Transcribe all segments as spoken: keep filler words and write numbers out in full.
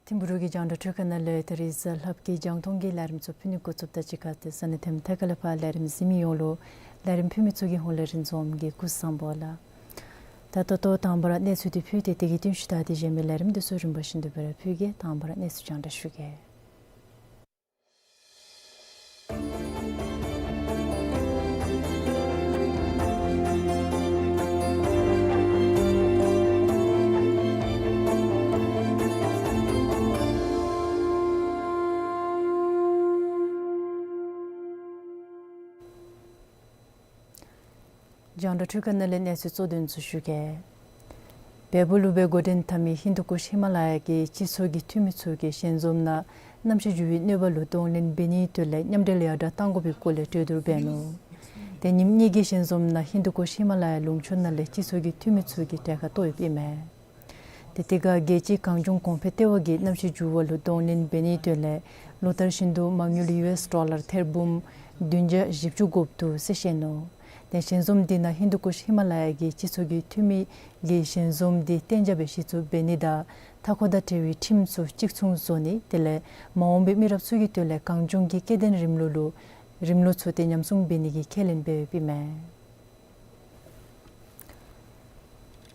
ཐིམ་ཕུག་གི་རྒྱང་བསྒྲགས་འཕྲུལ་ཁང་ནང་ལས་ད་རིས་གཟའ་ལྷག་པའི་རྒྱང་མཐོང་གི་ལས་རིམ་ཚུ་ཕུལ་ནི་འགོ་བཙུགསཔ་དང་གཅིག་ཁར་ཏེ་གཟའ་ནད་ཐེམ་ཐད་ཀར་ལས་ཕར་ལས་རིམ་གཟིགས་མི་ཡོངས་ལུ་ལས་རིམ་ཕུལ་མི་ཚུ་གི་ཧོངས་ལས་རིན་འཛོམས་ཀྱིས་སྐུ་གཟུགས་བཟང་པོ་ལགས། ད་ད་ལྟོ་དང་པ་ར་གནས་ཚུལ་འདི་ཕུལ་ཏེ་དེ་གི་རྟིང་ཤུལ་ད་དེ་གཞན་མི་ལས་རིམ་འདི་ཚུ་རིམ་པ་བཞིན་དུ་སྦེ་ར་ཕུལ་གེ། དང་པ་ར་གནས་ཚུལ་རྒྱང་བསྒྲགས་ཞུ་གེ། རྒྱང་བསྒྲགས་འཕྲུལ་ཁང་ནང་ལས་གནས་ཚུལ་གཙོ་དོན་ཚུ་ཞུ་གེ། བལ་པོ་ལུ་སྦེ་འགོ་འདྲེན་འཐབ་མི་ཧིན་དུ་ཀུཤ་ཧི་མ་ལ་ཡ་གི་སྤྱི་ཚོགས་ཀྱི་འཐུས་མི་ཚུ་གིས་ཞལ་འཛོམས་ནང་གནམ་གཤིས་འགྱུར་བའི་གནོད་པ་ལུ་གདོང་ལེན་འབད་ནིའི་དོན་ལས་མཉམ་འབྲེལ་ཡར་དྲག་གཏང་དགོ་པའི་སྐོར་ལས་གྲོས་བསྡུར་འབད་ནུག། ཏེ་ཉིནམ་གཉིས་ཀྱི་ཞལ་འཛོམས་ནང་ཧིན་དུ་ཀུཤ་ཧི་མ་ལ་ཡ་ལུང་ཕྱོགས་ནང་ལས་སྤྱི་ཚོགས་ཀྱི་འཐུས་མི་ཚུ་གིས་གྲལ་ཁར་གཏོགས་ཡོདཔ་ཨིན་མས། ཏེ་དེ་ཁར་རྒྱལ་སྤྱིའི་གངས་ལྗོངས་གོང་འཕེལ་ལྟེ་བ་གིས་གནམ་གཤིས་འགྱུར་བ་ལུ་གདོང་ལེན་འབད་ནིའི་དོན་ལས་ལོ་ལྟར་བཞིན་དུ་མ་དངུལ་ཡུ་ཨེསི་ཌོ་ལར་ཐེར་འབུམ་བདུན་བརྒྱ་བཞི་བཅུ་དགོཔ་འདུག་ཟེར་བཤད་ནུག། ཏེ་ཞལ་འཛོམས་འདི་ནང་ཧིན་དུ་ཀུཤ་ཧི་མ་ལ་ཡ་གི་སྤྱི་ཚོགས་ཀྱི་འཐུས་མི་གིས་ཞལ་འཛོམས་འདི་གཏན་འཇགས་སྦེ་གཞི་བཙུགས་འབད་ནི་དང་མཐའ་འཁོར་དང་འབྲེལ་བའི་ཁྲིམས་ཚུ་གཅིག་མཚུངས་བཟོ་ནི་དེ་ལས་མ་འོངས་པའི་མི་རབས་ཚུ་གི་དོན་ལས་གངས་ལྗོངས་ཀྱི་སྐྱེ་ལྡན་རིམ་ལུགས་ལུ་རིམ་ལུགས་ཚུ་ཏེ་ཉམས་སྲུང་འབད་ནི་གི་ཁས་ལེན་འབད་ཡོདཔ་ཨིན་མས།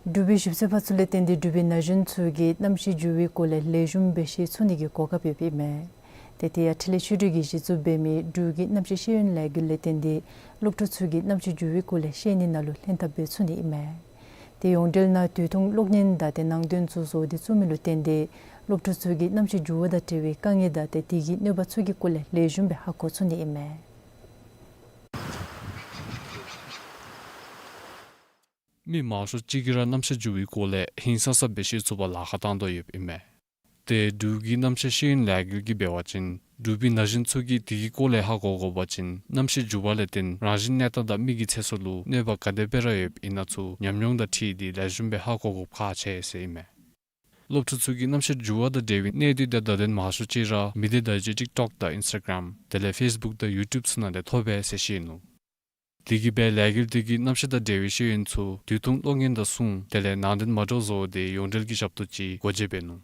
འབྲུག་པའི་ཞིབ་འཚོལ་པ་ཚུ་ལས་བརྟེན་ཏེ་འབྲུག་པའི་ན་གཞོན་ཚུ་གིས་གནམ་གཤིས་འགྱུར་བའི་སྐོར་ལས་ལེགས་ཤོམ་སྦེ་ཤེས་ཚུགས་ནི་གི་གོ་སྐབས་ཡོདཔ་ཨིན་མས། ཏེ་དེ་ཡང་འཕྲིན་ལས་ཆོས་སྒྲིག་གིས་གཞི་བཙུགས་འབད་མི་འབྲུག་གི་གནམ་གཤིས་ཤེས་ཡོན་ལས་འགུལ་ལས་བརྟེན་ཏེ་སློབ་ཕྲུག་ཚུ་གིས་གནམ་གཤིས་འགྱུར་བའི་སྐོར་ལས་ཤེས་ནི་ནང་ལུ་ལྷན་ཐབས་འབད་ཚུགས་ནི་ཨིན་མས། ཏེ་ཡོངས་འབྲེལ་ནང་དུས་ཐུང་གློག་བརྙན་དང་ཏེ་ནང་དོན་ཚུ་བཟོ་སྟེ་བཙུགས་མི་ལུ་བརྟེན་ཏེ་སློབ་ཕྲུག་ཚུ་གིས་གནམ་གཤིས་འགྱུར་བ་དང་འབྲེལ་བའི་དཀའ་ངལ་དང་ཏེ་དེ་གི་གནོད་པ་ཚུ་གི་སྐོར་ལས་ལེགས་ཤོམ་སྦེ་ཧ་གོ་ཚུགས་ནི་ཨིན་མས། མི་མང་ཤོས་ཅིག་གིས་ར་གནམ་གཤིས་འགྱུར་བའི་སྐོར་ལས་ཧིང་སངས་ས་སྦེ་ཤེས་ཚུགས་པར་ལཱ་ཁག་བཏང་དོ་ཡོདཔ་ཨིན་མས། ཏེ་འབྲུག་གི་གནམ་གཤིས་ཤེས་ཡོན་ལས་འགུལ་གྱིས་འབད་བ་ཅིན་འབྲུག་པའི་ན་གཞོན་ཚུ་གིས་དེ་གི་སྐོར་ལས་ཧ་གོ་དགོ་པ་ཅིན་གནམ་གཤིས་འགྱུར་བ་ལས་བརྟེན་རང་བཞིན་གནས་སྟངས་དང་མི་གི་ཚེ་སྲོག་ལུ་གནོད་པ་ག་དེ་སྦེ་ར་ཡོདཔ་ཨིན་ན་ཚུ་ཉམས་མྱོང་དང་འཁྲིལ་ཏེ་ལེགས་ཤོམ་སྦེ་ཧ་གོ་དགོཔ་ཁག་ཆེ་ཟེར་ཨིན་མས། སློབ་ཕྲུག་ཚུ་གིས་གནམ་གཤིས་འགྱུར་བ་དང་འབྲེལ་བའི་གནད་དོན་དེ་བརྡ་དོན་མང་ཤོས་ཅིག་ར་མི་སྡེ་བརྡ་བརྒྱུད་ཊིཀ་ཊོཀ་དང་ཨིནསི་ཊ་གརམ་དེ་ལས་ཕེསི་བུཀ་དང་ཡུ་ཊུབ་ཚུ་ནང་ལས་ཐོབ་པས་ཟེར་བཤད་ནུག། དེ་གིས་སྦེ་ལས་འགུལ་དེ་གིས་གནམ་གཤིས་དང་འབྲེལ་བའི་ཤེས་ཡོན་ཚུ་དུས་ཐུང་གློག་བརྙན་དང་གསུང་དེ་ལས་ནང་དོན་མ་འདྲཝ་བཟོ་སྟེ་ཡོངས་འབྲེལ་གྱི་ཞབས་ཏོག་ཅིག་སྒོ་འབྱེད་འབད་ནུག།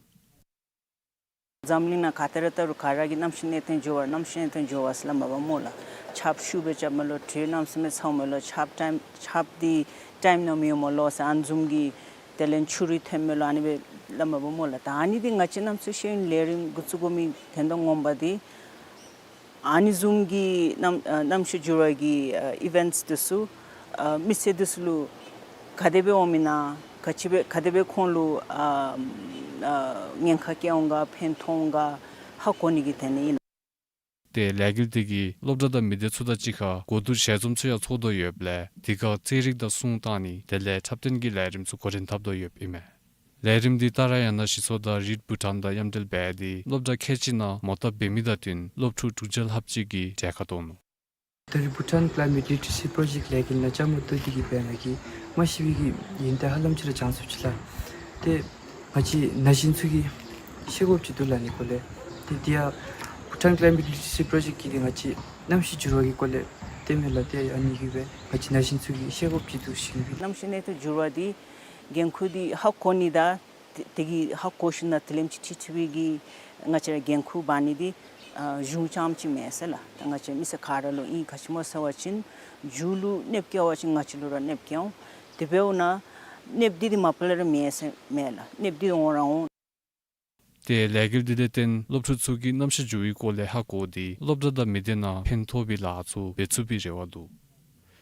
འཛམ་གླིང་ནང་ག་ཏེ་ར་ལྟ་རུང་ག་ར་གིས་གནམ་གཤིས་གནས་སྟངས་འགྱུར་བ་གནམ་གཤིས་གནས་སྟངས་འགྱུར་བ་ཟེར་སླབ་མ་པ་སྨོ་ལགས། ཆརཔ་ཤུགས་སྦེ་རྐྱབ་མས་ལོ། དྲོད་གནམ་མེད་ས་མེད་འཚབ་མས་ལོ། ཆརཔ་ཊའིམ་ཆརཔ་འདི་ཊའིམ་ནང་མི་འོང་མས་ལོ་ཟེར་ཨ་ནི་བཟུམ་གྱི་དེ་ལས་ཆུ་རུད་ཐོན་མས་ལོ། ཨ་ནི་སྦེ་སླབ་མ་པ་སྨོ་ལགས། ད་ཨ་ནི་འདི་ང་བཅས་གནམ་གཤིས་ཤེས་ཡོན་ལས་རིམ་འགོ་བཙུགས་དགོ་མི་དོན་དག་ངོ་མ་འདི་ཨ་ནི་བཟུམ་གྱི་གནམ་ཨ་གནམ་གཤིས་འགྱུར་བ་གི་ཨ་ཨི་ཝེནཊསི་འདི་ཚུ་ཨ་མི་ཚེ་འདི་ཚུ་ལུ་ག་དེ་སྦེ་འོངམ་ཨིན་ན་ག་ཅི་སྦེ་ག་དེ་སྦེ་ཁོང་ལུ་ཨ་ཨ་ཉེན་ཁ་བཀལ་འོང་ག་ཕན་ཐོགས་འོང་ག་ཧ་གོ་ནི་གི་དོན་ལས་ཨིན། ཏེ་ལས་འགུལ་དེ་གིས་སློབ་གྲྭ་དང་མི་སྡེ་ཚུ་དང་གཅིག་ཁར་གོ་བསྡུར་ཞལ་འཛོམས་ཚུ་ཡང་ཚོགས་དོ་ཡོདཔ་ལས་དེ་ཁར་རྩེད་རིགས་དང་གསུང་བཏང་ནི་དེ་ལས་འཁྲབ་སྟོན་གྱི་ལས་རིམ་ཚུ་འགོ་འདྲེན་འཐབ་དོ་ཡོདཔ་ཨིན་མས། ལས་རིམ་འདི་ཏཱ་ར་ཡ་ན་གཞི་ཚོགས་དང་རིཌ་བྷུ་ཊཱན་དང་མཉམ་འབྲེལ་འབད་དེ་སློབ་གྲྭ་ཁལ་གཅིག་ནང་མོ་བཏབ་འབད་མི་དང་བསྟུན་སློབ་ཕྲུག་དྲུག་བརྒྱ་ལྷགཔ་ཅིག་གིས་གྲལ་ཁར་གཏོགས་ནུག། ད་རིས་བྷུ་ཊཱན་ཀ་ལའི་མེཊ་ལི་ཊི་རེ་སི་པྲོ་ཇེཀཊ་ལས་འགུལ་ནང་བཅའ་མར་གཏོགས་ཏེ་གིས་སྦེ་ང་གིས་མ་ཤེས་པའི་གི་ཡོན་ཏན་ཧ་ལམ་ཅིག་ར་སྦྱང་ཚུགས་ཅི་ལགས། ཏེ་ང་བཅས་ན་གཞོན་ཚུ་གིས་ཤེས་དགོཔ་ཅིག་འདུག་ལགས་ཨ་ནི་སྐོར་ལས། ཏེ་འདི་ཡང་བྷུ་ཊཱན་ཀ་ལའི་མེཊ་ལི་ཊི་རེ་སི་པྲོ་ཇེཀཊ་ཀྱིས་ཏེ་ང་བཅས་གནམ་གཤིས་འགྱུར་བ་གི་སྐོར་ལས་སྟོནམ་མས་ལགས། ཏེ་ཨ་ནི་གིས་སྦེ་ང་བཅས་ན་གཞོན་ཚུ་གིས་ཤེས་དགོཔ་ཅིག་འདུག་ཟེར་ཞུ་ནི་སྦེ། གནམ་གཤིས་གནས་སྟངས་འགྱུར་བ་འདི་འགན་ཁུར་འདི་ཧ་གོ་ནི་དང་དེ་དེ་གིས་ཧ་གོ་ཞིནམ་ལས་དེ་ལས་ཅིག་ཁྲིད་ཚུགས་པའི་གི་ང་བཅས་ར་འགན་ཁུར་འབག་ནི་འདི་ཨ་གཞུང་རྐྱངམ་ཅིག་མེན་ཟེར་ལགས། ད་ང་བཅས་མི་སེར་ག་ར་ལུ་ཨིན། ག་ཅི་སྨོ་ཟེར་བ་ཅིན་རྒྱུ་ལུ་གནོདཔ་བཀལ་བ་ཅིན་ང་བཅས་ལུ་ར་གནོདཔ་བཀལ་འོང་། དེ་འབདཝ་ད་གནོདཔ་འདི་འདི་མ་པ་ལས་ར་མེད་ཟེར་མེན་ལགས། གནོདཔ་འདི་འོང་ར་འོང་། ཏེ་ལས་འགུལ་འདི་ལས་བརྟེན་སློབ་ཕྲུག་ཚུ་གིས་གནམ་གཤིས་འགྱུར་བའི་སྐོར་ལས་ཧ་གོ་སྟེ་སློབ་གྲྭ་དང་མི་སྡེ་ནང་ཕན་ཐོགས་པའི་ལཱ་ཚུ་འབད་ཚུགས་པའི་རེ་བ་འདུག།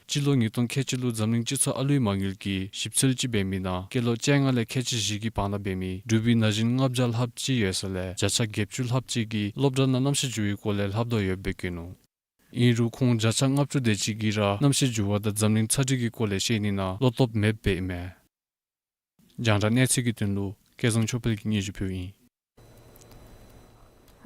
སྤྱི་ལོ་ཉིས་སྟོང་ཁལ་གཅིག་ལུ་འཛམ་གླིང་སྤྱི་ཚོགས་ཨ་ལུའི་མ་དངུལ་གྱིས་ཞིབ་འཚོལ་ཅིག་འབད་མི་ནང་སྐྱེས་ལོ་བཅོ་ལྔ་ལས་ཁལ་གཅིག་བཞི་གི་བར་ན་འབད་མི་འབྲུག་པའི་ན་གཞོན་ལྔ་བརྒྱ་ལྷགཔ་ཅིག་ཡོད་ས་ལས་བརྒྱ་ཆ་བརྒྱད་ཅུ་ལྷགཔ་ཅིག་གིས་སློབ་གྲྭ་ནང་གནམ་གཤིས་འགྱུར་བའི་སྐོར་ལས་ལྷབ་དོ་ཡོདཔ་སྦེ་བཀོད་ནུག། ཨིན་རུང་ཁོང་བརྒྱ་ཆ་ལྔ་བཅུ་དེ་ཅིག་གིས་ར་གནམ་གཤིས་འགྱུར་བ་དང་འཛམ་གླིང་ཚ་འགྱུར་གྱི་སྐོར་ལས་ཤེས་ནི་ནང་བློ་སྟོབས་མེདཔ་སྦེ་ཨིན་མས། རྒྱང་བསྒྲགས་གནས་ཚུལ་གྱི་དོན་ལུ་སྐལ་བཟང་ཆོས་འཕེལ་གྱིས་སྙན་ཞུ་ཕུལཝ་ཨིན།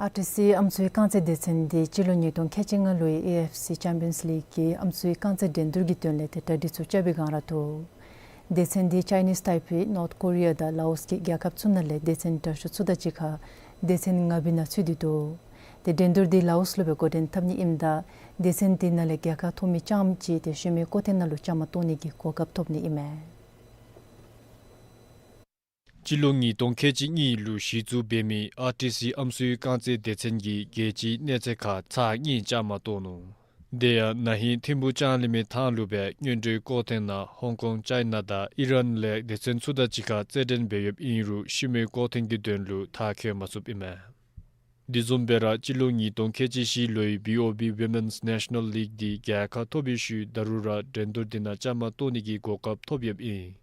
ཨར་ཊི་སི་ཨམ་སྲུའི་རྐང་རྩེད་སྡེ་ཚན་འདི་སྤྱི་ལོ་ཉིས་སྟོང་ཁལ་གཅིག་ལྔ་ལོའི་ཨེ་ཨེཕ་སི་ཅེམ་པི་ཡནསི་ལིག་གི་ཨམ་སྲུའི་རྐང་རྩེད་འགྲན་བསྡུར་གྱི་དོན་ལས་ཏེ་གྲ་སྒྲིག་ཚུ་རྐྱབ་པའི་སྒང་ར་འདུག། སྡེ་ཚན་འདི་ཅའི་ནིསི་ཊའི་པེ་ནོརཐ་ཀོ་རི་ཡ་དང་ལའོསི་གི་རྒྱལ་ཁབ་ཚུ་ནང་ལས་སྡེ་ཚན་དྲག་ཤོས་ཚུ་དང་གཅིག་ཁར་སྡེ་ཚན་ལྔ་པའི་ནང་ཚུད་དེ་འདུག། ཏེ་འགྲན་བསྡུར་འདི་ལའོསི་ལུ་སྦེ་འགོ་འདྲེན་འཐབ་ནི་ཨིནམ་ད་སྡེ་ཚན་འདི་ནང་ལས་རྒྱལ་ཁ་ཐོབ་མི་རྐྱངམ་ཅིག་ཏེ་ཤུལ་མའི་སྐོར་ཐེངས་ནང་ལུ་བཅའ་མར་གཏོགས་ནི་གི་གོ་སྐབས་ཐོབ་ནི་ཨིན་མས། སྤྱི་ལོ་ཉིས་སྟོང་ཁལ་གཅིག་གཉིས་ལུ་གཞི་བཙུགས་འབད་མི་ཨར་ཊི་སི་ཨམ་སྲུའི་རྐང་རྩེད་སྡེ་ཚན་གྱིས་རྒྱལ་སྤྱིའི་གནས་ཚད་ཁར་ཚར་གཉིས་བཅའ་མར་གཏོགས་ནུག། དེ་ཡང་ན་ཧིང་ཐིམ་ཕུག་ལྕང་གླིང་མའི་ཐང་ལུ་སྦེ་སྔོན་འགྲོའི་སྐོར་ཐེངས་ནང་ཧོང་ཀོང་ཅའི་ན་དང་ཨི་རན་ལས་སྡེ་ཚན་ཚུ་དང་གཅིག་ཁར་རྩེད་འགྲན་འབད་ཡོདཔ་ཨིན་རུང་ཤུལ་མའི་སྐོར་ཐེངས་ཀྱི་དོན་ལུ་མཐར་འཁྱོལ་མ་ཚུགསཔ་ཨིན་མས། དེ་བཟུམ་སྦེ་ར་སྤྱི་ལོ་ཉིས་སྟོང་ཁལ་གཅིག་བཞི་ལོའི་བི་ཨོ་བི་ཝི་མེནསི་ནེ་ཤ་ནཱལ་ལིག་འདི་རྒྱལ་ཁ་ཐོབ་པའི་ཤུལ་ད་རུང་ར་འགྲན་བསྡུར་འདི་ནང་བཅའ་མར་གཏོགས་ནི་གི་གོ་སྐབས་ཐོབ་ཡོདཔ་ཨིན།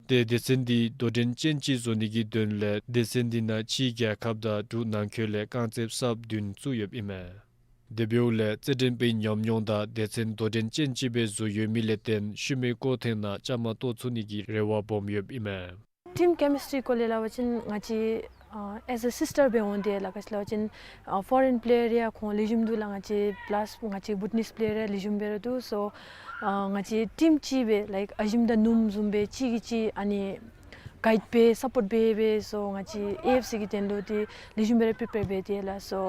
ཏེ་སྡེ་ཚན་འདི་དོ་འགྲན་ཅན་ཅིག་བཟོ་ནི་གི་དོན་ལས་སྡེ་ཚན་འདི་ནང་ཕྱིའི་རྒྱལ་ཁབ་དང་འབྲུག་ནང་འཁོད་ལས་རྐང་རྩེདཔ་གསརཔ་བདུན་བཙུགས་ཡོདཔ་ཨིན་མས། དེ་འབདཝ་ལས་རྩེད་འགྲན་པའི་ཉམས་མྱོང་དང་སྡེ་ཚན་དོ་འགྲན་ཅན་ཅིག་སྦེ་བཟོ་ཡོད་མི་ལས་བརྟེན་ཤུལ་མའི་སྐོར་ཐེངས་ནང་བཅའ་མར་གཏོགས་ཚུགས་ནི་གི་རེ་བ་སྦོམ་ཡོདཔ་ཨིན་མས། ཊིམ་ཀེ་མི་སི་ཊི་རི་སྐོར་ལས་སླབ་པ་ཅིན་ང་བཅས་ཨ་ཨེས་ཨེ་སིས་ཊར་སྦེ་འོང་སྟེ་ལགས། ག་ཅི་སླབ་པ་ཅིན་ཨ་ཕོ་རེན་པེ་ལེ་ཡར་ཡང་ཁོང་ལེགས་ཤོམ་འདུག་ལགས། ང་བཅས་པ་ལཱསི་ང་བཅས་བུ་ཊི་ནིས་པེ་ལེ་ཡར་ཡང་ལེགས་ཤོམ་སྦེ་ར་འདུག། སོ་ཨ་ང་བཅས་ཊིམ་གཅིག་སྦེ་ལའིཀ་ཨ་ཞིམ་དང་ནུམ་བཟུམ་སྦེ་གཅིག་གིས་གཅིག་ཨ་ནི་གའིཌ་འབད་སཔོཊ་འབད་འབད་སོ་ང་བཅས་ཨེ་ཨེཕ་སི་གི་དོན་ལུ་འདི་ལེགས་ཤོམ་སྦེ་ར་པི་པེར་འབད་དེ་ལགས། སོ་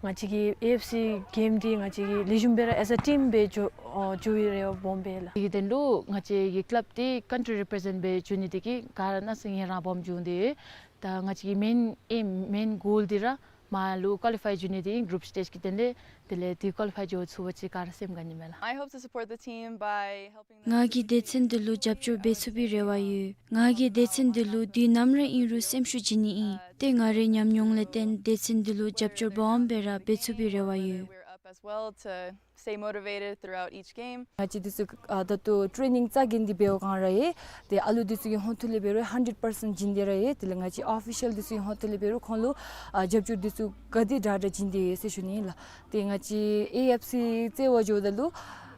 ང་བཅས་ཀྱི་ཨེ་ཨེཕ་སི་གེམ་འདི་ང་བཅས་ཀྱིས་ལེགས་ཤོམ་སྦེ་ར་ཨེས་ཨེ་ཊིམ་སྦེ་འགྱོ་ཨ་འགྱོ་བའི་རེ་བ་སྦོམ་སྦེ་ལགས། དེ་གི་དོན་ལུ་ང་བཅས་ཀྱི་ཀ་ལབ་འདི་ཀཱན་ཊི་རི་རི་པེ་རེ་ཟེནཊ་འབད་འགྱོ་ནི་དེ་གིས་ག་ར་གནམ་མེད་ས་མེད་རང་དབང་བྱུང་སྟེ་ད་ང་བཅས་ཀྱི་མེན་ཨེམ་མེན་གོལ་འདི་ར་མར་ལུ་ཀོ་ལི་ཕའི་འགྱོ་ནི་དེ་ཨིན། གུ་རུབ་སི་ཊེཇ་གི་དོན་ལས། དེ་ལས་དེ་ཀོ་ལི་ཕའི་འགྱོ་ཚུགས་པ་ཅིན་ག་ར་སེམས་དགའ་ནི་མས་ལགས། I hope to support the team by helping them. ང་གིས་སྡེ་ཚན་འདི་ལུ་རྒྱབ་སྐྱོར་འབད་ཚུགས་པའི་རེ་བ་ཡོད། ང་གིས་སྡེ་ཚན་འདི་ལུ་དུས་ནམ་ར་ཨིན་རུང་སེམས་ཤུགས་བྱིན་ནི་ཨིན། ཏེ་ང་རའི་ཉམས་མྱོང་ལས་བརྟེན་སྡེ་ཚན་འདི་ལུ་རྒྱབ་སྐྱོར་སྦོམ་སྦེ་ར་འབད་ཚུགས་པའི་རེ་བ་ཡོད། We're up as well to stay motivated throughout each game. ང་བཅས་འདི་ཚུ་ཨ་ད་ལྟོ་ཊེ་ནིང་རྩ་འགེངས་ཏེ་འབདཝ་སྒང་ར་ཨིན། ཏེ་ཨ་ལུ་འདི་ཚུ་གི་ཧོངས་ཐུག་ལས་འབད་རུང་ཧན་ཌེཌ་པར་སེནཊ་བྱིན་ཏེ་ར་ཨིན། དེ་ལས་ང་བཅས་ཨོ་ཕི་ཤལ་འདི་ཚུ་གི་ཧོངས་ཐུག་ལས་འབད་རུང་ཁོང་ལུ་ཨ་རྒྱབ་སྐྱོར་འདི་ཚུ་ག་དེ་དྲག་དྲག་བྱིན་ཏེ་ཡོད་ཟེར་ཞུ་ནི་ཨིན་ལགས། ཏེ་ང་བཅས་ཨེ་ཨེཕ་སི་རྩེད་པ་འགྱོཝ་ད་ལུ་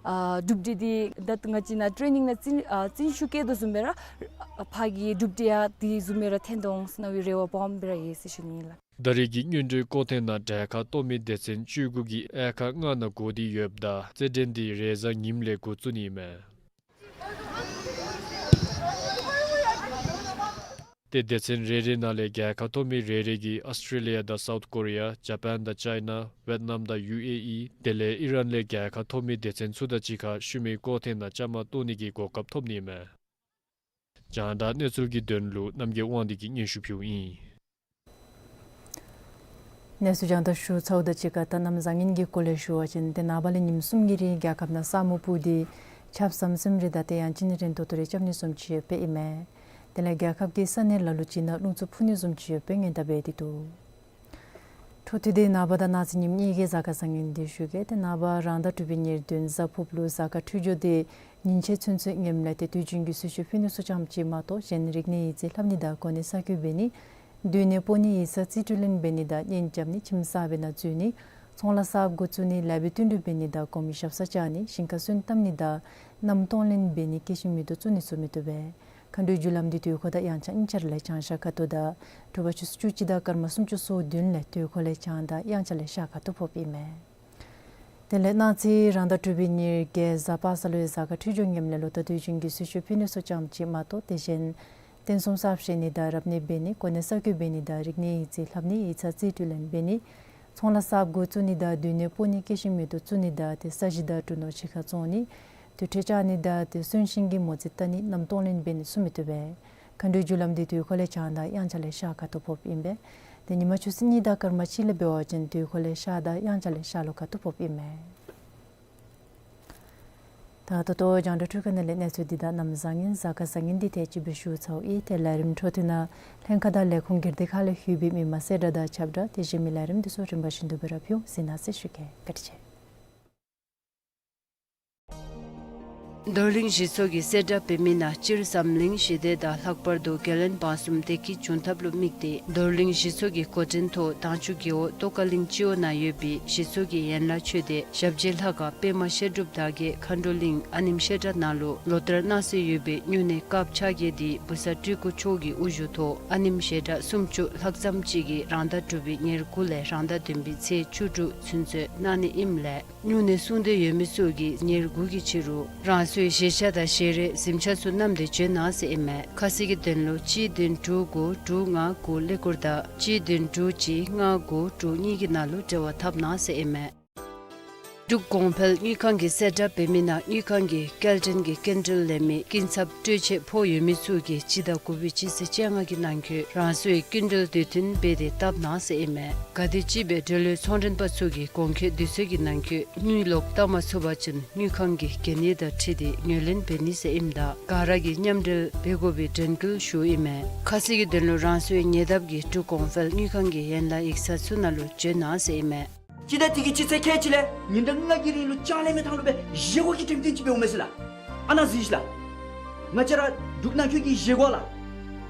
ཨ་གྲུབ་འབྲས་འདི་ད་ལྟོ་ང་བཅས་ནཱ་ཊེ་ནིང་ནང་རྩིས་ཨ་རྩིས་ཤུགས་བསྐྱེད་དོ་བཟུམ་སྦེ་ར་ཕར་གྱི་གྲུབ་འབྲས་ཡང་དེ་བཟུམ་སྦེ་ར་ཐོན་འོང་ཟེར་མནོ་བའི་རེ་བ་སྦོམ་སྦེ་ར་ཡོད་ཟེར་ཞུ་ནི་ཨིན་ལགས། ད་རེས་ཀྱི་སྔོན་འགྲོའི་སྐོར་ཐེངས་ནང་གྲལ་ཁར་གཏོགས་མི་སྡེ་ཚན་བཅུ་དགུ་གིས་དབྱར་ཁ་ལྔ་ནང་འགོ་འདྲེན་ཡོདཔ་ད་རྩེད་འགྲན་འདི་རེས་གཟའ་ཉིམ་ལས་འགོ་བཙུགས་ནི་ཨིན་མས། ཏེ་སྡེ་ཚན་རེ་རེ་ནང་ལས་རྒྱལ་ཁ་ཐོབ་མི་རེ་རེ་གིས་ཨོསི་ཊྲེ་ལི་ཡ་དང་སའུཐ་ཀོ་རི་ཡ། ཇ་པཱན་དང་ཅའི་ན། ཝེཊ་ནམ་དང་ཡུ་ཨེ་ཨི། དེ་ལས་ཨི་རན་ལས་རྒྱལ་ཁ་ཐོབ་མི་སྡེ་ཚན་ཚུ་དང་གཅིག་ཁར་ཤུལ་མའི་སྐོར་ཐེངས་ནང་བཅའ་མར་གཏོགས་ནི་གི་གོ་སྐབས་ཐོབ་ནི་ཨིན་མས། རྒྱང་བསྒྲགས་གནས་ཚུལ་གྱི་དོན་ལུ་རྣམ་རྒྱལ་དབང་འདུས་ཀྱིས་སྙན་ཞུ་ཕུལཝ་ཨིན། གནས་ཚུལ་རྒྱང་བསྒྲགས་ཞུ་ཚརཝ་དང་གཅིག་ཁར་ད་གནམ་བཟང་ངན་གྱི་སྐོར་ལས་ཞུ་བ་ཅིན་ཏེ་ནངས་པ་ལས་ཉིནམ་གསུམ་གྱི་རིང་རྒྱལ་ཁབ་ནང་ས་སྨུག་སྤུབས་ཏེ་ཆརཔ་ཟམ་ཟིམ་རེ་དང་ཏེ་ཡང་ཅིན་རན་ཏོག་ཏོ་རེ་རྐྱབ་ནི་བཟུམ་ཅིག་ཡོདཔ་ཨིན་མས། དེ་ལས་རྒྱལ་ཁབ་ཀྱི་ས་གནས་ལ་ལུ་ཅིག་ནང་རླུང་འཚུབ་འཕུ་ནི་བཟུམ་ཅིག་ཡོདཔ་སྔོན་བརྡ་འབད་དེ་འདུག། འཕྲོ་མཐུད་དེ་ནངས་པ་དང་གནངས་ཚེ་ཉིནམ་གཉིས་ཀྱི་གཟའ་སྐར་བཟང་ངན་འདི་ཞུ་གེ། ཏེ་ནངས་པ་རང་ཟླ་དྲུག་པའི་ཉེར་བདུན་གཟའ་ཕུརཔ་ལུ་གཟའ་སྐར་འཕྲོད་སྦྱོར་འདི་ཉིན་ཕྱེད་ཚུན་ཚོད་ངནམ་ལས་ཏེ་དུས་རྒྱུན་གྱི་གསོལ་མཆོད་ཕུལ་ནི་ཚུ་ཙམ་ཅིག་མ་གཏོགས་གཞན་རིག་གནས་ཡིག་རྩིས་ལྷབ་ནི་དང་གོ་གནས་གསར་བསྐོ་འབད་ནི། སྡོད་གནས་སྤོ་ནི་ཡིག་ཚང་རྩིས་སྤྲོད་ལེན་འབད་ནི་དང་གཉེན་རྐྱབ་ནི། ཁྱིམ་གསརཔ་ནང་འཛུལ་ནི། ཚོང་ལཱ་གསརཔ་འགོ་བཙུགས་ནི། ལེགས་པའི་བསྟུན་གྲོས་འབད་ནི་དང་གོང་མའི་ཞབས་སར་བཅར་ནི། ཞིང་ཁར་སོན་བཏབ་ནི་དང་མནའམ་གཏོང་ལེན་འབད་ནི། སྐྱེས་ཆེན་མེ་ཏོག་བཙུགས་ནི་ཚུ་མི་བཏུབ་པས། མཁའ་འགྲོའི་རྒྱུ་ལམ་འདི་དུས་འཁོར་དང་དབྱངས་འཆར་གཉིས་ཆ་ར་ལས་བྱང་ཤར་ཁ་ཐུག་དང་དྲོ་པ་ཆུ་ཚོད་བཅུ་གཅིག་དང་སྐར་མ་སུམ་ཅུ་སོ་བདུན་ལས་དུས་འཁོར་ལས་བྱང་དང་དབྱངས་འཆར་ལས་ཤར་ཁ་ཐུག་ཕོགཔ་ཨིན་མས། དེ་ལས་གནངས་ཚེ་རང་ཟླ་དྲུག་པའི་ཉེར་བརྒྱད་གཟའ་པ་སངས་ལོའི་གཟའ་སྐར་འཕྲོད་སྦྱོར་ངནམ་ལས་ལོ་ཟླ་དུས་ཆེན་གྱི་གསོལ་མཆོད་ཕུལ་ནི་ཚུ་ཙམ་ཅིག་མ་གཏོགས་དེ་བཞིན་རྟེན་གསུམ་གསར་བཞེངས་ནི་དང་རབ་གནས་འབད་ནི་གོ་གནས་གསར་བསྐོ་འབད་ནི་དང་རིག་གནས་ཡིག་རྩིས་ལྷབ་ནི་ཡིག་ཚང་རྩིས་སྤྲོད་ལེན་འབད་ནི་ཚོང་ལཱ་གསརཔ་འགོ་བཙུགས་ནི་དང་སྡོད་གནས་སྤོ་ནི་སྐྱེད་ཤིང་མེ་ཏོག་བཙུགས་ནི་དང་དེ་ས་གཞི་དང་གྲུ་ནོར་ཕྱི་ཁར་བཙོང་ནི་དུར་ཁྲོད་བཅག་ནི་དང་དེ་གསོན་གཤིན་གྱི་མོ་རྩིས་བལྟ་ནི་གནམ་གཏོང་ལེན་འབད་ནི་ཚུ་མི་བཏུབ་པས། མཁའ་འགྲོའི་རྒྱུ་ལམ་འདི་དུས་འཁོར་ལས་བྱང་དང་དབྱངས་འཆར་ལས་ཤར་ཁ་ཐུག་ཕོགཔ་ཨིན་པས། དེ་ཉིན་མ་ཆུ་ཚོད་གཉིས་དང་སྐར་མ་གཅིག་ལས་འབད་བ་ཅིན་དུས་འཁོར་ལས་ཤར་དང་དབྱངས་འཆར་ལས་ཤར་ལྷོ་ཁ་ཐུག་ཕོགཔ་ཨིན་མས། ད་ད་ལྟོ་རྒྱང་བསྒྲགས་འཕྲུལ་ཁང་ནང་ལས་གནས་ཚུལ་འདི་དང་གནམ་བཟང་ངན་གཟའ་སྐར་བཟང་ངན་འདི་ཏེ་ཅིག་སྦེ་ཞུ་ཚརཝ་ཨིན། ཏེ་ལས་རིམ་འཕྲོ་མཐུད་ནང་ལྷན་ཁག་དང་ལས་ཁུངས་སྒེར་སྡེ་ཁག་ལས་ལྷོད་པའི་མི་མང་གསལ་བསྒྲགས་དང་ཁྱབ་བསྒྲགས་དེ་བཞིན་མི་ལས་རིམ་འདི་ཚུ་རིམ་པ་བཞིན་དུ་སྦེ་ར་ཕུལ་ཟེར་གནང་ཟེར་ཞུ་གེ། བཀའ་དྲིན་ཆེ། རྡོར་གླིང་གཞི་ཚོགས་ཀྱིས་གསལ་བསྒྲགས་འབད་མི་ནང་སྤྱིར་འཛམ་གླིང་ཞི་བདེ་དང་ལྷག་པར་དུ་རྒྱལ་བློན་འབངས་གསུམ་བདེ་སྐྱིད་འབྱུང་ཐབས་ལུ་དམིགས་ཏེ་རྡོར་གླིང་གཞི་ཚོགས་ཀྱི་འགོ་འདྲེན་ཐོག་དྭངས་ཆུ་རྒེད་འོག་ཏོག་དཀར་གླིང་སྤྱི་འོག་ནང་ཡོད་པའི་གཞི་ཚོགས་ཀྱི་ཡན་ལག་ཆོས་སྡེ་ཞབས་རྗེས་ལྷ་ཁང་པདྨ་བཤད་སྒྲུབ་དག་གིས་མཁའ་འགྲོ་གླིང་ཨ་ནེམ་བཤད་གྲྭ་ནང་ལུ་ལོ་ལྟར་གནང་སྲོལ་ཡོད་པའི་སྨྱུང་གནས་སྐབས་ཆ་བརྒྱད་འདི་བུ་ཚ་སྤྲུལ་སྐུ་མཆོག་གི་དབུ་བཞུགས་ཐོག་ཨ་ནེམ་བཤད་གྲྭ་སུམ་ཅུ་ལྷག་ཙམ་ཅིག་གིས་རང་ཟླ་དྲུག་པའི་ཉེར་དགུ་ལས་རང་ཟླ་བདུན་པའི་ཚེས་བཅུ་དྲུག་ཚུན་ཚོད་གནང་ནི་ཨིནམ་ལས་སྨྱུང་གནས་སྲུང་འདོད་ཡོད་མི་ཚུ་གིས་ཉེར་དགུ་གི་ཕྱི་རུ་རང་སོའི་བཞེས་ཆས་དང་བཞེས་རས་གཟིམ་ཆས་ཚུ་བསྣམས་ཏེ་བྱོན་གནང་ཟེར་ཨིན་མས། ཁ་གསལ་གྱི་དོན་ལུ་གཅིག་བདུན་དྲུག་དགུ་དྲུག་ལྔ་དགུ་ཀླད་ཀོར་དང་གཅིག་བདུན་དྲུག་གཅིག་ལྔ་དགུ་དྲུག་གཉིས་ཀྱི་ནང་ལུ་འབྲེལ་བ་འཐབ་གནང་ཟེར་ཨིན་མས། འབྲུག་གོང་འཕེལ་དངུལ་ཁང་གིས་གསལ་བསྒྲགས་འབད་མི་ནང་དངུལ་ཁང་གིས་སྐྱེལ་འདྲེན་གྱི་སྐྱིན་འགྲུལ་ལེན་མི་སྐྱིན་ཚབ་སྤྲོད་ཆད་ཕོག་ཡོད་མི་ཚུ་གིས་སྤྱི་ཟླ་དགུ་པའི་སྤྱི་ཚེས་བཅོ་ལྔ་གི་ནང་འཁོད་རང་སོའི་སྐྱིན་འགྲུལ་དུས་མཐུན་འབད་དེ་བཏབ་གནང་ཟེར་ཨིན་མས། གལ་ཏེ་སྤྱི་པའི་འབྲེལ་ཡོད་ཚོང་མགྲོན་པ་ཚུ་གིས་གོང་འཁོད་དུས་ཚོད་ཀྱི་ནང་འཁོད་དངུལ་ལོག་བཏབ་མ་ཚུགས་པ་ཅིན་དངུལ་ཁང་གི་གན་ཡིག་དང་འཁྲིལ་ཏེ་ངོས་ལེན་འབད་ནི་ཟེར་ཨིནམ་ད་ག་ར་གིས་མཉམ་འབྲེལ་འབད་དགོ་པའི་དྲན་སྐུལ་ཞུཝ་ཨིན་མས། ཁ་གསལ་གྱི་དོན་ལུ་རང་སོའི་ཉེ་འདབས་ཀྱི་འབྲུག་གོང་འཕེལ་དངུལ་ཁང་གི་ཡན་ལག་ཡིག་ཚང་ཚུ་ནང་ལུ་བྱོན་གནང་ཟེར་ཨིན་མས། སྤྱི་ཟླ་འདི་གི་སྤྱི་ཚེས་ཁལ་གཅིག་ལས་ཉིན་གྲངས་ལྔ་གི་རིང་ལུ་ཅང་ལེན་མེད་ཐངས་ལུ་སྦེ་བཞེས་སྒོ་གི་འགྲེམས་སྟོན་ཅིག་འབདཝ་མས་ཟེར་ལགས། ཨ་ནཱ་གཟིགས་ཤིག་ལགས། ང་བཅས་ར་འབྲུག་ནང་འཁོད་ཀྱི་བཞེས་སྒོ་ལགས།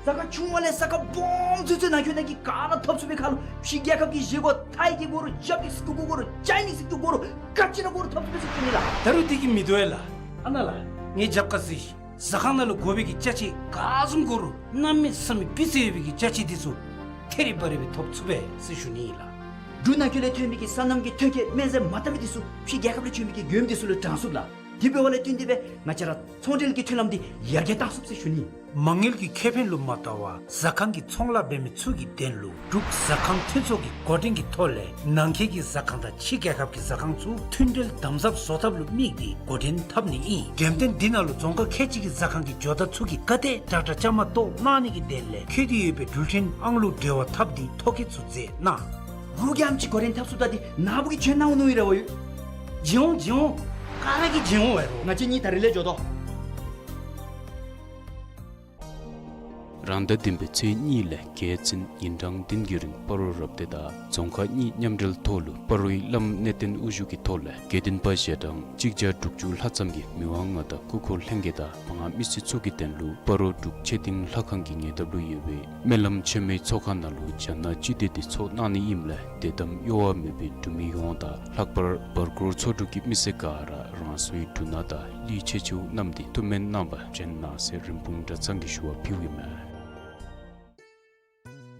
ས་ཁ་ཆུང་བ་ལས་ས་ཁ་སྦོམ་ཚུན་ཚོད་ནང་འཁོད་ནང་གི་ག་ར་ཐོབ་ཚུགས་པའི་ཁར་ལུ་ཕྱི་རྒྱལ་ཁབ་ཀྱི་བཞེས་སྒོ་ཐའི་གི་དགོ་རུང་ཇ་པ་ནིསི་གི་དགོ་རུང་ཅའི་ནིསི་གི་དགོ་རུང་ག་ཅི་ར་དགོ་རུང་ཐོབ་ཚུགས་པས་ཟེར་ཞུ་ནི་ལགས། ད་རུང་འདི་གིས་མི་དོ་བས་ལགས། ཨ་ནཱ་ལགས། ངེའི་རྒྱབ་ཁར་གཟིགས་ཤིག། ཟ་ཁང་ནང་ལུ་དགོ་པའི་གི་ཅ་ཆས་ག་བཟུམ་དགོ་རུང་གནམ་མེད་ས་མེད་སྦི་ཚད་ཡོད་པའི་གི་ཅ་ཆས་འདི་ཚུ་ཐེ་རི་བ་རི་སྦེ་ཐོབ་ཚུགས་པས་ཟེར་ཞུ་ནི་ཨིན་ལགས། འབྲུག་ནང་འཁོད་ལས་ཐོན་མི་གི་སོ་ནམ་གྱི་ཐོན་སྐྱེད་སྨན་རྫས་མ་བཏབ་མི་འདི་ཚུ་ཕྱི་རྒྱལ་ཁབ་ལས་བྱོན་མི་གི་མགྱོནམ་འདི་ཚུ་ལུ་དྲང་ཚུགས་ལགས། དེ་འབདཝ་ལས་བརྟེན་ཏེ་སྦེ་ང་བཅས་ར་ཚོང་འབྲེལ་གྱི་མཐུན་ལམ་འདི་ཡར་རྒྱས་བཏང་ཚུགས་ཟེར་ཞུ་ནི། མ་དངུལ་གྱི་ཁེ་ཕན་ལུ་མ་བལྟ་བར་ཟ་ཁང་གི་ཚོང་ལཱ་འབད་མི་ཚུ་གི་དོན་ལུ་འབྲུག་ཟ་ཁང་མཐུན་ཚོགས་ཀྱི་འགོ་འདྲེན་གྱི་ཐོག་ལས་ནང་འཁོད་ཀྱི་ཟ་ཁང་དང་ཕྱི་རྒྱལ་ཁབ་ཀྱི་ཟ་ཁང་ཚུ་མཐུན་འབྲེལ་དམ་ཟབ་བཟོ་ཐབས་ལུ་དམིགས་ཏེ་འགོ་འདྲེན་འཐབ་ནི་ཨིན། འགྲེམས་སྟོན་འདི་ནང་ལུ་རྫོང་ཁག་ཁལ་གཅིག་གི་ཟ་ཁང་གི་ཇོ་བདག་ཚུ་གིས་ག་དེ་དྲག་དྲག་བཅའ་མར་གཏོགས་གནང་ནི་གི་དོན་ལས་འཁོད་དེ་ཡོད་པའི་འགྲུལ་འཕྲིན་ཨང་གླུ་འབྲེལ་བ་འཐབ་སྟེ་ཐོ་བཀོད་ཚུ་མཛད་གནང་། གུ་གིས་ཨམ་ཅིག་འགོ་འདྲེན་འཐབ་ཚུགས་ད་འདི་ནཱ་བུ་གིས་བྱོན་གནང་འོང་མནོ་ཡི་ར་བ་ཡོད། བྱོན་འོང་བྱོན་འོང་། ག་ར་གིས་བྱོན་འོང་བས་རོགས། ང་བཅས་གཉིས་ད་རིས་ལས་འགྱོ་དོ། རང་ཟླ་བདུན་པའི་ཚེས་གཉིས་ལས་བརྒྱད་ཚུན་ཉིན་གྲངས་བདུན་གྱི་རིང་སྤ་རོ་རབ་སྡེ་དང་རྫོང་ཁག་གཉིས་མཉམ་འབྲེལ་ཐོག་ལུ་སྤ་རོའི་བླམ་གནས་བརྟན་དབུ་བཞུགས་ཀྱི་ཐོག་ལས་དགེ་འདུན་པ་ཞལ་གྲངས་གཅིག་བརྒྱ་དྲུག་ཅུ་ལྷག་ཙམ་གྱིས་མི་དབང་མངའ་བདག་སྐུ་འཁོར་ལྷན་རྒྱས་དང་མང་མི་སེར་ཚུ་གི་དོན་ལུ་སྤ་རོ་འབྲུག་ཆོས་སྡིངས་ལྷ་ཁང་གི་ཉེ་འདབས་ལུ་ཡོད་པའི་སྨོན་ལམ་ཆེན་མོའི་ཚོགས་ཁང་ནང་ལུ་རྒྱ་ནག་སྤྱི་མདོས་འདི་ཚོགས་གནང་ནི་ཨིནམ་ལས་དད་དམ་གཡོ་བ་མེད་པའི་འབྲུག་མི་ཡོངས་དང་ལྷག་པར་བར་སྐོར་ཚོ་དྲུག་གི་མི་སེར་ག་ར་རང་སོའི་འབྲུ་སྣ་དང་གླུད་ཆེ་ཆེཝ་བསྣམས་ཏེ་ཐུགས་སྨོན་གནང་བར་བྱོན་གནང་ཟེར་རིན་སྤུངས་གྲྭ་ཚང་གིས་ཞུ་བ་ཕུལཝ་ཨིན་མས།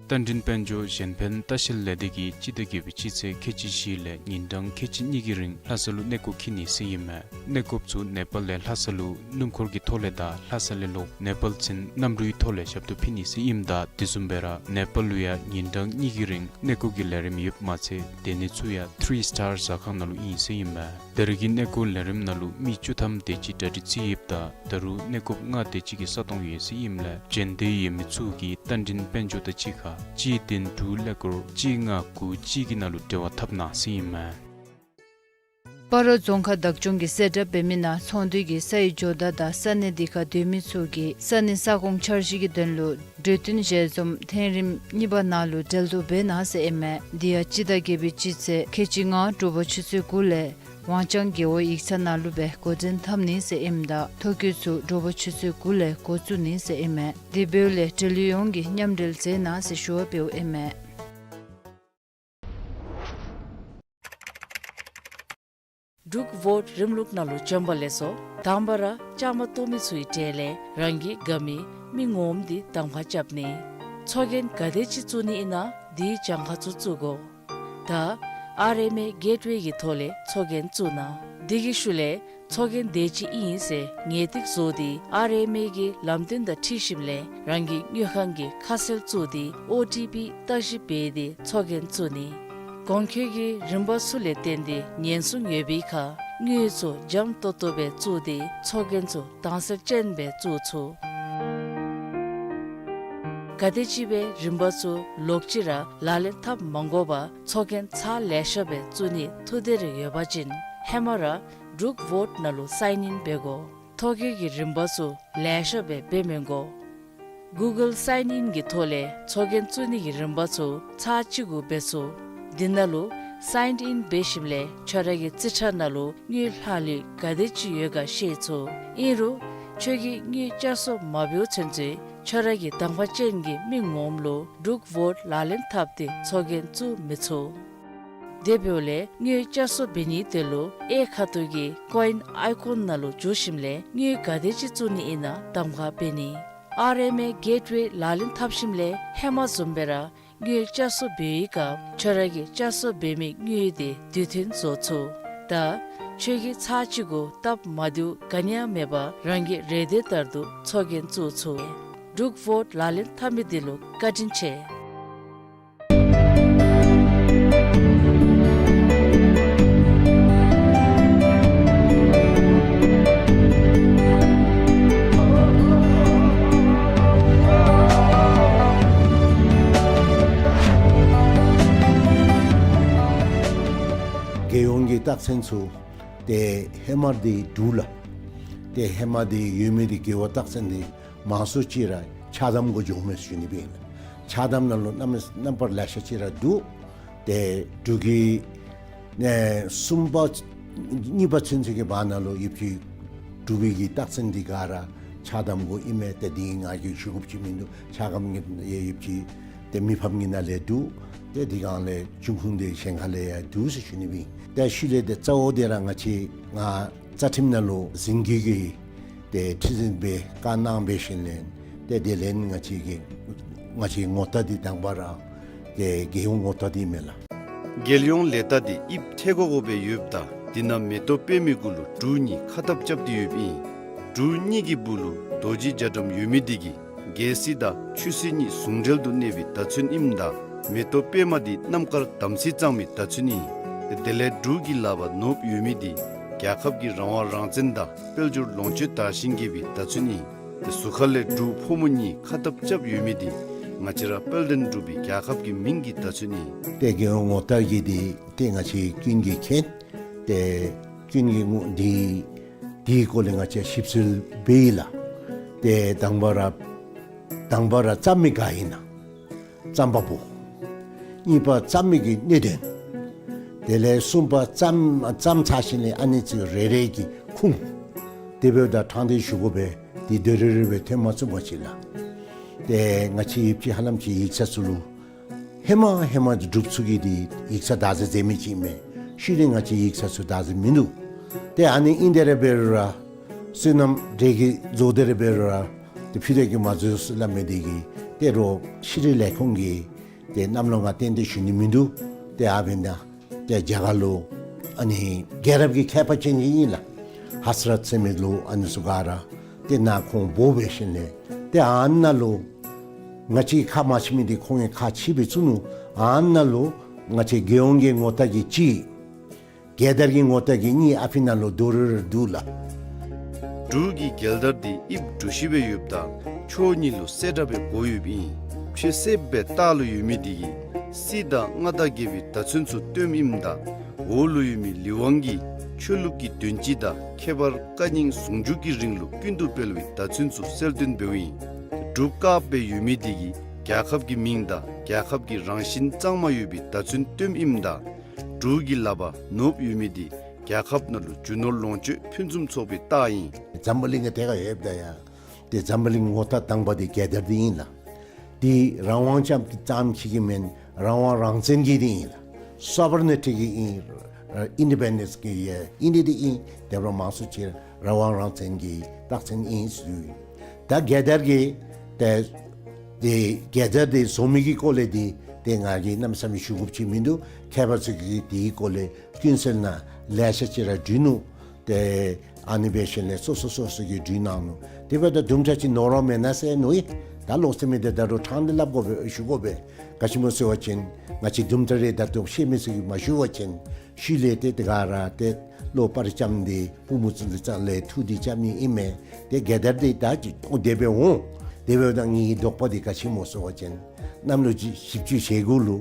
རྟ་མགྲིན་དཔལ་འབྱོར་གཞན་ཕན་ལྟ་བཤལ་ལས་སྡེ་གིས་སྤྱི་ཟླ་བརྒྱད་པའི་སྤྱི་ཚེས་ཁལ་གཅིག་བཞི་ལས་ཉིན་གྲངས་ཁལ་གཅིག་གཉིས་ཀྱི་རིང་ལྷ་ས་ལུ་གནས་སྐོར་འཁྱིད་ནི་ཟེར་ཨིན་མས། གནས་སྐོརཔ་ཚུ་ནེ་པཱལ་ལས་ལྷ་ས་ལུ་སྣུམ་འཁོར་གྱི་ཐོག་ལས་དང་ལྷ་ས་ལས་ལོག་ནེ་པཱལ་ཚུན་གནམ་གྲུའི་ཐོག་ལས་ཞབས་ཏོག་ཕུལ་ནི་ཟེར་ཨིནམ་ད་དེ་བཟུམ་སྦེ་ར་ནེ་པཱལ་ལུ་ཡང་ཉིན་གྲངས་གཉིས་ཀྱི་རིང་གནས་སྐོར་གྱི་ལས་རིམ་ཡོདཔ་མ་ཚད་སྡོད་གནས་ཚུ་ཡང་ཐི་རི་སི་ཊར་ཟ་ཁང་ནང་ལུ་ཨིན་ཟེར་ཨིན་མས། ད་རེས་ཀྱི་གནས་སྐོར་ལས་རིམ་ནང་ལུ་མི་བཅུ་ཐམ་དེ་ཅིག་གྲ་སྒྲིག་རྩིས་ཡོདཔ་ད་ད་རུང་གནས་སྐོརཔ་ལྔ་དེ་ཅིག་གི་ས་སྟོང་ཡོད་ཟེར་ཨིནམ་ལས་བྱོན་འདོད་ཡོད་མི་ཚུ་གིས་རྟ་མགྲིན་དཔལ་འབྱོར་དང་གཅིག་ཁར་གཅིག་བདུན་དྲུག་ཀླད་ཀོར་གཅིག་ལྔ་དགུ་གཅིག་གི་ནང་ལུ་འབྲེལ་བ་འཐབ་གནང་ཟེར་ཨིན་མས། སྤ་རོ་རྫོང་ཁག་བདག་སྐྱོང་གིས་གསལ་བསྒྲགས་འབད་མི་ནང་ཚོང་འདུས་ཀྱིས་ས་ཡི་ཇོ་བདག་དང་ས་གནས་འདི་ཁར་སྡོད་མི་ཚུ་གིས་ས་གནས་ས་ཁོངས་འཆར་གཞི་གི་དོན་ལུ་གྲོས་བསྟུན་ཞལ་འཛོམས་ཐེངས་རིམ་གཉིས་པ་ནང་ལུ་གྲལ་བསྡུ་འབད་གནང་ཟེར་ཨིན་མས། འདི་ཡང་སྤྱི་ཟླ་བརྒྱད་པའི་སྤྱི་ཚེས་ཁལ་གཅིག་ལྔ་དྲོ་པ་ཆུ་ཚོད་དགུ་ལས་ཝང་ཅང་རྒེད་འོག་ཡིག་ཚང་ནང་ལུ་སྦེ་འགོ་འདྲེན་འཐབ་ནི་ཟེར་ཨིནམ་ད་ཐོ་བཀོད་ཚུ་དྲོ་པ་ཆུ་ཚོད་དགུ་ལས་འགོ་བཙུགས་ནི་ཟེར་ཨིན་མས། དེ་འབདཝ་ལས་འབྲེལ་ཡོད་ཡོངས་ཀྱིས་མཉམ་འབྲེལ་མཛད་གནང་ཟེར་ཞུ་བ་འབདཝ་ཨིན་མས། འབྲུག་བོཊ་རིམ་ལུགས་ནང་ལུ་བྱོན་པ་ལེགས་སོ། དང་པ་ར་བཅའ་མར་གཏོགས་མི་ཚུའི་གྲས་ལས་རང་གི་དགའ་མི་ མི་ངོམ་འདི་གདམ་ཁ་རྐྱབ་ནི། ཚོགས་རྒྱན་ག་དེ་ཅིག་བཙུགས་ནི་ཨིན་ན་འདི་གྱངས་ཁ་ཚུ་བཙུགས་དགོ། ད་ཨར་ཨེམ་ཨེ་གེཊ་ཝེ་གི་ཐོག་ལས་ཚོགས་རྒྱན་བཙུགས་གནང་། དེ་གི་ཤུལ་ལས་ཚོགས་རྒྱན་དེ་ཅིག་ཨིན་ཟེར་ངེས་ཏིག་བཟོ་སྟེ་ཨར་ཨེམ་ཨེ་གི་ལམ་སྟོན་དང་འཁྲིལ་ཞིནམ་ལས་རང་གི་དངུལ་ཁང་གི་ཁ་གསལ་བཙུགས་ཏེ་ཨོ་ཊི་པི་བརྟག་ཞིབ་འབད་དེ་ཚོགས་རྒྱན་བཙུགས་ནི། གོང་འཁོད་ཀྱི་རིམ་པ་ཚུ་ལས་བརྟེན་ཏེ་ཉེན་སྲུང་ཡོད་པའི་ཁར་དངུལ་ཚུ་འཇམ་ཏོང་ཏོ་སྦེ་བཙུགས་ཏེ་ཚོགས་རྒྱན་ཚུ་དྭངས་གསལ་ཅན་སྦེ་བཙུགས་ཚུགས། ག་དེམ་ཅིག་སྦེ་རིམ་པ་ཚུ་ལོག་ཅི་ར་ལག་ལེན་འཐབ་མ་དགོ་པར་ཚོགས་རྒྱན་ཚར་ལེ་ཤ་སྦེ་བཙུགས་ནི་ཐུགས་འདོད་རེ་ཡོད་པ་ཅིན་ཧེ་མ་ར་འབྲུག་ཝོཊ་ནང་ལུ་སའིན་ཨིན་འབད་དགོ། ཐོ་བཀོད་ཀྱི་རིམ་པ་ཚུ་ལེ་ཤ་སྦེ་འབད་མི་དགོ། གུ་གཱལ་སའིན་ཨིན་གྱི་ཐོག་ལས་ཚོགས་རྒྱན་བཙུགས་ནི་གི་རིམ་པ་ཚུ་ཚར་གཅིག་གུ་འབད་ཚུགས། འདི་ནང་ལུ་སའིན་ཨིན་འབད་ཞིནམ་ལས་ཁྱོད་ར་གི་རྩིས་ཁྲ་ནང་ལུ་དངུལ་ལྷག་ལུས་ག་དེམ་ཅིག་ཡོད་ག་ཤེས་ཚུགས། ཨིན་རུང་ཁྱོད་ཀྱིས་དངུལ་བསྐྱར་གསོ་མ་འབདཝ་ཚུན་ཚོད་ཁྱོད་ར་གི་གདམ་ཁ་ཅན་གྱི་མི་ངོམ་ལུ་འབྲུག་ཝོཊ་ལག་ལེན་འཐབ་སྟེ་ཚོགས་རྒྱན་བཙུགས་མི་ཚུགས། དེ་འབདཝ་ལས་དངུལ་བསྐྱར་གསོ་འབད་ནི་དེ་ལུ་གཡས་ཁ་ཐུག་གི་ཀོ་ཨིན་ཨའི་ཀོན་ནང་ལུ་འཛུལ་ཞིནམ་ལས་དངུལ་ག་དེམ་ཅིག་བཙུགས་ནི་ཨིན་ན་གདམ་ཁ་འབད་ནི། ཨར་ཨེམ་ཨེ་གེཊ་ཝེ་ལག་ལེན་འཐབ་ཞིནམ་ལས་ཧེ་མ་བཟུམ་སྦེ་ར་དངུལ་བསྐྱར་གསོ་འབད་བའི་སྐབས་ཁྱོད་ར་གིས་བསྐྱར་གསོ་འབད་མི་དངུལ་དེ་དུས་མཐུན་བཟོ་ཚུགས། ད་ཁྱོད་ཀྱིས་ཚར་གཅིག་གུ་སྟབས་མ་བདེཝ་ག་ནི་ཡང་མེད་པར་རང་གི་རེ་འདོད་ལྟར་དུ་ཚོགས་རྒྱན་བཙུགས་ཚུགས། འབྲུག་ཝོཊ་ལག་ལེན་འཐབ་མི་འདི་ལུ་བཀའ་དྲིན་ཆེ། རྒྱལ་ཡོངས་ཀྱི་རྟགས་མཚན་ཚུ་ཏེ་ཧེ་མ་འདི་འབྲུག་ལགས། ཏེ་ཧེ་མ་འདི་ཡོད་མི་འདི་རྒེད་འོག་རྟགས་མཚན་འདི་མང་སུ་ཅིག་ར་ཆགས་དམ་གུ་འགྱོཝ་མས་ཟེར་ཞུ་ནི་སྦེ་ཨིན་ལགས། ཆགས་དམ་ནང་ལུ་རྣམ་རྣམ་པར་ལེ་ཤ་ཅིག་ར་འདུག། ཏེ་འབྲུག་གི་ཨེ་གསུམ་པ་གཉིས་པ་ཚུན་ཚོད་ཀྱི་བར་ན་ལུ་ཡོདཔ་ཅིག་འབྲུག་པའི་གི་རྟགས་མཚན་འདི་ག་ར་ཆགས་དམ་གུ་ཨིན་མས། ཏེ་འདི་ང་གིས་ཞུ་དགོཔ་ཅིག་མིན་འདུག། ཆགས་དམ་གྱི་ཡོདཔ་ཅིག་ཏེ་མི་ཕམ་གྱི་ནང་ལས་འདུག། ཏེ་འདི་སྒང་ལས་འབྱུང་ཁུངས་འདི་གཞན་ཁ་ལས་ཡང་འདུག་ཟེར་ཞུ་ནི་སྦེ་ཨིན། ཏེ་ཤུལ་ལས་ཏེ་གཙོ་བོ་འདི་ར་ང་བཅས་ང་རྩ་ཁྲིམས་ནང་ལུ་འཛིན་སྐྱོང་གི་ཏེ་ཁྲི་འཛིན་སྦེ་བཀའ་གནང་འབད་ཞིནམ་ལས་ཏེ་དེ་ལས་ང་བཅས་ཀྱི་ང་བཅས་ངོ་རྟགས་འདི་དང་པ་ར་ཏེ་རྒྱལ་ཡོངས་ངོ་རྟགས་འདི་མས་ལགས། རྒྱལ་ཡོངས་ལས་རྟགས་འདི་དབྱིབས་ཐལ་གོ་གོ་སྦེ་ཡོདཔ་ད་འདི་ནང་མེ་ཏོག་པདྨའི་གུ་ལུ་འབྲུག་གཉིས་ཁ་འཐབ་རྐྱབ་སྟེ་ཡོདཔ་ཨིན། འབྲུག་གཉིས་ཀྱི་སྦུག་ལུ་རྡོ་རྗེ་རྒྱ་གྲམ་ཡོད་མི་འདི་གིས་རྒྱལ་སྲིད་དང་ཆོས་སྲིད་གཉིས་ཟུང་འབྲེལ་དུ་གནས་པའི་བརྡ་མཚོན་ཨིནམ་ད་མེ་ཏོག་པདྨ་འདི་རྣམ་དཀར་དམ་ཚིག་གཙང་མའི་བརྡ་མཚོན་ཨིན། དེ་ལས་འབྲུག་གི་ལག་པར་ནོར་བུ་ཡོད་མི་འདི་རྒྱལ་ཁབ་ཀྱི་རང་དབང་རང་བཙན་དང་དཔལ་འབྱོར་ལོངས་སྤྱོད་དར་ཞིང་རྒྱས་པའི་བརྡ་མཚོན་ཨིན། དེ་ཟུར་ཁ་ལས་འབྲུག་ཕོ་མོ་གཉིས་ཁ་འཐབ་རྐྱབ་ཡོད་མི་འདི་ང་བཅས་ར་དཔལ་ལྡན་འབྲུག་པའི་རྒྱལ་ཁབ་ཀྱི་མིང་གི་བརྡ་མཚོན་ཨིན། ཏེ་རྒྱལ་ཡོངས་ངོ་རྟགས་ཀྱི་འདི་ཏེ་ང་བཅས་ཀུན་གྱིས་མཁྱེན། ཏེ་ཀུན་གྱིས་ངོ་འདི་འདིའི་སྐོར་ལས་ང་བཅས་ཞིབ་འཚོལ་འབད་ཡི་ལགས། ཏེ་དང་པ་ར་དང་པ་ར་བརྩམ་མི་ག་ཨིན་ན་རྩམ་པ་པོ། གཉིས་པ་བརྩམ་མི་གི་གནད་དོན། དེ་ལས་གསུམ་པ་བརྩམ་བརྩམ་ཚར་ཞིནམ་ལས་ཨ་ནི་ཚུ་རེ་རེ་གི་ཁུངས། དེ་འབདཝ་ད་དྲང་བདེན་ཞུ་དགོ་པས། འདི་དོན་རེ་རེ་སྦེ་ཐོན་མ་ཚུགས་པ་ཅིན་ལགས། ཏེ་ང་བཅས་ཡོདཔ་ཅིག་ཧ་ལམ་ཅིག་ཡིག་ཚང་ཚུ་ལུ་ཧེ་མ་ཧེ་མ་འབྲུགཔ་ཚུ་གིས་འདི་ཡིག་ཚང་བདག་འཛིན་མཛད་མི་ཅིག་མས། ཤུལ་ལས་ང་བཅས་ཡིག་ཚང་ཚུ་བདག་འཛིན་མིན་འདུག། ཏེ་ཨ་ནི་ཨིན་དེ་ར་འབད་རུང་ར་བསོད་ནམས་འདྲེ་གིས་རྫོགས་དེ་ར་འབད་རུང་ར་ཏེ་ཕུད་རྒྱས་ཀྱིས་མ་རྫོགས་ཟེར་སླབ་མི་འདི་གིས་ཏེ་རོགས་ཤེས་རིག་ལས་ཁུངས་ཀྱི་ཏེ་གནམ་ལོ་ང་གཏན་གཏན་ཞུ་ནི་མིན་འདུག། ཏེ་ཨ་འབདན་ད་ཏེ་རྒྱ་གར་ལུ་ཨ་ནི་རྒྱལ་རབས་ཀྱི་མཁས་པ་ཅན་ཅིག་ཨིན་ལགས། ཧ་ས་རཐ་ཟེར་མི་ལུ་ཨ་ནི་ཚུ་ག་ར་ཏེ་ནཱ་ཁོང་འབོ་འབད་ཞིནམ་ལས་ཏེ་ཨ་ནཱ་ལུ་ང་བཅས་ཁ་མ་ཕྱེ་མི་འདི་ཁོང་གིས་ཁ་ཕྱེ་སྦེ་བཙུགས་ནུག། ཨ་ནཱ་ལུ་ང་བཅས་རྒྱལ་ཡོངས་ཀྱི་ངོ་རྟགས་ཀྱི་གཅིག། རྒྱལ་དར་གྱི་ངོ་རྟགས་ཀྱི་གཉིས། ཨ་ཕི་ནཱ་ལུ་རྡོག་རིལ་རི་འདུག་ལགས། འབྲུག་གི་རྒྱལ་དར་འདི་དབྱིབས་འབྲུ་བཞི་སྦེ་ཡོདཔ་ད་ཕྱོགས་གཉིས་ལུ་གསེར་སྒྲ་སྦེ་བགོ་ཡོདཔ་ཨིན། ཕྱེད་གསེབ་སྦེ་ལྟག་ལུ་ཡོད་མི་འདི་གིས་སྲིད་དང་མངའ་བདག་རྒྱལ་པོའི་བརྡ་མཚོན་ཚུ་སྟོནམ་ཨིནམ་ད་འོག་ལུ་ཡོད་མི་ལི་ཝང་གིས་ཆོས་ལུགས་ཀྱི་དོན་སྤྱི་དང་ཁྱད་པར་བཀའ་རྙིང་ཟུང་འཇུག་གི་རིང་ལུགས་ཀུན་ཏུ་སྤེལ་བའི་བརྡ་མཚོན་ཚུ་གསལ་སྟོན་འབདཝ་ཨིན། འབྲུག་དཀརཔོ་སྦེ་ཡོད་མི་འདི་གིས་རྒྱལ་ཁབ་ཀྱི་མིང་དང་རྒྱལ་ཁབ་ཀྱི་རང་བཞིན་གཙང་མ་ཡོད་པའི་བརྡ་མཚོན་སྟོནམ་ཨིནམ་ད་འབྲུག་གི་ལག་པར་ནོར་བུ་ཡོད་མི་འདི་རྒྱལ་ཁབ་ནང་ལུ་རྒྱུ་ནོར་ལོངས་སྤྱོད་ཕུན་སུམ་ཚོགས་པའི་རྟགས་ཨིན། འཛམ་བུ་གླིང་གི་ཐད་ཁར་ཡོདཔ་ད་ཡང་ཏེ་འཛམ་བུ་གླིང་ངོ་རྟགས་དང་པ་འདི་རྒྱལ་དར་འདི་ཨིན་ལགས། འདི་རང་དབང་ཙམ་ཙམ་ཅིག་གི་མེན། རང་དབང་རང་བཙན་གྱི་འདི་ཨིན་ལགས། སོ་བར་ནི་ཊི་གི་ཨིན། ཨིན་ཌི་པེན་ཌེནསི་གི་ཨིན་ནི་འདི་ཨིན། དེ་འབདཝ་མང་སུ་ཅིག་རང་དབང་རང་བཙན་གྱི་རྟགས་མཚན་ཨིན་ཟེར་ཞུ་ཡི། ད་རྒྱལ་དར་གྱི་ ཏེ་དེ་རྒྱལ་དར་དེ་བཟོ་མི་གི་སྐོར་ལས་དེ་ཏེ་ང་གིས་གནམ་མེད་ས་མེད་ཞུ་དགོཔ་ཅིག་མིན་འདུག། མཁས་པ་ཚུ་གིས་དེའི་སྐོར་ལས་ཀུན་གསལ་ནང་ལེ་ཤ་ཅིག་ར་བྲིས་ནུག། ཏེ་ཨ་ནི་འབད་ཞིནམ་ལས་སོ་སོ་སོ་སོ་གིས་བྲིས་གནང་ནུག། དེ་འབདཝ་ད་དུམ་གྲ་ཅིག་ནོར་བ་མེན་ན་ཟེར་མནོ་ཡི། ད་ལོག་སྟེ་མི་དེ་ད་རུང་ཕྲང་སྟེ་སླབ་དགོ་པས། ཞུ་དགོ་པས། ག་ཅི་སྨོ་ཟེར་བ་ཅིན་ང་བཅས་དུམ་གྲ་རེ་ད་ལྟོ་ཤེས་མི་ཚུ་གིས་མ་ཞུ་བ་ཅིན་ཤུལ་ལས་ཏེ་དེ་ག་ར་ཏེ་བློ་ཕར་བཅམ་སྟེ་བུམོ་ཚུ་ལུ་རྩ་ལས་ཐུགས་དེ་བཅམ་ནི་ཨིན་མས། ཏེ་རྒྱལ་དར་དེ་ད་ཅི་དེ་སྦེ་འོང་། དེ་འབདཝ་ད་ངེའི་དོགས་པ་དེ་ག་ཅི་སྨོ་ཟེར་བ་ཅིན་གནམ་ལོ་བཞི་བཅུ་ཞེ་དགུ་ལུ་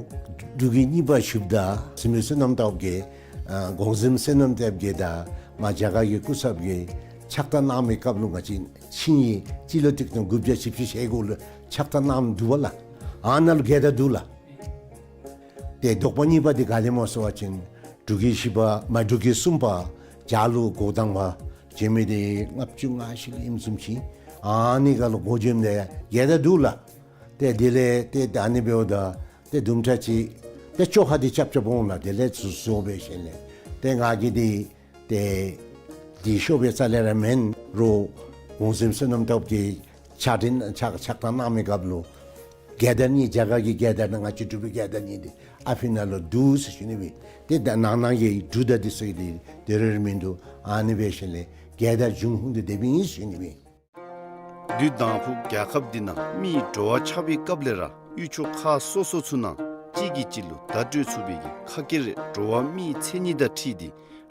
འབྲུག་རྒྱལ་གཉིས་པ་བཞུགསཔ་ད་བཟུམ་སྦེ་བསོད་ནམས་སྟོབས་རྒྱས་ཨ་གོང་གཟིམ་བསོད་ནམས་སྟོབས་རྒྱས་དང་མར་རྒྱ་གར་གྱི་སྐུ་ཚབ་ཀྱིས་ཕྱག་རྟགས་གནང་མི་སྐབས་ལུ་ང་བཅས་ཆིངས་ཡིག་སྤྱི་ལོ་ཆིག་སྟོང་དགུ་བརྒྱ་བཞི་བཅུ་ཞེ་དགུ་ལུ་ཕྱག་རྟགས་གནངམ་འདུག་པ་ལགས། ཨ་ནཱ་ལུ་རྒྱལ་དར་འདུག་ལགས། ཏེ་དོགས་པ་གཉིས་པ་དེ་ག་དེ་སྨོ་ཟེར་བ་ཅིན་འབྲུག་རྒྱལ་བཞི་པ་མ་འབྲུག་རྒྱལ་གསུམ་པ་བྱ་ལུ་འགོ་དང་པ་བྱོན་མི་དེ་ལྔ་བཅུ་ང་བཞི་ལུ་ཨིནམ་བཟུམ་ཅིག། ཨ་ནི་ཁར་ལུ་འགོ་བྱོནམ་ད་རྒྱལ་དར་འདུག་ལགས། ཏེ་དེ་ལས་ཏེ་ད་ཨ་ནི་འབདཝ་ད་ཏེ་དུམ་གྲ་ཅིག་ཏེ་བཅོ་ཁ་དེ་རྐྱབ་རྐྱབ་འོང་ལགས། དེ་ལས་ཚུར་བཟོ་འབད་ཞིནམ་ལས་ཏེ་ང་གིས་དེ་ཏེ་དེ་ཤོབ་སྦེ་རྩ་ལས་ར་མེན་རུང་གོང་གཟིམ་བསོད་ནམས་སྟོབས་རྒྱས་ཕྱག་དྲིན་ཕྱག་ཕྱག་རྟགས་གནང་མི་སྐབས་ལུ་རྒྱལ་དར་གཉིས་རྒྱ་གར་གྱི་རྒྱལ་དར་དང་ང་བཅས་འབྲུག་པའི་རྒྱལ་དར་གཉིས་དེ་ཨ་ཕི་ནང་ལུ་འདུག་ཟེར་ཞུ་ནི་སྦེ། ཏེ་ད་ནང་ན་གི་འབྲུག་དང་དེ་ཚུ་གི་དེ་དེ་རེ་རེ་མིན་འདུག། ཨ་ནི་འབད་ཞིནམ་ལས་རྒྱལ་དར་འབྱུང་ཁུངས་དེ་དེ་སྦེ་ཨིན་ཟེར་ཞུ་ནི་སྦེ། དུས་དང་ཕུ་རྒྱལ་ཁབ་འདི་ནང་མིའི་འགྲོ་བ་ཆགས་པའི་སྐབས་ལས་ར་ཡུལ་ཕྱོགས་ཁག་སོ་སོ་ཚུ་ནང་གཅིག་གིས་གཅིག་ལུ་བརྡ་སྤྲོད་ཚུགས་པའི་གི་ཁ་སྐད་རེ་འགྲོ་བ་མིའི་མཚན་ཉིད་དང་འཁྲིལ་ཏེ་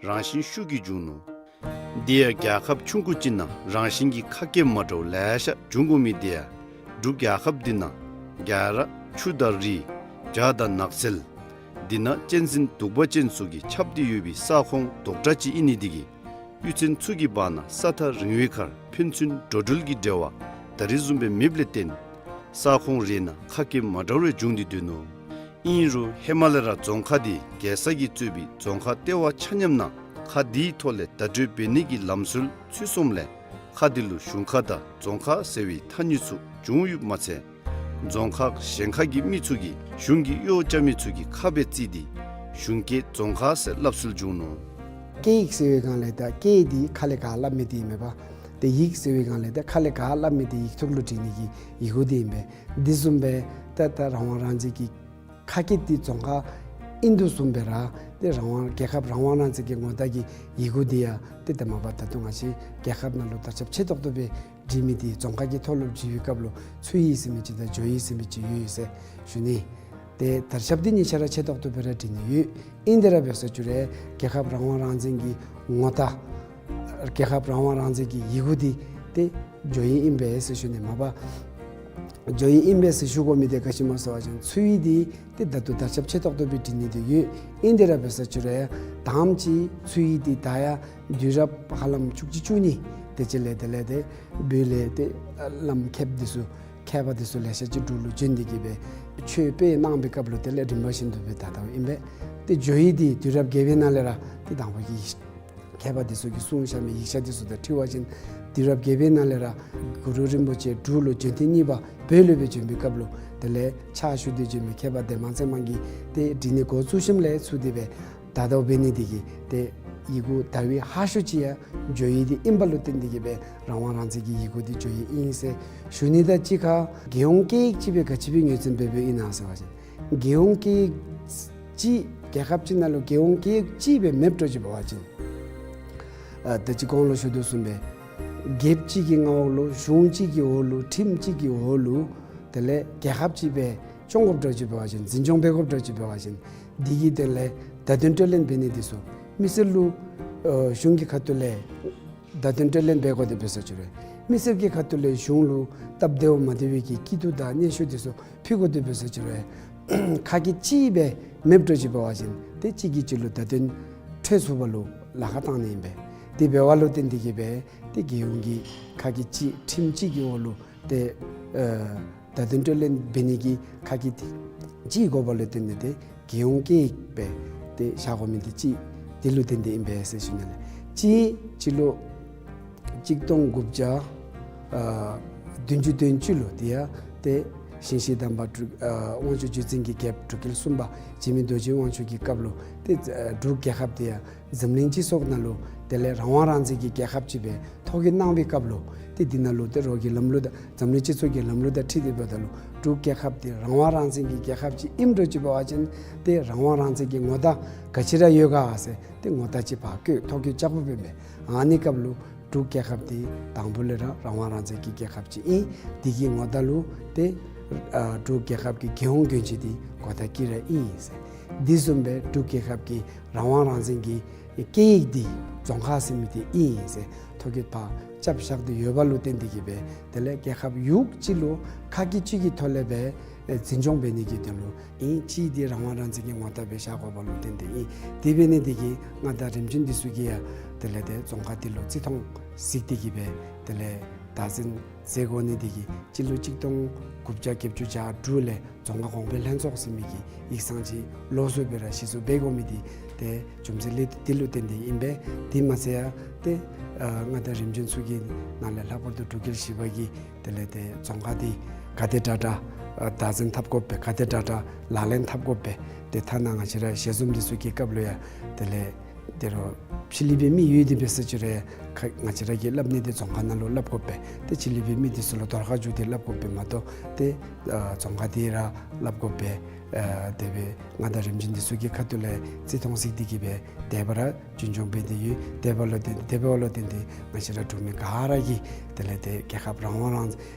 རང་བཞིན་ཤུགས་ཀྱིས་བྱུང་ནུག། དེ་ཡང་རྒྱལ་ཁབ་ཆུང་ཀུ་ཅིག་ནང་རང་བཞིན་གྱི་ཁ་སྐད་མ་འདྲཝ་ལེ་ཤ་འབྱུང་དགོ་མི་དེ་ཡང་འབྲུག་རྒྱལ་ཁབ་འདི་ནང་རྒྱ་ར་ཆུ་དང་རི་བྱ་དང་ནགས་ཚལ་འདི་ནང་གཅན་གཟན་གདུག་པ་ཅན་སོགས་ཀྱིས་ཁྱབ་སྟེ་ཡོད་པའི་ས་ཁོངས་རྡོག་བྲག་ཅིག་ཨིན་ནི་དེ་གིས་གཡུས་ཚན་ཚུ་གི་བར་ན་ས་ཐག་རིང་བའི་ཁར་ཕན་ཚུན་འགྲོ་འགྲུལ་གྱི་འབྲེལ་བ་ད་རེས་བཟུམ་སྦེ་མེདཔ་ལས་བརྟེན་ས་ཁོངས་རེ་ནང་ཁ་སྐད་མ་འདྲཝ་རེ་འབྱུང་སྟེ་སྡོད་ནུག། ཨིན་རུང་ཧེ་མ་ལས་ར་རྫོང་ཁག་འདི་རྒྱལ་ས་གིས་གཙོས་པའི་རྫོང་ཁག་ལྟེ་བ་ཆ་མཉམ་ནང་ཁག་འདིའི་ཐོག་ལས་བརྡ་སྤྲོད་འབད་ནི་གི་ལམ་སྲོལ་ཚུད་སོངམ་ལས་ཁག་འདི་ལུ་གཞུང་ཁ་དང་རྫོང་ཁ་ཟེར་བའི་ཐ་སྙད་ཚུ་བྱུང་ཡོདཔ་མ་ཚད་རྫོང་ཁག་གཞན་ཁག་གི་མི་ཚུ་གིས་གཞུང་གི་གཡོག་རྐྱབ་མི་ཚུ་གི་ཁ་སྦེ་བརྩིས་ཏེ་གཞུང་སྐད་རྫོང་ཁ་ཟེར་སླབ་སྲོལ་བྱུང་ནུག། སྐད་ཡིག་ཟེར་བའི་སྒང་ལས་ད་སྐད་འདི་ཁ་ལས་ག་སླབ་མི་དེ་ཨིན་མས་པ། ཏེ་ཡིག་ཟེར་བའི་སྒང་ལས་ད་ཁ་ལས་ག་སླབ་མི་དེ་ཡིག་ཐོག་ལུ་བྲི་ནི་གི་ཡི་གུ་དེ་ཨིན་པས། དེ་བཟུམ་སྦེ་ད་ད་རང་དབང་རང་བཙན་གྱི་ཁ་སྐད་འདི་རྫོང་ཁ་ཨིན་དོ་བཟུམ་སྦེ་ར་ཏེ་རང་དབང་རྒྱལ་ཁབ་རང་དབང་རང་བཙན་གྱི་ངོ་རྟགས་ཀྱི་ཡི་གུ་འདི་ཡང་ཏེ་ད་མ་པ་ད་ལྟོ་ང་བཅས་རྒྱལ་ཁབ་ནང་ལུ་དར་ཁྱབ་ཆེ་ཏོག་ཏོ་སྦེ་བྲི་མི་འདི་རྫོང་ཁ་གི་ཐོག་ལུ་བྲི་བའི་སྐབས་ལུ་ཚུ་ཡི་ཟེར་མི་ཅིག་དང་ཇོ་ཡི་ཟེར་མི་ཅིག་ཡོད་ཡོད་ཟེར་ཞུ་ནི། ཏེ་དར་ཁྱབ་འདི་གཉིས་ཆ་ར་ཆེ་ཏོག་ཏོ་སྦེ་ར་བྲི་ནི་ཡོད། ཨིན་དེ་ར་འབད་ས་ཅིག་རུང་རྒྱལ་ཁབ་རང་དབང་རང་བཙན་གྱི་ངོ་རྟགས་རྒྱལ་ཁབ་རང་དབང་རང་བཙན་གྱི་ཡི་གུ་འདི་ཏེ་ཇོ་ཡི་ཨིན་པས་ཟེར་ཞུ་ནི། མ་པ་ཇོ་ཡི་ཨིན་པས་ཟེར་ཞུ་དགོ་མི་དེ་ག་ཅི་སྨོ་ཟེར་བ་ཅིན་ཚུ་ཡི་འདི་ཏེ་ད་ལྟོ་དར་ཁྱབ་ཆེ་ཏོག་ཏོ་སྦེ་བྲི་ནི་དེ་ཡོད། ཨིན་དེ་ར་འབད་ས་ཅིག་རུང་ཡང་དང་པ་ཅིག་ཚུ་ཡི་འདི་ད་ཡང་དུས་རབས་ཧ་ལམ་བཅུ་གཅིག་བཅུ་གཉིས་དེ་ཅིག་ལས་དེ་ལས་ཏེ་བོད་ལས་ཏེ་བླམ་མཁསཔ་འདི་ཚུ་མཁས་པ་འདི་ཚུ་ལེ་ཤ་ཅིག་འབྲུག་ལུ་བྱོན་ཏེ་གིས་སྦེ་ཆོས་སྤེལ་གནང་བའི་སྐབས་ལུ་དེ་ལས་རིམ་པ་བཞིན་དུ་སྦེ་ད་ལྟོ་ཨིན་པས། ཏེ་ཇོ་ཡི་འདི་དུས་རབས་བརྒྱད་པའི་ནང་ལས་ར་ཏེ་དང་པ་གི་མཁས་པ་འདི་ཚུ་གིས་གསུངས་བཞག་མི་ཡིག་ཆ་འདི་ཚུ་དང་འཁྲིལ་བ་ཅིན་དུས་རབས་བརྒྱད་པའི་ནང་ལས་ར་གུ་རུ་རིན་པོ་ཆེ་འབྲུག་ལུ་བྱོན་ཐེངས་གཉིས་པ་བོད་ལུ་སྦེ་བྱོན་པའི་སྐབས་ལུ་དེ་ལས་ཕྱག་ཞུ་སྟེ་བྱོན་མི་མཁས་པ་ལྡན་མ་ཚེ་མང་གིས་ཏེ་བྲི་ནི་འགོ་བཙུགས་ཞིནམ་ལས་ཚུར་དེ་སྦེ་ད་ལྟོ་འབད་ནི་དེ་གིས་ཏེ་ཡི་གུ་དར་བའི་ཧ་ཤོས་ཅིག་ཡང་ཇོ་ཡི་འདི་ཨིན་པ་ལུ་བརྟེན་ཏེ་གིས་སྦེ་རང་དབང་རང་བཙན་གྱི་ཡི་གུ་འདི་ཇོ་ཡི་ཨིན་ཟེར་ཞུ་ནི། ད་གཅིག་ཁར་རྒྱལ་ཡོངས་སྐད་ཡིག་ཅིག་སྦེ་ག་ཅི་སྦེ་ངོས་འཛིན་འབད་འབདཝ་ཨིན་ན་ཟེར་བ་ཅིན་རྒྱལ་ཡོངས་སྐད་ཡིག་ཅིག་རྒྱལ་ཁབ་ཅིག་ནང་ལུ་རྒྱལ་ཡོངས་སྐད་ཡིག་ཅིག་སྦེ་མེདཔ་འདྲཝ་ཅིག་འབད་བ་ཅིན་ཨ་ད་ཅི་གོང་ལུ་ཞུ་དོ་བཟུམ་སྦེ་རྒྱལཔོ་གཅིག་གི་མངའ་འོག་ལུ་གཞུང་གཅིག་གི་འོག་ལུ་ཁྲིམས་གཅིག་གི་འོག་ལུ་དེ་ལས་རྒྱལ་ཁབ་ཅིག་སྦེ་སྐྱོང་དགོཔ་འདྲཝ་ཅིག་འབད་བ་ཅིན་འཛིན་སྐྱོང་འབད་དགོཔ་འདྲཝ་ཅིག་འབད་བ་ཅིན་འདི་གི་དོན་ལས་བརྡ་དོན་སྤྲོད་ལེན་འབད་ནི་འདི་ཚུ་མི་སེར་ལུ་ཨ་གཞུང་གི་ཁ་ཐུག་ལས་བརྡ་དོན་སྤྲོད་ལེན་འབད་དགོ་དེ་འབད་ས་ཅིག་རུང་མི་སེར་གྱི་ཁ་ཐུག་ལས་གཞུང་ལུ་སྟབས་བདེཝ་མ་བདེ་བའི་གི་སྐྱིད་སྡུག་དང་སྙན་ཞུ་འདི་ཚུ་ཕུལ་དགོ་དེ་འབད་ས་ཅིག་རུང་ཁ་སྐད་གཅིག་སྦེ་མེདཔ་འདྲཝ་ཅིག་འབད་བ་ཅིན་ཏེ་གཅིག་གིས་གཅིག་ལུ་བརྡ་དོན་འཕྲོད་ཚུགས་པ་ལུ་ལཱ་ཁག་བཏང་ནི་ཨིན་པས། དེ་འབདཝ་ལུ་བརྟེན་ཏེ་གིས་སྦེ་ཏེ་རྒྱལ་ཡོངས་ཀྱི་ཁ་སྐད་གཅིག་ཁྲིམས་གཅིག་གི་འོག་ལུ་ཏེ་ཨ་བརྡ་དོན་སྤྲོད་ལེན་འབད་ནི་གི་ཁ་སྐད་གཅིག་དགོ་པ་ལུ་བརྟེན་ཏེ་ཏེ་རྒྱལ་ཡོངས་སྐད་ཡིག་སྦེ་ཏེ་བཞག་དགོ་མི་འདི་གཅིག་དེ་ལུ་བརྟེན་ཏེ་ཨིན་པས་ཟེར་ཞུ་ནི་ལགས། གཅིག་སྤྱི་ལོ་གཅིག་སྟོང་དགུ་བརྒྱ་ཨ་བདུན་ཅུ་དོན་གཅིག་ལུ་དེ་ཡང་ཏེ་ཞིང་གཤེགས་དམ་པ་འབྲུག་ཨ་དབང་ཕྱུག་བརྒྱུད་འཛིན་གྱི་རྒྱལཔོ་འབྲུག་རྒྱལ་གསུམ་པ་འཇིགས་མེད་རྡོ་རྗེ་དབང་ཕྱུག་གི་སྐབས་ལུ་ཏེ་ཨ་འབྲུག་རྒྱལ་ཁབ་དེ་ཡང་འཛམ་གླིང་སྤྱི་ཚོགས་ནང་ལུ་དེ་ལས་རང་དབང་རང་བཙན་གྱི་རྒྱལ་ཁབ་ཅིག་སྦེ་ཐོ་བཀོད་གནང་བའི་སྐབས་ལུ་ ཏེ་འདི་ནང་ལུ་ཏེ་རོགས་ཀྱི་ལམ་ལུགས་དང་འཛམ་གླིང་སྤྱི་ཚོགས་ཀྱི་ལམ་ལུགས་དང་འཁྲིལ་ཏེ་འབདཝ་ད་ལུ་འབྲུག་རྒྱལ་ཁབ་འདི་རང་དབང་རང་བཙན་གྱི་རྒྱལ་ཁབ་ཅིག་ཨིནམ་འདྲཝ་ཅིག་འབད་བ་ཅིན་ཏེ་རང་དབང་རང་བཙན་གྱི་ངོ་རྟགས་ག་ཅི་ར་ཡོད་ག་ཟེར་ཏེ་ངོ་རྟགས་ཅིག་ཕར་བཀོད་ཐོ་བཀོད་རྐྱབ་དགོཔ་ཨིན་པས། ཨ་ནི་སྐབས་ལུ་འབྲུག་རྒྱལ་ཁབ་འདི་དང་པོ་ལས་ར་རང་དབང་རང་བཙན་གྱི་རྒྱལ་ཁབ་ཅིག་ཨིན། འདི་གི་ངོ་རྟགས་ལུ་ཏེ་ཨ་འབྲུག་རྒྱལ་ཁབ་ཀྱི་རྒྱལ་ཡོངས་གྱོན་ཆས་འདི་གོ་ད་ཀི་ར་ཨིན་ཟེར། འདི་བཟུམ་སྦེ་འབྲུག་རྒྱལ་ཁབ་ཀྱི་རང་དབང་རང་བཙན་གྱི་སྐད་ཡིག་འདི་རྫོང་ཁ་ཟེར་མི་འདི་ཨིན་ཟེར་ཐོ་བཀོད་ཕར་རྐྱབ་བཞག་སྟེ་ཡོདཔ་ལུ་བརྟེན་ཏེ་གིས་སྦེ་དེ་ལས་རྒྱལ་ཁབ་ཡུལ་གཅིག་ལུ་ཁ་སྐད་གཅིག་གི་ཐོག་ལས་སྦེ་ཨེ་འཛིན་སྐྱོང་འབད་ནི་གི་དོན་ལུ་ཨིན། གཅིག་འདི་རང་དབང་རང་བཙན་གྱི་ངོ་རྟགས་སྦེ་བཞག་དགོཔ་ལུ་བརྟེན་ཏེ་ཨིན། དེ་འབད་ནི་འདི་གིས་མངའ་བདག་རིམ་བྱོན་འདི་ཚུ་གིས་ཡང་དེ་ལས་ཏེ་རྫོང་ཁ་འདི་ལུ་རྩིས་མཐོང་གཟིགས་ཏེ་གིས་སྦེ་དེ་ལས་བདག་འཛིན་མཛད་དགོ་ནི་འདི་གིས་སྤྱི་ལོ་གཅིག་སྟོང་དགུ་བརྒྱ་བརྒྱད་ཅུ་གྱ་དྲུག་ལས་རྫོང་ཁ་གོང་འཕེལ་ལྷན་ཚོགས་ཟེར་མི་གི་ཡིག་ཚང་ཅིག་ལོགས་སུ་སྦེ་ར་གཞི་བཙུགས་འབད་དགོ་མི་འདི་ཏེ་རྒྱུ་མཚན་ལས་འདི་ལུ་བརྟེན་ཏེ་ཨིན་པས། དེ་མ་ཚད་ཡང་ཏེ་ཨ་མངའ་བདག་རིམ་བྱོན་ཚུ་གི་ནང་ལས་ལྷག་པར་དུ་འབྲུག་རྒྱལ་བཞི་པ་གིས་དེ་ལས་ཏེ་རྫོང་ཁ་འདི་ག་དེ་དྲག་དྲག་ཨ་བདག་འཛིན་འཐབ་དགོ་པས། ག་དེ་དྲག་དྲག་ལག་ལེན་འཐབ་དགོ་པས། ཏེ་ཐ་ན་ང་བཅས་ར་ཞལ་འཛོམས་འདི་ཚུ་གི་སྐབས་ལུ་ཡང་དེ་ལས་ཏེ་རོགས་ཕྱི་གླིང་པའི་མི་ཡོད་དེ་འབད་ས་ཅིག་རུང་ཁ་ང་བཅས་ར་གིས་སླབ་ནི་འདི་རྫོང་ཁ་ནང་ལུ་སླབ་དགོ་པས། ཏེ་ཕྱི་གླིང་པའི་མི་འདི་ཚུ་ལུ་དོར་ཁ་བཅུག་སྟེ་སླབ་དགོ་པས་མ་གཏོགས་ཏེ་ཨ་རྫོང་ཁ་འདི་ར་སླབ་དགོ་པས། ཨ་དེ་སྦེ་མངའ་བདག་རིམ་བྱོན་འདི་ཚུ་གི་ཁ་ཐུག་ལས་རྩིས་མཐོང་གཟིགས་ཏེ་གིས་སྦེ་དེ་སྦེ་ར་རྒྱུན་སྐྱོང་འབད་དེ་ཡོད། དེ་འབདཝ་ལུ་བརྟེན་དེ་འབདཝ་ལུ་བརྟེན་ཏེ་ང་བཅས་ར་འབྲུག་མི་ག་ར་གིས་དེ་ལས་ཏེ་རྒྱལ་ཁབ་རང་དབང་རང་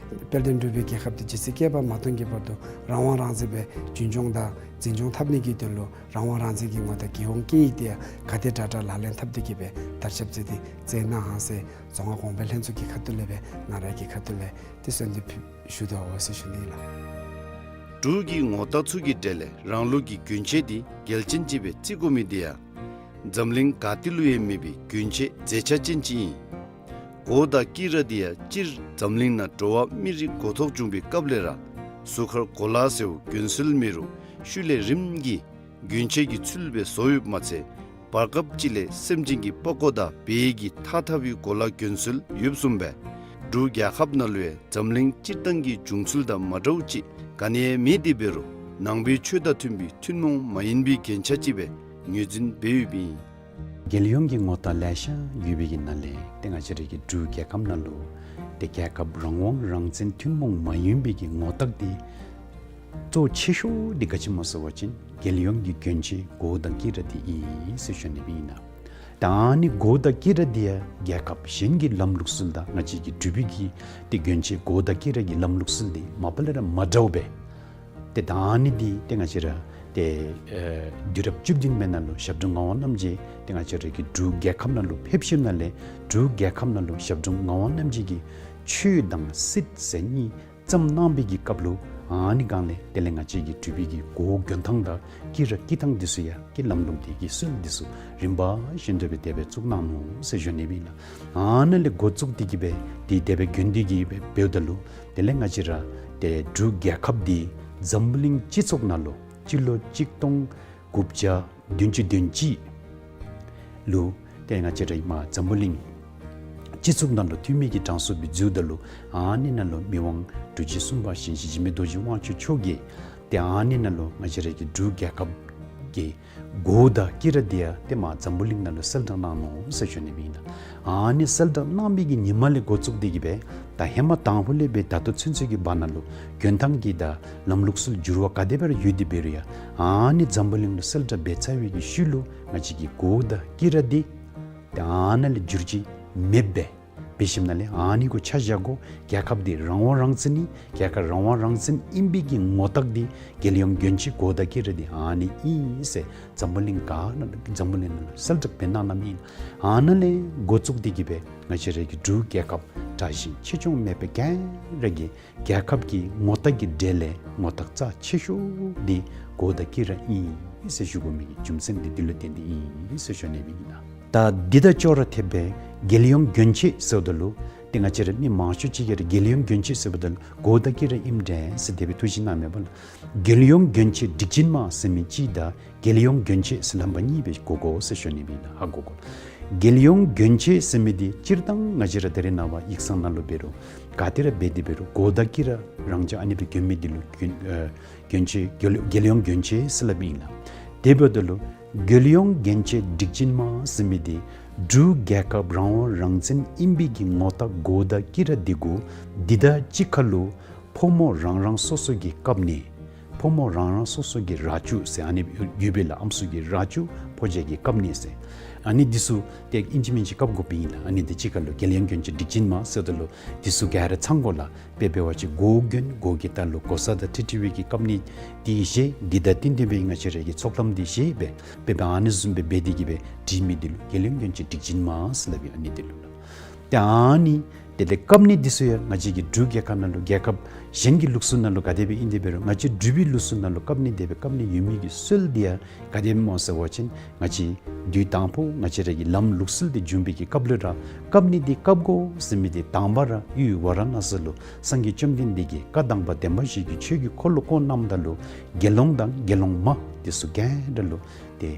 དཔལ་ལྡན་འབྲུག་པའི་རྒྱལ་ཁབ་འདི་ཇི་སྲིད་བསྐལ་པ་མ་སྟོངས་ཀྱི་བར་དུ་རང་དབང་རང་བཙན་སྦེ་རྒྱུན་སྐྱོང་དང་འཛིན་སྐྱོང་འཐབ་ནི་གི་དོན་ལུ་རང་དབང་རང་བཙན་གྱི་ངོ་རྟགས་རྒྱལ་ཡོངས་སྐད་ཡིག་འདི་ཡང་ག་དེ་དྲག་དྲག་ལག་ལེན་འཐབ་སྟེ་གིས་སྦེ་དར་ཁྱབ་མཛད་དེ་མཛད་གནང་ཧ་ཟེར་རྫོང་ཁ་གོང་འཕེལ་ལྷན་ཚོགས་ཀྱི་ཁ་ཐུག་ལས་སྦེ་ང་ར་གི་ཁ་ཐུག་ལས་ཏེ་གསོལ་འདེབས་ཞུ་དོ་ཟེར་ཞུ་ནི་ལགས། འབྲུག་གི་ངོ་རྟགས་ཚུ་གི་གྲས་ལས་རང་ལུགས་ཀྱི་གྱོན་ཆས་འདི་གལ་ཅན་ཅིག་སྦེ་བརྩི་དགོ་མི་འདི་ཡང་འཛམ་གླིང་ག་ཏེ་ལུ་ཡང་མེད་པའི་གྱོན་ཆས་མཛེས་ཆ་ཅན་ཅིག་ཨིན། གོ་དང་དཀྱི་ར་འདི་ཡང་སྤྱིར་འཛམ་གླིང་ནང་འགྲོ་བ་མི་རིགས་འགོ་ཐོག་བྱུང་པའི་སྐབས་ལས་ར་གཟུགས་ཁར་གོ་ལ་ཟེརཝ་གྱོན་སྲོལ་མེད་རུང་ཤུལ་ལས་རིམ་གྱིས་གྱོན་ཆས་ཀྱི་ཚུལ་སྦེ་བཟོ་ཡོདཔ་མ་ཚད་བར་སྐབས་ཅིག་ལས་སེམས་ཅན་གྱི་པགས་ཀོ་དང་བལ་གྱི་ཐགས་འཐག་པའི་གོ་ལ་གྱོན་སྲོལ་ཡོདཔ་བཟུམ་སྦེ་འབྲུག་རྒྱལ་ཁབ་ནང་ལུ་ཡང་འཛམ་གླིང་སྤྱིར་བཏང་གི་བྱུང་ཚུལ་དང་མ་འདྲཝ་ཅིག་ག་ནི་ཡང་མེད་དེ་འབད་རུང་ནང་པའི་ཆོས་དང་མཐུན་པའི་ཐུན་མོང་མ་ཡིན་པའི་རྒྱན་ཆ་ཅིག་སྦེ་ངོས་འཛིན་འབད་ཡོདཔ་ཨིན། རྒྱལ་ཡོངས་ཀྱི་ངོ་རྟགས་ལེ་ཤ་ཡོད་པའི་གི་ནང་ལས་ཏེ་ང་བཅས་རའི་གི་འབྲུག་རྒྱལ་ཁབ་ནང་ལུ་ཏེ་རྒྱལ་ཁབ་རང་དབང་རང་བཙན་ཐུན་མོང་མ་ཡིན་པའི་གི་ངོ་རྟགས་འདི་གཙོ་ཆེ་ཤོས་འདི་ག་ཅི་སྨོ་ཟེར་བ་ཅིན་རྒྱལ་ཡོངས་ཀྱི་གྱོན་ཆས་གོ་དང་དཀྱི་ར་འདི་ཨིན་ཟེར་ཞུ་ནི་སྦེ་ཨིན་ལགས། ད་ཨ་ནི་གོ་དང་དཀྱི་ར་འདི་ཡང་རྒྱལ་ཁབ་གཞན་གྱི་ལམ་ལུགས་སྲོལ་དང་ང་བཅས་ཀྱི་འབྲུག་པའི་གི་ཏེ་གྱོན་ཆས་གོ་དང་དཀྱི་ར་གི་ལམ་ལུགས་སྲོལ་འདི་མ་པ་ལས་ར་མ་འདྲཝ་སྦེ་ཏེ་ད་ཨ་ནི་འདི་ཏེ་ང་བཅས་ར་ཏེ་ཨེ་དུས་རབས་བཅུ་བདུན་པའི་ནང་ལུ་ཞབས་དྲུང་ངག་དབང་རྣམ་རྒྱལ་ཏེ་ང་བཅས་ར་གི་འབྲུག་རྒྱལ་ཁབ་ནང་ལུ་ཕེབས་ཞིནམ་ལས་འབྲུག་རྒྱལ་ཁབ་ནང་ལུ་ཞབས་དྲུང་ངག་དབང་རྣམ་རྒྱལ་གྱིས་ཆོས་དང་སྲིད་ཟེར་གཉིས་བརྩམས་གནང་པའི་གི་སྐབས་ལུ་ཨ་ནི་སྒང་ལས་དེ་ལས་ང་བཅས་ཀྱི་འབྲུག་པའི་གི་གོ་གྱོན་ཐངས་དང་དཀྱི་ར་དཀྱི་ཐངས་འདི་ཚུ་ཡང་གི་ལམ་ལུགས་འདི་གི་སྲོལ་འདི་ཚུ་རིམ་པ་བཞིན་དུ་སྦེ་དེ་སྦེ་བཙུགས་གནང་ནུག་ཟེར་ཞུ་ནི་སྦེ་ཨིན་ལགས། ཨ་ནཱ་ལས་འགོ་བཙུགས་ཏེ་གིས་སྦེ་འདི་དེ་སྦེ་གྱོན་ཏེ་གིས་སྦེ་འབདཝ་ད་ལུ་དེ་ལས་ང་བཅས་ར་ཏེ་འབྲུག་རྒྱལ་ཁབ་འདི་འཛམ་བུ་གླིང་སྤྱི་ཚོགས་ནང་ལུ་སྤྱི་ལོ་གཅིག་སྟོང་དགུ་བརྒྱ་བདུན་ཅུ་དོན་གཅིག་ལུ་ཏེ་ང་བཅས་ར་ཨིན་མས་འཛམ་བུ་གླིང་སྤྱི་ཚོགས་ནང་ལུ་འཐུས་མི་གི་གྲངས་སུ་སྦེ་འཛུལཝ་ད་ལུ་ཨ་ནི་ནང་ལུ་མི་དབང་འབྲུག་རྒྱལ་གསུམ་པ་ཞིང་གཤེགས་འཇིགས་མེད་རྡོ་རྗེ་དབང་ཕྱུག་མཆོག་གིས་ཏེ་ཨ་ནི་ནང་ལུ་ང་བཅས་ར་གི་འབྲུག་རྒྱལ་ཁབ་ཀྱི་གོ་དང་དཀྱི་ར་འདི་ཡང་ཏེ་མར་འཛམ་བུ་གླིང་ནང་ལུ་གསལ་བསྒྲགས་གནང་ནུག་ཟེར་ཞུ་ནི་སྦེ་ཨིན་ལགས། ཨ་ནི་གསལ་བསྒྲགས་གནང་པའི་གི་ཉིནམ་ལས་འགོ་བཙུགས་ཏེ་གིས་སྦེ་ད་ཧེ་མ་དང་ཕུ་ལས་སྦེ་ད་ལྟོ་ཚུན་ཚོད་ཀྱི་བར་ན་ལུ་གྱོན་ཐངས་ཀྱི་དང་ལམ་ལུགས་སྲོལ་འགྱུར་བ་ག་དེ་སྦེ་ར་ཡོད་དེ་འབད་རུང་ཡང་ཨ་ནི་འཛམ་བུ་གླིང་ལུ་གསལ་བསྒྲགས་འབད་ཚར་བའི་གི་ཤུལ་ལུ་ང་བཅས་ཀྱི་གོ་དང་དཀྱི་ར་འདི་ཏེ་ཨ་ནཱ་ལས་འགྱུར་བཅོས་མེདཔ་སྦེ་འབད་ཞིནམ་ལས་ཨ་ནི་གུ་ཆ་བཞག་དགོ། རྒྱལ་ཁབ་འདི་རང་དབང་རང་བཙན་ཨིན། རྒྱལ་ཁབ་རང་དབང་རང་བཙན་ཨིན་པའི་གི་ངོ་རྟགས་འདི་རྒྱལ་ཡོངས་གྱོན་ཆས་གོ་དང་དཀྱི་ར་འདི་ཨ་ནི་ཨིན་ཟེར་འཛམ་བུ་གླིང་ག་ནང་འཛམ་བུ་གླིང་ནང་ལུ་གསལ་བསྒྲགས་འབད་གནང་གནངམ་ཨིན། ཨ་ནཱ་ལས་འགོ་བཙུགས་ཏེ་གིས་སྦེ་ང་བཅས་ར་གི་འབྲུག་རྒྱལ་ཁབ་དྲག་ཞན་ཆེ་ཆུང་མེད་པར་ག་ར་གིས་རྒྱལ་ཁབ་ཀྱི་ངོ་རྟགས་ཀྱི་གྲས་ལས་ངོ་རྟགས་རྩ་ཆེ་ཤོས་འདི་གོ་དང་དཀྱི་ར་ཨིན་ཟེར་ཞུ་དགོ་མི་གི་རྒྱུ་མཚན་འདི་འདི་ལུ་བརྟེན་ཏེ་ཨིན་ཟེར་ཞུ་ནི་སྦེ་ཨིན་ལགས། ད་འདི་དང་ཅོག་ར་འཐདཔ་སྦེ་རྒྱལ་ཡོངས་གྱོན་ཆས་ཟེརཝ་ད་ལུ་ཏེ་ང་བཅས་ར་མི་མང་ཤོས་ཅིག་གིས་ར་རྒྱལ་ཡོངས་གྱོན་ཆས་ཟེརཝ་ད་ལུ་གོ་དང་དཀྱི་ར་ཨིནམ་འདྲས་ཟེར་དེ་སྦེ་ཐུགས་བཞེད་གནངམ་མས་པ་ལགས། རྒྱལ་ཡོངས་གྱོན་ཆས་སྒྲིག་ཅན་མ་ཟེར་མི་གཅིག་དང་རྒྱལ་ཡོངས་གྱོན་ཆས་ཟེར་ལྷམ་པ་གཉིས་སྦེ་གོ་དགོ་ཟེར་ཞུ་ནི་སྦེ་ཨིན་ལགས། ཧ་གོ་དགོ། རྒྱལ་ཡོངས་གྱོན་ཆས་ཟེར་མི་འདི་སྤྱིར་བཏང་ང་བཅས་ར་ད་རེས་ནངས་པ་ཡིག་ཚང་ནང་ལུ་འབད་རུང་ག་ཏེ་ར་འབད་དེ་འབད་རུང་གོ་དང་དཀྱི་ར་རང་འཇགས་ཨ་ནི་སྦེ་གྱོན་མི་འདི་ལུ་གྱོན་ཨེ་གྱོན་ཆས་རྒྱལ་རྒྱལ་ཡོངས་གྱོན་ཆས་ཟེར་སླབ་ཨིན་ལགས། དེ་འབདཝ་ད་ལུ་རྒྱལ་ཡོངས་གྱོན་ཆས་སྒྲིག་ཅན་མ་ཟེར་མི་འདི་ འབྲུག་རྒྱལ་ཁབ་རང་དབང་རང་བཙན་ཨིན་པའི་གི་ངོ་རྟགས་གོ་དང་དཀྱི་ར་འདི་གུ་འདི་དང་གཅིག་ཁར་ལུ་ཕོ་མོ་རང་རང་སོ་སོ་གི་ཀབ་ནི། ཕོ་མོ་རང་རང་སོ་སོ་གི་ར་ཅུ་ཟེར་ཨ་ནི་ཡོད་པས་ལགས། ཨམ་སྲུ་གི་ར་ཅུ་ཕོ་རྒྱས་ཀྱི་ཀབ་ནི་ཟེར། ཨ་ནི་འདི་ཚུ་ཏེ་ཨིན་ཅི་མིན་ཅི་ཀབ་དགོཔ་ཨིན་ལགས། ཨ་ནི་འདི་གཅིག་ཁར་ལུ་རྒྱལ་ཡོངས་གྱོན་ཆས་སྒྲིག་ཆས་མ་ཟེརཝ་ད་ལུ་འདི་ཚུ་ག་ར་ཚང་དགོ་ལགས། དཔེ་འབད་བ་ཅིན་གོ་གྱོན་གོ་གི་ད་ལུ་གོ་ས་དང་འཁྲིལ་འཁྲིལ་བའི་གི་ཀབ་ནི་འདི་བཞེས། འདི་དང་བསྟུན་ཏེ་སྦེ་ང་བཅས་ར་གི་ཚོགས་ལམ་འདི་བཞེས་སྦེ་དཔེ་འབད་ཨ་ནི་བཟུམ་སྦེ་འབད་དེ་གི་སྦེ་སྒྲིག་མི་འདི་ལུ་རྒྱལ་ཡོངས་གྱོན་ཆས་སྒྲིག་ཆས་མ་ཟེར་སླབ་ཨིན། ཨ་ནི་འདི་ལུ་ལགས། ཏེ་ཨ་ནི་དེ་ལས་ཀབ་ནི་འདི་ཚུ་ཡང་ང་བཅས་ཀྱི་འབྲུག་རྒྱལ་ཁབ་ནང་ལུ་རྒྱལ་ཁབ་གཞན་གྱི་ལུགས་སྲོལ་ནང་ལུ་ག་དེ་སྦེ་ཨིན་དེ་འབད་རུང་ང་བཅས་འབྲུག་པའི་ལུགས་སྲོལ་ནང་ལུ་ཀབ་ནི་དེ་སྦེ་ཀབ་ནི་ཡོད་མི་གི་སྲོལ་འདི་ཡང་ག་དེ་སྦེ་སྨོ་ཟེར་བ་ཅིན་ང་བཅས་དུས་དང་པོ་ང་བཅས་ར་གི་ལམ་ལུགས་སྲོལ་འདི་བྱུང་བའི་གི་སྐབས་ལུ་ར་ཀབ་ནི་འདི་ཀབ་དགོ་ཟེར་མི་འདི་དང་པ་ར་ཡུལ་ཝ་ར་ཎ་སི་ལུ་སངས་རྒྱས་བཅོམ་ལྡན་འདས་ཀྱིས་བཀའ་དང་པ་བདེན་པ་བཞི་གི་ཆོས་ཀྱི་འཁོར་ལོ་བསྐོར་གནངམ་ད་ལུ་དགེ་སློང་དང་དགེ་སློང་མ་འདི་ཚུ་ག་ར་ལུ་ཏེ་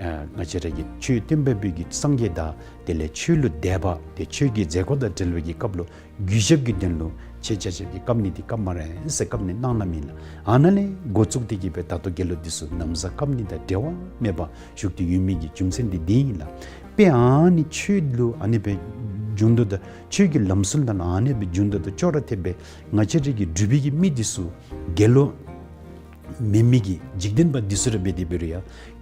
ཨ་ང་བཅས་ར་གི་ཆོས་སྟོན་པ་པོ་གི་སངས་རྒྱས་དང་དེ་ལས་ཆོས་ལུ་དད་པ་ཏེ་ཆོས་ཀྱི་མཛད་སྒོ་དང་འབྲེལ་བའི་གི་སྐབས་ལུ་གུས་ཞབས་ཀྱི་དོན་ལུ་ཆེ་ཆ་ཆེ་གི་ཀབ་ནི་འདི་ཀབ་སྨ་རེ་ཟེར་ཀབ་ནི་གནང་གནངམ་ཨིན་ལགས། ཨ་ནཱ་ལས་འགོ་བཙུགས་ཏེ་གི་སྦེ་ད་ལྟོ་དགེ་སློང་འདི་ཚུ་ན་བཟའ་ཀབ་ནི་དང་འབྲལ་བ་མེད་པར་བཞུགས་ཏེ་ཡོད་མི་གི་རྒྱུ་མཚན་འདི་འདི་ཨིན་ལགས། དཔེ་ཨ་ནི་ཆོས་ལུ་ཨ་ནི་སྦེ་འབྱུང་དོ་དང་ཆོས་ཀྱི་ལམ་སྲོལ་དང་ཨ་ནི་སྦེ་འབྱུང་དོ་དང་ཅོག་ར་འཐདཔ་སྦེ་ང་བཅས་ར་གི་འབྲུག་པའི་གི་མི་འདི་ཚུ་དགེ་སློང་མེན་མི་གི་འཇིག་རྟེན་པ་འདི་ཚུ་ར་འབད་དེ་འབད་རུང་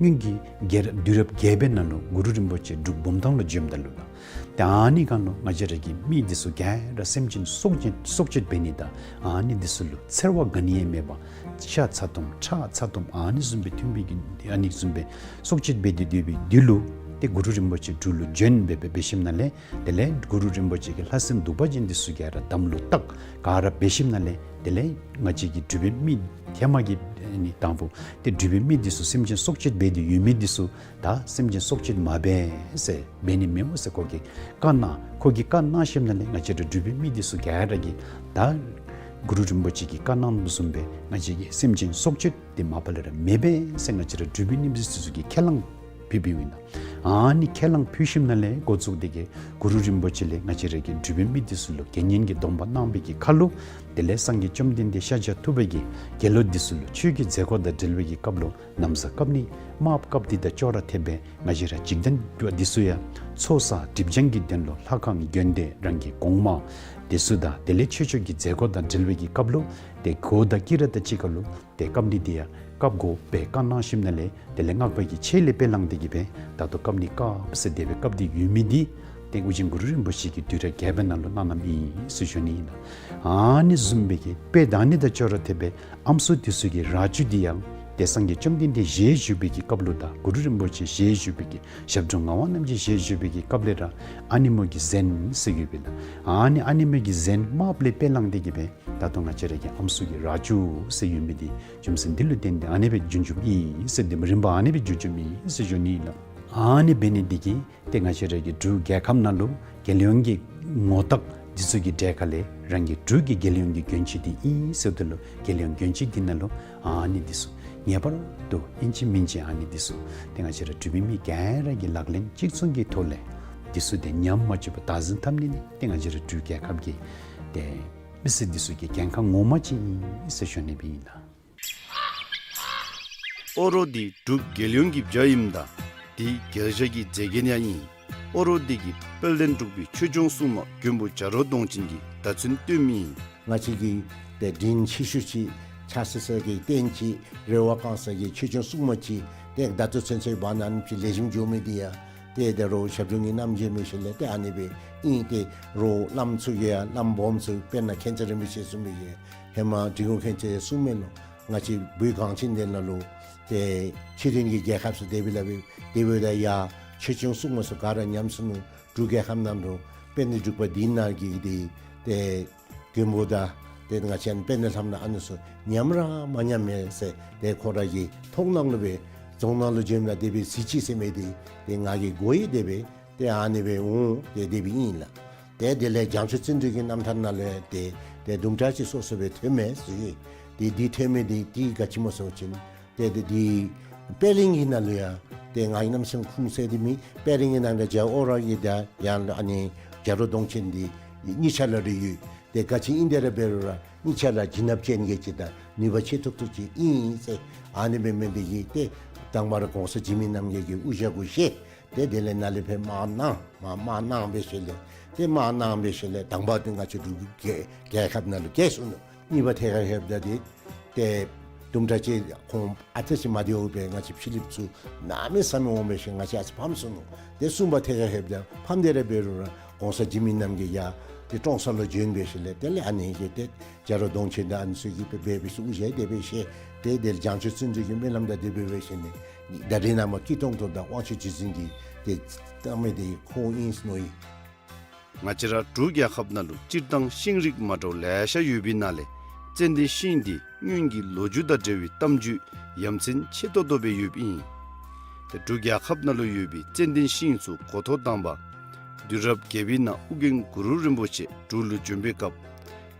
ཡང་སྔོན་གྱི་རྒྱལ་རབས་དུས་རབས་བརྒྱད་པའི་ནང་ལུ་གུ་རུ་རིན་པོ་ཆེ་འབྲུག་བུམ་ཐང་ལུ་བྱོནམ་ད་ལུ་ལགས། ཏེ་ཨ་ནི་སྒང་ལུ་ང་བཅས་ར་གི་མི་འདི་ཚུ་ག་ར་སེམས་ཅན་སྲོག་གཅོད་སྲོག་གཅོད་འབད་ནི་དང་ཨ་ནི་འདི་ཚུ་ལུ་འཚེར་བ་ག་ནི་ཡང་མེད་པར་ཤ་ཚ་ཏོམ་ཁྲག་ཚ་ཏོམ་ཨ་ནི་བཟུམ་སྦེ་ཐོན་པའི་གི་ཨ་ནི་བཟུམ་སྦེ་སྲོག་གཅོད་འབད་དེ་སྡོད་པའི་དུས་ལུ་ཏེ་གུ་རུ་རིན་པོ་ཆེ་འབྲུག་ལུ་བྱོན་སྦེ་སྦེ་འབད་ཞིནམ་ལས་དེ་ལས་གུ་རུ་རིན་པོ་ཆེ་གིས་ལྷ་སྲིན་གདུག་པ་ཅན་འདི་ཚུ་ག་ར་དམ་ལུ་བཏགས་ག་ར་འབད་ཞིནམ་ལས་དེ་ལས་ང་བཅས་ཀྱི་འབྲུག་པའི་མི་ཧེ་མ་གི་ཨ་ནི་དང་པོ་ཏེ་འབྲུག་པའི་མི་འདི་ཚུ་སེམས་ཅན་སྲོག་གཅོད་འབད་དེ་ཡོད་མི་འདི་ཚུ་ད་སེམས་ཅན་སྲོག་གཅོད་མ་འབད་ཟེར་འབད་ནི་མི་འོང་ཟེར་ཁོ་གིས་བཀའ་གནང་། ཁོ་གིས་བཀའ་གནང་ཞིནམ་ལས་ང་བཅས་ར་འབྲུག་པའི་མི་འདི་ཚུ་ག་ར་གིས་ད་གུ་རུ་རིན་པོ་ཆེ་གིས་བཀའ་གནང་བཟུམ་སྦེ་ང་བཅས་ཀྱིས་སེམས་ཅན་སྲོག་གཅོད་འདི་མ་པ་ལས་ར་མི་འབད་ཟེར་ང་བཅས་ར་འབྲུག་པའི་མི་འདི་ཚུ་གིས་ཁས་བླངས་ཕུལ་བའི་ཨིན་ལགས། ཨ་ནི་ཁས་བླངས་ཕུལ་ཞིནམ་ལས་འགོ་བཙུགས་ཏེ་གི་གུ་རུ་རིན་པོ་ཆེ་ལས་ང་བཅས་ར་གི་འབྲུག་པའི་མི་འདི་ཚུ་ལུ་དགེ་བསྙེན་གྱི་སྡོམ་པ་གནང་བའི་གི་ཁར་ལུ་དེ་ལས་སངས་རྒྱས་བཅོམ་ལྡན་འདས་ཤཱཀྱ་ཐུབ་པ་གིས་དགེ་སློང་འདི་ཚུ་ལུ་ཆོས་ཀྱི་མཛད་སྒོ་དང་འབྲེལ་བའི་གི་སྐབས་ལུ་ན་བཟའ་བཀབ་ནི་དམརཔོ་བཀབ་འདི་དང་ཅོག་ར་འཐདཔ་སྦེ་ང་བཅས་ར་འཇིག་རྟེན་པ་འདི་ཚུ་ཡང་ཚོགས་བསགས་སྒྲིབ་སྦྱང་གི་དོན་ལུ་ལྷ་ཁང་དགོན་སྡེ་རང་གི་གོང་མ་འདི་ཚུ་དང་དེ་ལས་ཆོས་ཕྱོགས་ཀྱི་མཛད་སྒོ་དང་འབྲེལ་བའི་གི་སྐབས་ལུ་ཏེ་གོ་དང་དཀྱི་ར་དང་གཅིག་ཁར་ལུ་ཏེ་བཀབ་ནི་འདི་ཡང་བཀབ་དགོ་པའི་བཀའ་གནང་ཞིནམ་ལས་དེ་ལས་སྔགས་པ་གི་ཆས་ལས་དཔེ་བླངས་ཏེ་གི་སྦེ་ད་ལྟོ་བཀབ་ནི་བཀབ་ཟེར་དེ་སྦེ་བཀབ་སྟེ་ཡོད་མི་འདི་ཏེ་ཨོ་རྒྱན་གུ་རུ་རིན་པོ་ཆེ་གིས་དུས་རབས་བརྒྱད་པའི་ནང་ལུ་གནང་གནངམ་ཨིན་ཟེར་ཞུ་ནི་ཨིན་ལགས། ཨ་ནི་བཟུམ་སྦེ་གི་དཔེ་ད་ནི་དང་ཅོག་ར་འཐདཔ་སྦེ་ཨམ་སྲུ་འདི་ཚུ་གི་ར་ཅུ་འདི་ཡང་ཏེ་སངས་རྒྱས་བཅོམ་ལྡན་འདས་ཞལ་བཞུགས་པའི་གི་སྐབས་ལུ་དང་གུ་རུ་རིན་པོ་ཆེ་ཞལ་བཞུགས་པའི་གི་ཞབས་དྲུང་ངག་དབང་རྣམ་རྒྱལ་ཞལ་བཞུགས་པའི་གི་སྐབས་ལས་ར་ཨ་ནི་མོ་གི་གཟན་ཟེར་ཡོད་པས་ལགས། ཨ་ནི་ཨ་ནི་མོ་གི་གཟན་དམརཔོ་ལས་དཔེ་བླངས་ཏེ་གི་སྦེ་ད་ལྟོ་ང་བཅས་ར་གི་ཨམ་སྲུ་གི་ར་ཅུ་ཟེར་ཡོད་མི་འདི་རྒྱུ་མཚན་འདི་ལུ་བརྟེན་ཏེ་ཨ་ནི་སྦེ་བྱུང་བྱུངམ་ཨིན་ཟེར་འདི་མོ་རིམ་པ་ཨ་ནི་སྦེ་བྱུང་བྱུངམ་ཨིན་ཟེར་ཞུ་ནི་ཨིན་ལགས། ཨ་ནི་འབད་ནི་འདི་གིས་ཏེ་ང་བཅས་ར་གི་འབྲུག་རྒྱལ་ཁབ་ནང་ལུ་རྒྱལ་ཡོངས་ཀྱི་ངོ་རྟགས་འདི་ཚུ་གི་གྲས་ཁ་ལས་རང་གི་འབྲུག་གི་རྒྱལ་ཡོངས་ཀྱི་གྱོན་ཆས་འདི་ཨིན་ཟེརཝ་ད་ལུ་རྒྱལ་ཡོངས་གྱོན་ཆས་འདི་ནང་ལུ་ཨ་ནི་འདི་ཚུ་ངེས་པར་དུ་ཨིན་ཅི་མིན་ཅི་ཨ་ནི་འདི་ཚུ་ཏེ་ང་བཅས་ར་འབྲུག་པའི་མི་ག་ར་གིས་ལག་ལེན་གཅིག་མཚུངས་ཀྱི་ཐོག་ལས་འདི་ཚུ་ཏེ་ཉམས་མ་བཅུག་པར་བདག་འཛིན་འཐབ་ནི་ནི་ཏེ་ང་བཅས་ར་འབྲུག་རྒྱལ་ཁབ་ཀྱི་ཏེ་མི་སེར་འདི་ཚུ་གི་འགན་ཁག་ངོ་མ་ཅིག་ཨིན་ཟེར་ཞུ་ནི་སྦེ་ཨིན་ལགས། ཨོ་རོག་འདི་འབྲུག་རྒྱལ་ཡོངས་ཀྱི་བྱ་ཨིནམ་ད་འདི་རྒྱལ་བྱ་གི་མཛེས་རྒྱན་ཡང་ཨིན། ཨོ་རོག་འདི་གི་དཔལ་ལྡན་འབྲུག་པའི་ཆོས་སྐྱོང་སྲུང་མ་མགོན་པོ་བྱ་རོག་གདོང་ཅན་གྱིས་བརྡ་མཚོན་སྟོན་མི་ཨིན། ང་བཅས་ཀྱི་ཏེ་དྲིན་ཆེ་ཤོས་ཅིག་ཕྱག་འཚལ་ས་གི་རྟེན་ཅིག་རེ་བ་བསྐང་ས་གི་ཆོས་སྐྱོང་སྲུང་མ་ཅིག་ཏེ་བརྡ་མཚོན་ཚུན་ཚོད་འབད་ནི་ཨ་ནི་ཅིག་ལེགས་ཤོམ་འགྱོ་མི་འདི་ཡང་ཏེ་ད་རུང་ཞབས་དྲུང་གི་རྣམ་འབྱེད་མི་ཤེས་ལས་ཏེ་ཨ་ནི་སྦེ་ཨིན། ཏེ་རོགས་བླམ་ཚུ་གིས་ཡང་བླམ་སྦོམ་ཚུ་དཔེར་ན་མཁྱེན་བརྩེ་རིན་པོ་ཆེ་གསུངས་མི་གི་ཧེ་མ་འབྲི་གུང་མཁྱེན་བརྩེ་གསུངས་མི་ལུ་ང་བཅས་བོད་གངས་ཅན་འདི་ནང་ལུ་ཏེ་ཕྱི་རྒྱལ་གྱི་རྒྱལ་ཁབ་ཚུ་དེ་སྦེ་ལས་སྦེ་དེ་སྦེ་ད་ཡ་ཆོས་སྐྱོང་སྲུང་མ་ཚུ་ག་ར་ཉམས་སོ་ནུག། འབྲུག་རྒྱལ་ཁབ་ནང་ལུ་དཔལ་ལྡན་འབྲུག་པ་འདི་ནང་གི་འདི་ཏེ་མགོན་པོ་དང་ཏེ་ང་བཅས་དཔལ་ལྡན་ལྷ་མོ་ཨ་ནི་ཚུ་ཉམས་ར་མ་ཉམས་མས་ཟེར་ཏེ་ཁོ་ར་གི་མཐོང་སྣང་ལུ་སྦེ་རྫོང་ནང་ལུ་བྱོནམ་ད་དེ་སྦེ་གཟིགས་ཅི་ཟེར་མི་འདི་ཏེ་ང་གིས་གོ་ཡི། དེ་སྦེ་ཏེ་ཨ་ནི་སྦེ་འོང་། ཏེ་དེ་སྦེ་ཨིན་ལགས། ཏེ་དེ་ལས་བྱང་ཆུབ་བརྩོན་འགྲུས་ཀྱི་རྣམ་ཐར་ནང་ལས་ཏེ་ཏེ་དུམ་གྲ་ཅིག་སོ་སོ་སྦེ་ཐོན་མས་ཟེར། ཏེ་འདི་ཐོན་མི་འདི་ཏེ་ག་ཅི་སྨོ་ཟེར་བ་ཅིན་ཏེ་ཏེ་འདི་དཔལ་གླིང་གི་ནང་ལུ་ཡང་ཏེ་ང་གི་རྣམ་སེམས་ཁུངས་གསལ་འདི་མེད། དཔལ་གླིང་གི་ནང་ལུ་རྒྱལ་བ་ཨོ་ར་གི་ད་ཡང་ཨ་ནི་བྱ་རོག་གདོང་ཅན་འདི་གཉིས་ཆ་ར་རེ་ཡོད། ཏེ་ག་ཅི་ཨིན་དེ་ར་འབད་རུང་ར་གཉིས་ཆ་ར་བྱིན་རླབས་ཅན་གྱི་ཅིག་དང་ནུས་པ་ཆེ་ཏོག་ཏོ་ཅིག་ཨིན་ཟེར། ཨ་ནི་སྦེ་མི་འདི་གིས་ཏེ་དང་པ་ར་གོང་ས་འཇིགས་མེད་རྣམ་རྒྱལ་གྱི་དབུ་ཞྭ་གུ་བཞེས། ཏེ་དེ་ལས་ནཱ་ལས་ཕར་དམག་གནང་མར་དམག་གནང་འབད་ཞིནམ་ལས་ཏེ་དམག་གནང་འབད་ཞིནམ་ལས་དང་པ་འདི་ང་བཅས་འབྲུག་གི་རྒྱལ་རྒྱལ་ཁབ་ནང་ལུ་རྒྱལ་སོང་ནུག། གཉིས་པ་ཐད་ཁར་ལྷོདཔ་ད་འདི་ཏེ་དུམ་གྲ་ཅིག་ཁོང་ཨ་ཙི་ཅིག་མ་བདེཝ་འབད་ང་བཅས་ཕྱི་གླིངཔ་ཚུ་གནམ་མེད་ས་མེད་འོང་འབད་ཞིནམ་ང་བཅས་ཨ་ཙི་ཕམ་སོང་ནུག། ཏེ་གསུམ་པ་ཐད་ཁར་ལྷོདཔ་ད་ཕམ་སྟེ་ར་འབད་རུང་ར་གོང་ས་འཇིགས་མེད་རྣམ་རྒྱལ་ཡར་ཏེ་ཀྲོང་གསར་ལུ་བྱོན་འབད་ཞིནམ་ལས་དེ་ལས་ཨ་ནི་གི་ཏེ་རྒྱ་རོ་གདོང་ཆེན་དང་ཨ་ནི་ཚུ་གིས་འབད་འབད་ཞིནམ་དབུ་བཞེས་ཏེ་འབད་ཞིནམ་ཏེ་དེ་ལས་བྱང་ཆུབ་བརྩོན་འགྲུས་ཀྱི་སྨོན་ལམ་དང་དེ་སྦེ་འབད་ཞིནམ་ལས་ད་རེས་ནངས་པ་སྐྱིད་ཏོང་ཏོ་དང་དབང་ཕྱུག་རྗེ་བཙུན་གྱི་ཏེ་བཏང་མི་དེ་ཁོ་ཨིན་ཟེར་མནོ་ཡི། ང་བཅས་ར་འབྲུག་རྒྱལ་ཁབ་ནང་ལུ་སྤྱིར་བཏང་ཤིང་རིགས་མ་འདྲཝ་ལེ་ཤ་ཡོད་པའི་ནང་ལས་ཙན་དན་ཤིང་འདི་སྔོན་གྱི་ལོ་རྒྱུས་དང་འབྲེལ་བའི་གཏམ་རྒྱུད་ཡ་མཚན་ཆེ་ཏོག་ཏོ་སྦེ་ཡོདཔ་ཨིན། ཏེ་འབྲུག་རྒྱལ་ཁབ་ནང་ལུ་ཡོད་པའི་ཙན་དན་ཤིང་ཚུ་འགོ་ཐོག་དང་པ་དུས་རབས་བརྒྱད་པའི་ནང་ཨོ་རྒྱན་གུ་རུ་རིན་པོ་ཆེ་འབྲུག་ལུ་བྱོན་པའི་སྐབས་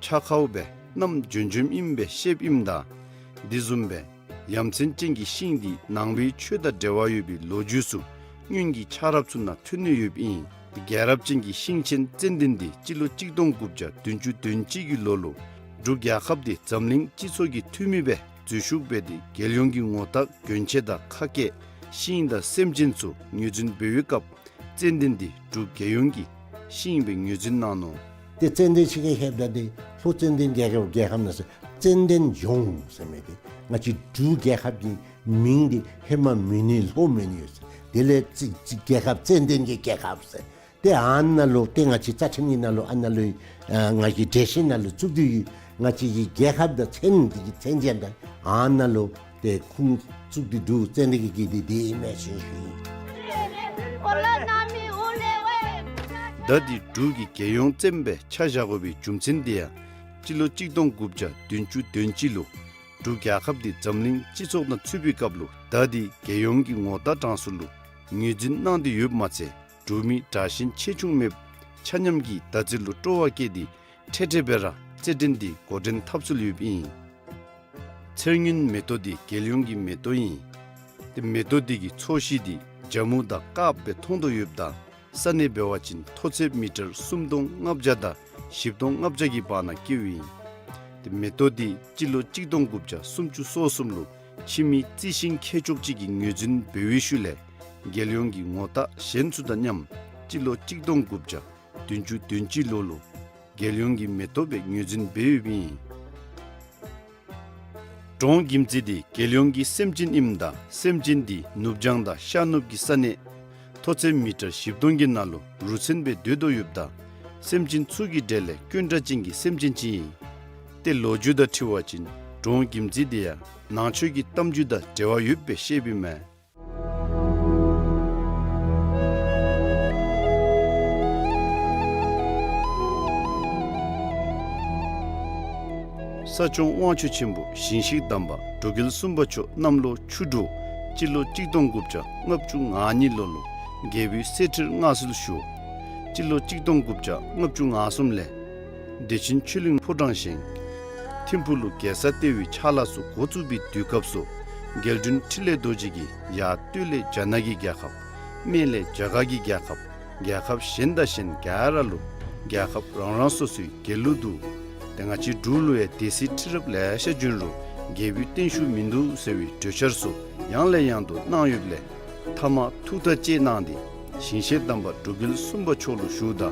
ཕྱག་ཁའུ་སྦེ་བསྣམས་བྱོན་བྱོནམ་ཨིནམ་སྦེ་བཤདཔ་ཨིནམ་ད་དེ་བཟུམ་སྦེ་ཡ་མཚན་ཅན་གྱི་ཤིང་འདི་ནང་པའི་ཆོས་དང་འབྲེལ་བ་ཡོད་པའི་ལོ་རྒྱུས་ཚུ་སྔོན་གྱི་ཆགས་རབས་ཚུ་ནང་ཐོན་ནི་ཡོདཔ་ཨིན། རྒྱལ་རབས་ཅན་གྱི་ཤིང་ཆེན་ཙན་དན་འདི་སྤྱི་ལོ་གཅིག་སྟོང་དགུ་བརྒྱ་བདུན་ཅུ་དོན་གཅིག་གི་ལོ་ལུ་འབྲུག་རྒྱལ་ཁབ་འདི་འཛམ་གླིང་སྤྱི་ཚོགས་ཀྱི་འཐུས་མི་སྦེ་འཛུལ་ཞུགས་འབད་དེ་རྒྱལ་ཡོངས་ཀྱི་ངོ་རྟགས་གྱོན་ཆས་དང་ཁ་སྐད་ཤིང་དང་སེམས་ཅན་ཚུ་ངོས་འཛིན་འབད་བའི་སྐབས་ཙན་དན་འདི་འབྲུག་རྒྱལ་ཡོངས་ཀྱི་ཤིང་སྦེ་ངོས་འཛིན་གནང་ནུག། ཏེ་ཙན་དན་ཤིང་གི་ཧེབ་ད་འདི་ལྷོ་ཙན་དན་རྒྱལ་ཁབ་རྒྱལ་ཁབ་ནང་ཟེར་ཙན་དན་ལྗོངས་ཟེར་མི་འདི་ང་བཅས་འབྲུག་རྒྱལ་ཁབ་ཀྱི་མིང་འདི་ཧེ་མ་མོན་ནི་ལྷོ་མོན་ནི་ཡོད་ཟེར། དེ་ལས་ཙི་ཙི་རྒྱལ་ཁབ་ཙན་དན་གྱི་རྒྱལ་ཁབ་ཟེར། ཏེ་ཨ་ནཱ་ལུ་ཏེ་ང་བཅས་རྩ་ཁྲིམས་ཀྱི་ནང་ལུ་ཨ་ནཱ་ལུ་ཨ་ང་བཅས་འགྲེལ་བཤད་ནང་ལུ་བཙུགས་ཏེ་ཡོད། ང་བཅས་ཀྱི་རྒྱལ་ཁབ་དང་མཚན་འདི་གི་མཚན་ཅན་དང་ཨ་ནཱ་ལུ་ཏེ་ཁུངས་བཙུགས་ཏེ་འདུག། ཙན་དན་གྱི་གི་འདི་འདི་ཨིན་མས་ཟེར་ཞུ་ཡི། ད་འདི་འབྲུག་གི་རྒྱལ་ཡོངས་བཙན་སྦེ་ཆ་བཞག་དགོ་པའི་རྒྱུ་མཚན་འདི་ཡང་སྤྱི་ལོ་གཅིག་སྟོང་དགུ་བརྒྱ་བདུན་ཅུ་དོན་གཅིག་ལུ་འབྲུག་རྒྱལ་ཁབ་འདི་འཛམ་གླིང་སྤྱི་ཚོགས་ནང་ཚུད་པའི་སྐབས་ལུ་ད་འདི་རྒྱལ་ཡོངས་ཀྱི་ངོ་རྟགས་གྲངས་སུ་ལུ་ངོས་འཛིན་གནང་སྟེ་ཡོདཔ་མ་ཚད་འབྲུག་མི་དྲག་ཞན་ཆེ་ཆུང་མེདཔ་ཆ་མཉམ་གྱིས་ད་ཚེ་ལུ་སྤྲོ་བ་བསྐྱེད་དེ་འཕྲལ་འཕྲལ་སྦེ་ར་རྩེད་འགྲན་འདི་འགོ་འདྲེན་འཐབ་སྲོལ་ཡོདཔ་ཨིན། ཚེར་སྔོན་མེ་ཏོག་འདི་རྒྱལ་ཡོངས་ཀྱི་མེ་ཏོག་ཨིན། ཏེ་མེ་ཏོག་འདི་གི་ཚོས་གཞི་འདི་ཇ་མུ་དང་དཀརཔོ་སྦེ་མཐོང་དོ་ཡོདཔ་ད་ས་གནས་འབད་བ་ཅིན་མཐོ་ཚད་མི་ཊར་སུམ་སྟོང་ལྔ་བརྒྱ་དང་བཞི་སྟོང་ལྔ་བརྒྱ་གི་བར་ན་སྐྱེཝ་ཨིན། ཏེ་མེ་ཏོག་འདི་སྤྱི་ལོ་གཅིག་སྟོང་དགུ་བརྒྱ་སུམ་ཅུ་སོ་གསུམ་ལུ་ཕྱི་མི་རྩི་ཤིང་མཁས་མཆོག་ཅིག་གིས་ངོས་འཛིན་འབད་བའི་ཤུལ་ལས་རྒྱལ་ཡོངས་ཀྱི་ངོ་རྟགས་གཞན་ཚུ་དང་མཉམ་སྤྱི་ལོ་གཅིག་སྟོང་དགུ་བརྒྱ་བདུན་ཅུ་དོན་གཅིག་ལོ་ལུ་རྒྱལ་ཡོངས་ཀྱི་མེ་ཏོག་སྦེ་ངོས་འཛིན་འབད་ཡོདཔ་ཨིན། འབྲོང་གྱིམ་ཙི་འདི་རྒྱལ་ཡོངས་ཀྱི་སེམས་ཅན་ཨིནམ་ད་སེམས་ཅན་འདི་ནུབ་བྱང་དང་ཤར་ནུབ་ཀྱི་ས་གནས་མཐོ་ཚད་མི་ཊར་བཞི་སྟོང་གི་ནང་ལུ་རུ་མཚོན་སྦེ་སྡོད་དོ་ཡོདཔ་ད་སེམས་ཅན་ཚུ་གི་གྲས་ལས་དཀོན་དྲགས་ཅན་གྱི་སེམས་ཅན་ཅིག་ཨིན། ཏེ་ལོ་རྒྱུས་དང་འཁྲིལ་བ་ཅིན་འབྲོང་གྱིམ་ཙི་འདི་ཡང་ནང་ཆོས་ཀྱི་གཏམ་རྒྱུད་དང་འབྲེལ་བ་ཡོདཔ་སྦེ་བཤདཔ་ཨིན་མས། ས་སྐྱོང་དབང་ཕྱུག་ཆེན་པོ་ཞིང་གཤེགས་དམ་པ་འབྲུག་རྒྱལ་གསུམ་པ་མཆོག་གནམ་ལོ་ཆུ་འབྲུག་སྤྱི་ལོ་གཅིག་སྟོང་དགུ་བརྒྱ་ལྔ་བཅུ་ང་གཉིས་ལོ་ལུ་རྒྱལ་པོའི་གསེར་ཁྲིར་མངའ་གསོལ་ཞུ། སྤྱི་ལོ་གཅིག་སྟོང་དགུ་བརྒྱ་ལྔ་བཅུ་ང་གསུམ་ལས་བདེ་ཆེན་ཆོས་གླིང་ཕོ་བྲང་བཞེངས། ཐིམ་ཕུག་ལུ་རྒྱལ་ས་ལྟེ་བའི་ཕྱག་ལཱ་ཚུ་འགོ་བཙུགས་པའི་དུས་སྐབས་སུ་རྒྱལ་དྲུང་འཕྲིན་ལས་རྡོ་རྗེ་གིས་ཡར་སྟོད་ལས་རྒྱ་ནག་གི་རྒྱལ་ཁབ། སྨད་ལས་རྒྱ་གར་གྱི་རྒྱལ་ཁབ། རྒྱལ་ཁབ་གཞན་དང་གཞན་ག་ར་ལུ་རྒྱལ་ཁབ་རང་རང་སོ་སོའི་རྒྱལ་གླུ་འདུག། ཏེ་ང་བཅས་འབྲུག་ལུ་ཡང་སྡེ་སྲིད་ཁྲི་རབས་ལེ་ཤ་བྱོན་རུང་རྒྱལ་པོའི་བརྟན་བཞུགས་མིན་འདུག་ཟེར་བའི་གྲོས་འཆར་ཚུ་ཡང་ལས་ཡང་དུ་གནང་ཡོདཔ་ལས་མཐའ་མ་ཐུགས་ཐག་བཅད་གནང་སྟེ་ཞིང་གཤེགས་དམ་པ་འབྲུག་རྒྱལ་གསུམ་པ་མཆོག་ལུ་ཞུཝ་ད་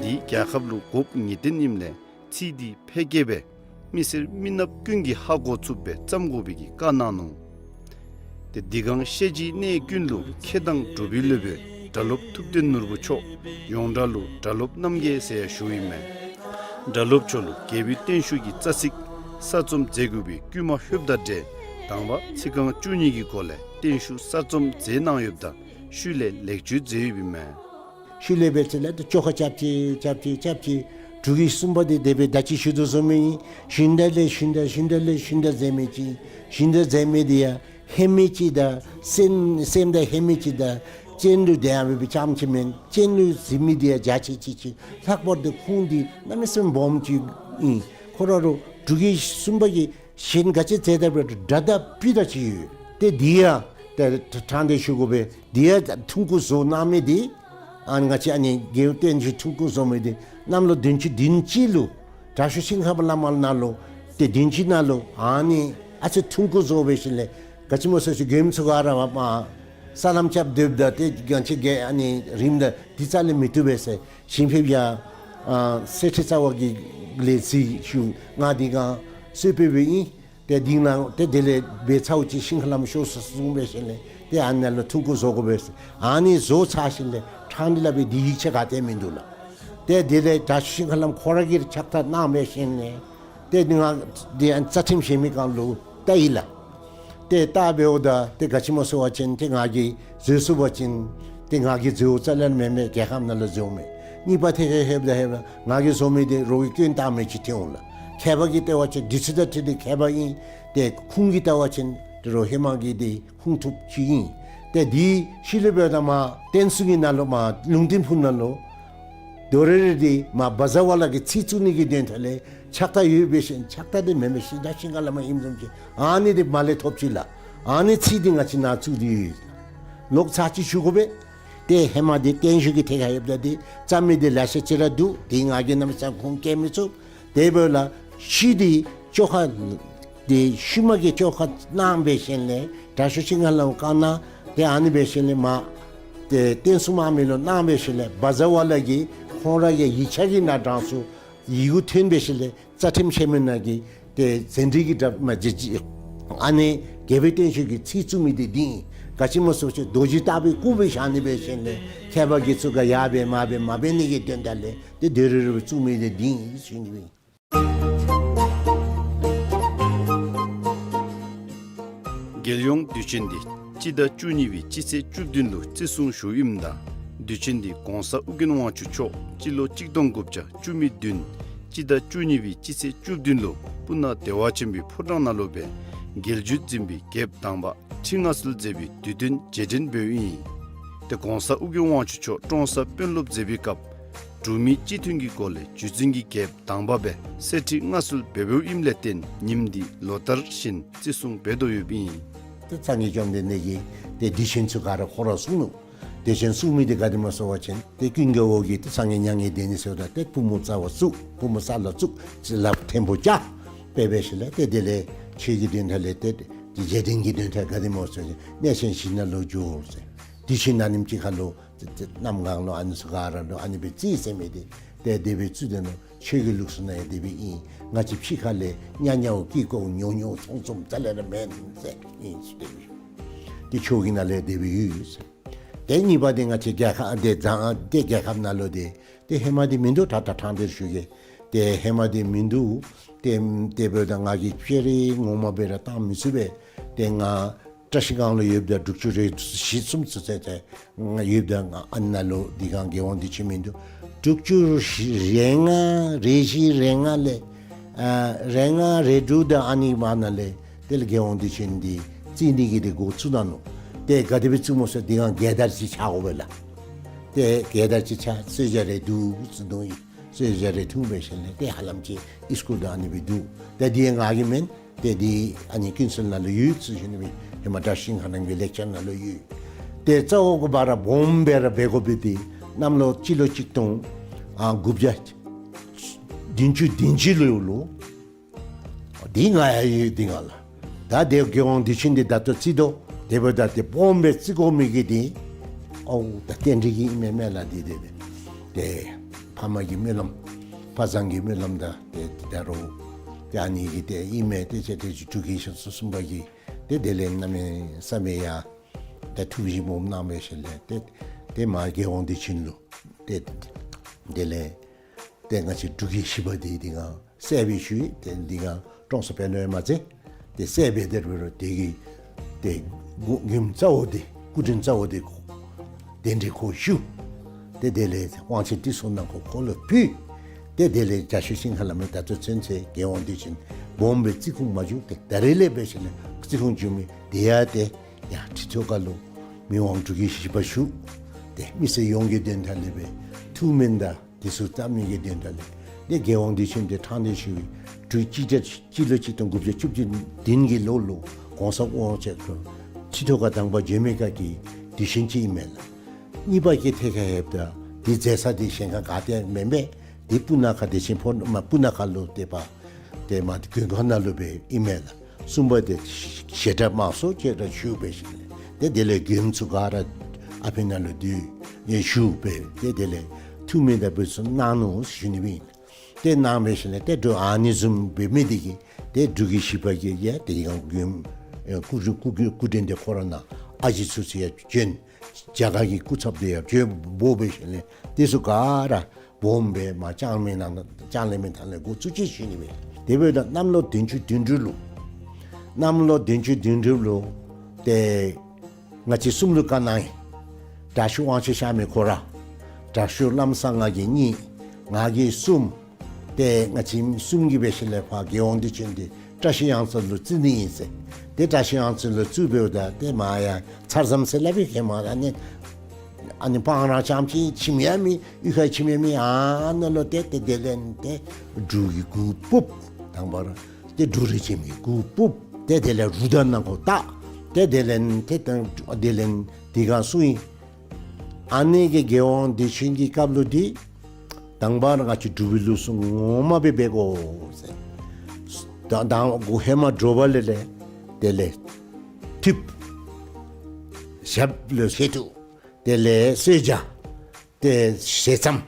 འདི་རྒྱལ་ཁབ་ལུ་དགོཔ་ངེས་གཏན་ཨིནམ་ལས་ཚིག་འདི་ཕལ་སྐད་སྦེ་མི་སེར་མི་ནགཔ་ཀུན་གྱིས་ཧ་གོ་ཚུགསཔ་སྦེ་བརྩམ་དགོ་པའི་གི་བཀའ་གནང་ནུག། ཏེ་འདི་གང་ཤེས་བྱའི་གནས་ཀུན་ལུ་མཁས་དང་གྲུབ་པའི་སློབ་དཔོན་སྒྲ་སློབ་ཐུབ་བསྟན་ནོར་བུ་མཆོག་ཡོངས་གྲགས་ལུ་སྒྲ་སློབ་རྣམ་རྒྱལ་ཟེར་ཡང་ཞུཝ་ཨིན་མས། སྒྲ་སློབ་མཆོག་ལུ་རྒྱལ་པོའི་བརྟན་བཞུགས་ཀྱི་རྩ་ཚིག་གསར་རྩོམ་མཛད་དགོ་པའི་བསྐུལ་མ་ལྷོདཔ་དང་འབྲེལ་དང་པ་ཚིག་རྐང་བཅུ་གཉིས་ཀྱི་སྒོ་ལས་བརྟན་བཞུགས་གསར་རྩོམ་མཛད་གནང་ཡོདཔ་ད་ཤུལ་ལས་ལེགས་བཅོས་མཛད་ཡོདཔ་ཨིན་མས། ཤུལ་ལས་འབད་ཚེ་ལས་ཏེ་བཅོ་ཁ་རྐྱབ་ཅི་རྐྱབ་ཅི་རྐྱབ་ཅི། འབྲུག་གི་གསུམ་པ་འདི་དེ་སྦེ་ད་ཅི་ཞུ་དོ་བཟུམ་ཨིན། ཞུན་དག་ལས་ཞུན་དག་ཞུན་དག་ལས་ཞུན་དག་མཛད་མི་ཅིག། ཞུན་དག་མཛད་མི་འདི་ཡང་ཧེ་མའི་ཅིག་དང་སེམས་སེམས་དང་ཧེ་མའི་ཅིག་དང་སྤྱན་ལུ་དེ་ཡང་འབད་བའི་རྐྱངམ་ཅིག་མེན། སྤྱན་ལུ་གཟིགས་མི་འདི་ཡང་འཇའ་ཆི་ཆི་ཅིག། ལྷག་པར་དུ་ཁོང་འདི་གནམ་མེད་ས་མེད་སྦོམ་ཅིག་ཨིན། ཁོ་ར་རུང་འབྲུག་གི་གསུམ་པ་གིས་གཞན་ག་ཅི་མཛད་ད་འབད་རུང་དགྲ་དང་སྤུན་དང་ཅིག་ཡོད། ཏེ་འདི་ཡང་ཏེ་དྲང་སྟེ་ཞུ་དགོ་པས། འདི་ཡང་ཐུགས་ཁུར་བཟོ་གནང་མི་འདི་ཨ་ང་བཅས་ཨ་ནི་རྒྱལ་བའི་བརྟན་བཞུགས་ཐུགས་ཁུར་བཟོ་མི་འདི་གནམ་ལོ་བདུན་ཅུ་དོན་གཅིག་ལུ་དྲག་ཤོས་ཤིང་ཁ་པ་བླ་མ་ནང་ལུ་ཏེ་དོན་གཅིག་ནང་ལུ་ཨ་ནི་ཨ་ཙི་ཐུགས་ཁུར་བཟོ་འབད་ཞིནམ་ལས་ག་ཅི་སྨོ་ཟེར་ཞུ་མགྱོནམ་ཚུ་ག་ར་བ་མ་ ས་ལམ་རྐྱབ་སྡོདཔ་ད་ཏེ་གང་ཅི་གེ་ཨ་ནི་རིམ་ད་འདི་རྩ་ལས་མི་བཏུབ་པས་ཟེར་ཞིང་ཕེབས་ཡ་ཨ་སེར་ཁྲི་རྩ་བ་གི་ལས་རྩིས་ཞུ། ང་འདི་གང་གསོལ་ཕེབས་པའི་ཨིན། ཏེ་འདི་ནང་ཏེ་དེ་ལས་འབད་ཚརཝ་ཅིག་ཤིང་ཁ་ལམ་ཤོར་སོ་གསུངས་པའི་ཤུལ་ལས་ཏེ་ཨ་ནཱ་ལུ་ཐུང་ཀུ་བཟོ་དགོ་པས་ཟེར། ཨ་ནི་བཟོ་ཚར་ཞིནམ་ལས་ཕྲང་སྟེ་སླབ་པའི་འདི་ཡིག་ཆ་ག་ཏེ་མིན་འདུག་ལགས། ཏེ་དེ་ལས་དྲག་ཤོས་ཤིང་ཁ་ལམ་ཁོ་ར་གིས་ཕྱག་བཏབ་གནང་བའི་ཤུལ་ལས་ཏེ་ང་འདི་ཨ་རྩ་ཁྲིམས་ཞལ་མི་གང་ལུ་བལྟ་ཡི་ལགས། ཏེ་བལྟ་འབདཝ་ད་ཏེ་ག་ཅི་སྨོ་ཟེར་བ་ཅིན་ཏེ་ང་གིས་བཟོ་ཚུགས་པ་ཅིན་ཏེ་ང་གིས་བཟོཝ་རྩ་ལས་མེན་མས། རྒྱལ་ཁབ་ནང་ལུ་བཟོཝ་མས། གཉིས་པ་ཐད་ཁར་ལྷོདཔ་ད་ལྷོདཔ་ད་ང་གིས་བཟོ་མི་འདི་རོགས་ཀྱིས་སྐྱོན་བཏགས་མི་ཅིག་ཐོན་འོང་ལགས། མཁས་པ་གིས་བལྟ་བ་ཅིན་འདི་ཚུ་དང་འཁྲིལ་ཏེ་མཁས་པ་ཨིན། ཏེ་ཁུངས་ཀྱིས་བལྟ་བ་ཅིན་ཏེ་རོགས་ཧེ་མ་གི་འདི་ཁུངས་ཐུབ་ཅིག་ཨིན། ཏེ་འདི་ཤུལ་ལས་འབདཝ་ད་མར་བསྟན་སྲུང་གི་ནང་ལུ་མར་ལུང་བསྟན་ཕུག་ནང་ལུ་དོ་རེ་རེ་འདི་མར་བཛྲ་ཝ་ལ་གི་ཚིག་བཙུགས་ནི་གི་དོན་དག་ལས་ཕྱག་རྟགས་ཡོད་པའི་ཤུལ་ཕྱག་རྟགས་འདི་མེན་མས། ཤིང་རྟ་ཤིང་ཁ་ལམ་ཨིནམ་བཟུམ་ཅིག་ཨ་ནི་འདི་མར་ལས་ཐོབ་ཅི་ལགས། ཨ་ནི་ཚིག་འདི་ང་བཅས་ནཱ་བཙུགས་ཏེ་ཡོད། ལོག་ཚར་ཅིག་ཞུ་དགོ་པས། ཏེ་ཧེ་མ་འདི་བརྟན་བཞུགས་ཀྱི་ཐད་ཁར་ཡོདཔ་ད་འདི་རྩ་མི་འདི་ལེ་ཤ་ཅིག་ར་འདུག། འདི་ང་གིས་གནམ་མེད་ས་མེད་ཁུངས་བཀལ་མི་ཚུགས། དེ་འབདཝ་ལས་ཤུལ་འདི་བཅོ་ཁ་འདི་ཤུལ་མ་གི་བཅོ་ཁ་གནང་བའི་ཤུལ་ལས་དྲག་ཤོས་ཤིང་ཁ་ལམ་བཀའ་གནང་། ཏེ་ཨ་ནི་འབད་ཤུལ་ལས་མར་ཏེ་བསྟན་སྲུང་དམག་མི་ལུ་གནང་བའི་ཤུལ་ལས་བཛྲ་ཝ་ལ་གིས་ཁོང་ར་གི་ཡིག་ཆ་གི་ནང་དྲངས་སོ། ཡི་གུ་ཐོན་པའི་ཤུལ་ལས་རྩ་ཁྲིམས་ཞལ་མི་ནང་གི་ཏེ་ཟིན་བྲིས་ཀྱི་འདྲ་མ་ཅིག་ཅིག་ཨ་ནི་རྒྱལ་པོའི་བརྟན་བཞུགས་ཀྱི་ཚིག་བཙུགས་མི་འདི་འདི་ཨིན། ག་ཅི་སྨོ་ཟེར་བ་ཅིན་རྡོ་རྗེ་ལྟ་བུའི་སྐུ་སྦེ་བཞག་ནི་འབད་ཤུལ་ལས་མཁས་པ་གིས་ཚུ་ག་ཡར་སྦེ་མར་སྦེ་མ་འབད་ནི་གི་དོན་དག་ལས་ཏེ་དོ་རེ་རེ་བཙུགས་མི་འདི་འདི་ཨིན་ཞུ་ནི་ཨིན། རྒྱལ་ཡོངས་དུས་ཆེན་འདི་སྤྱི་ཟླ་བཅུ་གཉིས་པའི་སྤྱི་ཚེས་བཅུ་བདུན་ལུ་བརྩི་སྲུང་ཞུཝ་ཨིནམ་ད་དུས་ཆེན་འདི་གོང་ས་ཨོ་རྒྱན་དབང་ཕྱུག་མཆོག་སྤྱི་ལོ་གཅིག་སྟོང་དགུ་བརྒྱ་བཅུ་མེད་བདུན་སྤྱི་ཟླ་བཅུ་གཉིས་པའི་སྤྱི་ཚེས་བཅུ་བདུན་ལུ་སྤུ་ན་བདེ་བ་ཆེན་པོའི་ཕོ་བྲང་ནང་ལུ་སྦེ་རྒྱལ་བརྒྱུད་འཛིན་པའི་རྒྱལཔོ་དང་པ་ཁྲི་མངའ་གསོལ་མཛད་པའི་དུས་སྟོན་རྗེས་དྲན་འབདཝ་ཨིན། ཏེ་གོང་ས་ཨོ་རྒྱན་དབང་ཕྱུག་མཆོག་ཀྲོང་གསར་དཔོན་སློབ་མཛད་པའི་སྐབས་འབྲུག་མི་སྤྱི་མཐུན་གྱི་སྒོ་ལས་བརྒྱུད་འཛིན་གྱི་རྒྱལཔོ་དང་པ་སྦེ་གསེར་ཁྲི་མངའ་གསོལ་འབད་འབདཝ་ཨིནམ་ལས་བརྟེན་ཉིནམ་འདི་ལོ་ལྟར་བཞིན་བརྩི་སྲུང་འབད་དོ་ཡོདཔ་ཨིན། ཏེ་སངས་རྒྱས་བཅོམ་ལྡན་འདས་ཀྱིས་ཏེ་དུས་ཆེན་ཚུ་ག་ར་ཁོ་ར་གསུངས་ནུག། དུས་ཆེན་གསུངས་མི་འདི་ག་དེ་སྨོ་ཟེར་བ་ཅིན་ཏེ་ཀུན་དགའ་བོ་གིས་ཏེ་སངས་རྒྱས་མྱ་ངན་འདས་ནི་ཟེརཝ་ད་ཏེ་པུས་མོ་རྩ་བ་བཙུགས། པུས་མོ་ས་ལུ་བཙུགས། ལགཔ་མཐོན་པོ་བཅའ། དཔེ་འབད་ཞིནམ་ལས་ཏེ་དེ་ལས་ཆོས་ཀྱི་དོན་དག་ལས་ཏེ་རྗེས་དྲན་གྱི་དོན་དག་ག་དེ་སྨོ་ཟེར་བ་ཅིན་གནས་ཆེན་བཞི་ནང་ལུ་འགྱོ་ཟེར། དུས་ཆེན་ཨ་ནེམ་ཅིག་ཁར་ལུ་ཏེ་ཏེ་གནམ་གང་ལུ་ཨ་ནི་ཚུ་ག་ར་ལུ་ཨ་ནི་སྦེ་རྩིས་ཟེར་མི་འདི་ཏེ་དེ་སྦེ་བརྩི་དོ་ནུག། ཆོས་ཀྱི་ལུགས་སྲོལ་ནང་ཡང་དེ་སྦེ་ཨིན། ང་བཅས་ཕྱི་ཁ་ལས་ཉ་ཉ་བོ་ཀི་ཀོ་ཉོ་ཉོ་ཚོང་ཚོང་རྩ་ལས་ར་མེན་ཟེར་ཨིན་ཟེར་དེ་སྦེ་ཞུ། ཏེ་ཆོས་ཀྱི་ནང་ལས་དེ་སྦེ་ཡོད་ཟེར། ཏེ་གཉིས་པ་འདི་ང་བཅས་རྒྱལ་ཁབ་ཏེ་བཟང་ཏེ་རྒྱལ་ཁབ་ནང་ལུ་འདི་ཏེ་ཧེ་མ་འདི་མིན་འདུག། ད་ད་ཕྲང་སྟེ་ཞུ་གེ། ཏེ་ཧེ་མ་འདི་མིན་འདུག། ཏེ་ཏེ་འབདཝ་ད་ང་གིས་ཕྱི་རོལ་ངོ་མ་སྦེ་ར་བཏང་མི་ཚུགས་པས། ཏེ་ང་བཀྲ་ཤིས་སྒང་ལུ་ཡོདཔ་ད་དྲུག་ཅུ་རེ་བཞི་གསུམ་ཚུན་ཚོད་ཏེ་ང་ཡོདཔ་ད་ང་ཨ་ནཱ་ལུ་འདི་གང་རྒྱལ་དབང་དུས་ཆེན་མིན་འདུག། དྲུག་ཅུ་རེ་ལྔ་རེ་བཞི་རེ་ལྔ་ལས་ཨ་རེ་ལྔ་རེ་དྲུག་དང་ཨ་ནི་མ་ནཱ་ལས་དེ་ལས་རྒྱལ་དབང་དུས་ཆེན་འདི་བརྩི་ནི་གི་འདི་འགོ་བཙུགས་གནང་ནུག། ཏེ་ག་དེ་སྦེ་བཙུགས་སྨོ་ཟེར་འདི་གང་རྒྱལ་དར་ཅིག་འཕྱར་དགོ་པས་ལགས། ཏེ་རྒྱལ་དར་ཅིག་འཕྱར་གསོལ་ཇ་རེ་འཐུང་ཟེར་འདུག་ཨིན། གསོལ་ཇ་རེ་འཐུང་འབད་ཞིནམ་ལས་ཏེ་ཧ་ལམ་ཅིག་ཨིས་ཀུལ་དང་ཨ་ནི་སྦེ་འདུག། ཏེ་འདི་ཡང་ང་གི་མེན། ཏེ་འདི་ཨ་ནི་ཀུན་གསལ་ནང་ལུ་ཡོད་ཟེར་ཞུ་ནི་སྦེ་ཧེ་མ་བཀྲ་ཤིས་ཁ་ནང་གི་ལེགས་སྦྱར་ནང་ལུ་ཡོད། ཏེ་རྩ་བ་གི་བར་སྦོམ་སྦེ་ར་འབད་དགོ་པའི་འདི་གནམ་ལོ་སྤྱི་ལོ་གཅིག་སྟོང་ཨ་དགུ་བརྒྱ་བདུན་ཅུ་དོན་གཅིག་ལོ་ལུ་འདི་ང་ཡང་ཡོད་འདི་ང་ལགས། ད་འདི་རྒྱལ་དབང་དུས་ཆེན་འདི་ད་ལྟོ་བརྩི་དོ། དེ་འབདཝ་ད་ཏེ་སྦོམ་སྦེ་བརྩི་དགོ་མི་གི་འདི་ཨོ་ད་རྟེན་འབྲེལ་གྱི་ཨིན་མས་མེན་ལགས། འདི་འདི་འདི་ཏེ་ཕ་མ་གི་སྨོན་ལམ་ཕ་བཟང་གི་སྨོན་ལམ་དང་ཏེ་ད་རུང་ཏེ་ཨ་ནི་གི་ཏེ་ཨིན་མས། ཏེ་ཅེ་ཏེ་ཅིག་འབྲུག་གི་ཞང་ཚུ་གསུམ་པ་གི་ཏེ་དེ་ལས་གནམ་མེད་ས་མེད་ཡ་ད་ཐུགས་བཞེད་སྦོམ་གནང་འབད་ཞིནམ་ལས་ཏེ་ཏེ་མར་རྒྱལ་དབང་དུས་ཆེན་ལུ་ཏེ་དེ་ལས་ཏེ་ང་བཅས་འབྲུག་གི་བཞི་པ་འདི་འདི་གང་གསལ་སྦེ་ཞུ་ཡི། ཏེ་འདི་གང་ཀྲོང་གསར་དཔོན་སློབ་མ་ཚེ་ཏེ་གསལ་སྦེ་དེ་རུ་རུ་དེ་གི་ཏེ་མགུ་མགུནམ་རྩ་བོ་འདི་སྐུ་དྲིན་རྩ་བོ་འདི་ཁོ་གདན་འདྲེན་ཁོ་ཞུ། ཏེ་དེ་ལས་དབང་ཆེན་ཏི་སོ་ནང་ཁོ་ཁོ་ལུ་ཕུལ། ཏེ་དེ་ལས་རྒྱ་ཤོད་ཤིང་ཁ་ལ་མི་ད་ལྟོ་ཚུན་ཚོད་རྒྱལ་དབང་དུས་ཆེན་སྦོམ་སྦེ་བརྩི་ཁུངས་མ་བྱུང་། ཏེ་ད་རེས་ལས་འབད་ཞིནམ་ལས་བརྩི་ཁུངས་བྱུང་མི་དེ་ཡང་ཏེ་ཡ་ཁྲི་ཐོག་ཁ་ལུ་མི་དབང་འབྲུག་གི་བཞི་པ་བཞུགས། ཏེ་མི་སེར་ཡོངས་ཀྱི་དོན་དག་ལས་སྦེ་ཐུགས་སྨོན་དང་དེ་ཚུ་བཏབ་མི་གི་དོན་དག་ལས་ཏེ་རྒྱལ་དབང་དུས་ཆེན་འདི་ཕྲང་སྟེ་ཞུ་བའི་འབྲུག་སྤྱི་ཟླ་སྤྱི་ལོ་གཅིག་སྟོང་དགུ་བརྒྱ་བཅུ་བདུན་གྱི་ལོ་ལུ་གོང་ས་ཨོ་རྒྱན་ཁྲི་ཐོག་ཁ་དང་པ་འབྱོན་མི་ཁ་གི་དུས་ཆེན་ཅིག་ཨིན་མས་ལགས། གཉིས་པ་གི་ཐད་ཁར་ལྷོདཔ་ད་འདི་མཛད་ས་འདི་གཞན་ཁར་ག་ཏེ་མེན་པས། འདི་སྤུ་ན་ཁ་བདེ་ཆེན་ཕོ་མ་སྤུ་ན་ཁ་ལུ་ཏེ་པ་ཏེ་མ་འདི་མགོན་ཁང་ནང་ལུ་སྦེ་ཨིན་མས་ལགས། གསུམ་པ་འདི་བཤད་གྲྭ་དམངས་སྲོལ་ཅིག་ར་ཞུ་འབད་ཞིནམ་ལས་ ཏེ་དེ་ལས་མགྱོནམ་ཚུ་ག་ར་ཨ་ཕི་ནང་ལུ་སྡོད་ཡང་ཞུ་སྦེ་ཏེ་དེ་ལས་ཐུགས་མི་དང་འབད་ཚུ་གནང་ནུག་ཟེར་ཞུ་ནི་སྦེ་ཨིན། ཏེ་གནང་སྦེ་ཞིནམ་ལས་ཏེ་འགྱོ་ཨ་ནི་བཟུམ་འབད་མི་དེ་གིས་ཏེ་འབྲུག་གི་བཞི་པ་གིས་ཡང་དེ་ཡང་མགྱོནམ་ཨེ་སྐུ་སྐུ་སྐུ་སྐུ་མགྲོན་དེ་ཁོ་ར་ནང་ཨ་ཞེ་ཚུ་ཚུ་ཡང་བྱོན། རྒྱ་གར་གྱི་སྐུ་ཚབ་དེ་ཡང་བྱོན་འབོ་སྦེ་ཞིནམ་ལས་དེ་ཚུ་ག་ར་སྦོམ་སྦེ་མར་ལྕང་གླིང་མའི་ནང་ལྕང་གླིང་མའི་ཐང་ལས་འགོ་བཙུགས་ཅི་ཟེར་ཞུ་ནི་སྦེ། དེ་འབདཝ་ད་གནམ་ལོ་བདུན་ཅུ་དོན་དྲུག་ལུ་གནམ་ལོ་བདུན་ཅུ་དོན་དྲུག་ལུ་ཏེ་ང་བཅས་གསུམ་ལུ་བཀའ་གནང་ཡི། དྲག་ཤོས་དབང་ཕྱུག་གཤགས་མི་ཁོ་ར། དྲག་ཤོས་ལམ་བཟང་ང་གིས་གཉིས། ང་གིས་གསུམ། ཏེ་ང་བཅས་གསུམ་གྱིས་འབད་ཞིནམ་ལས་ཕར་རྒྱལ་དབང་བདེ་ཆེན་འདི་བཀྲ་ཤིས་གཡང་རྩེ་ལུ་བཙུགས་ནི་ཨིན་ཟེར། ཏེ་བཀྲ་ཤིས་གཡང་རྩེ་ལུ་བཙུགས་འབདཝ་ད་ཏེ་མར་ཡང་ཚར་ཙམ་ཟེར་སླབ་པའི་ཧེ་མ་ཨ་ནི་ཨ་ནི་སྤང་ར་རྐྱངམ་ཅིག་ཁྱིམ་ཡང་མེད། གཡུས་ཁར་ཁྱིམ་ཡང་མེད། ཨ་ནཱ་ལུ་ཏེ་ཏེ་དེ་ལས་ཏེ་འབྲུག་གི་གུར་ཕུབ། དང་པ་ར་ཏེ་འབྲུག་རིའི་ཁྱིམ་གྱི་གུར་ཕུབ། ཏེ་དེ་ལས་རུ་དང་ནང་ཁོག་བཏགས། ཏེ་དེ་ལས་ཏེ་དང་དེ་ལས་དེ་སྒང་སོང་ཡི། ཨ་ནི་གི་རྒྱལ་དབང་བདེ་ཆེན་གྱི་སྐབས་ལུ་འདི་དང་པ་ར་ང་བཅས་འབྲུག་པའི་ལུགས་སྲོལ་ངོ་མ་སྦེ་འབད་དགོ་ཟེར། ད་ད་འགོ་ཧེ་མ་དྲོ་པ་ལས་ལས་དེ་ལས་ཐུགཔ། ཞབས་ལུ་བཞེས་ཐུགཔ། དེ་ལས་གསོལ་ཇ། ཏེ་ཞལ་ཆམ།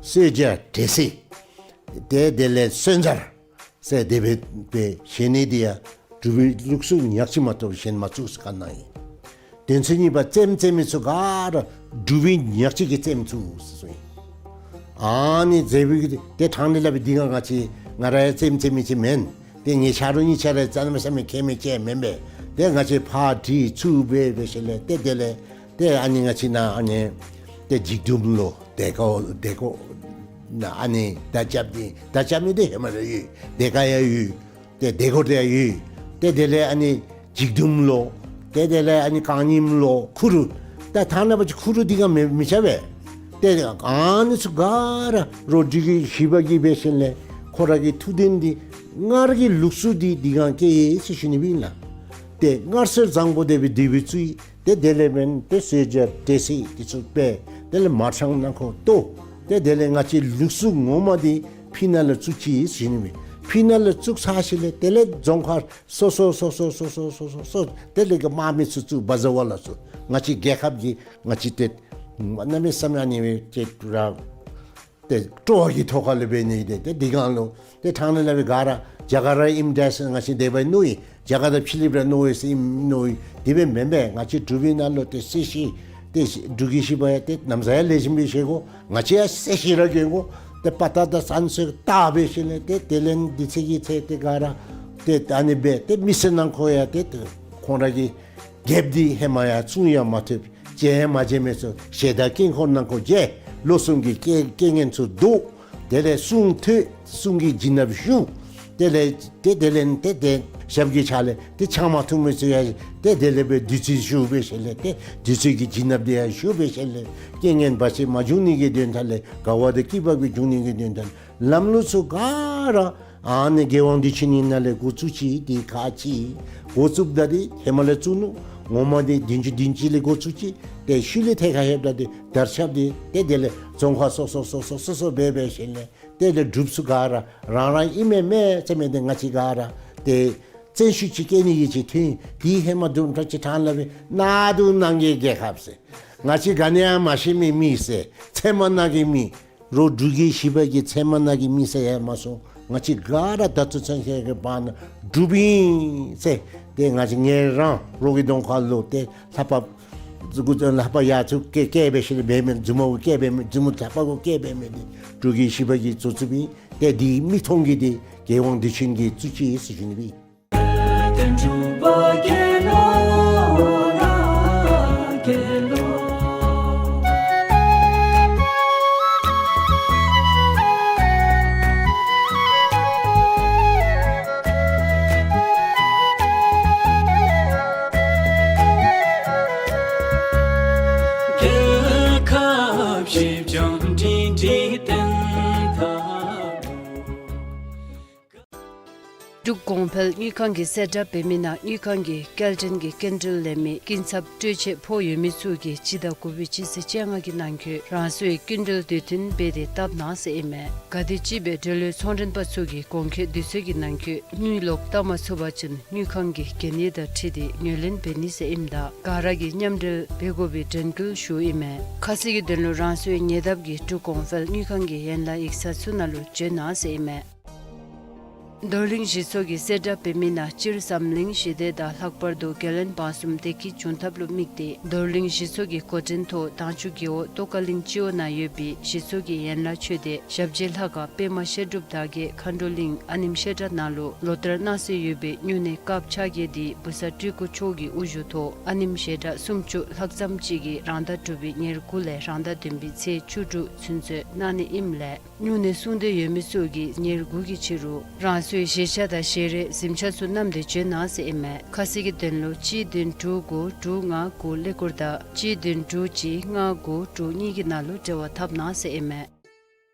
གསོལ་ཇ་འབྲས་སིལ། ཏེ་དེ་ལས་གསོལ་ཇ་ཟེར་དེ་སྦེ་སྦེ་བཞེས་ནི་འདི་ཡང་འབྲུག་པའི་ལུགས་སྲོལ་ཉག་གཅིག་མ་གཏོགས་གཞན་མ་བཙུགས་ཟེར་བཀའ་གནང་ཡི། དོན་ཚན་གཉིས་པ་རྩེདམོ་རྩེ་མི་ཚུ་ག་ར་འབྲུག་པའི་ཉག་གཅིག་གིས་རྩེདམོ་བཙུགས་ཟེར་གསུངས་ཡི། ཨ་ནི་རྩེདམོ་གི་ཏེ་ཕྲང་ནི་སླབ་པའི་འདི་ག་ང་བཅས་ང་ར་ཡང་རྩེདམོ་རྩེ་མི་ཅིག་མེན། ཏེ་ངེའི་ཆ་རོགས་གཉིས་ཆ་ར་རྩེདམོ་རྩེ་མི་མཁས་མི་ཅིག་མེན་པས། ཏེ་ང་བཅས་ཕར་དྲི་ཚུར་འབད་འབད་ཞིནམ་ལས་ཏེ་དེ་ལས་ཏེ་ཨ་ནི་ང་བཅས་ནཱ་ཨ་ནི་ཏེ་འཇིགས་མདུན་ལུ་དེ་ཀོ་དེ་ཀོ་ནཱ་ཨ་ནི་མདའ་རྐྱབ་ནི་མདའ་རྐྱབ་ནི་འདི་ཧེ་མ་ར་ཡོད། དེ་ཀ་ཡང་ཡོད། ཏེ་དེ་ཀོ་དེ་ཡང་ཡོད། ཏེ་དེ་ལས་ཨ་ནི་འཇིགས་མདུན་ལུ་ཏེ་དེ་ལས་ཨ་ནི་རྐང་རྙིངམ་ལུ་ཁུ་རུ། ད་ཐ་ན་པ་ཅིག་ཁུ་རུ་འདི་ག་མི་མི་ཆ་བས། ཏེ་ཨ་ནི་ཚུ་ག་ར་རོགས་འབྲུག་གི་བཞི་པ་གིས་འབད་ཞིནམ་ལས་ཁོ་ར་གི་ཐུགས་དོན་འདི་སྔར་གྱི་ལུགས་སྲོལ་འདི་འདི་ག་སྐྱེས་ཡི་ཟེར་ཞུ་ནི་སྦེ་ཨིན་ལགས། ཏེ་སྔར་སྲོལ་བཟང་པོ་དེ་སྦེ་འདི་སྦེ་བཙུགས་ཡི། ཏེ་དེ་ལས་འབདན་ཏེ་གསོལ་ཇ་འབྲས་སིལ་འདི་ཚུ་སྦེ་དེ་ལས་མར་ཕྲང་ནང་ཁོག་བཏོག། ཏེ་དེ་ལས་ང་བཅས་ལུགས་སྲོལ་ངོ་མ་འདི་ཕི་ནང་ལུ་བཙུགས་ཅི་ཟེར་ཞུ་ནི་སྦེ། ཕི་ནང་ལུ་བཙུགས་ཚར་ཞིནམ་ལས་དེ་ལས་རྫོང་ཁག་སོ་སོ་སོ་སོ་དེ་ལས་གི་དམག་མི་ཚུ་བཙུགས་བ་ཟ་བ་ལ་སོགས་ང་བཅས་རྒྱལ་ཁབ་ཀྱི་ང་བཅས་ཏེ་གནམ་མེད་ས་མེད་ཨ་ནི་སྦེ་ཅིག་ར་ཏེ་སྤྲོ་བ་གི་ཐོག་ཁ་ལུ་འབད་ནི་ཏེ་ཏེ་འདི་གང་ལུ་ཏེ་ཕྲང་ནི་སླབ་པའི་ག་ར་རྒྱ་གར་ར་ཨིནམ་འདྲས་ཟེར་ང་བཅས་དེ་སྦེ་མནོ་ཡི། རྒྱ་གར་དང་ཕྱི་གླིངཔ་ར་མནོ་ཡི་ཟེར་ཨིནམ་མནོ་ཡི། དེ་སྦེ་མེན་པས། ང་བཅས་འབྲུག་པའི་ནང་ལུ་ཏེ་གསོལ་ཇ་ཏེ་འབྲུག་གི་བཞི་པ་ཡང་ཏེ་ན་བཟའ་ཡང་ལེགས་ཤོམ་སྦེ་བཞེས་དགོ། ང་བཅས་ཡང་གསོལ་ཇ་ར་གྱོན་དགོ། ཏེ་དཔའ་རྟགས་དང་བཙན་ཚུ་བཏགས་འབད་ཞིནམ་ལས་ཏེ་དེ་ལས་འདི་ཚེ་གི་ཚེ་ཏེ་ག་ར་ཏེ་ཨ་ནི་སྦེ་ཏེ་མི་སེར་ནང་ཁོག་ཡང་ཏེ་ཏེ་ཁོང་ར་གི་རྒྱལཔོ་འདི་ཧེ་མ་ཡང་བཙུན་ཡང་མ་ཐུབ། མཇལ་ཡང་མ་མཇལ་མི་ཚུ་ཞལ་དང་དཀྱིལ་འཁོར་ནང་ཁོག་མཇལ། ལོ་གསུམ་གྱི་རྐྱེན་རྐྱེན་ངན་ཚུ་བཟློག། དེ་ལས་གསུང་ཐོས། གསུང་གི་བྱིན་རླབས་ཞུ། དེ་ལས་ཏེ་དེ་ལས་ཏེ་ཏེ་ཞབས་ཀྱི་ཕྱག་ལས་ཏེ་ཆང་མ་འཐུང་མི་ཚུ་ཡང་ཏེ་དེ་ལས་སྦེ་བདུད་རྩི་ཞུ་འབད་ཞིནམ་ལས་ཏེ་བདུད་རྩི་གི་བྱིན་རླབས་དེ་ཡང་ཞུ་འབད་ཞིནམ་ལས་རྐྱེན་ངན་བར་ཆད་མ་འབྱུང་ནི་གི་དོན་དག་ལས་དགའ་བ་དང་སྐྱིད་པ་གི་འབྱུང་ནི་གི་དོན་དག་ལམ་ལུགས་ཚུ་ག་ར་ཨ་ནི་རྒྱལ་དབང་བདེ་ཆེན་གྱི་ནང་ལས་འགོ་བཙུགས་ཅི། ཏེ་ཁག་ཅིག་འགོ་བཙུགསཔ་ད་འདི་ཧེ་མ་ལས་བཙུགས་ནུག། ངོ་མ་འདི་བདུན་ཅུ་དོན་གཅིག་ལས་འགོ་བཙུགས་ཅི། ཏེ་ཤུལ་ལས་ཐད་ཁར་ལྷོདཔ་ད་འདི་དར་ཁྱབ་སྟེ་ཏེ་དེ་ལས་རྫོང་ཁག་སོ་སོ་སོ་སོ་སོ་སོ་སྦེ་འབད་ཞིནམ་ལས་ཏེ་དེ་ལས་འབྲུགཔ་ཚུ་ག་ར་རང་རང་ཨིན་མས་མས་ཟེར་མི་འདི་ང་བཅས་ག་ར་ཏེ་བཙན་ཤུགས་ཅིག་བསྐྱེད་ནི་གི་ཅིག་ཐོན། དེ་ཧེ་མ་དུམ་གྲ་ཅིག་ཕྲང་སླབ་པའི་གནག་དུང་ནང་གི་རྒྱལ་ཁབ་ཟེར། ང་བཅས་ག་ནི་ཡང་མ་ཤེས་མི་མི་ཟེར། ཚལ་མ་ནང་གི་མི། རོགས་འབྲུག་གི་བཞི་པ་གི་ཚལ་མ་ནང་གི་མི་ཟེར་ཡང་མ་སོང་། ང་བཅས་ག་ར་ད་ལྟོ་ཚུན་ཚོད་ཀྱི་བར་ན་འབྲུགཔ་ཨིན་ཟེར། ཏེ་ང་བཅས་ངེ་རང་རོགས་ཀྱི་གདོང་ཁ་ལུ་ཏེ་ལྷ་པ་ལྷ་པ་ཡ་ཚུ་སྐད་སྐད་འབད་ཞིནམ་ལས་འབད་མི་མཛུབ་མོ་སྐད་འབད་མི་མཛུབ་མོ་ལྷ་པ་གུ་སྐད་འབད་མི་འདི་འབྲུག་གི་བཞི་པ་གིས་བཙུགས་བཙུགསཔ་ཨིན། ཏེ་འདི་མིག་མཐོང་གི་འདི་རྒྱལ་དབང་བདེ་ཆེན་གྱིས་བཙུགས་ཅི་ཟེར་ཞུ་ནི་སྦེ། འབྲུག་གོང་འཕེལ་དངུལ་ཁང་གིས་གསལ་བསྒྲགས་འབད་མི་ནང་དངུལ་ཁང་གིས་སྐྱེལ་འདྲེན་གྱི་སྐྱིན་འགྲུལ་ལེན་མི་སྐྱིན་ཚབ་སྤྲོད་ཆད་ཕོག་ཡོད་མི་ཚུ་གིས་སྤྱི་ཟླ་དགུ་པའི་སྤྱི་ཚེས་བཅོ་ལྔ་གི་ནང་འཁོད་རང་སོའི་སྐྱིན་འགྲུལ་དུས་མཐུན་འབད་དེ་བཏབ་གནང་ཟེར་ཨིན་མས། ག་དེམ་ཅིག་སྦེ་འབྲེལ་ཡོད་ཚོང་མགྲོན་པ་ཚུ་གིས་གོང་འཁོད་དུས་ཚོད་ཀྱི་ནང་འཁོད་དངུལ་ལོག་བཏབ་མ་ཚུགས་པ་ཅིན་དངུལ་ཁང་གི་གན་ཡིག་དང་འཁྲིལ་ཏེ་ངོས་ལེན་འབད་ནི་ཟེར་ཨིནམ་ད་ག་ར་གིས་མཉམ་འབྲེལ་འབད་དགོ་པའི་དྲན་སྐུལ་ཞུཝ་ཨིན་མས། ཁ་གསལ་གྱི་དོན་ལུ་རང་སོའི་ཉེ་འདབས་ཀྱི་འབྲུག་གོང་འཕེལ་དངུལ་ཁང་གི་ཡན་ལག་ཡིག་ཚང་ཚུ་ནང་ལུ་འབྱོན་གནང་ཟེར་ཨིན་མས། རྡོར་གླིང་གཞི་ཚོགས་ཀྱིས་གསལ་བསྒྲགས་འབད་མི་ནང་སྤྱིར་འཛམ་གླིང་ཞི་བདེ་དང་ལྷག་པར་དུ་རྒྱལ་ཡོངས་བར་གསུམ་བདེ་སྐྱིད་འབྱུང་ཐབས་ལུ་དམིགས་ཏེ་རྡོར་གླིང་གཞི་ཚོགས་ཀྱི་འགོ་འདྲེན་ཐོག་དྭངས་ཆུ་རྒེད་འོག་ཏོག་དཀར་གླིང་སྤྱི་འོག་ནང་ཡོད་པའི་གཞི་ཚོགས་ཀྱི་ཡན་ལག་ཆོས་སྡེ་ཞབས་རྗེས་ལྷ་ཁང་པདྨ་བཤད་སྒྲུབ་དར་རྒྱས་མཁའ་འགྲོ་གླིང་ཨ་ནེམ་བཤད་གྲྭ་ནང་ལུ་ལོ་ལྟར་གནང་སྲོལ་ཡོད་པའི་སྨྱུང་གནས་སྐབས་ཆ་བརྒྱད་འདི་བུ་གསར་སྤྲུལ་སྐུ་མཆོག་གི་དབུ་བཞུགས་ཐོག་ཨ་ནེམ་བཤད་གྲྭ་སུམ་ཅུ་ལྷག་ཙམ་ཅིག་གིས་རང་ཟླ་དྲུག་པའི་ཉེར་དགུ་ལས་རང་ཟླ་བདུན་པའི་ཚེས་བཅུ་དྲུག་ཚུན་ཚོད་གནང་ནི་ཨིནམ་ལས་སྨྱུང་གནས་སྲུང་འདོད་ཡོད་མི་ཚུ་གིས་ཉེར་དགུ་གི་ཕྱི་རུ་རང་སོའི་བཞེས་ཆ་དང་བཞེས་རས་གཟིམ་ཆ་ཚུ་བསྣམས་ཏེ་འབྱོན་གནང་ཟེར་ཨིན་མས། ཁ་གསལ་གྱི་དོན་ལུ་གཅིག་བདུན་དྲུག་དགུ་དྲུག་ལྔ་དགུ་ཀླད་ཀོར་དང་གཅིག་བདུན་དྲུག་གཅིག་ལྔ་དགུ་དྲུག་གཉིས་ཀྱི་ནང་ལུ་འབྲེལ་བ་འཐབ་གནང་ཟེར་ཨིན་མས།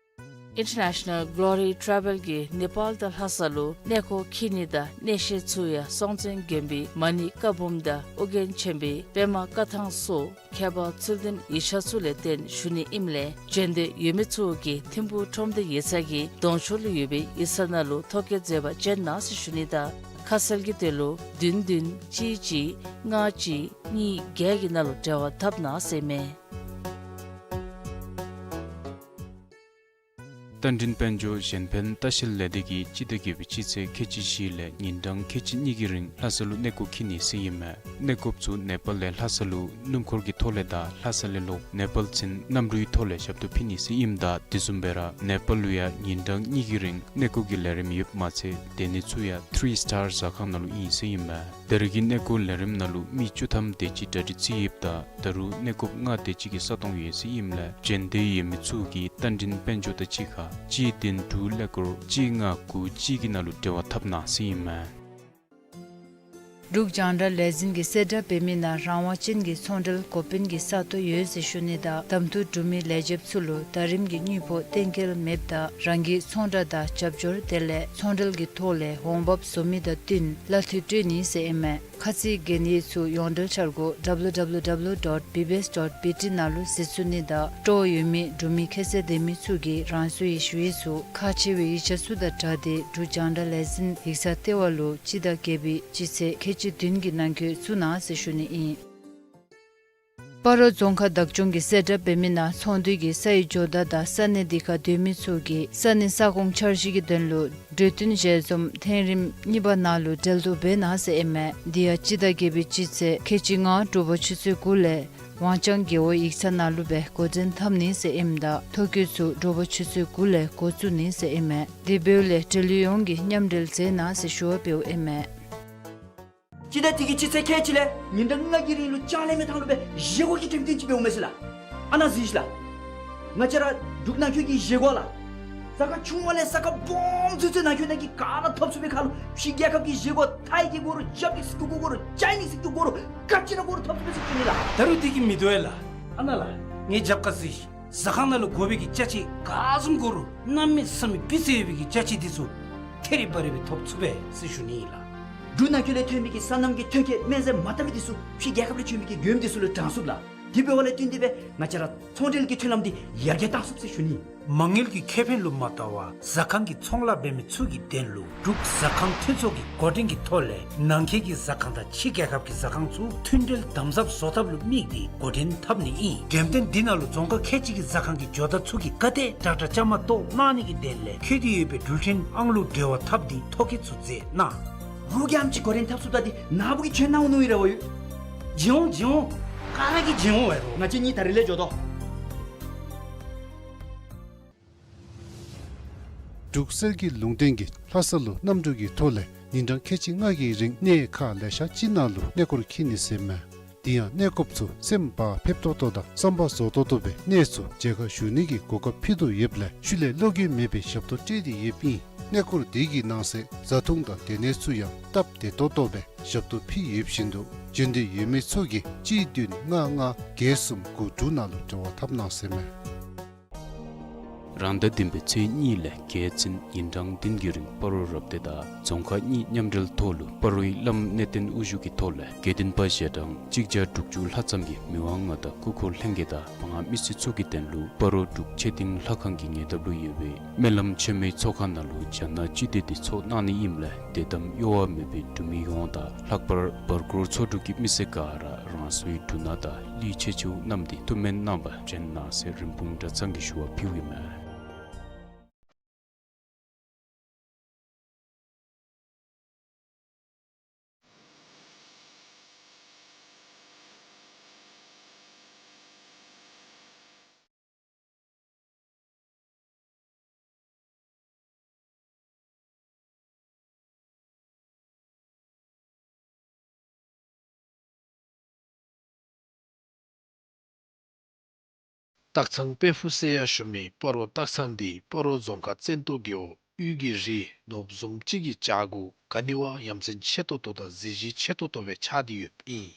International Glory Travel གིས་ནེ་པཱལ་དང་ལྷ་ས་ལུ་གནས་སྐོར་འཁྱིད་ནི་དང་གནས་བཤད་ཚུ་ཡང་སྲོང་བཙན་དགོན་པའི་མ་ཎི་བཀའ་འབུམ་དང་ཨོ་རྒྱན་ཆེན་པོའི་པདྨ་བཀའ་ཐང་སོགས་ཁྱད་པར་ཚུལ་ལྡན་ཡིག་ཆ་ཚུ་ལས་བརྟེན་ཞུ་ནི་ཨིནམ་ལས་འབྱོན་འདོད་ཡོད་མི་ཚུ་གིས་ཐིམ་ཕུག་ཁྲོམ་སྡེ་ཡིག་ཚང་གི་གདོང་ཕྱོགས་ལུ་ཡོད་པའི་ཡིག་ཚང་ནང་ལུ་ཐོ་བཀོད་མཛད་པར་འབྱོན་གནང་ཟེར་ཞུ་ནི་དང་ཁ་གསལ་གྱི་དོན་ལུ་བདུན་བདུན་གཅིག་གཅིག་ལྔ་གཅིག་གཉིས་བརྒྱད་ཀྱི་ནང་ལུ་འབྲེལ་བ་འཐབ་གནང་ཟེར་ཨིན་མས། རྟ་མགྲིན་དཔལ་འབྱོར་གཞན་ཕན་ལྟ་བཤལ་ལས་སྡེ་གིས་སྤྱི་ཟླ་བརྒྱད་པའི་སྤྱི་ཚེས་ཁལ་གཅིག་བཞི་ལས་ཉིན་གྲངས་ཁལ་གཅིག་གཉིས་ཀྱི་རིང་ལྷ་ས་ལུ་གནས་སྐོར་འཁྱིད་ནི་ཟེར་ཨིན་མས། གནས་སྐོརཔ་ཚུ་ནེ་པཱལ་ལས་ལྷ་ས་ལུ་སྣུམ་འཁོར་གྱི་ཐོག་ལས་དང་ལྷ་ས་ལས་ལོག་ནེ་པཱལ་ཚུན་གནམ་གྲུའི་ཐོག་ལས་ཞབས་ཏོག་ཕུལ་ནི་ཟེར་ཨིནམ་ད་དེ་བཟུམ་སྦེ་ར་ནེ་པཱལ་ལུ་ཡང་ཉིན་གྲངས་གཉིས་ཀྱི་རིང་གནས་སྐོར་གྱི་ལས་རིམ་ཡོདཔ་མ་ཚད་སྡོད་ནི་ཚུ་ཡང་ཐི་རི་སི་ཊར་ཟ་ཁང་ནང་ལུ་ཨིན་ཟེར་ཨིན་མས། ད་རེས་ཀྱི་གནས་སྐོར་ལས་རིམ་ནང་ལུ་མི་བཅུ་ཐམ་དེ་ཅིག་གྲ་སྒྲིག་རྩིས་ཡོདཔ་ད་ད་རུང་གནས་སྐོརཔ་ལྔ་དེ་ཅིག་གི་ས་སྟོང་ཡོད་ཟེར་ཨིནམ་ལས་འབྱོན་འདོད་ཡོད་མི་ཚུ་གིས་རྟ་མགྲིན་དཔལ་འབྱོར་དང་གཅིག་ཁར་གཅིག་བདུན་དྲུག་ཀླད་ཀོར་གཅིག་ལྔ་དགུ་གཅིག་གི་ནང་ལུ་འབྲེལ་བ་འཐབ་གནང་ཟེར་ཨིན་མས། འབྲུག་རྒྱང་བསྒྲགས་ལས་འཛིན་གྱིས་གསལ་བསྒྲགས་འབད་མི་ནང་རང་དབང་ཅན་གྱི་ཚོང་འབྲེལ་འགོ་དཔོན་གྱི་ས་སྟོང་ཡོད་ཟེར་ཞུ་ནི་དང་གདམ་འཐུ་གྲུབ་མི་ལས་བྱེདཔ་ཚུ་ལུ་ཟླ་རིམ་གྱི་དངུལ་ཕོགས་གཏན་འཁེལ་མེདཔ་ད་རང་གི་ཚོང་བསྒྲགས་དང་རྒྱབ་སྐྱོར་དེ་ལས་ཚོང་འབྲེལ་གྱི་ཐོག་ལས་འོང་འབབ་བཟོ་མི་དང་བསྟུན་གླ་འཐུས་སྤྲོད་ནི་ཟེར་ཨིན་མས། ཁ་ཚིག་གན་ཡིག་ཚུ་ཡོངས་འབྲེལ་འཆར་སྒོ་W W W dot B B S dot B T ནང་ལུ་གཟིགས་ཚུགས་ནི་དང་སྤྲོ་བ་ཡོད་མི་འབྲུག་མི་ཁྱད་ཚད་ལྡན་མི་ཚུ་གིས་རང་སོའི་ཞུ་ཡིག་ཚུ་ཁག་ཆེ་བའི་ཡིག་ཆ་ཚུ་དང་སྦྲགས་ཏེ་འབྲུག་རྒྱང་བསྒྲགས་ལས་འཛིན་ཡིག་ཚང་ལྟེ་བ་ལུ་སྤྱི་ཟླ་བརྒྱད་པའི་སྤྱི་ཚེས་ཁལ་གཅིག་བདུན་གྱི་ནང་འཁོད་བཙུགས་གནང་ཟེར་ཞུ་ནི་ཨིན། སྤ་རོ་རྫོང་ཁག་བདག་སྐྱོང་གིས་གསལ་བསྒྲགས་འབད་མི་ནང་ཚོང་འདུས་ཀྱི་ས་ཡི་ཇོ་བདག་དང་ས་གནས་འདི་ཁར་སྡོད་མི་ཚུ་གིས་ས་གནས་ས་ཁོངས་འཆར་གཞི་གི་དོན་ལུ་གྲོས་བསྟུན་ཞལ་འཛོམས་ཐེངས་རིམ་གཉིས་པ་ནང་ལུ་འབྲེལ་གཏོགས་འབད་གནང་ཟེར་ཨིན་མས། འདི་ཡང་སྤྱི་ཟླ་བརྒྱད་པའི་སྤྱི་ཚེས་ཁལ་གཅིག་ལྔ་དྲོ་པ་ཆུ་ཚོད་དགུ་ལས་ཝང་ཅང་རྒེད་འོག་ཡིག་ཚང་ནང་ལུ་སྦེ་འགོ་འདྲེན་འཐབ་ནི་ཟེར་ཨིནམ་ད་ཐོ་བཀོད་ཚུ་དྲོ་པ་ཆུ་ཚོད་དགུ་ལས་འགོ་བཙུགས་ནི་ཟེར་ཨིན་མས། དེ་འབདཝ་ལས་འབྲེལ་ཡོད་ཡོངས་ཀྱིས་མཉམ་འབྲེལ་མཛད་གནང་ཟེར་ཞུ་བ་འབདཝ་ཨིན་མས། སྤྱི་ཟླ་འདི་གི་སྤྱི་ཚེས་ཁལ་གཅིག་ལས་ཉིན་གྲངས་ལྔ་གི་རིང་ལུ་ཅང་ལས་མེད་ཐང་ལུ་སྦེ་བཞེས་སྒོ་གི་འགྲེམས་སྟོན་ཅིག་འབདཝ་མས་ཟེར་ལགས། ཨ་ནཱ་གཟིགས་ཤིག་ལགས། ང་བཅས་ར་འབྲུག་ནང་འཁོད་ཀྱི་བཞེས་སྒོ་ལགས། ས་ཁ་ཆུང་བ་ལས་ས་ཁ་སྦོམ་ཚུན་ཚོད་ནང་འཁོད་ནང་གི་ག་ར་ཐོབ་ཚུགས་པའི་ཁར་ལུ་ཕྱི་རྒྱལ་ཁབ་ཀྱི་བཞེས་སྒོ་ཐའི་གི་དགོ་རུང་ཇབ་ཀྱི་སི་ཀྱུ་གུ་དགོ་རུང་ཅའི་ནིས་སི་ཀྱུ་གུ་དགོ་རུང་ག་ཅི་ར་དགོ་རུང་ཐོབ་ཚུགས་པས་ཟེར་ཞུ་ནི་ལགས། ད་རུང་འདི་གིས་མི་དོ་བས་ལགས། ཨ་ནཱ་ལགས། ངེའི་རྒྱབ་ཁར་གཟིགས་ཤིག། ཟ་ཁང་ནང་ལུ་དགོ་པའི་གི་ཅ་ཆས་ག་བཟུམ་དགོ་རུང་གནམ་མེད་ས་མེད་སྤུས་ཚད་ཡོད་པའི་གི་ཅ་ཆས་འདི་ཚུ་ཐེ་རི་བ་རི་སྦེ་ཐོབ་ཚུགས་པས་ཟེར་ཞུ་ནི་ཨིན་ལགས། འབྲུག་ནང་འཁོད་ལས་ཐོན་མི་གི་སོ་ནམ་གྱི་ཐོན་སྐྱེད་སྨན་རྫས་མ་བཏབ་མི་འདི་ཚུ་ཕྱི་རྒྱལ་ཁབ་ལས་བྱོན་མི་གི་མགྱོནམ་འདི་ཚུ་ལུ་དྲང་ཚུགས་ལགས། དེ་འབདཝ་ལས་བརྟེན་ཏེ་སྦེ་ང་བཅས་ར་ཚོང་འབྲེལ་གྱི་མཐུན་ལམ་འདི་ཡར་རྒྱས་བཏང་ཚུགས་ཟེར་ཞུ་ནི། མ་དངུལ་གྱི་ཁེ་ཕན་ལུ་མ་བལྟ་བར་ཟ་ཁང་གི་ཚོང་ལཱ་འབད་མི་ཚུ་གི་དོན་ལུ་འབྲུག་ཟ་ཁང་མཐུན་ཚོགས་ཀྱི་འགོ་འདྲེན་གྱི་ཐོག་ལས་ནང་འཁོད་ཀྱི་ཟ་ཁང་དང་ཕྱི་རྒྱལ་ཁབ་ཀྱི་ཟ་ཁང་ཚུ་མཐུན་འབྲེལ་དམ་ཟབ་བཟོ་ཐབས་ལུ་དམིགས་ཏེ་འགོ་འདྲེན་འཐབ་ནི་ཨིན། འགྲེམས་སྟོན་འདི་ནང་ལུ་རྫོང་ཁག་ཁལ་གཅིག་གི་ཟ་ཁང་གི་ཇོ་བདག་ཚུ་གིས་ག་དེ་དྲག་དྲག་བཅའ་མར་གཏོགས་གནང་ནི་གི་དོན་ལས་འཁོད་དེ་ཡོད་པའི་འགྲུལ་འཕྲིན་ཨང་གླུ་འབྲེལ་བ་འཐབ་སྟེ་ཐོ་བཀོད་ཚུ་མཛད་གནང་། རོགས་རྐྱངམ་ཅིག་འགོ་འདྲེན་འཐབ་ཚུགསཔ་ད་འདི་ནཱ་བུ་གིས་བྱོན་གནང་འོང་མནོ་ཡི་ར་བ་ཡོད། བྱོན་འོང་བྱོན་འོང་། ག་ར་གིས་བྱོན་འོང་བས་རོགས། ང་བཅས་གཉིས་ད་རིས་ལས་འགྱོ་དོ། འབྲུག་གསེར་གྱི་ལུང་བསྟན་གྱིས་ལྷ་ས་ལུ་གནམ་གྲུ་གི་ཐོག་ལས་ཉིན་གྲངས་ཁལ་གཅིག་ལྔ་གི་རིང་གནས་ཁག་ལེ་ཤ་ཅིག་ནང་ལུ་གནས་སྐོར་འཁྱིད་ནི་ཟེར་མས། དེ་ཡང་གནས་སྐོརཔ་ཚུ་སེམས་བག་ཕེབས་ཏོག་ཏོ་དང་བསམ་པ་རྫོགས་ཏོག་ཏོ་སྦེ་གནས་ཚུ་མཇལ་ཁ་ཞུ་ནི་གི་གོ་སྐབས་ཕུལ་དོ་ཡོདཔ་ལས་ཤུལ་ལས་བློ་འགྱོད་མེད་པའི་ཞབས་ཏོག་སྤྲོད་དེ་ཡོདཔ་ཨིན། གནས་སྐོར་དེ་གི་ནང་གསེས་བཟའ་འཐུང་དང་སྡོད་གནས་ཚུ་ཡང་སྟབས་བདེ་ཏོག་ཏོ་སྦེ་ཞབས་ཏོག་ཕུལ་ཡོདཔ་བཞིན་དུ་འབྱོན་འདོད་ཡོད་མི་ཚུ་གིས་གཅིག་བདུན་ལྔ་ལྔ་བརྒྱད་གསུམ་དགུ་དྲུག་ནང་ལུ་འབྲེལ་བ་འཐབ་གནང་ཟེར་མས། རང་ཟླ་བདུན་པའི་ཚེས་གཉིས་ལས་བརྒྱད་ཚུན་ཉིན་གྲངས་བདུན་གྱི་རིང་སྤ་རོ་རབ་སྡེ་དང་རྫོང་ཁག་གཉིས་མཉམ་འབྲེལ་ཐོག་ལུ་སྤ་རོའི་བླམ་གནས་བརྟན་དབུ་བཞུགས་ཀྱི་ཐོག་ལས་དགེ་འདུན་པ་ཞལ་གྲངས་གཅིག་བརྒྱ་དྲུག་ཅུ་ལྷག་ཙམ་གྱིས་མི་དབང་མངའ་བདག་སྐུ་འཁོར་ལྷན་རྒྱས་དང་མང་མི་སེར་ཚུ་གི་དོན་ལུ་སྤ་རོ་འབྲུག་ཆོས་སྡིངས་ལྷ་ཁང་གི་ཉེ་འདབས་ལུ་ཡོད་པའི་སྨོན་ལམ་ཆེན་མོའི་ཚོགས་ཁང་ནང་ལུ་རྒྱ་ནག་སྤྱི་མདོས་འདི་ཚོགས་གནང་ནི་ཨིནམ་ལས་དད་དམ་གཡོ་བ་མེད་པའི་འབྲུག་མི་ཡོངས་དང་ལྷག་པར་བར་སྐོར་ཚོ་དྲུག་གི་མི་སེར་ག་ར་རང་སོའི་འབྲུ་སྣ་དང་གླུད་ཆེ་ཆེཝ་བསྣམས་ཏེ་ཐུགས་སྨོན་གནང་བར་བྱོན་གནང་ཟེར་རིན་སྤུངས་གྲྭ་ཚང་གིས་ཞུ་བ་ཕུལཝ་ཨིན་མས། སྟག་ཚང་དཔལ་ཕུག་ཟེར་ཡང་ཞུ་མི་སྤ་རོ་སྟག་ཚང་འདི་སྤ་རོ་རྫོང་ཁག་བཙན་ཏོ་རྒེད་འོག་དབུས་ཀྱི་རི་ནོར་བུ་བཟུམ་ཅིག་གི་བྱག་གུ་ག་ནི་བ་ཡ་མཚན་ཆེ་ཏོག་ཏོ་དང་གཟི་བརྗིད་ཆེ་ཏོག་ཏོ་སྦེ་ཆགས་ཏེ་ཡོདཔ་ཨིན།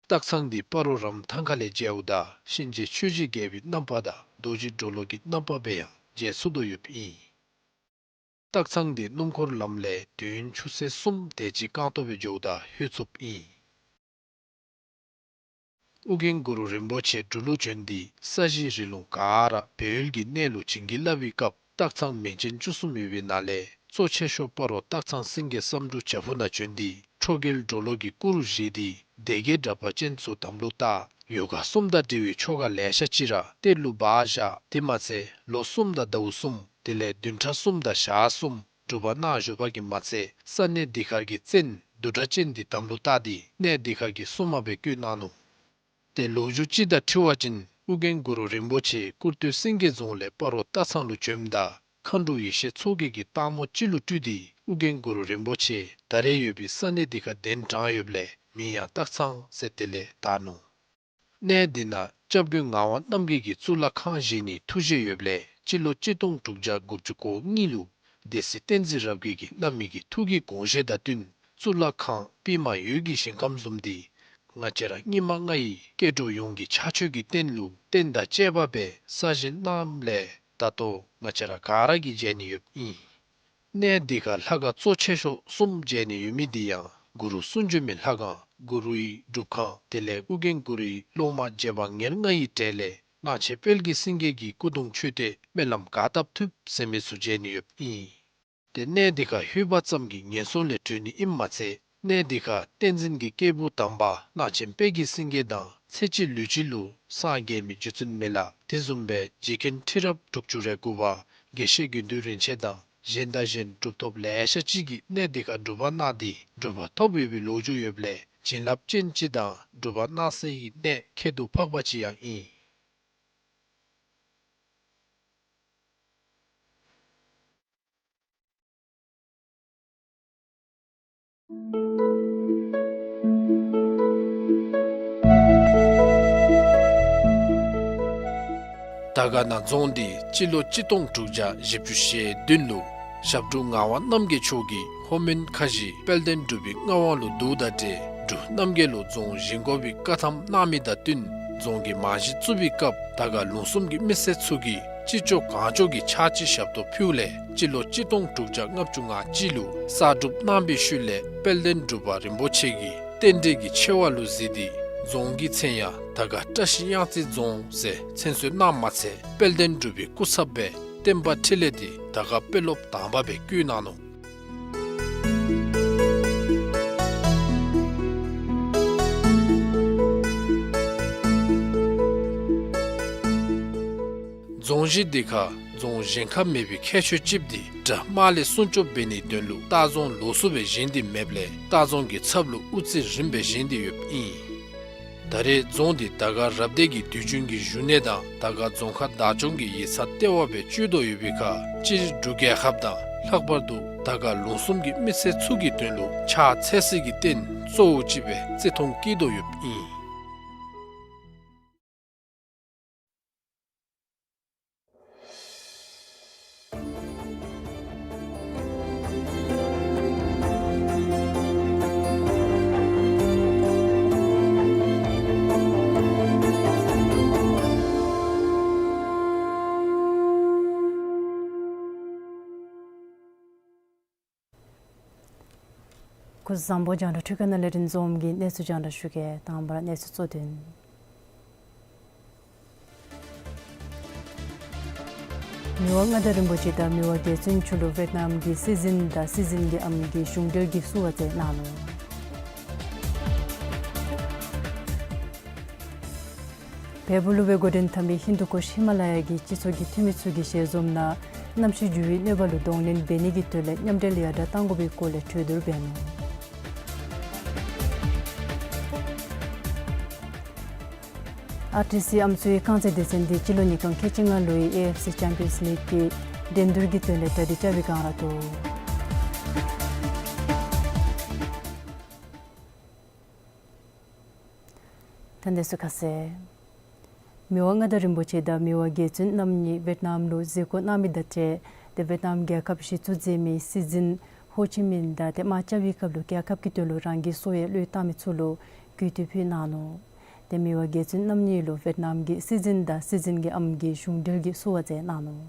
སྟག་ཚང་འདི་སྤ་རོ་རམ་ཐང་ཁ་ལས་མཇལཝ་ད་གཤིན་རྗེ་ཆོས་ཀྱི་རྒྱལ་པོའི་རྣམ་པ་དང་རྡོ་རྗེ་གྲོ་ལོད་ཀྱི་རྣམ་པ་སྦེ་ཡང་མཇལ་ཚུགས་དོ་ཡོདཔ་ཨིན། སྟག་ཚང་འདི་སྣུམ་འཁོར་ལམ་ལས་དུས་ཡུན་ཆུ་ཚོད་གསུམ་དེ་ཅིག་རྐང་སྟོང་སྦེ་འགྱོཝ་ད་ལྷོད་ཚུགསཔ་ཨིན། ཨོ་རྒྱན་གུ་རུ་རིན་པོ་ཆེ་འབྲུག་ལུ་བྱོན་ཏེ་ས་གཞི་རི་ལུང་ག་ར་སྦས་ཡུལ་གྱི་གནས་ལུ་བྱིན་གྱིས་བརླབས་པའི་སྐབས་སྟག་ཚང་མིང་ཅན་བཅུ་གསུམ་ཡོད་པའི་ནང་ལས་གཙོ་ཆེ་ཤོས་སྤ་རོ་སྟག་ཚང་སེང་གེ་བསམ་འགྲུབ་བྱག་ཕུག་ནང་བྱོན་ཏེ་ཁྲོ་རྒྱལ་གྲོ་ལོད་ཀྱི་སྐུ་རུ་བཞེངས་ཏེ་སྡེ་བརྒྱད་དྲེགས་པ་ཅན་ཚུ་དམ་ལུ་བཏགས། ཡོ་ག་གསུམ་དང་འབྲེལ་བའི་ཆོ་ག་ལེ་ཤ་ཅིག་ར་གཏེར་ལུ་སྦ་བཞག། དེ་མ་ཚད་ལོ་གསུམ་དང་ཟླཝ་གསུམ་དེ་ལས་བདུན་ཕྲག་གསུམ་དང་ཞག་གསུམ་སྒྲུབ་པ་གནང་བཞུགས་པ་གིས་མ་ཚད་ས་གནས་འདི་ཁར་གྱི་བཙན་བདུད་གྲགས་ཅན་འདི་དམ་ལུ་བཏགས་ཏེ་གནས་འདི་ཁར་གྱི་སྲུང་མ་སྦེ་བསྐོས་གནང་ནུག། ཏེ་ལོ་རྒྱུས་ཅིག་དང་འཁྲིལ་བ་ཅིན་ཨོ་རྒྱན་གུ་རུ་རིན་པོ་ཆེ་སྐུར་སྟོད་སེང་གེ་རྫོང་ལས་སྤ་རོ་སྟག་ཚང་ལུ་བྱོནམ་ད་མཁའ་འགྲོ་ཡེ་ཤེས་མཚོ་རྒྱལ་གྱིས་སྟག་མོ་ཅིག་ལུ་སྤྲུལ་ཏེ་ཨོ་རྒྱན་གུ་རུ་རིན་པོ་ཆེ་ད་རེས་ཡོད་པའི་ས་གནས་འདི་ཁར་གདན་དྲངས་ཡོདཔ་ལས་མིང་ཡང་སྟག་ཚང་ཟེར་དེ་ལས་བཏགས་ནུག། གནས་འདི་ནང་སྐྱབས་མགོན་ངག་དབང་རྣམ་རྒྱལ་གྱིས་གཙུག་ལག་ཁང་བཞེངས་ནིའི་ཐུགས་བཞེད་ཡོདཔ་ལས་སྤྱི་ལོ་གཅིག་སྟོང་དྲུག་བརྒྱ་དགུ་བཅུ་གོ་གཉིས་ལུ་སྡེ་སྲིད་བསྟན་འཛིན་རབ་རྒྱས་ཀྱིས་བླ་མའི་གི་ཐུགས་ཀྱི་དགོངས་བཞེད་དང་བསྟུན་གཙུག་ལག་ཁང་པདྨ་འོད་ཀྱི་ཞིང་ཁམས་བཟུམ་འདི་ང་བཅས་ར་སྙིགས་མ་ལྔ་ཡི་སྐྱེ་འགྲོ་ཡོངས་ཀྱི་ཕྱག་མཆོད་ཀྱི་རྟེན་ལུ་རྟེན་དང་བཅས་པ་སྦེ་གསར་བཞེངས་གནངམ་ལས་ད་ལྟོ་ང་བཅས་ར་ག་ར་གིས་མཇལ་ནི་ཡོདཔ་ཨིན། གནས་འདི་ཁར་ལྷ་ཁང་གཙོ་ཆེ་ཤོས་གསུམ་མཇལ་ནི་ཡོད་མི་འདི་ཡང་གུ་རུ་གསུང་བྱོན་མའི་ལྷ་ཁང་གུ་རུའི་སྒྲུབ་ཁང་དེ་ལས་ཨོ་རྒྱན་གུ་རུའི་སློབ་མ་རྗེ་འབངས་ཉེར་ལྔ་ཡི་གྲས་ལས་གླང་ཆེན་དཔལ་གྱི་སེང་གེ་གི་སྐུ་གདུང་མཆོད་རྟེན་སྨོན་ལམ་ག་བཏབ་ཐུབ་ཟེར་མི་ཚུ་མཇལ་ནི་ཡོདཔ་ཨིན། ཏེ་གནས་འདི་ཁར་ལྷོད་པ་ཙམ་གྱིས་ངན་སོང་ལས་གྲོལ་ནི་ཨིནམ་མ་ཚད་གནས་འདི་ཁར་བསྟན་འཛིན་གྱི་སྐྱེས་བུ་དམ་པ་གླང་ཆེན་དཔལ་གྱི་སེང་གེ་དང་ཚེ་གཅིག་ལུས་གཅིག་ལུ་སངས་རྒྱས་མི་རྗེ་བཙུན་མི་ལ་དེ་བཟུམ་སྦེ་རྗེ་མཁན་ཁྲི་རབས་དྲུག་ཅུ་རེ་དགུ་པ་དགེ་བཤེས་དགེ་འདུན་རིན་ཆེན་དང་གཞན་དང་གཞན་གྲུབ་ཐོབ་ལེ་ཤ་ཅིག་གིས་གནས་འདི་ཁར་སྒྲུབ་པ་གནང་སྟེ་གྲུབ་པ་ཐོབ་ཡོད་པའི་ལོ་རྒྱུས་ཡོདཔ་ལས་བྱིན་རླབས་ཅན་ཅིག་དང་སྒྲུབ་པ་གནང་སའི་གནས་ཁྱད་དུ་འཕགས་པ་ཅིག་ཡང་ཨིན། དར་དཀར་ན་རྫོང་འདི་སྤྱི་ལོ་གཅིག་སྟོང་དྲུག་བརྒྱ་བཞི་བཅུ་ཞེ་བདུན་ལུ་ཞབས་དྲུང་ངག་དབང་རྣམ་རྒྱལ་མཆོག་གིས་ལྷོ་མོན་ཁ་བཞི་དཔལ་ལྡན་འབྲུག་པའི་མངའ་དབང་ལུ་བསྡུཝ་དང་འབྲེལ་འབྲུག་རྣམ་རྒྱལ་ལུ་རྫོང་བཞེངས་དགོ་པའི་བཀའ་ཐམ་གནང་མི་དང་བསྟུན་རྫོང་གི་རྨང་གཞི་བཙུགས་པའི་སྐབས་དར་དཀར་ལུང་གསུམ་གྱི་མི་སེར་ཚུ་གིས་ཅི་ལྕོགས་གང་ལྕོགས་ཀྱི་ཕྱག་ཕྱི་ཞབས་ཏོག་ཕུལཝ་ལས་སྤྱི་ལོ་གཅིག་སྟོང་དྲུག་བརྒྱ་ལྔ་བཅུ་ང་གཅིག་ལུ་གསར་སྒྲུབ་གནང་བའི་ཤུལ་ལས་དཔལ་ལྡན་འབྲུག་པ་རིན་པོ་ཆེ་གིས་རྟེན་འབྲེལ་གྱི་ཆེ་བ་ལུ་གཟིགས་ཏེ་རྫོང་གི་མཚན་ཡང་དར་དཀར་བཀྲ་ཤིས་གཡང་རྩེ་རྫོང་ཟེར་མཚན་གསོལ་གནངམ་མ་ཚད་དཔལ་ལྡན་འབྲུག་པའི་སྐུ་ཚབ་སྦེ་བསྟན་པ་འཕྲིན་ལས་འདི་དར་དཀར་དཔོན་སློབ་དང་པ་སྦེ་བསྐོས་གནང་ནུག། རྫོང་གཞི་འདི་ཁར་རྫོང་གཞན་ཁར་མེད་པའི་ཁྱད་ཆོས་ཅིག་འདི་དགྲ་དམག་ལས་སྲུང་སྐྱོབ་འབད་ནིའི་དོན་ལུ་སྟག་རྫོང་ལོགས་སུ་སྦེ་བཞེངས་ཏེ་མེདཔ་ལས་སྟག་རྫོང་གི་ཚབ་ལུ་དབུ་རྩེ་རིངམ་སྦེ་བཞེངས་ཏེ་ཡོདཔ་ཨིན། ད་རེས་རྫོང་འདི་དར་དཀར་རབ་སྡེ་གི་དུས་རྒྱུན་གྱི་བཞུགས་གནས་དང་དར་དཀར་རྫོང་ཁག་བདག་སྐྱོང་གི་ཡིག་ཚང་ལྟེ་བ་སྦེ་སྤྱོད་དོ་ཡོད་པའི་ཁར་སྤྱིར་འབྲུག་རྒྱལ་ཁབ་དང་ལྷག་པར་དུ་དར་དཀར་ལུང་གསུམ་གྱི་མི་སེར་ཚུ་གི་དོན་ལུ་ཕྱག་འཚལ་སའི་རྟེན་གཙོ་བོ་ཅིག་སྦེ་བརྩི་མཐོང་བསྐྱེད་དོ་ཡོདཔ་ཨིན། སྐུ་གཟུགས་བཟང་པོ། རྒྱང་བསྒྲགས་འཕྲུལ་ཁང་ནང་ལས་རིན་འཛོམས་ཀྱིས་གནས་ཚུལ་རྒྱང་བསྒྲགས་ཞུ་གེ། དང་པ་ར་གནས་ཚུལ་གཙོ་དོན། མི་དབང་མངའ་བདག་རིན་པོ་ཆེ་དང་མི་དབང་རྒྱལ་བཙུན་མཆོག་ལུ་ཝེཊ་ནམ་གྱི་སྲིད་འཛིན་དང་སྲིད་འཛིན་གྱི་ཨམ་གྱིས་གཞུང་འབྲེལ་གྱི་བསུ་བ་མཛད་གནང་ནུག། བལ་པོ་ལུ་སྦེ་འགོ་འདྲེན་འཐབ་མི་ཧིན་དུ་ཀུཤ་ཧི་མ་ལ་ཡ་གི་སྤྱི་ཚོགས་ཀྱི་འཐུས་མི་ཚུ་གིས་ཞལ་འཛོམས་ནང་གནམ་གཤིས་འགྱུར་བའི་གནོད་པ་ལུ་གདོང་ལེན་འབད་ནི་གི་དོན་ལས་མཉམ་འབྲེལ་ཡར་དྲག་གཏང་དགོ་པའི་སྐོར་ལས་གྲོས་བསྡུར་འབད་ནུག། ཨར་ཊི་སི་ཨམ་སྲུའི་རྐང་རྩེད་སྡེ་ཚན་འདི་སྤྱི་ལོ་ཉིས་སྟོང་ཁལ་གཅིག་ལྔ་ལོའི་ཨེ་ཨེཕ་སི་ཅེམ་པིའནསི་ལིག་གི་འགྲན་བསྡུར་གྱི་དོན་ལས་གྲ་སྒྲིག་རྐྱབ་པའི་བསྒང་ར་འདུག། ད་གནས་ཚུལ་ཁ་གསལ། མི་དབང་མངའ་བདག་རིན་པོ་ཆེ་དང་མི་དབང་རྒྱལ་བཙུན་རྣམ་གཉིས་ཝེཊ་ནམ་ལུ་གཟིགས་སྐོར་གནང་མི་དང་འབྲེལ་ཏེ་ཝེཊ་ནམ་རྒྱལ་ཁབ་གཞི་བཙུགས་མཛད་མི་སྲིད་འཛིན་ཧོ་ཅི་མིན་དང་ཏེ་དམག་རྐྱབ་པའི་སྐབས་ལུ་རྒྱལ་ཁབ་ཀྱི་དོན་ལུ་རང་གི་སྲོག་ཡང་བློས་བཏང་མི་ཚུ་ལུ་གུས་བཏུད་ཕུལ་གནང་ནུག། ཏེ་མི་དབང་རྒྱལ་བཙུན་རྣམ་གཉིས་ལུ་ཝེཊ་ནམ་གྱི་སྲིད་འཛིན་དང་སྲིད་འཛིན་གྱི་ཨམ་གྱིས་གཞུང་འབྲེལ་གྱི་བསུ་བ་མཛད་གནང་ནུག།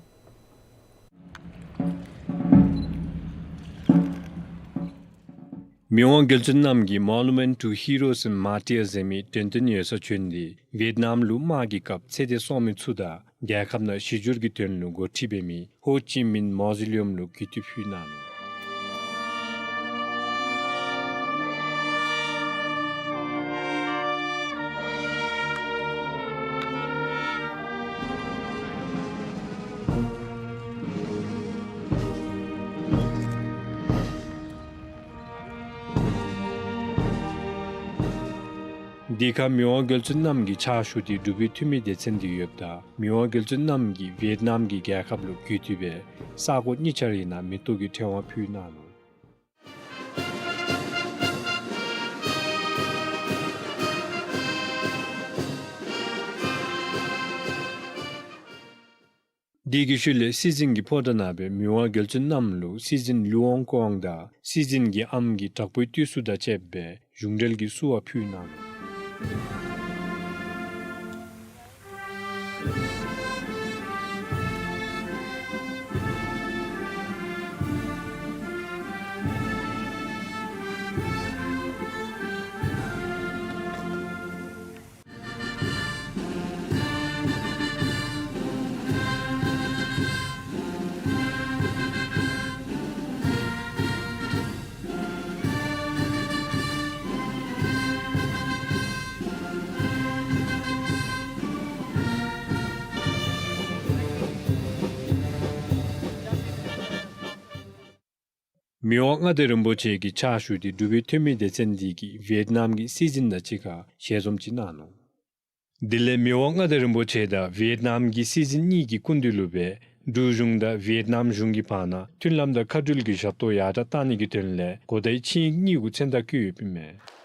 མི་དབང་རྒྱལ་བཙུན་རྣམ་གྱིས་Monument to Heroes and Martyrs ཟེར་མི་དྲན་རྟེན་ཡོད་སར་བྱོན་ཏེ་ཝེཊ་ནམ་ལུ་དམག་གི་སྐབས་ཚེ་འདས་སོང་མི་ཚུ་དང་རྒྱལ་ཁབ་ནང་ཞི་འགྱུར་གྱི་དོན་ལུ་འགོ་ཁྲིད་འབད་མི་ཧོ་ཅི་མིན་མོ་ཟི་ལི་ཡམ་ལུ་གུས་བཏུད་ཕུལ་གནང་ནུག། དེ་ཁར་མི་དབང་རྒྱལ་བཙུན་རྣམ་གྱི་ཕྱག་ཞུ་སྟེ་འབྲུག་པའི་འཐུས་མི་སྡེ་ཚན་འདི་ཡོདཔ་ད་མི་དབང་རྒྱལ་བཙུན་རྣམ་གྱིས་ཝེཊ་ནམ་གྱི་རྒྱལ་ཁབ་ལུ་གུས་བཏུད་སྦེ་ས་གོ་གཉིས་ཆ་རའི་ནང་མེ་ཏོག་གི་ཕྲེང་བ་ཕུལ་གནང་ནུག། དེ་གི་ཤུལ་ལས་སྲིད་འཛིན་གྱི་ཕོ་བྲང་ནང་སྦེ་མི་དབང་རྒྱལ་བཙུན་རྣམ་ལུ་སྲིད་འཛིན་ལུའུ་ཝང་ཀོང་དང་སྲིད་འཛིན་གྱི་ཨམ་གྱི་དྲག་པོའི་བརྟུལ་ཞུགས་དང་བཅསཔ་སྦེ་གཞུང་འབྲེལ་གྱི་བསུ་བ་ཕུལ་གནང་ནུག། མི་དབང་མངའ་བདག་རིན་པོ་ཆེ་གི་ཕྱག་ཞུ་སྟེ་འབྲུག་པའི་འཐུས་མི་སྡེ་ཚན་འདི་གིས་ཝེཊ་ནམ་གྱི་སྲིད་འཛིན་དང་གཅིག་ཁར་ཞལ་འཛོམས་ཅིག་གནང་ནུག། དེ་ལས་མི་དབང་མངའ་བདག་རིན་པོ་ཆེ་དང་ཝེཊ་ནམ་གྱི་སྲིད་འཛིན་གཉིས་ཀྱི་སྐུ་མདུན་ལུ་སྦེ་འབྲུག་གཞུང་དང་ཝེཊ་ནམ་གཞུང་གི་བར་ན་མཐུན་ལམ་དང་མཁའ་འགྲུལ་གྱི་ཞབས་ཏོག་ཡར་དྲག་གཏང་ནི་གི་དོན་ལས་གོ་བརྡའི་ཆིངས་ཡིག་གཉིས་གུ་མཚན་རྟགས་བཀོད་ཡོདཔ་ཨིན་མས།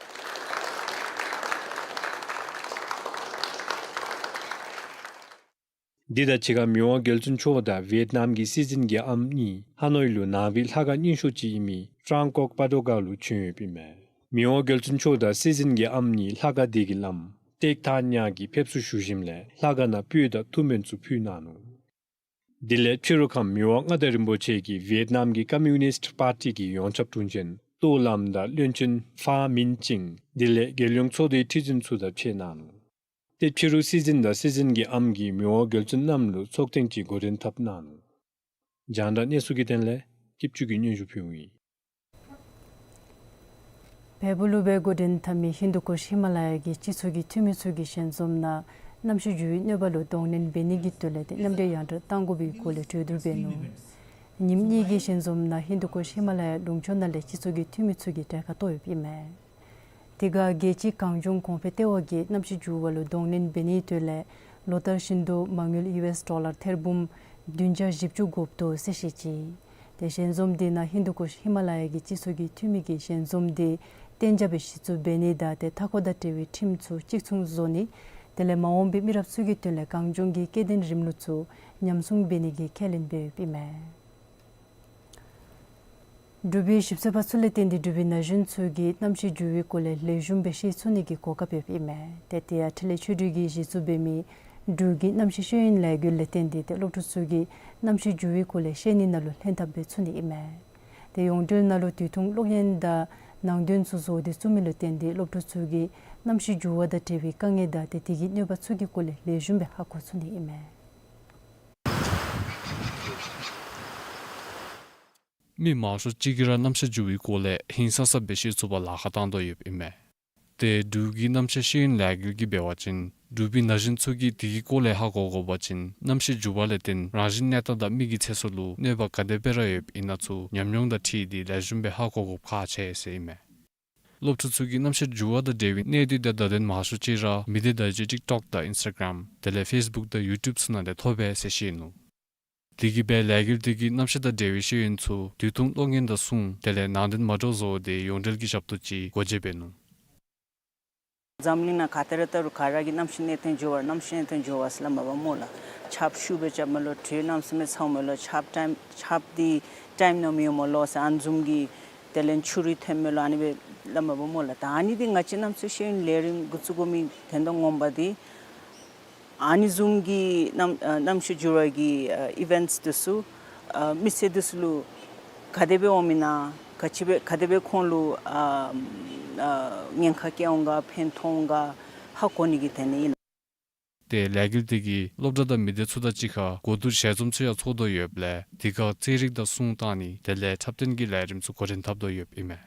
དེ་དང་གཅིག་ཁར་མི་དབང་རྒྱལ་བཙུན་མཆོག་དང་ཝེཊ་ནམ་གྱི་སྲིད་འཛིན་གྱི་ཨམ་གཉིས་ཧ་ནོའི་ལུ་ནང་པའི་ལྷ་ཁང་རྙིང་ཤོས་ཅིག་ཨིན་མི་ཀྲང་ཀོག་པ་ཏོ་ཀ་ལུ་བྱོན་ཡོདཔ་ཨིན་མས། མི་དབང་རྒྱལ་བཙུན་མཆོག་དང་སྲིད་འཛིན་གྱི་ཨམ་གཉིས་ལྷ་ཁང་དེ་གི་བླམ་ཏེག་ཐ་ཉ་གིས་ཕེབས་བསུ་ཞུ་ཞིནམ་ལས་ལྷ་ཁང་ནང་སྤོས་དང་ཐུགས་སྨོན་ཚུ་ཕུལ་གནང་ནུག། དེ་ལས་ཕྱི་རུ་ཁམས་མི་དབང་མངའ་བདག་རིན་པོ་ཆེ་གིས་ཝེཊ་ནམ་གྱི་ཀོམ་མུ་ནིསཊ་པར་ཊི་གི་ཡོངས་ཁྱབ་དྲུང་ཆེན་སྟོབས་ལམ་དང་བློན་ཆེན་ཕཱ་མིན་ཅིང་དེ་ལས་རྒྱལ་ཡོངས་ཚོགས་སྡེའི་ཁྲི་འཛིན་ཚུ་དང་ཕྱད་གནང་ནུག། ཏེ་ཕྱི་རུ་སྲིད་འཛིན་དང་སྲིད་འཛིན་གྱི་ཨམ་གྱིས་མི་དབང་རྒྱལ་བཙུན་རྣམ་ལུ་ཚོགས་ཐེངས་ཅིག་འགོ་འདྲེན་འཐབ་གནང་ནུག། རྒྱང་བསྒྲགས་གནས་ཚུལ་གྱི་དོན་ལས་སྐྱིདཔ་ཆུ་གིས་སྙན་ཞུ་ཕུལཝ་ཨིན། བལ་པོ་ལུ་སྦེ་འགོ་འདྲེན་འཐབ་མི་ཧིན་དུ་ཀུཤ་ཧི་མ་ལ་ཡ་གི་སྤྱི་ཚོགས་ཀྱི་འཐུས་མི་ཚུ་གིས་ཞལ་འཛོམས་ནང་གནམ་གཤིས་འགྱུར་བའི་གནོད་པ་ལུ་གདོང་ལེན་འབད་ནི་གི་དོན་ལས་ཏེ་མཉམ་འབྲེལ་ཡར་དྲག་གཏང་དགོ་པའི་སྐོར་ལས་གྲོས་བསྡུར་འབད་ནུག། ཉིནམ་གཉིས་ཀྱི་ཞལ་འཛོམས་ནང་ཧིན་དུ་ཀུཤ་ཧི་མ་ལ་ཡ་ལུང་ཕྱོགས་ནང་ལས་སྤྱི་ཚོགས་ཀྱི་འཐུས་མི་ཚུ་གིས་གྲལ་ཁར་གཏོགས་ཡོདཔ་ཨིན་མས། དེ་ཁར་རྒྱལ་སྤྱིའི་གངས་ལྗོངས་གོང་འཕེལ་ལྟེ་བ་གིས་གནམ་གཤིས་འགྱུར་བ་ལུ་གདོང་ལེན་འབད་ནིའི་དོན་ལས་ལོ་ལྟར་བཞིན་དུ་མ་དངུལ་ཡུ་ཨེསི་ཌོ་ལར་ཐེར་འབུམ་བདུན་བརྒྱ་བཞི་བཅུ་དགོཔ་འདུག་ཟེར་བཤད་ཅི། ཏེ་ཞལ་འཛོམས་དེ་ནང་ཧིན་དུ་ཀུཤ་ཧི་མ་ལ་ཡ་གི་སྤྱི་ཚོགས་ཀྱི་འཐུས་མི་གིས་ཞལ་འཛོམས་དེ་གཏན་འཇགས་པའི་གཞི་བཙུགས་འབད་ནི་དང་ཏེ་མཐའ་འཁོར་དང་འབྲེལ་བའི་ཁྲིམས་ཚུ་གཅིག་མཚུངས་བཟོ་ནི་དེ་ལས་མ་འོངས་པའི་མི་རབས་ཚུ་གི་དོན་ལས་གངས་ལྗོངས་ཀྱི་སྐྱེ་ལྡན་རིམ་ལུགས་ཚུ་ཉམས་སྲུང་འབད་ནི་གི་ཁས་ལེན་འབད་ཡོདཔ་ཨིན་མས། འབྲུག་པའི་ཞིབ་འཚོལ་པ་ཚུ་ལས་བརྟེན་ཏེ་འབྲུག་པའི་ན་གཞོན་ཚུ་གིས་གནམ་གཤིས་འགྱུར་བའི་སྐོར་ལས་ལེགས་ཤོམ་སྦེ་ཤེས་ཚུགས་ནི་གི་གོ་སྐབས་ཡོདཔ་ཨིན་མས། ཏེ་དེ་ཡང་འཕྲིན་ལས་ཆོས་སྒྲིག་གིས་གཞི་བཙུགས་འབད་མི་འབྲུག་གི་གནམ་གཤིས་ཤེས་ཡོན་ལས་འགུལ་ལས་བརྟེན་ཏེ་ཏེ་སློབ་ཕྲུག་ཚུ་གིས་གནམ་གཤིས་འགྱུར་བའི་སྐོར་ལས་ཤེས་ནི་ནང་ལུ་ལྷན་ཐབས་འབད་ཚུགས་ནི་ཨིན་མས། ཏེ་ཡོངས་འབྲེལ་ནང་ལུ་དུས་ཐུང་གློག་བརྙན་དང་ ནང་དོན་ཚུ་བཟོ་སྟེ་བཙུགས་མི་ལུ་བརྟེན་ཏེ་སློབ་ཕྲུག་ཚུ་གིས་གནམ་གཤིས་འགྱུར་བ་དང་འབྲེལ་བའི་དཀའ་ངལ་དང་ཏེ་དེ་གི་གནོད་པ་ཚུ་གི་སྐོར་ལས་ལེགས་ཤོམ་སྦེ་ཧ་གོ་ཚུགས་ནི་ཨིན་མས། མི་མང་ཤོས་ཅིག་གིས་ར་གནམ་གཤིས་འགྱུར་བའི་སྐོར་ལས་ཧིང་སངས་ས་སྦེ་ཤེས་ཚུགས་པར་ལཱ་ཁག་བཏང་དོ་ཡོདཔ་ཨིན་མས། ཏེ་འབྲུག་གི་གནམ་གཤིས་ཤེས་ཡོན་ལས་འགུལ་གྱིས་འབད་བ་ཅིན་འབྲུག་པའི་ན་གཞོན་ཚུ་གིས་དེ་གི་སྐོར་ལས་ཧ་གོ་དགོ་པ་ཅིན་གནམ་གཤིས་འགྱུར་བ་ལས་བརྟེན་རང་བཞིན་གནས་སྟངས་དང་མི་གི་ཚེ་སྲོག་ལུ་གནོད་པ་ག་དེ་སྦེ་ར་ཡོདཔ་ཨིན་ན་ཚུ་ཉམས་མྱོང་དང་འཁྲིལ་ཏེ་ལེགས་ཤོམ་སྦེ་ཧ་གོ་དགོཔ་ཁག་ཆེ་ཟེར་ཨིན་མས། སློབ་ཕྲུག་ཚུ་གིས་གནམ་གཤིས་འགྱུར་བ་དང་འབྲེལ་བའི་གནད་དོན་དང་བརྡ་དོན་མང་ཤོས་ཅིག་ར་མི་སྡེ་བརྡ་བརྒྱུད་ཊིཀ་ཊོཀ་དང་ཨིནསི་ཊ་གརམ་དེ་ལས་ཕེསི་བུཀ་དང་ཡུ་ཊུབ་ཚུ་ནང་ལས་ཐོབ་པས་ཟེར་ཤེས་ནུག། དེ་གིས་སྦེ་ལས་འགུལ་དེ་གིས་གནམ་གཤིས་དང་འབྲེལ་བའི་ཤེས་ཡོན་ཚུ་དུས་ཐུང་གློག་བརྙན་དང་སྲུང་དེ་ལས་ནང་དོན་མ་འདྲཝ་བཟོ་སྟེ་ཡོངས་འབྲེལ་གྱི་ཞབས་ཏོག་ཅིག་སྒོ་འབྱེད་འབད་ནུག། འཛམ་གླིང་ནང་ག་ཏེ་ར་ལྟ་རུང་ག་ར་གིས་གནམ་གཤིས་གནས་སྟངས་འགྱུར་བ་གནམ་གཤིས་གནས་སྟངས་འགྱུར་བ་ཟེར་སླབ་མ་པ་སྨོ་ལགས། ཆརཔ་ཤུགས་སྦེ་རྐྱབ་མས་ལོ། དྲོད་གནམ་མེད་ས་མེད་ཚཝ་མས་ལོ། ཆརཔ་ཊའིམ་ཆརཔ་འདི་ཊའིམ་ནང་མི་འོང་མས་ལོ་ཟེར་ཨ་ནི་བཟུམ་གྱི་དེ་ལས་ཆུ་རུད་ཐོན་མས་ལོ། ཨ་ནི་སྦེ་སླབ་མ་པ་སྨོ་ལགས། ད་ཨ་ནི་འདི་ང་བཅས་གནམ་གཤིས་ཤེས་ཡོན་ལས་རིམ་འགོ་བཙུགས་དགོ་མི་དོན་དག་ངོ་མ་འདི་ཨ་ནི་བཟུམ་གྱི་གནམ་ཨ་གནམ་གཤིས་འགྱུར་བ་གི་ཨ་ཨི་ཝེནཊསི་འདི་ཚུ་ཨ་མི་སེར་འདི་ཚུ་ལུ་ག་དེ་སྦེ་འོངམ་ཨིན་ན་ག་ཅི་སྦེ་ག་དེ་སྦེ་ཁོང་ལུ་ཨ་ཨ་ཉེན་ཁ་བཀལ་འོང་ག་ཕན་ཐོགས་འོང་ག་ཧ་གོ་ནི་གི་དོན་ལས་ཨིན། ཏེ་ལས་འགུལ་དེ་གིས་སློབ་གྲྭ་དང་མི་སྡེ་ཚུ་དང་གཅིག་ཁར་གོ་བསྡུར་ཞལ་འཛོམས་ཚུ་ཡང་ཚོགས་དོ་ཡོདཔ་ལས་དེ་ཁར་རྩེད་རིགས་དང་སྲུང་བཏང་ནི་དེ་ལས་འཁྲབ་སྟོན་གྱི་ལས་རིམ་ཚུ་འགོ་འདྲེན་འཐབ་དོ་ཡོདཔ་ཨིན་མས།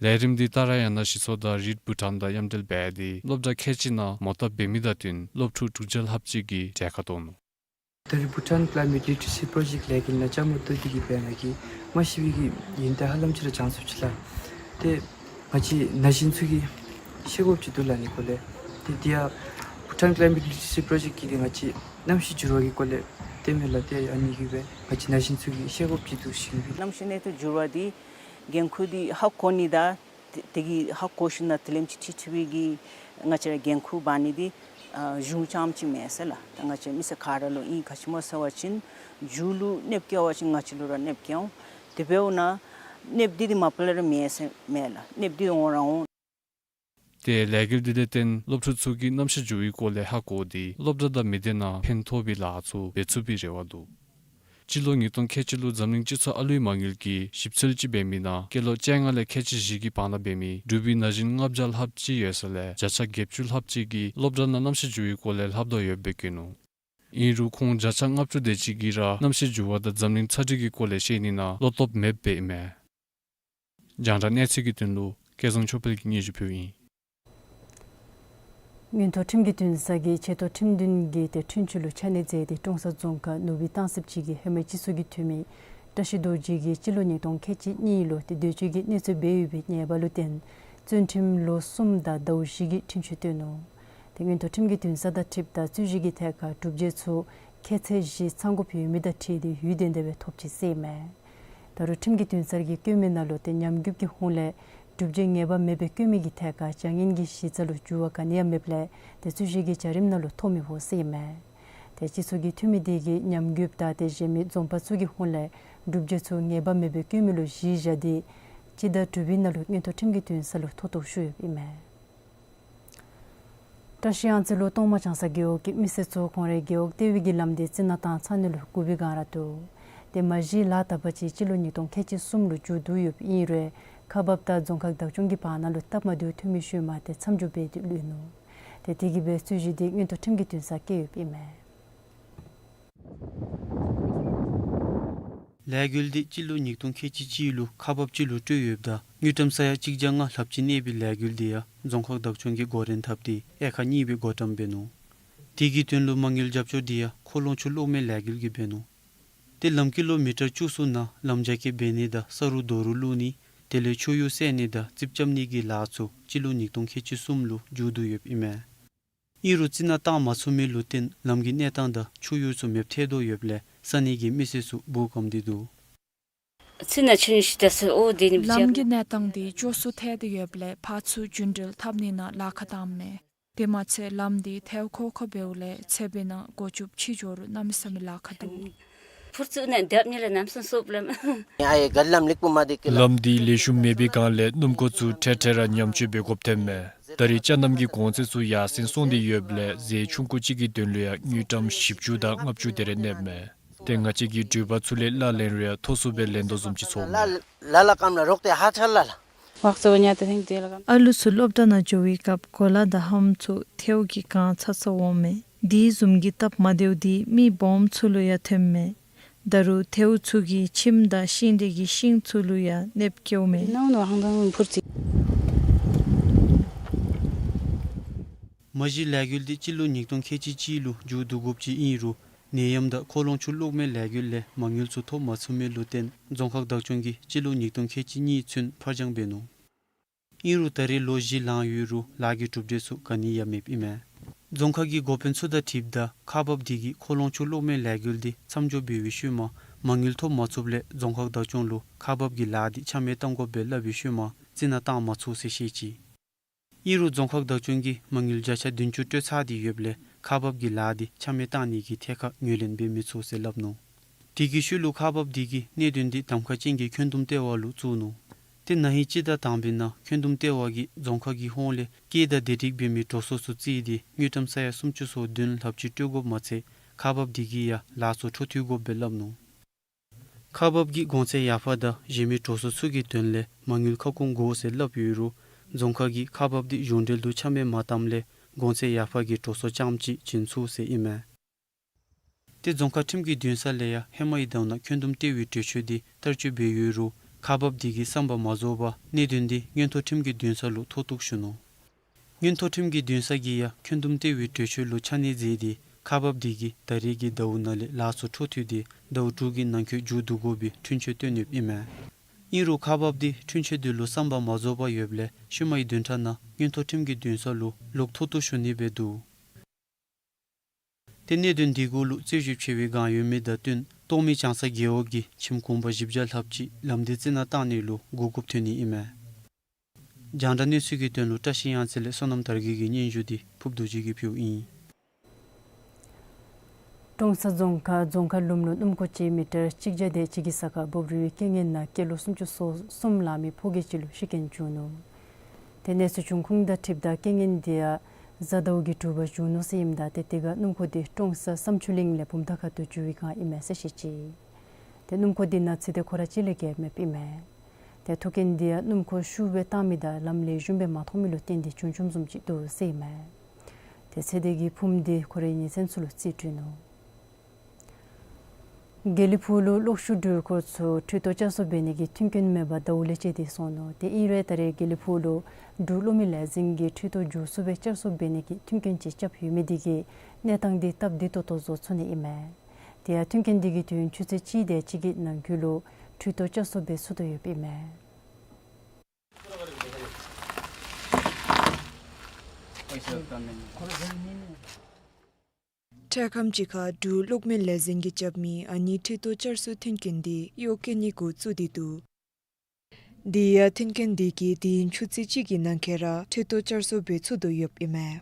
ལས་རིམ་འདི་ཏཱ་ར་ཡ་ན་གཞི་ཚོགས་དང་རིཌ་བྷུ་ཊཱན་དང་མཉམ་འབྲེལ་འབད་དེ་སློབ་གྲྭ་ཁལ་གཅིག་ནང་མོ་བཏབ་འབད་མི་དང་བསྟུན་སློབ་ཕྲུག་དྲུག་བརྒྱ་ལྷགཔ་ཅིག་གིས་གྲལ་ཁར་གཏོགས་ནུག། ད་རེས་བྷུ་ཊཱན་ཀ་ལའི་མེཊ་ལི་ཊི་རི་སི་པྲོ་ཇེཀཊ་ལས་འགུལ་ནང་བཅའ་མར་གཏོགས་ཏེ་གིས་འབད་ནི་གིས་མ་ཤེས་པའི་གི་ཡོན་ཏན་ཧ་ལམ་ཅིག་ར་སྦྱང་ཚུགས་ཅི་ལགས། ཏེ་ང་བཅས་ན་གཞོན་ཚུ་གིས་ཤེས་དགོཔ་ཅིག་འདུག་ལགས་ཨ་ནི་སྐོར་ལས། ཏེ་དེ་ཡང་བྷུ་ཊཱན་ཀ་ལའི་མེཊ་ལི་ཊི་རི་སི་པྲོ་ཇེཀཊ་ཀྱིས་ཏེ་ང་བཅས་གནམ་གཤིས་འགྱུར་བ་གི་སྐོར་ལས་སྟོནམ་མས་ལགས། ཏེ་ཨ་ནི་གིས་སྦེ་ང་བཅས་ན་གཞོན་ཚུ་གིས་ཤེས་དགོཔ་ཅིག་འདུག་ཟེར་ཞུ་ནི་ཨིན། གནམ་གཤིས་གནས་སྟངས་འགྱུར་བ་འདི་འགན་ཁུར་འདི་ཧ་གོ་ནི་དང་དེ་དེ་གིས་ཧ་གོ་ཞིནམ་ལས་དེ་ལས་ཅིག་ཁྲིག་ཁྲི་བའི་གི་ང་བཅས་ར་འགན་ཁུར་འབག་ནི་འདི་ཨ་གཞུང་རྐྱངམ་ཅིག་མེན་ཟེར་ལགས། ད་ང་བཅས་མི་སེར་ག་ར་ལུ་ཨིན། ག་ཅི་སྨོ་ཟེར་བ་ཅིན་མཇུག་ལུ་གནོདཔ་བཀལ་བ་ཅིན་ང་བཅས་ལུ་ར་གནོདཔ་བཀལ་འོང་། དེ་འབདཝ་ད་གནོདཔ་འདི་འདི་མ་པ་ལས་ར་མེད་ཟེར་མེན་ལགས། གནོདཔ་འདི་འོང་ར་འོང་། ཏེ་ལས་འགུལ་འདི་ལས་བརྟེན་སློབ་ཕྲུག་ཚུ་གིས་གནམ་གཤིས་འགྱུར་བའི་སྐོར་ལས་ཧ་གོ་སྟེ་སློབ་གྲྭ་དང་མི་སྡེ་ནང་ཕན་ཐོགས་པའི་ལཱ་ཚུ་འབད་ཚུགས་པའི་རེ་བ་འདུག། སྤྱི་ལོ་ཉིས་སྟོང་ཁལ་གཅིག་ལུ་འཛམ་གླིང་སྤྱི་ཚོགས་ཨ་ལུའི་མ་དངུལ་གྱིས་ཞིབ་འཚོལ་ཅིག་འབད་མི་ནང་སྐྱེས་ལོ་བཅོ་ལྔ་ལས་ཁལ་གཅིག་བཞི་གི་བར་ན་འབད་མི་འབྲུག་པའི་ན་གཞོན་ལྔ་བརྒྱ་ལྷགཔ་ཅིག་ཡོད་ས་ལས་བརྒྱ་ཆ་བརྒྱད་ཅུ་ལྷགཔ་ཅིག་གིས་སློབ་གྲྭ་ནང་གནམ་གཤིས་འགྱུར་བའི་སྐོར་ལས་ལྷབ་དོ་ཡོདཔ་སྦེ་བཀོད་ནུག། ཨིན་རུང་ཁོང་བརྒྱ་ཆ་ལྔ་བཅུ་དེ་ཅིག་གིས་ར་གནམ་གཤིས་འགྱུར་བ་དང་འཛམ་གླིང་ཚ་དྲོད་ཀྱི་སྐོར་ལས་ཤེས་ནི་ནང་བློ་སྟོབས་མེདཔ་སྦེ་ཨིན་མས། རྒྱང་བསྒྲགས་གནས་ཚུལ་གྱི་དོན་ལུ་སྐལ་བཟང་ཆོས་འཕེལ་གྱིས་སྙན་ཞུ་ཕུལཝ་ཨིན། མངོན་མཐོ་ཁྲིམས་ཀྱི་འདུན་ས་གིས་ཆེ་མཐོ་ཁྲིམས་འདུན་གྱི་ཏེ་འཁྲུན་ཆོད་ལུ་ཆ་གནས་མཛད་དེ་ཀྲོང་གསར་རྫོང་ཁག་ནུབ་སྦིས་སྟང་སི་སྤྱི་གི་ཧེ་མའི་སྤྱི་ཚོགས་ཀྱི་འཐུས་མི་བཀྲ་ཤིས་རྡོ་རྗེ་གིས་སྤྱི་ལོ་ཉིས་སྟོང་ཁལ་གཅིག་གཉིས་ལུ་ཏེ་འདོད་སྤྱོད་ཀྱི་གནོད་འཚེ་འབད་ཡོད་པའི་ཉེས་པ་ལུ་བརྟེན་བཙོན་ཁྲིམས་ལོ་གསུམ་དང་ཟླཝ་བཞི་གི་འཁྲུན་ཆོད་བཏོན་ནུག། ཏེ་མངོན་མཐོ་ཁྲིམས་ཀྱི་འདུན་ས་དང་འཁྲིལཝ་ད་རྩོད་གཞི་གི་ཐད་ཁར་སྒྲུབ་བྱེད་ཚུ་ཁྱད་ཚད་བཞི་ཚང་དགོཔ་ཡོད་མི་དང་འཁྲིལ་ཏེ་ཡུན་བརྟན་ཏེ་སྦེ་ཐོབ་ཅི་ཟེར་ཨིན་མས། ད་རུང་ཁྲིམས་ཀྱི་འདུན་སར་གྱིས་བཀོད་མི་ནང་ལུ་ཏེ་ཉམས་རྒུདཔ་ཀྱི་ཧོངས་ལས་སྒྲུབ་བྱེད་ངེས་པ་མེད་པར་བཀོད་མི་གི་ཐད་ཁར་བྱ་ངན་གྱི་གཞི་རྩ་ལུ་འགྱུར་བ་ག་ནི་ཡང་མེདཔ་ལས་ཏེ་རྩོད་གཞི་གི་བྱ་རིམ་ནང་ལུ་ཐོབ་མི་འོང་ཟེར་ཨིན་མས། ཏེ་སྤྱི་ཚོགས་ཀྱི་འཐུས་མི་དེ་གིས་ཉམས་རྒུདཔ་དང་ཏེ་གཞན་མི་འཛོམས་པ་ཚུ་གི་ཧོངས་ལས་སྒྲུབ་བྱེད་ཚུ་ངེས་པ་མེད་པར་བཀོད་མི་ལུ་གཞི་བཞག་སྟེ་སྤྱི་ཟླ་དྲུག་པའི་ནང་ལུ་མངོན་མཐོ་ཁྲིམས་ཀྱི་འདུན་ས་ལུ་མཐོ་གཏུགས་ཞུ་ཡོདཔ་ཨིན་མས། བཀྲ་ཤིས་གཡང་རྩེ་ལུ་གཏོང་མ་བྱང་ས་རྒེད་འོག་གི་མི་སེར་ཚུ་ཁོང་རའི་རྒེད་འོག་ལྟེ་བའི་གི་ལམ་འདི་རྩི་ནག་བཏང་ཚར་ནི་ལུ་སྒུག་པའི་སྒང་ར་འདུག། ཏེ་མ་གཞི་ལཱ་དག་པ་ཅིག་སྤྱི་ལོ་ཉིས་སྟོང་ཁལ་གཅིག་གསུམ་ལུ་མཇུག་བསྡུ་ཡོདཔ་ཨིན་རུང་ཁག་འབགཔ་དང་རྫོང་ཁག་བདག་སྐྱོང་གི་བར་ན་ལུ་སྟབས་མ་བདེཝ་ཐོན་མི་ཤུལ་མ་ཏེ་མཚམས་འཇོག་འབད་དེ་ལུས་ནུག། ཏེ་དེ་གིས་སྦེ་རྩོད་གཞི་དེ་མངོན་མཐོ་ཁྲིམས་ཀྱི་འདུན་སར་བསྐྱལ་ཡོདཔ་ཨིན་མས། ལས་འགུལ་འདི་སྤྱི་ལོ་ཉིས་སྟོང་ཁལ་གཅིག་གཅིག་ལུ་ཁག་འབགཔ་ཅིག་ལུ་སྤྲོད་ཡོདཔ་ད་དངུལ་ཀྲམ་ས་ཡ་གཅིག་བརྒྱ་ལྔ་ལྷགཔ་ཅིག་གནས་པའི་ལས་འགུལ་འདི་ཡང་རྫོང་ཁག་བདག་སྐྱོང་གིས་འགོ་འདྲེན་འཐབ་སྟེ་དབྱེ་ཁག་གཉིས་སྦེ་བགོ་བཀྲམ་འབད་ནུག། དེ་གི་དོན་ལུ་མ་དངུལ་རྒྱབ་སྐྱོར་འདི་ཡང་ཁོ་ལོང་ཆུ་གློག་མེ་ལས་འགུལ་གྱིས་འབད་ནུག། ཏེ་ལམ་ཀི་ལོ་མི་ཊར་བཅུ་གསུམ་ནང་ལམ་རྒྱ་སྐྱེད་འབད་ནི་དང་ས་རུ་རྡོ་རུག་བླུག་ནི་དེ་ལས་ཆུ་གཡུར་བསལ་ནི་དང་རྩིགཔ་རྐྱབ་ནི་གི་ལཱ་ཚུ་སྤྱི་ལོ་ཉིས་སྟོང་ཁལ་གཅིག་གསུམ་ལུ་མཇུག་བསྡུ་ཡོདཔ་ཨིན་མས། ཨིན་རུང་རྩི་ནག་བཏང་མ་ཚུགས་མི་ལུ་བརྟེན་ལམ་གྱི་གནས་སྟངས་དང་ཆུ་གཡུར་ཚུ་མེདཔ་ཐལ་དོ་ཡོདཔ་ལས་ས་གནས་ཀྱི་མི་སེར་ཚུ་སྦུག་སྒམ་སྟེ་འདུག། རྩི་ནག་ཆུ་ནི་ཤི་ད་སོ་ཨོ་དེ་ནི་ལམ་གྱི་གནས་སྟངས་དེ་སྐྱོ་སུ་ཐལ་ཏེ་ཡོདཔ་ལས་ཕར་ཚུར་རྒྱུན་འགྲུལ་འཐབ་ནི་ནང་ལཱ་ཁག་བཏངམ་མས། དེ་མ་ཚད་ལམ་དེ་ཐལ་ཁོག་ཁོ་འབདཝ་ལས་ཚེ་འབད་ནང་སྒོ་ཕྱུགས་ཕྱི་འགྱོ་རུང་གནམ་མེད་ས་མེད་ལཱ་ཁག་འདུག། ཕུར་ཚུགས་ནང་རྒྱབ་ནི་ལ་གནམ་སང་སོབ་ལམ། ཨ་ཡེ་ག་ལམ་ལེགས་པོ་མ་དེ་ཀི་ལ། ལམ་འདི་ལེགས་ཤོམ་མེད་པའི་སྒང་ལས་སྣུམ་འཁོར་ཚུ་འཕྲལ་འཕྲལ་ར་ཉམས་བཅོས་འབད་དགོཔ་ཐོནམ་མས། ད་རེས་ཅ་རྣམ་གྱི་གོང་ཚད་ཚུ་ཡར་སེང་སོང་སྟེ་ཡོདཔ་ལས་ཟས་ཆུང་ཀུ་ཅིག་གི་དོན་ལུ་ཡང་དངུལ་ཀྲམ་བཞི་བཅུ་དང་ལྔ་བཅུ་དེ་རེ་གནསཔ་མས། ཏེ་ང་བཅས་ཀྱིས་འགྲུལ་པ་ཚུ་ལས་གླ་ལེན་རུང་ཡང་མཐོ་སུ་སྦེ་ལེན་དོ་བཟུམ་ཅིག་ཚོརཝ་མས། ལ་ལ་ལ་ཀམ་ལ་རོག་ཏེ་ཧ་ཆ་ལ་ལ། ཨ་ལུ་ཚུ་སློབ་གྲྭ་ནང་འགྱོ་བའི་སྐབས་གོ་ལ་དང་ལྷམ་ཚུ་ཐལཝ་གིས་གང་ཚ་ཚ་འོང་མས། དེ་བཟུམ་གྱི་སྟབས་མ་བདེཝ་དེ་མི་སྦོམ་ཚུ་ལུ་ཡང་ཐོནམ་མས། ད་རུང་ཐལཝ་ཚུ་གིས་ཁྱིམ་དང་ཤིང་འབྲས་ཀྱི་ཤིང་ཚུ་ལུ་ཡང་གནོདཔ་བཀལཝ་མས། མ་གཞི་ལས་འགུལ་འདི་སྤྱི་ལོ་ཉིས་སྟོང་ཁལ་གཅིག་གཅིག་ལུ་མཇུག་བསྡུ་དགོཔ་ཅིག་ཨིན་རུང་ནད་ཡམས་དང་མཁོ་ལོང་ཆུ་གློག་མེ་ལས་འགུལ་ལས་མ་དངུལ་ཚུ་ཐོབ་མ་ཚུགས་མི་ལུ་བརྟེན་རྫོང་ཁག་བདག་སྐྱོང་གིས་སྤྱི་ལོ་ཉིས་སྟོང་ཁལ་གཅིག་གཉིས་ཚུན་ཕར་འགྱངས་འབད་ནུག། ཨིན་རུང་ད་རེས་ལོ་བཞི་ལང་ཡོད་རུང་ལཱ་གི་གྲུབ་འབྲས་ཚུ་ག་ནི་ཡང་མེདཔ་ཨིན་མས། རྫོང་ཁག་གི་འགོ་དཔོན་ཚུ་དང་འཁྲིལཝ་ད་ཁག་འབགཔ་དེ་གིས་མཁོ་ལོང་ཆུ་གློག་མེ་ལས་འགུལ་འདི་མཚམས་འཇོག་འབད་བའི་ཤུལ་མ་མ་དངུལ་ཐོབ་མ་ཚུགསཔ་ལས་རྫོང་ཁག་བདག་སྐྱོང་ལུ་ཁག་འབགཔ་གི་ལཱ་འདི་ཆ་མེད་བཏང་དགོཔ་སྦེ་སླབ་པའི་ཤུལ་མ་རྩི་ནག་བཏང་མ་ཚུགས་ཟེར་བཤད་ཅི། ཨིན་རུང་རྫོང་ཁག་བདག་སྐྱོང་གིས་མ་དངུལ་བརྒྱ་ཆ་བདུན་ཅུ་སྤྲོད་ཚར་ཏེ་ཡོདཔ་ལས་ཁག་འབགཔ་གི་ལཱ་འདི་ཆ་མེད་བཏང་ནི་གི་ཐད་ཁར་ངོས་ལེན་འབད་མི་ཚུགས་ཟེར་སླབ་ནུག། དེ་གི་ཤུལ་ལུ་ཁག་འབགཔ་དེ་གིས་གནད་དོན་འདི་གདམ་ཁ་ཅན་གྱི་འཁོན་འདུམ་ལྟེ་བ་ལུ་བཙུགས་ནུག། ཏེ་ན་ཧིང་སྤྱི་ཟླ་དང་པའི་ནང་འཁོན་འདུམ་ལྟེ་བ་གིས་རྫོང་ཁག་གི་ཧོངས་ལས་སྐྱེད་དང་དེ་སྒྲིག་འབད་མི་གྲོ་སོ་ཚུ་བརྩིས་ཏེ་དངུལ་ཀྲམ་ས་ཡ་སུམ་ཅུ་སོ་བདུན་ལྷགཔ་ཅིག་སྤྲོད་དགོཔ་མ་ཚད་ཁག་འབགཔ་དེ་གིས་ཡང་ལཱ་ཚུ་འཕྲོ་མཐུད་དགོཔ་སྦེ་སླབ་ནུག། ཁག་འབགཔ་གིས་གོང་ཚད་ཡར་འཕར་དང་གཞན་མི་གྲོ་སོ་ཚུ་གི་དོན་ལས་མ་དངུལ་ཁ་སྐོང་དགོ་ཟེར་སླབ་ཡོད་རུང་རྫོང་ཁག་གིས་ཁག་འབགཔ་དེ་གཞུང་འབྲེལ་དུ་ཆ་མེད་མ་བཏངམ་ལས་གོང་ཚད་ཡར་འཕར་གྱི་གྲོ་སོ་རྐྱངམ་ཅིག་བྱིན་ཚུགས་ཟེར་ཨིན་མས། ཏེ་རྫོང་ཁག་ཁྲིམས་ཀྱི་འདུན་ས་ལས་ཡང་ཧེ་མའི་དོན་ནང་འཁོན་འདུམ་ལྟེ་བའི་གྲོས་ཆོད་དེ་བསྟར་སྤྱོད་འབད་ཡོད་རུང་ཁག་འབགཔ་དེ་གིས་བསམ་པ་མ་རྫོགས་པར་གནད་དོན་དེ་མངོན་མཐོ་ཁྲིམས་ཀྱི་འདུན་ས་ལུ་མཐོ་གཏུགས་ཞུ་ནུག། མངོན་མཐོ་ཁྲིམས་ཀྱི་འདུན་ས་གིས་ཡང་འཁོན་འདུམ་ལྟེ་བའི་གྲོས་ཆོད་ལུ་ཆ་གནས་མཛད་དེ་ཁག་འབགཔ་དེ་གིས་ད་རེས་ཀྱི་ཟླཝ་ནང་ལས་ལཱ་ཚུ་འཕྲོ་མཐུད་དེ་ཟླཝ་དྲུག་གི་ནང་འཁོད་མཇུག་བསྡུ་དགོ་པའི་འཁྲུན་ཆོད་བཏོན་ཡོདཔ་ཨིན་མས། ཨིན་རུང་ཁག་འབགཔ་དེ་འཁྲུན་ཆོད་དེ་ལུ་བསམ་པ་མ་རྫོགས་པར་ཡོདཔ་ལས་ཤུལ་མའི་བདུན་ཕྲག་ནང་མངོན་མཐོ་ཁྲིམས་ཀྱི་འདུན་ས་ལུ་ལོག་མཐོ་གཏུགས་ཞུ་ནི་སྦེ་འདུག། ཏེ་གནད་དོན་དེ་གུ་ལུ་རྩོད་ཞིབ་ཆེ་བའི་སྒང་ཡོད་མི་དང་བསྟུན་གཏོགས་མི་ལྕང་ཚ་རྒེད་འོག་གི་ཁྱིམ་གུང་པ་བཞི་བརྒྱ་ལྷགཔ་ཅིག་ལམ་འདི་རྩི་ནག་བཏང་ནི་ལུ་གོ་སྐབས་ཐོན་ནི་ཨིན་མས། རྒྱང་བསྒྲགས་གནས་ཚུལ་གྱི་དོན་ལུ་བཀྲ་ཤིས་གཡང་རྩེ་ལས་བསོད་ནམས་དར་རྒྱས་ཀྱི་སྙན་ཞུ་འདི་ཕུརབ་རྡོ་རྗེ་གིས་ཕུལཝ་ཨིན། ཀྲོང་གསར་རྫོང་ཁག་རྫོང་ཁ་ལུམ་ལུ་སྣུམ་འཁོར་ཅིག་མི་ཊར་གཅིག་བརྒྱ་དེ་ཅིག་གི་ས་ཁར་འབབ་རུལ་བའི་རྐྱེན་ངན་ནང་སྐྱེས་ལོ་སུམ་ཅུ་སོ་གསུམ་ལང་མི་ཕོ་རྒས་ཅིག་ལུ་ཤི་རྐྱེན་བྱུང་ནུག། ཏེ་གནས་ཚུལ་བྱུང་ཁུངས་དང་འཁྲིལཝ་ད་རྐྱེན་ངན་དེ་ཡང་གཟའ་ཟླཝ་གི་དྲོ་པ་བྱུང་ནུག་ཟེར་ཨིནམ་ད་ཏེ་དེ་ཁར་སྣུམ་འཁོར་དེ་ཀྲོང་གསར་བསམ་ཆུ་གླིང་ལས་བུམ་ཐང་ཁ་ཐུག་འགྱོ་བའི་སྒང་ཨིན་མས་ཟེར་བཤད་ཅི། ཏེ་སྣུམ་འཁོར་དེ་ནང་ཚེ་འདས་ཁོ་ར་གཅིག་ལས་བརྒལ་མེདཔ་ཨིན་མས། ཏེ་ཐུག་རྐྱེན་དེ་ཡང་སྣུམ་འཁོར་ཤུགས་སྦེ་བཏང་མི་དང་ལམ་ལེགས་ཤོམ་སྦེ་མ་མཐོང་མི་ལུ་བརྟེན་ཏེ་བྱུང་བྱུངམ་བཟུམ་ཅིག་འདུག་ཟེར་ཨིན་མས། ཏེ་ཚེ་འདས་ཀྱི་ཕུངམ་དེ་ཁོ་རའི་ཉེ་ཚན་ཚུ་ལུ་རྩིས་སྤྲོད་ནུག། དགེ་ལེགས་ཕུག་ལུ་གློག་ཤུགས་འགྲུལ་འཁོར་ཚུ་འཕྲུལ་གཏོར་བསྐྱར་གསོ་འབད་ནི་གི་མཐུན་རྐྱེན་མེད་པར་ཟླཝ་ལེགས་བཅད་དེ་སོང་ནུག། ཏེ་ཨིན་རུང་ད་རེས་དགེ་ལེགས་ཕུག་ལུ་འབྲུག་གློག་མེ་ལས་འཛིན་གྱིས་འཕྲུལ་གཏོར་མགྱོགས་སུ་སྦེ་བསྐྱར་གསོ་འབད་ནི་གི་མཐུན་རྐྱེན་ཅིག་རྐྱབ་ཡོད་མི་དེ་གིས་གནས་སྟངས་དེ་སྟབས་བདེ་ཏོག་ཏོ་བཟོ་ཚུགས་ནི་ཨིན་མས། དེ་ཡང་མཐུན་རྐྱེན་དེ་གིས་དུས་ཡུན་ཆུ་ཚོད་གཅིག་དེ་ཅིག་གི་ནང་འཁོད་ལུ་འཕྲུལ་གཏོར་བསྐྱར་གསོ་འབད་ཚུགས་དོ་ཡོདཔ་ཨིན་མས། འཕྲལ་ཁམས་ཅིག་ཁར་འབྲུག་གློག་མེ་ལས་འཛིན་གྱིས་རྐྱབ་མི་ཨ་ནི་འཕྲུལ་གཏོར་བསྐྱར་གསོ་མཐུན་རྐྱེན་དེ་གཡོག་བཀོལ་ནི་འགོ་བཙུགས་ཏེ་འདུག། དེ་ཡང་མཐུན་རྐྱེན་དེ་གིས་དུས་ཡུན་ཆུ་ཚོད་གཅིག་གི་ནང་འཁོད་ར་འཕྲུལ་གཏོར་བསྐྱར་གསོ་འབད་ཚུགས་དོ་ཡོདཔ་ཨིན་མས།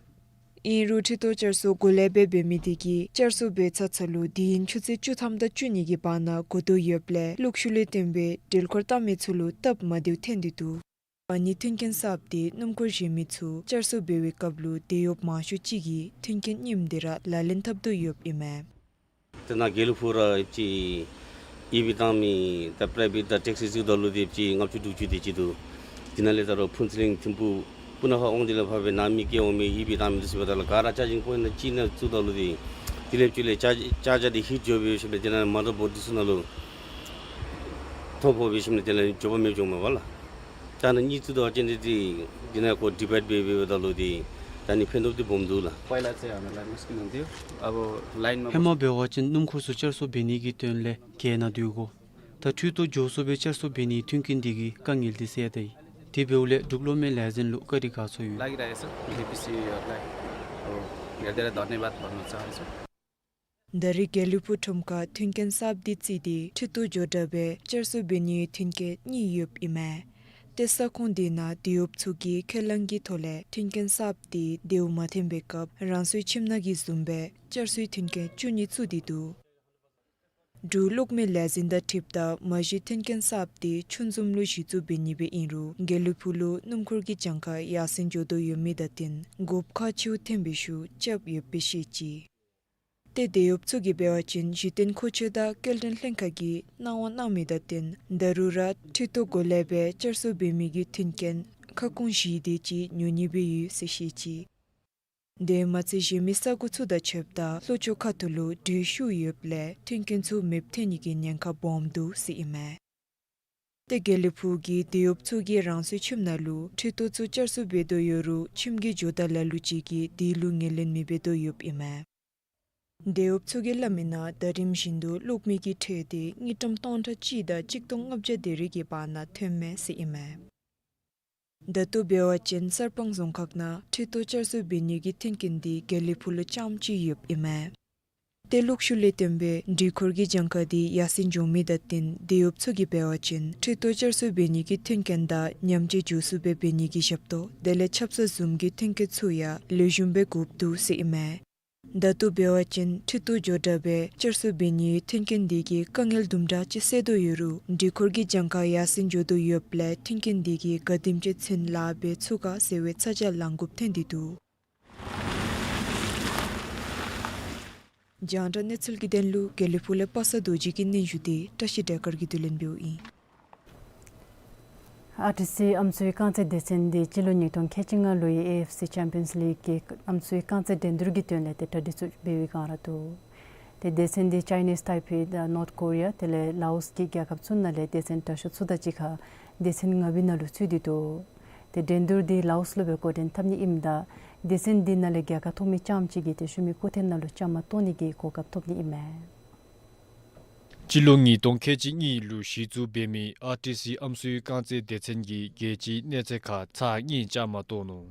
ཨིན་རུང་འཕྲུལ་གཏོར་བསྐྱར་གསོ་གོང་ལས་སྦེ་འབད་མི་དེ་གིས་བསྐྱར་གསོ་འབད་ཚར་ཚརཝ་ལུ་དུས་ཡུན་ཆུ་ཚོད་བཅུ་ཐམ་དང་བཅུ་གཉིས་ཀྱི་བར་ན་འགོར་དོ་ཡོདཔ་ལས་གློག་ཤུགས་ལས་བརྟེན་པའི་འགྲུལ་འཁོར་བཏང་མི་ཚུ་ལུ་སྟབས་མ་བདེཝ་ཐོན་ཏེ་འདུག། ཨ་ནི་མཐུན་རྐྱེན་གསརཔ་དེ་སྣུམ་འཁོར་གཞན་མི་ཚུ་བསྐྱར་གསོ་འབད་བའི་སྐབས་ལུ་དེད་གཡོགཔ་མང་ཤོས་ཅིག་གིས་མཐུན་རྐྱེན་རྙིངམ་དེ་ར་ལག་ལེན་འཐབ་དོ་ཡོདཔ་ཨིན་མས། ཏེ་ནཱ་དགེ་ལེགས་ཕུག་ར་ཅིག་ཨི་བི་བཏང་མི་ད་པྲའི་བེཊ་དང་ཊེག་སི་བརྩིཝ་ད་ལུ་དེ་ཅིག་ལྔ་བཅུ་དྲུག་ཅུ་དེ་ཅིག་འདུག། དེ་ནང་ལས་ད་རུང་ཕུན་ཚོགས་གླིང་ཐིམ་ཕུག་སྤུ་ན་ཁ་འོང་དེ་ལས་ཕར་སྦེ་ནཱ་མི་སྐྱེལ་འོང་མི་ཨི་བི་བཏང་མི་འདི་ཚུ་འབདཝ་ད་ལུ་ག་ར་ཅཱར་ཇིང་པོའིནཊ་གཅིག་ནང་བཙུགས་ད་ལུ་དེ་དེ་ལས་ཅིག་ལས་ཅཱར་ཅཱར་ཇར་དེ་ཧིཊ་འགྱོ་སྦེ་ཞིནམ་ལས་དེ་ནང་མ་དར་བོརཌ་འདི་ཚུ་ནང་ལུ་ཐོ་ཕོག་སྦེ་ཞིནམ་ལས་དེ་ལས་འགྱོ་བ་མེདཔ་འགྱོཝ་མས་པ་ལགས། ད་ནི་གཉིས་བཙུགས་ད་བ་ཅིན་དེ་དེ་ནང་ཁོ་ཌི་བའིཌ་འབད་འབདཝ་ད་ལུ་དེ་ད་ནི་ཕན་ཐོགས་དེ་སྦོམ་འདུག་ལགས། पहिला चाहिँ हामीलाई मुस्किल हुन्थ्यो। अब लाइनमा ཧེ་མ་འབད་བ་ཅིན་སྣུམ་འཁོར་ཚུ་བསྐྱར་གསོ་འབད་ནི་གི་དོན་ལས་རྒྱལ་ནང་སྡོད་དགོ། ད་འཕྲུལ་གཏོར་མགྱོགས་སུ་སྦེ་བསྐྱར་གསོ་འབད་ནིའི་མཐུན་རྐྱེན་དེ་གིས་དཀའ་ངལ་དེ་སེལ་ཡར་ད་ཡི། དེ་འབདཝ་ལས་འབྲུག་གློག་མེ་ལས་འཛིན་ལུ་བཀའ་དྲིན་དགའ་ཚོར་ཡོད། लागिरहेछ डिपिसीहरूलाई। अब धेरै धेरै धन्यवाद भन्न चाहन्छु। ད་རེས་དགེ་ལེགས་ཕུག་ཁྲོམ་ཁར་མཐུན་རྐྱེན་གསརཔ་དེ་བརྩིས་ཏེ་འཕྲུལ་གཏོར་མགྱོགས་དྲགས་སྦེ་བསྐྱར་གསོ་འབད་ནིའི་མཐུན་རྐྱེན་གཉིས་ཡོདཔ་ཨིན་མས། ཏེ་ས་ཁོངས་དེ་ནང་དེད་གཡོགཔ་ཚུ་གིས་ཁས་བླངས་ཀྱི་ཐོག་ལས་མཐུན་རྐྱེན་གསརཔ་དེ་དེཝ་མ་ཐོན་པའི་སྐབས་རང་སོའི་ཁྱིམ་ནང་གི་བཟུམ་སྦེ་བསྐྱར་གསོའི་མཐུན་རྐྱེན་བཅུ་གཉིས་བཙུགས་ཏེ་འདུག། འབྲུག་གློག་མེ་ལས་འཛིན་དང་འཁྲིལཝ་ད་མ་གཞི་མཐུན་རྐྱེན་གསརཔ་དེ་ཆུ་འཛོམས་ལུ་གཞི་བཙུགས་འབད་ནི་སྦེ་ཨིན་རུང་དགེ་ལེགས་ཕུག་ལུ་སྣུམ་འཁོར་གྱི་གྱངས་ཁ་ཡར་སེང་འགྱོ་དོ་ཡོད་མི་དང་བསྟུན་དགོཔ་ཁག་ཆེཝ་ཐོན་པའི་ཤུལ་རྐྱབ་ཡོདཔ་སྦེ་བཤད་ཅི། ཏེ་དེད་གཡོགཔ་ཚུ་གིས་འབད་བ་ཅིན་གཞི་རྟེན་མཁོ་ཆས་དང་སྐྱེལ་འདྲེན་ལྷན་ཁག་གིས་གནང་བ་གནང་མི་དང་བསྟུན་ད་རུང་ར་ཁྲི་ཏོ་གོ་ལའི་སྦེ་བསྐྱར་གསོ་འབད་མི་གི་མཐུན་རྐྱེན་ཁ་སྐོང་བཞི་དེ་ཅིག་ཉོ་ནི་སྦེ་ཡོད་ཟེར་བཤད་ཅི། དེ་མ་ཚད་གཞན་མི་ས་གོ་ཚུ་དང་ཕྱདཔ་ད་ལྷོ་ཕྱོགས་ཁ་ཐུག་ལུ་དྲོད་ཤུགས་ཡོདཔ་ལས་མཐུན་རྐྱེན་ཚུ་མེདཔ་ཐོན་ནི་གི་ཉེན་ཁ་སྦོམ་འདུག་ཟེར་ཨིན་མས། ཏེ་དགེ་ལེགས་ཕུག་གི་དེད་གཡོགཔ་ཚུ་གིས་རང་སོའི་ཁྱིམ་ནང་ལུ་ཁྲི་ཏོ་ཚུ་བསྐྱར་གསོ་འབད་དོ་ཡོད་རུང་ཁྱིམ་གྱི་ཇོ་བདག་ལ་ལུ་ཅིག་གིས་དེ་ལུ་ངོས་ལེན་མི་འབད་དོ་ཡོདཔ་ཨིན་མས། དེད་གཡོགཔ་ཚུ་གིས་སླབ་མིའི་ནང་ཟླ་རིམ་བཞིན་དུ་གློག་མེ་གི་ཁྲལ་དེ་དངུལ་ཀྲམ་སྟོང་ཕྲག་གཅིག་དང་གཅིག་སྟོང་ལྔ་བརྒྱ་དེ་རིགས་ཀྱི་བར་ན་ཐོནམ་མས་ཟེར་ཨིན་མས། ད་ལྟོ་འབད་བ་ཅིན་གསར་སྤང་རྫོང་ཁག་ནང་ཁྲི་ཏོ་བསྐྱར་གསོ་འབད་ནི་གི་མཐུན་རྐྱེན་དེ་དགེ་ལེགས་ཕུག་ལུ་རྐྱངམ་ཅིག་ཡོདཔ་ཨིན་མས། ཏེ་གློག་ཤུགས་ལས་བརྟེན་པའི་འགྲུལ་འཁོར་གྱི་གྱངས་ཁ་དེ་ཡར་སེང་འགྱོ་མི་དང་བསྟུན་དེད་གཡོགཔ་ཚུ་གིས་འབད་བ་ཅིན་ཁྲི་ཏོ་བསྐྱར་གསོ་འབད་ནི་གི་མཐུན་རྐྱེན་དང་མཉམ་སྤྱོད་མགྱོགས་སུ་སྦེ་འབད་ནི་གི་ཞབས་ཏོག་དེ་ལས་ཆབ་གསང་བཟུམ་གྱི་མཐུན་རྐྱེན་ཚུ་ཡང་ལེགས་ཤོམ་སྦེ་དགོཔ་འདུག་ཟེར་ཨིན་མས། ད་ལྟོ་འབད་བ་ཅིན་ཁྲི་ཏོ་ཇོ་བདག་སྦེ་བསྐྱར་གསོ་འབད་ནིའི་མཐུན་རྐྱེན་དེ་གིས་དཀའ་ངལ་དུམ་གྲ་ཅིག་སེལ་དོ་ཡོད་རུང་འགྲུལ་འཁོར་གྱི་གྱངས་ཁ་ཡར་སེང་འགྱོ་དོ་ཡོདཔ་ལས་མཐུན་རྐྱེན་དེ་གིས་ག་དེམ་ཅིག་ཚུན་ལཱ་འབད་ཚུགས་ག་ཟེར་བའི་ཚ་གྱང་ལང་དགོཔ་ཐོན་ཏེ་འདུག། རྒྱང་བསྒྲགས་གནས་ཚུལ་གྱི་དོན་ལུ་དགེ་ལེགས་ཕུག་ལས་པ་སངས་རྡོ་རྗེ་གི་སྙན་ཞུ་དེ་བཀྲ་ཤིས་སྒྲོལ་དཀར་གྱིས་བསྡུ་ལེན་འབདཝ་ཨིན། ཨར་ཊི་སི་ཨམ་སྲུའི་རྐང་རྩེད་སྡེ་ཚན་འདི་སྤྱི་ལོ་ཉིས་སྟོང་ཁལ་གཅིག་ལྔ་ལོའི་ཨེ་ཨེཕ་སི་ཆེམ་པིའནསི་ལིག་གི་ཨམ་སྲུའི་རྐང་རྩེད་འགྲན་བསྡུར་གྱི་དོན་ལས་ཏེ་གྲ་སྒྲིག་ཚུ་འབད་བའི་སྒང་ར་འདུག། ཏེ་སྡེ་ཚན་འདི་ཅའི་ནིསི་ཊའི་པེ་དང་ནོརཐ་ཀོ་རི་ཡ་དེ་ལས་ལའོསི་གི་རྒྱལ་ཁབ་ཚུ་ནང་ལས་སྡེ་ཚན་དྲག་ཤོས་ཚུ་དང་གཅིག་ཁར་སྡེ་ཚན་ལྔ་པའི་ནང་ལུ་ཚུད་དེ་འདུག། ཏེ་འགྲན་བསྡུར་འདི་ལའོསི་ལུ་སྦེ་འགོ་འདྲེན་འཐབ་ནི་ཨིནམ་ད་སྡེ་ཚན་འདི་ནང་ལས་རྒྱལ་ཁ་ཐོབ་མི་རྐྱངམ་གཅིག་གིས་ཏེ་ཤུལ་མའི་སྐོར་ཐེངས་ནང་ལུ་བཅའ་མར་གཏོགས་ནི་གི་གོ་སྐབས་ཐོབ་ནི་ཨིན་མས། སྤྱི་ལོ་ཉིས་སྟོང་ཁལ་གཅིག་གཉིས་ལུ་གཞི་བཙུགས་འབད་མི་ཨར་ཊི་སི་ཨམ་སྲུའི་རྐང་རྩེད་སྡེ་ཚན་གྱིས་རྒྱལ་སྤྱིའི་གནས་ཚད་ཁར་ཚར་གཉིས་བཅའ་མར་གཏོགས་ནུག།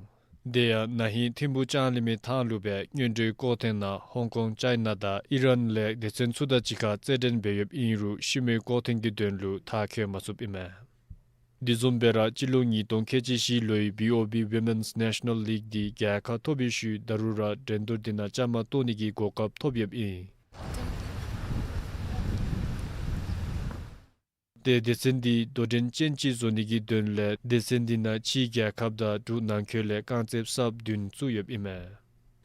དེ་ཡང་ན་ཧིང་ཐིམ་ཕུག་ལྕང་གླིང་མའི་ཐང་ལུ་སྦེ་སྔོན་འགྲོའི་སྐོར་ཐེངས་ནང་ཧོང་ཀོང་ཅའི་ན་དང་ཨི་རན་ལས་སྡེ་ཚན་ཚུ་དང་གཅིག་ཁར་རྩེད་འགྲན་འབད་ཡོདཔ་ཨིན་རུང་ཤུལ་མའི་སྐོར་ཐེངས་ཀྱི་དོན་ལུ་མཐར་འཁྱོལ་མ་ཚུགསཔ་ཨིན་མས། དེ་བཟུམ་སྦེ་ར་སྤྱི་ལོ་ཉིས་སྟོང་ཁལ་གཅིག་བཞི་ལོའི་བི་ཨོ་བི་ཝི་མེནསི་ནེ་ཤ་ནཱལ་ལིག་འདི་རྒྱལ་ཁ་ཐོབ་པའི་ཤུལ་ད་རུང་ར་འགྲན་བསྡུར་འདི་ནང་བཅའ་མར་གཏོགས་ནི་གི་གོ་སྐབས་ཐོབ་ཡོདཔ་ཨིན། ཏེ་སྡེ་ཚན་འདི་དོ་འགྲན་ཅན་ཅིག་བཟོ་ནི་གི་དོན་ལས་སྡེ་ཚན་འདི་ནང་ཕྱིའི་རྒྱལ་ཁབ་དང་འབྲུག་ནང་འཁོད་ལས་རྐང་རྩེདཔ་གསརཔ་བདུན་བཙུགས་ཡོདཔ་ཨིན་མས།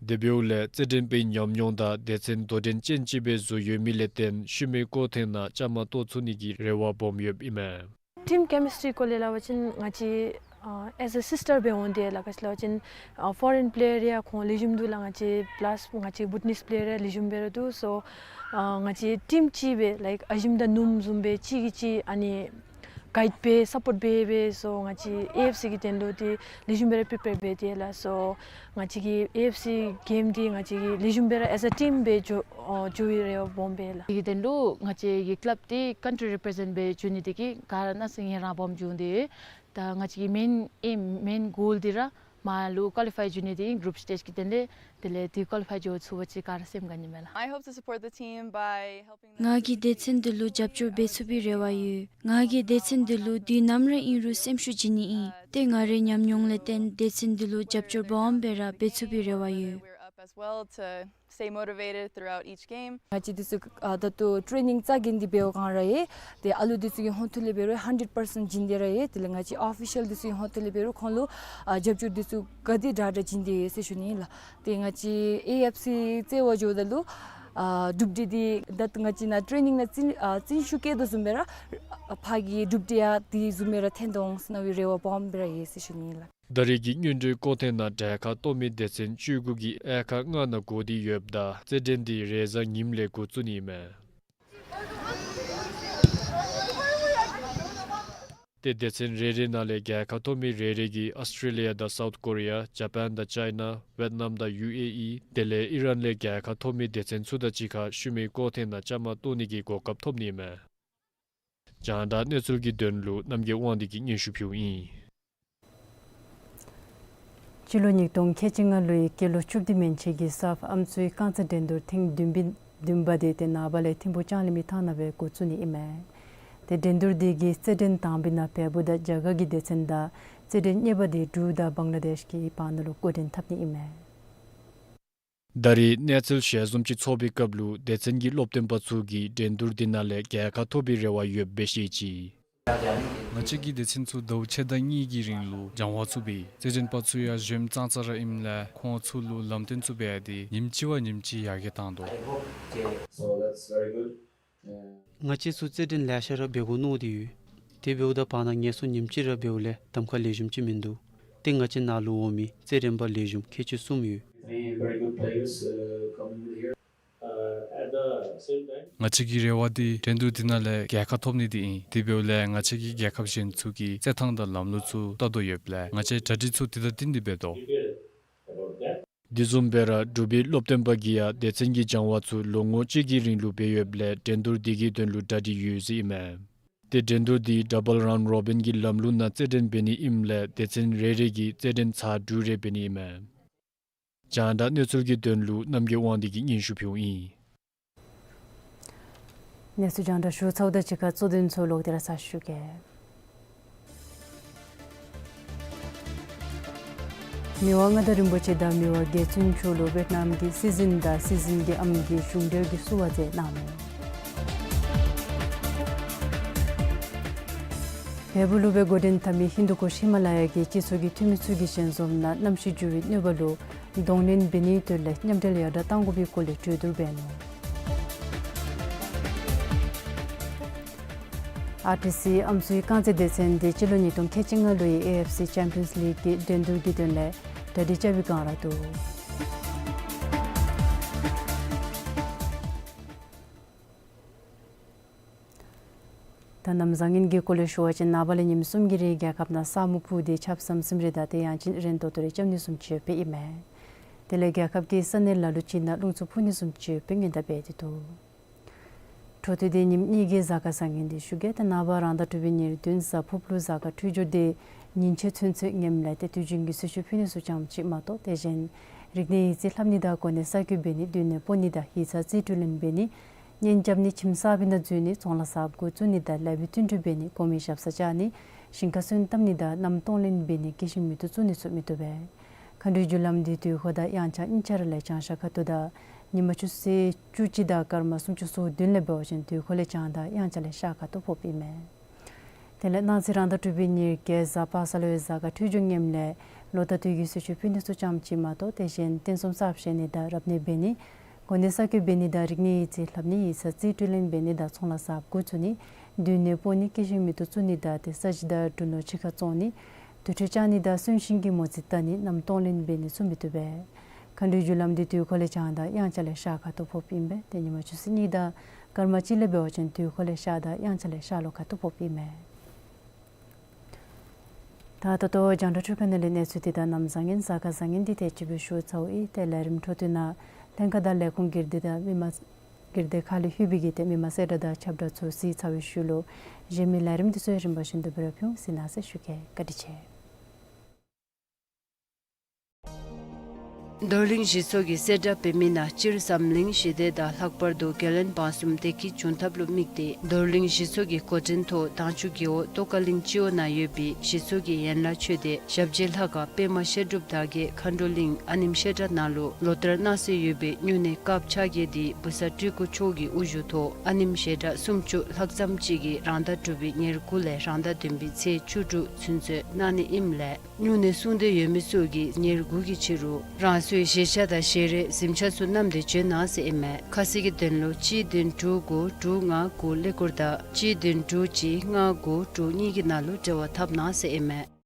དེ་འབདཝ་ལས་རྩེད་འགྲན་པའི་ཉམས་མྱོང་དང་སྡེ་ཚན་དོ་འགྲན་ཅན་ཅིག་སྦེ་བཟོ་ཡོད་མི་ལས་བརྟེན་ཤུལ་མའི་སྐོར་ཐེངས་ནང་བཅའ་མར་གཏོགས་ཚུགས་ནི་གི་རེ་བ་སྦོམ་ཡོདཔ་ཨིན་མས། ཊིམ་ཀེ་མི་སི་ཊི་རི་སྐོར་ལས་སླབ་པ་ཅིན་ང་བཅས་ཨ་ཨེས་ཨེ་སིསི་ཊར་འབད་འོང་དེས་ལགས། ག་ཅི་སླབ་པ་ཅིན་ཨ་ཕོ་རེན་པེ་ལེ་ཡར་ཡང་ཁོང་ལེགས་ཤོམ་འདུག་ལགས། ང་བཅས་པ་ལཱསི་ང་བཅས་བུ་ཊི་ནིསི་པེ་ལེ་ཡར་ཡང་ལེགས་ཤོམ་སྦེ་ར་འདུག། སོ་ཨ་ང་བཅས་ཊིམ་གཅིག་སྦེ་ལའིཀ་ཨ་ཞིམ་དང་ནུམ་བཟུམ་སྦེ་གཅིག་གིས་གཅིག་ཨ་ནི་གའིཌ་འབད་སཔོཊ་འབད་འབད་སོ་ང་བཅས་ཨེ་ཨེཕ་སི་གི་དོན་ལུ་འདི་ལེགས་ཤོམ་སྦེ་ར་པི་པེར་འབད་དེས་ལགས། སོ་ང་བཅས་ཀྱི་ཨེ་ཨེཕ་སི་གེམ་འདི་ང་བཅས་ཀྱིས་ལེགས་ཤོམ་སྦེ་ར་ཨེས་ཨེ་ཊིམ་སྦེ་འགྱོ་ཨ་འགྱོ་བའི་རེ་བ་སྦོམ་སྦེ་ལགས། དེ་གི་དོན་ལུ་ང་བཅས་ཀྱི་ཀི་ལབ་འདི་ཀཱན་ཊི་རི་རི་པེརེ་ཛེནཊ་འབད་འགྱོ་ནི་དེ་གིས་ག་ར་ནང་སེང་ངལ་རངས་སྦོམ་བྱུང་སྟེ། ད་ང་བཅས་ཀྱི་མེན་ཨེམ་མེན་གོལ་འདི་ར་མར་ལུ་ཀོ་ལི་ཕའི་འགྱོ་ནི་འདི་གུ་རུབ་སི་ཊེཇ་གི་དོན་ལས། དེ་ལས་འདི་ཀོ་ལི་ཕའི་འགྱོ་ཚུགས་པ་ཅིན་ག་ར་སེམས་དགའ་ནི་མས་ལགས། I hope to support the team by helping them. ང་གིས་སྡེ་ཚན་འདི་ལུ་རྒྱབ་སྐྱོར་འབད་ཚུགས་པའི་རེ་བ་ཡོད། ང་གིས་སྡེ་ཚན་འདི་ལུ་དུས་ནམ་ར་ཨིན་རུང་སེམས་ཤུགས་བྱིན་ནི་ཨིན། ཏེ་ང་རའི་ཉམས་མྱོང་ལས་བརྟེན་སྡེ་ཚན་འདི་ལུ་རྒྱབ་སྐྱོར་སྦོམ་སྦེ་ར་འབད་ཚུགས་པའི་རེ་བ་ཡོད། We're up as well to stay motivated throughout each game. ང་བཅས་འདི་ཚུ་ཨ་ད་ལྟོ་ཊེ་ནིང་རྩ་འགེངས་ཏེ་འབདཝ་སྒང་ར་ཡང་ཏེ་ཨ་ལུ་འདི་ཚུ་གི་ཧོངས་ཐུག་ལས་འབད་རུང་ཧན་ཌེཌ་པར་སེནཊ་བྱིན་ཏེ་ར་ཡང་དེ་ལས་ང་བཅས་ཨོ་ཕི་ཤལ་འདི་ཚུ་གི་ཧོངས་ཐུག་ལས་འབད་རུང་ཁོང་ལུ་ཨ་རྒྱབ་སྐྱོར་འདི་ཚུ་ག་དེ་དྲག་དྲག་བྱིན་ཏེ་ཡོད་ཟེར་ཞུ་ནི་ཨིན་ལགས། ཏེ་ང་བཅས་ཨེ་ཨེཕ་སི་རྩེད་པར་འགྱོཝ་ད་ལུ་ཨ་གྲུབ་འབྲས་འདི་ད་ང་བཅས་ནཱ་ཊེ་ནིང་ནང་རྩིས་ཨ་རྩིས་ཤུགས་བསྐྱེད་དོ་བཟུམ་སྦེ་ར་ཨ་ཕར་གྱི་གྲུབ་འབྲས་ཡང་དེ་བཟུམ་སྦེ་ར་ཐོན་འོང་ཟེར་ནི་རེ་བ་སྦོམ་སྦེ་ར་ཡོད་ཟེར་ཞུ་ནི་ཨིན་ལགས། ད་རེས་ཀྱི་སྔོན་འགྲོའི་སྐོར་ཐེངས་ནང་གྲལ་ཁར་གཏོགས་མི་སྡེ་ཚན་བཅུ་དགུ་གིས་དབྱེ་ཁག་ལྔ་ནང་བགོ་སྟེ་ཡོདཔ་ད་རྩེད་འགྲན་འདི་རེས་གཟའ་ཉིམ་ལས་འགོ་བཙུགས་ནི་ཨིན་མས། ཏེ་སྡེ་ཚན་རེ་རེ་ནང་ལས་རྒྱལ་ཁ་ཐོབ་མི་རེ་རེ་གིས་ཨོསི་ཊེ་ལི་ཡ་དང་སའུཐ་ཀོ་རི་ཡ་ཇ་པཱན་དང་ཅའི་ན་ཝེཊ་ནམ་དང་ཡུ་ཨེ་ཨི་དེ་ལས་ཨི་རན་ལས་རྒྱལ་ཁ་ཐོབ་མི་སྡེ་ཚན་ཚུ་དང་གཅིག་ཁར་ཤུལ་མའི་སྐོར་ཐེངས་ནང་བཅའ་མར་གཏོགས་ནི་གི་གོ་སྐབས་ཐོབ་ནི་ཨིན་མས། རྒྱང་བསྒྲགས་གནས་ཚུལ་གྱི་དོན་ལུ་རྣམ་རྒྱལ་དབང་འདུས་ཀྱིས་སྙན་ཞུ་ཕུལཝ་ཨིན། སྤྱི་ལོ་ཉིས་སྟོང་ཁལ་གཅིག་ལྔ་ལོའི་སྐྱེས་ལོ་བཅུ་བདུན་མན་ཆད་ཀྱི་སཱཕ་ཨམ་སྲུའི་རྐང་རྩེད་འགྲན་བསྡུར་ཐེངས་བདུན་པ་བདུན་པ་དེ་ཏེ་ནངས་པ་ལས་ཐིམ་ཕུག་ལྕང་གླིང་མའི་ཐང་ནང་སྦེ་འགོ་བཙུགས་ནི་ཨིན་མས། ཏེ་འགྲན་བསྡུར་འདི་གི་རྩེད་འགྲན་དང་པའི་ནང་བལ་པོ་དང་རྒྱ་གར་གྱི་སྡེ་ཚན་དང་རྩེད་འགྲན་གཉིས་པ་འདི་འབྲུག་དང་བང་ལ་དེཤ་གི་བར་ན་ལུ་འགོ་འདྲེན་འཐབ་ནི་ཨིན་མས། ད་རེས་གནས་ཚུལ་ཞལ་འཛོམས་ཅིག་ཚོགས་པའི་སྐབས་ལུ་སྡེ་ཚན་གྱི་སློབ་སྟོན་པ་ཚུ་གིས་འགྲན་བསྡུར་འདི་ནང་ལས་རྒྱལ་ཁ་ཐོབ་པའི་རེ་བ་ཡོདཔ་སྦེ་བཤད་ཅི། ང་བཅས་ཀྱི་སྡེ་ཚན་ཚུ་ཟླཝ་ཕྱེད་དང་གཉིས་ཀྱི་རིང་ལུ་སྦྱང་བ་ཚུ་འབད་ཡི། རྩེད་འགྲན་པ་ཚུ་ཡང་གཞོནམ་ཙང་ཙ་ར་ཨིནམ་ལས་ཁོང་ཚུ་ལུ་ལམ་སྟོན་ཚུ་འབད་ཡི། ཉིནམ་གཅིག་བ་ཉིནམ་གཅིག་ཡར་རྒྱས་བཏང་དོ། So that's very good. ང་བཅས་ཚུ་རྩེད་འགྲན་ལེ་ཤ་ར་འབད་དགོ་མནོ་སྟེ་ཡོད། དེ་འབདཝ་ད་བར་ན་ངལ་གསོ་ཉིནམ་གཅིག་ར་འབདཝ་ལས་གདམ་ཁ་ལེགས་ཤོམ་ཅིག་མིན་འདུག། ཏེ་ང་བཅས་ནཱ་ལུ་འོང་མི་རྩེད་འགྲན་པ་ལེགས་ཤོམ་ཁལ་གཅིག་གསུམ་ཡོད། Very, very good players, uh, coming here. Uh, at the same time, ང་བཅས་ཀྱི་རེ་བ་འདི་འགྲན་བསྡུར་འདི་ནང་ལས་རྒྱལ་ཁ་ཐོབ་ནི་འདི་ཨིན། དེ་འབདཝ་ལས་ང་བཅས་ཀྱི་རྒྱལ་ཁབ་གཞན་ཚུ་གི་རྩེད་ཐངས་དང་ལམ་ལུགས་ཚུ་བལྟ་དོ་ཡོདཔ་ལས་ང་བཅས་གྲ་སྒྲིག་ཚུ་དེ་དང་བསྟུན་ཏེ་འབད་དོ། དེ་བཟུམ་སྦེ་ར་འབྲུག་པའི་སློབ་སྟོན་པ་གིས་ཡང་སྡེ་ཚན་གྱི་སྦྱང་བ་ཚུ་ལོ་ངོ་གཅིག་གི་རིང་ལུ་འབད་ཡོདཔ་ལས་འགྲན་བསྡུར་འདི་གི་དོན་ལུ་གྲ་སྒྲིག་ཡོད་ཟེར་ཨིན་མས། ཏེ་འགྲན་བསྡུར་འདི་ཌབ་བཱལ་རའུནཌ་རོ་བིན་གྱི་ལམ་ལུགས་ནང་རྩེད་འགྲན་འབད་ནི་ཨིནམ་ལས་སྡེ་ཚན་རེ་རེ་གིས་རྩེད་འགྲན་ཚར་དྲུག་རེ་འབད་ནི་ཨིན་མས། རྒྱང་བསྒྲགས་གནས་ཚུལ་གྱི་དོན་ལུ་རྣམ་རྒྱལ་དབང་འདུས་ཀྱིས་སྙན་ཞུ་ཕུལཝ་ཨིན། གནས་ཚུལ་རྒྱང་བསྒྲགས་ཞུ་ཚརཝ་དང་གཅིག་ཁར་གཙོ་དོན་ཚུ་ལོག་སྟེ་ར་ཚར་ཞུ་གེ། མི་དབང་མངའ་བདག་རིན་པོ་ཆེ་དང་མི་དབང་རྒྱལ་བཙུན་མཆོག་ལུ་ཝེཊ་ནམ་གྱི་སྲིད་འཛིན་དང་སྲིད་འཛིན་གྱི་ཨམ་གྱིས་གཞུང་འབྲེལ་གྱི་བསུ་བ་མཛད་གནང་ནུག། བལ་པོ་ལུ་སྦེ་འགོ་འདྲེན་འཐབ་མི་ཧིན་དུ་ཀུཤ་ཧི་མ་ལ་ཡ་གི་སྤྱི་ཚོགས་ཀྱི་འཐུས་མི་ཚུ་གིས་ཞལ་འཛོམས་ནང་གནམ་གཤིས་འགྱུར་བའི་གནོད་པ་ལུ་གདོང་ལེན་འབད་ནིའི་དོན་ལས་མཉམ་འབྲེལ་ཡར་དྲག་གཏང་དགོ་པའི་སྐོར་ལས་གྲོས་བསྡུར་འབད་ནུག། ཨར་ཊི་སི་ཨམ་སྲུའི་རྐང་རྩེད་སྡེ་ཚན་འདི་སྤྱི་ལོ་ཉིས་སྟོང་ཁལ་གཅིག་ལྔ་ལོའི་ཨེ་ཨེཕ་སི་ཅེམ་པིའནསི་ལིག་གི་འགྲན་བསྡུར་གྱི་དོན་ལས་གྲ་སྒྲིག་རྐྱབ་པའི་བསྒང་ར་འདུག། ད་གནམ་བཟང་ངན་གྱི་སྐོར་ལས་ཞུ་བ་ཅིན་ནངས་པ་ལས་ཉིནམ་གསུམ་གྱི་རིང་རྒྱལ་ཁབ་ནང་ས་སྨུག་ཕུབ་སྟེ་ཆརཔ་ཟམ་ཟིམ་རེ་དང་དེ་ཡང་ཅིན་རན་ཏོག་ཏོ་རེ་རྐྱབ་ནི་བཟུམ་ཅིག་ཡོདཔ་ཨིན་མས། དེ་ལས་རྒྱལ་ཁབ་ཀྱི་ས་གནས་ལ་ལུ་ཅིག་ནང་རླུང་འཚུབ་འཕུ་ནི་བཟུམ་ཅིག་ཡོདཔ་སྔོན་བརྡ་འབད་དེ་འདུག། འཕྲོ་མཐུད་དེ་ཉིནམ་གཉིས་ཀྱི་གཟའ་སྐར་བཟང་ངན་འདི་ཞུ་གེ། ད་ནངས་པ་རང་ཟླ་དྲུག་པའི་ཉེར་བདུན་གཟའ་ཕུརཔ་ལུ་གཟའ་སྐར་འཕྲོད་སྦྱོར་འདི་ཉིན་ཕྱེད་ཚུན་ཚོད་ངནམ་ལས་ཏེ་དུས་རྒྱུན་གྱི་གསོལ་མཆོད་ཕུལ་ནི་ཚུ་ཙམ་ཅིག་མ་གཏོགས་དེ་གཞན་རིག་གནས་ཡིག་རྩིས་ལྷབ་ནི་དང་གོ་གནས་གསར་བསྐོ་འབད་ནི་མདུན་ནས་སྤོ་ནི་དང་ཡིག་ཚང་རྩིས་སྤྲོད་ལེན་འབད་ནི་གཉེན་རྐྱབ་ནི་ཁྱིམ་གསརཔ་ནང་འཛུལ་ནི་ཚོང་ལཱ་གསརཔ་འགོ་བཙུགས་ནི་དང་ལེགས་པའི་བསྟུན་གྲོས་འབད་ནི་གོང་མའི་ཞབས་སར་བཅར་ནི་ཞིང་ཁ་སོན་བཏབ་ནི་དང་གནམ་གཏོང་ལེན་འབད་ནི་སྐྱེད་ཤིང་མེ་ཏོག་བཙུགས་ནི་ཚུ་མི་བཏུབ་པས། མཁའ་འགྲོའི་རྒྱུ་ལམ་འདི་དུས་འཁོར་དང་དབྱངས་འཆར་གཉིས་ཆ་ར་ལས་བྱང་ཤར་ཁ་ཐུག་དང་ཉི་མ་ཆུ་ཚོད་བཅུ་གཅིག་དང་སྐར་མ་སུམ་ཅུ་སོ་བདུན་ལས་འབད་བ་ཅིན་དུས་འཁོར་ལས་བྱང་དང་དབྱངས་འཆར་ལས་ཤར་ཁ་ཐུག་ཕོགཔ་ཨིན་མས། དེ་ལས་གནངས་ཚེ་རང་ཟླ་དྲུག་པའི་ཉེར་བརྒྱད་གཟའ་པ་སངས་ལུ་ཡང་གཟའ་སྐར་འཕྲོད་སྦྱོར་ངནམ་ལས་ལོ་ཟླ་དུས་ཀྱི་གསོལ་མཆོད་ཕུལ་ནི་ཚུ་ཙམ་ཅིག་མ་གཏོགས་དེ་གཞན་རྟེན་གསུམ་གསརཔ་བཞེངས་ནི་དང་རབ་གནས་འབད་ནི་གོ་གནས་གསར་བསྐོ་འབད་ནི་དང་རིག་གནས་ཡིག་རྩིས་ལྷབ་ནི་ཡིག་ཚང་རྩིས་སྤྲོད་ལེན་འབད་ནི་དང་ཚོང་ལཱ་གསརཔ་འགོ་བཙུགས་ནི་མདུན་ནས་སྤོ་ནི་སྐྱེད་ཤིང་མེ་ཏོག་བཙུགས་ནི་དང་ཏེ་ས་གཞི་དང་འབྲུ་ནོར་ཕྱི་ཁར་བཙོང་ནི་དུར་ཁྲོད་བཅག་ནི་དང་གསོན་གཤིན་གྱི་མོ་རྩིས་བལྟ་ནི་གནམ་གཏོང་ལེན་འབད་ནི་ཚུ་མི་བཏུབ་པས། མཁའ་འགྲོའི་རྒྱུ་ལམ་འདི་དུས་འཁོར་ལས་བྱང་དང་དབྱངས་འཆར་ལས་ཤར་ཁ་ཐུག་ཕོགཔ་ཨིན་པས། ཏེ་ཉི་མ་ཆུ་ཚོད་གཉིས་དང་སྐར་མ་གཅིག་ལས་འབད་བ་ཅིན་དུས་འཁོར་ལས་ཤར་དང་དབྱངས་འཆར་ལས་ཤར་ལྷོ་ཁ་ཐུག་ཕོགཔ་ཨིན་མས། ད་ད་ལྟོ་རྒྱང་བསྒྲགས་འཕྲུལ་ཁང་ནང་ལས་གནས་ཚུལ་འདི་དང་གནམ་བཟང་ངན་གཟའ་སྐར་བཟང་ངན་འདི་དེ་ཅིག་སྦེ་ཞུ་ཚརཝ་ཨིན། ཏེ་ལས་རིམ་འཕྲོ་མཐུད་ནང་ལྷན་ཁག་དང་ལས་ཁུངས་སྒེར་སྡེ་དང་མི་མང་སྒེར་སྡེ་ཁག་ལས་ལྷོད་པའི་གི་ཏེ་མི་མང་གསལ་བསྒྲགས་དང་ཁྱབ་བསྒྲགས་ཚུ་གཟིགས་ཚར་བའི་ཤུལ་ལུ་གཞན་མི་ལས་རིམ་འདི་ཚུ་རིམ་པ་བཞིན་དུ་སྦེ་ར་ཕུལ་འོང་། གཟིགས་གནང་ཟེར་ཞུ་གེ། བཀའ་དྲིན་ཆེ། རྡོར་གླིང་གཞི་ཚོགས་ཀྱིས་གསལ་བསྒྲགས་འབད་མི་ནང་སྤྱིར་འཛམ་གླིང་ཞི་བདེ་དང་ལྷག་པར་དུ་རྒྱལ་ལྷན་དབང་གསུམ་བདེ་སྐྱིད་འབྱུང་ཐབས་ལུ་དམིགས་ཏེ་རྡོར་གླིང་གཞི་ཚོགས་ཀྱི་འགོ་འདྲེན་ཐོག་དྭངས་ཆུ་རྒེད་འོག་ཏོག་དཀར་གླིང་སྤྱི་འོག་ནང་ཡོད་པའི་གཞི་ཚོགས་ཀྱི་ཡན་ལག་ཆོས་སྡེ་ཞབས་རྗེས་ལྷ་ཁང་པདྨ་བཤད་སྒྲུབ་དར་རྒྱས་མཁའ་འགྲོ་གླིང་ཨ་ནེམ་བཤད་གྲྭ་ནང་ལུ་ལོ་ལྟར་གནང་སྲོལ་ཡོད་པའི་སྨྱུང་གནས་སྐབས་ཆ་བརྒྱད་འདི་བུ་གསར་སྤྲུལ་སྐུ་མཆོག་གི་དབུ་བཞུགས་ཐོག་ཨ་ནེམ་བཤད་གྲྭ་སུམ་ཅུ་ལྷག་ཙམ་ཅིག་གིས་རང་ཟླ་དྲུག་པའི་ཉེར་དགུ་ལས་རང་ཟླ་བདུན་པའི་ཚེས་བཅུ་དྲུག་ཚུན་ཚོད་གནང་ནི་ཨིནམ་ལས་སྨྱུང་གནས་སྲུང་འདོད་ཡོད་མི་ཚུ་གིས་ཉེར་དགུ་གི་ཕྱི་རུ་རང་སོའི་བཞེས་ཆས་དང་བཞེས་རས་གཟིམ་ཆས་ཚུ་བསྣམས་ཏེ་འབྱོན་གནང་ཟེར་ཨིན་མས། ཁ་གསལ་གྱི་དོན་ལུ་གཅིག་བདུན་དྲུག་དགུ་དྲུག་ལྔ་དགུ་ཀླད་ཀོར་དང་གཅིག་བདུན་དྲུག་གཅིག་ལྔ་དགུ་དྲུག་གཉིས་ཀྱི་ནང་ལུ་འབྲེལ་བ་འཐབ་གནང་ཟེར་ཨིན་མས།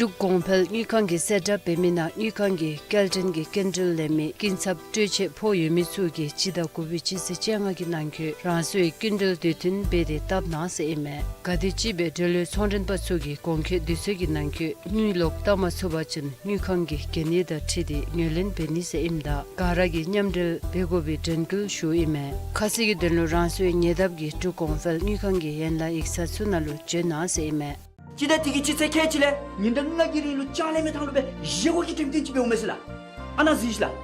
འབྲུག་གོང་འཕེལ་དངུལ་ཁང་གིས་གསལ་བསྒྲགས་འབད་མི་ནང་དངུལ་ཁང་གིས་སྐྱེལ་འདྲེན་གྱི་སྐྱིན་འགྲུལ་ལེན་མི་སྐྱིན་ཚབ་སྤྲོད་ཆེད་ཕོག་ཡོད་མི་ཚུ་གིས་སྤྱི་ཟླ་དགུ་པའི་སྤྱི་ཚེས་བཅོ་ལྔ་གི་ནང་འཁོད་རང་སོའི་སྐྱིན་འགྲུལ་དུས་མཐུན་འབད་དེ་བཏབ་གནང་ཟེར་ཨིན་མས། ག་དེམ་ཅིག་སྦེ་འབྲེལ་ཡོད་ཚོང་མགྲོན་པ་ཚུ་གིས་གོང་འཁོད་དུས་ཚོད་ཀྱི་ནང་འཁོད་དངུལ་ལོག་བཏབ་མ་ཚུགས་པ་ཅིན་དངུལ་ཁང་གི་འགན་ཡིག་དང་འཁྲིལ་ཏེ་ངོས་ལེན་འབད་ནི་ཟེར་ཨིནམ་ད་ག་ར་གིས་མཉམ་འབྲེལ་འབད་དགོ་པའི་དྲན་སྐུལ་ཞུཝ་ཨིན་མས། ཁ་གསལ་གྱི་དོན་ལུ་རང་སོའི་ཉེ་འདབས་ཀྱི་འབྲུག་གོང་འཕེལ་དངུལ་ཁང་གི་ཡན་ལག་ཡིག་ཚང་ཚུ་ནང་ལུ་འབྱོན་གནང་ཟེར་ཨིན་མས། སྤྱི་ཟླ་འདི་གི་སྤྱི་ཚེས་ཁལ་གཅིག་ལས་ཉིན་གྲངས་ལྔ་གི་རིང་ལུ་ཅང་ལེན་མེད་ཐངས་ལུ་སྦེ་བཞེས་སྒོ་གི་འགྲེམས་སྟོན་ཅིག་འབདཝ་མས་ཟེར་ལགས། ཨ་ནཱ་གཟིགས་ཤིག་ལགས།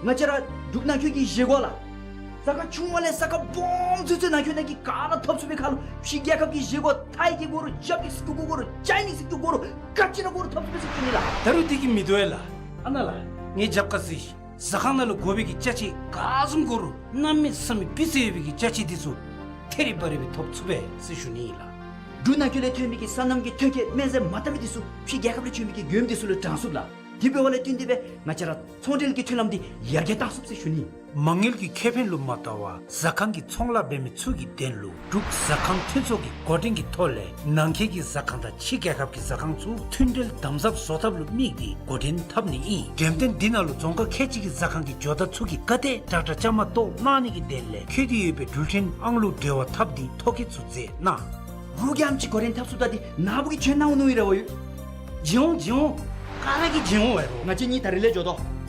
ང་བཅས་ར་འབྲུག་ནང་འཁོད་ཀྱི་བཞེས་སྒོ་ལགས། ས་ཁ་ཆུང་བ་ལས་ས་ཁ་སྦོམ་ཚུན་ཚོད་ནང་འཁོད་ནང་གི་ག་ར་འཐབ་ཚུགས་པའི་ཁར་ལུ་ཕྱི་རྒྱལ་ཁབ་ཀྱི་བཞེས་སྒོ་ཐའི་གི་དགོ་རུང་ཇ་པ་ནིསི་གི་དགོ་རུང་ཅའི་ནིསི་གི་དགོ་རུང་ག་ཅི་ར་དགོ་རུང་འཐབ་ཚུགས་པས་ཟེར་ཞུ་ནི་ལགས། ད་རུང་འདི་གིས་མི་དོ་བས་ལགས། ཨ་ནཱ་ལགས། ངེའི་རྒྱབ་ཁར་གཟིགས་ཤིག། ཟ་ཁང་ནང་ལུ་དགོ་པའི་གི་ཅ་ཆས་ག་བཟུམ་དགོ་རུང་གནམ་མེད་ས་མེད་སྤུས་ཚད་ཡོད་པའི་གི་ཅ་ཆས་འདི་ཚུ་ཐད་རི་བ་རི་སྦེ་ཐོབ་ཚུགས་པས་ཟེར་ཞུ་ནི་ཨིན་ལགས། འབྲུག་ནང་འཁོད་ལས་ཐོན་མི་གི་སོ་ནམ་གྱི་ཐོན་སྐྱེད་སྨན་རྫས་མ་དག་མི་འདི་ཚུ་ཕྱི་རྒྱལ་ཁབ་ལས་བྱོན་མི་གི་མགྱོནམ་འདི་ཚུ་ལུ་དྲང་ཚུགསཔ་ལགས། དེ་འབདཝ་ལས་བརྟེན་ཏེ་སྦེ་ང་བཅས་ར་ཚོང་འབྲེལ་གྱི་མཐུན་ལམ་འདི་ཡར་རྒྱས་བཏང་ཚུགས་ཟེར་ཞུ་ནི། མ་དངུལ་གྱི་ཁེ་ཕན་ལུ་མ་བལྟ་བར་ཟ་ཁང་གི་ཚོང་ལཱ་འབད་མི་ཚུ་གི་དོན་ལུ་འབྲུག་ཟ་ཁང་མཐུན་ཚོགས་ཀྱི་འགོ་འདྲེན་གྱི་ཐོག་ལས་ནང་འཁོད་ཀྱི་ཟ་ཁང་དང་ཕྱི་རྒྱལ་ཁབ་ཀྱི་ཟ་ཁང་ཚུ་མཐུན་འབྲེལ་དམ་ཟབ་བཟོ་ཐབས་ལུ་དམིགས་ཏེ་འགོ་འདྲེན་འཐབ་ནི་ཨིན། འགྲེམས་སྟོན་འདི་ནང་ལུ་རྫོང་ཁག་ཁལ་གཅིག་གི་ཟ་ཁང་གི་ཇོ་བདག་ཚུ་གིས་ག་དེ་དྲག་དྲག་བཅའ་མར་གཏོགས་གནང་ནི་གི་དོན་ལས་འཁོད་དེ་ཡོད་པའི་འགྲུལ་འཕྲིན་ཨང་ལུ་འབྲེལ་བ་འཐབ་སྟེ་ཐོ་བཀོད་ཚུ་མཛད་གནང་། རུ་རྒྱམ་ཅིག་འགོ་འདྲེན་འཐབ་ཚུགས་ད་འདི་ནཱ་བུ་གིས་བྱོན་གནང་འོང་མནོ་ཡི་ར་བ་ཡོད། བྱོན་འོང་བྱོན་འོང་། ག་ར་གིས་བྱོན་འོང་བ་ཡོད། ང་བཅས་གཉིས་ད་རིས་ལས་འགྱོ་དོ།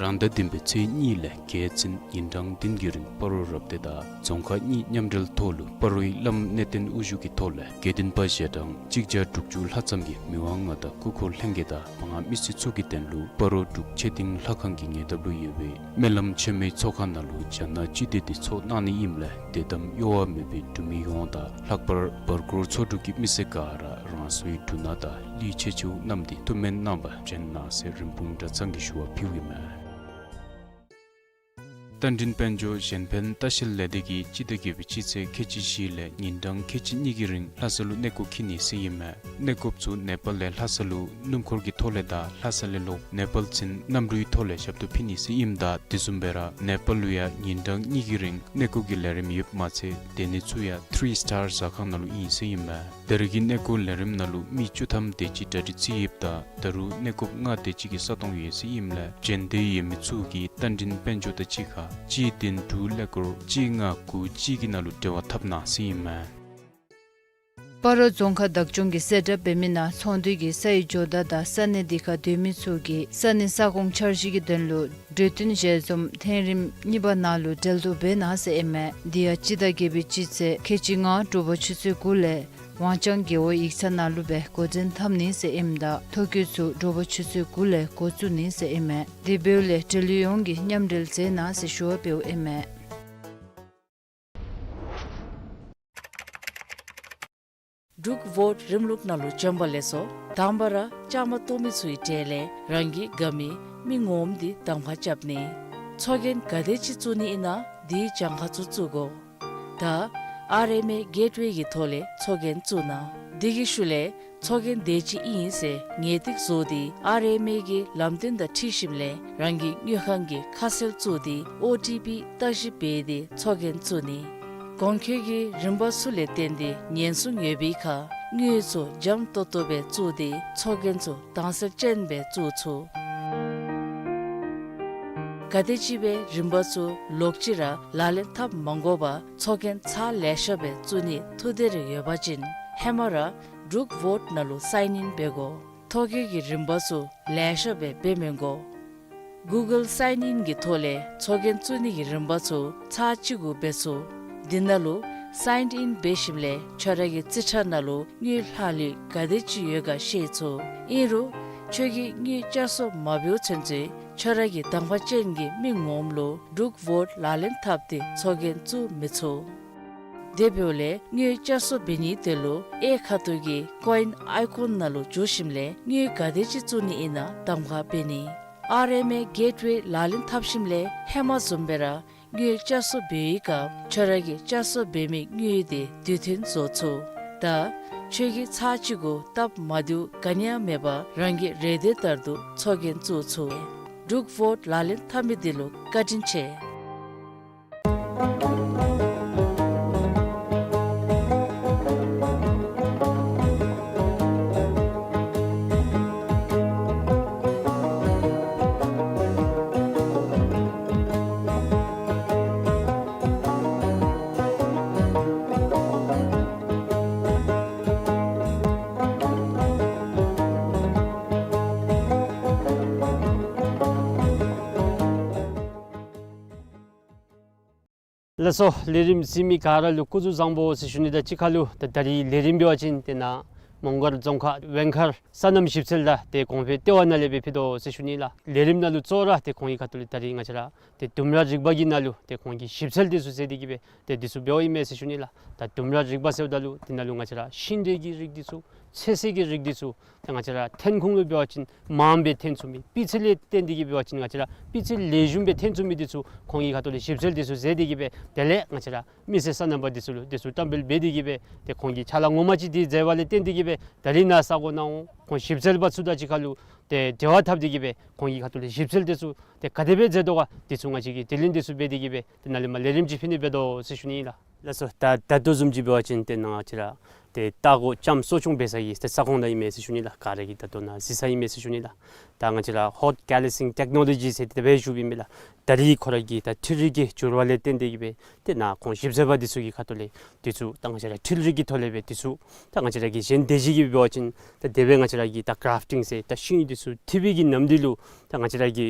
རང་ཟླ་བདུན་པའི་ཚེས་གཉིས་ལས་བརྒྱད་ཚུན་ཉིན་གྲངས་བདུན་གྱི་རིང་སྤ་རོ་རབ་སྡེ་དང་རྫོང་ཁག་གཉིས་མཉམ་འབྲེལ་ཐོག་ལུ་སྤ་རོའི་བླམ་གནས་བརྟན་དབུ་བཞུགས་ཀྱི་ཐོག་ལས་དགེ་འདུན་པ་ཞལ་གྲངས་གཅིག་བརྒྱ་དྲུག་ཅུ་ལྷག་ཙམ་གྱིས་མི་དབང་མངའ་བདག་སྐུ་འཁོར་ལྷན་རྒྱས་དང་བ་ངར་མི་སེར་ཚུ་གི་དོན་ལུ་སྤ་རོ་འབྲུག་ཆོས་སྡིངས་ལྷ་ཁང་གི་ཉེ་འདབས་ལུ་ཡོད་པའི་སྨོན་ལམ་ཆེན་མོའི་ཚོགས་ཁང་ནང་ལུ་རྒྱ་ནག་སྤྱི་མདོས་འདི་ཚོགས་གནང་ནི་ཨིནམ་ལས་དད་དམ་གཡོ་བ་མེད་པའི་འབྲུག་མི་ཡོངས་དང་ལྷག་པར་བར་སྐོར་ཚོ་དྲུག་གི་མི་སེར་ག་ར་རང་སོའི་འབྲུ་སྣ་དང་གླུད་ཆེ་ཆུང་བསྣམས་ཏེ་ཐུགས་སྨོན་གནང་བར་བྱོན་གནང་ཟེར་རིན་སྤུངས་གྲྭ་ཚང་གིས་ཞུ་བ་ཕུལཝ་ཨིན་མས། རྟ་མགྲིན་དཔལ་འབྱོར་གཞན་ཕན་ལྟ་བཤལ་ལས་སྡེ་གིས་སྤྱི་ཟླ་བརྒྱད་པའི་སྤྱི་ཚེས་ཁལ་གཅིག་བཞི་ལས་ཉིན་གྲངས་ཁལ་གཅིག་གཉིས་ཀྱི་རིང་ལྷ་ས་ལུ་གནས་སྐོར་འཁྱིད་ནི་ཟེར་ཨིན་མས། གནས་སྐོརཔ་ཚུ་ནེ་པཱལ་ལས་ལྷ་ས་ལུ་སྣུམ་འཁོར་གྱི་ཐོག་ལས་དང་ལྷ་ས་ལས་ལོག་ནེ་པཱལ་ཚུན་གནམ་གྲུའི་ཐོག་ལས་ཞབས་ཏོག་ཕུལ་ནི་ཟེར་ཨིནམ་ད་དེ་བཟུམ་སྦེ་ར་ནེ་པཱལ་ལུ་ཡང་ཉིན་གྲངས་གཉིས་ཀྱི་རིང་གནས་སྐོར་གྱི་ལས་རིམ་ཡོདཔ་མ་ཚད་དེ་ནི་ཚུ་ཡང་ཐི་རི་སི་ཊར་ཟ་ཁང་ནང་ལུ་ཨིན་ཟེར་ཨིན་མས། ད་རེས་ཀྱི་གནས་སྐོར་ལས་རིམ་ནང་ལུ་མི་བཅུ་ཐམ་དེ་ཅིག་གྲ་སྒྲིག་རྩིས་ཡོདཔ་ད་ད་རུང་གནས་སྐོརཔ་ལྔ་དེ་ཅིག་གི་ས་སྟོང་ཡོད་ཟེར་ཨིནམ་ལས་བྱོན་འདོད་ཡོད་མི་ཚུ་གིས་རྟ་མགྲིན་དཔལ་འབྱོར་དང་གཅིག་ཁར་གཅིག་བདུན་དྲུག་ཀླད་ཀོར་གཅིག་ལྔ་དགུ་གཅིག་གི་ནང་ལུ་འབྲེལ་བ་འཐབ་གནང་ཟེར་ཨིན་མས། སྤ་རོ་རྫོང་ཁག་བདག་སྐྱོང་གིས་གསལ་བསྒྲགས་འབད་མི་ནང་ཚོང་འདུས་ཀྱི་ས་ཡི་ཇོ་བདག་དང་ས་གནས་འདི་ཁར་སྡོད་མི་ཚུ་གིས་ས་གནས་ས་ཁོངས་འཆར་གཞི་གི་དོན་ལུ་གྲོས་བསྟུན་ཞལ་འཛོམས་ཐེངས་རིམ་གཉིས་པ་ནང་ལུ་འབྲེལ་གཏོགས་འབད་གནང་ཟེར་ཨིན་མས། འདི་ཡང་སྤྱི་ཟླ་བརྒྱད་པའི་སྤྱི་ཚེས་ཁལ་གཅིག་ལྔ་དྲོ་པ་ཆུ་ཚོད་དགུ་ལས་ཝང་ཅང་རྒེད་འོག་ཡིག་ཚང་ནང་ལུ་སྦེ་འགོ་འདྲེན་འཐབ་ནི་ཟེར་ཨིནམ་ད་ཐོ་བཀོད་ཚུ་དྲོ་པ་ཆུ་ཚོད་དགུ་ལས་འགོ་བཙུགས་ནི་ཟེར་ཨིན་མས། དེ་འབདཝ་ལས་འབྲེལ་ཡོད་ཡོངས་ཀྱིས་མཉམ་འབྲེལ་མཛད་གནང་ཟེར་ཞུ་བ་འབདཝ་ཨིན་མས། འབྲུག་བོཊ་རིམ་ལུགས་ནང་ལུ་བྱོན་པ་ལེགས་སོ། དང་པ་ར་བཅའ་མར་གཏོགས་མི་ཚུའི་གྲས་ལས་རང་གི་དགའ་མི་མི་ངོམ་འདི་གདམ་ཁ་རྐྱབ་ནི། ཚོགས་རྒྱན་ག་དེ་ཅིག་བཙུགས་ནི་ཨིན་ན་དེའི་གྱངས་ཁ་ཚུ་བཙུགས་དགོ། ད་ཨར་ཨེམ་ཨེ་གེཊ་ཝེ་གི་ཐོག་ལས་ཚོགས་རྒྱན་བཙུགས་གནང་། དེ་གི་ཤུལ་ལས་ཚོགས་རྒྱན་དེ་ཅིག་ཨིན་ཟེར་ངེས་ཏིག་བཟོ་སྟེ་ཨར་ཨེམ་ཨེ་གི་ལམ་སྟོན་དང་འཁྲིལ་ཞིནམ་ལས་རང་གི་དངུལ་ཁང་གི་ཁ་གསལ་བཙུགས་ཏེ་ཨོ་ཊི་པི་བརྟག་ཞིབ་འབད་དེ་ཚོགས་རྒྱན་བཙུགས་ནི། གོང་འཁོད་ཀྱི་རིམ་པ་ཚུ་ལས་བརྟེན་ཏེ་ཉེན་སྲུང་ཡོད་པའི་ཁར་དངུལ་ཚུ་འཇམ་ཏོང་ཏོ་སྦེ་བཙུགས་ཏེ་ཚོགས་རྒྱན་ཚུ་དྭངས་གསལ་ཅན་སྦེ་བཙུགས་ཚུགས། ག་དེམ་ཅིག་སྦེ་རིམ་པ་ཚུ་ལོག་ཅི་ར་ལག་ལེན་འཐབ་མ་དགོ་པར་ཚོགས་རྒྱན་ཚར་ལེ་ཤ་སྦེ་བཙུགས་ནི་ཐུགས་འདོད་རེ་ཡོད་པ་ཅིན་ཧེ་མ་ར་འབྲུག་བོཊ་ནང་ལུ་སའིན་ཨིན་འབད་དགོ། ཐོ་བཀོད་ཀྱི་རིམ་པ་ཚུ་ལེ་ཤ་སྦེ་འབད་མི་དགོ། གུ་གཱལ་སའིན་ཨིན་གྱི་ཐོག་ལས་ཚོགས་རྒྱན་བཙུགས་ནི་གི་རིམ་པ་ཚུ་ཚར་གཅིག་གུ་འབད་ཚུགས། འདི་ནང་ལུ་སའིན་ཨིན་འབད་ཞིནམ་ལས་ཁྱོད་ར་གི་རྩིས་ཁྲ་ནང་ལུ་དངུལ་ལྷག་ལུས་ག་དེ་ཅིག་ཡོད་ག་ཤེས་ཚུགས། ཨིན་རུང་ཁྱོད་ཀྱིས་དངུལ་བསྐྱར་གསོ་མ་འབདཝ་ཚུན་ཚོད་ཁྱོད་ར་གི་དང་པ་ཅན་གྱི་མི་ངོམ་ལུ་འབྲུག་བོཊ་ལག་ལེན་འཐབ་སྟེ་ཚོགས་རྒྱན་བཙུགས་མི་ཚུགས། དེ་འབདཝ་ལས་དངུལ་བསྐྱར་གསོ་འབད་ནིའི་དོན་ལུ་གཡས་ཁ་ཐུག་གི་ཀོ་ཨིན་ཨའི་ཀོན་ནང་ལུ་འཛུལ་ཞིནམ་ལས་དངུལ་ག་དེ་ཅིག་བཙུགས་ནི་ཨིན་ན་གདམ་ཁ་འབད་ནི། ཨར་ཨེམ་ཨེ་གེཊ་ཝེ་ལག་ལེན་འཐབ་ཞིནམ་ལས་ཧེ་མ་བཟུམ་སྦེ་ར་དངུལ་བསྐྱར་གསོ་འབད་བའི་སྐབས་ཁྱོད་ར་གིས་བསྐྱར་གསོ་འབད་མི་དངུལ་དེ་དུས་མཐུན་བཟོ་ཚུགས། ད་ཁྱོད་ཀྱིས་ཚར་གཅིག་གུ་སྟབས་མ་བདེཝ་ག་ནི་ཡང་མེད་པར་རང་གི་རེ་འདོད་ལྟར་དུ་ཚོགས་རྒྱན་བཙུགས་ཚུགས། འབྲུག་བོཊ་ལག་ལེན་འཐབ་མི་འདི་ལུ་བཀའ་དྲིན་ཆེ། ལགས་སོ། ལས་རིམ་གཟིགས་མི་ག་ར་ལུ་སྐུ་གཟུགས་བཟང་པོ་ཟེར་ཞུ་ནི་དང་གཅིག་ཁར་ལུ་ད་ད་རིས་ལས་རིམ་འབད་བ་ཅིན་ཏེ་ནཱ་མོང་སྒར་རྫོང་ཁག་ཝེང་མཁར་སོ་ནམ་ཞིབ་འཚོལ་དང་ཏེ་གོང་འཕེལ་ལྟེ་བ་ནང་ལས་སྦེ་ཕུལ་དོ་ཟེར་ཞུ་ནི་ལགས། ལས་རིམ་ནང་ལུ་གཙོ་བོ་ར་ཏེ་ཁོང་གི་ཁ་ཐུག་ལས་ད་རིས་ང་བཅས་ར་ཏེ་ལྡུམ་ར་རིག་པ་གི་ནང་ལུ་ཏེ་ཁོང་གི་ཞིབ་འཚོལ་འདི་ཚུ་མཛད་དེ་གི་སྦེ་ཏེ་འདི་ཚུ་འབདཝ་ཨིན་མས་ཟེར་ཞུ་ནི་ལགས། ད་ལྡུམ་ར་རིག་པ་ཟེརཝ་ད་ལུ་འདི་ནང་ལུ་ང་བཅས་ར་ཤིང་འབྲས་ཀྱི་རིགས་འདི་ཚུ་ ཚོད་བསྲེ་གི་རིགས་འདི་ཚུ་ཏེ་ང་བཅས་ར་འཐོན་ཁུངས་ལུ་འབད་བ་ཅིན་མངམ་སྦེ་འཐོན་ཚུགས་མི། སྤུས་ཚད་ལས་བརྟེན་ཏེ་གིས་འབད་བ་ཅིན་ང་བཅས་ར་སྤུས་ཚད་ལེགས་ཤོམ་སྦེ་འཐོན་ཚུགས་མི་འདི་ཚུ་ཁོང་གི་ཁ་ཐུག་ལས་ཞིབ་འཚོལ་འདི་ཚུ་མཛད་དེ་གིས་སྦེ་དེ་ལས་ང་བཅས་ར་མི་སེར་སོ་ནམ་པ་འདི་ཚུ་ལུ་འདི་ཚུ་བཀྲམ་སྤེལ་འབད་དེ་གིས་སྦེ་ཏེ་ཁོང་གིས་ཕྱག་ལཱ་ངོ་མ་ཅིག་འདི་མཛད་པ་ལས་བརྟེན་ཏེ་གིས་སྦེ་ད་རིས་ནཱ་ས་གོ་ནང་འོང་ཁོང་ཞིབ་འཚོལ་པ་ཚུ་དང་གཅིག་ཁར་ལུ་ཏེ་འབྲེལ་བ་འཐབ་སྟེ་གིས་སྦེ་ཁོང་གི་ཁ་ཐུག་ལས་ཞིབ་འཚོལ་འདི་ཚུ་ཏེ་ག་དེ་སྦེ་མཛད་དོ་ག་འདི་ཚུ་ང་བཅས་ཀྱིས་དྲི་ལན་འདི་ཚུ་འབད་དེ་གིས་སྦེ་ཏེ་ནཱ་ལས་མར་ལས་རིམ་ཅིག་ཕུལ་ནི་འབད་དོ་ཟེར་ཞུ་ནི་ཨིན་ལགས། ལགས་སོ། ད་ད་ལྟོ་བཟུམ་ཅིག་འབད་བ་ཅིན་ཏེ་ནཱ་ང་བཅས་ར་ཏེ་ལྟ་སྒོ་ལྕམ་གསོ་སྐྱོང་འབད་ས་གི་ཏེ་ས་ཁོངས་ནང་ཨིན་མས་ཟེར་ཞུ་ནི་ལགས། ག་ར་གིས་ད་ལྟོ་ནཱ་གཟིགས་ས་ཨིན་མས་ཟེར་ཞུ་ནི་ལགས། ད་ང་བཅས་ར་ཧོཊ་ཀེ་ལི་སིང་ཊེཀ་ནོ་ལོ་ཇི་ཟེར་དེ་སྦེ་ཞུཝ་ཨིན་མས་ལགས། ད་རིས་ཁོ་ར་གི་ད་འཕྲུལ་རིག་གི་འགྱུར་བ་ལས་བརྟེན་ཏེ་གིས་སྦེ་ཏེ་ནཱ་ཁོང་ཞིབ་འཚོལ་པ་འདི་ཚུ་གི་ཁ་ཐུག་ལས་འདི་ཚུ་ད་ང་བཅས་ར་འཕྲུལ་རིག་གི་ཐོག་ལས་སྦེ་འདི་ཚུ་ད་ང་བཅས་ར་གི་གཞན་སྡེ་བཞི་གིས་འབད་བ་ཅིན་ད་དེ་སྦེ་ང་བཅས་ར་གི་ད་གརཱཕ་ཊིང་ཟེར་ད་ཤིང་འདི་ཚུ་འཐུ་བའི་གི་ནམ་དུས་ལུ་ད་ང་བཅས་ར་གི་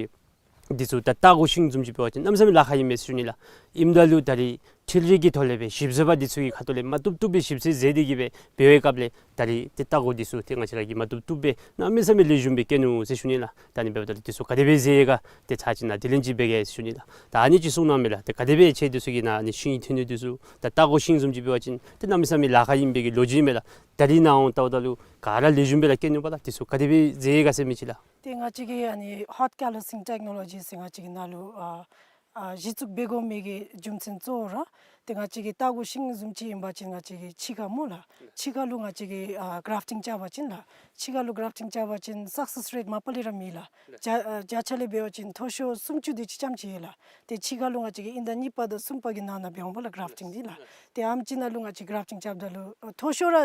འདི་ཚུ་ད་ལྟ་སྒོ་ཤིང་བཟུམ་ཅིག་འབད་བ་ཅིན་གནམ་མེད་ས་མེད་ལཱ་ཁག་ཨིན་མས་ཟེར་ཞུ་ནི་ལགས། ཨིནམ་ད་ལུ་ད་རིས་འཕྲུལ་རིག་གི་ཐོག་ལས་སྦེ་ཞིབ་འཚོལ་པ་འདི་ཚུ་གི་ཁ་ཐུག་ལས་མ་བཏུབ་བཏུབ་སྦེ་ཞིབ་འཚོལ་མཛད་དེ་གིས་སྦེ་འབད་བའི་སྐབས་ལས་ད་རིས་ཏེ་ལྟ་སྒོ་འདི་ཚུ་ཏེ་ང་བཅས་ར་གིས་མ་བཏུབ་བཏུབ་སྦེ་གནམ་མེད་ས་མེད་ལེགས་ཤོམ་སྦེ་བཀལ་ནུག་ཟེར་ཞུ་ནི་ལགས། ད་ཨ་ནི་འབདཝ་ད་ལུ་འདི་ཚུ་ག་དེ་སྦེ་མཛད་ཡི་ག་ཏེ་ཚར་གཅིག་ནཱ་དྲི་ལན་ཅིག་འབད་གེ་ཟེར་ཞུ་ནི་ལགས། ད་ཨ་ནི་ཅིག་གསུང་གནང་མས་ལགས། ཏེ་ག་དེ་སྦེ་ཁྱེད་འདི་ཚུ་གིས་ནཱ་ཨ་ནི་ཤིང་འཐུ་ནི་འདི་ཚུ་ད་ལྟ་སྒོ་ཤིང་བཟུམ་ཅིག་འབད་བ་ཅིན་ཏེ་གནམ་མེད་ས་མེད་ལཱ་ཁག་ཨིན་པའི་གི་ལོ་རྒྱུས་མས་ལགས། ད་རིས་ནཱ་འོང་ལྟཝ་ད་ལུ་ག་ར་ལེགས་ཤོམ་སྦེ་ར་བཀལ་ནུག་པ་ལགས། འདི་ཚུ་ག་དེ་སྦེ་མཛད་ཡི་ག་ཟེར་མི་ཅིག་ལགས། ཏེ་ང་བཅས་ཀྱི་ཨ་ནི་ཧོཊ་ཀེ་ལི་སིང་ཊེཀ་ནོ་ལོ་ཇི་ཟེར་ང་བཅས་ཀྱི་ནང་ལུ་ཨ་ཨ་གཞི་བཙུགས་འབད་དགོ་མི་གི་རྒྱུ་མཚན་གཙོ་བོ་ར་ཏེ་ང་བཅས་ཀྱི་ལྟ་སྒོ་ཤིང་བཟུམ་ཅིག་ཨིན་པ་ཅིན་ང་བཅས་ཀྱི་ཕྱི་ཁར་སྨོ་ལགས། ཕྱི་ཁར་ལུ་ང་བཅས་ཀྱིས་ཨ་གརཱཕ་ཊིང་རྐྱབ་པ་ཅིན་ལགས། ཕྱི་ཁར་ལུ་གརཱཕ་ཊིང་རྐྱབ་པ་ཅིན་སག་སེསི་རེཊ་མ་པ་ལས་ར་མེད་ལགས། བརྒྱ་ཨ་བརྒྱ་ཆ་ལས་འབད་བ་ཅིན་མཐོ་ཤོས་སུམ་ཅུ་དེ་ཅིག་ཙམ་ཅིག་ཡོད་ལགས། ཏེ་ཕྱི་ཁར་ལུ་ང་བཅས་ཀྱིས་དབྱིན་ཟླ་གཉིས་པ་དང་གསུམ་པ་གི་ནང་ན་འབད་འོང་པ་ལགས་གརཱཕ་ཊིང་འདི་ལགས། ཏེ་ཨ་ནེམ་ཅིག་ནང་ལུ་ང་བཅས་གརཱཕ་ཊིང་རྐྱབ་ད་ལུ་ཨ་མཐོ་ཤོས་ར་ཨ་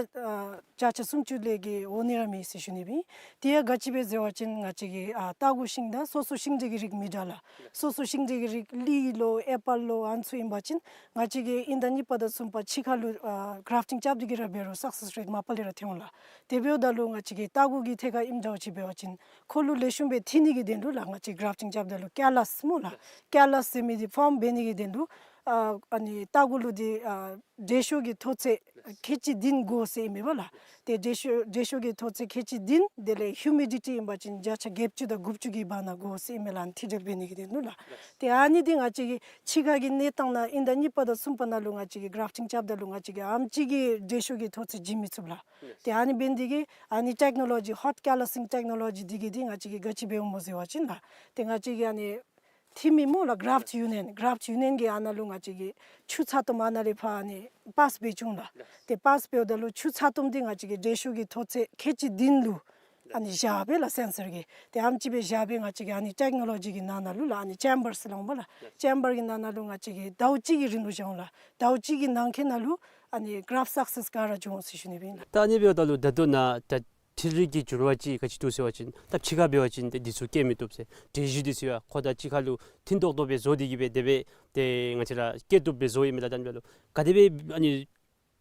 བརྒྱ་ཆ་སུམ་ཅུ་ལས་བརྒལ་འོང་ནི་ར་མེད་ཟེར་ཞུ་ནི་སྦེ་ཨིན། དེ་ཡང་ག་ཅི་སྦེ་ཟེར་བ་ཅིན་ང་བཅས་ཀྱི་ཨ་ལྟ་སྒོ་ཤིང་དང་སོ་སོ་ཤིང་འབྲས་ཀྱི་རིགས་མི་འདྲ་ལགས། སོ་སོ་ཤིང་འབྲས་ཀྱི་རིགས་ལི་ལོ་ཨེ་པཱལ་ལོ་ཨ་ནི་ཚུ་ཨིན་པ་ཅིན་ང་བཅས་ཀྱིས་དབྱིན་ཟླ་གཉིས་པ་དང་གསུམ་པ་ཕྱི་ཁར་ལུ་ཨ་གརཱཕ་ཊིང་རྐྱབ་སྟེ་གིས་ར་འབད་རུང་སག་སེསི་རེཊ་མ་པ་ལས་ར་ཐོན་འོང་ལགས། དེ་འབདཝ་ད་ལུ་ང་བཅས་ཀྱི་ལྟ་སྒོ་གི་ཐད་ཁར་ཨིནམ་འདྲཝ་ཅིག་འབད་བ་ཅིན་ཁོ་ལུ་ལེགས་ཤོམ་སྦེ་འཐུ་ནི་གི་དོན་ལུ་ལགས་ང་བཅས་གརཱཕ་ཊིང་རྐྱབ་ད་ལུ་ཀེ་ལཱས་སྨོ་ལགས། ཀེ་ལཱས་ཟེར་མི་འདི་ཕོརམ་འབད་ནི་གི་དོན་ལུ་ཨ་ཨ་ནི་ལྟ་སྒོ་ལུ་འདི་ཨ་འབྲས་ཤོག་གི་མཐོ་ཚད་ཁལ་གཅིག་བདུན་དགོ་ཟེར་ཨིན་མས་པ་ལགས། ཏེ་འབྲས་ཤོག་འབྲས་ཤོག་གི་མཐོ་ཚད་ཁལ་གཅིག་བདུན་དེ་ལས་ཧིའུ་མི་ཌི་ཊི་ཨིན་པ་ཅིན་བརྒྱ་ཆ་བརྒྱད་ཅུ་དང་དགུ་བཅུ་གི་བར་ན་དགོ་ཟེར་ཨིན་མས་ལགས། ཨ་ནི་འཐུ་སྦྱོར་འབད་ནི་གི་དོན་ལུ་ལགས། ཏེ་ཨ་ནི་འདི་ང་བཅས་ཀྱི་ཕྱི་ཁ་གི་གནས་སྟངས་ནང་དབྱིན་ཟླ་གཉིས་པ་དང་གསུམ་པ་ནང་ལུ་ང་བཅས་ཀྱིས་གརཱཕ་ཊིང་རྐྱབ་ད་ལུ་ང་བཅས་ཀྱིས་ཨ་ནེམ་ཅིག་གིས་འབྲས་ཤོག་གི་མཐོ་ཚད་བྱིན་མི་ཚུགས་ལགས། ཏེ་ཨ་ནི་འབད་ནི་འདི་གིས་ཨ་ནི་ཊེཀ་ནོ་ལོ་ཇི་ཧོཊ་ཀེ་ལཱ་སིང་ཊེཀ་ནོ་ལོ་ཇི་འདི་གིས་འདི་ང་བཅས་ཀྱིས་ག་ཅི་འབདཝ་སྨོ་ཟེར་བ་ཅིན་ལགས། ཏེ་ང་བཅས་ཀྱིས་ཨ་ནི་འཐུ་མི་སྨོ་ལགས་གརཱཕཊ་ཡུ་ནི་ཡཱན་གརཱཕཊ་ཡུ་ནི་ཡཱན་གྱི་ཨ་ནཱ་ལུ་ང་བཅས་ཀྱིས་ཆུ་ཚ་ཏོམ་ཨ་ནཱ་ལས་ཕར་ཨ་ནི་པཱསི་འབད་བཅུག་ལགས། ཏེ་པཱསི་འབདཝ་ད་ལུ་ཆུ་ཚ་ཏོམ་འདི་ང་བཅས་ཀྱིས་འབྲས་ཤོག་གི་མཐོ་ཚད་ཁལ་གཅིག་བདུན་ལུ་ཨ་ནི་བཞག་སྦེ་ལགས་སེན་སར་གྱིས། ཏེ་ཨ་ནེམ་ཅིག་སྦེ་བཞག་སྦེ་ང་བཅས་ཀྱིས་ཨ་ནི་ཊེཀ་ནོ་ལོ་ཇི་གི་ནང་ན་ལུ་ལགས་ཨ་ནི་ཅེམ་བར་ཟེར་སླབ་འོང་པ་ལགས། ཅེམ་བར་གྱི་ནང་ན་ལུ་ང་བཅས་ཀྱིས་ཟླཝ་གཅིག་གི་རིང་ལུ་བཞག་འོང་ལགས། ཟླཝ་གཅིག་གི་ནང་འཁོད་ནང་ལུ་ཨ་ནི་གརཱཕཊ་སག་སེསི་ག་ར་འབྱུང་འོང་ཟེར་ཞུ་ནི་སྦེ་ཨིན་ལགས། ད་ཨ་ནི་འབདཝ་ད་ལུ་ད་ལྟོ་ནཱ་ད་འཕྲུལ་རིག་གི་འགྱུར་བ་ཅིག་ག་ཅི་འདུག་ཟེར་བ་ཅིན་ད་ཕྱི་ཁར་འབད་བ་ཅིན་ཏེ་འདི་ཚུ་སྐྱེ་མི་བཏུབ་ཟེར། འབྲས་བཞི་འདི་ཚུ་ཡང་ཁོ་དང་གཅིག་ཁར་ལུ་མཐུན་ཏོག་ཏོ་སྦེ་བཟོ་སྟེ་གིས་སྦེ་དེ་སྦེ་ཏེ་ང་བཅས་ར་སྐྱེ་བཏུབ་སྦེ་བཟོ་ཡི་མས་ལགས། ད་ཨ་ནི་འབདཝ་ད་ལུ་ག་དེ་སྦེ་ཨ་ནི་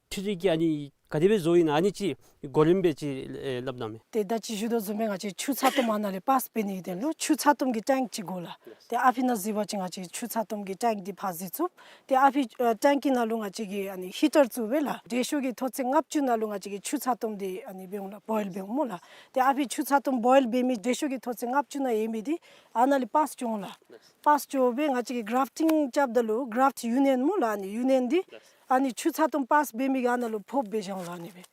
འཕྲུལ་རིག་གིས་ཨ་ནི་ག་དེ་སྦེ་བཟོ་ཡི་ན་ཨ་ནི་ཅིག་གོ་རིམ་སྦེ་ཅིག་ཨེ་སླབ་གནང་མས། ཏེ་ད་ཅི་ཞུ་དོ་བཟུམ་སྦེ་ང་བཅས་ཆུ་ཚ་ཏོམ་ཨ་ནཱ་ལས་པཱསི་འབད་ནི་གི་དོན་ལུ་ཆུ་ཚ་ཏོམ་གྱི་ཊེངཀ་ཅིག་དགོ་ལགས། ཏེ་ཨ་ཕི་ནང་གཟིགས་པ་ཅིན་ང་བཅས་ཆུ་ཚ་ཏོམ་གྱི་ཊེངཀ་འདི་ཕར་གཟིགས་ཚུགས། ཏེ་ཨ་ཕི་ཨ་ཊེངཀ་གི་ནང་ལུ་ང་བཅས་ཀྱིས་ཨ་ནི་ཧི་ཊར་བཙུགས་སྦེ་ལགས་འབྲས་ཤོག་གི་མཐོ་ཚད་ལྔ་བཅུ་ནང་ལུ་ང་བཅས་ཀྱིས་ཆུ་ཚ་ཏོམ་འདི་ཨ་ནི་འབད་འོང་ལགས། བོའིལ་འབད་འོང་སྨོ་ལགས། ཏེ་ཨ་ཕི་ཆུ་ཚ་ཏོམ་བོའིལ་འབད་མི་འབྲས་ཤོག་གི་མཐོ་ཚད་ལྔ་བཅུ་ནང་ཡོད་མི་འདི་ཨ་ནཱ་ལས་པཱསི་འགྱོ་འོང་ལགས། པཱསི་འགྱོ་སྦེ་ང་བཅས་ཀྱིས་གརཱཕཊིང་རྐྱབ་ད་ལུ་གརཱཕཊ་ཡུ་ནི་ཡཱན་སྨོ་ལགས་ཨ་ནི་ཡུ་ནི་ཡཱན་འདི་ཨ་ནི་ཆུ་ཚ་ཏོམ་པཱསི་འབད་མི་གི་ཨ་ནཱ་ལུ་ཕོགཔ་སྦེ་བཞག་འོང་ལགས་ཨ་ནི་སྦེ།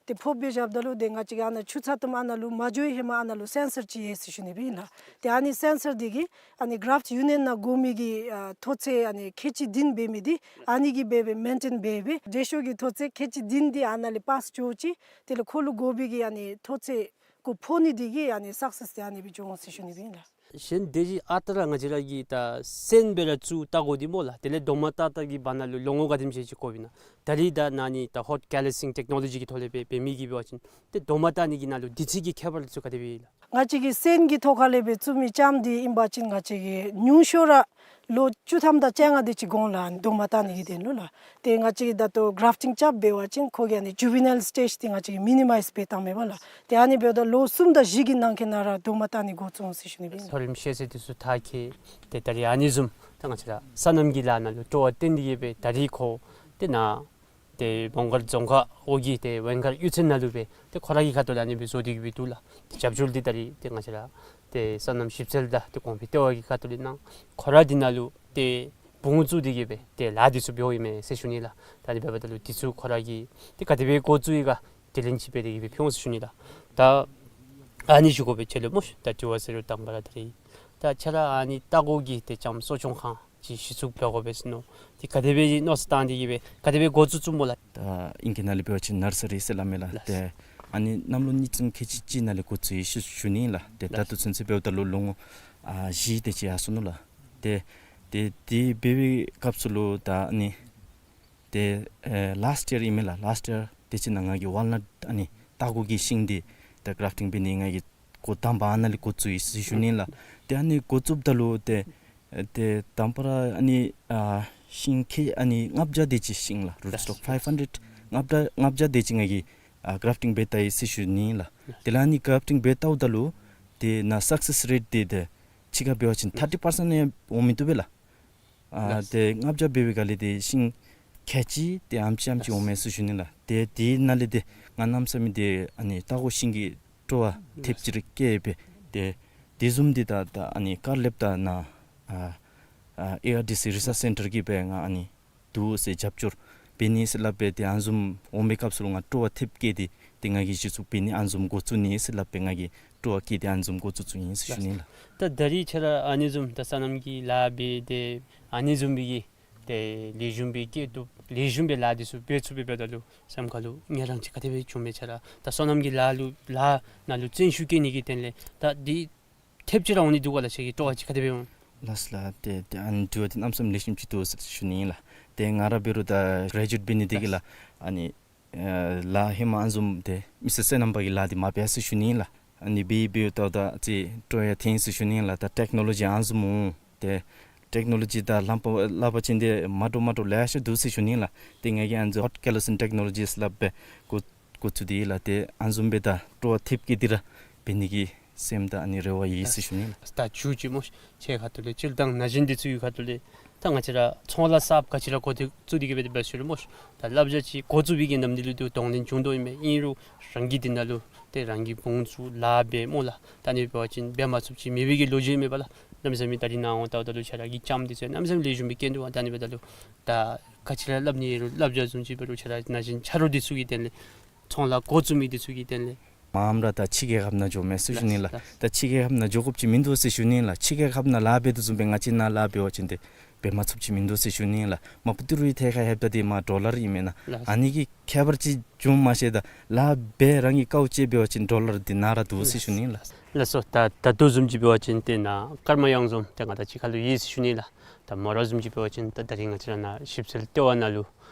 ཏེ་ཕོགཔ་སྦེ་བཞགཔ་ད་ལུ་ཏེ་ང་བཅས་ཀྱིས་ཨ་ནཱ་ཆུ་ཚ་ཏོམ་ཨ་ནཱ་ལུ་མ་འགྱོ་བའི་ཧེ་མ་ཨ་ནཱ་ལུ་སེན་སར་ཅིག་ཡོད་ཟེར་ཞུ་ནི་སྦེ་ཨིན་ལགས། ཏེ་ཨ་ནི་སེན་སར་འདི་གིས་ཨ་ནི་གརཱཕཊ་ཡུ་ནི་ཡཱན་ནང་དགོ་མི་གི་ཨ་མཐོ་ཚད་ཨ་ནི་ཁལ་གཅིག་བདུན་འབད་མི་འདི་ཨ་ནི་གིས་འབད་སྦེ་མེན་ཊེན་འབད་སྦེ་འབྲས་ཤོག་གི་མཐོ་ཚད་ཁལ་གཅིག་བདུན་འདི་ཨ་ནཱ་ལས་པཱསི་འགྱོ་ཅི། དེ་ལས་ཁོ་ལུ་དགོ་པའི་གི་ཨ་ནི་མཐོ་ཚད་གུ་ཕོག་ནི་འདི་གིས་ཨ་ནི་སག་སེསི་འདི་ཨ་ནི་སྦེ་འགྱོ་འོང་ཟེར་ཞུ་ནི་སྦེ་ཨིན་ལགས། གཞན་སྡེ་བཞི་ཨ་རྟག་ར་ང་བཅས་ར་གིས་ད་སོན་སྦེ་ར་བཙུགས་ལྟ་དགོ་འདི་སྨོ་ལགས། དེ་ལས་རྡོག་མ་ཏག་ཏག་གི་བར་ན་ལུ་ལོ་ངོ་ག་དེམ་ཅིག་ཅིག་འགོརཝ་ཨིན་ན། ད་རིས་ད་ཨ་ནི་ད་ཧོཊ་ཀེ་ལི་སིང་ཊེཀ་ནོ་ལོ་ཇི་གི་ཐོག་ལས་སྦེ་འབད་མི་གིས་འབད་བ་ཅིན་ཏེ་རྡོག་མ་ཏག་ནི་གི་ནང་ལུ་དུས་ཚོད་ཀྱི་ཁྱད་པར་ཚུ་ག་དེ་སྦེ་ཨིན་ལགས། ང་བཅས་ཀྱིས་སོན་གྱི་ཐོག་ཁ་ལས་སྦེ་བཙུགས་མི་ཙམ་འདི་ཨིན་པ་ཅིན་ང་བཅས་ཀྱིས་ཉུང་ཤོས་ར་ལོ་བཅུ་ཐམ་དང་བཅོ་ལྔ་དེ་ཅིག་འགོར་འོང་ལགས་རྡོག་མ་ཏག་ནི་གི་དོན་ལུ་ལགས། ཏེ་ང་བཅས་ཀྱིས་ད་ལྟོ་གརཱཕཊིང་རྐྱབ་འབད་བ་ཅིན་ཁོ་གི་ཨ་ནི་ཇུ་ཝི་ནཱའིལ་སི་ཊེཇ་འདི་ང་བཅས་ཀྱིས་མི་ནི་མའིཛ་འབད་བཏང་མས་པ་ལགས། ཏེ་ཨ་ནི་འབདཝ་ད་ལོ་གསུམ་དང་བཞི་གི་ནང་འཁོད་ནང་ར་རྡོག་མ་ཏག་ནི་འགོ་བཙུགས་འོང་ཟེར་ཞུ་ནི་སྦེ་ཨིན། མཐོ་རིམ་ཤེས་ཚད་འདི་ཚུ་མཐར་འཁྱོལ། ཏེ་ད་རིས་ཨ་ནི་བཟུམ་ད་ང་བཅས་ར་སོ་ནམ་གྱི་ལཱ་ནང་ལུ་སྤྲོ་བ་བཏོན་ཏེ་གིས་སྦེ་ད་རིས་ཁོ་ཏེ་ནཱ་ཏེ་མོང་སྒར་རྫོང་ཁག་འོག་གི་ཏེ་ཝེང་མཁར་གཡུས་ཚན་ནང་ལུ་སྦེ་ཏེ་ཁོ་ར་གི་ཁ་ཐུག་ལས་ཨ་ནི་སྦེ་བཟོ་སྟེ་གིས་སྦེ་འདུག་ལགས། ཏེ་རྒྱབ་སྐྱོར་འདི་ད་རིས་ཏེ་ང་བཅས་ར་ཏེ་སོ་ནམ་ཞིབ་འཚོལ་དང་ཏེ་གོང་འཕེལ་ལྟེ་བ་གི་ཁ་ཐུག་ལས་གནང་། ཁོ་ར་འདི་ནང་ལུ་ཏེ་བུ་ངོ་བཙུགས་ཏེ་གིས་སྦེ་ཏེ་ལཱ་འདི་ཚུ་འབདཝ་ཨིན་མས་ཟེར་ཞུ་ནི་ལགས། ད་ཨ་ནི་འབདཝ་ད་ལུ་འདི་ཚུ་ཁོ་ར་གིས་ཏེ་ག་དེ་སྦེ་འགོ་བཙུགས་ཡི་ག། དེ་ལན་ཅིག་འབད་དེ་གི་སྦེ་ཕུལ་འོང་ཟེར་ཞུ་ནི་ལགས། ད་ཨ་ནི་ཞུ་དགོ་པས། ཁྱོད་ལུ་སྨོ་ཤ་ད་དྲི་བ་ཟེར་རུང་དང་པ་ར་ད་རིས་ད་ཁྱོད་ར་ཨ་ནི་ལྟ་སྐོར་གྱི་ཏེ་ལྕངམ་གསོ་སྐྱོང་ཁང་ཅིག་གཞི་བཙུགས་འབད་དགོ་པས་ཟེར་མནོ། ཏེ་ག་དེ་སྦེ་མནོ་བསམ་བཏང་སྟེ་གི་སྦེ་ག་དེ་སྦེ་འགོ་བཙུགས་བཙུགསཔ་སྨོ་ལགས། ད་ཨིང་སྐད་ནང་ལས་འབད་བ་ཅིན་ནར་སི་རི་ཟེར་སླབ་མས་ལགས། ལགས། ཏེ་ཨ་ནི་གནམ་ལོ་གཉིས་ཙམ་ཁལ་གཅིག་གཅིག་ནང་ལས་འགོ་བཙུགས་ཡི་ཟེར་ཞུ་ནི་ལགས། ཏེ་ད་ལགས། ལྟོ་ཚུན་ཚོད་འབདཝ་ད་ལུ་ལོ་ངོ་ཨ་བཞི་དེ་ཅིག་ཡར་སོ་ནུག་ལགས། ཏེ་ཏེ་དེ་འབད་བའི་སྐབས་སུ་ལུ་ད་ཨ་ནི་ཏེ་ཨེ་ལཱསཊ་ཡར་ཨིན་མས་ལགས། ལཱསཊ་ཡར་དེ་ཅིག་ནང་ང་གིས་ཝཱལ་ནཊ་ཨ་ནི་ལྟ་སྐོར་གྱི་ཤིང་འདི་ད་གརཱཕ་ཊིང་འབད་ནི་ང་གིས་འགོ་དང་པ་ཨ་ནཱ་ལས་འགོ་བཙུགས་ཡི་ཟེར་ཞུ་ནི་ལགས། ཏེ་ཨ་ནི་འགོ་བཙུགསཔ་ད་ལུ་ཏེ་ཨེ་ཏེ་དང་པ་ར་ཨ་ནི་ཨ་ཤིང་ཁལ་ཨ་ནི་ལྔ་བརྒྱ་དེ་ཅིག་ཤིང་ལགས། རུཊ་སི་ཊོག་ཕའིབ་ཧན་ཌེཌ་ལྔ་བརྒྱ་ལྔ་བརྒྱ་དེ་ཅིག་ང་གིས་ཨ་གརཱཕ་ཊིང་འབད་བལྟ་ཡི་ཟེར་ཞུ་ནི་ལགས། དེ་ལས་ཨ་ནི་གརཱཕ་ཊིང་འབད་བལྟཝ་ད་ལུ་ཏེ་ནཱ་སག་སེསི་རེཊ་འདི་ཏེ་ཕྱི་ཁར་འབད་བ་ཅིན་ཐར་ཊི་པར་སེནཊ་ཡང་འོང་མི་བཏུབ་པས་ལགས། ཨ་ལགས། ཏེ་ལྔ་བརྒྱ་འབད་བའི་སྒང་ལས་ཏེ་ཤིང་ཁལ་གཅིག་ཏེ་ཨ་ཙི་ཨ་ཙི་ལགས། འོང་མས་ཟེར་ཞུ་ནི་ལགས། ཏེ་དེ་ནང་ལས་ཏེ་ང་གནམ་མེད་ས་མེད་ཏེ་ཨ་ནི་ལྟ་སྐོར་ཤིང་གི་སྤྲོ་བ་ཐེབས་ཅིག་ར་སྐྱེས་སྦེ་ཏེ་དེ་བཟུམ་འདི་ད་ད་ཨ་ནི་ཀར་ལེབ་ད་ནཱ་ཨ་ཨ་ཨེ་ཨར་ཌི་སི་རི་སརཆ་སེན་ཊར་གྱིས་སྦེ་ང་ཨ་ནི་འདུག་ཟེར་རྒྱབ་སྐྱོར་འབད་ནི་ཟེར་སླབ་སྦེ་ཏེ་ཨ་ནི་བཟུམ་འོང་བའི་སྐབས་སུ་ལུ་ང་སྤྲོ་བ་ཐེབས་སྐྱེས་ཏེ་ཏེ་ང་གིས་གཞི་བཙུགས་འབད་ནི་ཨ་ནི་བཟུམ་འགོ་བཙུགས་ནི་ཟེར་སླབ་སྦེ་ང་གིས་སྤྲོ་བ་སྐྱེས་ཏེ་ཨ་ནི་བཟུམ་འགོ་བཙུགས་བཙུགསཔ་ཨིན་ཟེར་ཞུ་ནི་ལགས། ད་ད་རིས་ཁྱོད་ར་ཨ་ནི་བཟུམ་ད་སོ་ནམ་གྱི་ལཱ་འབད་དེ་ཨ་ནི་བཟུམ་སྦེ་གི་ཏེ་ལེགས་ཤོམ་སྦེ་སྐྱེ་བཏུབ་ལེགས་ཤོམ་སྦེ་ལཱ་འདི་ཚུ་འབད་ཚུགས་པས་འབདཝ་ད་ལུ་སེམས་ཁ་ལུ་ངལ་རངས་ཅིག་ག་དེ་སྦེ་བྱུངམ་མས། ཁྱོད་ར་ད་སོ་ནམ་གྱི་ལཱ་ལུ་ལཱ་ནང་ལུ་བརྩོན་ཤུགས་བསྐྱེད་ནི་གི་དོན་ལས་ད་འདི་ཐེབས་ཅིག་ར་འོང་ནི་འདུག་ག་ལགས། ཁྱོད་ཀྱི་སྤྲོ་བ་ཅིག་ག་དེ་སྦེ་འོང་། ལགས་ལགས། ཏེ་ཏེ་ཨ་ནི་དྲི་བ་འདི་གནམ་མེད་ས་མེད་ལེགས་ཤོམ་ཅིག་འདུག་ཟེར་ཞུ་ནི་ལགས། ཏེ་ང་ར་འབད་རུང་ད་གརེ་ཇུ་ཨེཊ་འབད་ནི་དེ་གིས་ལགས་ཨ་ནི་ཨེ་ལཱ་ཧེ་མ་ཨ་ནི་བཟུམ་ཏེ་མི་སེར་སོ་ནམ་པ་གི་ལཱ་འདི་མ་འབད་ཟེར་ཞུ་ནི་ལགས། ཨ་ནི་འབད་འབདཝ་ད་ད་ཅིག་སྤྲོ་ཡང་ཐོན་ཟེར་ཞུ་ནི་ལགས། ད་ཊེཀ་ནོ་ལོ་ཇི་ཨ་ནི་བཟུམ་འོང་ཏེ་ཊེཀ་ནོ་ལོ་ཇི་ད་ལྷམ་པ་སླབ་པ་ཅིན་ཏེ་མ་འདྲཝ་མ་འདྲཝ་ལེ་ཤ་འདུག་ཟེར་ཞུ་ནི་ལགས། ཏེ་ང་གིས་ཨ་ནི་ཧོཊ་ཀེ་ལོ་སིན་ཊེཀ་ནོ་ལོ་ཇི་ཟེར་སླབ་སྦེ་འགོ་འགོ་བཙུགས་ཏེ་ལགས། ཏེ་ཨ་ནི་བཟུམ་སྦེ་ད་སྤྲོ་བ་ཐེབས་སྐྱེས་ཏེ་ར་འབད་ནི་གི་སེམས་དང་ཨ་ནི་རེ་བ་ཡོད་ཟེར་ཞུ་ནི་ལགས། ད་མཇུག་ཅིག་སྨོ་ཤ་ཁྱོད་ཁ་ཐུག་ལས་སྤྱིར་བཏང་ན་གཞོན་འདི་ཚུ་གི་ཁ་ཐུག་ལས་ད་ང་བཅས་ར་ཚོང་ལཱ་གསརཔ་ག་ཅི་ར་འགོ་འདི་བཙུགས་ཏེ་གི་སྦེ་འབད་ཞུ་རུང་སྨོ་ཤ་ད་བསླབ་བྱ་ཅིག་འགོ་བཙུགས་པའི་གི་ནམ་དུས་ལུ་ཏེ་གདོང་ལེན་བྱུང་དོ་ཨིན་མས། ཨིན་རུང་རང་གིས་འདི་ནང་ལུ་ཏེ་རང་གི་བུ་ཚུ་ལཱ་འབད་སྨོ་ལགས། ད་ཨ་ནི་འབད་བ་ཅིན་འབད་མ་ཚུགསཔ་ཅིག་མེད་པའི་གི་ལོ་རྒྱུས་མེད་པ་ལགས། གནམ་མེད་ས་མེད་ད་རིས་ནཱ་འོང་ལྟཝ་ད་ལུ་ཁྱོད་ར་གི་ལྕངམ་འདི་ཚུ་གནམ་མེད་ས་མེད་ལེགས་ཤོམ་སྦེ་སྐྱེས་འདུག་པ། ད་ཨ་ནི་འབདཝ་ད་ལུ་ད་ག་ཅི་ར་སླབ་ནི་ཡོད་རུང་བསླབ་བྱ་བཟུམ་ཅིག་འབད་རུང་ཁྱོད་ར་ན་གཞོན་ཆ་རོགས་འདི་ཚུ་གི་དོན་ལས་ཚོང་ལཱ་འགོ་བཙུགས་མི་འདི་ཚུ་གི་དོན་ལས་མངམ་ར་ད་ཕྱི་རྒྱལ་ཁབ་ནང་འགྱོཝ་མས་ཟེར་ཞུ་ནི་ལགས། ལགས། ད་ཕྱི་རྒྱལ་ཁབ་ནང་འགྱོ་དགོཔ་ཅིག་མིན་འདུག་ཟེར་ཞུ་ནི་ལགས། ཕྱི་རྒྱལ་ཁབ་ནང་ལཱ་འབད་དོ་བཟུམ་སྦེ་ང་བཅས་ནཱ་ལཱ་འབད་བ་ཅིན་ཏེ་འབད་མ་ཚུགསཔ་ཅིག་མིན་འདུག་ཟེར་ཞུ་ནི་ལགས། མ་པ་ཏི་རུའི་ཐད་ཁར་ལྷོདཔ་ད་འདི་མར་ཌོ་ལར་ཨིན་མས་ན། ལགས། ཨ་ནི་གི་ཁྱད་པར་ཅིག་འབྱུངམ་མ་ཤེས། ད་ལཱ་འབད་རང་གི་དཀའཝ་སྤྱད་འབད་བ་ཅིན་ཌོ་ལར་འདི་ནཱ་ར་འདུག་ཟེར་ཞུ་ནི་ལགས། ལགས་སོ། ད་ད་ལྟོ་བཟུམ་ཅིག་འབད་བ་ཅིན་ཏེ་ནཱ་ཀརྨ་གཡང་འཛོམས་ཏེ་ང་དང་གཅིག་ཁར་ལུ་ཡོད་ཟེར་ཞུ་ནི་ལགས། ད་མོ་ར་བཟུམ་ཅིག་འབད་བ་ཅིན་ད་ད་རིས་ང་བཅས་ར་ནཱ་ཞིབ་འཚོལ་ལྟེ་བ་ནང་ལུ་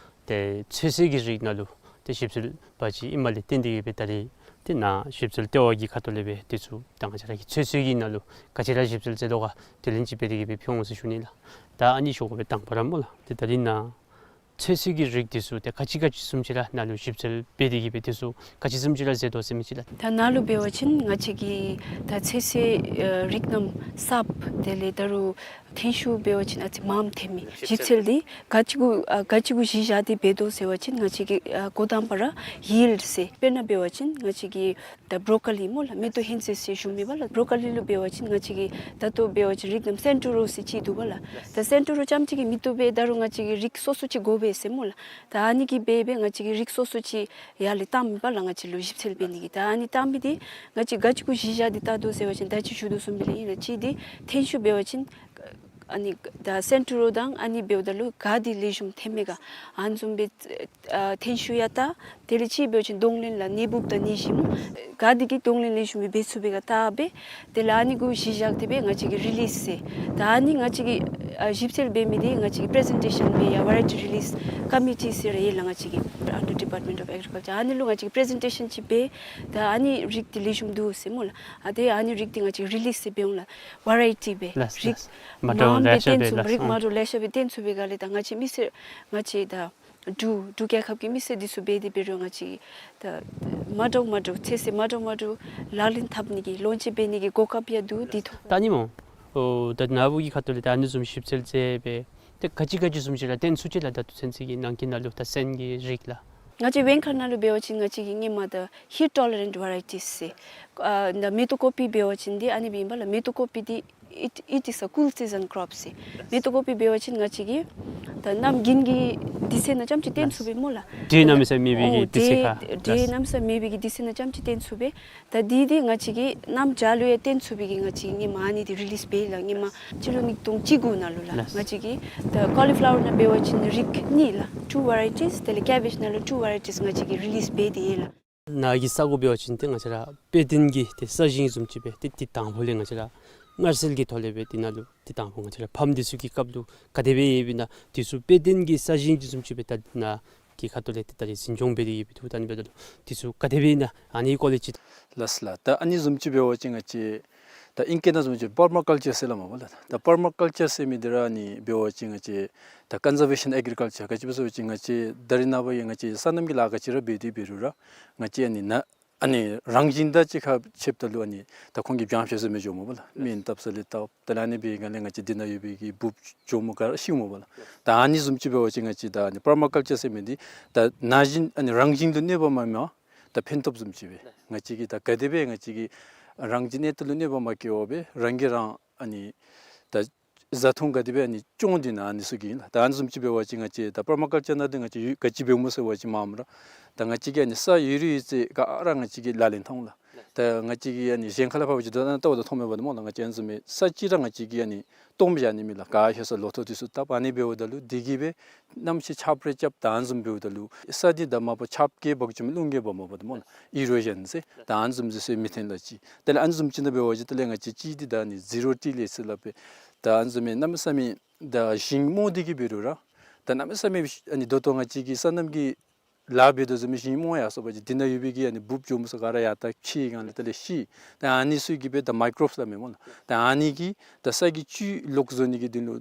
ཏེ་ཚོད་བསྲེ་གི་རིགས་ནང་ལུ་ཏེ་ཞིབ་འཚོལ་པ་ཅིག་ཨིནམ་ལས་བརྟེན་ཏེ་གི་སྦེ་ད་རིས་ཏེ་ནཱ་ཞིབ་འཚོལ་ལྟེ་བ་གི་ཁ་ཐུག་ལས་སྦེ་འདི་ཚུ་ད་ང་བཅས་ར་གི་ཚོད་བསྲེ་གི་ནང་ལུ་ག་ཅི་ར་ཞིབ་འཚོལ་མཛད་དོ་ག་དེ་ལན་ཅིག་འབད་དེ་གི་སྦེ་ཕུལ་འོང་ཟེར་ཞུ་ནི་ལགས། ད་ཨ་ནི་ཞུ་དགོ་པའི་དང་པ་ར་སྨོ་ལགས། ཏེ་ད་རིས་ནཱ་ཚོད་བསྲེ་གི་རིགས་འདི་ཚུ་ཏེ་ག་ཅི་ག་ཅི་བཟུམ་ཅིག་ར་ནཱ་ལུ་ཞིབ་འཚོལ་འབད་དེ་གི་སྦེ་འདི་ཚུ་ག་ཅི་བཟུམ་ཅིག་ར་མཛད་དོ་ཟེར་མི་ཅིག་ལགས། ད་ནཱ་ལུ་འབད་བ་ཅིན་ང་བཅས་ཀྱིས་ད་ཚོད་བསྲེ་ཨ་རིགས་རྣམ་གསརཔ་དེ་ལས་ད་རུང་ཐོན་ཤུགས་འབད་བ་ཅིན་ཨ་ཙི་མངམ་ཐོན་མི་ཞིབ་འཚོལ་འདི་ག་ཅི་གུ་ཨ་ག་ཅི་གུ་གཞི་བཞག་སྟེ་འབད་དོ་ཟེར་བ་ཅིན་ང་བཅས་ཀྱིས་ཨ་འགོ་དང་པ་ར་ཡིལཌ་ཟེར་དཔེར་ན་འབད་བ་ཅིན་ང་བཅས་ཀྱིས་ད་བོ་རོ་ཀོ་ལི་སྨོ་ལགས། མེ་ཏོག་ཧོན་ཟེ་ཟེར་ཞུ་མི་པ་ལགས། བོ་རོ་ཀོ་ལི་ལུ་འབད་བ་ཅིན་ང་བཅས་ཀྱིས་ད་ལྟོ་འབད་བ་ཅིན་རིགས་རྣམ་སེན་ཊོ་རོ་ཟེར་ཅིག་འདུག་པ་ལགས། ད་སེན་ཊོ་རོ་རྐྱངམ་གཅིག་གིས་མི་བཏུབ་པས། ད་རུང་ང་བཅས་ཀྱིས་རིགས་སོ་སོ་ཅིག་དགོ་པས་ཟེར་སྨོ་ལགས། ད་ཨ་ནི་གིས་འབད་འབད་ང་བཅས་ཀྱིས་རིགས་སོ་སོ་ཅིག་ཡར་ལས་བཏངམ་ཨིན་པ་ལགས། ང་བཅས་ལུ་ཞིབ་འཚོལ་འབད་ནི་གི་ད་ཨ་ནི་བཏངམ་འདི་ང་བཅས་ག་ཅི་གུ་གཞི་བཞག་སྟེ་བལྟ་དོ་ཟེར་བ་ཅིན་ད་ཅི་ཞུ་དོ་བཟུམ་སྦེ་ལགས། ཨིན་རུང་གཅིག་འདི་ཐོན་ཤུགས་འབད་བ་ཅིན་ཨ་ནི་ད་སེན་ཊོ་རོ་དང་ཨ་ནི་འབདཝ་ད་ལུ་ག་འདི་ལེགས་ཤོམ་ཐོན་མས་ག་ཨ་ནི་བཟུམ་སྦེ་ཨ་ཐོན་ཤུགས་ཡང་བལྟ། དེ་ལས་གཅིག་འབད་བ་ཅིན་གདོང་ལེན་ལགས་ནད་འབུཔ་དང་ནད་གཞི་སྨོ་ག་འདི་གི་གདོང་ལེན་ལེགས་ཤོམ་སྦེ་འབད་ཚུགས་པས་ག་བལྟ་སྦེ། དེ་ལས་ཨ་ནི་གུ་གཞི་བཞག་སྟེ་སྦེ་ང་བཅས་ཀྱིས་རི་ལིསི་ཟེར་ད་ཨ་ནི་ང་བཅས་ཀྱིས་ཨ་ཞིབ་འཚོལ་འབད་མི་འདི་ང་བཅས་ཀྱིས་པི་རི་ཛེན་ཊེ་ཤཱན་འབད་ཡང་ཝེ་རའི་ཊི་རི་ལིསི་ཀོ་མི་ཊི་ཟེར་ར་ཡོད་ལགས། ང་བཅས་ཀྱི་ཨན་ཌར་ཌི་པཱརཊ་མེནཊ་ཨོཕ་ཨེག་རི་ཀལ་ཅར། ཨ་ནི་ལུ་ང་བཅས་ཀྱིས་པི་རི་ཛེན་ཊེ་ཤཱན་ཅིག་འབད། ད་ཨ་ནི་རིགས་འདི་ལེགས་ཤོམ་འདུག་ཟེར་སྨོ་ལགས། ཨ་ཏེ་ཨ་ནི་རིགས་འདི་ང་བཅས་ཀྱིས་རི་ལིསི་ཟེར་འབད་འོང་ལགས། ཝེ་རའི་ཊི་སྦེ་ལགས། རིགས་ལགས། མ་འདྲཝ་མངམ་སྦེ་ལེ་ཤ་བཏོན་འབད་ཚུགས། ལགས། རིགས་མ་འདྲཝ་ལེ་ཤ་སྦེ་བཏོན་ཚུགས་པའི་སྒང་ལས་ད་ང་བཅས་མི་སེར་ང་བཅས་ད་འབྲུག་འབྲུག་རྒྱལ་ཁབ་ཀྱི་མི་སེར་འདི་ཚུ་འབད་དེ་འབད་རུང་ང་བཅས་ད་མ་འདྲཝ་མ་འདྲཝ་ཚོད་བསྲེ་མ་འདྲཝ་མ་འདྲཝ་ལག་ལེན་འཐབ་ནི་གི་ལོན་ཅིག་འབད་ནི་གི་གོ་སྐབས་ཡང་འདུག། འདི་ཐོག་ད་ཨ་ནི་སྨོ། ཨོ་ད་ནཱ་བུ་གི་ཁ་ཐུག་ལས་ད་ཨ་ནི་བཟུམ་ཞིབ་འཚོལ་མཛད་སྦེ་ཏེ་ག་ཅི་ག་ཅི་བཟུམ་ཅིག་ར་བཏོན་ཚུགས་ཅི་ལགས། ད་ལྟོ་ཚུན་ཚོད་ཀྱི་ནང་འཁོད་ནང་ལུ་ད་སོན་གྱི་རིགས་ལགས། ང་བཅས་བེང་ཁ་ནང་ལུ་འབད་བ་ཅིན་ང་བཅས་ཀྱིས་སྔོན་མ་ད་ཧིཊ་ཊོ་ལེ་རེནཊ་ཝེ་རའི་ཊིསི་ཟེར་ཨ་ད་མེ་ཏོག་ཀོ་པི་འབད་བ་ཅིན་འདི་ཨ་ནི་སྦེ་ཨིན་པ་ལགས། མེ་ཏོག་ཀོ་པི་འདི་ It, it is a cool season crop ཟེར། མེན་ཏེ་ཀོ་པི་འབད་བ་ཅིན་ང་བཅས་ཀྱིས་ད་གནམ་དགུན་གྱི་དུས་ཚོད་ནང་རྐྱངམ་ཅིག་བཏོན་ཚུགས་པས་སྨོ་ལགས། འབྲས་གནམ་མེད་ས་མེད་ཡོད་པའི་གི་དུས་ཚོད་ཁར། འབྲས་གནམ་མེད་ས་མེད་ཡོད་པའི་གི་དུས་ཚོད་ནང་རྐྱངམ་ཅིག་བཏོན་ཚུགས་པས། ད་འདི་འདི་ང་བཅས་ཀྱིས་གནམ་བྱཱར་ལུ་ཡང་བཏོན་ཚུགས་པའི་གི་ང་བཅས་ཀྱིས་སྔོན་མ་ཨ་ནི་འདི་རི་ལིསི་འབད་ཡི་ལགས། སྔོན་མ་སྤྱི་ལོ་ཉིས་སྟོང་བཅུ་དགུ་ནང་ལུ་ལགས། ང་བཅས་ཀྱིས་ད་ཀོ་ལི་ཕ་ལ་ཝར་ནང་འབད་བ་ཅིན་རིགས་གཉིས་ལགས། two varieties། དེ་ལས་ཀེ་བེཇ་ནང་ལུ་two varieties ང་བཅས་ཀྱིས་རི་ལིསི་འབད་དེ་ཡོད་ལགས། ནཱ་གི་ས་གོ་འབད་བ་ཅིན་ཏེ་ང་བཅས་ར་དཔེ་སྟོན་གྱི་ཏེ་ས་ཞིང་བཟུམ་ཅིག་སྦེ་ཏེ་ཏེ་དང་ཕུ་ལས་ང་བཅས་ར་མངར་སེལ་གྱི་ཐོག་ལས་སྦེ་ཏེ་ནཱ་ལུ་ཏེ་དང་ཕུ་ང་བཅས་ར་ཕམ་འདི་ཚུ་གི་སྐབས་ལུ་ག་དེ་སྦེ་ཡོདཔ་ཨིན་ན་འདི་ཚུ་དཔེ་སྟོན་གྱི་ས་ཞིང་བཟུམ་ཅིག་སྦེ་ད་ནཱ་གི་ཁ་ཐུག་ལས་ཏེ་ད་རིས་འཛིན་སྐྱོང་འབད་དེ་ཡོད་པའི་འདུག། ད་ཨ་ནི་འབདཝ་ད་ལུ་འདི་ཚུ་ག་དེ་སྦེ་ཨིན་ན་ཨ་ནི་སྐོར་ལས་ཅིག། ལགས་ལགས། ད་ཨ་ནི་བཟུམ་ཅིག་འབད་བ་ཅིན་ང་བཅས་ད་ཨིང་སྐད་ནང་བཟུམ་ཅིག་པར་མ་ཀཱལ་ཅར་ཟེར་སླབ་མས་པ་ལགས། ད་པར་མ་ཀཱལ་ཅར་ཟེར་མི་འདི་ར་ཨ་ནི་འབད་བ་ཅིན་ང་བཅས་ད་ཀོན་ཛར་བེ་ཤཱན་ཨེག་རི་ཀཱལ་ཅར། ག་ཅི་སྦེ་ཟེར་བ་ཅིན་ང་བཅས་ད་རིས་ནངས་པ་ཡང་ང་བཅས་སོ་ནམ་གྱི་ལཱ་ག་ཅི་ར་འབད་དེ་འབད་རུང་ར་ང་བཅས་ཨ་ནི་ནཱ་ཨ་ནི་རང་བཞིན་དང་གཅིག་ཁར་ཕྱདཔ་ད་ལུ་ཨ་ནི་ད་ཁོང་གིས་བྱང་ཤེས་ཟེར་མི་འགྱོཝ་མས་པ་ལགས། སྨན་བཏབ་ས་ལས་བཏབ་དེ་ལས་ཨ་ནི་འབད་བའི་སྒང་ལས་ང་བཅས་འདི་ནང་ཡོད་པའི་གི་འབུཔ་གྱོགམོ་ག་ར་ཤིཝ་མས་པ་ལགས། ད་ཨ་ནི་བཟུམ་ཅིག་འབད་བ་ཅིན་ང་བཅས་ད་ཨ་ནི་པར་མ་ཀཱལ་ཅར་ཟེར་མི་འདི་ད་ནང་བཞིན་ཨ་ནི་རང་བཞིན་དུ་གནོད་པ་མ་མེད་པར་ད་ཕན་ཐོགས་བཟུམ་ཅིག་སྦེ་ང་བཅས་ཀྱིས་ད་ག་དེ་སྦེ་ང་བཅས་ཀྱིས་རང་བཞིན་གནས་སྟངས་ལུ་གནོད་པ་མ་བཀལ་བར་སྦེ་རང་གིས་རང་ཨ་ནི་ད་བཟའ་འཐུང་ག་དེ་སྦེ་ཨ་ནི་སྐྱོང་དེ་ནི་ཨ་ནི་ཚུ་གིས་ཨིན་ལགས། ད་ཨ་ནི་བཟུམ་ཅིག་འབད་བ་ཅིན་ང་བཅས་ད་པར་མ་ཀཱལ་ཅར་ནང་འདི་ང་བཅས་ཡོད་ག་ཅི་འབདཝ་སྨོ་ཟེར་བ་ཅིན་མ་མ་ར་ད་ང་བཅས་ཀྱིས་ཨ་ནི་ས་ཡོད་རིགས་ཡོད་ཚད་ག་ར་ང་བཅས་ཀྱིས་ལག་ལེན་འཐབ་འོང་ལགས། ད་ང་བཅས་ཀྱིས་ཨ་ནི་གཞན་ཁ་ལས་ཕར་འབད་བ་ཅིན་ད་ལྟོ་བ་ད་མཐོང་མས་པ་ད་སྨོ་ལགས། ང་བཅས་ཨ་ནི་བཟུམ་མའི་ས་ཅིག་ར་ང་བཅས་ཀྱིས་ཨ་ནི་སྟོངམ་བཞག་ནི་མེད་ལགས། ག་ཧེ་ས་ལོ་ཐོག་འདི་ཚུ་བཏབ། ཨ་ནི་འབདཝ་ད་ལུ་འདི་གིས་སྦེ་གནམ་གཤིས་ཆརཔ་རེ་རྐྱབ་ད་ཨ་ནི་བཟུམ་འབདཝ་ད་ལུ་ས་འདི་ད་མ་པ་ཆརཔ་བཀལ་འབག་བཅུག་མི་རླུང་བཀལ་འབག་མ་པ་ད་སྨོ་ལགས། ཨི་རོ་ཞཱན་ཟེར་ད་ཨ་ནི་བཟུམ་འདི་ཚུ་མི་ཐོན་ལགས་ཅིག། དེ་ལས་ཨ་ནི་བཟུམ་ཅིག་ནང་འབད་བ་ཅིན་དེ་ལས་ང་བཅས་ཅིག་འདི་ད་ཨ་ནི་ཟི་རོ་ཊི་ལེ་ཟེར་སླབ་པས། ད་ཨ་ནི་བཟུམ་མའི་གནམ་མེད་ས་མེད་ད་ཞིང་རྨོ་སྟེ་གི་འབད་རུང་ར་ད་གནམ་མེད་ས་མེད་ཨ་ནི་ད་ལྟོ་ང་བཅས་ཀྱིས་སོ་ནམ་གྱི་ལཱ་འབད་དོ་བཟུམ་མའི་ཞིང་རྨོ་ཡར་སོང་པ་ཅིན་འདི་ནང་ཡོད་པའི་གི་ཨ་ནི་འབུཔ་གྱོགམོ་ཚུ་ག་ར་ཡར་ལྟ་ཕྱེ་སྒང་ལས་དེ་ལས་ཤི། ད་ཨ་ནི་ཚུ་གིས་སྦེ་ད་མའི་ཀོརོབསི་སླབ་མས་སྨོ་ལགས། ད་ཨ་ནི་གིས་ད་ས་གི་བཅུད་ལོག་བཟོ་ནི་གི་དོན་ལུ་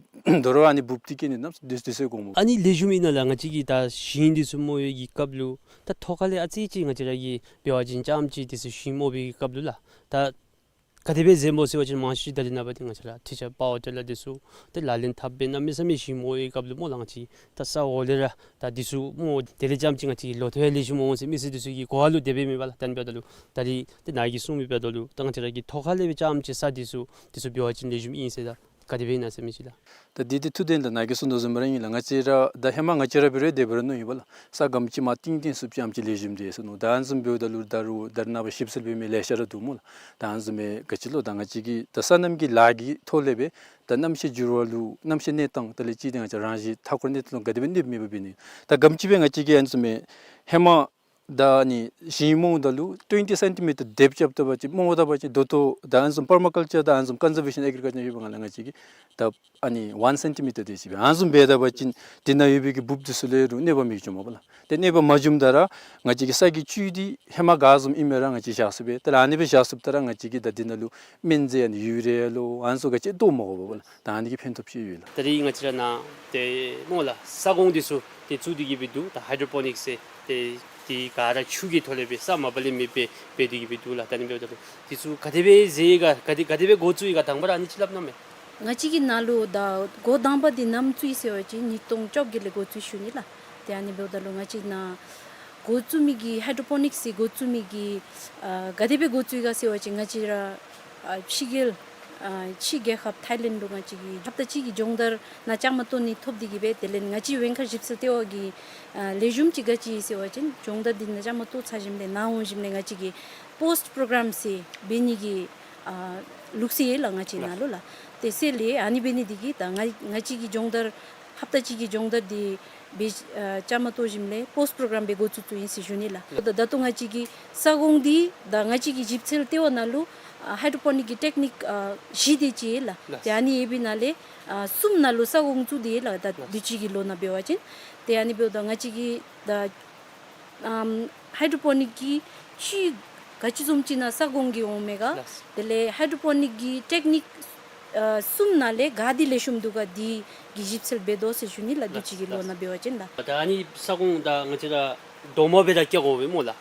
དོ་རུང་ཨ་ནི་འབུཔ་འདི་བཀལ་ནི་གནམ་མེད་ས་མེད་དུས་ཚོད་འགོརཝ་མས། ཨ་ནི་ལེགས་ཤོམ་ཨིན་ན་ལགས། ང་བཅས་ཀྱིས་ད་ཞིང་འདི་ཚུ་རྨོ་བའི་གི་སྐབས་ལུ་ད་ཐོག་ཁ་ལས་ཨ་ཙི་ཅིག་ང་བཅས་ར་གིས་འབད་བ་ཅིན་རྐྱངམ་ཅིག་འདི་ཚུ་ཞིང་རྨོ་བའི་གི་སྐབས་ལུ་ལགས་ད་ག་དེ་སྦེ་འཛེམ་དགོ་ཟེར་བ་ཅིན་མང་ཤོས་ཅིག་ད་རིས་ནངས་པ་འདི་ང་བཅས་ར་ཊི་ཅར་པ་ཝར་ཊི་ལར་འདི་ཚུ་ཏེ་ལག་ལེན་འཐབ་སྦེ་གནམ་མེད་ས་མེད་ཞིང་རྨོ་བའི་སྐབས་ལུ་སྨོ་ལགས། ང་བཅས་ད་ས་འོག་ལས་ར་ད་འདི་ཚུ་རྨོ་དེ་ལས་རྐྱངམ་ཅིག་ང་བཅས་ལོ་ཐོག་ཡང་ལེགས་ཤོམ་འོང་ཟེར་མི་སེར་འདི་ཚུ་གི་གོ་བ་ལུ་དེ་སྦེ་མེད་པ་ལགས། ད་ཨ་ནི་འབདཝ་ད་ལུ་ད་རིས་ཏེ་ནཱ་གིས་གསུངས་མི་འབདཝ་ད་ལུ་ད་ང་བཅས་ར་གིས་ཐོག་ཁ་ལས་སྦེ་རྐྱངམ་ཅིག་ས་འདི་ཚུ་འདི་ཚུ་འབད་བ་ཅིན་ལེགས་ཤོམ་ཨིན་ཟེར་ད་ག་དེ་སྦེ་ཨིན་ན་ཟེར་མི་ཅིག་ལགས། ད་འདི་འདི་ཐུགས་བདེན་ལགས། ནཱ་གིས་གསུངས་དོ་བཟུམ་ར་ཨིན་ལགས། ང་བཅས་ར་ད་ཧེ་མ་ང་བཅས་ར་འབད་རུང་དེ་འབད་རུང་མནོ་ཡི་པ་ལགས། ས་ག་དེམ་ཅིག་མར་གཏིང་གཏིང་སུ་ཅིག་ཨ་ཙི་ལེགས་ཤོམ་འདི་ཟེར་མནོ། ད་ཨ་ནི་བཟུམ་འབདཝ་ད་ལུ་ད་རུང་ད་རིས་ནངས་པ་ཞིབ་འཚོལ་འབད་མི་ལེ་ཤ་ར་འདུག་སྨོ་ལགས། ད་ཨ་ནི་བཟུམ་མའི་ག་ཅི་ལོ་ད་ང་བཅས་ཀྱིས་ད་སོ་ནམ་གྱི་ལཱ་གི་ཐོག་ལས་སྦེ་ད་གནམ་གཤིས་འགྱུར་བ་ལུ་གནམ་གཤིས་གནས་སྟངས་དེ་ལས་ཅིག་འདི་ང་བཅས་རང་བཞིན་མཐའ་འཁོར་གནས་སྟངས་ལུ་ག་དེ་སྦེ་གནོདཔ་མེད་པ་འབད་ནི། ད་ག་དེམ་ཅིག་སྦེ་ང་བཅས་ཀྱིས་ཨ་ནི་བཟུམ་མའི་ཧེ་མ་ད་ཨ་ནི་ཞིང་རྨོཝ་ད་ལུ་ཊུ་ཝེན་ཊི་སེན་ཊི་མི་ཊར་དེབ་རྐྱབ་ད་པ་ཅིན་རྨོཝ་ད་པ་ཅིན་ད་ལྟོ་ད་ཨ་ནི་བཟུམ་པར་མ་ཀཱལ་ཅར་ད་ཨ་ནི་བཟུམ་ཀོན་ཛར་བེ་ཤཱན་ཨེག་རི་ཀཱལ་ཅར་ནང་ཡོད་པའི་སྒང་ལས་ང་བཅས་ཀྱིས་ད་ཨ་ནི་ཝན་སེན་ཊི་མི་ཊར་དེ་ཅིག་སྦེ་ཨ་ནི་བཟུམ་འབད་ད་པ་ཅིན་དེ་ནང་ཡོད་པའི་གི་འབུཔ་འདི་ཚུ་ལུ་རུང་གནོད་པ་མི་འབྱུངམ་མས་པ་ལགས། ཏེ་གནོད་པ་མ་འབྱུངམ་ད་ར་ང་བཅས་ཀྱི་ས་གི་བཅུད་འདི་ཧེ་མ་ག་བཟུམ་ཨིན་མི་ར་ང་བཅས་བཞག་ཚུགས་པས། ད་ཨ་ནི་སྦེ་བཞག་ཚུགསཔ་ད་ར་ང་བཅས་ཀྱིས་ད་འདི་ནང་ལུ་སྨན་རྫས་ཨ་ནི་ཡུ་རི་ཡ་ལོ་ཨ་ནི་ཚུ་ག་ཅི་བཏོག་མ་དགོ་པས་པ་ལགས། ད་ཨ་ནི་གི་ཕན་ཐོགས་ཅིག་ཡོད་ལགས། ད་རིས་ང་བཅས་ར་ནཱ་ཏེ་སྨོ་ལགས་ས་གོང་འདི་ཚུ་ཏེ་བཙུགས་ཏེ་གི་སྦེ་འདུག། ད་ཧའི་ཌྲོ་པོ་ནིཀསི་ཟེར་ཏེ་དེ་ག་ར་ཆུ་གི་ཐོག་ལས་སྦེ་ས་མ་པ་ལས་མེད་པར་འབད་དེ་གི་སྦེ་འདུག་ལགས། ད་ཨ་ནི་འབདཝ་ད་ལུ་འདི་ཚུ་ག་དེ་སྦེ་མཛད་ཡི་ག་ག་དེ་ག་དེ་སྦེ་འགོ་བཙུགས་ཡི་ག་དང་པ་ར་ཨ་ནི་ཅིག་སླབ་གནང་མས། ང་བཅས་ཀྱིས་ནཱ་ལུ་ད་འགོ་དང་པ་འདི་ནམ་བཙུགས་ཡི་ཟེར་བ་ཅིན་ཉིས་སྟོང་བཅོ་བརྒྱད་ལས་འགོ་བཙུགས་ཞུ་ནི་ལགས། ཏེ་ཨ་ནི་འབདཝ་ད་ལུ་ང་བཅས་ནཱ་འགོ་བཙུགས་མི་གི་ཧའི་ཌྲོ་པོ་ནིཀསི་འགོ་བཙུགས་མི་གི་ཨ་ག་དེ་སྦེ་འགོ་བཙུགས་ཡི་ག་ཟེར་བ་ཅིན་ང་བཅས་ར་ཨ་ཕྱི་རྒྱལ་ཨ་ཕྱི་རྒྱལ་ཁབ་ཐཱའི་ལེནཌ་ལུ་ང་བཅས་ཀྱིས་ཧབ་ཏ་གཅིག་གི་སྦྱོང་བརྡར་ནང་བཅའ་མར་གཏོགས་ནི་ཐོབ་སྟེ་གི་སྦེ་དེ་ལས་ང་བཅས་བེང་ཁ་ཞིབ་འཚོལ་ལྟེ་བ་གི་ཨ་ལེགས་ཤོམ་ཅིག་ག་ཅི་ཟེར་བ་ཅིན་སྦྱོང་བརྡར་འདི་ནང་བཅའ་མར་གཏོགས་ཚར་ཞིནམ་ལས་ནཱ་འོང་ཞིནམ་ལས་ང་བཅས་ཀྱིས་པོསཊ་པོརོ་གརམ་ཟེར་འབད་ནི་གི་ཨ་ལུགས་སྲོལ་ཡོད་ལགས་ང་བཅས་ནཱ་ལུ་ལགས། དེ་ཟེར་ལས་ཨ་ནི་འབད་ནི་འདི་གིས་ད་ང་ང་བཅས་ཀྱི་སྦྱོང་བརྡར་ཧབ་ཏ་གཅིག་གི་སྦྱོང་བརྡར་འདི་སྦེ་ཨ་བཅའ་མར་གཏོགས་ཞིནམ་ལས་པོསཊ་པོརོ་གརམ་སྦེ་འགོ་བཙུགས་བཙུགསཔ་ཨིན་ཟེར་ཞུ་ནི་ལགས། ད་ད་ལྟོ་ང་བཅས་ཀྱི་ས་གོང་འདི་ད་ང་བཅས་ཀྱི་ཞིབ་འཚོལ་ལྟེ་བ་ནང་ལུ་ཨ་ཧའི་ཌྲོ་པོ་ནིཀ་གི་ཊེཀ་ནིཀ་ཨ་བཞི་དེ་ཅིག་ཡོད་ལགས། ལགས། ཏེ་ཨ་ནི་ཡོད་པའི་ནང་ལས་ཨ་གསུམ་ནང་ལུ་ས་གོང་བཙུགས་ཏེ་ཡོད་ལགས། ད་ལགས། དུས་ཅི་གི་ལོ་ནང་འབད་བ་ཅིན་ཏེ་ཨ་ནི་འབདཝ་ད་ང་བཅས་ཀྱི་ད་ཨམ་ཧའི་ཌྲོ་པོ་ནིཀ་གི་ཆུ་ག་ཅི་བཟུམ་ཅིག་ནང་ས་གོང་གི་འོང་མས་ག། ལགས། དེ་ལས་ཧའི་ཌྲོ་པོ་ནིཀ་གི་ཊེཀ་ནིཀ་ཨ་གསུམ་ནང་ལས་ག་འདི་ལེགས་ཤོམ་འདུག་ག་འདི་གི་ཞིབ་འཚོལ་འབད་དོ་ཟེར་ཞུ་ནི་ལགས། ལགས། དུས་ཅི་གི་ལོ་ནང་འབད་བ་ཅིན་ལགས། ད་ཨ་ནི་ས་གོང་ད་ང་བཅས་ར་རྡོག་མ་སྦེ་ར་བཀལ་དགོ་པས་སྨོ་ལགས།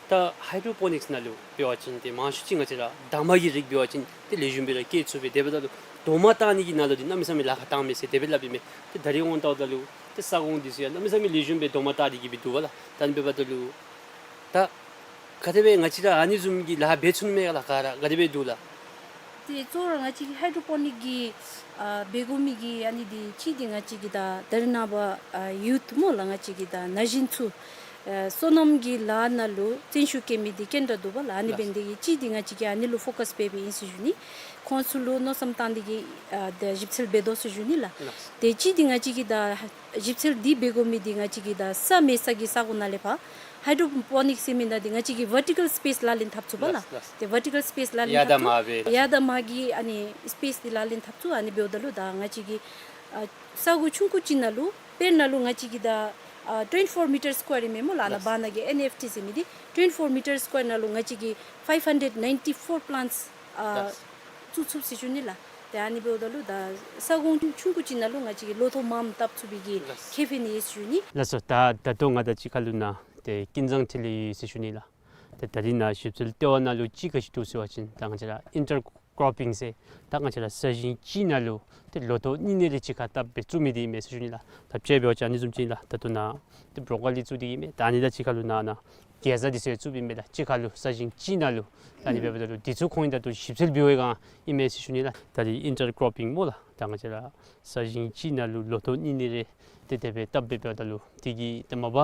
ད་ཧའི་ཌྲོ་པོ་ནིཀསི་ནང་ལུ་འབད་བ་ཅིན་ཏེ་མང་ཤོས་ཅིག་ང་བཅས་ར་འདབ་མ་གི་རིགས་འབད་བ་ཅིན་ཏེ་ལེགས་ཤོམ་སྦེ་ར་བཀལ་ཚུགས་པས། དེ་འབདཝ་ད་ལུ་རྡོག་མ་བཏགས་ནི་གི་ནང་ལུ་འདི་གནམ་མེད་ས་མེད་ལཱ་ཁག་བཏང་མས་ཟེར་དེ་སྦེ་སླབ་ཨིན་མས། ཏེ་ད་རིས་འོང་ལྟཝ་ད་ལུ་ཏེ་ས་གོང་འདི་ཚུ་ཡང་གནམ་མེད་ས་མེད་ལེགས་ཤོམ་སྦེ་རྡོག་མ་བཏགས་ཏེ་གི་སྦེ་འདུག་པ་ལགས། ད་ཨ་ནི་འབདཝ་ད་ལུ་ད་ག་དེ་སྦེ་ང་བཅས་ར་ཨ་ནི་བཟུམ་གྱི་ལཱ་འབད་ཚུགས་ནི་མས་ག་ལགས། ག་ར་ག་དེ་སྦེ་འདུག་ལགས། ཏེ་གཙོ་བོ་ར་ང་བཅས་ཀྱི་ཧའི་ཌྲོ་པོ་ནིཀ་གི་ཨ་འབད་དགོ་མི་གི་ཨ་ནི་འདི་གཅིག་འདི་ང་བཅས་ཀྱི་ད་ད་རེས་ནངས་པ་ཨ་ཡུཐ་སྨོ་ལགས། ང་བཅས་ཀྱི་ད་ན་གཞོན་ཚུ་ཨ་སོ་ནམ་གྱི་ལཱ་ནང་ལུ་བརྩོན་ཤུགས་བསྐྱེད་མི་འདི་གན་དྲག་འདུག་པ་ལགས། ཨ་ནི་ལགས། འབད་ནི་འདི་གིས་གཅིག་འདི་ང་བཅས་ཀྱིས་ཨ་ནི་ལུ་ཕོ་ཀཱས་འབད་འབདཝ་ཨིན་ཟེར་ཞུ་ནི། ཁོང་ཚུ་ལུ་མནོ་བསམ་བཏང་སྟེ་གིས་ཨ་ད་ཞིབ་འཚོལ་འབད་དོ་ཟེར་ཞུ་ནི་ལགས། ལགས། ཏེ་གཅིག་འདི་ང་བཅས་ཀྱིས་ད་ཞིབ་འཚོལ་འདི་འབད་དགོ་མི་འདི་ང་བཅས་ཀྱིས་ད་ས་མེད་ས་གི་ས་གོ་ནང་ལས་ཕར་ཧའི་ཌྲོ་པོ་ནིཀ་ཟེར་མི་ནང་འདི་ང་བཅས་ཀྱིས་ཝར་ཊི་ཀཱལ་སི་པེསི་ལག་ལེན་འཐབ་ཚུགས་པ་ལགས། ལགས། ལགས། ཏེ་ཝར་ཊི་ཀཱལ་སི་པེསི་ལག་ལེན་ཡར་དང་འཐབ་ཚུགས། མར་སྦེ་ལགས། ཡར་དང་མར་གྱི་ཨ་ནི་སི་པེསི་འདི་ལག་ལེན་འཐབ་ཚུགས། ཨ་ནི་འབདཝ་ད་ལུ་ད་ང་བཅས་ཀྱིས་ཨ་ས་གོ་ཆུང་ཀུ་ཅིག་ནང་ལུ་དཔེར་ན་ལུ་ང་བཅས་ཀྱིས་ད་ཨ་ཊུ་ཝེན་ཊི་ཕོར་མི་ཊར་སི་ཀུ་ཝེར་ཨིན་མས་སྨོ་ལགས། ཨ་ནཱ། ལགས། བར་ན་གི་ཨེན་ཨེཕ་ཊི་ཟེར་མི་འདི་ཊུ་ཝེན་ཊི་ཕོར་མི་ཊར་སི་ཀུ་ཝེར་ནང་ལུ་ང་བཅས་ཀྱིས་ཕའིབ་ཧན་ཌེཌ་ནའིན་ཊི་ཕོར་པི་ལཱནཊསི་ཨ་ལགས། བཙུགས་ཚུགས་ཟེར་ཞུ་ནི་ལགས། ཏེ་ཨ་ནི་འབདཝ་ད་ལུ་ད་ས་གོ་ཆུང་ཆུང་ཀུ་ཅིག་ནང་ལུ་ང་བཅས་ཀྱིས་ལོ་ཐོག་མངམ་བཏབ་ཚུགས་པའི་གི། ལགས། ཁེ་ཕན་ཡོད་ཟེར་ཞུ་ནི། ལགས་སོ། ད་ད་ལྟོ་ང་དང་གཅིག་ཁར་ལུ་ནཱ་ཏེ་ཀུན་བཟང་འཕྲིན་ལས་ཡོད་ཟེར་ཞུ་ནི་ལགས། ཏེ་ད་རིས་ནཱ་ཞིབ་འཚོལ་ལྟེ་བ་ནང་ལུ་ཅིག་ག་ཅི་འདུག་ཟེར་བ་ཅིན་ད་ང་བཅས་ར་ཨིན་ཊར་ཀོར་པིང་ཟེར་ད་ང་བཅས་ར་ས་ཞིང་གཅིག་ནང་ལུ་ཏེ་ལོ་ཐོག་གཉིས་གཉིས་རེ་གཅིག་ཁར་བཏབ་སྦེ་བཙུགས་མི་འདི་ཨིན་མས་ཟེར་ཞུ་ནི་ལགས། ད་དཔྱེ་འབད་བ་ཅིན་ཨ་ནི་བཟུམ་ཅིག་ཨིན་ལགས། ད་ལྟོ་ནཱ་ཏེ་བོརོ་ཀོ་ལི་བཙུགས་ཏེ་ཨིན་མས། ད་ཨ་ནི་དང་གཅིག་ཁར་ལུ་ནཱ་ནཱ་གེ་ཛ་འདི་ཚུ་ཡང་བཙུགསཔ་ཨིན་མས་ལགས། གཅིག་ཁར་ལུ་ས་ཞིང་གཅིག་ནང་ལུ། ད་ཨ་ནི་འབདཝ་ད་ལུ་འདི་ཚུ་ཁོང་གིས་ད་ལྟོ་ཞིབ་འཚོལ་འབད་བའི་སྒང་ཨིན་མས་ཟེར་ཞུ་ནི་ལགས། ད་རིས་ཨིན་ཊར་ཀོར་པིང་སྨོ་ལགས། ད་ང་བཅས་ར་ས་ཞིང་གཅིག་ནང་ལུ་ལོ་ཐོག་གཉིས་གཉིས་རེ་ཏེ་དེ་སྦེ་བཏབ་སྦེ་འབདཝ་ད་ལུ་དེ་གི་ཏེ་མ་པ་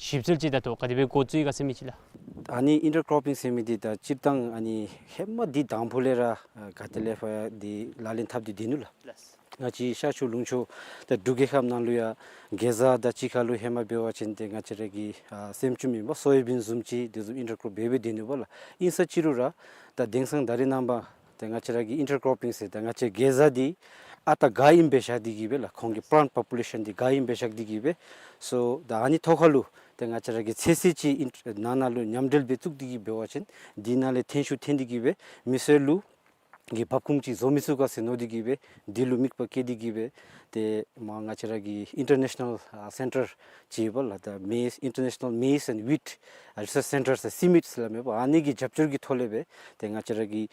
ཞིབ་འཚོལ་ཅིག་ད་ལྟོ་ག་དེ་སྦེ་འགོ་བཙུགས་ཡི་ག་ཟེར་མི་ཅིག་ལགས། ཨ་ནི་ཨིན་ཊར་ཀོར་པིང་ཟེར་མི་འདི་ད་སྤྱིར་བཏང་ཨ་ནི་ཧེ་མ་འདི་དང་ཕུ་ལས་ར་ཨ་ག་ཏེ་ལས་ཕར་འདི་ལག་ལེན་འཐབ་སྟེ་སྡོད་ནུག་ལགས། ལགས། ང་བཅས་ཤར་ཕྱོགས་ལུང་ཕྱོགས་ད་འབྲུག་རྒྱལ་ཁབ་ནང་ལུ་ཡང་གེ་ཛ་དང་གཅིག་ཁར་ལུ་ཧེ་མ་འབད་བ་ཅིན་ཏེ་ང་བཅས་ར་གི་ཨ་སེམ་ཅུམ་ཨིན་པ་སོ་ཡ་བིན་བཟུམ་ཅིག་དེ་བཟུམ་ཨིན་ཊར་ཀོར་འབད་སྦེ་སྡོད་ནུག་པ་ལགས། ཨིན་ས་ཅི་རུང་ར་ད་དེང་སང་ད་རིས་ནངས་པ་ཏེ་ང་བཅས་ར་གི་ཨིན་ཊར་ཀོར་པིང་ཟེར་ད་ང་བཅས་གེ་ཛ་འདི་ཨ་རྟག་ག་ཨིནམ་སྦེ་བཞག་སྟེ་གིས་སྦེ་ལགས། ཁོང་གི་པ་ལཱནཊ་པོ་པུ་ལེ་ཤཱན་འདི་ག་ཨིནམ་སྦེ་བཞག་སྟེ་གིས་སྦེ་སོ་ད་ཨ་ནི་ཐོག་ཁར་ལུ་ཏེ་ང་བཅས་ར་གི་ཚོད་བསྲེ་ཅིག་ཨིན་ནང་ན་ལུ་མཉམ་འབྲེལ་སྦེ་བཙུགས་ཏེ་གིས་འབད་བ་ཅིན་འདི་ནང་ལས་ཐོན་ཤུགས་ཐོན་ཏེ་གིས་སྦེ་མི་སེར་ལུ་གི་འབབ་ཁུངས་ཅིག་བཟོ་མི་ཚུགས་ག་ཟེར་མནོ་སྟེ་གིས་སྦེ་འདི་ལུ་དམིགས་པ་བསྐྱེད་དེ་གིས་སྦེ་ཏེ་མར་ང་བཅས་ར་གི་ཨིན་ཊར་ནེ་ཤ་ནཱལ་ཨ་སེན་ཊར་ཅིག་ཡོད་པ་ལགས། ད་མེ་ཨིན་ཊར་ནེ་ཤ་ནཱལ་མེ་ཛ་ཨེནཌ་ཝིཊ་ཨ་རི་སརཆ་སེན་ཊར་ཟེར་སི་མིཊ་ཟེར་སླབ་མས་པ། ཨ་ནི་གི་རྒྱབ་སྐྱོར་གྱི་ཐོག་ལས་སྦེ་ཏེ་ང་བཅས་ར་གི་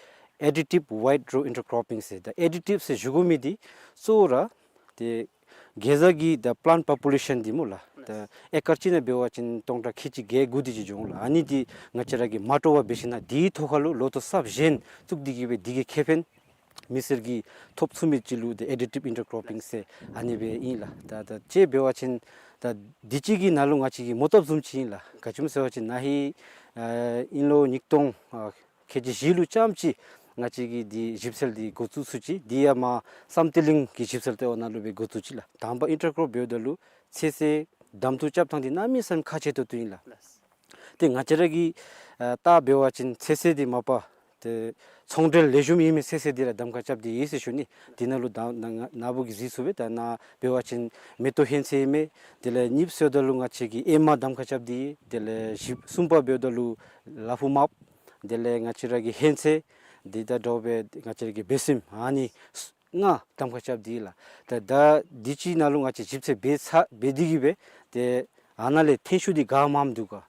ཨེ་ཌི་ཊིབ་ཝའིཌ་རོ་ཨིན་ཊར་ཀོར་པིང་ཟེར་ད་ཨེ་ཌི་ཊིབ་ཟེར་ཞུ་དགོ་མི་འདི་གཙོ་བོ་ར་ཏེ་གེ་ཛ་གི་ད་པ་ལཱནཊ་པོ་པུ་ལེ་ཤཱན་འདི་སྨོ་ལགས། ད་ཨེ་ཀར་གཅིག་ནང་འབད་བ་ཅིན་སྟོང་ཕྲག་ཁལ་གཅིག་བརྒྱད་དགུ་དེ་ཅིག་འགྱོ་འོང་ལགས། ཨ་ནི་འདི་ང་བཅས་ར་གིས་མ་སྤྲོ་བར་འབད་ཞིན་ན་འདིའི་ཐོག་ཁར་ལུ་ལོ་ཐོག་གསརཔ་གཞན་བཙུགས་ཏེ་གིས་སྦེ་འདི་གི་ཁེ་ཕན་མི་སེར་གྱིས་ཐོབ་ཚུགས་མི་ཅིག་ལུ་ཏེ་ཨེ་ཌི་ཊིབ་ཨིན་ཊར་ཀོར་པིང་ཟེར་ཨ་ནི་སྦེ་ཨིན་ལགས། ད་ད་དཔྱེ་འབད་བ་ཅིན་ད་འདི་གཅིག་གི་ནང་ལུ་ང་བཅས་ཀྱིས་མོ་བཏབ་བཟུམ་ཅིག་ཨིན་ལགས། ག་ཅི་སྨོ་ཟེར་བ་ཅིན་ན་ཧིང་ཨ་དབྱིན་ལོ་ཉིས་སྟོང་ཨ་ཁལ་གཅིག་བཞི་ལུ་རྐྱངམ་ཅིག་ང་བཅས་ཀྱིས་འདི་ཞིབ་འཚོལ་འདི་འགོ་བཙུགས་ཚུགས་ཅི། འདི་ཡང་མར་བསམ་གཏན་གླིང་གི་ཞིབ་འཚོལ་ལྟེ་བ་ནང་ལུ་སྦེ་འགོ་བཙུགས་ཅི་ལགས། དང་པ་ཨིན་ཊར་ཀོར་འབདཝ་ད་ལུ་ཚོད་བསྲེ་གདམ་འཐུ་རྐྱབ་ཐངས་འདི་གནམ་མེད་ས་མེད་ཁག་ཆེ་ཏོག་ཏོ་ཨིན་ལགས། ཏེ་ང་བཅས་ར་གིས་ཨ་བལྟ་འབད་བ་ཅིན་ཚོད་བསྲེ་འདི་མ་པ་ཏེ་ཚོང་འབྲེལ་ལེགས་ཤོམ་ཨིན་མི་ཚོད་བསྲེ་འདི་ར་གདམ་ཁ་རྐྱབ་སྟེ་ཡོད་ཟེར་ཞུ་ནི། འདི་ནང་ལུ་ད་ན་ན་ན་བུ་གིས་གཟིགས་ཚུགས་པས། ད་ནཱ་འབད་བ་ཅིན་མེ་ཏོག་ཧོན་ཚོད་ཨིན་མས། དེ་ལས་གཉིས་པ་ཟེརཝ་ད་ལུ་ང་བཅས་ཀྱིས་ཨེ་མ་གདམ་ཁ་རྐྱབ་སྟེ་ཡོད། དེ་ལས་བཞི་གསུམ་པ་འབདཝ་ད་ལུ་ལ་ཕུག་མརཔ། དེ་ལས་ང་བཅས་ར་གི་ཧོན་ཚོད། དེ་དང་འདྲཝ་སྦེ་ང་བཅས་ར་གི་བེ་སྲིམ། ཨ་ནི་ལྔ་གདམ་ཁ་རྐྱབ་སྟེ་ཡོད་ལགས། ད་ད་འདི་ཅིག་ནང་ལུ་ང་བཅས་ཞིབ་འཚོལ་འབད་ཚར་འབད་དེ་གིས་སྦེ་ཏེ་ཨ་ནཱ་ལས་ཐོན་ཤུགས་འདི་ག་མངམ་འདུག་ག།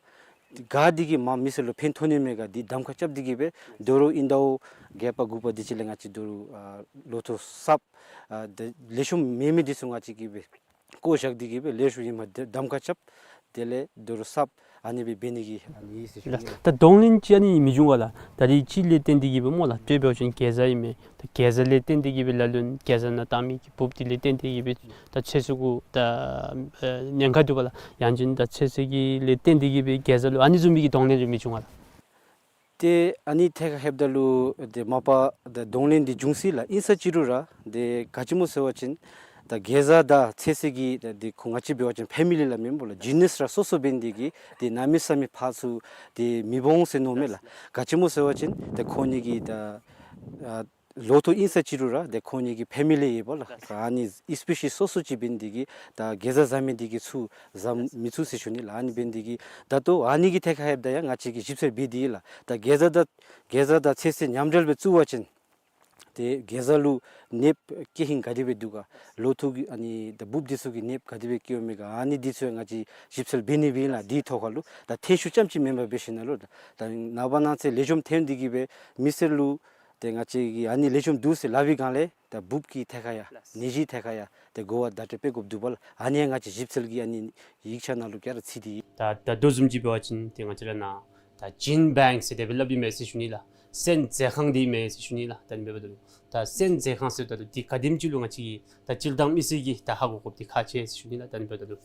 ག་འདི་གིས་མར་མི་སེར་ལུ་ཕན་ཐོགས་ནི་མས་ག་འདི་གདམ་ཁ་རྐྱབ་སྟེ་གིས་སྦེ་དོ་རུང་ཨིན་ཟླཝ་བརྒྱད་པ་དགུ་པ་འདི་ཅིག་ལས་ང་བཅས་དོ་རུང་ཨ་ལོ་ཐོག་གསརཔ་ཨ་ཏེ་ལེགས་ཤོམ་མེད་མི་འདི་ཚུ་ང་བཅས་ཀྱིས་སྦེ་བཀོ་བཞག་སྟེ་གིས་སྦེ་ལེགས་ཤོམ་ཨིན་མས་གདམ་ཁ་རྐྱབ། དེ་ལས་དོ་རུང་གསརཔ་ཨ་ནི་སྦེ་འབད་ནི་གི་ཨ་ནི་ཟེར་ཞུ་ནི་ལགས། ད་གདོང་ལེན་ཅིག་ཨ་ནི་མི་འབྱུང་ག་ལགས། ད་རིས་ཅིག་ལས་བརྟེན་ཏེ་གིས་སྦེ་སྨོ་ལགས། དཔེ་འབད་བ་ཅིན་གེ་ཛ་ཨིན་མས། ད་གེ་ཛ་ལས་བརྟེན་ཏེ་གིས་སྦེ་ལ་ལུ་གེ་ཛ་ནང་བཏང་མི་གི་འབུཔ་འདི་ལས་བརྟེན་ཏེ་གིས་སྦེ་ད་ཚོད་བསྲེ་གུ་ད་ཨ་ཉེན་ཁ་འདུག་པ་ལགས། ཡང་ཅིན་ད་ཚོད་བསྲེ་གི་ལས་བརྟེན་ཏེ་གིས་སྦེ་གེ་ཛ་ལུ་ཨ་ནི་བཟུམ་མའི་གི་གདོང་ལེན་རེ་མི་འབྱུང་ག་ལགས། ཏེ་ཨ་ནི་ཐད་ཁར་ལྷོདཔ་ད་ལུ་ཏེ་མ་པ་ད་གདོང་ལེན་འདི་འབྱུང་སྲིད་ལགས། ཨིན་ས་ཅི་རུང་ར་ཏེ་ག་ཅི་སྨོ་ཟེར་བ་ཅིན་ད་གེ་ཛ་དང་ཚོད་བསྲེ་གི་ད་ཏེ་ཁོང་ང་བཅས་འབད་བ་ཅིན་ཕེ་མི་ལི་སླབ་མས་སྨོ་ལགས། ཇི་ནསི་ར་སོ་སོ་འབད་ནི་དེ་གིས་ཏེ་གནམ་མེད་ས་མེད་ཕར་ཚུར་ཏེ་མི་འོང་ཟེར་མནོཝ་མས་ལགས། ག་ཅི་སྨོ་ཟེར་བ་ཅིན་ཏེ་ཁོང་གཉིས་ཀྱི་ད་ཨ་ལོ་ཐོག་ཨིན་ས་ཅི་རུང་ར་ཏེ་ཁོང་གཉིས་ཀྱི་ཕེ་མི་ལི་ཡོད་པ་ལགས། ཨ་ནི་སི་པེ་ཤིས་སོ་སོ་ཅིག་འབད་ནི་དེ་གིས་ད་གེ་ཛ་བཟའ་མི་དེ་གིས་ཚུར་བཟའ་མི་ཚུགས་ཟེར་ཞུ་ནི་ལགས། ཨ་ནི་འབད་ནི་དེ་གིས་ད་ལྟོ་ཨ་ནི་གི་ཐད་ཁར་ལྷོདཔ་ད་ཡང་ང་བཅས་ཀྱིས་ཞིབ་འཚོལ་འབད་དེ་ཡོད་ལགས། ད་གེ་ཛ་དང་གེ་ཛ་དང་ཚོད་བསྲེ་མཉམ་འབྲེལ་སྦེ་བཙུགས་པ་ཅིན་ཏེ་གེ་ཛ་ལུ་ནདཔ་སྐྱེ་ཧིང་ག་དེ་སྦེ་འདུག་ག། ལོ་ཐོག་གི་ཨ་ནི་ད་འབུཔ་འདི་ཚུ་གི་ནདཔ་ག་དེ་སྦེ་སྐྱེཝ་མས་ག། ཨ་ནི་འདི་ཚུ་ཡང་ང་བཅས་ཞིབ་འཚོལ་འབད་ནི་སྦེ་ཨིན་ལགས། འདིའི་ཐོག་ཁར་ལུ་ད་ཐོན་ཤུགས་རྐྱངམ་ཅིག་མེན་པར་འབད་ཞིན་ན་ལུ་ད་ནངས་པ་གནངས་ཚེ་ལེགས་ཤོམ་ཐོན་ཏེ་གིས་སྦེ་མི་སེར་ལུ་ཏེ་ང་བཅས་ཀྱིས་ཨ་ནི་ལེགས་ཤོམ་འདུག་ཟེར་སླབ་པའི་སྒང་ལས་ད་འབུཔ་ཀྱི་ཐད་ཁར་ཡང་ནད་གཞིའི་ཐད་ཁར་ཡང་ཏེ་གོ་བ་བརྡ་སྤྲོད་འབད་དགོཔ་འདུག་པ་ལགས། ཨ་ནི་ཡང་ང་བཅས་ཞིབ་འཚོལ་གྱི་ཨ་ནི་ཡིག་ཆ་ནང་ལུ་ག་ར་ཚུད་དེ་ཡོད། ད་ད་ལྟོ་བཟུམ་ཅིག་འབད་བ་ཅིན་ཏེ་ང་བཅས་ར་ནཱ་ད་ཇིན་བེངཀ་ཟེར་དེ་སྦེ་སླབ་ཨིན་མས་ཟེར་ཞུ་ནི་ལགས། སོན་མཛོད་ཁང་འདི་མས་ཟེར་ཞུ་ནི་ལགས། ད་ཨ་ནི་འབདཝ་ད་ལུ་ད་སོན་མཛོད་ཁང་ཟེརཝ་ད་ལུ་འདི་ག་དེམ་ཅིག་ལུ་ང་བཅས་ཀྱི་ད་སྤྱིར་བཏང་མི་སེར་གྱིས་ད་ཧ་གོ་དགོཔ་འདི་ཁག་ཆེ་ཟེར་ཞུ་ནི་ལགས། ད་ཨ་ནི་འབདཝ་ད་ལུ་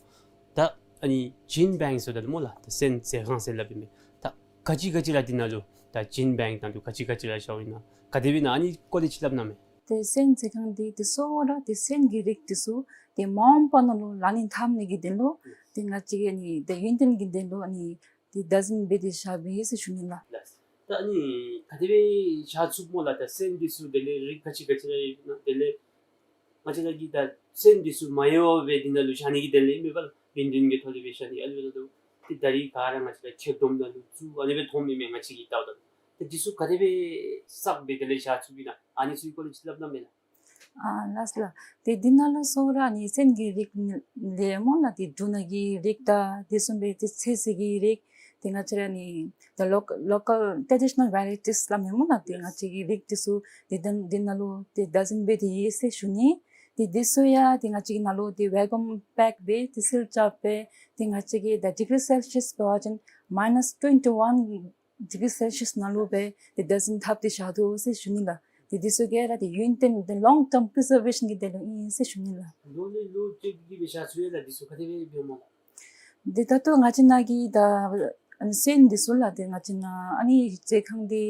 ད་ཨ་ནི་ཇིན་བེངཀ་ཟེརཝ་ད་ལུ་སྨོ་ལགས། ད་སོན་མཛོད་ཁང་ཟེར་སླབ་ཨིན་མས། ད་ག་ཅི་ག་ཅི་ར་འདི་ནང་ལུ་ད་ཇིན་བེངཀ་ནང་ལུ་ག་ཅི་ག་ཅི་ར་བཞགཔ་ཨིན་ན་ག་དེ་སྦེ་ཨིན་ན་ཨ་ནི་སྐོར་ལས་ཅིག་སླབ་གནང་མས། ཏེ་སོན་མཛོད་ཁང་འདི་ཏེ་གཙོ་བོ་ར་ཏེ་སོན་གྱི་རིགས་འདི་ཚུ་ཏེ་མ་འོངས་པ་ནང་ལུ་ལག་ལེན་འཐབ་ནི་གི་དོན་ལུ་ཏེ་ང་བཅས་ཀྱིས་ཨ་ནི་ད་ཡུན་བརྟན་གྱི་དོན་ལུ་ཨ་ནི་ཏེ་བདག་འཛིན་འབད་དེ་བཞགཔ་ཨིན་ཟེར་ཞུ་ནི་ལགས། ལགས། ད་ཨ་ནི་ག་དེ་སྦེ་བཞག་ཚུགས་སྨོ་ལགས། ད་སོན་འདི་ཚུ་དེ་ལས་རིགས་ག་ཅི་ག་ཅི་ར་ཡོད་ན་དེ་ལས་ང་བཅས་ར་གིས་ད་སོན་འདི་ཚུ་མ་ཡལ་བར་སྦེ་འདི་ནང་ལུ་བཞག་ནི་གི་དོན་ལས་ཨིན་མས་པ་ལགས། ཡུན་བརྟན་གྱི་ཐོག་ལས་སྦེ་བཞག་ནི་ཨ་ནི་འབདཝ་ད་ལུ་ཏེ་ད་རིས་ག་ར་ང་བཅས་ར་ཁྱེར་སྡོམ་ནང་ལུ་བཙུགས་ཨ་ནི་སྦེ་མཐོངམ་ཨིན་མས་ང་བཅས་ཀྱིས་བལྟཝ་ད་ལུ། ད་འདི་ཚུ་ག་དེ་སྦེ་བསགས་སྦེ་དེ་ལས་བཞག་ཚུགསཔ་ཨིན་ན་ཨ་ནི་ཚུ་གི་སྐོར་ལས་ཅིག་སླབ་གནང་མས་ལགས། ཨ་ལགས་སོ་ལགས། ཏེ་འདི་ནང་ལུ་གཙོ་བོ་ར་ཨ་ནི་སོན་གྱི་རིགས་ལས་སྨོ་ལགས། ཏེ་འབྲུ་སྣ་གི་རིགས་དང་དེ་བཟུམ་སྦེ་ཏེ་ཚོད་བསྲེ་གི་རིགས་ཏེ་ང་བཅས་ར་ཨ་ནི་the local, local traditional varieties སླབ་མས་སྨོ་ལགས། ཏེ་ང་བཅས་ཀྱི་རིགས་འདི་ཚུ་ཏེ་ད་འདི་ནང་ལུ་ཏེ་བདག་འཛིན་འབད་དེ་ཡོད་ཟེར་ཞུ་ནི། ཏེ་འདི་ཚུ་ཡང་ཏེ་ང་བཅས་ཀྱིས་ནཱ་ལུ་ཏེ་ཝེ་ཀུམ་པེཀ་འབད་དེ་སིལ་རྐྱབ་སྦེ་ཏེ་ང་བཅས་ཀྱིས་ད་ཌིག་རི་སེལ་ཤི་ཡཱས་འབད་བ་ཅིན་མའི་ནཱས་ཊུ་ཝེན་ཊི་ཝན་ཌིག་རི་སེལ་ཤི་ཡཱས་ནང་ལུ་སྦེ་ཏེ་བདག་འཛིན་འཐབ་སྟེ་བཞག་དོ་ཟེར་ཞུ་ནི་ལགས། ཏེ་འདི་ཚུ་ག་ར་ཏེ་ཡུན་བརྟན་ཏེ་ལོང་ཊརམ་པི་རི་ཛར་ཝེ་ཤཱན་གྱི་དོན་ལུ་ཨིན་ཟེར་ཞུ་ནི་ལགས། ལོ་ལས་ལོ་བརྟན་གྱི་སྦེ་བཞག་ཚུགས་ཡོད་ལགས། འདི་ཚུ་ག་དེ་སྦེ་འབདཝ་སྨོ་ལགས། ཏེ་ད་ལྟོ་ང་བཅས་ནཱ་གི་ད་ཨ་ནི་སོན་འདི་ཚུ་ལགས་ཏེ་ང་བཅས་ནཱ་ཨ་ནི་མཛོད་ཁང་འདི་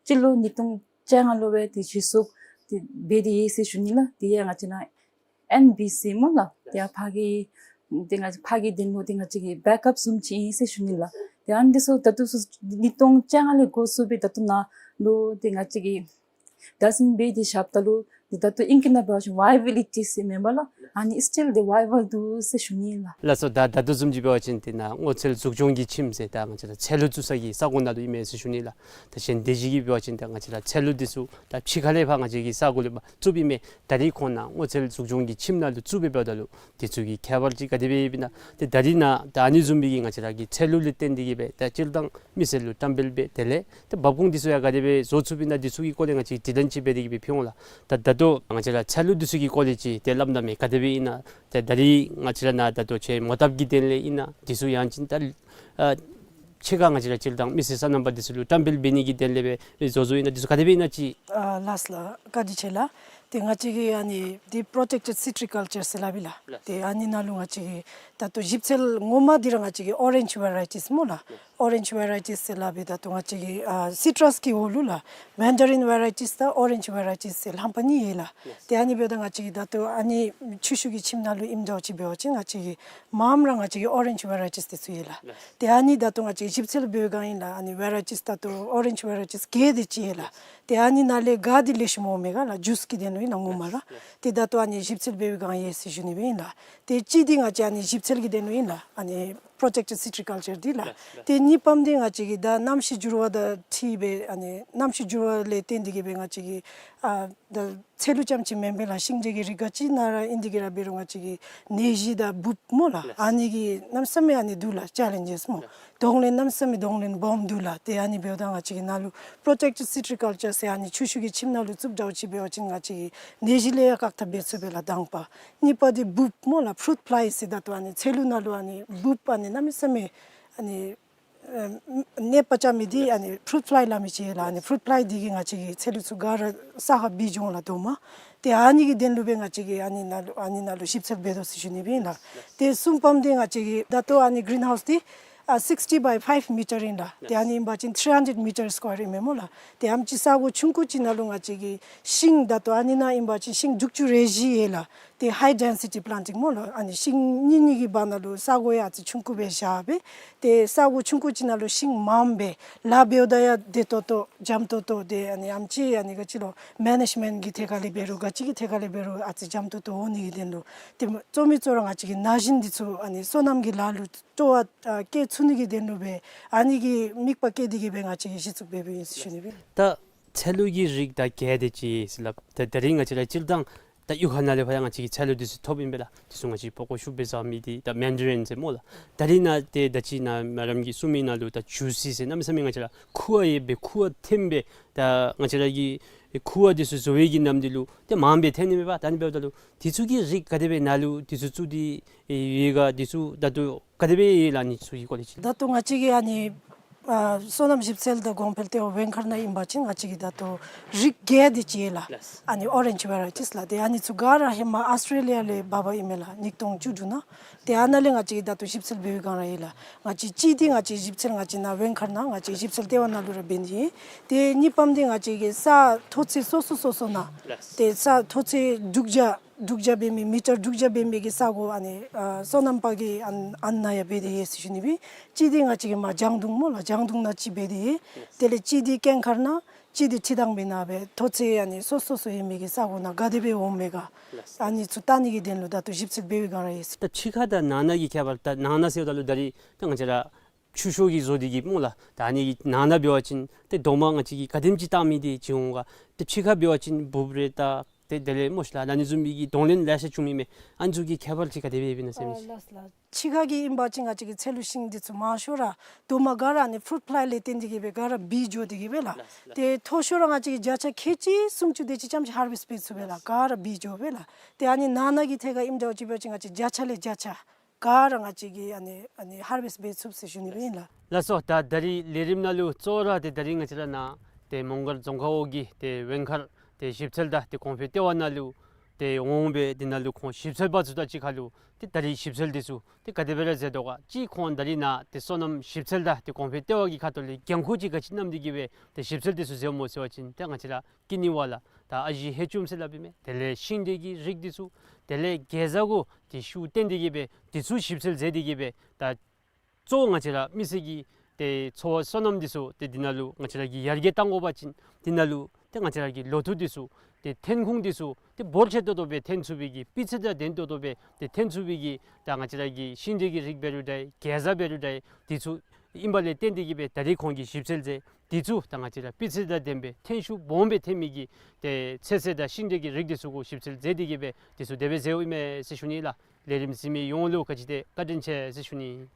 སྤྱི་ལོ་ཉིས་སྟོང་བཅོ་ལྔ་ལུ་སྦེ་ཏེ་གཞི་བཙུགས་ཏེ་འབད་དེ་ཡོད་ཟེར་ཞུ་ནི་ལགས། ཏེ་ཡང་ང་བཅས་ནཱ་ཨེན་བི་སི་སྨོ་ལགས། ཏེ་ཡང་ཕར་གྱི་ཏེ་ང་ཕར་གྱི་དོན་ལུ་ཏེ་ང་བཅས་ཀྱི་བེཀ་ཨཔ་བཟུམ་ཅིག་ཨིན་ཟེར་ཞུ་ནི་ལགས། ཏེ་ཨ་ནི་འདི་ཚུ་ད་ལྟོ་ཚུ་ཉིས་སྟོང་བཅོ་ལྔ་ལས་འགོ་བཙུགས་སྦེ་ད་ལྟོ་ནཱ་ལུ་ཏེ་ང་བཅས་ཀྱིས་བདག་འཛིན་འབད་དེ་བཞགཔ་ད་ལུ་ཏེ་ད་ལྟོ་ཨིང་སྐད་ནང་འབད་བ་ཅིན་ཝའི་བི་ལི་ཊི་ཟེར་མེན་པ་ལགས། ཨ་ནི་སི་ཊིལ་ཏེ་ཝའི་བཱལ་འདུག་ཟེར་ཞུ་ནི་ལགས། ལགས་སོ། ད་ད་ལྟོ་བཟུམ་ཅིག་འབད་བ་ཅིན་ཏེ་ནཱ་སྔོ་ཚལ་འཛུགས་སྐྱོང་གི་ཁྱིམ་ཟེར་ད་ང་བཅས་ར་ཚལ་ལུ་བཙུགས་ས་གི་ས་གོ་ནང་ལུ་ཨིན་མས་ཟེར་ཞུ་ནི་ལགས། ད་གཞན་སྡེ་བཞི་གིས་འབད་བ་ཅིན་ད་ང་བཅས་ར་ཚལ་ལུ་འདི་ཚུ་ད་ཕྱི་ཁ་ལས་ཕར་ང་བཅས་ཀྱི་ས་གོ་ལུ་ཕར་བཙུགསཔ་ཨིན་མས། ད་རིས་ཁོང་ནཱ་སྔོ་ཚལ་འཛུགས་སྐྱོང་གི་ཁྱིམ་ནང་ལུ་བཙུགས་སྦེ་འབདཝ་ད་ལུ་འདི་ཚུ་གི་ཁྱད་པར་ཅིག་ག་དེ་སྦེ་ཡོདཔ་ཨིན་ན། ཏེ་ད་རིས་ནཱ་ད་ཨ་ནི་བཟུམ་སྦེ་གི་ང་བཅས་ར་གི་ཚལ་ལུ་ལས་བརྟེན་ཏེ་གི་སྦེ་ད་སྤྱིར་བཏང་མི་སེར་ལུ་བཀྲམ་སྤེལ་འབད་དེ་ལས་ཏེ་འབབ་ཁུངས་འདི་ཚུ་ཡང་ག་དེ་སྦེ་བཟོ་ཚུགསཔ་ཨིན་ན་འདི་ཚུ་གི་སྐོར་ལས་ང་བཅས་དྲི་ལན་ཅིག་འབད་དེ་གི་སྦེ་ཕུལ་འོང་ལགས། ད་ད་ལྟོ་ང་བཅས་ར་ཚལ་ལུ་འདི་ཚུ་གི་སྐོར་ལས་ཅིག་ཏེ་སླབ་གནང་མས། ག་དེ་སྦེ་ཨིན་ན། ཏེ་ད་རིས་ང་བཅས་ར་ནཱ་ད་ལྟོ་ཁྱེད་མོ་བཏབ་ཀྱི་དོན་ལས་ཨིན་ན་འདི་ཚུ་ཡང་ཅིན་ད་ཨ་ཕྱི་ཁར་ང་བཅས་ར་སྤྱིར་བཏང་མི་སེར་སོ་ནམ་པ་འདི་ཚུ་ལུ་བཀྲམ་སྤེལ་འབད་ནི་གི་དོན་ལས་སྦེ་བཟོ་བཟོཝ་ཨིན་ན་འདི་ཚུ་ག་དེ་སྦེ་ཨིན་ན་ཅིག། ཨ་ལགས་ལགས། བཀའ་དྲིན་ཆེ་ལགས། ཏེ་ང་བཅས་ཀྱིས་ཨ་ནི་འདི་པྲོ་ཊེཀ་ཊེཌ་སི་ཊི་རི་ཀཱལ་ཅར་ཟེར་སླབ་ཨིན་ལགས། ལགས། ཏེ་ཨ་ནི་ནང་ལུ་ང་བཅས་ཀྱིས་ད་ལྟོ་ཞིབ་འཚོལ་ངོ་མ་འདི་ར་ང་བཅས་ཀྱིས་ཨོ་རེནཇ་ཝེ་རའི་ཊིས་སྨོ་ལགས། ཨོ་རེནཇ་ཝེ་རའི་ཊིས་ཟེར་སླབ་ཨིན། ད་ལྟོ་ང་བཅས་ཀྱིས་ཨ་སི་ཊྲས་ཀྱི་འོག་ལུ་ལགས་མེན་ཌ་རིན་ཝེ་རའི་ཊིས་དང་ཨོ་རེནཇ་ཝེ་རའི་ཊིས་ཟེར་རྣམ་པ་གཉིས་ཡོད་ལགས། ཏེ་ཨ་ནི་འབདཝ་ད་ང་བཅས་ཀྱིས་ད་ལྟོ་ཨ་ནི་ཆུ་ཤུགས་ཀྱི་ཁྱིམ་ནང་ལུ་ཨིནམ་འདྲཝ་ཅིག་འབད་བ་ཅིན་ང་བཅས་ཀྱིས་མངམ་ར་ང་བཅས་ཀྱིས་ཨོ་རེནཇ་ཝེ་རའི་ཊིས་འདི་ཚུ་ཡོད་ལགས། ཏེ་ཨ་ནི་ད་ལྟོ་ང་བཅས་ཞིབ་འཚོལ་འབད་བའི་སྒང་ཨིན་ལགས། ཨ་ནི་ཝེ་རའི་ཊིས་ད་ལྟོ་ཨོ་རེནཇ་ཝེ་རའི་ཊིས་བརྒྱད་དེ་ཅིག་ཡོད་ལགས། ཏེ་ཨ་ནི་ནང་ལས་ག་འདི་ལེགས་ཤོམ་འོང་མས་ག་ལགས། ཇུས་ཀྱི་དོན་ལུ་ཨིན་ལགས་ངོ་མ་ར། ཏེ་ད་ལྟོ་ཨ་ནི་ཞིབ་འཚོལ་འབད་བའི་སྒང་ཡོད་ཟེར་ཞུ་ནི་སྦེ་ཨིན་ལགས། ཏེ་གཅིག་འདི་ང་བཅས་ཨ་ནི་ཞིབ་འཚོལ་གྱི་དོན་ལུ་ཨིན་ལགས། ཨ་ནི་པྲོ་ཊེཀ་ཊེཌ་སི་ཊི་རི་ཀཱལ་ཅར་འདི་ལགས། ཏེ་གཉིས་པམ་འདི་ང་བཅས་ཀྱིས་ད་གནམ་གཤིས་འགྱུར་བ་དང་འཁྲིལ་སྦེ་ཨ་ནི་གནམ་གཤིས་འགྱུར་བ་ལས་བརྟེན་ཏེ་གི་སྦེ་ང་བཅས་ཀྱིས་ཨ་ད་ཚལ་ལུ་རྐྱངམ་ཅིག་མེན་པར་ལགས་ཤིང་འབྲས་ཀྱི་རིགས་ག་ཅི་ནང་ར་ཨིན་ཏེ་གི་ར་འབད་རུང་ང་བཅས་ཀྱིས་ནད་གཞི་དང་འབུཔ་སྨོ་ལགས། ཨ་ནི་གི་གནམ་མེད་ས་མེད་ཨ་ནི་འདུག་ལགས་ཅེ་ལེནཇེས་སྨོ། གདོང་ལེན་གནམ་མེད་ས་མེད་གདོང་ལེན་སྦོམ་འདུག་ལགས། ཏེ་ཨ་ནི་འབདཝ་ད་ང་བཅས་ཀྱིས་ནཱ་ལུ་པྲོ་ཊེཀ་ཊེཌ་སི་ཊི་རི་ཀཱལ་ཅར་ཟེར་ཨ་ནི་ཆུ་ཤུགས་ཀྱི་ཁྱིམ་ནང་ལུ་བཙུགསཔ་འདྲཝ་ཅིག་འབད་བ་ཅིན་ང་བཅས་ཀྱིས་ནད་གཞི་ལས་ཡང་བཀག་ཐབས་འབད་ཚུགས་པས་ལགས་དང་པ། གཉིས་པ་འདི་འབུཔ་སྨོ་ལགས་ཕུ་རུཊ་ཕ་ལའི་ཟེར་ད་ལྟོ་ཨ་ནི་ཚལ་ལུ་ནང་ལུ་ཨ་ནི་འབུཔ་ཨ་ནི་གནམ་མེད་ས་མེད་ཨ་ནི་ཨ་ནད་པ་རྐྱབ་མི་འདི་ཨ་ནི་ཕུ་རུཊ་ཕ་ལའི་སླབ་མི་ཅིག་ཡོད་ལགས། ཨ་ནི་ཕུ་རུཊ་ཕ་ལའི་འདི་གིས་ང་བཅས་ཀྱི་ཚལ་ལུ་ཚུ་ག་ར་ས་ཁར་སྦིས་འགྱོ་འོང་ལགས་དོ་མ། ཏེ་ཨ་ནི་གི་དོན་ལུ་སྦེ་ང་བཅས་ཀྱིས་ཨ་ནི་ནང་ལུ་ཨ་ནི་ནང་ལུ་ཞིབ་འཚོལ་འབད་དོ་ཟེར་ཞུ་ནི་སྦེ་ཨིན་ལགས། ཏེ་གསུམ་པམ་འདི་ང་བཅས་ཀྱི་ད་ལྟོ་ཨ་ནི་གི་རིན་ཧའུསི་འདི་ཨ་སིགསི་ཊི་བའི་ཕའིབ་མི་ཊར་ཨིན་ལགས། ཏེ་ཨ་ནི་ཨིན་པ་ཅིན་ཐིརི་ཧན་ཌེཌ་མི་ཊར་སི་ཀོར་ཨིན་མས་སྨོ་ལགས། ཏེ་ཨ་ནེམ་ཅིག་ས་གོ་ཆུང་ཀུ་ཅིག་ནང་ལུ་ང་བཅས་ཀྱིས་ཤིང་ད་ལྟོ་ཨ་ནི་ནང་ཨིན་པ་ཅིན་ཤིང་དྲུག་ཅུ་རེ་བཞི་ཡོད་ལགས། ཏེ་ཧའི་ཌེན་སི་ཊི་པི་ལེན་ཊིང་སྨོ་ལགས། ཨ་ནི་ཤིང་གཉིས་གཉིས་ཀྱི་བར་ན་ལུ་ས་གོ་ཡང་ཨ་ཙི་ཆུང་ཀུ་སྦེ་བཞག་སྦེ། ཏེ་ས་གོ་ཆུང་ཀུ་ཅིག་ནང་ལུ་ཤིང་མངམ་སྦེ་ལཱ་འབདཝ་ད་ཡང་བདེ་ཏོག་ཏོ་འཇམ་ཏོག་ཏོ། ཏེ་ཨ་ནི་ཨ་ནེམ་ཅིག་ཨ་ནི་ག་ཅི་ལོ་མེ་ནེཇ་མེནཊ་ཀྱི་ཐད་ཁར་ལས་འབད་རུང་ག་ཅི་གི་ཐད་ཁར་ལས་འབད་རུང་ཨ་ཙི་འཇམ་ཏོག་ཏོ་འོང་ནི་གི་དོན་ལུ། ཏེ་གཙོ་མི་གཙོ་ར་ང་བཅས་ཀྱིས་ན་གཞོན་འདི་ཚུ་ཨ་ནི་སོ་ནམ་གྱི་ལཱ་ལུ་སྤྲོ་བ་ཨ་བསྐྱེད་ཚུགས་ནི་གི་དོན་ལུ་སྦེ་ཨ་ནི་གི་དམིགས་པ་བསྐྱེད་དེ་གི་སྦེ་ང་བཅས་ཀྱིས་གཞི་བཙུགས་འབད་འབདཝ་ཨིན་ཟེར་ཞུ་ནི་སྦེ། ད་ཚལ་ལུ་གི་རིགས་ད་བརྒྱད་དེ་ཅིག་ཟེར་སླབ། ད་ད་རིས་ང་བཅས་ར་སྤྱིར་བཏང་ད་གཡུས་ཁ་ནང་ལས་ཕར་ཡང་ང་བཅས་ཀྱིས་ཚལ་ལུ་འདི་ཚུ་ཐོབ་ཨིན་པས་ལགས། འདི་ཚུ་ང་བཅས་པགས་ཀོ་ཤུགས་སྦེ་བཟའ་མི་འདི་ད་མེན་ཌ་རིན་ཟེར་སྨོ་ལགས། ད་རིས་ནཱ་ཏེ་ད་ཅི་ནཱ་མེ་ཌམ་གྱིས་གསུངས་མི་ནང་ལུ་ད་ཇུ་སི་ཟེར་གནམ་མེད་ས་མེད་ང་བཅས་ར་ཁུ་བ་ཡོད་པའི་ཁུ་བ་ཐོན་པའི་ད་ང་བཅས་ར་གི་ཁུ་བ་འདི་ཚུ་བཟོ་བའི་གི་ནམ་འདི་ལུ་ཏེ་མངམ་སྦེ་ཐོན་ནི་མས་པ། ད་ཨ་ནི་འབདཝ་ད་ལུ་འདི་ཚུ་གི་རིགས་ག་དེ་སྦེ་ནཱ་ལུ་འདི་ཚུ་བཙུགས་ཏེ་ཡོད་ག། འདི་ཚུ་ད་ལྟོ་ག་དེ་སྦེ་ཡོད་ལགས། ཨ་ནི་ཚུ་གི་སྐོར་ལས་ཅིག། ད་ལྟོ་ང་བཅས་ཀྱིས་ཨ་ནི་ ཨ་སོ་ནམ་ཞིབ་འཚོལ་དང་གོང་འཕེལ་ལྟེ་བ་ཝེང་མཁར་ནང་ཨིན་པ་ཅིན་ང་བཅས་ཀྱིས་ད་ལྟོ་རིགས་བརྒྱད་དེ་ཅིག་ཡོད་ལགས། ལགས། ཨ་ནི་ཨོ་རེནཇ་ཝེ་རའི་ཊིས་ལགས། ཏེ་ཨ་ནི་ཚུ་ག་ར་ཧེ་མ་ཨོསི་ཊྲེ་ལི་ཡ་ལས་འབག་འབག་ཨིན་མས་ལགས། ཉིས་སྟོང་བཅུ་དྲུག་ནང་། ཏེ་ཨ་ནཱ་ལས་ང་བཅས་ཀྱིས་ད་ལྟོ་ཞིབ་འཚོལ་འབད་བའི་བསྒང་ར་ཨིན་ལགས། ང་བཅས་གཅིག་འདི་ང་བཅས་ཞིབ་འཚོལ་ང་བཅས་ནཱ་ཝེང་མཁར་ནང་ང་བཅས་ཞིབ་འཚོལ་ལྟེ་བ་ནང་ལུ་ར་འབད་ནི་ཨིན། ཏེ་གཉིས་པམ་འདི་ང་བཅས་ཀྱིས་ས་མཐོ་ཚད་སོ་སོ་སོ་སོ་ནང་། ལགས། ཏེ་ས་མཐོ་ཚད་དྲུག་བརྒྱ་དྲུག་བརྒྱ་འབད་མི་མི་ཊར་དྲུག་བརྒྱ་འབད་མི་གི་ས་གོ་ཨ་ནི་ཨ་སོ་ནམ་པ་གི་ཨ་ཨ་ནཱ་ཡང་འབད་དེ་ཡོད་ཟེར་ཞུ་ནི་སྦེ། གཅིག་འདི་ང་བཅས་ཀྱིས་མར་ལྗང་མདུང་སྨོ་ལགས། ལྗང་མདུང་ནང་གཅིག་འབད་དེ་ཡོད། དེ་ལས་གཅིག་འདི་སྐྱེངས་མཁར་ནང་གཅིག་འདི་ཁྲི་ཐང་པའི་ནང་སྦེ་མཐོ་ཚད་ཨ་ནི་སོ་སོ་སོ་ཡོད་མི་གི་ས་གོ་ནང་ག་དེ་སྦེ་འོང་མས་ག། ལགས། ཨ་ནི་ཚུ་བལྟ་ནི་གི་དོན་ལུ་ད་ལྟོ་ཞིབ་འཚོལ་འབད་བའི་བསྒང་ར་ཨིན། ད་ཕྱི་ཁ་དང་ནང་ན་གི་ཁྱད་པར། ད་ནང་ན་ཟེརཝ་ད་ལུ་ད་རིས་ད་ང་བཅས་ར་ཆུ་ཤོག་གིས་བཟོ་སྟེ་གི་སྨོ་ལགས། ད་ཨ་ནི་གི་ནང་ན་འབད་བ་ཅིན་ཏེ་རྡོག་མ་ང་བཅས་ཀྱིས་ག་དེམ་ཅིག་བཏགས་མི་འདི་ཅིག་འོང་ག། ཏེ་ཕྱི་ཁ་འབད་བ་ཅིན་འབུབ་རེ་ད་ཏེ་དེ་ལས་སྨོ་ཤིག་ལགས་ཨ་ནི་བཟུམ་མའི་གི་གདོང་ལེན་ལེ་ཤ་བྱུང་མི་མས། ཨ་ནི་ཚུ་གི་ཁྱད་པར་ཅིག་ག་དེ་སྦེ་ཡོདཔ་ཨིན་ན་ཟེར་མི་ཅིག། ཨ་ལགས་ལགས། ཕྱི་ཁ་གི་ཨིན་པ་ཅིན་ང་བཅས་ཀྱི་ཚལ་ལུ་ཤིང་འདི་ཚུ་མང་ཤོས་ར་རྡོག་མ་ག་ར་ཨ་ནི་ཕུརུཊ་ཕླའི་ལས་བརྟེན་ཏེ་གི་སྦེ་ག་ར་བིལ་འགྱོ་སྟེ་གི་སྦེ་ལགས། ལགས་ལགས། ཏེ་མཐོ་ཤོས་ར་ང་བཅས་ཀྱིས་བརྒྱ་ཆ་ཁལ་གཅིག་སུམ་ཅུ་དེ་ཅིག་ཙམ་ཅིག་ཧར་ཝེསཊ་འབད་ཚུགས་པས་ལགས། ག་ར་བིལ་འགྱོ་སྦེ་ལགས། ཏེ་ཨ་ནི་ནང་ན་གི་ཐད་ཁར་ཨིནམ་འདྲཝ་ཅིག་འབད་བ་ཅིན་ང་བཅས་བརྒྱ་ཆ་ལས་བརྒྱ་ཆ་ག་ར་ང་བཅས་ཀྱིས་ཨ་ནི་ཨ་ནི་ཧར་ཝེསཊ་འབད་ཚུགས་ཟེར་ཞུ་ནི་སྦེ་ཨིན་ལགས། ལགས་སོ། ད་ད་རིས་ལས་རིམ་ནང་ལུ་གཙོ་བོ་ར་ཏེ་ད་རིས་ང་བཅས་ར་ནཱ་ཏེ་མོང་སྒར་རྫོང་ཁག་འོག་གི་ཏེ་ཝེང་མཁར་ཏེ་ཞིབ་འཚོལ་དང་ཏེ་གོང་འཕེལ་ལྟེ་བ་ནང་ལུ་ཏེ་འོང་སྦེ་དེ་ནང་ལུ་ཁོང་ཞིབ་འཚོལ་པ་ཚུ་དང་གཅིག་ཁར་ལུ་ཏེ་ད་རིས་ཞིབ་འཚོལ་འདི་ཚུ་ཏེ་ག་དེ་སྦེ་ར་མཛད་དོ་ག། གཅིག་ཁོང་ད་རིས་ནཱ་ཏེ་སོ་ནམ་ཞིབ་འཚོལ་དང་ཏེ་གོང་འཕེལ་ལྟེ་བ་གི་ཁ་ཐུག་ལས་འགན་ཁུར་ཅིག་ག་ཅི་བསྣམས་ཏེ་གི་སྦེ་ཏེ་ཞིབ་འཚོལ་འདི་ཚུ་མཛདཔ་སྨོ་ཟེར་བ་ཅིན་ཏེ་ང་བཅས་ར་ཀི་ནི་བ་ལ་ད་ཨ་ཞེ་ཧེ་ཅུམ་ཟེར་སླབ་ཨིན་མས། དེ་ལས་ཤིང་འབྲས་ཀྱི་རིགས་འདི་ཚུ་དེ་ལས་གེ་ཛ་གུ་ཏེ་ཤུགས་བཏོན་ཏེ་གི་སྦེ་འདི་ཚུ་ཞིབ་འཚོལ་མཛད་དེ་གི་སྦེ་ད་གཙོ་བོ་ང་བཅས་ར་མི་སེར་གྱི་ཏེ་འཚོ་བ་སོ་ནམ་འདི་ཚུ་ཏེ་འདི་ནང་ལུ་ང་བཅས་ར་གིས་ཡར་རྒྱས་གཏང་དགོ་པ་ཅིན་འདི་ནང་ལུ་ཏེ་ང་བཅས་ར་གི་ལོ་ཐོག་འདི་ཚུ་ཏེ་ཐོན་ཁུངས་འདི་ཚུ་ཏེ་འབོར་ཆེ་ཏོག་ཏོ་སྦེ་ཐོན་ཚུགས་པའི་གི་སྤུས་ཚད་དང་ལྡན་ཏོག་ཏོ་སྦེ་ཏེ་ཐོན་ཚུགས་པའི་གི་ད་ང་བཅས་ར་གི་ཤིང་འབྲས་ཀྱི་རིགས་འབད་རུང་འདྲ་གེ་ཛ་འབད་རུང་འདྲ་འདི་ཚུ་ཨིན་པ་ལས་བརྟེན་ཏེ་གི་སྦེ་ད་རིས་ཁོང་གིས་ཞིབ་འཚོལ་མཛད་འདི་ཚུ་ད་ང་བཅས་ར་སྤུས་ཚད་དང་ལྡན་པའི་ཐོན་ཤུགས་སྦོམ་སྦེ་ཐོན་མི་གི་ཏེ་ཚོད་བསྲེ་དང་ཤིང་འབྲས་ཀྱི་རིགས་འདི་ཚུ་གུ་ཞིབ་འཚོལ་མཛད་དེ་གི་སྦེ་འདི་ཚུ་དེ་སྦེ་མཛདཔ་ཨིན་མས་ཟེར་ཞུ་ནི་ལགས། ལས་རིམ་གཟིགས་མི་ཡོངས་ལུ་ག་ཅི་དེ་བཀའ་དྲིན་ཆེ་ཟེར་ཞུ་ནི།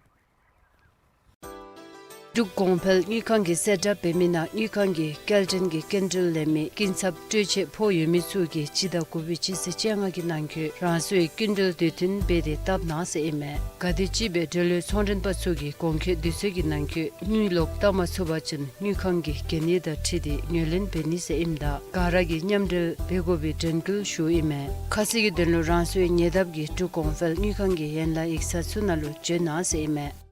འབྲུག་གོང་འཕེལ་དངུལ་ཁང་གིས་གསལ་བསྒྲགས་འབད་མི་ནང་དངུལ་ཁང་གིས་སྐྱེལ་འདྲེན་གྱི་སྐྱིན་འགྲུལ་ལེན་མི་སྐྱིན་ཚབ་སྤྲོད་ཆས་ཕོག་ཡོད་མི་ཚུ་གིས་སྤྱི་ཟླ་དགུ་པའི་སྤྱི་ཚེས་བཅོ་ལྔ་གི་ནང་འཁོད་རང་སོའི་སྐྱིན་འགྲུལ་དུས་མཐུན་འབད་དེ་བཏབ་གནང་ཟེར་ཨིན་མས། ག་དེམ་ཅིག་སྦེ་འབྲེལ་ཡོད་ཚོང་མགྲོན་པ་ཚུ་གིས་གོང་འཁོད་དུས་ཚོད་ཀྱི་ནང་འཁོད་དངུལ་ལོག་བཏབ་མ་ཚུགས་པ་ཅིན་དངུལ་ཁང་གི་འགན་ནི་དང་འཁྲིལ་ཏེ་ངོས་ལེན་འབད་ནི་ཟེར་ཨིནམ་ད་ག་ར་གིས་མཉམ་འབྲེལ་འབད་དགོ་པའི་དྲན་སྐུལ་ཞུཝ་ཨིན་མས། ཁ་གསལ་གྱི་དོན་ལུ་རང་སོའི་ཉེ་འདབས་ཀྱི་འབྲུག་གོང་འཕེལ་དངུལ་ཁང་གི་ཡན་ལག་ཡིག་ཚང་ཚུ་ནང་ལུ་བྱོན་གནང་ཟེར་ཨིན་མས།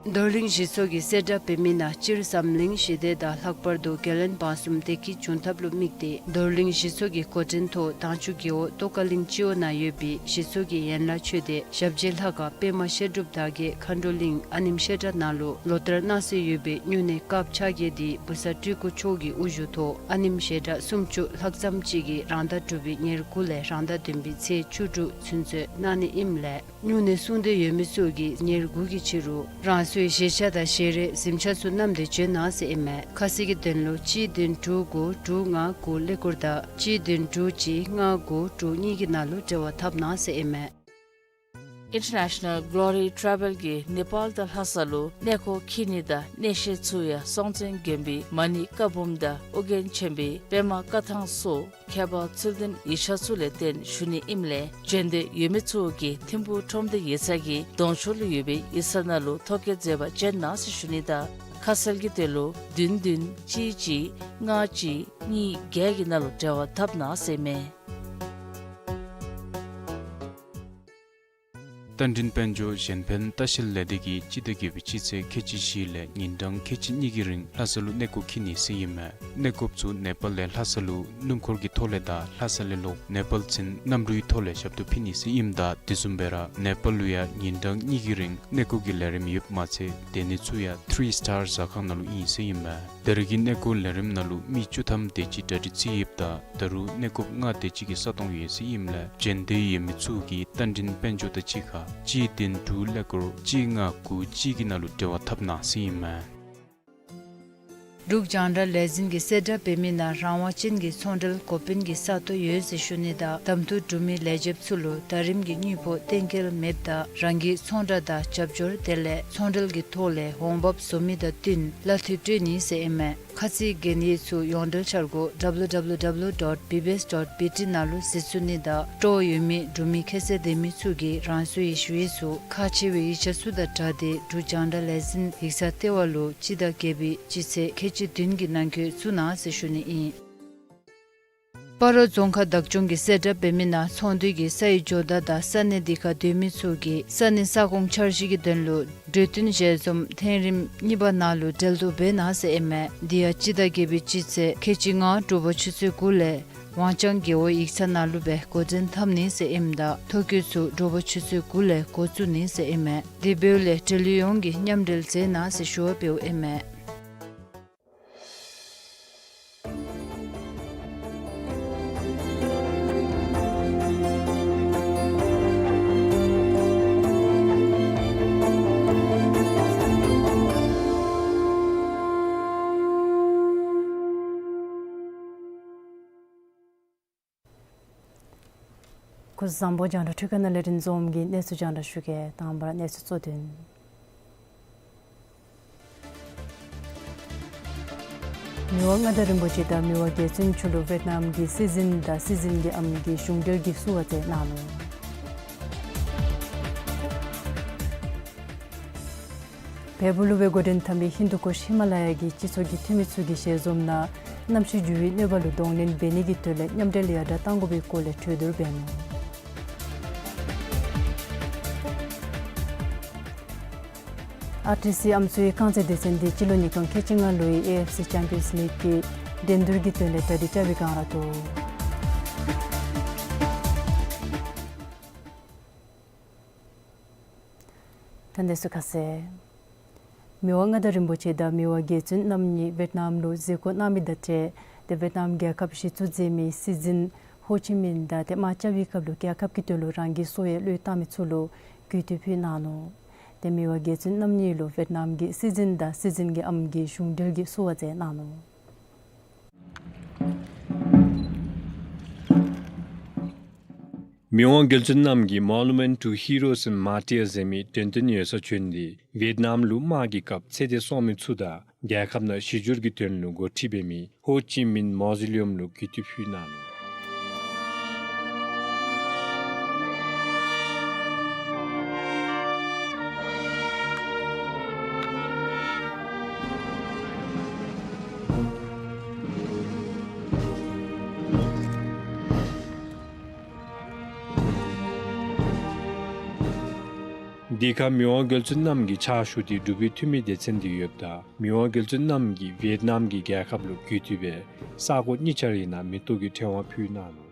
རྡོར་གླིང་གཞི་ཚོགས་ཀྱིས་གསལ་བསྒྲགས་འབད་མི་ནང་སྤྱིར་འཛམ་གླིང་ཞི་བདེ་དང་ལྷག་པར་དུ་རྒྱལ་ཡོངས་འབངས་གསུམ་བདེ་སྐྱིད་འབྱུང་ཐབས་ལུ་དམིགས་ཏེ་རྡོར་གླིང་གཞི་ཚོགས་ཀྱི་འགོ་འདྲེན་ཐོག་དྭངས་ཆུ་རྒེད་འོག་ཏོག་དཀར་གླིང་སྤྱི་འོག་ནང་ཡོད་པའི་གཞི་ཚོགས་ཀྱི་ཡན་ལག་ཆོས་སྡེ་ཞབས་རྗེས་ལྷ་ཁང་པདྨ་བཤད་སྒྲུབ་དར་རྒྱས་མཁའ་འགྲོ་གླིང་ཨ་ནེམ་བཤད་གྲྭ་ནང་ལུ་ལོ་ལྟར་གནང་སྲོལ་ཡོད་པའི་སྨྱུང་གནས་སྐབས་ཆ་བརྒྱད་འདི་བུ་གསར་སྤྲུལ་སྐུ་མཆོག་གི་དབུ་བཞུགས་ཐོག་ཨ་ནེམ་བཤད་གྲྭ་སུམ་ཅུ་ལྷག་ཙམ་ཅིག་གིས་རང་ཟླ་དྲུག་པའི་ཉེར་དགུ་ལས་རང་ཟླ་བདུན་པའི་ཚེས་བཅུ་དྲུག་ཚུན་ཚོད་གནང་ནི་ཨིནམ་ལས་སྨྱུང་གནས་སྲུང་འདོད་ཡོད་མི་ཚུ་གིས་ཉེར་དགུ་གི་ཕྱི་རུ་རང་སོའི་བཞེས་ཆས་དང་བཞེས་རས་གཟིམ་ཆས་ཚུ་བསྣམས་ཏེ་བྱོན་གནང་ཟེར་ཨིན་མས། ཁ་གསལ་གྱི་དོན་ལུ་གཅིག་བདུན་དྲུག་དགུ་དྲུག་ལྔ་དགུ་ཀླད་ཀོར་དང་གཅིག་བདུན་དྲུག་གཅིག་ལྔ་དགུ་དྲུག་གཉིས་ཀྱི་ནང་ལུ་འབྲེལ་བ་འཐབ་གནང་ཟེར་ཨིན་མས། International Glory Travel གིས་ནེ་པཱལ་དང་ལྷ་ས་ལུ་གནས་སྐོར་འཁྱིད་ནི་དང་གནས་བཤད་ཚུ་ཡང་སྲོང་བཙན་དགོན་པའི་མ་ཎི་བཀའ་འབུམ་དང་ཨོ་རྒྱན་ཆེན་པོའི་པདྨ་བཀའ་ཐང་སོགས་ཁྱད་པར་ཚུལ་ལྡན་ཡིག་ཆ་ཚུ་ལས་བརྟེན་ཞུ་ནི་ཨིནམ་ལས་བྱོན་འདོད་ཡོད་མི་ཚུ་གིས་ཐིམ་ཕུག་ཁྲོམ་སྡེ་ཡིག་ཚང་གི་གདོང་ཕྱོགས་ལུ་ཡོད་པའི་ཡིག་ཚང་ནང་ལུ་ཐོ་བཀོད་མཛད་པར་བྱོན་གནང་ཟེར་ཞུ་ནི་དང་ཁ་གསལ་གྱི་དོན་ལུ་བདུན་བདུན་གཅིག་གཅིག་ལྔ་གཅིག་གཉིས་བརྒྱད་ཀྱི་ནང་ལུ་འབྲེལ་བ་འཐབ་གནང་ཟེར་ཨིན་མས། རྟ་མགྲིན་དཔལ་འབྱོར་གཞན་ཕན་ལྟ་བཤལ་ལས་སྡེ་གིས་སྤྱི་ཟླ་བརྒྱད་པའི་སྤྱི་ཚེས་ཁལ་གཅིག་བཞི་ལས་ཉིན་གྲངས་ཁལ་གཅིག་གཉིས་ཀྱི་རིང་ལྷ་ས་ལུ་གནས་སྐོར་འཁྱིད་ནི་ཟེར་ཨིན་མས། གནས་སྐོརཔ་ཚུ་ནེ་པཱལ་ལས་ལྷ་ས་ལུ་སྣུམ་འཁོར་གྱི་ཐོག་ལས་དང་ལྷ་ས་ལས་ལོག་ནེ་པཱལ་ཚུན་གནམ་གྲུའི་ཐོག་ལས་ཞབས་ཏོག་ཕུལ་ནི་ཟེར་ཨིནམ་ད་དེ་བཟུམ་སྦེ་ར་ནེ་པཱལ་ལུ་ཡང་ཉིན་གྲངས་གཉིས་ཀྱི་རིང་གནས་སྐོར་གྱི་ལས་རིམ་ཡོདཔ་མ་ཚད་སྡོད་ནི་ཚུ་ཡང་ཐི་རི་སི་ཊར་ཟ་ཁང་ནང་ལུ་ཨིན་ཟེར་ཨིན་མས། ད་རེས་ཀྱི་གནས་སྐོར་ལས་རིམ་ནང་ལུ་མི་བཅུ་ཐམ་དེ་ཅིག་གྲ་སྒྲིག་རྩིས་ཡོདཔ་ད་ད་རུང་གནས་སྐོརཔ་ལྔ་དེ་ཅིག་གི་ས་སྟོང་ཡོད་ཟེར་ཨིནམ་ལས་བྱོན་འདོད་ཡོད་མི་ཚུ་གིས་རྟ་མགྲིན་དཔལ་འབྱོར་དང་གཅིག་ཁར་གཅིག་བདུན་དྲུག་ཀླད་ཀོར་གཅིག་ལྔ་དགུ་གཅིག་གི་ནང་ལུ་འབྲེལ་བ་འཐབ་གནང་ཟེར་ཨིན་མས། འབྲུག་རྒྱང་བསྒྲགས་ལས་འཛིན་གྱིས་གསལ་བསྒྲགས་འབད་མི་ནང་རང་དབང་ཅན་གྱི་ཚོང་འབྲེལ་འགོ་དཔོན་གྱི་ས་སྟོང་ཡོད་ཟེར་ཞུ་ནི་དང་གདམ་འཐུ་གྲུབ་མི་ལས་བྱེདཔ་ཚུ་ལུ་ཟླ་རིམ་གྱི་དངུལ་ཕོགས་གཏན་འཁེལ་མེདཔ་ད་རང་གི་ཚོང་བསྒྲགས་དང་རྒྱབ་སྐྱོར་དེ་ལས་ཚོང་འབྲེལ་གྱི་ཐོག་ལས་འོང་འབབ་བཟོ་མི་དང་བསྟུན་གླ་འཐུས་སྤྲོད་ནི་ཟེར་ཨིན་མས། ཁ་ཚིག་གན་ཡིག་ཚུ་ཡོངས་འབྲེལ་འཆར་སྒོ་W W W dot B B S dot B T ནང་ལུ་གཟིགས་ཚུགས་ནི་དང་སྤྲོ་བ་ཡོད་མི་འབྲུག་མི་ཁྱད་ཚད་ལྡན་མི་ཚུ་གིས་རང་སོའི་ཞུ་ཡིག་ཚུ་ཁག་ཆེ་བའི་ཡིག་ཆ་ཚུ་དང་སྦྲགས་ཏེ་འབྲུག་རྒྱང་བསྒྲགས་ལས་འཛིན་ཡིག་ཚང་ལྟེ་བ་ལུ་སྤྱི་ཟླ་བརྒྱད་པའི་སྤྱི་ཚེས་ཁལ་གཅིག་བདུན་གྱི་ནང་འཁོད་བཙུགས་གནང་ཟེར་ཞུ་ནི་ཨིན། སྤ་རོ་རྫོང་ཁག་བདག་སྐྱོང་གིས་གསལ་བསྒྲགས་འབད་མི་ནང་ཚོང་འདུས་ཀྱི་ས་ཡི་ཇོ་བདག་དང་ས་གནས་འདི་ཁར་སྡོད་མི་ཚུ་གིས་ས་གནས་ས་ཁོངས་འཆར་གཞི་གི་དོན་ལུ་གྲོས་བསྟུན་ཞལ་འཛོམས་ཐེངས་རིམ་གཉིས་པ་ནང་ལུ་འབྲེལ་གཏོགས་འབད་གནང་ཟེར་ཨིན་མས། འདི་ཡང་སྤྱི་ཟླ་བརྒྱད་པའི་སྤྱི་ཚེས་ཁལ་གཅིག་ལྔ་དྲོ་པ་ཆུ་ཚོད་དགུ་ལས་ཝང་ཅང་རྒེད་འོག་ཡིག་ཚང་ནང་ལུ་སྦེ་འགོ་འདྲེན་འཐབ་ནི་ཟེར་ཨིནམ་ད་ཐོ་བཀོད་ཚུ་དྲོ་པ་ཆུ་ཚོད་དགུ་ལས་འགོ་བཙུགས་ནི་ཟེར་ཨིན་མས། དེ་འབདཝ་ལས་འབྲེལ་ཡོད་ཡོངས་ཀྱིས་མཉམ་འབྲེལ་མཛད་གནང་ཟེར་ཞུ་བ་འབདཝ་ཨིན་མས། སྐུ་གཟུགས་བཟང་པོ། རྒྱང་བསྒྲགས་འཕྲུལ་ཁང་ནང་ལས་རིན་འཛོམས་ཀྱིས་གནས་ཚུལ་རྒྱང་བསྒྲགས་ཞུ་གེ། དང་པ་ར་གནས་ཚུལ་གཙོ་དོན། མི་དབང་མངའ་བདག་རིན་པོ་ཆེ་དང་མི་དབང་རྒྱལ་བཙུན་མཆོག་ལུ་ཝེཊ་ནམ་གྱི་སྲིད་འཛིན་དང་སྲིད་འཛིན་གྱི་ཨམ་གྱིས་གཞུང་འབྲེལ་གྱི་བསུ་བ་མཛད་གནང་ནུག། བལ་པོ་ལུ་སྦེ་འགོ་འདྲེན་འཐབ་མི་ཧིན་དུ་ཀུཤ་ཧི་མ་ལ་ཡ་གི་སྤྱི་ཚོགས་ཀྱི་འཐུས་མི་ཚུ་གིས་ཞལ་འཛོམས་ནང་གནམ་གཤིས་འགྱུར་བའི་གནོད་པ་ལུ་གདོང་ལེན་འབད་ནི་གི་དོན་ལས་མཉམ་འབྲེལ་ཡར་དྲག་གཏང་དགོ་པའི་སྐོར་ལས་གྲོས་བསྡུར་འབད་ནུག། ཨར་ཊི་སི་ཨམ་སྲུའི་རྐང་རྩེད་སྡེ་ཚན་འདི་སྤྱི་ལོ་ཉིས་སྟོང་ཁལ་གཅིག་ལྔ་ལོའི་ཨེ་ཨེཕ་སི་ཅེམ་པིའནསི་ལིག་གི་འགྲན་བསྡུར་གྱི་དོན་ལས་གྲ་སྒྲིག་རྐྱབ་པའི་བསྒང་ར་འདུག། ད་གནས་ཚུལ་ཁ་གསལ། མི་དབང་མངའ་བདག་རིན་པོ་ཆེ་དང་མི་དབང་རྒྱལ་བཙུན་རྣམ་གཉིས་ཝེཊ་ནམ་ལུ་གཟིགས་སྐོར་གནང་མི་དང་འབྲེལ་ཏེ་ཝེཊ་ནམ་རྒྱལ་ཁབ་གཞི་བཙུགས་མཛད་མི་སྲིད་འཛིན་ཧོ་ཅི་མིན་དང་ཏེ་དམག་རྐྱབ་པའི་སྐབས་ལུ་རྒྱལ་ཁབ་ཀྱི་དོན་ལུ་རང་གི་སྲོག་ཡང་བློས་བཏང་མི་ཚུ་ལུ་གུས་བཏུད་ཕུལ་གནང་ནུག། ཏེ་མི་དབང་རྒྱལ་བཙུན་རྣམ་གཉིས་ལུ་ཝེཊ་ནམ་གྱི་སྲིད་འཛིན་དང་སྲིད་འཛིན་གྱི་ཨམ་གྱིས་གཞུང་འབྲེལ་གྱི་བསུ་བ་མཛད་གནང་ནུག། མི་དབང་རྒྱལ་བཙུན་རྣམ་གྱིས་Monument to Heroes and Martyrs ཟེར་མི་འགྲེམས་སྟོན་ཡོད་སར་བྱོན་ཏེ་ཝེཊ་ནམ་ལུ་དམག་གི་སྐབས་ཚེ་འདས་སོང་མི་ཚུ་དང་རྒྱལ་ཁབ་ནང་གཞི་བསྒྱུར་གྱི་དོན་ལུ་འགོ་ཁྲིད་འབད་མི་ཧོ་ཅི་མིན་མོ་ཟི་ལི་ཡམ་ལུ་གུས་བཏུད་ཕུལ་གནང་ནུག། འདི་ཁར་མི་དབང་རྒྱལ་བཙུན་རྣམ་གྱི་ཕྱག་ཞུ་སྟེ་འབྲུག་པའི་འཐུས་མི་སྡེ་ཚན་འདི་ཡོདཔ་ད་མི་དབང་རྒྱལ་བཙུན་རྣམ་གྱིས་ཝེཊ་ནམ་གྱི་རྒྱལ་ཁབ་ལུ་གུས་བཏུད་སྦེ་ས་གོ་གཉིས་ཆ་ར་ནང་མེ་ཏོག་གི་ཕྲེང་བ་ཕུལ་གནང་ནུག།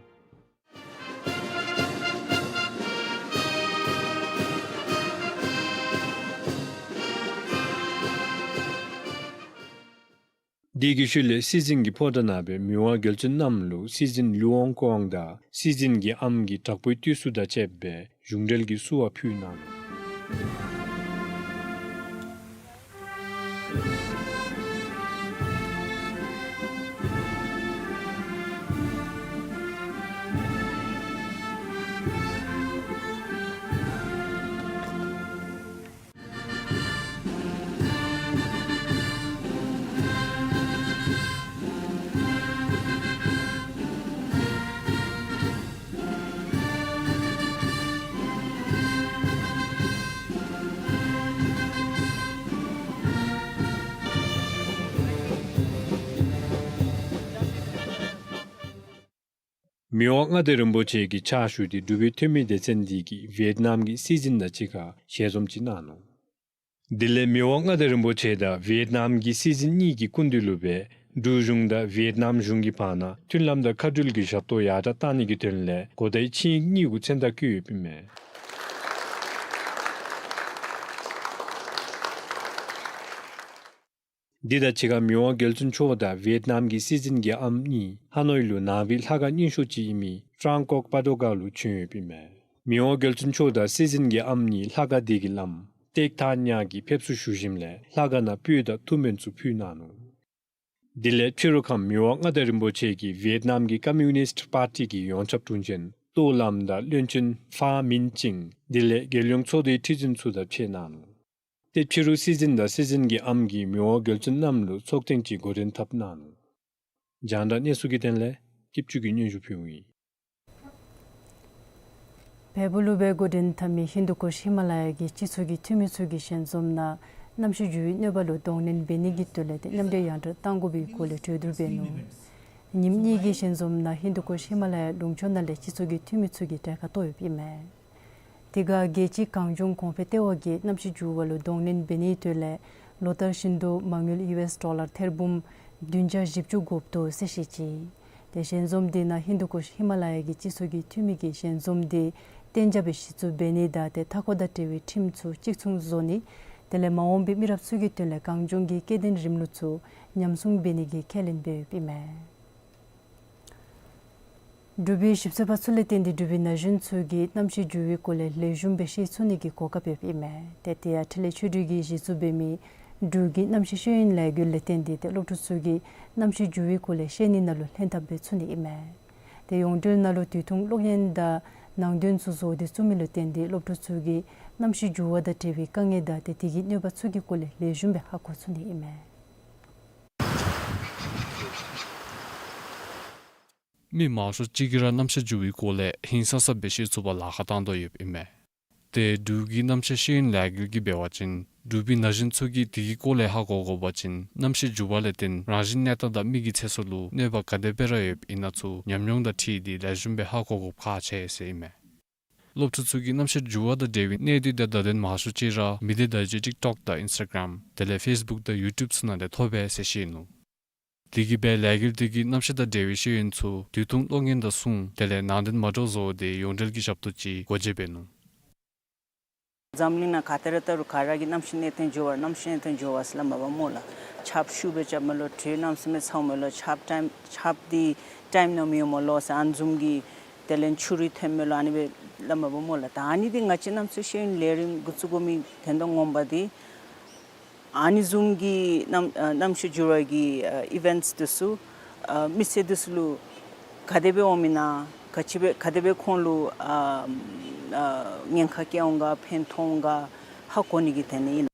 དེ་གི་ཤུལ་ལས་སྲིད་འཛིན་གྱི་ཕོ་བྲང་ནང་སྦེ་མི་དབང་རྒྱལ་བཙུན་རྣམ་ལུ་སྲིད་འཛིན་ལུའུ་ཝང་ཀོང་དང་སྲིད་འཛིན་གྱི་ཨམ་གྱི་དྲག་པོའི་བཏུད་ཚུ་དང་བཅསཔ་སྦེ་གཞུང་འབྲེལ་གྱི་བསུ་བ་ཕུལ་གནང་ནུག། མི་དབང་མངའ་བདག་རིན་པོ་ཆེ་གི་ཕྱག་ཞུ་སྟེ་འབྲུག་པའི་འཐུས་མི་སྡེ་ཚན་འདི་གིས་ཝེཊ་ནམ་གྱི་སྲིད་འཛིན་དང་གཅིག་ཁར་ཞལ་འཛོམས་ཅིག་གནང་ནུག། དེ་ལས་མི་དབང་མངའ་བདག་རིན་པོ་ཆེ་དང་ཝེཊ་ནམ་གྱི་སྲིད་འཛིན་གཉིས་ཀྱི་སྐུ་མདུན་ལུ་སྦེ་འབྲུག་གཞུང་དང་ཝེཊ་ནམ་གཞུང་གི་བར་ན་མཐུན་ལམ་དང་མཁའ་འགྲུལ་གྱི་ཞབས་ཏོག་ཡར་དྲག་གཏང་ནི་གི་དོན་ལས་གོ་བརྡའི་ཆིངས་ཡིག་གཉིས་གུ་མཚན་རྟགས་བཀོད་ཡོདཔ་ཨིན་མས། འདི་དང་གཅིག་ཁར་མི་དབང་རྒྱལ་བཙུན་མཆོག་དང་ཝེཊ་ནམ་གྱི་སྲིད་འཛིན་གྱི་ཨམ་གཉིས་ཧ་ནོའི་ལུ་ནང་པའི་ལྷ་ཁང་རྙིང་ཤོས་ཅིག་ཨིན་མི་ཀྲང་ཀོག་པ་ཏོ་ཀ་ལུ་བྱོན་ཡོདཔ་ཨིན་མས། མི་དབང་རྒྱལ་བཙུན་མཆོག་དང་སྲིད་འཛིན་གྱི་ཨམ་གཉིས་ལྷ་ཁང་འདི་གི་བླམ་ཏེག་ཐ་ཉ་གི་ཕེབས་བསུ་ཞུ་ཞིནམ་ལས་ལྷ་ཁང་ནང་སྤོས་དང་ཐུགས་སྨོན་ཚུ་ཕུལ་གནང་ནུག། དེ་ལས་ཕྱི་རུ་ཁམས་མི་དབང་མངའ་བདག་རིན་པོ་ཆེ་གིས་ཝེཊ་ནམ་གྱི་ཀོམ་མུ་ནིསཊ་པར་ཊི་གི་ཡོངས་ཁྱབ་དྲུང་ཆེན་ཏོ་ལམ་དང་བློན་ཆེན་ཕཱ་མིན་ཅིང་དེ་ལས་རྒྱལ་ཡོངས་ཚོགས་སྡེའི་ཁྲི་འཛིན་ཚུ་དང་ཕྱད་གནང་ནུག། ཏེ་ཕྱི་རུ་སྲིད་འཛིན་དང་སྲིད་འཛིན་གྱི་ཨམ་གྱིས་མི་དབང་རྒྱལ་བཙུན་རྣམས་ལུ་ཚོགས་ཐེངས་ཅིག་འགོ་འདྲེན་འཐབ་གནང་ནུག། རྒྱང་བསྒྲགས་གནས་ཚུལ་གྱི་དོན་ལས་སྐྱིད་ཆུ་གིས་སྙན་ཞུ་ཕུལཝ་ཨིན། བལ་པོ་ལུ་སྦེ་འགོ་འདྲེན་འཐབ་མི་ཧིན་དུ་ཀུཤ་ཧི་མ་ལ་ཡ་གི་སྤྱི་ཚོགས་ཀྱི་འཐུས་མི་ཚུ་གིས་ཞལ་འཛོམས་ནང་གནམ་གཤིས་འགྱུར་བའི་གནོད་པ་ལུ་གདོང་ལེན་འབད་ནི་གི་དོན་ལས་ཏེ་མཉམ་འབྲེལ་ཡང་བསྐྱར་གཏང་དགོ་པའི་སྐོར་ལས་གྲོས་བསྡུར་འབད་ནུག། ཉིནམ་གཉིས་ཀྱི་ཞལ་འཛོམས་ནང་ཧིན་དུ་ཀུཤ་ཧི་མ་ལ་ཡ་ལུང་ཕྱོགས་ནང་ལས་སྤྱི་ཚོགས་ཀྱི་འཐུས་མི་ཚུ་གིས་གྲལ་ཁར་གཏོགས་ཡོདཔ་ཨིན་མས། དེ་ཁར་རྒྱལ་སྤྱི་གངས་ལྗོངས་གོང་འཕེལ་ལྟེ་བ་གིས་གནམ་གཤིས་འགྱུར་བ་ལུ་གདོང་ལེན་འབད་ནིའི་དོན་ལས་ལོ་ལྟར་བཞིན་དུ་མ་དངུལ་ཡུ་ཨེསི་ཌོ་ལར་ཐེར་འབུམ་བདུན་བརྒྱ་བཞི་བཅུ་དགོཔ་འདུག་ཟེར་བཤད་ཅི། ཏེ་ཞལ་འཛོམས་དེ་ནང་ཧིན་དུ་ཀུཤ་ཧི་མ་ལ་ཡ་གི་སྤྱི་ཚོགས་ཀྱི་འཐུས་མི་གིས་ཞལ་འཛོམས་དེ་གཏན་འཇགས་སྦེ་གཞི་བཙུགས་འབད་ནི་དང་ཏེ་མཐའ་འཁོར་དང་འབྲེལ་བའི་ཁྲིམས་ཚུ་གཅིག་མཚུངས་བཟོ་ནི་དེ་ལས་མ་འོངས་པའི་མི་རབས་ཚུ་གི་དོན་ལས་གངས་ལྗོངས་ཀྱི་སྐྱེ་ལྡན་རིམ་ལུགས་ཚུ་ཉམས་སྲུང་འབད་ནི་གི་ཁས་ལེན་འབད་ཡོདཔ་ཨིན་མས། འབྲུག་པའི་ཞིབ་འཚོལ་པ་ཚུ་ལས་བརྟེན་ཏེ་འབྲུག་པའི་ན་གཞོན་ཚུ་གིས་གནམ་གཤིས་འགྱུར་བའི་སྐོར་ལས་ལེགས་ཤོམ་སྦེ་ཤེས་ཚུགས་ནི་གི་གོ་སྐབས་ཡོདཔ་ཨིན་མས། ཏེ་དེ་ཡང་འཕྲིན་ལས་ཆོས་སྒྲོན་གྱིས་གཞི་བཙུགས་འབད་མི་འབྲུག་གི་གནམ་གཤིས་ཤེས་ཡོན་ལས་འགུལ་ལས་བརྟེན་ཏེ་ཏེ་སློབ་ཕྲུག་ཚུ་གིས་གནམ་གཤིས་འགྱུར་བའི་སྐོར་ལས་ཤེས་ནི་ནང་ལུ་ལྷན་ཐབས་འབད་ཚུགས་ནི་ཨིན་མས། ཏེ་ཡོངས་འབྲེལ་ནང་ལུ་དུས་ཐུང་གློག་བརྙན་དང་ནང་དོན་ཚུ་བཟོ་སྟེ་བཙུགས་མི་ལུ་བརྟེན་ཏེ་སློབ་ཕྲུག་ཚུ་གིས་གནམ་གཤིས་འགྱུར་བ་དང་འབྲེལ་བའི་དཀའ་ངལ་དང་ཏེ་དེ་གི་གནོད་པ་ཚུ་གི་སྐོར་ལས་ལེགས་ཤོམ་སྦེ་ཧ་གོ་ཚུགས་ནི་ཨིན་མས། མི་མང་ཤོས་ཅིག་གིས་ར་གནམ་གཤིས་འགྱུར་བའི་སྐོར་ལས་ཧིང་སངས་ས་སྦེ་ཤེས་ཚུགས་པར་ལཱ་ཁག་བཏང་དོ་ཡོདཔ་ཨིན་མས། ཏེ་འབྲུག་གི་གནམ་གཤིས་ཤེས་ཡོན་ལས་འགུལ་གྱིས་འབད་བ་ཅིན་འབྲུག་པའི་ན་གཞོན་ཚུ་གིས་དེ་གི་སྐོར་ལས་ཧ་གོ་དགོ་པ་ཅིན་གནམ་གཤིས་འགྱུར་བ་ལས་བརྟེན་རང་བཞིན་གནས་སྟངས་དང་མི་གི་ཚེ་སྲོག་ལུ་གནོད་པ་ག་དེ་སྦེ་ར་ཡོདཔ་ཨིན་ན་ཚུ་ཉམས་མྱོང་དང་འཁྲིལ་ཏེ་ལེགས་ཤོམ་སྦེ་ཧ་གོ་དགོཔ་ཁག་ཆེ་ཟེར་ཨིན་མས། སློབ་ཕྲུག་ཚུ་གིས་གནམ་གཤིས་འགྱུར་བ་དང་འབྲེལ་བའི་གནད་དོན་དང་བརྡ་དོན་མང་ཤོས་ཅིག་ར་མི་སྡེ་བརྡ་བརྒྱུད་ཊིཀ་ཊོཀ་དང་ཨིནསི་ཊ་གརམ་དེ་ལས་ཕེསི་བུཀ་དང་ཡུ་ཊུབ་ཚུ་ནང་ལས་ཐོབ་པས་ཟེར་བཤད་ནུག། དེ་གིས་འབད་ལས་འགུལ་དེ་གིས་གནམ་གཤིས་དང་འབྲེལ་བའི་ཤེས་ཡོན་ཚུ་དུས་ཐུང་གློག་བརྙན་དང་སྲུང་དེ་ལས་ནང་དོན་མ་འདྲཝ་བཟོ་སྟེ་ཡོངས་འབྲེལ་གྱི་ཞབས་ཏོག་ཅིག་སྒོ་འབྱེད་འབད་ནུག། འཛམ་གླིང་ནང་ག་ཏེ་ར་ལྟ་རུང་ག་ར་གིས་གནམ་གཤིས་གནས་སྟངས་འགྱུར་བ་གནམ་གཤིས་གནས་སྟངས་འགྱུར་བ་ཟེར་སླབ་མས་པ་སྨོ་ལགས། ཆརཔ་ཤུགས་སྦེ་རྐྱབ་མས་ལོ། དྲོད་གནམ་མེད་ས་མེད་ཚཝ་མས་ལོ། ཆརཔ་ཊའིམ་ཆརཔ་འདི་ཊའིམ་ནང་མི་ཡོད་སྨོ་ལོ་ཟེར་ཨ་ནི་བཟུམ་གྱི་དེ་ལས་ཆུ་རུད་ཐོནམ་མས་ལོ། ཨ་ནི་སྦེ་སླབ་མས་པ་སྨོ་ལགས། ད་ཨ་ནི་འདི་ང་བཅས་གནམ་གཤིས་ཤེས་ཡོན་ལས་རིམ་འགོ་བཙུགས་དགོ་མི་དོན་དག་ངོ་མ་འདི་ཨ་ནི་བཟུམ་གྱི་གནམ་ཨ་གནམ་གཤིས་འགྱུར་བ་གི་ཨ་ཨི་ཝེནཊསི་འདི་ཚུ་ཨ་མི་སེར་འདི་ཚུ་ལུ་ག་དེ་སྦེ་འོངམ་ཨིན་ན་ག་ཅི་སྦེ་ག་དེ་སྦེ་ཁོང་ལུ་ཨ་ཨ་ཉེན་ཁ་བཀལ་འོང་ག་ཕན་ཐོགས་འོང་ག་ཧ་གོ་ནི་གི་དོན་ལས་ཨིན།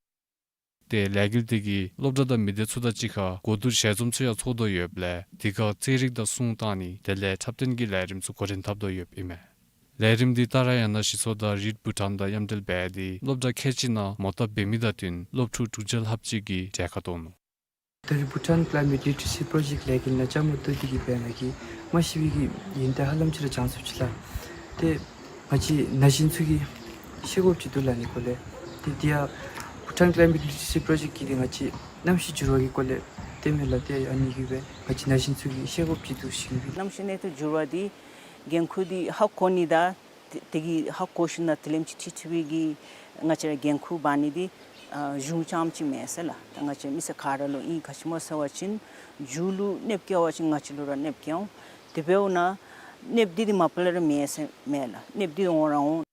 ཏེ་ལས་འགུལ་དེ་གིས་སློབ་གྲྭ་དང་མི་སྡེ་ཚུ་དང་གཅིག་ཁར་གོ་བསྡུར་ཞལ་འཛོམས་ཚུ་ཡང་ཚོགས་དོ་ཡོདཔ་ལས་དེ་ཁར་རྩེད་རིགས་དང་སྲུང་བཏང་ནི་དེ་ལས་འཁྲབ་སྟོན་གྱི་ལས་རིམ་ཚུ་འགོ་འདྲེན་འཐབ་དོ་ཡོདཔ་ཨིན་མས། ལས་རིམ་འདི་ད་ར་ཡང་ན་གཞི་ཚོགས་དང་རིཌ་བྷུ་ཊཱན་དང་མཉམ་འབྲེལ་འབད་དེ་སློབ་གྲྭ་ཁལ་གཅིག་ནང་མོ་བཏབ་འབད་མི་དང་བསྟུན་སློབ་ཕྲུག་དྲུག་བརྒྱ་ལྷགཔ་ཅིག་གིས་གྲལ་ཁར་གཏོགས་ནུག། The Bhutan Climate Literacy Project ལས་འགུལ་ནང་བཅའ་མར་གཏོགས་ཏེ་གིས་འབད་ནི་གིས་མ་ཤེས་པའི་གི་ཡོན་ཏན་ཧ་ལམ་ཅིག་ར་སྦྱང་ཚུགས་ཅི་ལགས། ཏེ་ང་བཅས་ན་གཞོན་ཚུ་གིས་ཤེས་དགོཔ་ཅིག་འདུག་ལགས་ཨ་ནི་སྐོར་ལས། ཏེ་འདི་ཡང་Bhutan Climate Literacy Project གིས་ཏེ་ང་བཅས་གནམ་གཤིས་འགྱུར་བ་གི་སྐོར་ལས་སྟོནམ་མས་ལགས། ཏེ་ཨ་ནི་གིས་འབད་ང་བཅས་ན་གཞོན་ཚུ་གིས་ཤེས་དགོཔ་ཅིག་འདུག་ཟེར་ཞུ་ནི་ཨིན། གནམ་གཤིས་གནས་སྟངས་འགྱུར་བ་འདི་འགན་ཁུར་འདི་ཧ་གོ་ནི་དང་དེ་དེ་གིས་ཧ་གོ་ཞིནམ་ལས་དེ་ལས་ཅིག་ཁྲིག་ཁྲི་བའི་གི་ང་བཅས་ར་འགན་ཁུར་འབག་ནི་འདི་ཨ་གཞུང་རྐྱངམ་ཅིག་མེན་ཟེར་ལགས། ད་ང་བཅས་མི་སེར་ག་ར་ལུ་ཨིན། ག་ཅི་སྨོ་ཟེར་བ་ཅིན་རྒྱུ་ལུ་གནོདཔ་བཀལ་བ་ཅིན་ང་བཅས་ལུ་ར་གནོདཔ་བཀལ་འོང་། དེ་འབདཝ་ད་གནོདཔ་འདི་འདི་མ་པ་ལས་ར་མེད་ཟེར་མེན་ལགས། གནོདཔ་འདི་འོང་ར་འོང་།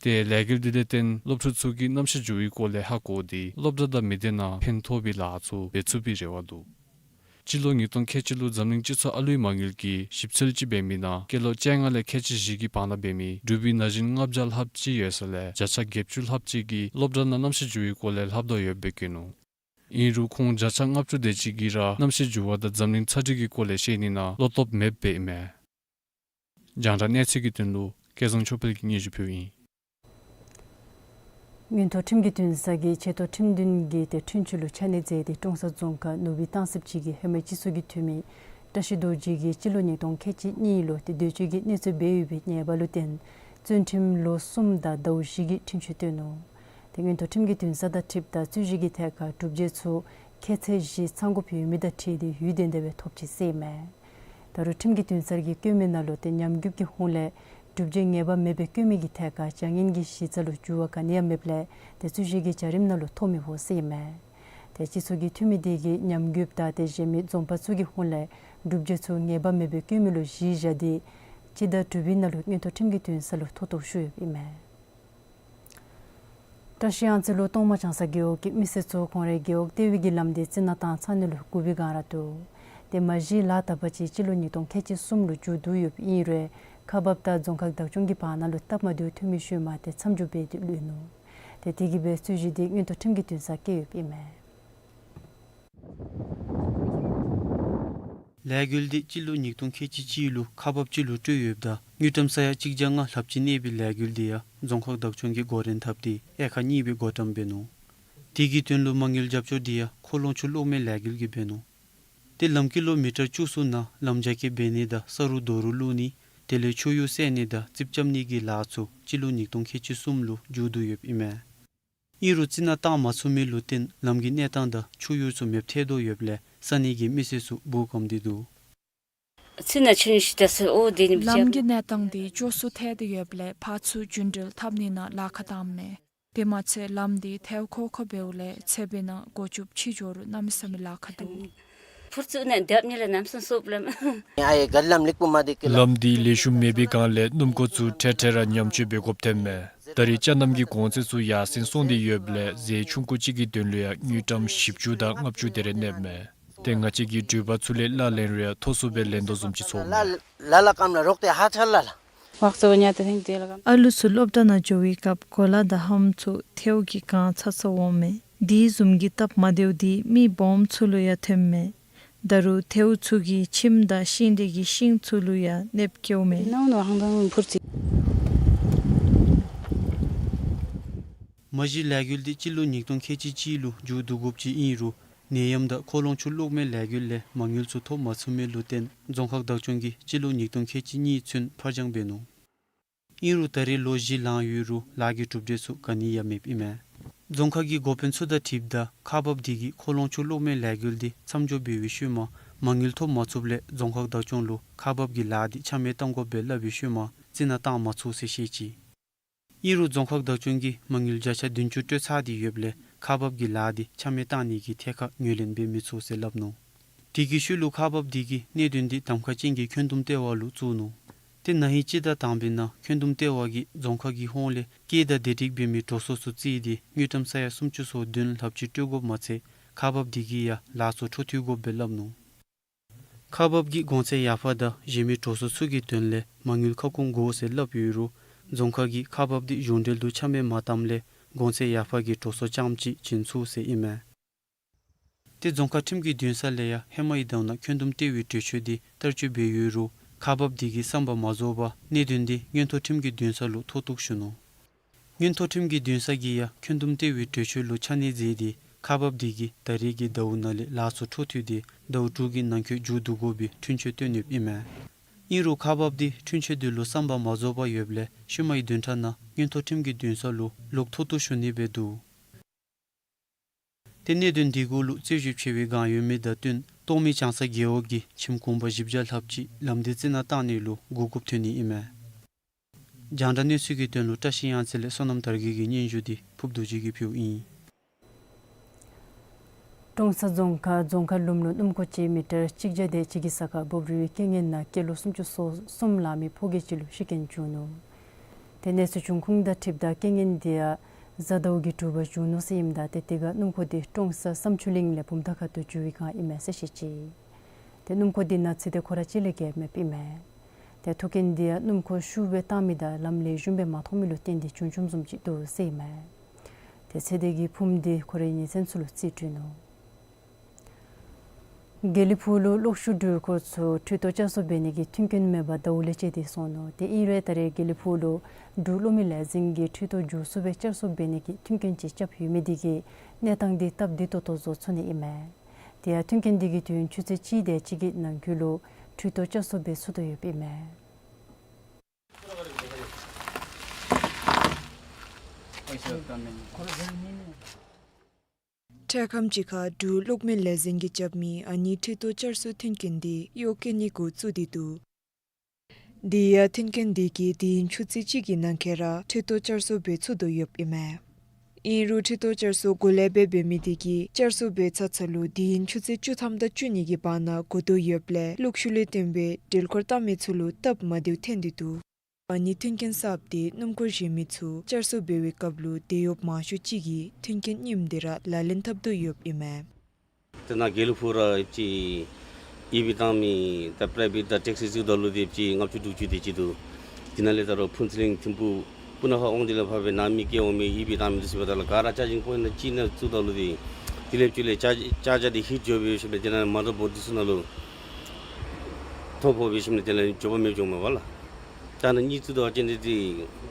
ཏེ་ལས་འགུལ་འདི་ལས་བརྟེན་སློབ་ཕྲུག་ཚུ་གིས་གནམ་གཤིས་འགྱུར་བའི་སྐོར་ལས་ཧ་གོ་སྟེ་སློབ་གྲྭ་དང་མི་སྡེ་ནང་ཕན་ཐོགས་པའི་ལཱ་ཚུ་འབད་ཚུགས་པའི་རེ་བ་འདུག། སྤྱི་ལོ་ཉིས་སྟོང་ཁལ་གཅིག་ལུ་འཛམ་གླིང་སྤྱི་ཚོགས་ཨ་ལུའི་མ་དངུལ་གྱིས་ཞིབ་འཚོལ་ཅིག་འབད་མི་ནང་སྐྱེས་ལོ་བཅོ་ལྔ་ལས་ཁལ་གཅིག་བཞི་གི་བར་ན་འབད་མི་འབྲུག་པའི་ན་གཞོན་ལྔ་བརྒྱ་ལྷགཔ་ཅིག་ཡོད་ས་ལས་བརྒྱ་ཆ་བརྒྱད་ཅུ་ལྷགཔ་ཅིག་གིས་སློབ་གྲྭ་ནང་གནམ་གཤིས་འགྱུར་བའི་སྐོར་ལས་ལྷབ་དོ་ཡོདཔ་སྦེ་བཀོད་ནུག། ཨིན་རུང་ཁོང་བརྒྱ་ཆ་ལྔ་བཅུ་དེ་ཅིག་གིས་ར་གནམ་གཤིས་འགྱུར་བ་དང་འཛམ་གླིང་ཚ་འདྲིས་ཀྱི་སྐོར་ལས་ཤེས་ནི་ནང་བློ་སྟོབས་མེདཔ་སྦེ་ཨིན་མས། རྒྱང་བསྒྲགས་གནས་ཚུལ་གྱི་དོན་ལུ་སྐལ་བཟང་ཆོས་འཕེལ་གྱིས་སྙན་ཞུ་ཕུལཝ་ཨིན། མངོན་མཐོ་ཁྲིམས་ཀྱི་འདུན་ས་གིས་ཆེ་མཐོ་ཁྲིམས་འདུན་གྱི་ཏེ་འཁྲུན་ཆོད་ལུ་ཆ་གནས་མཛད་དེ་ཀྲོང་གསར་རྫོང་ཁག་ནུབ་སྦིས་སྟང་སི་སྤྱི་གི་ཧེ་མའི་སྤྱི་ཚོགས་ཀྱི་འཐུས་མི་བཀྲ་ཤིས་རྡོ་རྗེ་གིས་སྤྱི་ལོ་ཉིས་སྟོང་ཁལ་གཅིག་གཉིས་ལུ་ཏེ་འདོད་སྤྱོད་ཀྱི་གནོད་འཚེ་འབད་ཡོད་པའི་ཉེས་པ་ལུ་བརྟེན་བཙོན་ཁྲིམས་ལོ་གསུམ་དང་ཟླཝ་བཞི་གི་འཁྲུན་ཆོད་བཏོན་ནུག། ཏེ་མངོན་མཐོ་ཁྲིམས་ཀྱི་འདུན་ས་དང་འཁྲིལཝ་ད་རྩོད་གཞི་གི་ཐད་ཁར་གྲུབ་འབྲས་ཚུ་ཁྱད་ཚད་བཞི་ཚང་དགོཔ་ཡོད་མི་དང་འཁྲིལ་ཏེ་ཡུན་བརྟན་བརྟན་སྦེ་ཐོབ་ཅི་ཟེར་ཨིན་མས། ད་རུང་ཁྲིམས་ཀྱི་འདུན་སར་གྱིས་བཀོད་མི་ནང་ལུ་ཏེ་ཉམས་རྒུདཔ་ཀྱི་ཧོངས་ལས་གྲུབ་འབྲས་ངེས་པ་མེདཔ་སྦེ་བཀོད་མི་གི་ཐད་ཁར་བྱ་ངན་གྱི་གཞི་རྩ་ལུ་འགྱུར་བ་ག་ནི་ཡང་མེདཔ་ལས་ཏེ་རྩོད་གཞི་གི་བྱ་རིམ་ནང་ལུ་ཐོབ་མི་འོང་ཟེར་ཨིན་མས། ཏེ་སྤྱི་ཚོགས་ཀྱི་འཐུས་མི་དེ་གིས་ཉམས་རྒུདཔ་དང་ཏེ་གཞན་མི་འཛོམས་པ་ཚུ་གི་ཧོངས་ལས་གྲུབ་འབྲས་ཚུ་ངེས་པ་མེདཔ་སྦེ་བཀོད་མི་ལུ་གཞི་བཞག་སྟེ་སྤྱི་ཟླ་དྲུག་པའི་ནང་ལུ་མངོན་མཐོ་ཁྲིམས་ཀྱི་འདུན་ས་ལུ་མཐོ་གཏུགས་ཞུ་ཡོདཔ་ཨིན་མས། ད་ བཀྲིས་གཡང་རྩེ་ལུ་སྟོང་མ་བྱང་ས་རྒེད་འོག་གི་མི་སེར་ཚུ་ཁོང་རའི་རྒེད་འོག་ལྟེ་བའི་གི་ལམ་འདི་རྩི་ནག་བཏང་ཚར་ནི་ལུ་སྒུག་པའི་བསྒང་ར་འདུག། ཏེ་མ་གཞི་ལཱ་དག་པ་ཅིག་སྤྱི་ལོ་ཉིས་སྟོང་ཁལ་གཅིག་གསུམ་ལུ་མཇུག་བསྡུ་ཡོདཔ་ཨིན་རུང་ཁག་འབགཔ་དང་རྫོང་ཁག་བདག་སྐྱོང་གི་བར་ན་ལུ་སྟབས་མ་བདེཝ་ཐོན་མི་ཤུལ་མ་ཏེ་མཚམས་འཇོག་འབད་དེ་ལུས་ནུག། ཏེ་དེ་གིས་འབད་རྩོད་གཞི་འདི་མངོན་མཐོ་ཁྲིམས་ཀྱི་འདུན་སར་བསྐྱལ་ཡོདཔ་ཨིན་མས། ལས་འགུལ་འདི་སྤྱི་ལོ་ཉིས་སྟོང་ཁལ་གཅིག་གཅིག་ལུ་ཁག་འབགཔ་ཅིག་ལུ་སྤྲོད་ཡོདཔ་ད་དངུལ་ཀྲམ་ས་ཡ་གཅིག་བརྒྱ་ལྔ་ལྷགཔ་ཅིག་གནས་པའི་ལས་འགུལ་འདི་ཡང་རྫོང་ཁག་བདག་སྐྱོང་གིས་འགོ་འདྲེན་འཐབ་སྟེ་དབྱེ་ཁག་གཉིས་སྦེ་བགོ་བཀྲམ་འབད་ནུག། དེ་གི་དོན་ལུ་མ་དངུལ་རྒྱབ་སྐྱོར་འདི་ཡང་ཁོ་ལོང་ཆུ་གློག་མེ་ལས་འགུལ་གྱིས་འབད་ནུག། ཏེ་ལམ་ཀི་ལོ་མི་ཊར་བཅུ་གསུམ་ནང་ལམ་རྒྱ་སྐྱེད་འབད་ནི་དང་ས་རུ་རྡོ་རུག་བླུག་ནི་དེ་ལས་ཆུ་གཡུར་བསལ་ནི་དང་རྩིགཔ་རྐྱབ་ནི་གི་ལཱ་ཚུ་སྤྱི་ལོ་ཉིས་སྟོང་ཁལ་གཅིག་གསུམ་ལུ་མཇུག་བསྡུ་ཡོདཔ་ཨིན་མས། ཨིན་རུང་རྩི་ནག་བཏང་མ་ཚུགས་མི་ལུ་བརྟེན་ལམ་གྱི་གནས་སྟངས་དང་ཆུ་གཡུར་ཚུ་མེདཔ་ཐལ་དོ་ཡོདཔ་ལས་ས་གནས་ཀྱི་མི་སེར་ཚུ་སྦུག་སྒོམ་སྟེ་འདུག། ཚུན་ནང་ཆུ་ནི་ཤི་ད་སུ་འོ་དེ་ནི་ལམ་གྱི་གནས་སྟངས་དེ་སྐྱོ་སུ་ཐལ་ཏེ་ཡོདཔ་ལས་ཕར་ཚུར་རྒྱུན་འགྲུལ་འཐབ་ནི་ནང་ལཱ་ཁག་བཏངམ་མས། དེ་མ་ཚད་ལམ་དེ་ཐལ་ཁོག་ཁོག་འབདཝ་ལས་ཚེ་འབད་ནང་སྒོ་ཕྱུགས་ཕྱི་འགྱོ་རུང་གནམ་མེད་ས་མེད་ལཱ་ཁག་འདུག། ཕུར་ཚུ་ནང་རྒྱབ་ནི་ལས་གནམ་མེད་ས་མེད་སོབ་ལམ། ཨ་ཡེ་ག་ལམ་ལེགས་པོ་མ་འདི་ཀི་ལ། ལམ་འདི་ལེགས་ཤོམ་མེད་པའི་སྒང་ལས་སྣུམ་འཁོར་ཚུ་འཕྲལ་འཕྲལ་ར་ཉམས་བཅོས་འབད་དགོཔ་ཐོནམ་མས། ད་རེས་ཅ་ནམ་གྱི་གོང་ཚད་ཚུ་ཡར་སེང་སོང་སྟེ་ཡོདཔ་ལས་གཟན་ཆུང་ཀུ་གཅིག་གི་དོན་ལུ་ཡང་དངུལ་ཀྲམ་བཞི་བཅུ་དང་ལྔ་བཅུ་དེ་རེ་གནསཔ་མས། ཏེ་ང་བཅས་ཀྱིས་འགྲུལ་པ་ཚུ་ལས་གླ་ལེན་རུང་ཡང་མཐོ་སུ་སྦེ་ལེན་དོ་བཟུམ་ཅིག་ཚོརཝ་མས། ལ་ལ་ལ་ཀམ་ལ་རོག་ཏེ་ཧ་ཆ་ལ་ལ། ཨ་ལུ་ཚུ་སློབ་གྲྭ་ནང་འགྱོ་བའི་སྐབས་གོ་ལ་དང་ལྷམ་ཚུ་ཐལཝ་གིས་གང་ཚ་ཚ་འོངམ་མས། དེ་བཟུམ་གྱི་སྟབས་མ་བདེཝ་དེ་མི་སྦོམ་ཚུ་ལུ་ཡང་ཐོནམ་མས། ད་རུང་ཐལཝ་ཚུ་གིས་ཁྱིམ་དང་ཤིང་འབྲས་ཀྱི་ཤིང་ཚུ་ལུ་ཡང་གནོདཔ་བཀལཝ་མས། མ་གཞི་ལས་འགུལ་འདི་སྤྱི་ལོ་ཉིས་སྟོང་ཁལ་གཅིག་གཅིག་ལུ་མཇུག་བསྡུ་དགོཔ་ཅིག་ཨིན་རུང་ནད་ཡམས་དང་ཁོ་ལོང་ཆུ་གློག་མེ་ལས་འགུལ་ལས་མ་དངུལ་ཚུ་ཐོབ་མ་ཚུགས་མི་ལུ་བརྟེན་རྫོང་ཁག་བདག་སྐྱོང་གིས་སྤྱི་ལོ་ཉིས་སྟོང་ཁལ་གཅིག་གཉིས་ཚུན་ཕར་འགྱངས་འབད་ནུག། ཨིན་རུང་ད་རེས་ལོ་བཞི་ལང་ཡོད་རུང་ལཱ་གི་གྲུབ་འབྲས་ཚུ་ག་ནི་ཡང་མེདཔ་ཨིན་མས། རྫོང་ཁག་གི་འགོ་དཔོན་ཚུ་དང་འཁྲིལཝ་ད་ཁག་འབགཔ་དེ་གིས་ཁོ་ལོང་ཆུ་གློག་མེ་ལས་འགུལ་དེ་མཚམས་འཇོག་འབད་བའི་ཤུལ་མ་མ་དངུལ་ཐོབ་མ་ཚུགསཔ་ལས་རྫོང་ཁག་བདག་སྐྱོང་ལུ་ཁག་འབགཔ་གི་ལཱ་དེ་ཆ་མེད་གཏང་དགོ་པས་སླབ་པའི་ཤུལ་མ་རྩི་ནག་བཏང་མ་ཚུགས་ཟེར་བཤད་ཅི། ཨིན་རུང་རྫོང་ཁག་བདག་སྐྱོང་གིས་མ་དངུལ་བརྒྱ་ཆ་བདུན་ཅུ་སྤྲོད་ཚར་ཏེ་ཡོདཔ་ལས་ཁག་འབགཔ་གི་ལཱ་དེ་ཆ་མེད་གཏང་ནི་གི་ཐད་ཁར་ངོས་ལེན་འབད་མི་ཚུགས་ཟེར་སླབ་ནུག། དེ་གི་ཤུལ་ལུ་ཁག་འབགཔ་དེ་གིས་གནད་དོན་དེ་གདམ་ཁ་ཅན་གྱི་འཁོན་འདུམ་ལྟེ་བ་ལུ་བཙུགས་ནུག། ཏེ་ན་ཧིང་སྤྱི་ཟླ་དང་པའི་ནང་འཁོན་འདུམ་ལྟེ་བ་གིས་རྫོང་ཁག་གི་ཧོངས་ལས་སྐྱེད་དང་བདེ་སྒྲིག་འབད་མི་གྲོ་སོ་ཚུ་བརྩིས་ཏེ་དངུལ་ཀྲམ་ས་ཡ་སུམ་ཅུ་སོ་བདུན་ལྷགཔ་ཅིག་སྤྲོད་དགོཔ་མ་ཚད་ཁག་འབགཔ་དེ་གིས་ཡང་ལཱ་ཚུ་འཕྲོ་མཐུད་དགོཔ་སྦེ་སླབ་ནུག། ཁག་འབགཔ་གིས་གོང་ཚད་ཡར་འཕར་དང་གཞན་མི་གྲོ་སོ་ཚུ་གི་དོན་ལས་མ་དངུལ་ཁ་སྐོང་དགོ་ཟེར་སླབ་ཡོད་རུང་རྫོང་ཁག་གིས་ཁག་འབགཔ་དེ་གཞུང་འབྲེལ་དུ་ཆ་མེད་མ་བཏངམ་ལས་གོང་ཚད་ཡར་འཕར་གྱི་གྲོ་སོ་རྐྱངམ་ཅིག་བྱིན་ཚུགས་ཟེར་ཨིན་མས། ཏེ་རྫོང་ཁག་ཁྲིམས་ཀྱི་འདུན་ས་ལས་ཡང་ཧེ་མའི་དོན་ལུ་འཁོན་འདུམ་ལྟེ་བའི་གྲོས་ཆོད་དེ་བསྟར་སྤྱོད་འབད་ཡོད་རུང་ཁག་འབགཔ་དེ་གིས་བསམ་པ་མ་རྫོགས་པར་གནད་དོན་དེ་མངོན་མཐོ་ཁྲིམས་ཀྱི་འདུན་ས་ལུ་མཐོ་གཏུགས་ཞུ་ནུག། མངོན་མཐོ་ཁྲིམས་ཀྱི་འདུན་ས་གིས་ཡང་འཁོན་འདུམ་ལྟེ་བའི་གྲོས་ཆོད་ལུ་ཆ་གནས་མཛད་དེ་ཁག་འབགཔ་དེ་གིས་ད་རེས་ཀྱི་ཟླཝ་ནང་ལས་ལཱ་ཚུ་འཕྲོ་མཐུད་དེ་ཟླཝ་དྲུག་གི་ནང་འཁོད་མཇུག་བསྡུ་དགོ་པའི་འཁྲུན་ཆོད་བཏོན་ཡོདཔ་ཨིན་མས། ཨིན་རུང་ཁག་འབགཔ་དེ་འཁྲུན་ཆོད་དེ་ལུ་བསམ་པ་མ་རྫོགས་པར་ཡོདཔ་ལས་ཤུལ་མའི་བདུན་ཕྲག་ནང་མངོན་མཐོ་ཁྲིམས་ཀྱི་འདུན་ས་ལུ་ལོག་མཐོ་གཏུགས་ཞུ་ནི་སྦེ་འདུག། ཏེ་གནད་དོན་དེ་གུ་ལུ་རྩོད་གཞི་ཆེ་བའི་སྒང་ཡོད་མི་དང་བསྟུན་སྟོང་མི་བྱང་ས་རྒེད་འོག་གི་ཁྱིམ་གུང་པ་བཞི་བརྒྱ་ལྷགཔ་ཅིག་ལམ་འདི་རྩི་ནག་བཏང་ནི་ལུ་གོ་སྐབས་ཐོན་ནི་ཨིན་མས། རྒྱང་བསྒྲགས་གནས་ཚུལ་གྱི་དོན་ལུ་བཀྲ་ཤིས་གཡང་རྩེ་ལས་བསོད་ནམས་དར་རྒྱས་ཀྱི་སྙན་ཞུ་དེ་ཕུབ་རྡོ་རྗེ་གིས་ཕུལཝ་ཨིན། ཀྲོང་གསར་རྫོང་ཁག་རྫོང་ཁ་ལུམ་ལུ་སྣུམ་འཁོར་ཅིག་མི་ཊར་གཅིག་བརྒྱ་དེ་ཅིག་གི་ས་ཁར་འབབ་རིལ་བའི་རྐྱེན་ངན་ནང་སྐྱེས་ལོ་སུམ་ཅུ་སོ་གསུམ་ལང་མི་ཕོ་སྐྱེས་ཅིག་ལུ་ཤི་རྐྱེན་བྱུང་ནུག། ཏེ་གནས་ཚུལ་བྱུང་ཁུངས་དང་འཁྲིལཝ་ད་རྐྱེན་ངན་དེ་ཡང་གཟའ་ཟླཝ་གི་དྲོ་པར་བྱུང་ནུག་ཟེར་ཨིནམ་ད་ཏེ་དེ་ཁར་སྣུམ་འཁོར་དེ་ཀྲོང་གསར་བསམ་ཆུ་གླིང་ལས་བུམ་ཐང་ཁ་ཐུག་འགྱོ་བའི་སྒང་ཨིན་མས་ཟེར་བཤད་ཅི། ཏེ་སྣུམ་འཁོར་དེ་ནང་ཚུད་དེ་ཁོ་ར་གཅིག་ལས་བརྒལ་མེདཔ་ཨིན་མས། ཏེ་ཐུག་རྐྱེན་དེ་ཡང་སྣུམ་འཁོར་ཤུགས་སྦེ་བཏང་མི་དང་ལམ་ལེགས་ཤོམ་སྦེ་མ་མཐོང་མི་ལུ་བརྟེན་ཏེ་བྱུང་བྱུངམ་བཟུམ་ཅིག་འདུག་ཟེར་ཨིན་མས། ཏེ་ཚེ་འདས་ཀྱི་ཕུངམ་དེ་ཁོ་རའི་ཉེ་ཚན་ཚུ་ལུ་རྩིས་སྤྲོད་ནུག། དགེ་ལེགས་ཕུག་ལུ་གློག་ཤུགས་འགྲུལ་འཁོར་ཚུ་འཕྲུལ་རྟོག་བསྐྱར་གསོ་འབད་ནི་གི་མཐུན་རྐྱེན་མེད་པར་ཟླཝ་ལས་བཅད་དེ་སོང་ནུག། ཏེ་ཨིན་རུང་ད་རེས་དགེ་ལེགས་ཕུག་ལུ་འབྲུག་གློག་མེ་ལས་འཛིན་གྱིས་འཕྲུལ་རྟོག་མགྱོགས་སུ་སྦེ་བསྐྱར་གསོ་འབད་ནི་གི་མཐུན་རྐྱེན་ཅིག་རྐྱབ་ཡོད་མི་དེ་གིས་གནས་སྟངས་དེ་སྟབས་བདེ་ཏོག་ཏོ་བཟོ་ཚུགས་ནི་ཨིན་མས། དེ་ཡང་མཐུན་རྐྱེན་དེ་གི་དུས་ཡུན་ཆུ་ཚོད་གཅིག་དེ་ཅིག་གི་ནང་འཁོད་ལུ་འཕྲུལ་རྟོག་བསྐྱར་གསོ་འབད་ཚུགས་དོ་ཡོདཔ་ཨིན་མས། འཕྲལ་ཁམས་ཅིག་ཁར་འབྲུག་གློག་མེ་ལས་འཛིན་གྱིས་རྐྱབ་མི་ཨ་ནི་འཕྲུལ་རྟོག་བསྐྱར་གསོ་མཐུན་རྐྱེན་དེ་གཡོག་བཀོལ་ནི་འགོ་བཙུགས་ཏེ་འདུག། དེ་ཡང་མཐུན་རྐྱེན་དེ་གིས་དུས་ཡུན་ཆུ་ཚོད་གཅིག་གི་ནང་འཁོད་ར་འཕྲུལ་རྟོག་བསྐྱར་གསོ་འབད་ཚུགས་དོ་ཡོདཔ་ཨིན་མས། ཨིན་རུང་འཕྲུལ་རྟོག་བསྐྱར་གསོ་གོང་ལས་སྦེ་འབད་མི་དེ་གིས་བསྐྱར་གསོ་འབད་ཚར་ཚར་ལུ་དུས་ཡུན་ཆུ་ཚོད་བཅུ་ཐམ་དང་བཅུ་གཉིས་ཀྱི་བར་ན་འགོར་དོ་ཡོདཔ་ལས་གློག་ཤུགས་ལས་བརྟེན་པའི་འགྲུལ་འཁོར་བཏང་མི་ཚུ་ལུ་སྟབས་མ་བདེཝ་ཐོན་ཏེ་འདུག། ཨ་ནི་མཐུན་རྐྱེན་གསརཔ་དེ་སྣུམ་འཁོར་བཞེས་མི་ཚུ་བསྐྱར་གསོ་འབད་བའི་སྐབས་ལུ་དེད་གཡོགཔ་མང་ཤོས་ཅིག་གིས་མཐུན་རྐྱེན་རྙིངམ་དེ་ར་ལག་ལེན་འཐབ་དོ་ཡོདཔ་ཨིན་མས། ཏེ་ནཱ་དགེ་ལེགས་ཕུག་ར་ཅིག་ཨི་བི་བཏང་མི་ད་པྲའི་བེཊ་དང་ཊེག་སི་བཙུགས་ད་ལུ་དེ་ཅིག་ལྔ་བཅུ་དྲུག་ཅུ་དེ་ཅིག་འདུག། དེ་ནང་ལས་ད་རུང་ཕུན་ཚོགས་གླིང་ཐིམ་ཕུག་སྤུ་ན་ཁ་འོང་དེ་ལས་ཕར་སྦེ་ནཱ་མི་སྐྱེལ་འོང་མི་ཨི་བི་བཏང་མི་འདི་ཚུ་འབདཝ་ད་ལུ་ག་ར་ཅཱར་ཇིང་པོའིནཊ་ནང་གཅིག་ནང་བཙུགས་ད་ལུ་དེ་དེ་ལས་ཅིག་ལས་ཅཱར་ཅཱར་ཇར་དེ་ཧིཊ་འགྱོ་སྦེ་ཞིནམ་ལས་དེ་ནང་མ་དར་བོརཌ་འདི་ཚུ་ནང་ལུ་ཐོ་ཕོག་སྦེ་ཞིནམ་ལས་དེ་ལས་འགྱོ་བ་མེདཔ་འགྱོཝ་མས་པ་ལགས། ད་ནཱ་གཉིས་བཙུགས་ད་བ་ཅིན་དེ་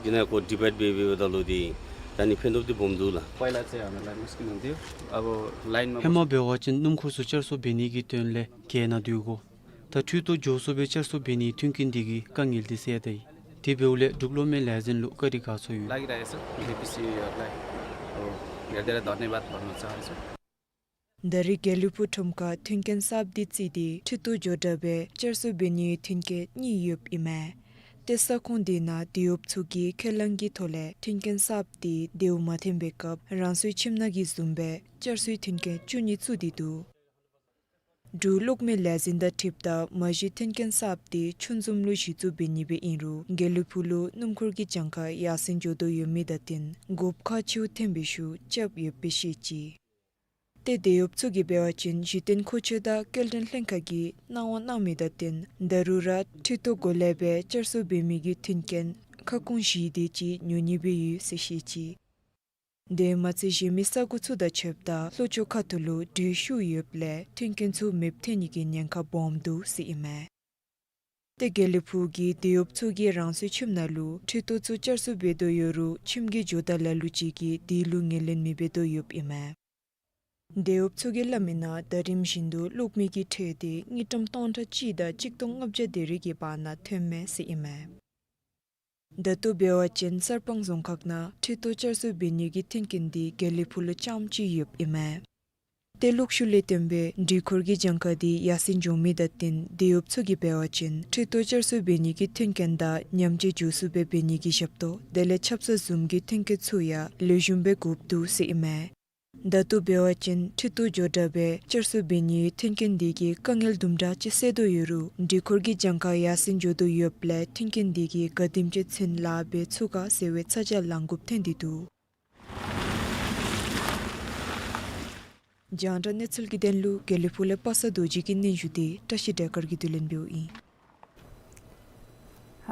དེ་ནང་ཁོ་ཌི་བེཊ་འབད་འབདཝ་ད་ལུ་དེ་ད་ནི་ཕན་ཐོགས་དེ་སྦོམ་འདུག་ལགས། पहिला चाहिँ हामीलाई मुस्किल हुन्थ्यो। अब लाइनमा ཧེ་མ་འབད་བ་ཅིན་སྣུམ་འཁོར་ཚུ་བསྐྱར་གསོ་འབད་ནི་གི་དོན་ལས་རྒེད་ནང་སྡོད་དགོ། ད་འཕྲུལ་ཐོག་མགྱོགས་སུ་སྦེ་བསྐྱར་གསོ་འབད་ནིའི་མཐུན་རྐྱེན་དེ་གིས་དཀའ་ངལ་དེ་སེལ་ཡར་ད་ཡི། དེ་འབདཝ་ལས་འབྲུག་གློག་མེ་ལས་འཛིན་ལུ་བཀའ་དྲིན་དགའ་ཚོར་ཡོད། लागिरहेको छ। डिपिसीहरूलाई धेरै धेरै धन्यवाद भन्न चाहन्छु। ད་རེས་དགེ་ལེགས་ཕུག་ཁྲོམ་ཁར་མཐུན་རྐྱེན་གསརཔ་དེ་བརྩིས་ཏེ་འཕྲུལ་ཐོག་མགྱོགས་དྲགས་སྦེ་བསྐྱར་གསོ་འབད་ནིའི་མཐུན་རྐྱེན་གཉིས་ཡོདཔ་ཨིན་མས། ཏེ་ས་ཁོངས་དེ་ནང་དེད་གཡོགཔ་ཚུ་གིས་ཁས་བླངས་ཀྱི་ཐོག་ལས་མཐུན་རྐྱེན་གསརཔ་དེ་དེའུ་མ་འཐེན་པའི་སྐབས་རང་སོའི་ཁྱིམ་ནང་གི་བཟུམ་སྦེ་བསྐྱར་གསོའི་མཐུན་རྐྱེན་བཙུགས་ནི་བཙུགས་ཏེ་འདུག། འབྲུག་གློག་མེ་ལས་འཛིན་དང་འཁྲིལཝ་ད་མ་གཞི་མཐུན་རྐྱེན་གསརཔ་དེ་ཆུང་འཛོམས་ལུ་གཞི་བཙུགས་འབད་ནི་སྦེ་ཨིན་རུང་དགེ་ལེགས་ཕུག་ལུ་སྣུམ་འཁོར་གྱི་གྱངས་ཁ་ཡར་སེང་འགྱོ་དོ་ཡོད་མི་དང་བསྟུན་དགོཔ་ཁག་ཆེཝ་ཐོན་པའི་ཤུལ་རྐྱབ་ཡོདཔ་སྦེ་བཤད་ཅི། ཏེ་དེད་གཡོགཔ་ཚུ་གིས་འབད་བ་ཅིན་གཞི་རྟེན་མཁོ་ཆས་དང་སྐྱེལ་འདྲེན་ལྷན་ཁག་གིས་གནང་བ་གནང་མི་དང་བསྟུན་ད་རུང་ར་འཕྲུལ་ཐོག་སྒོ་ལས་སྦེ་བསྐྱར་གསོ་འབད་མི་གི་མཐུན་རྐྱེན་ཁ་སྐོང་བཞི་དེ་ཅིག་ཉོ་ནི་སྦེ་ཡོད་ཟེར་བཤད་ཅི། དེ་མ་ཚད་གཞན་མི་ས་གོ་ཚུ་དང་ཕྱདཔ་ད་ལྷོ་ཕྱོགས་ཁ་ཐུག་ལུ་དྲོད་ཤུགས་ཡོདཔ་ལས་མཐུན་རྐྱེན་ཚུ་མེདཔ་ཐོན་ནི་གི་ཉེན་ཁ་སྦོམ་འདུག་ཟེར་ཨིན་མས། ཏེ་དགེ་ལེགས་ཕུག་གི་དེད་གཡོགཔ་ཚུ་གིས་རང་སོའི་ཁྱིམ་ནང་ལུ་འཕྲུལ་ཐོག་ཚུ་བསྐྱར་གསོ་འབད་དོ་ཡོད་རུང་ཁྱིམ་གྱི་ཇོ་བདག་ལ་ལུ་ཅིག་གིས་དེ་ལུ་ངོས་ལེན་མི་འབད་དོ་ཡོདཔ་ཨིན་མས། དེད་གཡོགཔ་ཚུ་གིས་སླབ་མིའི་ནང་ད་རིམ་བཞིན་དུ་གློག་མེ་གི་ཁྲལ་དེ་དངུལ་ཀྲམ་སྟོང་ཕྲག་གཅིག་དང་གཅིག་སྟོང་ལྔ་བརྒྱ་དེ་རེ་གི་བར་ན་ཐོནམ་མས་ཟེར་ཨིན་མས། ད་ལྟོ་འབད་བ་ཅིན་གསར་སྤང་རྫོང་ཁག་ནང་འཕྲུལ་ཐོག་བསྐྱར་གསོ་འབད་ནི་གི་མཐུན་རྐྱེན་དེ་དགེ་ལེགས་ཕུག་ལུ་རྐྱངམ་ཅིག་ཡོདཔ་ཨིན་མས། ཏེ་གློག་ཤུགས་ལས་བཏོན་པའི་འགྲུལ་འཁོར་གྱི་གྱངས་ཁ་དེ་ཡར་སེང་འགྱོ་མི་དང་བསྟུན་དེད་གཡོགཔ་ཚུ་གིས་འབད་བ་ཅིན་འཕྲུལ་ཐོག་བསྐྱར་གསོ་འབད་ནི་གི་མཐུན་རྐྱེན་དང་མཉམ་སྤྱོད་མགྱོགས་སུ་སྦེ་འབད་ནི་གི་ཞབས་ཏོག་དེ་ལས་ཆབ་གསང་བཟུམ་གྱི་མཐུན་རྐྱེན་ཚུ་ཡང་ལེགས་ཤོམ་སྦེ་དགོཔ་འདུག་ཟེར་ཨིན་མས། ད་ལྟོ་འབད་བ་ཅིན་འཕྲུལ་ཐོག་མགྱོགས་དྲགས་སྦེ་བསྐྱར་གསོ་འབད་ནིའི་མཐུན་རྐྱེན་དེ་གིས་དཀའ་ངལ་དུམ་གྲ་ཅིག་སེལ་དོ་ཡོད་རུང་འགྲུལ་འཁོར་གྱི་གྱངས་ཁ་ཡར་སེང་འགྱོ་དོ་ཡོདཔ་ལས་མཐུན་རྐྱེན་དེ་གིས་ག་དེམ་ཅིག་ཚུན་ལཱ་འབད་ཚུགས་ག་ཟེར་བའི་ཚ་གྱང་ལང་དགོཔ་ཐོན་ཏེ་འདུག། རྒྱང་བསྒྲགས་གནས་ཚུལ་གྱི་དོན་ལུ་དགེ་ལེགས་ཕུག་ལས་པ་སངས་རྡོ་རྗེ་གི་སྙན་ཞུ་དེ་བཀྲ་ཤིས་སྒྲོལ་དཀར་གྱིས་བསྡུ་ལེན་འབདཝ་ཨིན།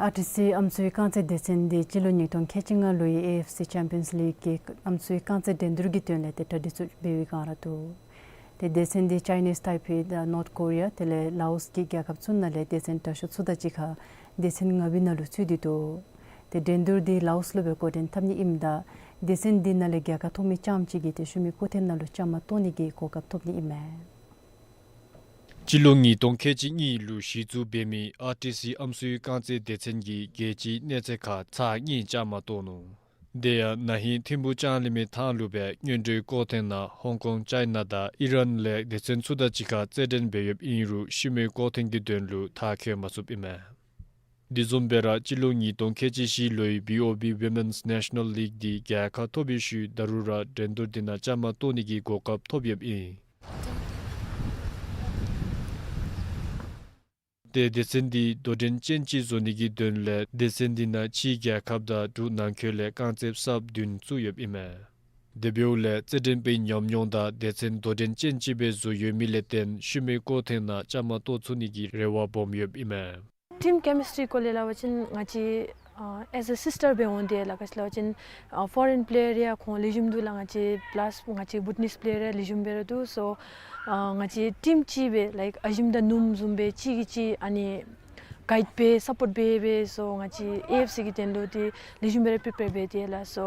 ཨར་ཊི་སི་ཨམ་སྲུའི་རྐང་རྩེད་སྡེ་ཚན་འདི་སྤྱི་ལོ་ཉིས་སྟོང་ཁལ་གཅིག་ལྔ་ལོའི་ཨེ་ཨེཕ་སི་ཅེམ་པིའནསི་ལིག་གི་ཨམ་སྲུའི་རྐང་རྩེད་འགྲན་བསྡུར་གྱི་དོན་ལས་ཏེ་གྲ་སྒྲིག་ཚུ་འབད་བའི་བསྒང་ར་འདུག། ཏེ་སྡེ་ཚན་འདི་ཅའི་ནིསི་ཐའི་པེ་དང་ནོརཐ་ཀོ་རི་ཡ་དེ་ལས་ལའོསི་གི་རྒྱལ་ཁབ་ཚུ་ནང་ལས་སྡེ་ཚན་དྲག་ཤོས་ཚུ་དང་གཅིག་ཁར་སྡེ་ཚན་ལྔ་པའི་ནང་ལུ་ཚུད་དེ་འདུག། ཏེ་འགྲན་བསྡུར་འདི་ལའོསི་ལུ་སྦེ་འགོ་འདྲེན་འཐབ་ནི་ཨིནམ་ད་སྡེ་ཚན་འདི་ནང་ལས་རྒྱལ་ཁ་ཐོབ་མི་རྐྱངམ་ཅིག་གིས་ཏེ་ཤུལ་མའི་སྐོར་ཐེངས་ནང་ལུ་བཅའ་མར་གཏོགས་ནི་གི་གོ་སྐབས་ཐོབ་ནི་ཨིན་མས། སྤྱི་ལོ་ཉིས་སྟོང་ཁལ་གཅིག་གཉིས་ལུ་གཞི་བཙུགས་འབད་མི་ཨར་ཊི་སི་ཨམ་སྲུའི་རྐང་རྩེད་སྡེ་ཚན་གྱིས་རྒྱལ་སྤྱིའི་གནས་ཚད་ཁར་ཚར་གཉིས་བཅའ་མར་གཏོགས་ནུག། དེ་ཡང་ན་ཧིང་ཐིམ་ཕུག་ལྕང་གླིང་མའི་ཐང་ལུ་སྦེ་སྔོན་འགྲོའི་སྐོར་ཐེངས་ནང་ཧོང་ཀོང་ཅའི་ན་དང་ཨི་རཱན་ལས་སྡེ་ཚན་ཚུ་དང་གཅིག་ཁར་རྩེད་འགྲན་འབད་ཡོདཔ་ཨིན་རུང་ཤུལ་མའི་སྐོར་ཐེངས་ཀྱི་དོན་ལུ་མཐར་འཁྱོལ་མ་ཚུགསཔ་ཨིན་མས། དེ་བཟུམ་སྦེ་ར་སྤྱི་ལོ་ཉིས་སྟོང་ཁལ་གཅིག་བཞི་ལོའི་བི་ཨོ་བི་ཝི་མེནསི་ནེ་ཤ་ནཱལ་ལིག་འདི་རྒྱལ་ཁ་ཐོབ་པའི་ཤུལ་ད་རུང་ར་འགྲན་བསྡུར་འདི་ནང་བཅའ་མར་གཏོགས་ནི་གི་གོ་སྐབས་ཐོབ་ཡོདཔ་ཨིན། ཏེ་སྡེ་ཚན་འདི་དོ་འགྲན་ཅན་ཅིག་བཟོ་ནི་གི་དོན་ལས་སྡེ་ཚན་འདི་ནང་ཕྱིའི་རྒྱལ་ཁབ་དང་འབྲུག་ནང་འཁོད་ལས་རྐང་རྩེདཔ་གསརཔ་བདུན་བཙུགས་ཡོདཔ་ཨིན་མས། དེ་འབདཝ་ལས་རྩེད་འགྲན་པའི་ཉམས་མྱོང་དང་སྡེ་ཚན་དོ་འགྲན་ཅན་ཅིག་སྦེ་བཟོ་ཡོད་མི་ལས་བརྟེན་ཤུལ་མའི་སྐོར་ཐེངས་ནང་བཅའ་མར་གཏོགས་ཚུགས་ནི་གི་རེ་བ་སྦོམ་ཡོདཔ་ཨིན་མས། ཊིམ་ཀེ་མི་སི་ཊི་རི་སྐོར་ལས་སླབ་པ་ཅིན་ང་བཅས་ཨ་ཨེས་ཨེ་སིསི་ཊར་སྦེ་འོང་སྟེ་ལགས་ཀ་ཅིག་སླབ་པ་ཅིན་ཨ་ཕོ་རེན་པེ་ལེ་ཡར་ཡང་ཁོང་ལེགས་ཤོམ་འདུག་ལགས། ང་བཅས་པ་ལཱསི་ང་བཅས་བུ་ཊི་ནིསི་པེ་ལེ་ཡར་ཡང་ལེགས་ཤོམ་སྦེ་ར་འདུག། སོ་ཨ་ང་བཅས་ཊིམ་གཅིག་སྦེ་ལའིཀ་ཨ་ཞིམ་དང་སྣུམ་བཟུམ་སྦེ་གཅིག་གིས་གཅིག་ཨ་ནི་གའིཌ་འབད་སཔོརཊ་འབད་འབད་སོ་ང་བཅས་ཨེ་ཨེཕ་སི་གི་དོན་ལུ་འདི་ལེགས་ཤོམ་སྦེ་ར་པི་རི་པེར་འབད་དེ་ལགས། སོ་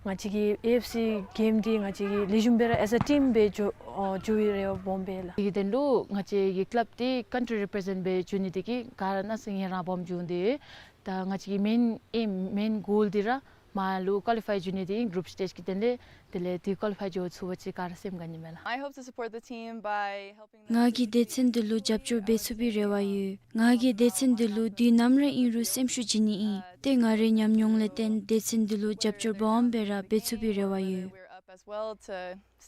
ང་བཅས་ཀྱི་ཨེ་ཨེཕ་སི་གེམ་འདི་ང་བཅས་ཀྱིས་ལེགས་ཤོམ་སྦེ་ར་ཨེས་ཨེ་ཊིམ་སྦེ་འགྱོ་ཨ་འགྱོ་བའི་རེ་བ་སྦོམ་སྦེ་ལགས། དེ་གི་དོན་ལུ་ང་བཅས་ཀྱི་ཀི་ལབ་འདི་ཀཱན་ཊི་རི་རི་པི་རི་ཛེནཊ་སྦེ་འགྱོ་ནི་དེ་གིས་ག་ར་གནམ་མེད་ས་མེད་རང་སྦོམ་འགྱོ་འདི། ད་ང་བཅས་ཀྱི་མེན་ཨེམ་མེན་གོལ་འདི་ར་མར་ལུ་ཀོ་ལི་ཕའི་འགྱོ་ནི་འདི་གུ་རུབ་སི་ཊེཇ་གི་དོན་ལས། དེ་ལས་འདི་ཀོ་ལི་ཕའི་འགྱོ་ཚུགས་པ་ཅིན་ག་ར་སེམས་དགའ་ནི་མས་ལགས། I hope to support the team by helping them. ང་གིས་སྡེ་ཚན་འདི་ལུ་རྒྱབ་སྐྱོར་འབད་ཚུགས་པའི་རེ་བ་ཡོད། ང་གིས་སྡེ་ཚན་འདི་ལུ་དུས་ནམ་ར་ཨིན་རུང་སེམས་ཤུགས་བྱིན་ནི་ཨིན། ཏེ་ང་རའི་ཉམས་མྱོང་ལས་བརྟེན་སྡེ་ཚན་འདི་ལུ་རྒྱབ་སྐྱོར་སྦོམ་སྦེ་ར་འབད་ཚུགས་པའི་རེ་བ་ཡོད། We're up as well to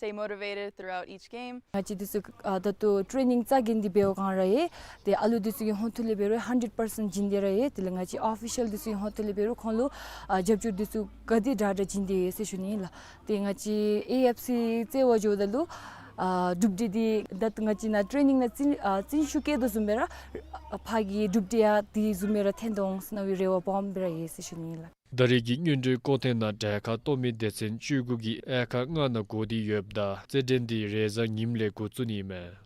stay motivated throughout each game. ང་བཅས་འདི་ཚུ་ཨ་ད་ལྟོ་ཊེ་ནིང་རྩ་འགེངས་ཏེ་འབད་བའི་སྒང་ར་ཨིན། ཏེ་ཨ་ལུ་འདི་ཚུ་གི་ཧོངས་ཐུག་ལས་འབད་རུང་ཧན་ཌེཌ་པར་སེནཊ་བྱིན་ཏེ་ར་ཨིན། དེ་ལས་ང་བཅས་ཨོ་ཕི་ཤལ་འདི་ཚུ་གི་ཧོངས་ཐུག་ལས་འབད་རུང་ཁོང་ལུ་ཨ་རྒྱབ་སྐྱོར་འདི་ཚུ་ག་དེ་དྲག་དྲག་བྱིན་ཏེ་ཡོད་ཟེར་ཞུ་ནི་ཨིན་ལགས། ཏེ་ང་བཅས་ཨེ་ཨེཕ་སི་རྩེ་བར་འགྱོཝ་ད་ལུ་ཨ་གྲུབ་འབྲས་འདི་ད་ལྟོ་ང་བཅས་ནཱ་ཊེ་ནིང་ནང་རྩིས་ཨ་རྩིས་ཞུ་བཀལ་དོ་བཟུམ་སྦེ་ར་ཨ་ཕར་གྱི་གྲུབ་འབྲས་ཡང་དེ་བཟུམ་སྦེ་ར་ཐོན་འོང་ཟེར་ནི་རེ་བ་སྦོམ་སྦེ་ར་ཡོད་ཟེར་ཞུ་ནི་ཨིན་ལགས། ད་རེས་ཀྱི་མངོན་འདོད་སྐོར་ཐེངས་ནང་གྲལ་ཁར་གཏོགས་མི་སྡེ་ཚན་བཅུ་དགུ་གིས་དབྱེ་ཁག་ལྔ་ནང་བགོ་སྟེ་ཡོདཔ་ད་རྩེད་འགྲན་འདི་རེས་གཟའ་ཉིམ་ལས་འགོ་བཙུགས་ནི་ཨིན་མས།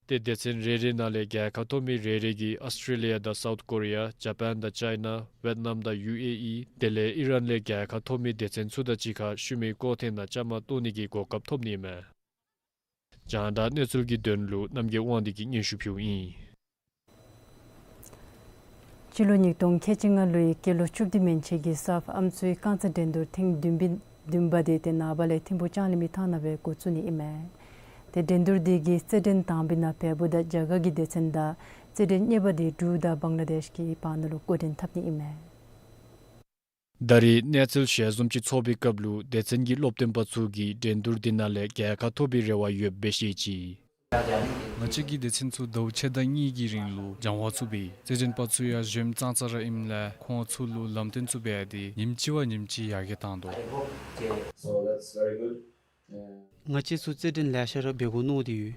ཏེ་སྡེ་ཚན་རེ་རེ་ནང་ལས་རྒྱལ་ཁ་ཐོབ་མི་རེ་རེ་གིས་ཨཱོས་ཊྲེ་ལི་ཡ་དང་སའུཐ་ཀོ་རི་ཡ། ཇ་པཱན་དང་ཅའི་ན། ཝེཊ་ནམ་དང་ཡུ་ཨེ་ཨི། དེ་ལས་ཨི་རཱན་ལས་རྒྱལ་ཁ་ཐོབ་མི་སྡེ་ཚན་ཚུ་དང་གཅིག་ཁར་ཤུལ་མའི་སྐོར་ཐེངས་ནང་བཅའ་མར་གཏོགས་ནི་གི་གོ་སྐབས་ཐོབ་ནི་ཨིན་མས། རྒྱང་བསྒྲགས་གནས་ཚུལ་གྱི་དོན་ལུ་རྣམ་རྒྱལ་དབང་འདུས་ཀྱིས་སྙན་ཞུ་ཕུལཝ་ཨིན། སྤྱི་ལོ་ཉིས་སྟོང་ཁལ་གཅིག་ལྔ་ལོའི་སྐྱེས་ལོ་བཅུ་བདུན་མན་ཆད་ཀྱི་སཱཕ་ཨམ་སྲུའི་རྐང་རྩེད་འགྲན་བསྡུར་ཐེངས་བདུན་པའི་བདུན་པ་དེ་ཏེ་ནངས་པ་ལས་ཐིམ་ཕུག་ལྕང་གླིང་མི་ཐང་ནང་སྦེ་འགོ་བཙུགས་ནི་ཨིན་མས། ཏེ་འགྲན་བསྡུར་དེ་གི་རྩེད་འགྲན་དང་པའི་ནང་བལ་པོ་དང་རྒྱ་གར་གྱི་སྡེ་ཚན་དང་རྩེད་འགྲན་གཉིས་པ་དེ་འབྲུག་དང་བང་ལ་དེཤ་གི་བར་ན་ལུ་འགོ་འདྲེན་འཐབ་ནི་ཨིན་མས། ད་རེས་གནས་ཚུལ་ཞལ་འཛོམས་ཅིག་ཚོགས་པའི་སྐབས་ལུ་སྡེ་ཚན་གྱི་སློབ་སྟོན་པ་ཚུ་གིས་འགྲན་བསྡུར་འདི་ནང་ལས་རྒྱལ་ཁ་ཐོབ་པའི་རེ་བ་ཡོདཔ་སྦེ་བཤད་ཅི། ང་བཅས་ཀྱི་སྡེ་ཚན་ཚུ་ཟླཝ་ཕྱེད་དང་གཉིས་ཀྱི་རིང་ལུ་སྦྱང་བ་ཚུ་འབད། རྩེད་འགྲན་པ་ཚུ་ཡང་གཞོནམ་ཙང་ཙ་ར་ཨིནམ་ལས་ཁོང་ཚུ་ལུ་ལམ་སྟོན་ཚུ་འབད་དེ་ཉིནམ་གཅིག་བ་ཉིནམ་གཅིག་ཡར་རྒྱས་བཏང་དོ། So that's very good. ང་བཅས་ཚུ་རྩེད་འགྲན་ལེ་ཤ་ར་འབད་དགོ་མནོ་སྟེ་ཡོད།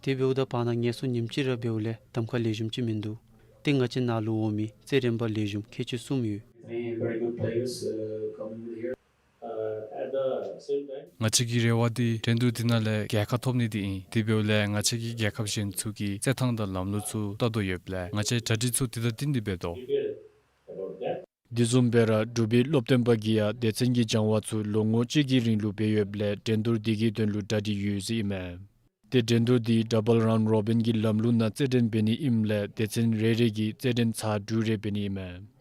དེ་འབདཝ་ད་བར་ན་ངལ་གསོ་ཉིནམ་གཅིག་ར་འབདཝ་ལས་གདམ་ཁ་ལེགས་ཤོམ་ཅིག་མིན་འདུག། ཏེ་ང་བཅས་ནཱ་ལུ་འོང་མི་རྩེད་འགྲན་པ་ལེགས་ཤོམ་ཁལ་གཅིག་གསུམ་ཡོད། Three very good players, uh, coming here. Uh, at the same time, ང་བཅས་ཀྱི་རེ་བ་འདི་འགྲན་བསྡུར་འདི་ནང་ལས་རྒྱལ་ཁ་ཐོབ་ནི་འདི་ཨིན། དེ་འབདཝ་ལས་ང་བཅས་ཀྱིས་རྒྱལ་ཁབ་གཞན་ཚུ་གི་རྩེད་ཐངས་དང་ལམ་ལུགས་ཚུ་བལྟ་དོ་ཡོདཔ་ལས་ང་བཅས་གྲ་སྒྲིག་ཚུ་དེ་དང་བསྟུན་ཏེ་འབད་དོ། དེ་བཟུམ་སྦེ་ར་འབྲུག་པའི་སློབ་སྟོན་པ་གིས་ཡང་སྡེ་ཚན་གྱི་སྦྱང་བ་ཚུ་ལོ་ངོ་གཅིག་གི་རིང་ལུ་འབད་ཡོདཔ་ལས་འགྲན་བསྡུར་འདི་གི་དོན་ལུ་གྲ་སྒྲིག་ཡོད་ཟེར་ཨིན་མས། ཏེ་འགྲན་བསྡུར་འདི་ཌབ་བཱལ་རའུནཌ་རོ་བིན་གྱི་ལམ་ལུགས་ནང་རྩེད་འགྲན་འབད་ནི་ཨིནམ་ལས་སྡེ་ཚན་རེ་རེ་གིས་རྩེད་འགྲན་ཚར་དྲུག་རེ་འབད་ནི་ཨིན་མས།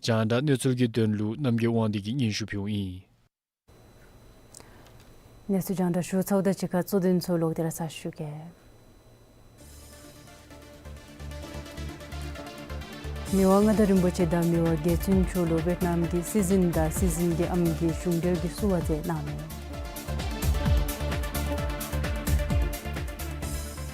རྒྱང་བསྒྲགས་གནས་ཚུལ་གྱི་དོན་ལུ་རྣམ་རྒྱལ་དབང་འདུས་ཀྱིས་སྙན་ཞུ་ཕུལཝ་ཨིན། གནས་ཚུལ་རྒྱང་བསྒྲགས་ཞུ་ཚརཝ་དང་གཅིག་ཁར་གཙོ་དོན་ཚུ་ལོག་སྟེ་ར་ཚར་ཞུ་གེ། མི་དབང་མངའ་བདག་རིན་པོ་ཆེ་དང་མི་དབང་རྒྱལ་བཙུན་མཆོག་ལུ་ཝེཊ་ནམ་གྱི་སྲིད་འཛིན་དང་སྲིད་འཛིན་གྱི་ཨམ་གྱིས་གཞུང་འབྲེལ་གྱི་བསུ་བ་མཛད་གནང་ནུག།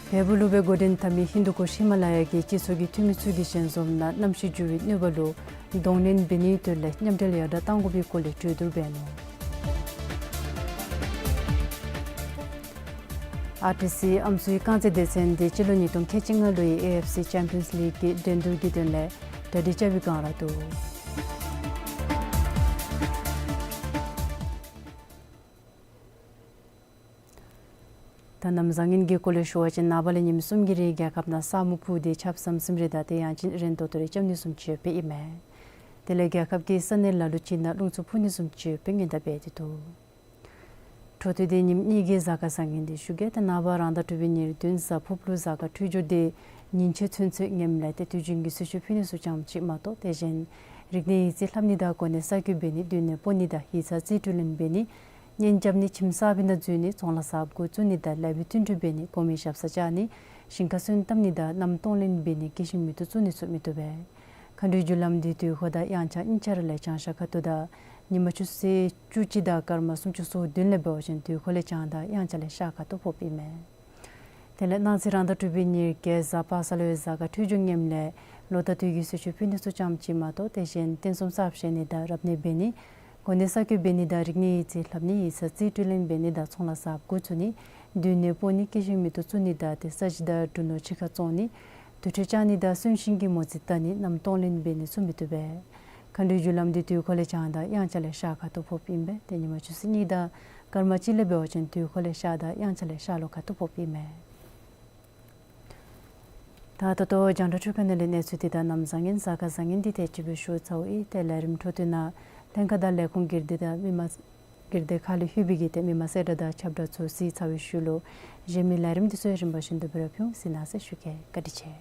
བལ་པོ་ལུ་སྦེ་འགོ་འདྲེན་འཐབ་མི་ཧིན་དུ་ཀུཤ་ཧི་མ་ལ་ཡ་གི་སྤྱི་ཚོགས་ཀྱི་འཐུས་མི་ཚུ་གི་ཞལ་འཛོམས་ནང་གནམ་གཤིས་འགྱུར་བའི་གནོད་པ་ལུ་གདོང་ལེན་འབད་ནིའི་དོན་ལས་མཉམ་འབྲེལ་ཡར་དྲག་གཏང་དགོ་པའི་སྐོར་ལས་གྲོས་བསྡུར་འབད་ནུག། ཨར་ཊི་སི་ཨམ་སྲུའི་རྐང་རྩེད་སྡེ་ཚན་འདི་སྤྱི་ལོ་ཉིས་སྟོང་ཁལ་གཅིག་ལྔ་ལོའི་ཨེ་ཨེཕ་སི་ཅེམ་པིའནསི་ལིག་གི་འགྲན་བསྡུར་གྱི་དོན་ལས་གྲ་སྒྲིག་རྐྱབ་པའི་བསྒང་ར་འདུག། ད་གནམ་བཟང་ངན་གྱི་སྐོར་ལས་ཞུ་བ་ཅིན་ནངས་པ་ལས་ཉིནམ་གསུམ་གྱི་རིང་རྒྱལ་ཁབ་ནང་ས་སྨུག་ཕུབ་སྟེ་ཆརཔ་ཟམ་ཟིམ་རེ་དང་ཏེ་ཡང་ཅིན་རན་ཏོག་ཏོ་རེ་རྐྱབ་ནི་བཟུམ་ཅིག་ཡོདཔ་ཨིན་མས། དེ་ལས་རྒྱལ་ཁབ་ཀྱི་ས་གནས་ལ་ལུ་ཅིག་ནང་རླུང་འཚུབ་འཕུ་ནི་བཟུམ་ཅིག་ཡོདཔ་སྔོན་བརྡ་འབད་དེ་འདུག། འཕྲོ་མཐུད་དེ་ཉིནམ་གཉིས་ཀྱི་གཟའ་སྐར་བཟང་ངན་འདི་ཞུ་གེ། ཏེ་ནངས་པ་རང་ཟླ་དྲུག་པའི་ཉེར་བདུན་གཟའ་ཕུརཔ་ལུ་གཟའ་སྐར་འཕྲོད་སྦྱོར་འདི་ཉིན་ཕྱེད་ཚུན་ཚོད་ངནམ་ལས་ཏེ་དུས་རྒྱུན་གྱི་གསོལ་མཆོད་ཕུལ་ནི་ཚུ་ཙམ་ཅིག་མ་གཏོགས་དེ་གཞན་རིག་གནས་ཡིག་རྩིས་ལྷབ་ནི་དང་གོ་གནས་གསར་བསྐོ་འབད་ནི་སྡོད་གནས་སྤོ་ནི་དང་ཡིག་ཚང་རྩིས་སྤྲོད་ལེན་འབད་ནི་གཉེན་རྐྱབ་ནི་ཁྱིམ་གསར་པའི་ནང་འཛུལ་ནི་ཚོང་ལཱ་གསརཔ་འགོ་བཙུགས་ནི་དང་ལེགས་པའི་བསྟུན་གྲོས་འབད་ནི་གོང་མའི་ཞབས་སར་བཅར་ནི་ཞིང་ཁ་སོན་བཏབ་ནི་དང་གནམ་གཏོང་ལེན་འབད་ནི་སྐྱེད་ཤིང་མེ་ཏོག་བཙུགས་ནི་ཚུ་མི་བཏུབ་པས། མཁའ་འགྲོའི་རྒྱུ་ལམ་འདི་དུས་འཁོར་དང་དབྱངས་འཆར་གཉིས་ཆ་ར་ལས་བྱང་ཤར་ཁ་ཐུག་དང་ཉི་མ་ཆུ་ཚོད་བཅུ་གཅིག་དང་སྐར་མ་སུམ་ཅུ་སོ་བདུན་ལས་འབད་བ་ཅིན་དུས་འཁོར་ལས་བྱང་དང་དབྱངས་འཆར་ལས་ཤར་ཁ་ཐུག་ཕོགཔ་ཨིན་མས། དེ་ལས་གནངས་ཚེ་རང་ཟླ་དྲུག་པའི་ཉེར་བརྒྱད་གཟའ་པ་སངས་ལུ་གཟའ་སྐར་འཕྲོད་སྦྱོར་ངནམ་ལས་ལོ་ཟླ་དུས་ཀྱི་གསོལ་མཆོད་ཕུལ་ནི་ཚུ་ཙམ་ཅིག་མ་གཏོགས་དེ་གཞན་རྟེན་གསུམ་གསརཔ་བཞེངས་ནི་དང་རབ་གནས་འབད་ནི་གོ་གནས་གསར་བསྐོ་འབད་ནི་དང་རིག་གནས་ཡིག་རྩིས་ལྷབ་ནི་ཡིག་ཚང་རྩིས་སྤྲོད་ལེན་འབད་ནི་དང་ཚོང་ལཱ་གསརཔ་འགོ་བཙུགས་ནི་སྡོད་གནས་སྤོ་ནི་སྐྱེད་ཤིང་མེ་ཏོག་བཙུགས་ནི་དང་ཏེ་ས་གཞི་དང་འབྲུ་ནོར་གཅིག་ཁར་བཙོང་ནི་དུར་ཁྲོད་བཅག་ནི་དང་གསོན་གཤིན་གྱི་མོ་རྩིས་བལྟ་ནི་གནམ་གཏོང་ལེན་འབད་ནི་ཚུ་མི་བཏུབ་པས། མཁའ་འགྲོའི་རྒྱུ་ལམ་འདི་དུས་འཁོར་ལས་བྱང་དང་དབྱངས་འཆར་ལས་ཤར་ཁ་ཐུག་ཕོགཔ་ཨིན་པས། ཏེ་ཉི་མ་ཆུ་ཚོད་གཉིས་དང་སྐར་མ་གཅིག་ལས་འབད་བ་ཅིན་དུས་འཁོར་ལས་ཤར་དང་དབྱངས་འཆར་ལས་ཤར་ལྷོ་ཁ་ཐུག་ཕོགཔ་ཨིན་མས། ད་ད་ལྟོ་རྒྱང་བསྒྲགས་འཕྲུལ་ཁང་ནང་ལས་གནས་ཚུལ་འདི་དང་གནམ་བཟང་ངན་གཟའ་སྐར་བཟང་ངན་འདི་དེ་ཅིག་སྦེ་ཞུ་ཚརཝ་ཨིན། ཏེ་ལས་རིམ་འཕྲོ་མཐུད་ནང་ལྷན་ཁག་དང་ལས་ཁུངས་སྒེར་སྡེ་དང་མི་མང་སྒེར་སྡེ་ཁག་ལས་ལྷོད་པའི་གི་ཏེ་མི་མང་གསལ་བསྒྲགས་དང་ཁྱབ་བསྒྲགས་ཚུ་གཟིགས་ཚར་བའི་ཤུལ་ལུ་གཞན་མི་ལས་རིམ་འདི་ཚུ་ཡང་རིམ་པ་བཞིན་དུ་སྦེ་ར་ཕུལ་ཟེར་གནང་ཟེར་ཞུ་གེ། བཀའ་དྲིན་ཆེ།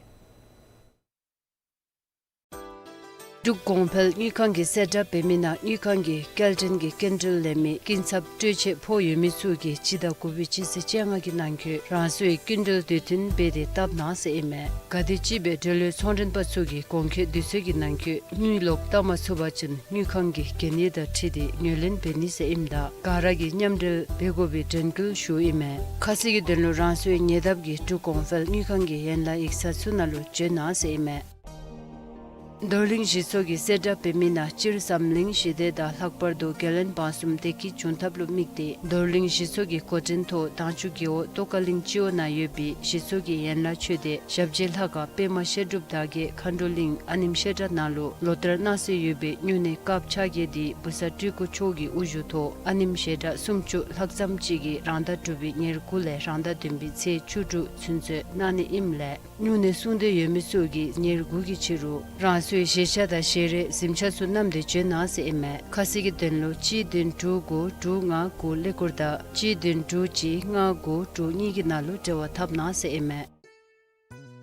འབྲུག་གོང་འཕེལ་དངུལ་ཁང་གིས་གསལ་བསྒྲགས་འབད་མི་ནང་དངུལ་ཁང་གིས་སྐྱེལ་འདྲེན་གྱི་སྐྱིན་འགྲུལ་ལེན་མི་སྐྱིན་ཚབ་སྤྲོད་ཆད་ཕོག་ཡོད་མི་ཚུ་གིས་སྤྱི་ཟླ་དགུ་པའི་སྤྱི་ཚེས་བཅོ་ལྔ་གི་ནང་འཁོད་རང་སོའི་སྐྱིན་འགྲུལ་དུས་མཐུན་འབད་དེ་བཏབ་གནང་ཟེར་ཨིན་མས། ག་དེམ་ཅིག་སྦེ་འབྲེལ་ཡོད་ཚོང་མགྲོན་པ་ཚུ་གིས་གོང་འཁོད་དུས་ཚོད་ཀྱི་ནང་འཁོད་དངུལ་ལོག་བཏབ་མ་ཚུགས་པ་ཅིན་དངུལ་ཁང་གི་གན་ཡིག་དང་འཁྲིལ་ཏེ་ངོས་ལེན་འབད་ནི་ཟེར་ཨིནམ་ད་ག་ར་གིས་མཉམ་འབྲེལ་འབད་དགོ་པའི་དྲན་སྐུལ་ཞུཝ་ཨིན་མས། ཁ་གསལ་གྱི་དོན་ལུ་རང་སོའི་ཉེ་འདབས་ཀྱི་འབྲུག་གོང་འཕེལ་དངུལ་ཁང་གི་ཡན་ལག་ཡིག་ཚང་ཚུ་ནང་ལུ་འབྱོན་གནང་ཟེར་ཨིན་མས། རྡོར་གླིང་གཞི་ཚོགས་ཀྱིས་གསལ་བསྒྲགས་འབད་མི་ནང་སྤྱིར་འཛམ་གླིང་ཞི་བདེ་དང་ལྷག་པར་དུ་རྒྱལ་ཡོངས་བང་སོམ་བདེ་སྐྱིད་འབྱུང་ཐབས་ལུ་དམིགས་ཏེ་རྡོར་གླིང་གཞི་ཚོགས་ཀྱི་འགོ་འདྲེན་ཐོག་དྭངས་ཆུ་རྒེད་འོག་ཏོག་དཀར་གླིང་སྤྱི་འོག་ནང་ཡོད་པའི་གཞི་ཚོགས་ཀྱི་ཡན་ལག་ཆོས་སྡེ་ཞབས་རྗེས་ལྷ་ཁང་པདྨ་བཤད་སྒྲུབ་དར་རྒྱས་མཁའ་འགྲོ་གླིང་ཨ་ནེམ་བཤད་གྲྭ་ནང་ལུ་ལོ་ལྟར་གནང་སྲོལ་ཡོད་པའི་སྨྱུང་གནས་སྐབས་ཆ་བརྒྱད་འདི་བུ་ཚ་སྤྲུལ་སྐུ་མཆོག་གི་དབུ་བཞུགས་ཐོག་ཨ་ནེམ་བཤད་གྲྭ་སུམ་ཅུ་ལྷག་ཙམ་ཅིག་གིས་རང་ཟླ་དྲུག་པའི་ཉེར་དགུ་ལས་རང་ཟླ་བདུན་པའི་ཚེས་བཅུ་དྲུག་ཚུན་ཚོད་གནང་ནི་ཨིནམ་ལས་སྨྱུང་གནས་སྲུང་འདོད་ཡོད་མི་ཚུ་གིས་ཉེར་དགུ་གི་ཕྱི་རུ་རང་སོའི་བཞེས་ཆས་དང་ཞལ་རས་གཟིམ་ཆས་ཚུ་བསྣམས་ཏེ་འབྱོན་གནང་ཟེར་ཨིན་མས། ཁ་གསལ་གྱི་དོན་ལུ་གཅིག་བདུན་དྲུག་དགུ་དྲུག་ལྔ་དགུ་ཀླད་ཀོར་དང་གཅིག་བདུན་དྲུག་གཅིག་ལྔ་དགུ་དྲུག་གཉིས་ཀྱི་ནང་ལུ་འབྲེལ་བ་འཐབ་གནང་ཟེར་ཨིན་མས།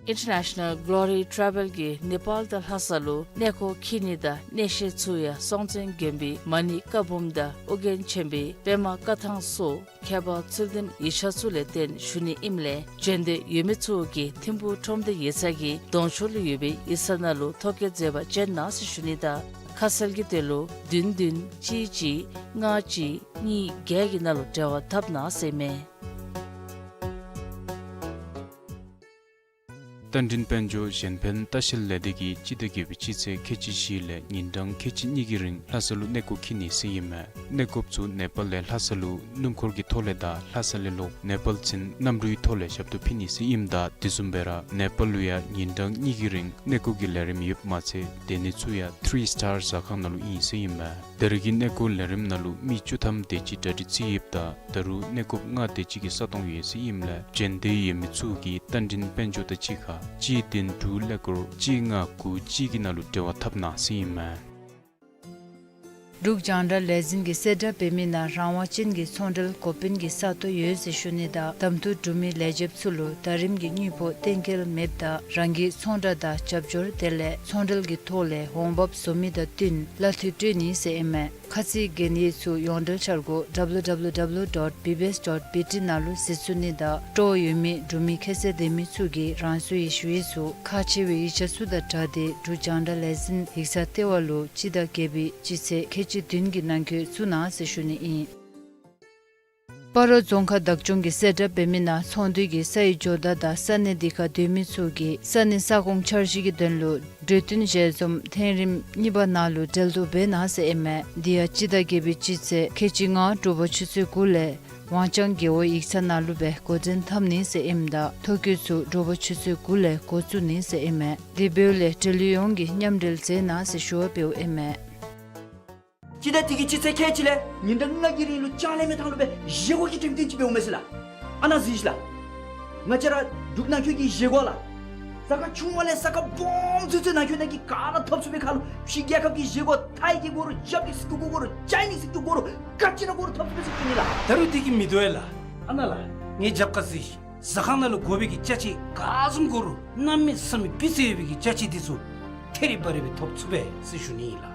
International Glory Travel གིས་ནེ་པཱལ་དང་ལྷ་ས་ལུ་གནས་སྐོར་འཁྱིད་ནི་དང་གནས་བཤད་ཚུ་ཡང་སྲོང་བཙན་དགོན་པའི་མ་ཎི་བཀའ་འབུམ་དང་ཨོ་རྒྱན་ཆེན་པོའི་པདྨ་བཀའ་ཐང་སོགས་ཁྱད་པར་ཚུལ་ལྡན་ཡིག་ཆ་ཚུ་ལས་བརྟེན་ཞུ་ནི་ཨིནམ་ལས་འབྱོན་འདོད་ཡོད་མི་ཚུ་གིས་ཐིམ་ཕུག་ཁྲོམ་སྡེ་ཡིག་ཚང་གི་གདོང་ཕྱོགས་ལུ་ཡོད་པའི་ཡིག་ཚང་ནང་ལུ་ཐོ་བཀོད་མཛད་པར་འབྱོན་གནང་ཟེར་ཞུ་ནི་དང་ཁ་གསལ་གྱི་དོན་ལུ་བདུན་བདུན་གཅིག་གཅིག་ལྔ་གཅིག་གཉིས་བརྒྱད་ཀྱི་ནང་ལུ་འབྲེལ་བ་འཐབ་གནང་ཟེར་ཨིན་མས། རྟ་མགྲིན་དཔལ་འབྱོར་གཞན་ཕན་ལྟ་བཤལ་ལས་སྡེ་གིས་སྤྱི་ཟླ་བརྒྱད་པའི་སྤྱི་ཚེས་ཁལ་གཅིག་བཞི་ལས་ཉིན་གྲངས་ཁལ་གཅིག་གཉིས་ཀྱི་རིང་ལྷ་ས་ལུ་གནས་སྐོར་འཁྱིད་ནི་ཟེར་ཨིན་མས། གནས་སྐོརཔ་ཚུ་ནེ་པཱལ་ལས་ལྷ་ས་ལུ་སྣུམ་འཁོར་གྱི་ཐོག་ལས་དང་ལྷ་ས་ལས་ལོག་ནེ་པཱལ་ཚུན་གནམ་གྲུའི་ཐོག་ལས་ཞབས་ཏོག་ཕུལ་ནི་ཟེར་ཨིནམ་ད་དེ་བཟུམ་སྦེ་ར་ནེ་པཱལ་ལུ་ཡང་ཉིན་གྲངས་གཉིས་ཀྱི་རིང་གནས་སྐོར་གྱི་ལས་རིམ་ཡོདཔ་མ་ཚད་སྡོད་ནི་ཚུ་ཡང་ཐི་རི་སི་ཊར་ཟ་ཁང་ནང་ལུ་ཨིན་ཟེར་ཨིན་མས། ད་རེས་ཀྱི་གནས་སྐོར་ལས་རིམ་ནང་ལུ་མི་བཅུ་ཐམ་དེ་ཅིག་གྲ་སྒྲིག་རྩིས་ཡོདཔ་ད་ད་རུང་གནས་སྐོརཔ་ལྔ་དེ་ཅིག་གི་ས་སྟོང་ཡོད་ཟེར་ཨིནམ་ལས་འབྱོན་འདོད་ཡོད་མི་ཚུ་གིས་རྟ་མགྲིན་དཔལ་འབྱོར་དང་གཅིག་ཁར་གཅིག་བདུན་དྲུག་ཀླད་ཀོར་གཅིག་ལྔ་དགུ་གཅིག་གི་ནང་ལུ་འབྲེལ་བ་འཐབ་གནང་ཟེར་ཨིན་མས། འབྲུག་རྒྱང་བསྒྲགས་ལས་འཛིན་གྱིས་གསལ་བསྒྲགས་འབད་མི་ནང་རང་དབང་ཅན་གྱི་ཚོང་འབྲེལ་འགོ་དཔོན་གྱི་ས་སྟོང་ཡོད་ཟེར་ཞུ་ནི་དང་གདམ་འཐུ་གྲུབ་མི་ལས་བྱེདཔ་ཚུ་ལུ་ཟླ་རིམ་གྱི་དངུལ་ཕོགས་གཏན་འཁེལ་མེདཔ་ད་རང་གི་ཚོང་བསྒྲགས་དང་རྒྱབ་སྐྱོར་དེ་ལས་ཚོང་འབྲེལ་གྱི་ཐོག་ལས་འོང་འབབ་བཟོ་མི་དང་བསྟུན་གླ་འཐུས་སྤྲོད་ནི་ཟེར་ཨིན་མས། ཁ་ཚིག་གན་ཡིག་ཚུ་ཡོངས་འབྲེལ་འཆར་སྒོ་W W W dot B B S dot B T ནང་ལུ་གཟིགས་ཚུགས་ནི་དང་སྤྲོ་བ་ཡོད་མི་འབྲུག་མི་ཁྱད་ཚད་ལྡན་མི་ཚུ་གིས་རང་སོའི་ཞུ་ཡིག་ཚུ་ཁག་ཆེ་བའི་ཡིག་ཆ་ཚུ་དང་སྦྲགས་ཏེ་འབྲུག་རྒྱང་བསྒྲགས་ལས་འཛིན་ཡིག་ཚང་ལྟེ་བ་ལུ་སྤྱི་ཟླ་བརྒྱད་པའི་སྤྱི་ཚེས་ཁལ་གཅིག་བདུན་གྱི་ནང་འཁོད་བཙུགས་གནང་ཟེར་ཞུ་ནི་ཨིན། སྤ་རོ་རྫོང་ཁག་བདག་སྐྱོང་གིས་གསལ་བསྒྲགས་འབད་མི་ནང་ཚོང་འདུས་ཀྱི་ས་ཡི་ཇོ་བདག་དང་ས་གནས་འདི་ཁར་སྡོད་མི་ཚུ་གིས་ས་གནས་ས་ཁོངས་འཆར་གཞི་གི་དོན་ལུ་གྲོས་བསྟུན་ཞལ་འཛོམས་ཐེངས་རིམ་གཉིས་པ་ནང་ལུ་འབྲེལ་གཏོགས་འབད་གནང་ཟེར་ཨིན་མས། འདི་ཡང་སྤྱི་ཟླ་བརྒྱད་པའི་སྤྱི་ཚེས་ཁལ་གཅིག་ལྔ་དྲོ་པ་ཆུ་ཚོད་དགུ་ལས་ཝང་ལྕང་རྒེད་འོག་ཡིག་ཚང་ནང་ལུ་སྦེ་འགོ་འདྲེན་འཐབ་ནི་ཟེར་ཨིནམ་ད་ཐོ་བཀོད་ཚུ་དྲོ་པ་ཆུ་ཚོད་དགུ་ལས་འགོ་བཙུགས་ནི་ཟེར་ཨིན་མས། དེ་འབདཝ་ལས་འབྲེལ་ཡོད་ཡོངས་ཀྱིས་མཉམ་འབྲེལ་མཛད་གནང་ཟེར་ཞུ་བ་འབདཝ་ཨིན་མས། སྤྱི་ཟླ་འདི་གི་སྤྱི་ཚེས་ཁལ་གཅིག་ལས་ཉིན་གྲངས་ལྔ་གི་རིང་ལུ་ལྕང་གླིང་མི་ཐང་ལུ་སྦེ་བཞེས་སྒོ་གི་འགྲེམས་སྟོན་ཅིག་འབདཝ་མས་ཟེར་ལགས། ཨ་ནཱ་གཟིགས་ཤིག་ལགས། ང་བཅས་ར་འབྲུག་ནང་འཁོད་ཀྱི་བཞེས་སྒོ་ལགས། ས་ཁ་ཆུང་བ་ལས་ས་ཁ་སྦོམ་ཚུན་ཚོད་ནང་འཁོད་ནང་གི་ག་ར་འཐབ་ཚུགས་པའི་ཁར་ལུ་ཕྱི་རྒྱལ་ཁབ་ཀྱི་བཞེས་སྒོ་ཐའི་གི་དགོ་རུང་ཇ་པ་ནིསི་གི་དགོ་རུང་ཅའི་ནིསི་གི་དགོ་རུང་ག་ཅི་ར་དགོ་རུང་འཐབ་ཚུགས་པས་ཟེར་ཞུ་ནི་ལགས། ད་རུང་འདི་གིས་མི་དོ་བས་ལགས། ཨ་ནཱ་ལགས། ངེའི་རྒྱབ་ཁར་གཟིགས་ཤིག། ཟ་ཁང་ནང་ལུ་དགོ་པའི་གི་ཅ་ཆས་ག་བཟུམ་དགོ་རུང་གནམ་མེད་ས་མེད་སྤུས་ཚད་ཡོད་པའི་གི་ཅ་ཆས་འདི་ཚུ་ཐེ་རི་བ་རི་སྦེ་ཐོབ་ཚུགས་པས་ཟེར་ཞུ་ནི་ཨིན་ལགས།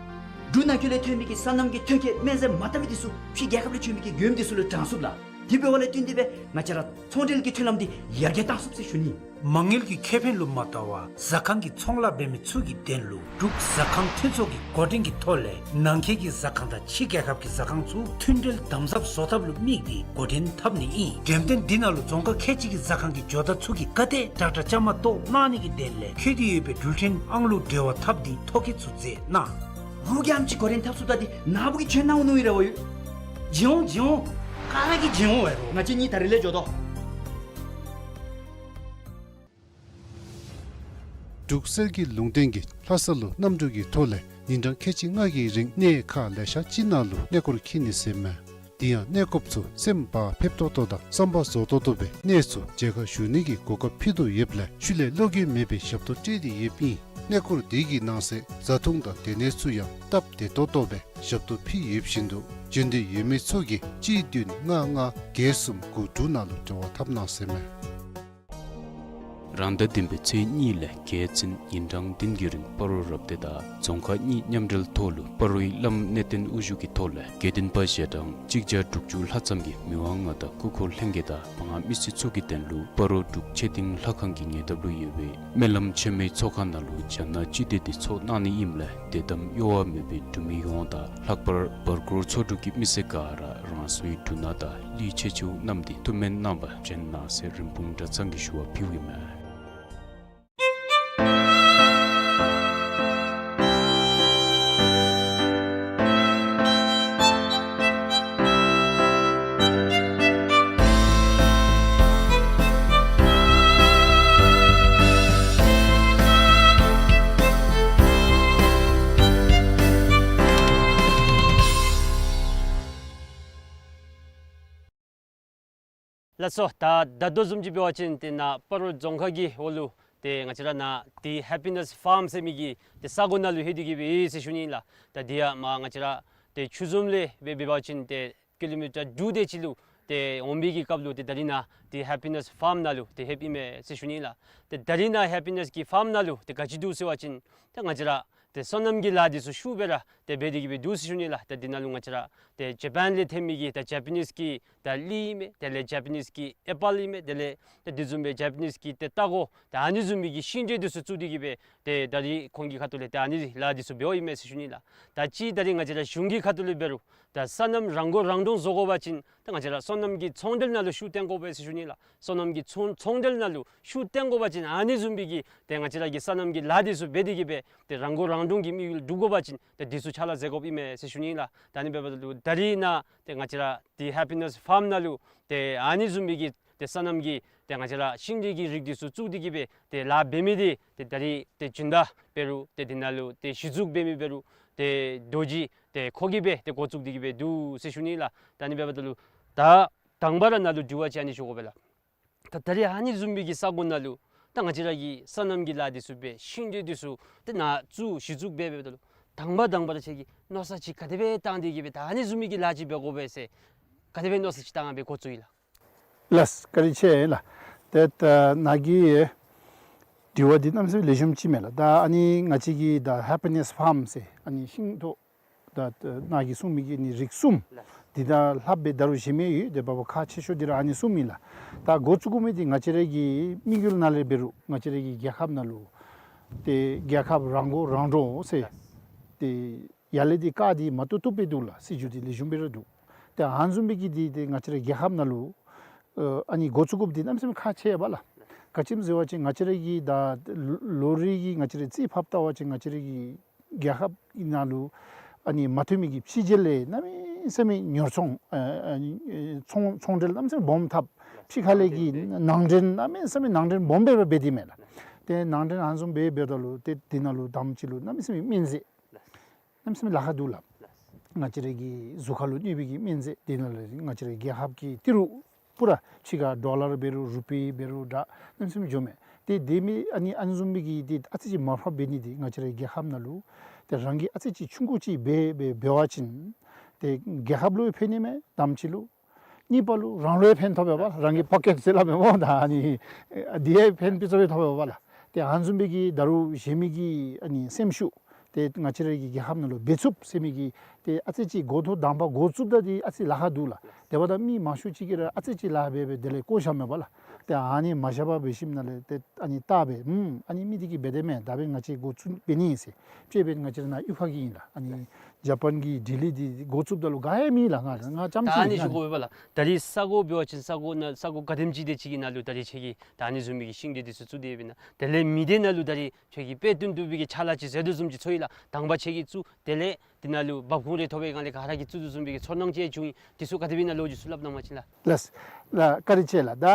འབྲུག་ནང་འཁོད་ལས་ཐོན་མི་གི་སོ་ནམ་གྱི་ཐོན་སྐྱེད་སྨན་རྫས་མ་དག་པའི་འདི་ཚུ་ཕྱི་རྒྱལ་ཁབ་ལས་བྱོན་མི་གི་མགྱོནམ་འདི་ཚུ་ལུ་དྲང་ཚུགས་ལགས། དེ་འབདཝ་ལས་བརྟེན་ཏེ་སྦེ་ང་བཅས་ར་ཚོང་འབྲེལ་གྱི་མཐུན་ལམ་འདི་ཡར་རྒྱས་བཏང་ཚུགས་ཟེར་ཞུ་ནི། མ་དངུལ་གྱི་ཁེ་ཕན་ལུ་མ་བལྟ་བར་ཟ་ཁང་གི་ཚོང་ལཱ་འབད་མི་ཚུ་གི་དོན་ལུ་འབྲུག་ཟ་ཁང་མཐུན་ཚོགས་ཀྱི་འགོ་འདྲེན་གྱི་ཐོག་ལས་ནང་འཁོད་ཀྱི་ཟ་ཁང་དང་ཕྱི་རྒྱལ་ཁབ་ཀྱི་ཟ་ཁང་ཚུ་མཐུན་འབྲེལ་དམ་ཟབ་བཟོ་ཐབས་ལུ་དམིགས་ཏེ་འགོ་འདྲེན་འཐབ་ནི་ཨིན། འགྲེམས་སྟོན་འདི་ནང་ལུ་རྫོང་ཁག་ཁལ་གཅིག་གི་ཟ་ཁང་གི་ཇོ་བདག་ཚུ་གིས་ག་དེ་དྲག་དྲག་བཅའ་མར་གཏོགས་གནང་ནི་གི་དོན་ལས་འཁོད་དེ་ཡོད་པའི་འགྲུལ་འཕྲིན་ཨང་གླུ་འབྲེལ་བ་འཐབ་སྟེ་ཐོ་བཀོད་ཚུ་མཛད་གནང་། རུང་ག་ཨམ་ཅིག་འགོ་འདྲེན་འཐབ་ཚུགས་ད་འདི་ནཱ་བུ་གིས་བྱོན་གནང་འོང་མནོ་ཡི་ར་བ་ཡོད། བྱོན་འོང་བྱོན་འོང་། ག་ར་གིས་བྱོན་འོང་བས་རོགས། ང་བཅས་གཉིས་ད་རིས་ལས་འགྱོ་དོ། འབྲུག་གསེར་གྱི་ལུང་བསྟན་གྱིས་ལྷ་ས་ལུ་གནམ་གྲུ་གི་ཐོག་ལས་ཉིན་གྲངས་ཁལ་གཅིག་ལྔ་གི་རིང་གནས་ཁག་ལེ་ཤ་ཅིག་ནང་ལུ་གནས་སྐོར་འཁྱིད་ནི་ཟེར་མས། དེ་ཡང་གནས་སྐོརཔ་ཚུ་སེམས་བག་ཕེབས་ཏོག་ཏོ་དང་བསམ་པ་རྫོགས་ཏོག་ཏོ་སྦེ་གནས་ཚུ་མཇལ་ཁ་ཞུ་ནི་གི་གོ་སྐབས་ཕུལ་དོ་ཡོདཔ་ལས་ཤུལ་ལས་བློ་འགྱོད་མེད་པའི་ཞབས་ཏོག་སྤྲོད་དེ་ཡོདཔ་ཨིན། གནས་སྐོར་དེ་གི་ནང་གསེས་བཟའ་འཐུང་དང་སྡོད་གནས་ཚུ་ཡང་སྟབས་བདེ་ཏོག་ཏོ་སྦེ་ཞབས་ཏོག་ཕུལ་ཡོདཔ་བཞིན་དུ་འབྱོན་འདོད་ཡོད་མི་ཚུ་གིས་གཅིག་བདུན་ལྔ་ལྔ་བརྒྱད་གསུམ་དགུ་དྲུག་ནང་ལུ་འབྲེལ་བ་འཐབ་གནང་ཟེར་མས། རང་ཟླ་བདུན་པའི་ཚེས་གཉིས་ལས་བརྒྱད་ཚུན་ཉིན་གྲངས་བདུན་གྱི་རིང་སྤ་རོ་རབ་སྡེ་དང་རྫོང་ཁག་གཉིས་མཉམ་འབྲེལ་ཐོག་ལུ་སྤ་རོའི་བླམ་གནས་བརྟན་དབུ་བཞུགས་ཀྱི་ཐོག་ལས་དགེ་འདུན་པ་ཞལ་གྲངས་གཅིག་བརྒྱ་དྲུག་ཅུ་ལྷག་ཙམ་གྱིས་མི་དབང་མངའ་བདག་སྐུ་འཁོར་ལྷན་རྒྱས་དང་མང་མི་སེར་ཚུ་གི་དོན་ལུ་སྤ་རོ་འབྲུག་ཆོས་སྡིངས་ལྷ་ཁང་གི་ཉེ་འདབས་ལུ་ཡོད་པའི་སྨོན་ལམ་ཆེན་མོའི་ཚོགས་ཁང་ནང་ལུ་རྒྱ་ནག་སྤྱི་མདོས་འདི་ཚོགས་གནང་ནི་ཨིནམ་ལས་དད་དམ་གཡོ་བ་མེད་པའི་འབྲུག་མི་ཡོངས་དང་ལྷག་པར་བར་སྐོར་ཚོ་དྲུག་གི་མི་སེར་ག་ར་རང་སོའི་འབྲུ་སྣ་དང་གླུད་ཆས་ཚུ་བསྣམས་ཏེ་ཐུགས་སྨོན་གནང་བར་བྱོན་གནང་ཟེར་རིན་སྤུངས་གྲྭ་ཚང་གིས་ཞུ་བ་ཕུལཝ་ཨིན་མས། ལགས་སོ། ད་ད་ལྟོ་བཟུམ་ཅིག་འབད་བ་ཅིན་ཏེ་ནཱ་སྤ་རོ་རྫོང་ཁག་གི་འོག་ལུ་ཏེ་ང་བཅས་ར་ནཱ་ཏེ་ཧེ་པི་ནེས་ཕཱརམ་ཟེར་མི་གི་ཏེ་ས་གོ་ནང་ལུ་ལྷོད་དེ་གི་སྦེ་ཡོད་ཟེར་ཞུ་ནི་ལགས། ད་འདི་ཡང་མར་ང་བཅས་ར་ཏེ་ཆུ་འཛོམས་ལས་འབད་འབད་བ་ཅིན་ཏེ་ཀི་ལོ་མི་ཊར་དྲུག་དེ་ཅིག་ལུ་ཏེ་འོང་བའི་གི་སྐབས་ལུ་ཏེ་ད་རིས་ནཱ་ཏེ་ཧེ་པི་ནེས་ཕཱརམ་ནང་ལུ་ཏེ་ལྷོདཔ་ཨིན་མས་ཟེར་ཞུ་ནི་ལགས། ཏེ་ད་རིས་ནཱ་ཧེ་པི་ནེས་ཀྱི་ཕཱརམ་ནང་ལུ་ཏེ་ག་ཅི་འདུག་ཟེར་བ་ཅིན་ཏེ་ང་བཅས་ར་ཏེ་སོ་ནམ་གྱི་ལཱ་འདི་ཚུ་ཤུགས་སྦེ་ར་ཏེ་འབད་དེ་གི་སྦེ་འདུག་ཟེར་ཞུ་ནི་ལགས། ཏེ་འདི་ནང་ལུ་ང་བཅས་ར་ཏེ་ཇ་པཱན་ལས་ཐོན་མི་གི་ད་ཇ་པ་ནིས་ཀྱི་ད་གླུད་ཨིན་མས། དེ་ལས་ཇ་པ་ནིས་ཀྱི་ཨེ་པཱལ་ཨིན་མས། དེ་ལས་ཏེ་དེ་བཟུམ་སྦེ་ཇ་པ་ནིས་ཀྱི་ཏེ་རྟ་མགོ་ད་ཨ་ནི་བཟུམ་མའི་གི་ཤིང་འབྲས་འདི་ཚུ་བཙུགས་ཏེ་གི་སྦེ་ཏེ་ད་རིས་ཁོང་གི་ཁ་ཐུག་ལས་ཏེ་ཨ་ནི་ལཱ་འདི་ཚུ་འབདཝ་ཨིན་མས་ཟེར་ཞུ་ནི་ལགས། ད་ཅི་ད་རིས་ང་བཅས་ར་གཞུང་གི་ཁ་ཐུག་ལས་འབད་རུང་ད་སོ་ནམ་རང་མགོ་རང་འདྲོངས་བཟོ་དགོ་པ་ཅིན་ད་ང་བཅས་ར་སོ་ནམ་གྱི་ཚོང་འབྲེལ་ནང་ལུ་ཤུགས་བཏོན་དགོ་པས་ཟེར་ཞུ་ནི་ལགས། སོ་ནམ་གྱི་ཚོང་ཚོང་འབྲེལ་ནང་ལུ་ཤུགས་བཏོན་དགོ་པ་ཅིན་ཨ་ནི་བཟུམ་མའི་གི་ཏེ་ང་བཅས་ར་གི་སོ་ནམ་གྱི་ལཱ་འདི་ཚུ་འབད་དེ་གི་སྦེ་ཏེ་རང་མགོ་རང་འདྲོངས་ཀྱི་དམིགས་ཡུལ་འགྲུབ་དགོ་པ་ཅིན་ཏེ་འདི་ཚུ་ཕྱག་ལཱ་མཛད་དགོཔ་ཨིན་མས་ཟེར་ཞུ་ནི་ལགས། ད་ཨ་ནི་འབདཝ་ད་ལུ་ད་རིས་ནཱ་ཏེ་ང་བཅས་ར་ཏེ་ཧེ་པི་ནེས་ཕཱརམ་ནང་ལུ་ཏེ་ཨ་ནི་བཟུམ་མའི་གི་ཏེ་སོ་ནམ་གྱི་ཏེ་ང་བཅས་ར་ཤིང་འབྲས་ཀྱི་རིགས་འདི་ཚུ་བཙུགས་ཏེ་གི་སྦེ་ཏེ་ལཱ་འབད་མི་འདི་ཏེ་ད་རིས་ཏེ་སྦྱིན་བདག་འབད་རུང་ཏེ་འདི་ནང་ལུ་ཏེ་གཞི་བཙུགས་འབད་མི་འབད་རུང་ཏེ་རྡོ་རྗེ་ཏེ་ཁོ་གིས་སྦེ་ཏེ་འགོ་བཙུགས་ཏེ་གི་སྦེ་འདུག་ཟེར་ཞུ་ནི་ལགས། ད་ཨ་ནི་འབདཝ་ད་ལུ་ད་དང་པ་ར་ནཱ་ལུ་དྲི་བ་ཅིག་ཨ་ནི་ཞུ་དགོ་པས་ལགས། ད་ད་རིས་ཨ་ནི་བཟུམ་མའི་གི་ས་གོ་ནང་ལུ་ད་ང་བཅས་ར་གི་སོ་ནམ་གྱི་ལཱ་འདི་ཚུ་འབད་ཤིང་འབྲས་འདི་ཚུ་ཏེ་ནཱ་བཙུགས་གཞི་བཙུགས་འབད་འབདཝ་ད་ལུ་དང་པ་དང་པ་ར་ཁྱོད་ཀྱིས་མནོ་བསམ་ཅིག་ག་དེ་སྦེ་བཏང་སྟེ་གི་སྦེ་ད་ཨ་ནི་བཟུམ་མའི་གི་ལཱ་ཅིག་འབད་དགོ་པས་ཟེར་ག་དེ་སྦེ་མནོ་བསམ་ཅིག་བཏང་སྦེ་འགོ་བཙུགས་ཡི་ལགས། ལགས་བཀའ་དྲིན་ཆེ་ལགས། ཏེ་ད་ནཱ་གི་དྲི་བ་འདི་གནམ་མེད་ས་མེད་ལེགས་ཤོམ་ཅིག་མས་ལགས། ད་ཨ་ནི་ང་བཅས་ཀྱི་ད་ཧེ་པི་ནེས་ཕཱརམ་ཟེར་ཨ་ནི་ཤིང་ཏོག་ད་ནཱ་གིས་གསུངས་མི་གི་ནི་རིགས་གསུམ་འདི་དང་ལྷག་སྦེ་ད་རུང་གཞན་མི་ཡོད། དེ་འབདཝ་ཁག་ཆེ་ཤོས་འདི་ར་ཨ་ནི་གསུམ་ཨིན་ལགས། ད་འགོ་བཙུགས་དགོ་མི་འདི་ང་བཅས་ར་གི་དམིགས་ཡུལ་ནང་ལས་འབད་རུང་ང་བཅས་ར་གི་རྒྱལ་ཁབ་ནང་ལུ་ཏེ་རྒྱལ་ཁབ་རང་མགོ་རང་འདྲོངས་ཟེར་ཏེ་ཡར་ལས་འདི་བཀའ་འདི་མ་བཏུབ་བཏུབ་སྦེ་འདུག་ལགས། སྲིད་བྱུས་འདི་ལེགས་ཤོམ་སྦེ་ར་འདུག། ཏེ་ཨ་ནི་བཟུམ་མའི་གི་འདི་ཏེ་ང་བཅས་ར་རྒྱལ་ཁབ་ནང་ལུ་ཨ་ནི་འགོ་བཙུགས་དགོཔ་འདི་གནམ་མེད་ས་མེད་ཁག་ཆེ་བས་ལགས། ག་ཅི་སྨོ་ཟེར་བ་ཅིན་ང་བཅས་ར་གི་ད་ལོ་རེ་གི་ང་བཅས་ར་རྩིས་ཕབ་བལྟ་བ་ཅིན་ང་བཅས་ར་གི་རྒྱལ་ཁབ་ཀྱི་ནང་ལུ་ཨ་ནི་མ་ཐོན་མི་གི་ཕྱི་རྒྱལ་ལས་གནམ་མེད་ས་མེད་ཉོ་ཚོང་ཨ་ཨ་ནི་ཚོང་ཚོང་འབྲེལ་གནམ་མེད་ས་མེད་སྦོམ་འཐབ། ཕྱི་ཁ་ལས་ཀྱི་ནང་འདྲེན་གནམ་མེད་ས་མེད་ནང་འདྲེན་སྦོམ་སྦེ་འབད་དེ་མས་ལགས། ཏེ་ནང་འདྲེན་ཨ་ནི་བཟུམ་སྦེ་འབདཝ་ད་ལུ་ཏེ་འདི་ནང་ལུ་དང་པ་ཅིག་ལུ་གནམ་མེད་ས་མེད་སྨན་རྫས་གནམ་མེད་ས་མེད་ལཱ་ཁག་འདུག་ལགས། ང་བཅས་ར་གི་གཟུགས་ཁར་ལུ་གནོད་པའི་གི་སྨན་རྫས་འདི་ནང་ལས་ང་བཅས་ར་རྒྱལ་ཁབ་ཀྱི་ཏི་རུ་པུ་ར་ཕྱི་ཁར་ཌོ་ལར་འབད་རུང་རུ་པི་འབད་རུང་ད་གནམ་མེད་ས་མེད་འགྱོཝ་མས། ཏེ་དེ་མི་ཨ་ནི་ཨ་ནི་བཟུམ་མའི་གི་འདི་ཨ་ཙི་ཅིག་མར་ཕབ་འབད་ནི་འདི་ང་བཅས་ར་རྒྱལ་ཁབ་ནང་ལུ་ཏེ་རང་གིས་ཨ་ཙི་ཅིག་ཆུང་ཀུ་ཅིག་འབད་འབད་འབད་བ་ཅིན་ཏེ་རྒྱལ་ཁབ་ལུ་ཕན་ནི་མས། དང་པ་ཅིག་ལུ་གཉིས་པ་ལུ་རང་ལུ་ཡང་ཕན་ཐོགས་པས་པ་ལགས། རང་གི་པོ་ཀེཊ་ཟེར་སླབ་མས་སྨོ། ད་ཨ་ནི་འདི་ཡང་ཕན་པི་ཙ་སྦེ་ཐོགས་པས་པ་ལགས། ཏེ་ཨ་ནི་བཟུམ་མའི་གི་ད་རུང་གཞན་མི་གི་ཨ་ནི་སེམས་ཤུགས་ཏེ་ང་བཅས་ར་གི་རྒྱལ་ཁབ་ནང་ལུ་འབད་ཚུགསཔ་ཟེར་མི་གི་ཏེ་ཨ་ཙི་ཅིག་འགོ་ཐོག་དང་པ་འགོ་བཙུགསཔ་ད་འདི་ཨ་ཙི་ལཱ་ཁག་འདུག་ལགས། དེ་འབདཝ་ད་མི་མང་ཤོས་ཅིག་གིས་ར་ཨ་ཙི་ཅིག་ལཱ་འབད་འབད་དེ་ལས་བཀོ་བཞགཔ་མས་པ་ལགས། ཏེ་ཨ་ནི་མ་བཞག་པར་འབད་ཞིནམ་ལས་ཏེ་ཨ་ནི་བལྟ་སྦེ་ཨུམ་ཨ་ནི་མི་འདི་གིས་འབད་དེ་མས། ད་འབདན་ང་བཅས་འགོ་བཙུགས་འབད་ནི་ཨིན་ཟེར། དཔྱེ་འབདན་ང་བཅས་ར་ནཱ་ཡུལ་ཁ་གི་ཨིན་ལགས། ཨ་ནི་ཇ་པཱན་གྱི་ཌི་ལི་འདི་འགོ་བཙུགསཔ་ད་ལུ་ག་ཡང་མེད་ལགས། ང་ང་རྐྱངམ་ཅིག་ཨིན། ད་ཨ་ནི་ཞུ་དགོ་པས་ལགས། ད་རིས་ས་གོ་འབད་བ་ཅིན་ས་གོ་ནང་ས་གོ་ག་དེམ་ཅིག་དེ་ཅིག་གི་ནང་ལུ་ད་རིས་ཁྱོད་ཀྱིས་ད་ཨ་ནི་བཟུམ་མའི་གི་ཤིང་འབྲས་འདི་ཚུ་བཙུགས་ཏེ་ཡོདཔ་ཨིན་ན། དེ་ལས་མི་སྡེ་ནང་ལུ་ད་རིས་ཁྱོད་ཀྱིས་དཔེ་སྟོན་བཏུབ་པའི་གི་ཕྱག་ལཱ་ཅིག་མཛད་དོ་བཟུམ་ཅིག་ཚོར་ཡི་ལགས། དང་པ་ཁྱོད་ཀྱིས་བཙུགས། དེ་ལས་འདི་ནང་ལུ་འབབ་ཁུངས་རེ་ཐོབ་པའི་སྒང་ལས་ག་ར་གིས་བཙུགས་དོ་བཟུམ་མའི་གི་ཚོར་སྣང་ཅིག་བྱུང་ཡི། འདི་ཚུ་ག་དེ་སྦེ་ཨིན་ན་ལོ་རྒྱུས་ཚུ་སླབ་གནང་བ་ཅིན་ལགས། ལགས་ལགས་བཀའ་དྲིན་ཆེ་ལགས། ད་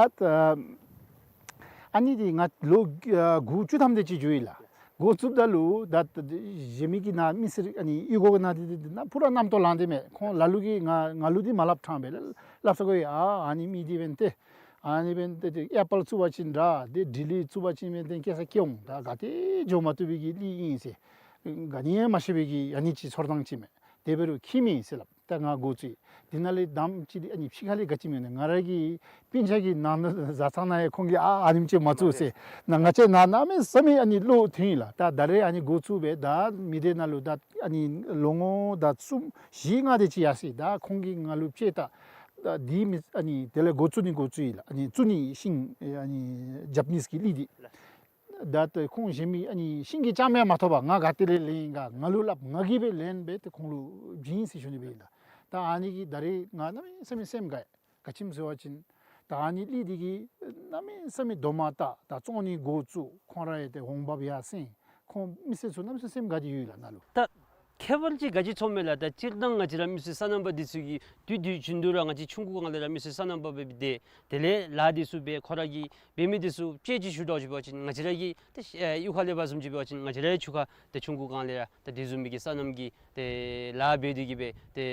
ཨ་ནི་འདི་ང་ལོ་ཨ་དགུ་བཅུ་ཐམ་དེ་ཅིག་འགྱོ་ཡི་ལགས། འགོ་བཙུགསཔ་ད་ལུ་ད་གཞན་མི་གི་ནཱ་མི་སེར་ཨ་ནི་གཡུས་སྒོ་གི་ནང་འདི་འདི་ནཱ་པུ་ར་རྣམ་རྟོག་ལངས་ཏེ་མས། ཁོང་ལ་ལུ་གིས་ང་ང་ལུ་འདི་མ་སླབ་ཕྲང་པས་ལགས། སླབ་ས་གོ་ཡི། ཨ་ཨ་ནི་མི་འདི་འབདན་ཏེ་ཨ་ནི་འབདན་ཏེ་ཏེ་ཨེ་པཱལ་བཙུགས་པ་ཅིན་འདྲ་ཏེ་ཌི་ལི་བཙུགས་པ་ཅིན་འབདན་ཏེ་སྐྱེ་ས་སྐྱེ་འོང་། ད་ག་ཏེ་འགྱོ་མ་བཏུབ་པའི་གི་གླུད་ཨིན་ཟེར་ག་ནི་ཡང་མ་ཤེས་པའི་གི་ཨ་ནི་ཅིག་ཚོར་སྣང་ཅིག་མས། དེ་འབད་རུང་ཁྱད་མེད་ཟེར་སླབ། ད་ང་འགོ་བཙུགས། དེ་ནང་ལས་དང་པ་ཅིག་ཨ་ནི་ཕྱི་ཁ་ལས་ག་ཅི་སྨོ་ན་ང་ར་གི་སྤུན་ཆ་གི་ནང་ན་བཟའ་ཚང་ནང་ཡང་ཁོང་གིས་ཨ་ཨ་ནེམ་ཅིག་མ་བཙུགས་ཟེར། ན་ང་བཅས་ནང་གནམ་མེད་ས་མེད་ཨ་ནི་བློ་མཐུན་ཡི་ལགས། ད་ད་རེས་ཨ་ནི་འགོ་བཙུགས་སྦེ་ད་མི་སྡེ་ནང་ལུ་ད་ཨ་ནི་ལོ་ངོ་ད་གསུམ་བཞི་ལྔ་དེ་ཅིག་ཡར་སོ་ཡི། ད་ཁོང་གིས་ང་ལུ་བཅད་ད་ད་དེ་མི་ཨ་ནི་དེ་ལས་འགོ་བཙུགས་ནི་འགོ་བཙུགས་ཡི་ལགས། ཨ་ནི་བཙུགས་ནི་ཤིང་ཨ་ནི་ཇ་པ་ནིས་ཀྱི་གླིང་འདི། ད་ཏེ་ཁོང་གཞན་མི་ཨ་ནི་ཤིང་གི་ལྕངམ་ཡང་མ་ཐོབ་པར་ང་ག་ཏེ་ལས་ལེན་ཡི་ག་ང་ལུ་སླབ། ང་གིས་སྦེ་ལེན་སྦེ་ཏེ་ཁོང་ལུ་བྱིན་ཟེར་ཞུ་ནི་སྦེ་ཨིན་ལགས། ད་ཨ་ནི་གིས་ད་རེས་ང་གནམ་མེད་ས་མེད་སེམས་དགའ་ཡི། ག་ཅི་སྨོ་ཟེར་བ་ཅིན་ད་ཨ་ནི་གླིང་འདི་གིས་གནམ་མེད་ས་མེད་རྡོག་མ་བཏགས། ད་བཙོང་ནི་འགོ་བཙུགས། ཁོང་ར་ཡང་ཏེ་འོང་འབབ་ཡར་སེང་། ཁོང་མི་སེར་ཚུ་གནམ་མེད་ས་མེད་སེམས་དགའ་སྟེ་ཡོད་ལགས་ནཱ་ལུ། ད་ཁྱད་པར་ཅིག་ག་ཅི་ཚོརཝ་མས་ལགས། ད་སྤྱིར་བཏང་ང་བཅས་ར་མི་སེར་སོ་ནམ་པ་འདི་ཚུ་གིས་དུས་དུས་རྒྱུན་དུ་ར་ང་བཅས་ཆུང་ཀུ་སྒང་ལས་ར་མི་སེར་སོ་ནམ་པ་སྦེ་སྡོད། དེ་ལས་ལཱ་འདི་ཚུ་འབད། ཁོ་ར་གིས་འབད་མི་འདི་ཚུ་དཔྱེ་ཅིག་ཞུ་དོ་ཅིག་འབད་བ་ཅིན་ང་བཅས་ར་གི་ཏེ་ཨེ་གཡུས་ཁ་ལས་འབད་བཟུམ་ཅིག་འབད་བ་ཅིན་ང་བཅས་རའི་ཆུ་ཁ་ཏེ་ཆུང་ཀུ་སྒང་ལས་ར་ད་དེ་བཟུམ་མའི་གི་སོ་ནམ་གྱི་ཏེ་ལཱ་འབད་དེ་གིས་སྦེ་ཏེ་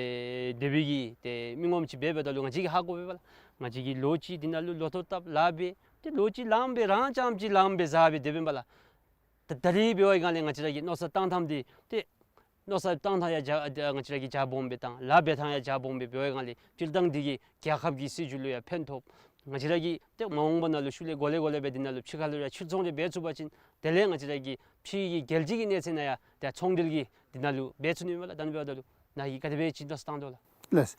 དེ་སྦེ་གི་ཏེ་མི་ངོམ་ཅིག་འབད་འབདཝ་ད་ལུ་ང་བཅས་ཀྱིས་ཧ་གོ་བས་པ་ལགས། ང་བཅས་ཀྱིས་ལོ་གཅིག་འདི་ནང་ལུ་ལོ་ཐོག་བཏབ་ལཱ་འབད། ཏེ་ལོ་གཅིག་ལངམ་སྦེ་རང་རྐྱངམ་ཅིག་ལངམ་སྦེ་བཟའ་སྦེ་སྡོདཔ་ཨིན་པས་ལགས། ད་ད་རེས་འབད་བའི་སྒང་ལས་ང་བཅས་ར་གི་མནོ་བསམ་བཏང་ཐངས་འདི་ཏེ་མནོ་བསམ་བཏང་ཐངས་ཡང་རྒྱ་ང་བཅས་ར་གིས་རྒྱ་སྦོམ་སྦེ་བཏང་། ལཱ་འབད་ཐངས་ཡང་རྒྱ་སྦོམ་སྦེ་འབད་བའི་སྒང་ལས་སྤྱིར་བཏང་འདི་གིས་རྒྱལ་ཁབ་ཀྱི་སྲིད་བྱུས་ལུ་ཡང་ཕན་ཐོགས། ང་བཅས་ར་གིས་ཏེ་མ་འོངས་པ་ནང་ལུ་ཤུལ་ལས་འགོ་ལས་འགོ་ལས་སྦེ་འདི་ནང་ལུ་ཕྱི་ཁ་ལུ་ཡང་ཕྱིར་ཚོང་རེ་འབད་ཚུགས་པ་ཅིན་དེ་ལས་ང་བཅས་ར་གི་ཕྱི་གི་རྒྱལ་སྤྱི་གི་གནས་ཚད་ནང་ཡང་ཏེ་ཚོང་འབྲེལ་གྱི་འདི་ནང་ལུ་འབད་ཚུགས་ནི་མས་ལགས། ད་ཨ་ནི་འབདཝ་ད་ལུ་ནཱ་གིས་ག་དེ་སྦེ་ཅིག་མནོ་བསམ་བཏང་དོ་ལགས། ལགས།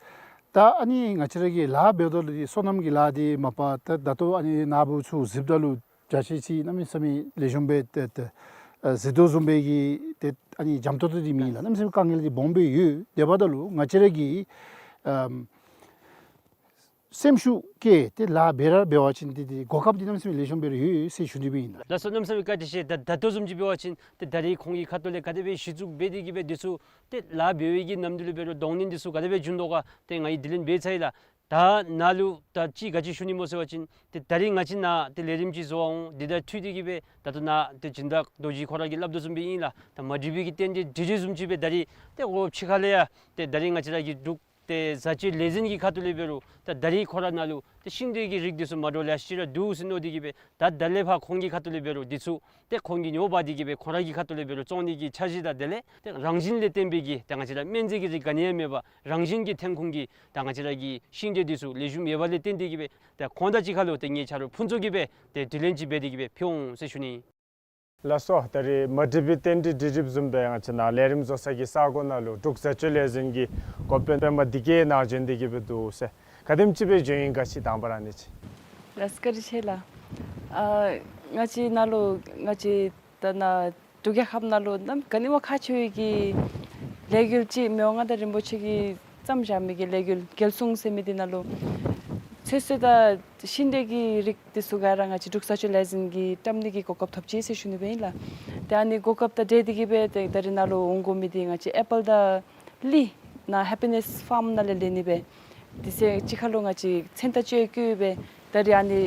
ད་ཨ་ནི་ང་བཅས་ར་གི་ལཱ་འབདཝ་ད་ལུ་སོ་ནམ་གྱི་ལཱ་འདི་མ་པ་ད་ད་ལྟོ་ཨ་ནི་ནཱ་བུ་ཚུ་གཟིགསཔ་ད་ལུ་རྒྱ་ཆེ་ཅིག་གནམ་མེད་ས་མེད་ལེགས་ཤོམ་སྦེ་ཏེ་ཏེ་ཨ་གཟིགས་དོ་བཟུམ་སྦེ་གི་ཏེ་ཨ་ནི་འཇམ་ཏོང་ཏོ་འདི་མེད་ལགས། གནམ་མེད་ས་མེད་དཀའ་ངལ་འདི་སྦོམ་སྦེ་ཡོད། དེ་འབདཝ་ད་ལུ་ང་བཅས་ར་གིས་ཨམ་སེམས་ཤུགས་བསྐྱེད་དེ་ལཱ་འབད་ར་འབད་བ་ཅིན་ཏེ་ཏེ་གོ་སྐབས་འདི་གནམ་མེད་ས་མེད་ལེགས་ཤོམ་སྦེ་ར་ཡོད་ཟེར་ཞུ་ནི་སྦེ་ཨིན་ལགས། ལགས་སོ། གནམ་མེད་ས་མེད་བཀའ་དྲིན་ཆེ། ད་ད་ལྟོ་བཟུམ་ཅིག་འབད་བ་ཅིན་ཏེ་ད་རེས་ཁོང་གི་ཁ་ཐུག་ལས་ག་དེ་སྦེ་གཞི་བཙུགས་འབད་དེ་གིས་སྦེ་འདི་ཚུ་ཏེ་ལཱ་འབད་བའི་གི་ནམ་དུས་ལུ་འབད་རུང་གདོང་ལེན་འདི་ཚུ་ག་དེ་སྦེ་བྱུང་དོ་ག་ཏེ་ང་གིས་དྲི་ལན་འབད་ཚར་ཡི་ལགས། ད་ནཱ་ལུ་ད་ཅི་ག་ཅི་ཞུ་ནི་སྨོ་ཟེར་བ་ཅིན་ཏེ་ད་རེས་ང་བཅས་ནཱ་ཏེ་ལས་རིམ་ཅིག་བཟོ་བར་འོང་། འདི་དང་འཁྲིལ་ཏེ་གིས་སྦེ་ད་ལྟོ་ནཱ་ཏེ་སྦྱིན་བདག་རྡོ་རྗེ་ཁོ་ར་གིས་སླབ་དོ་བཟུམ་སྦེ་ཨིན་ལགས། ད་མ་འགྲིག་པའི་གི་རྟེན་འབྲེལ་འགྲིག་འགྲིག་བཟུམ་ཅིག་སྦེ་ད་རེས་ཏེ་འོ་ཕྱི་ཁ་ལས་ཡང་ཏེ་ད་རེས་ང་བཅས་ར་གི་འབྲུག་ཏེ་བཟའ་སྤྱོད་ལས་འཛིན་གྱི་ཁ་ཐུག་ལས་འབད་རུང་ད་ད་རེས་ཁོ་ར་ནཱ་ལུ་ཏེ་ཤིང་འབྲས་ཀྱི་རིགས་འདི་ཚུ་མ་འདྲཝ་ལེ་ཤ་ཅིག་ར་འདུག་ཟེར་མནོ་སྟེ་གིས་སྦེ་ད་ད་ལས་ཕར་ཁོང་གི་ཁ་ཐུག་ལས་འབད་རུང་འདི་ཚུ་ཏེ་ཁོང་གིས་ཉོ་འབག་སྟེ་གིས་སྦེ་ཁོང་ར་གི་ཁ་ཐུག་ལས་འབད་རུང་བཙོང་ནི་གི་འཆར་གཞི་དང་དེ་ལས་ཏེ་རང་བཞིན་ལས་བརྟེན་པའི་གི་ཏེ་ང་བཅས་ར་སྨན་རྫས་ཀྱི་རིགས་ག་ནི་ཡང་མེད་པར་རང་བཞིན་གྱི་ཐོན་ཁུངས་ཀྱི་ད་ང་བཅས་ར་གི་ཤིང་འབྲས་འདི་ཚུ་ལེགས་ཤོམ་ཡོད་པ་ལས་བརྟེན་ཏེ་གིས་སྦེ་ད་ཁོང་དང་གཅིག་ཁར་ལུ་ཏེ་ངེའི་ཆ་རོགས་ཕུན་ཚོགས་ཀྱིས་སྦེ་ཏེ་དྲི་ལན་ཅིག་འབད་དེ་གིས་སྦེ་ཕུལ་འོང་ཟེར་ཞུ་ནི། ལགས་སོ། ད་རེས་མ་འགྲིག་པའི་རྟེན་འབྲེལ་འགྲིག་འགྲིགཔ་བཟུམ་སྦེ་ང་བཅས་ནཱ་ལས་རིམ་བཟོ་ས་གི་ས་གོ་ནང་ལུ་འབྲུག་བཟའ་སྤྱོད་ལས་འཛིན་གྱི་འགོ་དཔོན་པདྨ་བདེ་སྐྱིད་ནཱ་བྱོན་ཏེ་གིས་སྦེ་འདུག་ཟེར། ག་དེམ་ཅིག་སྦེ་བྱོན་ཡི་ག་ཅིག་དང་པ་ར་ཨ་ནི་ཅིག། ལགས་བཀའ་དྲིན་ཆེ་ལགས། ཨ་ང་བཅས་ནཱ་ལུ་ང་བཅས་ད་ནཱ་འབྲུག་རྒྱལ་ཁབ་ནང་ལུ་གནམ་ག་ནི་བ་ཁག་ཆེ་བའི་གི་ལས་འགུལ་ཅིག་མི་དབང་མངའ་བདག་རིན་པོ་ཆེ་གིས་བརྩམས་བཞག་མི་གི་ལས་འགུལ་རྒྱལ་སྲུང་ཟེར་མི་འདི་ནང་ལུ་ཚོད་བསྲེ་དང་ཤིང་འབྲས་ཀྱི་རིགས་འདི་ཚུ་ག་ར་ང་བཅས་འབྲུག་བཟའ་སྤྱོད་ལས་འཛིན་གྱིས་བཀྲམ་ནི་གི་གོ་སྐབས་ཐོབ་ཅི་ཟེར་ཞུ་ནི་སྦེ་ཨིན་ལགས། ཏེ་ཨ་ནི་གོ་སྐབས་དང་འབྲེལ་ཏེ་གིས་སྦེ་ཏེ་ད་རེས་ནཱ་ལུ་འོང་དགོ་མི་འདི་ང་བཅས་ཨེ་པཱལ་དང་གླིང་ནཱ་ཧེ་པི་ནེས་ཕཱརམ་ནང་ལས་ལེན་ནི་སྦེ་དེ་ཚེ་གཅིག་ཁར་ལུ་ང་བཅས་མཚན་རྟགས་བཅས་བཀོད་སྦེ་ད་རེས་ཨ་ནི་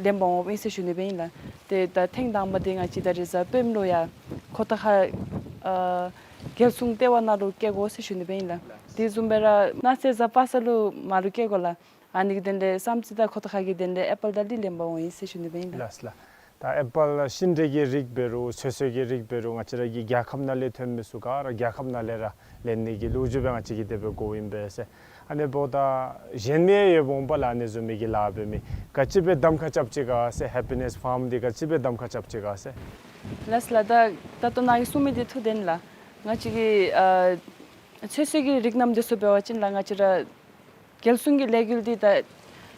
ལེན་པར་འོངམ་ཨིན་ཟེར་ཞུ་ནི་སྦེ་ཨིན་ལགས། ཏེ་ད་ཐེངས་དང་པ་འདི་ང་བཅས་ད་རེས་གཟའ་སྤེནམ་ལུ་ཡང་ཁོ་ཐང་ཁ་ཨ་རྒྱལ་སྲུང་ལྟེ་བ་ནང་ལུ་བསྐྱལ་དགོ་ཟེར་ཞུ་ནི་སྦེ་ཨིན་ལགས། དེ་བཟུམ་སྦེ་ར་གནངས་ཚེ་གཟའ་པ་སངས་ལུ་མར་ལུ་བསྐྱལ་དགོ་ལགས། ཨ་ནི་གི་དོན་ལས་བསམ་རྩེ་དང་ཁོ་ཐང་ཁ་གི་དོན་ལས་ཨེ་པཱལ་དང་གླིང་ལེན་པར་འོང་ཡི་ཟེར་ཞུ་ནི་སྦེ་ཨིན་ལགས། ལགས་ལགས། ད་ཨེ་པཱལ་ཤིང་འབྲས་ཀྱི་རིགས་འབད་རུང་ཚོད་བསྲེ་གི་རིགས་འབད་རུང་ང་བཅས་ར་གི་རྒྱལ་ཁབ་ནང་ལས་ཐོན་མི་ཚུ་ག་ར་རྒྱལ་ཁབ་ནང་ལས་ར་ལེན་ནི་གི་ལོ་རྒྱུས་སྦེ་ང་བཅས་ཀྱིས་དེ་སྦེ་གོཝ་ཨིན་པས་ཟེར། ཨ་ནི་འབདཝ་ད་གཞན་མི་ཡང་ཡོདཔ་འོང་པ་ལགས། ཨ་ནི་བཟུམ་མའི་གི་ལཱ་འབད་མི་ག་ཅི་སྦེ་གདམ་ཁ་རྐྱབ་ཅི་ག་ཟེར། ཧེ་པི་ནེས་ཕཱརམ་འདི་ག་ཅི་སྦེ་གདམ་ཁ་རྐྱབ་ཅི་ག་ཟེར། ལགས་ལགས། ད་ད་ལྟོ་ནཱ་གིས་གསུངས་མི་འདི་ཐུགས་བདེན་ལགས། ང་བཅས་ཀྱི་ཨ་ཚོད་བསྲེ་གི་རིགས་རྣམས་འདི་ཚུ་འབད་བ་ཅིན་ལགས་ང་བཅས་ར་རྒྱལ་སྲུང་གི་ལས་འགུལ་འདི་ད་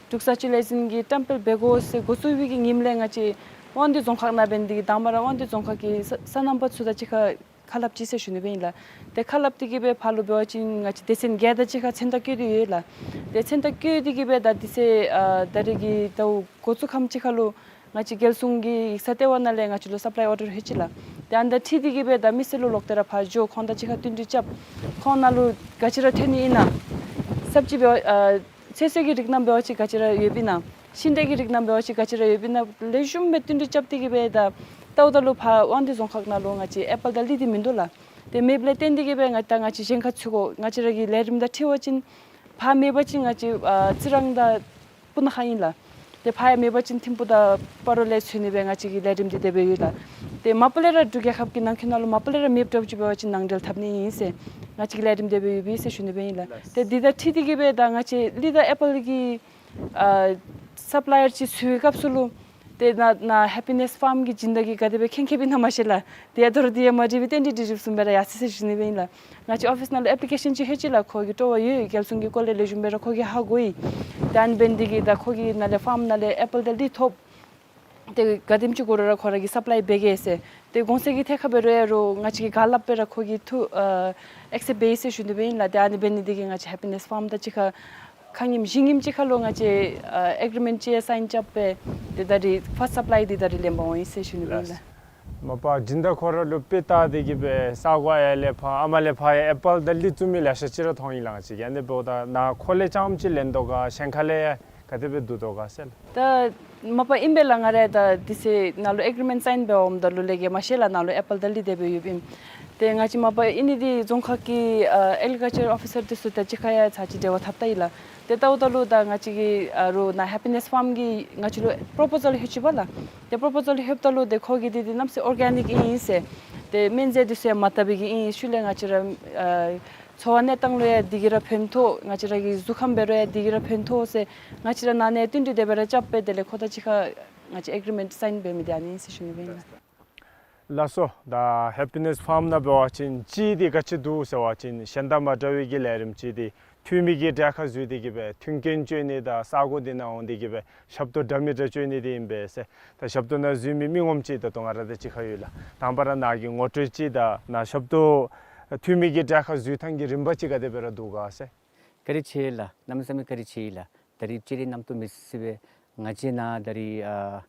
འབྲུག་བཟའ་སྤྱོད་ལས་འཛིན་གྱིས་བཀྲམ་སྤེལ་འབད་དགོ་ཟེར་འགོ་བཙུགས་པའི་གི་ཉིནམ་ལས་ང་བཅས་དབང་འདུས་རྫོང་ཁག་ནང་འབད་ནི་འདི་གིས་དང་པ་ར་དབང་འདུས་རྫོང་ཁག་གི་ས་སོ་ནམ་པ་ཚུ་དང་གཅིག་ཁར་ཁ་སླབ་ཅི་ཟེར་ཞུ་ནི་སྦེ་ཨིན་ལགས། ཏེ་ཁ་སླབ་སྟེ་གིས་སྦེ་ཕར་ལུ་འབད་བ་ཅིན་ང་བཅས་སྡེ་ཚན་བརྒྱད་དང་གཅིག་ཁར་མཚན་རྟགས་བཀོད་དེ་ཡོད་ལགས། ཏེ་མཚན་རྟགས་བཀོད་དེ་གིས་སྦེ་ད་དེ་ཚེ་ཨ་ད་རེས་ཀྱི་ཟླཝ་འགོ་བཙུགས་ཁམས་ཅིག་ཁར་ལུ་ང་བཅས་རྒྱལ་སྲུང་གི་ཡིག་ཚང་ལྟེ་བ་ནང་ལས་ང་བཅས་ལུ་སབ་ལའི་ཨོར་ཌར་ལྷོད་ཅི་ལགས། ཏེ་ཨ་ནི་དང་འཁྲིལ་ཏེ་གིས་སྦེ་ད་མི་སེར་ལུ་ལོག་སྟེ་ར་ཕར་འགྱོ་ཁོང་དང་གཅིག་ཁར་བསྟུན་གྲོས་རྐྱབ། ཁོང་ནང་ལུ་ག་ཅི་ར་ཐོན་ནི་ཨིན་ན། སབ་ཅིག་འབད་བ་ཨ་ཚོད་བསྲེ་གི་རིགས་རྣམས་འབད་བ་ཅིན་ག་ཅི་ར་ཡོདཔ་ཨིན་ན། ཤིང་འབྲས་ཀྱི་རིགས་རྣམས་འབད་བ་ཅིན་ག་ཅི་ར་ཡོདཔ་ཨིན་ན། ལེགས་ཤོམ་སྦེ་བསྟུན་གྲོས་རྐྱབ་སྟེ་གིས་སྦེ་ད་ལྟོ་ད་ལུ་ཕར་དབང་འདུས་རྫོང་ཁག་ནང་ལུ་ང་བཅས་ཨེ་པཱལ་དང་གླིང་འདི་མིན་འདུག་ལགས། ཏེ་མེདཔ་ལས་བརྟེན་ཏེ་གིས་སྦེ་ང་ད་ང་བཅས་གཞན་ཁར་ཚུད་དགོ། ང་བཅས་ར་གི་ལས་རིམ་དང་འཁྲིལ་བ་ཅིན་ཕར་མེད་པ་ཅིན་ང་བཅས་ཨ་རྩི་རང་དང་སྤུ་ན་ཁ་ཨིན་ལགས། ཏེ་ཕར་ཡང་མེད་པ་ཅིན་ཐིམ་ཕུག་དང་སྤ་རོ་ལས་འཚོལ་ནི་སྦེ་ང་བཅས་ཀྱི་ལས་རིམ་འདི་དེ་སྦེ་ཡོད་ལགས། ཏེ་མ་པ་ལས་ར་འབྲུག་རྒྱལ་ཁབ་ཀྱི་ནང་འཁོད་ནང་ལུ་མ་པ་ལས་ར་མེདཔ་འདྲཝ་ཅིག་འབད་བ་ཅིན་ནང་འབྲེལ་འཐབ་ནི་ཨིན་ཟེར་ང་བཅས་ཀྱི་ལས་རིམ་དེ་སྦེ་ཡོདཔ་ཨིན་ཟེར་ཞུ་ནི་སྦེ་ཨིན་ལགས། ཏེ་འདི་དང་འཁྲིལ་ཏེ་གིས་སྦེ་ད་ང་བཅས་གླི་དང་ཨེ་པཱལ་གྱི་ཨ་སཔ་ལའི་ཡར་ཅིག་འཚོལ་བའི་སྐབས་སུ་ལུ་ཏེ་ནཱ་ནཱ་ཧེ་པི་ནེསི་ཕཱརམ་གྱི་སྦྱིན་བདག་གིས་ག་དེ་སྦེ་མཁྱེན་མཁྱེནཔ་ཨིན་ན་མ་ཤེས་ལགས། ཏེ་ཡང་ད་རུང་འདི་ཡང་མ་དྲིས་པར་ཏན་ཏིག་དྲི་རིགཔ་བཟུམ་སྦེ་ར་ཡར་སོ་ཡི་ཟེར་ཞུ་ནི་སྦེ་ཨིན་ལགས། ང་བཅས་ཨོ་ཕིསི་ནང་ལུ་ཨེཔ་ལི་ཀེ་ཤཱན་ཅིག་ལྷོད་ཅི་ལགས། ཁོ་གིས་སྤྲོ་བ་ཡོད། རྒྱལ་སྲུང་གི་སྐོར་ལས་ལེགས་ཤོམ་སྦེ་ར་ཁོ་གིས་ཧ་གོ་ཡི། ཏེ་ཨ་ནི་འབད་ནི་འདི་གིས་ད་ཁོ་གིས་ནཱ་ལས་ཕཱརམ་ནང་ལས་ཨེ་པཱལ་དང་གླི་ཐོབ། ཏེ་ག་དེམ་ཅིག་དགོ་རུང་ར་ཁོ་ར་གིས་སཔ་ལའི་འབད་གེ་ཟེར། ཏེ་གོང་ཚད་ཀྱི་ཐད་ཁར་འབད་རུང་ཡང་རུང་ང་བཅས་ཀྱིས་ག་སླབ་སྦེ་ར་ཁོ་གིས་ཐུགས་ཨ་ཨེག་སེབཊ་འབད་ཡི་ཟེར་ཞུ་ནི་སྦེ་ཨིན་ལགས། ཏེ་ཨ་ནི་འབད་ནི་འདི་གིས་ང་བཅས་ཧེ་པི་ནེསི་ཕཱརམ་དང་གཅིག་ཁར་ཁ་ཉིནམ་བཞི་ཉིནམ་ཅིག་ཁར་ལུ་ང་བཅས་ཨ་ཨེག་རི་མེནཊ་ཅིག་ཡང་སའིན་རྐྱབ་སྦེ་ཏེ་ད་རིས་ཕཱསཊ་སཔ་ལའི་འདི་ད་རིས་ལེན་པར་འོང་ཡི་ཟེར་ཞུ་ནི་སྦེ་ཨིན་ལགས། མ་པ་སྦྱིན་བདག་ཁོ་ར་ལུ་དཔེ་བལྟ་སྟེ་གིས་སྦེ་ས་གོ་ཡར་ལས་ཕར་ཨ་མ་ལས་ཕར་ཡང་ཨེ་པཱལ་དང་གླི་བཙུགས་མི་ལེ་ཤ་ཅིག་ར་མཐོང་ཡི་ལགས། ང་བཅས་ཀྱིས་ཨ་ནི་འབདཝ་ད་ནཱ་ཁོ་ལས་རྐྱངམ་ཅིག་ལེན་དོ་ག་གཞན་ཁ་ལས་ཡང་ག་དེ་སྦེ་བསྡུ་དོ་ག་ཟེར་ལགས། ད་མ་པ་ཨིན་པས་ལགས། ང་ར་ད་དེ་ཚེ་ནཱ་ལུ་ཨེག་རི་མེནཊ་སའིན་འབད་འོངམ་ད་ལུ་ལས་ཀྱི་མ་ཤེས་ལགས། ནཱ་ལུ་ཨེ་པཱལ་དང་གླི་དེ་སྦེ་ཡོདཔ་ཨིན། ཏེ་ང་བཅས་མ་པ་ཨིན་ནི་འདི་རྫོང་ཁག་གི་ཨ་ཨེག་རི་ཀལ་ཅར་ཨོ་ཕི་སར་འདི་ཚུ་དང་གཅིག་ཁར་ཡང་ཚར་ཅིག་འབྲེལ་བ་འཐབ་ད་ཡི་ལགས། ཏེ་བལྟཝ་ད་ལུ་ད་ང་བཅས་ཀྱི་ཨ་རུང་ནཱ་ཧེ་པི་ནེསི་ཕཱརམ་གྱིས་ང་བཅས་ལུ་པོརོ་པོ་ཟཱལ་ལྷོད་ཅི་པ་ལགས། ཏེ་པོརོ་པོ་ཟཱལ་ལྷོདཔ་ད་ལུ་ཏེ་ཁོ་གིས་འདི་འདི་གནམ་མེད་ས་མེད་ཨོར་གེ་ནིཀ་ཨིན་ཟེར། ཏེ་སྨན་རྫས་འདི་ཚུ་ཡང་མ་བཏབ་པའི་གི་ཨིན། ཤུལ་ལས་ང་བཅས་ར་ཨ་འཚོ་བ་གནས་སྟངས་ལུ་ཡང་འདི་གིས་ར་ཕན་ཐོགས། ང་བཅས་ར་གི་གཟུགས་ཁམས་འབད་རུང་ཡང་འདི་གིས་ར་ཕན་ཐོགས་ཟེར་ང་བཅས་ར་ནཱ་ནས་བསྟུན་གྲོས་དེ་སྦེ་ར་རྐྱབ་སྦེ་དེ་ལས་ཁོ་དང་གཅིག་ཁར་ང་བཅས་ཨེག་རི་མེནཊ་སའིན་འབད་མི་འདི་ཨ་ནི་ཨིན་ཟེར་ཞུ་ནི་སྦེ་ཨིན་ལགས། ལགས་སོ། ད་ཧེ་པི་ནེསི་ཕཱརམ་ནང་འབད་བ་ཅིན་གཅིག་འདི་ག་ཅི་འདུག་ཟེར་བ་ཅིན་གཞན་དང་མ་འདྲ་བའི་གི་ལས་རིམ་གཅིག་འདི་འཐུས་མི་གི་གྲལ་ཁར་འཛུལ་ཏེ་གིས་སྦེ་མཐུན་རྐྱེན་སྤྱོད་ནི་དང་ས་གོ་འདི་ནང་འོང་སྟེ་གིས་སྦེ་ཞབས་ཏོག་འདྲ་མི་འདྲ་སྤྱོད་ནི་འདི་ཨིན་པས་ཟེར། ད་ཞབས་ཏོག་ནང་འཛུལ་མི་མི་ངོམ་ཅིག་ད་ལྟོ་ང་ར་དང་གཅིག་ཁར་ཡོད་ལགས། དང་པ་ར་ནཱ་གི་ངོ་སྤྲོད་ཅིག་དང་ནཱ་ཞབས་ཏོག་འཐུས་མི་གི་གྲལ་ཁར་འཛུལ་ཐངས་ཀྱི་རིམ་པ་ཅིག་ག་དེ་སྦེ་ར་འདུག་ག་ཟེར། བཀའ་དྲིན་ཆེ་ལགས། གནམ་མེད་ས་མེད་བཀའ་དྲིན་ཆེ་ལགས། ད་རིས་ཅིག་ར་རྣམ་རྟོག་མེད་ས་སྦེ་ང་བཅས་ནཱ་ད་རིས་ཨ་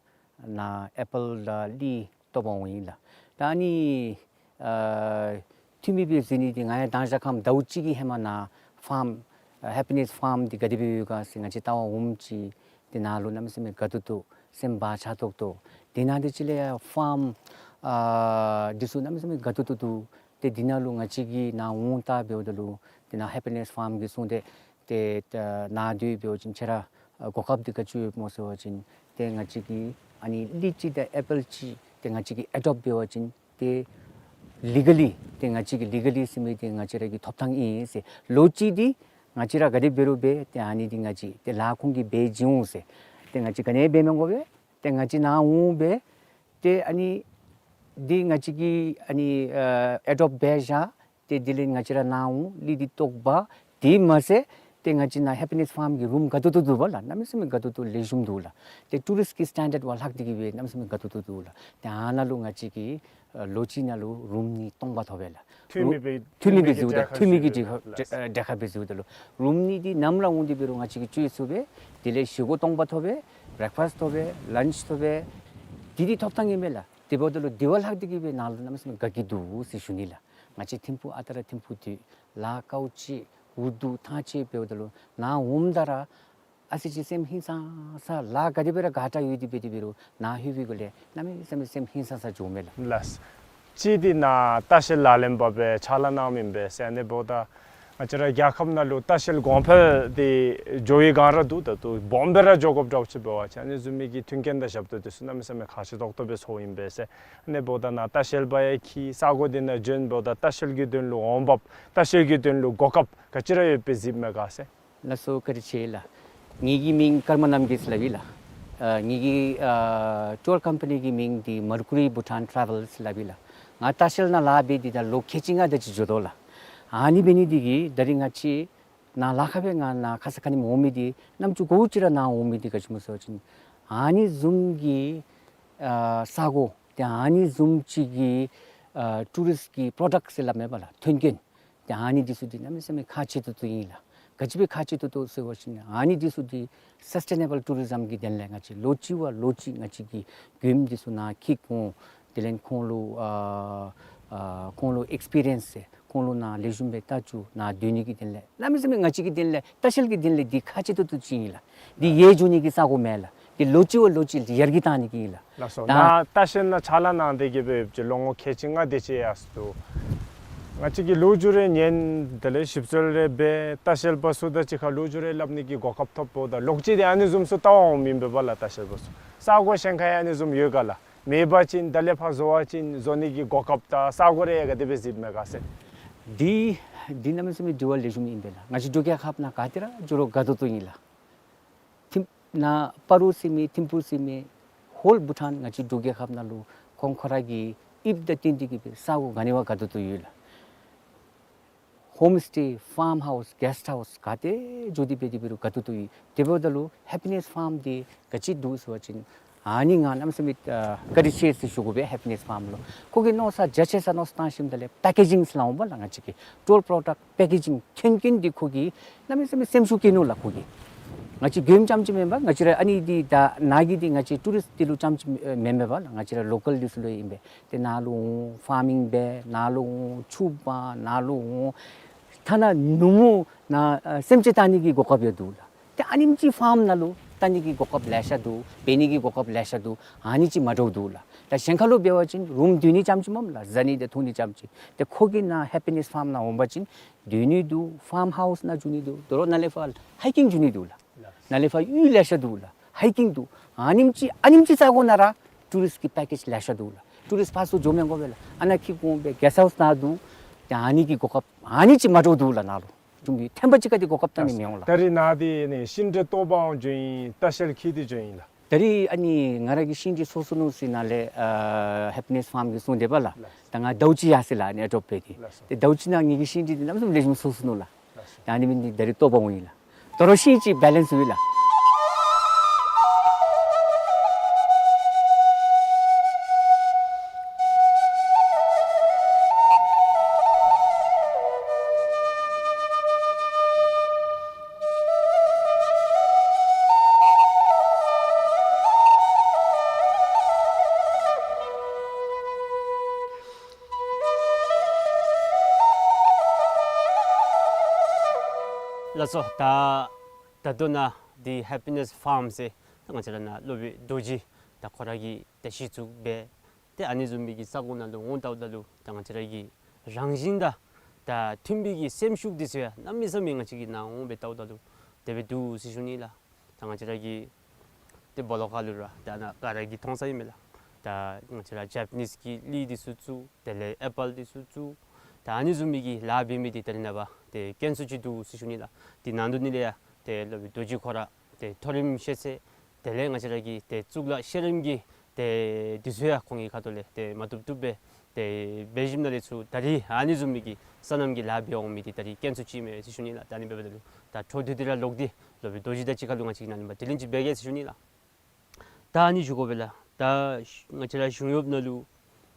ནཱ་ཨེ་པཱལ་དང་གླི་བཏོག་པར་འོང་ཡི་ལགས། ད་ཨ་ནི་ཨ་འཐུས་མི་སྦེ་འཛུལ་ནི་འདི་ང་ཡང་མདང་ཞག་ཁམས་ཟླཝ་གཅིག་གི་ཧེ་མ་ནཱ་ཕཱརམ་ཨ་ཧེ་པི་ནེསི་ཕཱརམ་འདི་ག་དེ་སྦེ་ཡོད་ག་ཟེར་ང་བཅས་བལྟ་བར་འོངམ་ཅིག་ཏེ་ནཱ་ལུ་གནམ་མེད་ས་མེད་དགའ་ཏོག་ཏོ་སེམས་བག་ཆགས་ཏོག་ཏོ། དེ་ནང་འདི་ཅིག་ལས་ཡང་ཕཱརམ་ཨ་འདི་ཚུ་གནམ་མེད་ས་མེད་དགའ་ཏོག་ཏོ་འདུག། ཏེ་འདི་ནང་ལུ་ང་བཅས་ཀྱིས་ནཱ་འོང་བལྟ་འབདཝ་ད་ལུ་ཏེ་ནཱ་ཧེ་པི་ནེསི་ཕཱརམ་གྱིས་གསུངས་ཏེ་ཏེ་ད་ནཱ་འདི་འབད་བ་ཅིན་ཁྱེད་ར་ཨ་གོ་སྐབས་འདི་ག་ཅི་ཡོདཔ་སྨོ་ཟེར་བ་ཅིན་ཏེ་ང་བཅས་ཀྱིས་ཨ་ནི་གླི་ཅིག་དང་ཨེ་པཱལ་ཅིག་ཏེ་ང་བཅས་ཀྱིས་ཨེ་ཌོབ་འབད་བ་ཅིན་ཏེ་ལི་ག་ལི་ཏེ་ང་བཅས་ཀྱིས་ལི་ག་ལི་ཟེར་མི་འདི་ང་བཅས་ར་གི་ཐོབ་ཐངས་ཨིན་ཟེར། ལོ་གཅིག་འདི་ང་བཅས་ར་ག་དེ་འབད་རུང་འབད་ཏེ་ཨ་ནི་འདི་ང་བཅས་ཏེ་ལཱ་ཁོང་གིས་འབད་བྱིན་འོང་ཟེར། ཏེ་ང་བཅས་ག་ནི་འབད་མི་དགོ་པས། ཏེ་ང་བཅས་ནཱ་འོང་སྦེ་ཏེ་ཨ་ནི་འདི་ང་བཅས་ཀྱིས་ཨ་ནི་ཨ་ཨེ་ཌོབ་འབད་བཞག། ཏེ་དེ་ལས་ང་བཅས་ར་ནཱ་འོང་གླི་འདི་བཏོག་པ། དེ་མ་ཚད་ཏེ་ང་བཅས་ནཱ་ཧེ་པི་ནེསི་ཕཱརམ་གྱི་རུམ་དགའ་ཏོག་ཏོ་འདུག་པ་ལགས། གནམ་མེད་ས་མེད་དགའ་ཏོག་ཏོ་ལེགས་ཤོམ་འདུག་ལགས། ཏེ་ཊུ་རིསཊ་ཀྱི་སི་ཊེན་ཌརཌ་བ་ལྷག་སྟེ་གིས་སྦེ་གནམ་མེད་ས་མེད་དགའ་ཏོག་ཏོ་འདུག་ལགས། ཏེ་ཨ་ནཱ་ལུ་ང་བཅས་ཀྱིས་ཨ་ལོ་གཅིག་ནང་ལུ་རུམ་གཉིས་སྟོང་པ་ཐོབ་པས་ལགས། འཐུས་མི་སྦེ་འཐུས་མི་སྦེ་འཛུལཝ་ད་འཐུས་མི་གི་འདི་ཁར་གྲལ་ཁར་སྦེ་འཛུལཝ་ད་ལུ་རུམ་གཉིས་འདི་ནམ་ར་འོང་སྟེ་འབད་རུང་ང་བཅས་ཀྱིས་སྤྱོད་ཚུགས་པས། དེ་ལས་བཞེས་སྒོ་སྟོང་པ་ཐོབ་པས། བེ་རེག་ཕཱསཊ་ཐོབ་པས། ལཱནཆ་ཐོབ་པས། འདི་འདི་ཐོབ་ཐངས་ཨིན་མས་ལགས། དེ་འབདཝ་ད་ལུ་དེ་བ་ལྷག་སྟེ་གིས་སྦེ་ནཱ་ལུ་གནམ་མེད་ས་མེད་དགའ་སྐྱིད་འདུག་ཟེར་ཞུ་ནི་ལགས། ང་བཅས་ཐིམ་ཕུག་ཨ་རྟག་ར་ཐིམ་ཕུག་འདི་ལཱ་དཀའཝ་སྤྱད་འུ་སྡུག་ཐང་ཆད་འབདཝ་ད་ལུ་ནཱ་འོངམ་ད་ར་ཨ་ཙི་ཅིག་སེམས་ཧིང་སངས་ས་ལཱ་ག་དེ་སྦེ་ར་དགའ་དྲགས་ཡོད་དེ་འབད་དེ་འབད་རུང་ནཱ་ལྷོད་པའི་སྒང་ལས་གནམ་མེད་ས་མེད་སེམས་ཧིང་སངས་ས་འགྱོཝ་མས་ལགས། ལགས། གཅིག་འདི་ནཱ་ལྟ་བཤལ་ལག་ལེན་པ་སྦེ་ཕྱག་ལཱ་གནང་མི་ཨིན་པས་ཟེར། ཨ་ནི་འབདཝ་ད་ང་བཅས་ར་རྒྱལ་ཁབ་ནང་ལུ་ལྟ་བཤལ་གོང་འཕེལ་འདི་འགྱོ་བའི་སྒང་ར་འདུག། ད་ལྟོ་སྦོམ་སྦེ་ར་འགྱོ་དགོཔ་འདྲཝ་ཅིག་འབད་བ་ཅིན་ཨ་ནི་བཟུམ་མའི་གི་མཐུན་རྐྱེན་དང་ཞབས་ཏོག་འདི་ཚུ་གནམ་མེད་ས་མེད་ཁག་ཆེ་ཏོག་ཏོ་སྦེ་ཚོརཝ་ཨིན་པས་ཟེར། ཨ་ནི་འབདཝ་ད་ནཱ་ལྟ་བཤལ་པ་ཡང་འཁྱིད། ས་གོ་འདི་ནང་བྱོན་འབདཝ་ད་ལྟ་བཤལ་གྱི་དོན་ལུ་འོང་འབབ་ལྟ་བཤལ་གྱི་དོན་ལུ་གོ་སྐབས་ག་ཅི་ར་ཡོད་པའི་གཟིགསཔ་མས་ག་ཟེར། ལགས་སོ། བཀའ་དྲིན་ཆེ་ལགས། ངེ་གི་མིང་ཀརྨ་རྣམ་རྒྱལ་ཟེར་སླབ་ཨིན་ལགས། ཨ་ངེ་གི་ཨ་ཊུར་ཀམ་པ་ནི་གི་མིང་འདི་མར་ཀུ་རི་བྷུ་ཊཱན་ཊ་རེ་ཝེལ་ཟེར་སླབ་ཨིན་ལགས། ང་ལྟ་བཤལ་ནང་ལཱ་འབད་དེ་ད་ལོ་ཁལ་གཅིག་ལྔ་དེ་ཅིག་འགྱོ་དོ་ལགས། ཨ་ནི་འབད་ནི་འདི་གིས་ད་རིས་ང་བཅས་ནཱ་ལཱ་ཁག་སྦེ་ང་ནཱ་ཁ་ཙ་ཁ་ཉིནམ་འོང་མི་འདི་རྣམ་ཅོ་གོ་ཅི་ར་ནཱ་འོང་མི་འདི་ག་ཅི་སྨོ་ཟེར་བ་ཅིན་ཨ་ནི་བཟུམ་གྱི་ཨ་ས་གོ་ཏེ་ཨ་ནི་བཟུམ་ཅིག་གི་ཨ་ཊུ་རིསཊ་ཀྱི་པྲོ་ཌཀཊ་ཟེར་སླབ་མས་པ་ལགས། མཐུན་རྐྱེན། ཏེ་ཨ་ནི་འདི་ཚུ་འདི་གནམ་མེད་ས་མེད་ཁག་ཆེ་ཏོག་ཏོ་ཨིན་ལགས། ག་ཅི་སྦེ་ཁག་ཆེ་ཏོག་ཏོ་ཟེར་བ་ཅིན་ཨ་ནི་འདི་ཚུ་འདི་སཱསི་ཊེ་ནེ་བཱལ་ཊུ་རི་ཛམ་གྱི་དོན་ལས་ང་བཅས་ལོ་གཅིག་བ་ལོ་གཅིག་ང་བཅས་ཀྱིས་མགྱོནམ་འདི་ཚུ་ནཱ་འཁྱིད་འོང་། དེ་ལས་ཁོང་ལུ་ཨ་ཨ་ཁོང་ལུ་ཨེགསི་པི་རི་ཡེནསི་ཟེར་ཁོང་ལུ་ནཱ་ལེགས་ཤོམ་སྦེ་ལྟ་བཅུག། ནཱ་སྡོད་ནི་གི་དོན་ལས་གནམ་མེད་ས་མེད་ང་བཅས་ཀྱི་དོན་ལས་ལྟ་བཤལ་གྱི་དོན་ལས་འདི་ཁག་ཆེ་ཏོག་ཏོ་ཅིག་ཨིན་ལགས། འདི་ཡལ་འགྱོ་ནི་གི་ས་གོ་མེན་ལགས། འདི་ལོ་གཅིག་བ་ལོ་གཅིག་ཡར་རྒྱས་བཏང་ནི་གི་ཨིན་ལགས། ལགས་སོ། ད་ནཱ་ལྟ་བཤལ་ནང་ཕྱག་ལཱ་གནང་སྟེ་གིས་སྦེ་ལོ་ངོ་ཁལ་གཅིག་ལྔ་དེ་ཅིག་ཡར་སོ་ནུག། ང་བཅས་ཀྱིས་ལུ་ཅུ་རེ་ཉན་དེ་ལས་ཞིབ་འཚོལ་རེ་འབད་ལྟ་བཤལ་པ་ཚུ་དང་གཅིག་ཁར་ལུ་ཅུ་རེ་སླབ་ནི་གི་གོ་སྐབས་ཐོབ་འོངམ་ད་ལོག་ཅི་དེ་ཨ་ནི་བཟུམ་ཚུ་བལྟ་བར་འོངམ་ཨིན་པས་པ་ལགས། ལྟ་བཤལ་པ་ཚུ་ས་གོ་གཞན་ཁར་ཡང་ཨ་ནི་བཟུམ་ཡོད་ག་ལགས། མེད་པ་ཅིན་ད་ལས་ཕར་བཟོ་བ་ཅིན་བཟོ་ནི་གི་གོ་སྐབས་དང་ས་གོ་རེ་ག་དེ་སྦེ་གཟིགསཔ་མས་ག་ཟེར། འདི་འདི་གནམ་མེད་ས་མེད་དྲི་བ་ལེགས་ཤོམ་ཨིན་པས་ལགས། ང་བཅས་འབྲུག་རྒྱལ་ཁབ་ནང་ག་ཏེ་ར་འགྱོ་རུང་དགའ་ཏོག་ཏོ་ཨིན་ལགས། ཐིམ་ནཱ་སྤ་རོ་ཟེར་མི་ཐིམ་ཕུག་ཟེར་མི་ཧོལ་བྷུ་ཊཱན་ང་བཅས་འབྲུག་རྒྱལ་ཁབ་ནང་ལུ་ཁོང་ཁོ་ར་གི་དབྱིབས་དང་བསྟུན་ཏེ་གི་སྦེ་ས་གོ་ག་ནི་བ་དགའ་ཏོག་ཏོ་ཡོད་ལགས། ཧོམ་སི་ཊེ་ཕཱརམ་ཧའུསི་གེསཊ་ཧའུསི་ག་ཏེ་འགྱོ་སྟེ་འབད་དེ་འབད་རུང་དགའ་ཏོག་ཏོ་ཡོད། དེ་འབདཝ་ད་ལུ་ཧེ་པི་ནེསི་ཕཱརམ་འདི་ག་ཅི་འདུག་ཟེར་བ་ཅིན་ཨ་ནི་ང་གནམ་མེད་ས་མེད་ཨ་བཀའ་དྲིན་ཆེ་ཟེར་ཞུ་དགོ་པས། ཧེ་པི་ནེསི་ཕཱརམ་ལུ་ཁོ་གིས་མནོ་བསམ་རྒྱ་ཆེ་ས་མནོ་བསམ་བཏང་ཞིནམ་ད་ལས་པེ་ཀེ་ཇིང་ཟེར་སླབ་འོང་པ་ལགས། ང་བཅས་ཀྱི་ཊོལ་པྲོ་ཌཀཊ་པེ་ཀེ་ཇིང་མཁྱེན་མཁྱེན་འདི་ཁོ་གིས་གནམ་མེད་ས་མེད་སེམས་ཤུགས་བསྐྱེད་ནུག་ལགས། ཁོ་གིས་ང་བཅས་གྱོནམ་རྐྱངམ་ཅིག་མེན་པར་ང་བཅས་ར་ཨ་ནི་འདི་ད་ནཱ་གི་འདི་ང་བཅས་ཊུ་རིསཊ་འདི་ལུ་རྐྱངམ་ཅིག་མེན་མེན་པ་ལགས། ང་བཅས་ར་ལོ་ཀཱལ་འདི་ཚུ་ལུ་ཨིན་པས། ཏེ་ནཱ་ལུ་འོང་ཕཱར་མིང་འབད་ནཱ་ལུ་འོང་ཆུ་འབག་ནཱ་ལུ་འོང་ཐ་ན་ནུབ་མོ་ནཱ་ཨ་སེམས་ཅན་བལྟ་ནི་གི་གོ་སྐབས་ཡང་འདུག་ལགས། ཏེ་ཨ་ནེམ་ཅིག་ཕཱརམ་ནང་ལུ་བལྟ་ནི་གི་གོ་སྐབས་ལེ་ཤ་འདུག། འབད་ནི་གི་གོ་སྐབས་ལེ་ཤ་འདུག། ཨ་ནི་ཅིག་མ་འདྲཝ་འདུག་ལགས། ད་གཞན་ཁར་ལུ་འབད་བ་ཅིན་རུམ་སྡོད་ནི་རྐྱངམ་ཅིག་མེན་ལགས། བཟའ་ནི་དང་འཐུང་ནི་རྐྱངམ་ཅིག། ཏེ་ཁོ་གིས་ནཱ་ཧེ་པི་ནེསི་ཕཱརམ་ནང་འོང་པ་ཅིན་སྡོད་ནི་འདུག། ཕཱརམ་ཧའུསི་ནང་འགྱོ་ནི་འདུག། དོ་རུང་ནཱ་ལས་ཕར་ཧའི་ཀིང་འགྱོ་ནི་འདུག་ལགས། ནཱ་ལས་ཕར་གཡུས་ལེ་ཤ་འདུག་ལགས། ཧའི་ཀིང་འདུག། ཨ་ནེམ་ཅིག་ཨ་ནེམ་ཅིག་ས་གོ་ནང་ར་ཊུ་རིསཊ་ཀྱི་པེ་ཀེཇ་ལེ་ཤ་འདུག་ལགས། ཊུ་རིསཊ་ཕར་ཚུར་འགྱོ་མི་དགོ་པས་ལགས། ཨ་ནཱ་འཁྱིད་འོང་སྦེ་གེསཊ་ཧའུསི་ནང་འདུག། ཏེ་ཨ་ནི་གི་གོ་སྐབས་ཨ་ནི་ཅིག་མ་འདྲཝ་འདུག་ལགས། ནཱ་ལུ་ཅུང་གི་ཐེམ་པ་ཅིག་ག་དེ་གོ་སྐབས་བལྟ་ནི་མི་འོང་ལགས། ད་རིས་ནཱ་འདི་ནི་ཤིང་འབྲས་བཏོག་པར་འགྱོཝ་ཨིན། ལྟ་བཤལ་འཁྱིད་དེ་འགྱོཝ་ཨིན་ལགས། ད་རིས་ཨ་ནི་ང་ར་གི་ཤིང་འབྲས་སོ་སོ་ནུག་ཟེར་ནཱ་ལས་ཨ་ཧེ་པི་ནེསི་ཕཱརམ་གྱིས་གསུངས་དེས་པ་ལགས། ལགས། ད་ང་ཟླཝ་གཅིག་ཡར་སོ་ཡི་ལགས། ཨ་ནི་ཨེ་ཌོབ་འབད་དེ། ལགས་སོ། ཏེ་ཟླཝ་གཅིག་ནང་ངེ་གི་ཤིང་འབྲས་འདི་གནམ་མེད་ས་མེད་ལེགས་ཤོམ་སོ་སོ་ནུག་ལགས། ལགས་སོ། ད་ཨ་ནི་འབད་ནི་འདི་ད་རིས་བཏོག་པར་འོང་ཡི་ལགས། དོ་རུང་ཤིང་ཅིག་བེ་ལེནསི་ཡོད་ལགས། ལགས་སོ། ད་ད་ལྟོ་ནཱ་འདི་ཧེ་པི་ནེསི་ཕཱརམ་ཟེར་ད་ང་བཅས་ར་ནཱ་སློབ་དཔོན་རྡོ་རྗེ་ད་ཁོ་ར་གིས་ད་གཞི་བཙུགས་འབད། ཏེ་ཨ་ནི་བཟུམ་མའི་གི་ས་གོ་ནང་ལུ་འོང་ལྟཝ་ད་ལུ་ད་ང་བཅས་ར་གི་རང་བཞིན་དང་ད་མཐུན་པའི་གི་སེམས་ཤུགས་འདི་ཚུ་ཡང་གནམ་མེད་ས་མེད་ང་བཅས་ཀྱིས་ནཱ་འོང་སྦེ་ལྟཝ་ད་ལུ་དེ་སྦེ་འདུག་ཟེར་ཞུ་ནི་ལགས། ད་ང་བཅས་ར་གི་ཏེ་སྦོ་ལོགས་ཁ་ལུ་ར་ད་ནཱ་ག་ར་གིས་མཐོང་ས་ཨིན་མས་ལགས། ད་ང་བཅས་ར་ཇ་པ་ནིསི་གི་གླི་འདི་ཚུ་བཙུགས། དེ་ལས་ཨེ་པཱལ་འདི་ཚུ་བཙུགས། ད་ཨ་ནི་བཟུམ་མའི་གི་ལཱ་འབད་མི་འདི་ད་རེས་ནངས་པ་ཏེ་དཀོན་སུ་ཅིག་འདུག་ཟེར་ཞུ་ནི་ལགས། འདི་ནང་དོག་ནི་ལས་ཡང་ཏེ་སློབ་དཔོན་རྡོ་རྗེ་ཁོ་ར་ཏེ་མཐོ་རིམ་ཤེས་ཚད་དེ་ལས་ང་བཅས་ར་གི་ཏེ་གཙུག་ལག་ཤེས་རིག་གི་ཏེ་འདི་ཚུ་ཡང་ཁོང་གི་ཁ་ཐུག་ལས་ཏེ་མ་བཏུབ་བཏུབ་སྦེ་ཏེ་འབད་ཞིནམ་ལས་ཚུར་ད་རིས་ཨ་ནི་བཟུམ་མའི་གི་སོ་ནམ་གྱི་ལཱ་འབད་འོང་མི་འདི་ད་རིས་དཀོན་སུ་ཅིག་མས་ཟེར་ཞུ་ནི་ལགས། ད་ཨ་ནི་འབདཝ་ད་ལུ་ད་འཕྲོ་མཐུད་དེ་ར་ལོག་སྟེ་སློབ་དཔོན་རྡོ་རྗེ་དང་གཅིག་ཁར་ལུ་ང་བཅས་ཀྱིས་ནཱ་ལུ་ཕར་དྲི་ལན་ཅིག་འབད་གེ་ཟེར་ཞུ་ནི་ལགས། ད་ཨ་ནི་ཞུ་དགོ་པས་ལགས། ད་ང་བཅས་ར་གཞུང་གཡོགཔ་ནང་ལུ་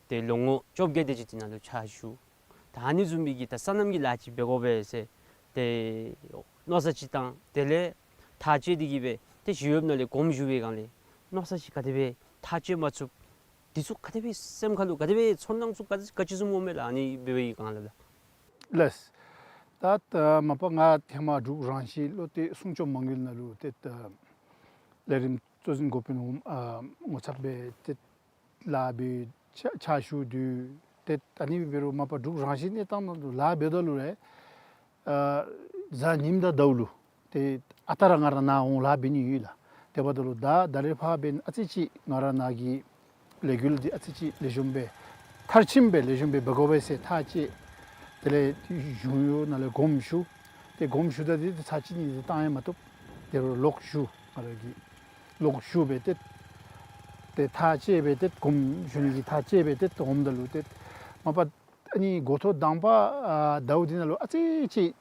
ཏེ་ལོ་ངོ་བཅོ་བརྒྱད་དེ་ཅིག་འདི་ནང་ལུ་ཕྱག་ཞུ། ད་ཨ་ནི་བཟུམ་མའི་གི་ད་སོ་ནམ་གྱི་ལཱ་ཅིག་འབད་དགོ་པས་ཟེར་ཏེ་མནོ་བསམ་ཅིག་བཏང་། དེ་ལས་ཐག་བཅད་དེ་གི་སྦེ་ཏེ་གཞུང་གཡོགཔ་ནང་ལས་དགོངསམ་ཞུ་བའི་སྒང་ལས་མནོ་བསམ་ཅིག་ག་དེ་སྦེ་ཐག་བཅད་མ་ཚུགས། འདི་ཚུ་ག་དེ་སྦེ་སེམས་ཁ་ལུ་ག་དེ་སྦེ་ཚོར་སྣང་ཚུ་ག་ག་ཅི་བཟུམ་འོང་མས་ལགས། ཨ་ནི་འབད་བའི་སྒང་ལས་ལགས། ལགས། ད་ད་མ་པ་ང་ཧེ་མ་འབྲུག་རང་བཞིན་བློ་གཏད་སྲུང་སྐྱོབ་མ་དངུལ་ནང་ལུ་ཏེ་ད་ལས་རིམ་གཙོ་འཛིན་འགོ་དཔོན་འོགམ་ཨ་ངོ་ཚབ་སྦེ་ཏེ་ལཱ་འབད་ཕྱག་ཕྱག་ཞུ་དོ། ཏེ་ཨ་ནི་འབད་རུང་མ་པ་འབྲུག་རང་བཞིན་གནས་སྟངས་ནང་ལུ་ལཱ་འབདཝ་ད་ལུ་ར་ཨ་གཟའ་ཉིམ་དང་ཟླཝ་ལུ་ཏེ་ཨ་རྟག་ར་ང་ར་ནཱ་འོང་ལཱ་འབད་ནི་ཡོད་ལགས། དེ་འབདཝ་ད་ལུ་ད་ད་རེས་ཕར་འབདན་ཨ་ཙི་ཅིག་ང་ར་ནཱ་གི་ལས་འགུལ་འདི་ཨ་ཙི་ཅིག་ལེགས་ཤོམ་སྦེ་མཐར་ཕྱིནམ་སྦེ་ལེགས་ཤོམ་སྦེ་འབད་དགོ་པས་ཟེར་ཐག་བཅད། དེ་ལས་གཞུང་གཡོག་ནང་ལས་དགོངསམ་ཞུ། ཏེ་དགོངསམ་ཞུཝ་ད་འདི་ཚར་གཅིག་གཉིས་ཅིག་བཏང་ཡང་མ་བཏུབ། དེ་རུང་ལོག་ཞུ། ང་ར་གིས་ལོག་ཞུ་སྦེ་ཏེ་ཏེ་ཐག་བཅད་སྦེ་ཏེ་དགོངསམ་ཞུ་ནི་གི་ཐག་བཅད་སྦེ་ཏེ་འོངམ་ད་ལུ་ཏེ་མ་པ་ཨ་ནི་འགོ་ཐོག་དང་པ་ཨ་ཟླཝ་འདི་ནང་ལུ་ཨ་ཙི་ཅིག་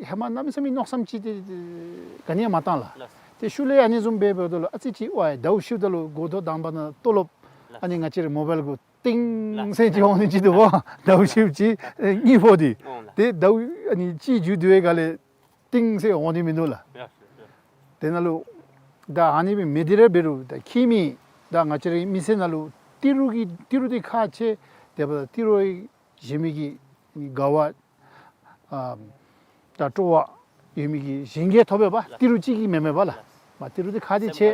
ཧེ་མ་གནམ་མེད་ས་མེད་མནོ་བསམ་ཅིག་ཏེ་ག་ནི་ཡང་མ་བཏང་ལགས། ལགས། ཏེ་ཤུལ་ལས་ཨ་ནི་བཟུམ་སྦེ་འབདཝ་ད་ལུ་ཨ་ཙི་ཅིག་ཝའི་ཟླཝ་ཕྱིཝ་ད་ལུ་འགོ་ཐོག་དང་པ་ནང་ལྟོ་ལོབ་ལགས། ཨ་ནི་ང་བཅས་རའི་མོ་བཱའིལ་གུ་ཏིང་ལགས། ཟེར་ཅིག་འོང་ནི་ཅིག་འདུག་པ། ཟླཝ་ཕྱིཝ་ཅིག་གཉིས་ཕོག་སྟེ། འོང་ལགས། ཏེ་ཟླཝ་ཨ་ནི་གཅིག་མཇུག་བསྡུ་བའི་སྒང་ལས་ཏིང་ཟེར་འོང་ནི་མིན་འདུག་ལགས། ཡ་ཡ། དེ་ནང་ལུ་ད་ཨ་ནི་སྦེ་མི་འདི་ར་འབད་རུང་ད་ཁྱིམ་མི་ད་ང་བཅས་རའི་མི་ཚེ་ནང་ལུ་ཏི་རུ་གི་ཏི་རུ་འདི་ཁག་ཆེ། དེ་འབདཝ་ད་ཏི་རུ་གཞན་མི་གི་དགའ་བ་ཨ་ད་སྤྲོ་བ་ཡོད་མི་གི་གཞན་གྱིས་ཐོབ་པས་པ། ཏི་རུ་གཅིག་གིས་མེན་མས་པ་ལགས། མ་ཏི་རུ་འདི་ཁག་འདི་ཆེ།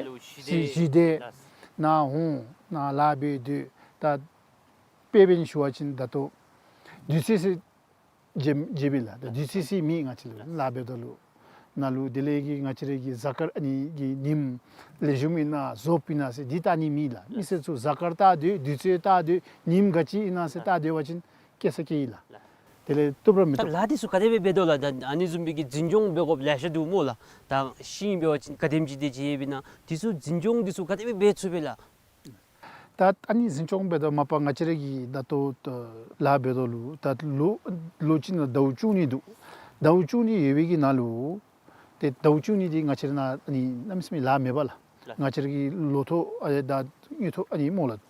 ཞི་བདེ། ནཱ་འོང་ནཱ་ལཱ་འབད་སྡོད། ད་དཔེ་འབད་ནི་ཞུ་བ་ཅིན་ད་ལྟོ་དུས་ཚོད་ཟེར་ བརྗེ་བརྗེ་བས་ལགས། ད་དུས་ཚོད་ཅིག་མེད་ང་བཅས་ལུ་ལཱ་འབད་དོ་ལུ། ནཱ་ལུ་དེ་ལས་ཀྱི་ང་བཅས་ར་གི་གཟའ་སྐར་ཨ་ནི་གི་ཉིནམ་ལེགས་ཤོམ་ཨིན་ན་རྫོགསཔ་ཨིན་ན་ཟེར་འདི་བལྟ་ནི་མེད་ལགས། མི་སེར་ཚུ་གཟའ་སྐར་བལྟ་སྡོད་དུས་ཚོད་བལྟ་སྡོད་ཉིནམ་ག་ཅི་ཨིན་ན་ཟེར་བལྟ་སྡོད་པ་ཅིན་སྐྱེ་ས་སྐྱེ་ཡི་ལགས། དེ་ལས་བཏུབ་ར་མི་ད་བཏུབ། ལཱ་འདི་ཚུ་ག་དེ་སྦེ་འབད་དོ་ལགས། ད་ཨ་ནི་བཟུམ་མའི་གི་འཛིན་སྐྱོང་འབད་དགོཔ་ལེ་ཤ་འདུག་སྨོ་ལགས། ད་ཤིང་འབད་བ་ཅིན་ག་དེམ་ཅིག་དེ་ཅིག་ཡོདཔ་ཨིན་ན་འདི་ཚུ་འཛིན་སྐྱོང་འདི་ཚུ་ག་དེ་སྦེ་འབད་ཚུགས་པས་ལགས། ད་ཨ་ནི་འཛིན་སྐྱོང་འབད་དོ་མ་པ་ང་བཅས་ར་གི་ད་ལྟོ་ལཱ་འབད་དོ་ལུ་ད་ལོ་ལོ་གཅིག་ནང་ཟླཝ་བཅུ་གཉིས་འདུག། ཟླཝ་བཅུ་གཉིས་ཡོད་པའི་གི་ནང་ལུ་ཏེ་ཟླཝ་བཅུ་གཉིས་འདི་ང་བཅས་ར་ནཱ་ཨ་ནི་གནམ་མེད་ས་མེད་ལཱ་མེད་པ་ལགས། ལགས། ང་བཅས་ར་གི་ལོ་ཐོག་ཨ་ད་དངུལ་ཐོག་ཨ་ནི་སྨོ་ལགས།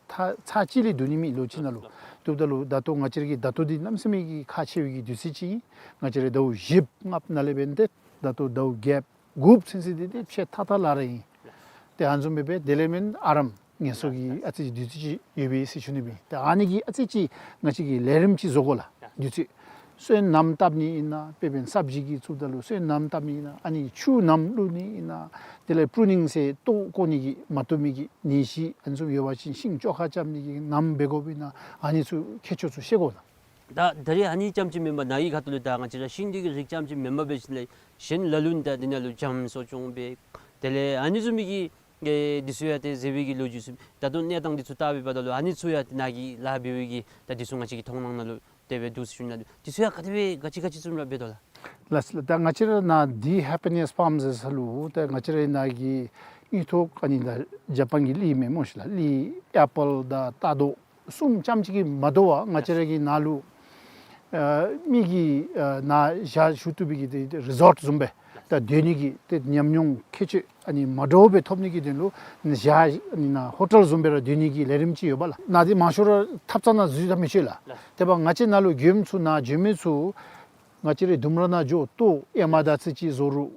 ཚར་ཚར་གཅིག་ལས་བསྡུ་ནི་མེད་ལོ་གཅིག་ནང་ལུ། ལགས། བཏུབ་ད་ལུ་ད་ལྟོ་ང་བཅས་ར་གི་ད་ལྟོ་འདི་གནམ་མེད་ས་མེད་ཀྱི་ཁག་ཆེ་བའི་གི་དུས་ཚོད་ཅིག་ཨིན། ང་བཅས་ར་ཟླཝ་བཞི་ལྔ་ནང་ལས་འབད་ནི་དེ་ད་ལྟོ་ཟླཝ་བརྒྱད་དགུ་ཚུན་ཚོད་འདི་ཏེ་ཕྱེད་ཐག་ཐག་ལཱ་ར་ཨིན། ཏེ་ཨ་ནི་བཟུམ་སྦེ་འབད་དེ་ལས་མེན་ཨ་རམ་ངལ་གསོ་གི་ཨ་ཙི་ཅིག་དུས་ཚོད་ཅིག་ཡོད་པས་ཟེར་ཞུ་ནི་སྦེ། ཏེ་ཨ་ནི་གི་ཨ་ཙི་ཅིག་ང་བཅས་ཀྱིས་ལས་རིམ་ཅིག་བཟོ་དགོ་ལགས། དུས་ཚོད་སོན་སྣམ་བཏབ་ནི་ཨིན་ན་དཔེ་འབད་ན་སབ་ཇི་གི་བཙུགས་ད་ལུ་སོན་སྣམ་བཏབ་ནི་ཨིན་ན་ཨ་ནི་ཆུ་སྣམ་བླུག་ནི་ཨིན་ན་དེ་ལས་པྲུ་ནིང་ཟེར་ལྟོ་བཀོ་ནི་གི་མ་བཏུབ་མི་གི་ནད་གཞི་ཨ་ནི་བཟུམ་ཡོད་པ་ཅིན་ཤིང་བཅོ་ཁ་རྐྱབ་ནི་གི་སྣམ་འབད་དགོཔ་ཨིན་ན་ཨ་ནི་ཚུ་ཁྱད་ཆོས་ཚུ་ཤེས་དགོ་ལགས། ད་ད་རེས་ཨ་ནི་རྐྱངམ་ཅིག་མེན་པར་ནཱ་གི་ཁ་ཐུག་ལས་ད་ང་བཅས་ར་ཤིང་འདི་གི་རིགས་རྐྱངམ་ཅིག་མེན་པར་འབད་ཞིནམ་ལས་གཞན་ལ་ལུ་ད་འདི་ནང་ལུ་འཇམ་གསོ་སྐྱོང་འབད་དེ་ལས་ཨ་ནི་བཟུམ་མའི་གི་ཨེ་འདི་ཚུ་ཡང་ཏེ་མཛད་པའི་གི་ལོ་རྒྱུས་ཚུ་ད་ལྟོ་གནས་སྟངས་འདི་ཚུ་བལྟ་བའི་བར་ན་ལུ་ཨ་ནི་ཚུ་ཡང་ཏེ་ནཱ་གི་ལཱ་འབད་བའི་གི་ད་འདི་ཚུ་ང་བཅས་ཀྱི་མཐོང་སྣང་ནང་ལུ་དེ་སྦེ་འདུག་ཟེར་ཞུ་ནི་ལགས། འདི་ཚུ་ཡང་ག་དེ་སྦེ་ག་ཅི་ག་ཅི་བཟུམ་ར་འབད་དོ་ལགས། ལགས་ལགས། ད་ང་བཅས་ར་ནཱ་འདི་ཧེ་པི་ནེས་ཕཱམ་ཟེར་ས་ལུ་ད་ང་བཅས་ར་ནཱ་གི་དངུལ་ཐོག་ཨ་ནི་ད་ཇ་པཱན་གྱི་གླི་མེན་སྨོ་ཤིག་ལགས། གླི་ཨེ་པཱལ་དང་རྟ་རྡོག་གསུམ་རྐྱངམ་ཅིག་གིས་མ་དོ་བར་ང་བཅས་ར་གི་ནཱ་ལུ་ཨ་མི་གིས་ཨ་ནཱ་ཞག་བཞུགས་བཏུབ་པའི་གི་ཏེ་རི་ཟོཊ་བཟུམ་སྦེ་ད་སྡོད་ནི་གི་ཏེ་ཉམས་མྱོང་ཁྱད་ཆོས་ཨ་ནི་མ་འདྲཝ་སྦེ་ཐོབ་ནི་གི་དོན་ལུ་ཞག་ཨ་ནི་ནཱ་ཧོ་ཊེལ་བཟུམ་སྦེ་ར་སྡོད་ནི་གི་ལས་རིམ་ཅིག་ཡོད་པ་ལགས། ནཱ་འདི་མང་ཤོས་ར་ཐབ་ཚང་ནང་འཛུལ་ད་མི་ཆོག་ལགས། ལགས། དེ་འབདཝ་ང་བཅས་ནཱ་ལུ་མགྱོནམ་ཚུ་ནཱ་འགྱོ་མི་ཚུ་ང་བཅས་རའི་ལྡུམ་ར་ནང་འགྱོ་ལྟོ་ཨེ་མ་དར་ཚིལ་ཅིག་བཟོ་རུང་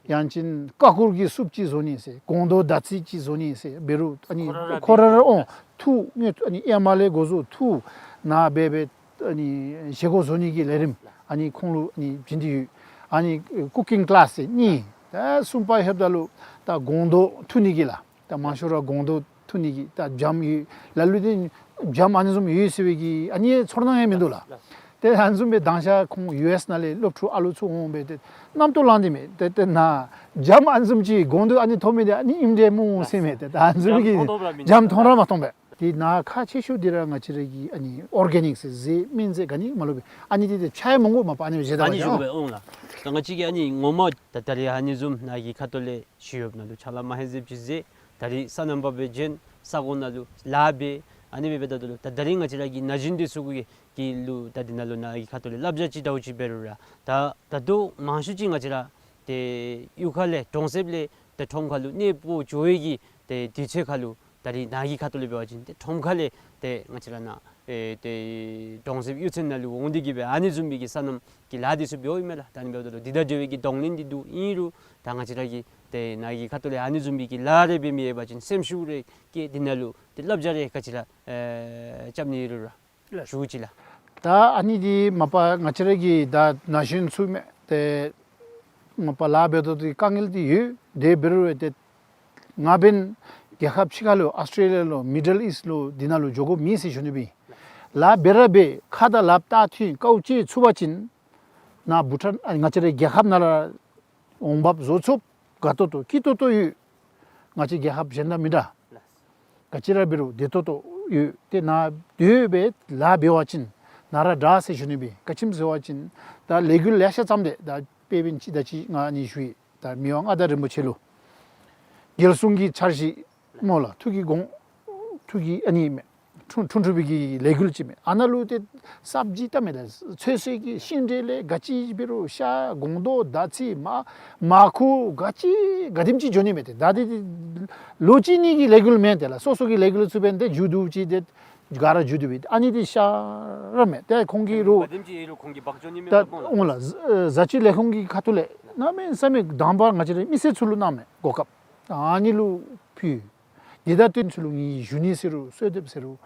ཡང་ཅིན་ཀ་ཀུར་གྱི་སུབ་ཅིག་བཟོ་ནི་ཟེར་སྒོང་རྡོག་དར་ཚིལ་ཅིག་བཟོ་ནི་ཟེར་འབད་རུང་ཨ་ནི་ཁོ་ར་ར་ཁོ་ར་ར་འོང་འཐུ་དངོས་ཨ་ནི་ཨེ་མ་ལས་འགོ་བཟུང་འཐུ་ནཱ་འབད་འབད་ཨ་ནི་བཞེས་སྒོ་བཟོ་ནི་གི་ལས་རིམ་ཨ་ནི་ཁོང་ལུ་ཨ་ནི་བྱིན་ཏེ་ཡོད། ཨ་ནི་ཀུ་ཀིང་ཀི་ལཱསི་ཟེར་གཉིས། ད་གསུམ་པ་ལྷོདཔ་ད་ལུ་ད་སྒོང་རྡོག་འཐུ་ནི་གི་ལགས། ད་མང་ཤོས་ར་སྒོང་རྡོག་འཐུ་ནི་གི་ད་སྦྱངམ་ཡོད། ལ་ལུ་འདི་སྦྱངམ་ཨ་ནི་བཟུམ་ཡོད་ཟེར་བའི་གི་ཨ་ནི་ཚོར་སྣང་ཡང་མིན་འདུག་ལགས། ཏེ་ཨ་ནི་བཟུམ་སྦེ་དང་ཤ་ཁོང་ཡུ་ཨེསི་ནང་ལས་སློབ་ཕྲུག་ཨ་ལུ་ཚུ་འོང་སྦེ་ཏེ་རྣམ་རྟོག་ལངས་ཏེ་མས། ཏེ་ཏེ་ནཱ་སྦྱངམ་ཨ་ནི་བཟུམ་ཅིག་སྒོང་རྡོག་ཨ་ནི་འཐུ་མི་འདི་ཨ་ནི་ཨིནམ་འདྲས་སྨོ་ཟེར་མས། ཏེ་ད་ཨ་ནི་བཟུམ་གྱི་སྦྱངམ་མཐོང་ར་མ་མཐོང་པས། སྦྱངམ་མཐོང་ར་མ་མཐོང་པས། ཏེ་ནཱ་ཁག་ཆེ་ཤོས་འདི་ར་ང་བཅས་ར་གི་ཨ་ནི་ཨོར་གེ་ནིཀ་ཟེར་ཟས་སྨན་རྫས་ག་ནི་མ་ལུ་སྦེ་ཨ་ནི་འདི་ཏེ་ཆ་ཡང་མང་པོ་མ་པ་ཨ་ནི་བཞེས་ད་ཨ་ནི་བཞེས་ཨོང་ལགས། ད་ང་བཅས་ཀྱིས་ཨ་ནི་ངོ་མ་ད་ད་རེས་ཨ་ནི་བཟུམ་ནཱ་གི་ཁ་ཐུག་ལས་ཞི་གཡོགཔ་ནང་ལུ་ཕྱག་ལཱ་མ་ཧེ་ཟེར་ཅིག་ཟེར་ད་རེས་སོ་ནམ་པ་སྦེ་བྱོན་ས་གོ་ནང་ལུ་ལཱ་འབད་ཨ་ནི་སྦེ་འབདཝ་ད་ལུ་ད་ད་རེས་ང་བཅས་ར་གི་ན་གཞོན་འདི་ཚུ་གི་གི་ལུ་ད་འདི་ནང་ལུ་ནཱ་གི་ཁ་ཐུག་ལས་བསླབ་བྱ་ཅིག་འདྲཝ་ཅིག་འབད་རུང་ར་ད་ད་ལྟོ་མང་ཤོས་ཅིག་ང་བཅས་ར་ཏེ་གཡུས་ཁ་ལས་གྲོང་གསེབ་ལས་ཏེ་ཁྲོམ་ཁ་ལུ་གནས་སྤོ་འགྱོ་བའི་གི་ཏེ་དུས་ཚོད་ཁ་ལུ་ད་རེས་ནཱ་གི་ཁ་ཐུག་ལས་འབད་བ་ཅིན་ཏེ་ཁྲོམ་ཁ་ལས་ཏེ་ང་བཅས་ར་ནཱ་ཨེ་ཏེ་གྲོང་གསེབ་གཡུས་ཚན་ནང་ལུ་འོང་སྟེ་གི་སྦེ་ཨ་ནི་བཟུམ་མའི་གི་སོ་ནམ་གྱི་ལཱ་འདི་ཚུ་འབདཝ་ཨིན་མས་ལགས། ད་ཨ་ནི་འབདཝ་ད་ལུ་འདི་དང་འབྲེལ་བའི་གི་གདོང་ལེན་འདི་འདུག། ཨིན་རུང་ད་ང་བཅས་ར་གི་ཏེ་ནཱ་གི་ཁ་ཐུག་ལས་ཨ་ནི་བཟུམ་མའི་གི་ལཱ་རེ་འབད་མི་ཡོད་པ་ཅིན་སེམས་ཤུགས་རེ་བསྐྱེད་འདི་ནང་ལུ་ཏེ་བསླབ་བྱ་རེ་ག་ཅི་ར་ཨེ་རྐྱབ་ནི་ཡོད་རུང་ར་ཞུ་ཅི་ལགས། ད་ཨ་ནི་འདི་མ་པ་ང་བཅས་ར་གི་ད་ན་གཞོན་ཚུ་མས། ཏེ་མ་པ་ལཱ་འབད་དོ་འདི་དཀའ་ངལ་འདི་ཡོད། དེ་འབད་རུང་ཏེ་ང་འབདན་རྒྱལ་ཁབ་ཕྱི་ཁ་ལུ་ཨཱོས་ཊེ་ལི་ཡ་ལུ་མི་ཌལ་ཨིསཊ་ལུ་འདི་ནང་ལུ་འགྱོ་དགོཔ་མེད་ཟེར་ཞུ་ནི་སྦེ། ལཱ་འབད་ར་འབད་ཁ་དང་ལགཔ་ད་མཐུན་དཀའཝ་སྤྱད་ཚུགས་པ་ཅིན་ནཱ་བྷུ་ཊཱན་ཨ་ང་བཅས་རའི་རྒྱལ་ཁབ་ནང་ར་འོང་འབབ་བཟོ་ཚུགསཔ་དགའ་ཏོག་ཏོ་སྐྱིད་ཏོག་ཏོ་ཡོད། ང་བཅས་རྒྱལ་ཁབ་གཞན་དང་མི་འདྲ། ག་ཅི་ར་འབད་རུང་བདེ་ཏོག་ཏོ་ཡོད། ཏེ་ནཱ་སྡོད་སྦེ་ལཱ་འབད་བ་ཅིན་ནཱ་ར་དྲག་ཟེར་ཞུ་ནི་སྦེ། ག་ཅི་སྨོ་ཟེར་བ་ཅིན་ད་ལས་འགུལ་ལེ་ཤ་བརྩམས་ཏེ་ད་དཔེ་འབདན་ཅིག་ད་ཅི་ང་ཨ་ནི་ཞུ་ཡི། ད་མི་དབང་མངའ་བདག་རིན་པོ་ཆེ་ལུ་རྒྱལ་སྲུང་གི་འཆར་གཞི་སྨོ་ལགས། ཐུགས་ཀྱི་དགོངས་ཐུགས་ཀྱི་ཨ་ནི་མས། འཁྲུངས་འཁྲུངས་འཁྲུངས་པའི་གི་ལས་འགུལ་ཅིག་མས། ཨ་ནཱ་ལུ་ཏེ་སབ་ཇི་བལྟ་མས་ད་ཚོད་བསྲེ་གི་ཤིང་འབྲས་ལས་ག་ཅི་འབད་རུང་ཤ་སྒོང་རྡོག་དར་ཚིལ་མར་མར་ཁུ་ག་ཅི་ག་དེམ་ཅིག་འགྱོ་ནི་མས། ཏེ་ད་འདི་ལོ་གཅིག་གཉིས་ཀྱི་ལས་འགུལ་མེན། ཏེ་ལགས་སོ་སོ་གི་ལས་འགུལ་ཚུ་འབདན་ཏེ་མཇུག་བསྡུ་ཅི་ཏེ་ག་ར་མཇུག་བསྡུ་བས། ཨ་ནི་འདི་ཤ་ར་མས། ཏེ་ཁོང་གིས་རུང་ག་དེམ་ཅིག་ཡོད་རུང་ཁོང་གིས་འབག་འགྱོ་ནི་མས་ད་པ་སྨོ་ལགས། འོང་ལགས། བཟའ་བཅའི་ལས་ཁུངས་ཀྱི་ཁ་ཐུག་ལས་གནམ་མེད་ས་མེད་དང་པ་ང་བཅས་རའི་མི་སེར་ཚུ་ལུ་གནང་མས་གོ་སྐབས། ཨ་ནི་ལུ་ཕུལ། དེ་དང་བསྟུན་ཚུ་ལུ་ངེའི་ཞུ་ནི་ཟེར་རུང་གསོལ་འདེབས་ཟེར་རུང་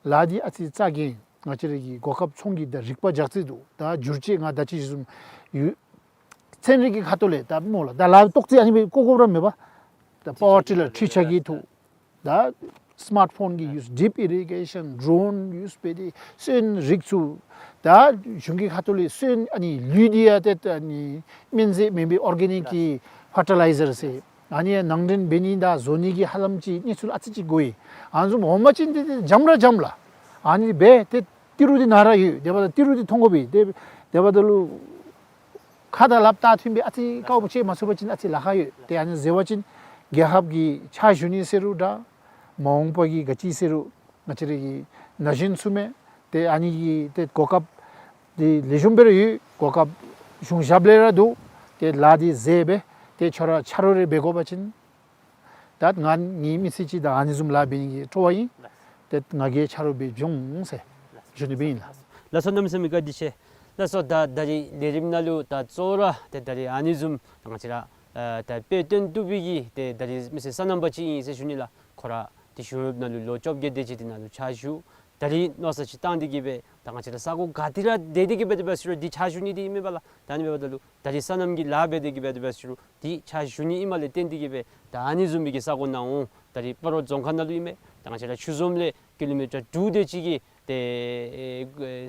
ལཱ་འདི་ཨ་ཙི་རྩ་འགེངས། ང་བཅས་ར་གི་གོ་སྐབས་ཚོང་གི་ད་རིག་པ་རྒྱག་རྩིས་འདུག། ད་བསྒྱུར་བཅོས་ང་ད་ཅི་ཞུ་བཟུམ་ཡོད། ཚན་རིག་གི་ཁ་ཐུག་ལས་ད་སྨོ་ལགས། ད་ལཱ་ཏོག་ཙི་ཨ་ནི་སྦེ་བཀོ་བཀོཝ་ར་མེད་པ། ད་པ་ཝར་ཊི་ལར་འཕྲུལ་ཆས་ཀྱི་ཐོག་ད་ སི་མཱརཊ་ཕོན་གྱི་ཡུས། ཌིབ་ཨི་རི་གེ་ཤཱན། ཌོརོན་ཡུས་འབད་དེ་སོན་རིགས་ཚུ། ད་གཞུང་གི་ཁ་ཐུག་ལས་སོན་ཨ་ནི་ལུད་འདི་ཡང་ཏེ་ཨ་ནི་སྨན་རྫས་མེན་པའི་ཨོར་གེ་ནིཀ་གི་ཕར་ཊི་ལའི་ཛར་ཟེར། ཨ་ནི་ནང་འདྲེན་འབད་ནི་དང་བཟོ་ནི་གི་ཧ་ལམ་ཅིག་གནས་ཚུལ་ཨ་ཙི་ཅིག་གོ་ཡི། ཨ་ནི་བཟུམ་འོང་པ་ཅིན་ཏེ་ཏེ་འཇམ་ར་འཇམ་ལགས། ཨ་ནི་འབད་དེ་ཏི་རུ་འདི་ནཱ་ར་ཡོད། དེ་འབདཝ་ད་ཏི་རུ་འདི་མཐོང་དགོ་པས། དེ་འབདཝ་ད་ལུ་ཁ་དང་ལགཔ་བཏགས་ཐོན་སྦེ་ཨ་ཙི་དཀའཝ་སྤྱད་མ་ཚུགས་པ་ཅིན་ཨ་ཙི་ལཱ་ཁག་ཡོད། ཏེ་ཨ་ནི་ཟེར་བ་ཅིན་རྒྱལ་ཁབ་ཀྱི་ཕྱག་ཞུ་ནི་ཟེར་རུང་འདྲ། མ་འོངས་པ་གི་ག་ཅི་ཟེར་རུང་ང་བཅས་ར་གི་ན་གཞོན་ཚུ་མས། ཏེ་ཨ་ནི་གི་ཏེ་གོ་སྐབས་འདི་ལེགས་ཤོམ་སྦེ་ར་ཡོད། གོ་སྐབས་གཞུང་ཞབས་ལས་ར་འདུག། ཏེ་ལཱ་འདི་མཛད་སྦེ་ཏེ་ཁྱོད་ར་ཆ་རོགས་རེ་འབད་དགོ་པ་ཅིན། ད་ང་ངེའི་མི་ཚེ་གཅིག་ད་ཨ་ནི་བཟུམ་ལཱ་འབད་ནི་གི་སྤྲོ་བ་ཨིན། ཏེ་ང་གིས་ཆ་རོགས་འབད་འོང་ཟེར་ཞུ་ནི་སྦེ་ཨིན་ལགས། ལགས་སོ། གནམ་མེད་ས་མེད་བཀའ་དྲིན་ཆེ། ལགས་སོ། ད་ད་རིས་ལས་རིམ་ནང་ལུ་ད་གཙོ་བོ་ར་ཏེ་ད་རིས་ཨ་ནི་བཟུམ་ད་ང་བཅས་ར་ཨ་ད་དཔེ་སྟོན་བཏུབ་པའི་གི་ཏེ་ད་རིས་མི་སེར་སོ་ནམ་པ་ཅིག་ཨིན་ཟེར་ཞུ་ནི་ལགས། ཁོ་ར་ཏེ་གཞུང་གཡོགཔ་ནང་ལུ་ལོ་བཅོ་བརྒྱད་དེ་ཅིག་འདི་ནང་ལུ་ཕྱག་ཞུ། ད་རིས་མནོ་བསམ་ཅིག་བཏང་སྟེ་གི་སྦེ་ད་ང་བཅས་ར་ས་གོ་ག་ཏེ་ར་སྡོད་དེ་གི་སྦེ་དེ་སྦེ་ཟེར་རུང་འདི་ཕྱག་ཞུ་ནི་འདི་ཨིན་མས་པ་ལགས། ད་ཨ་ནི་འབདཝ་ད་ལུ་ད་རིས་སོ་ནམ་གྱི་ལཱ་འབད་དེ་གི་སྦེ་དེ་སྦེ་ཟེར་རུང་འདི་ཕྱག་ཞུ་ནི་ཨིནམ་ལས་བརྟེན་ཏེ་གི་སྦེ་ད་ཨ་ནི་བཟུམ་མའི་གི་ས་གོ་ནང་འོང་། ད་རིས་སྤ་རོ་རྫོང་ཁག་ནང་ལུ་ཨིན་མས། ད་ང་བཅས་ར་ཆུ་འཛོམས་ལས་ཀི་ལོ་མི་ཊར་དྲུག་དེ་ཅིག་གི་ཏེ་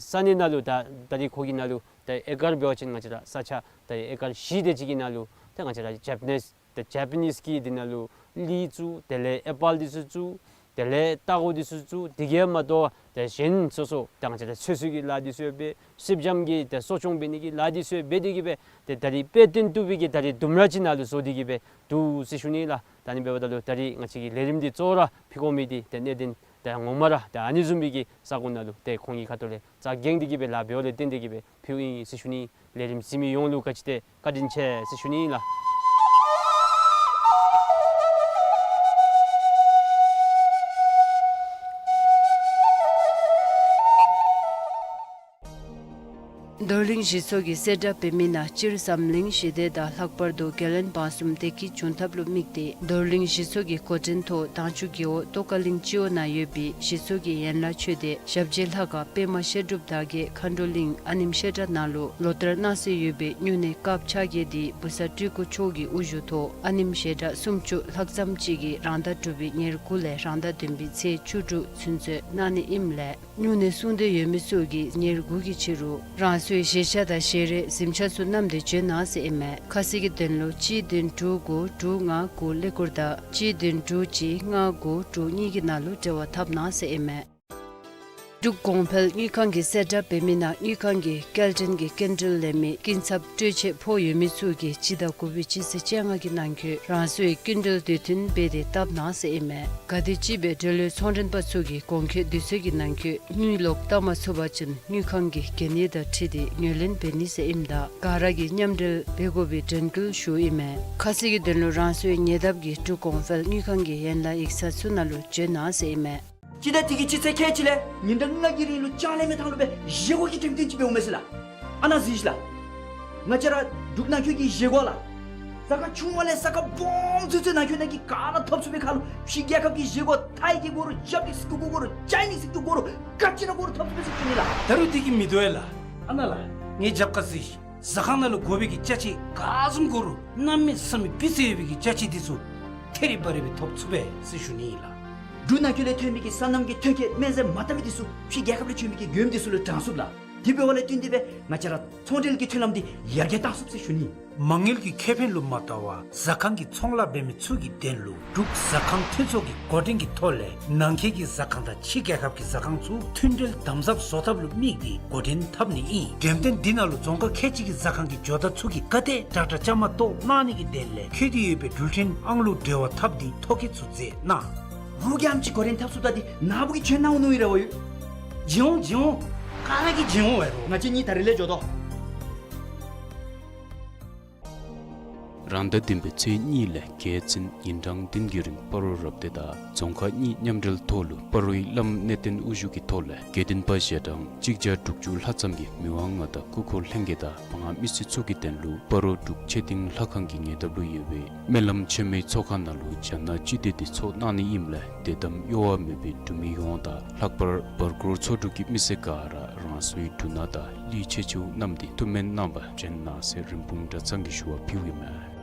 ས་གནས་ནང་ལུ་ད་ད་རིས་ཁོ་གི་ནང་ལུ་ད་ཨེ་ཀར་འབད་བ་ཅིན་ང་བཅས་ར་ས་ཆ་ད་ཨེ་ཀར་བཞི་དེ་ཅིག་གི་ནང་ལུ་ད་ང་བཅས་ར་ཇེ་པ་ནིས་ཏེ་ཇེ་པ་ནིས་ཀྱི་འདི་ནང་ལུ་ལི་བཙུགས། དེ་ལས་ཨེ་པཱལ་འདི་ཚུ་བཙུགས། དེ་ལས་ལྟག་ཀོ་འདི་ཚུ་བཙུགས། དེ་གིས་མ་དོ་ཏེ་གཞན་སོ་སོ་ད་ང་བཅས་ར་ཚོད་བསྲེ་གི་ལཱ་འདི་ཚུ་འབད། སེར་སྦྱངམ་གི་ཏེ་གསོ་སྐྱོང་འབད་ནི་གི་ལཱ་འདི་ཚུ་འབད་དེ་གི་སྦེ་ཏེ་ད་རིས་དཔེ་སྟོན་བཏུབ་པའི་གི་ད་རིས་ལྡུམ་ར་ཅིག་ནང་ལུ་བཟོ་སྟེ་གི་སྦེ་འདུག་ཟེར་ཞུ་ནི་ལགས། ད་ཨ་ནི་འབདཝ་ད་ལུ་ད་རིས་ང་བཅས་ཀྱི་ལས་རིམ་འདི་གཙོ་བོ་ར་ཕུལ་དགོ་མི་འདི་ཏེ་གནད་དོན་ཏེ་ངོ་མ་ར་ཏེ་ཨ་ནི་བཟུམ་མའི་གི་ས་གོ་ནང་ལུ་ཏེ་ཁོང་གི་ཁ་ཐུག་ལས་རྩ་འགེངས་ཏེ་གི་སྦེ་ལཱ་འབདཝ་ལས་བརྟེན་ཏེ་གི་སྦེ་ཕུལཝ་ཨིན་ཟེར་ཞུ་ནི། ལས་རིམ་གཟིགས་མི་ཡོངས་ལུ་ག་ཅི་ཏེ་བཀའ་དྲིན་ཆེ་ཟེར་ཞུ་ནི་ལགས། རྡོར་གླིང་གཞི་ཚོགས་ཀྱིས་གསལ་བསྒྲགས་འབད་མི་ནང་སྤྱིར་འཛམ་གླིང་ཞི་བདེ་དང་ལྷག་པར་དུ་རྒྱལ་བློན་འབངས་གསུམ་བདེ་སྐྱིད་འབྱུང་ཐབས་ལུ་དམིགས་ཏེ་རྡོར་གླིང་གཞི་ཚོགས་ཀྱི་འགོ་འདྲེན་ཐོག་མདང་ཕྱི་རྒེད་འོག་ཏོག་དཀར་གླིང་སྤྱི་འོག་ནང་ཡོད་པའི་གཞི་ཚོགས་ཀྱི་ཡན་ལག་ཆོས་སྡེ་ཞབས་རྗེས་ལྷ་ཁང་པདྨ་བཤད་སྒྲུབ་དར་རྒྱས་མཁའ་འགྲོ་གླིང་ཨ་ནེམ་བཤད་གྲྭ་ནང་ལུ་ལོ་ལྟར་གནང་སྲོལ་ཡོད་པའི་སྨྱུང་གནས་སྐབས་ཆ་བརྒྱད་འདི་བུ་གསར་སྤྲུལ་སྐུ་མཆོག་གི་དབུ་བཞུགས་ཐོག་ཨ་ནེམ་ཞལ་གྲངས་སུམ་ཅུ་ལྷག་ཙམ་ཅིག་གིས་རང་ཟླ་དྲུག་པའི་ཉེར་དགུ་ལས་རང་ཟླ་བདུན་པའི་ཚེས་བཅུ་དྲུག་ཚུན་ཚོད་གནང་ནི་ཨིནམ་ལས་སྨྱུང་གནས་སྲུང་འདོད་ཡོད་མི་ཚུ་གིས་ཉེར་དགུ་གི་ཕྱི་རུ་རང་སོའི་བཞེས་ཆ་དང་བཞེས་རས་གཟིམ་ཆ་ཚུ་བསྣམས་ཏེ་འབྱོན་གནང་ཟེར་ཨིན་མས། ཁ་གསལ་གྱི་དོན་ལུ་གཅིག་བདུན་དྲུག་དགུ་དྲུག་ལྔ་དགུ་ཀླད་ཀོར་དང་གཅིག་བདུན་དྲུག་གཅིག་ལྔ་དགུ་དྲུག་གཉིས་ཀྱི་ནང་ལུ་འབྲེལ་བ་འཐབ་གནང་ཟེར་ཨིན་མས། འབྲུག་གོང་འཕེལ་དངུལ་ཁང་གིས་གསལ་བསྒྲགས་འབད་མི་ནང་དངུལ་ཁང་གིས་སྐྱེལ་འདྲེན་གྱི་སྐྱིན་འགྲུལ་ལེན་མི་སྐྱིན་ཚབ་སྤྲོད་ཆེད་ཕོག་ཡོད་མི་ཚུ་གིས་སྤྱི་ཟླ་དགུ་པའི་སྤྱི་ཚེས་བཅོ་ལྔ་གི་ནང་འཁོད་རང་སོའི་སྐྱིན་འགྲུལ་དུས་མཐུན་འབད་དེ་བཏབ་གནང་ཟེར་ཨིན་མས། ག་དེམ་ཅིག་སྦེ་འབྲེལ་ཡོད་ཚོང་མགྲོན་པ་ཚུ་གིས་གོང་འཁོད་དུས་ཚོད་ཀྱི་ནང་འཁོད་དངུལ་ལོག་བཏབ་མ་ཚུགས་པ་ཅིན་དངུལ་ཁང་གི་གན་ཡིག་དང་འཁྲིལ་ཏེ་ངོས་ལེན་འབད་ནི་ཟེར་ཨིནམ་ད་ག་ར་གིས་མཉམ་འབྲེལ་འབད་དགོ་པའི་དྲན་སྐུལ་ཞུཝ་ཨིན་མས། ཁ་གསལ་གྱི་དོན་ལུ་རང་སོའི་ཉེ་འདབས་ཀྱི་འབྲུག་གོང་འཕེལ་དངུལ་ཁང་གི་ཡན་ལག་ཡིག་ཚང་ཚུ་ནང་ལུ་འབྱོན་གནང་ཟེར་ཨིན་མས། སྤྱི་ཟླ་འདི་གི་སྤྱི་ཚེས་ཁལ་གཅིག་ལས་ཉིན་གྲངས་ལྔ་གི་རིང་ལུ་ཅང་ལེན་མེད་ཐངས་ལུ་སྦེ་བཞེས་སྒོ་གི་འགྲེམས་སྟོན་ཅིག་འབདཝ་མས་ཟེར་ལགས། ཨ་ནཱ་གཟིགས་ཤིག་ལགས། ང་བཅས་ར་འབྲུག་ནང་འཁོད་ཀྱི་བཞེས་སྒོ་ལགས། ས་ཁ་ཆུང་བ་ལས་ས་ཁ་སྦོམ་ཚུན་ཚོད་ནང་འཁོད་ནང་གི་ག་ར་ཐོབ་ཚུགས་པའི་ཁར་ལུ་ཕྱི་རྒྱལ་ཁབ་ཀྱི་བཞེས་སྒོ་ཐའི་གི་དགོ་རུང་ཇ་པ་ནིསི་གི་དགོ་རུང་ཅའི་ནིསི་གི་དགོ་རུང་ག་ཅི་ར་དགོ་རུང་ཐོབ་ཚུགས་པས་ཟེར་ཞུ་ནི་ལགས། ད་རུང་འདི་གིས་མི་དོ་བས་ལགས། ཨ་ནཱ་ལགས། ངེའི་རྒྱབ་ཁར་གཟིགས་ཤིག། ཟ་ཁང་ནང་ལུ་དགོ་པའི་གི་ཅ་ཆས་ག་བཟུམ་དགོ་རུང་གནམ་མེད་ས་མེད་སྤུས་ཚད་ཡོད་པའི་གི་ཅ་ཆས་འདི་ཚུ་ཐེ་རི་བ་རི་སྦེ་ཐོབ་ཚུགས་པས་ཟེར་ཞུ་ནི་ཨིན་ལགས། འབྲུག་ནང་འཁོད་ལས་ཐོན་མི་གི་སོ་ནམ་གྱི་ཐོན་སྐྱེད་སྨན་རྫས་མ་བཏབ་མི་འདི་ཚུ་ཕྱི་རྒྱལ་ཁབ་ལས་བྱོན་མི་གི་མགྱོནམ་འདི་ཚུ་ལུ་དྲང་ཚུགས་ལགས། དེ་འབདཝ་ལས་བརྟེན་ཏེ་སྦེ་ང་བཅས་ར་ཚོང་འབྲེལ་གྱི་མཐུན་ལམ་འདི་ཡར་རྒྱས་བཏང་ཚུགས་ཟེར་ཞུ་ནི། མ་དངུལ་གྱི་ཁེ་ཕན་ལུ་མ་ལྟོས་པར་ཟ་ཁང་གི་ཚོང་ལཱ་འབད་མི་ཚུ་གི་དོན་ལུ་འབྲུག་ཟ་ཁང་མཐུན་ཚོགས་ཀྱི་འགོ་འདྲེན་གྱི་ཐོག་ལས་ནང་འཁོད་ཀྱི་ཟ་ཁང་དང་ཕྱི་རྒྱལ་ཁབ་ཀྱི་ཟ་ཁང་ཚུ་མཐུན་འབྲེལ་དམ་ཟབ་བཟོ་ཐབས་ལུ་དམིགས་ཏེ་འགོ་འདྲེན་འཐབ་ནི་ཨིན། འགྲེམས་སྟོན་འདི་ནང་ལུ་རྫོང་ཁག་ཁལ་གཅིག་གི་ཟ་ཁང་གི་ཇོ་བདག་ཚུ་གིས་ག་དེ་དྲག་དྲག་བཅའ་མར་གཏོགས་གནང་ནི་གི་དོན་ལས་འཁོད་དེ་ཡོད་པའི་འགྲུལ་འཕྲིན་ཨང་གླུ་འབྲེལ་བ་འཐབ་སྟེ་ཐོ་བཀོད་ཚུ་མཛད་གནང་། རུང་ག་ཨམ་ཅིག་འགོ་འདྲེན་འཐབ་ཚུགས་ད་འདི་ནཱ་བུ་གིས་བྱོན་གནང་འོང་མནོ་ཡི་ར་བ་ཡོད། བྱོན་འོང་བྱོན་འོང་། ག་ར་གིས་བྱོན་འོང་བས་རོགས། ང་བཅས་གཉིས་ད་རིས་ལས་འགྱོ་དོ། རང་ཟླ་བདུན་པའི་ཚེས་གཉིས་ལས་བརྒྱད་ཚུན་ཉིན་གྲངས་བདུན་གྱི་རིང་སྤ་རོ་རབ་སྡེ་དང་རྫོང་ཁག་གཉིས་མཉམ་འབྲེལ་ཐོག་ལུ་སྤ་རོའི་བླམ་གནས་བརྟན་དབུ་བཞུགས་ཀྱི་ཐོག་ལས་དགེ་འདུན་པ་ཞལ་གྲངས་གཅིག་བརྒྱ་དྲུག་ཅུ་ལྷག་ཙམ་གྱིས་མི་དབང་མངའ་བདག་སྐུ་འཁོར་ལྷན་རྒྱས་དང་མང་མི་སེར་ཚུ་གི་དོན་ལུ་སྤ་རོ་འབྲུག་ཆོས་སྡིངས་ལྷ་ཁང་གི་ཉེ་འདབས་ལུ་ཡོད་པའི་སྨོན་ལམ་ཆེན་མོའི་ཚོགས་ཁང་ནང་ལུ་རྒྱ་ནག་སྤྱི་མདོས་འདི་ཚོགས་གནང་ནི་ཨིནམ་ལས་དད་དམ་གཡོ་བ་མེད་པའི་འབྲུག་མི་ཡོངས་དང་ལྷག་པར་བར་སྐོར་ཚོ་དྲུག་གི་མི་སེར་ག་ར་རང་སོའི་འབྲུ་སྣ་དང་གླུད་ཆེ་ཆུང་བསྣམས་ཏེ་ཐུགས་སྨོན་གནང་བར་བྱོན་གནང་ཟེར་རིན་སྤུངས་གྲྭ་ཚང་གིས་ཞུ་བ་ཕུལཝ་ཨིན་མས།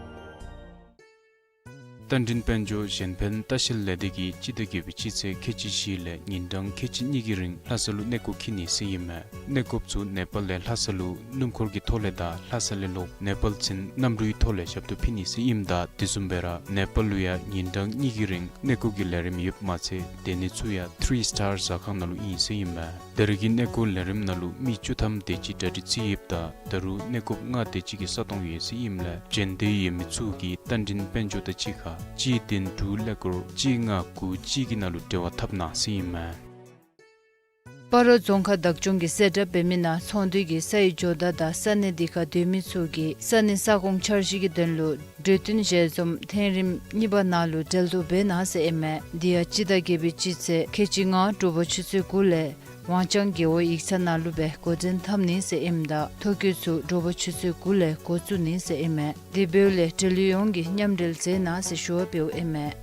རྟ་མགྲིན་དཔལ་འབྱོར་གཞན་ཕན་ལྟ་བཤལ་ལས་སྡེ་གིས་སྤྱི་ཟླ་བརྒྱད་པའི་སྤྱི་ཚེས་ཁལ་གཅིག་བཞི་ལས་ཉིན་གྲངས་ཁལ་གཅིག་གཉིས་ཀྱི་རིང་ལྷ་ས་ལུ་གནས་སྐོར་འཁྱིད་ནི་ཟེར་ཨིན་མས། གནས་སྐོརཔ་ཚུ་ནེ་པཱལ་ལས་ལྷ་ས་ལུ་སྣུམ་འཁོར་གྱི་ཐོག་ལས་དང་ལྷ་ས་ལས་ལོག་ནེ་པཱལ་ཚུན་གནམ་གྲུའི་ཐོག་ལས་ཞབས་ཏོག་ཕུལ་ནི་ཟེར་ཨིནམ་ད་དེ་བཟུམ་སྦེ་ར་ནེ་པཱལ་ལུ་ཡང་ཉིན་གྲངས་གཉིས་ཀྱི་རིང་གནས་སྐོར་གྱི་ལས་རིམ་ཡོདཔ་མ་ཚད་སྡོད་ནི་ཚུ་ཡང་ཐི་རི་སི་ཊར་ཟ་ཁང་ནང་ལུ་ཨིན་ཟེར་ཨིན་མས། ད་རེས་ཀྱི་གནས་སྐོར་ལས་རིམ་ནང་ལུ་མི་བཅུ་ཐམ་དེ་ཅིག་གྲ་སྒྲིག་རྩིས་ཡོདཔ་ད་ད་རུང་གནས་སྐོརཔ་ལྔ་དེ་ཅིག་གི་ས་སྟོང་ཡོད་ཟེར་ཨིནམ་ལས་འབྱོན་འདོད་ཡོད་མི་ཚུ་གིས་རྟ་མགྲིན་དཔལ་འབྱོར་དང་གཅིག་ཁར་གཅིག་བདུན་དྲུག་ཀླད་ཀོར་གཅིག་ལྔ་དགུ་གཅིག་གི་ནང་ལུ་འབྲེལ་བ་འཐབ་གནང་ཟེར་ཨིན་མས། སྤ་རོ་རྫོང་ཁག་བདག་སྐྱོང་གིས་གསལ་བསྒྲགས་འབད་མི་ནང་ཚོང་འདུས་ཀྱིས་ས་ཡི་ཇོ་བདག་དང་ས་གནས་དེ་ཁར་སྡོད་མི་ཚུ་གིས་ས་གནས་ས་ཁོངས་འཆར་གཞི་གི་དོན་ལུ་གྲོས་བསྟུན་ཞལ་འཛོམས་ཐེངས་རིམ་གཉིས་པ་ནང་ལུ་འབྲེལ་གཏོགས་འབད་གནང་ཟེར་ཨིན་མས། དེ་ཡང་སྤྱི་ཟླ་བརྒྱད་པའི་སྤྱི་ཚེས་ཁལ་གཅིག་ལྔ་དྲོ་པ་ཆུ་ཚོད་དགུ་ལས་ཝང་ཅང་རྒེད་འོག་ཡིག་ཚང་ནང་ལུ་སྦེ་འགོ་འདྲེན་འཐབ་ནི་ཟེར་ཨིནམ་ད་ཐོ་བཀོད་ཚུ་དྲོ་པ་ཆུ་ཚོད་དགུ་ལས་འགོ་བཙུགས་ནི་ཟེར་ཨིན་མས། དེ་འབདཝ་ལས་འབྲེལ་ཡོད་ཡོངས་ཀྱིས་མཉམ་འབྲེལ་མཛད་གནང་ཟེར་ཞུ་བ་འབདཝ་ཨིན་མས།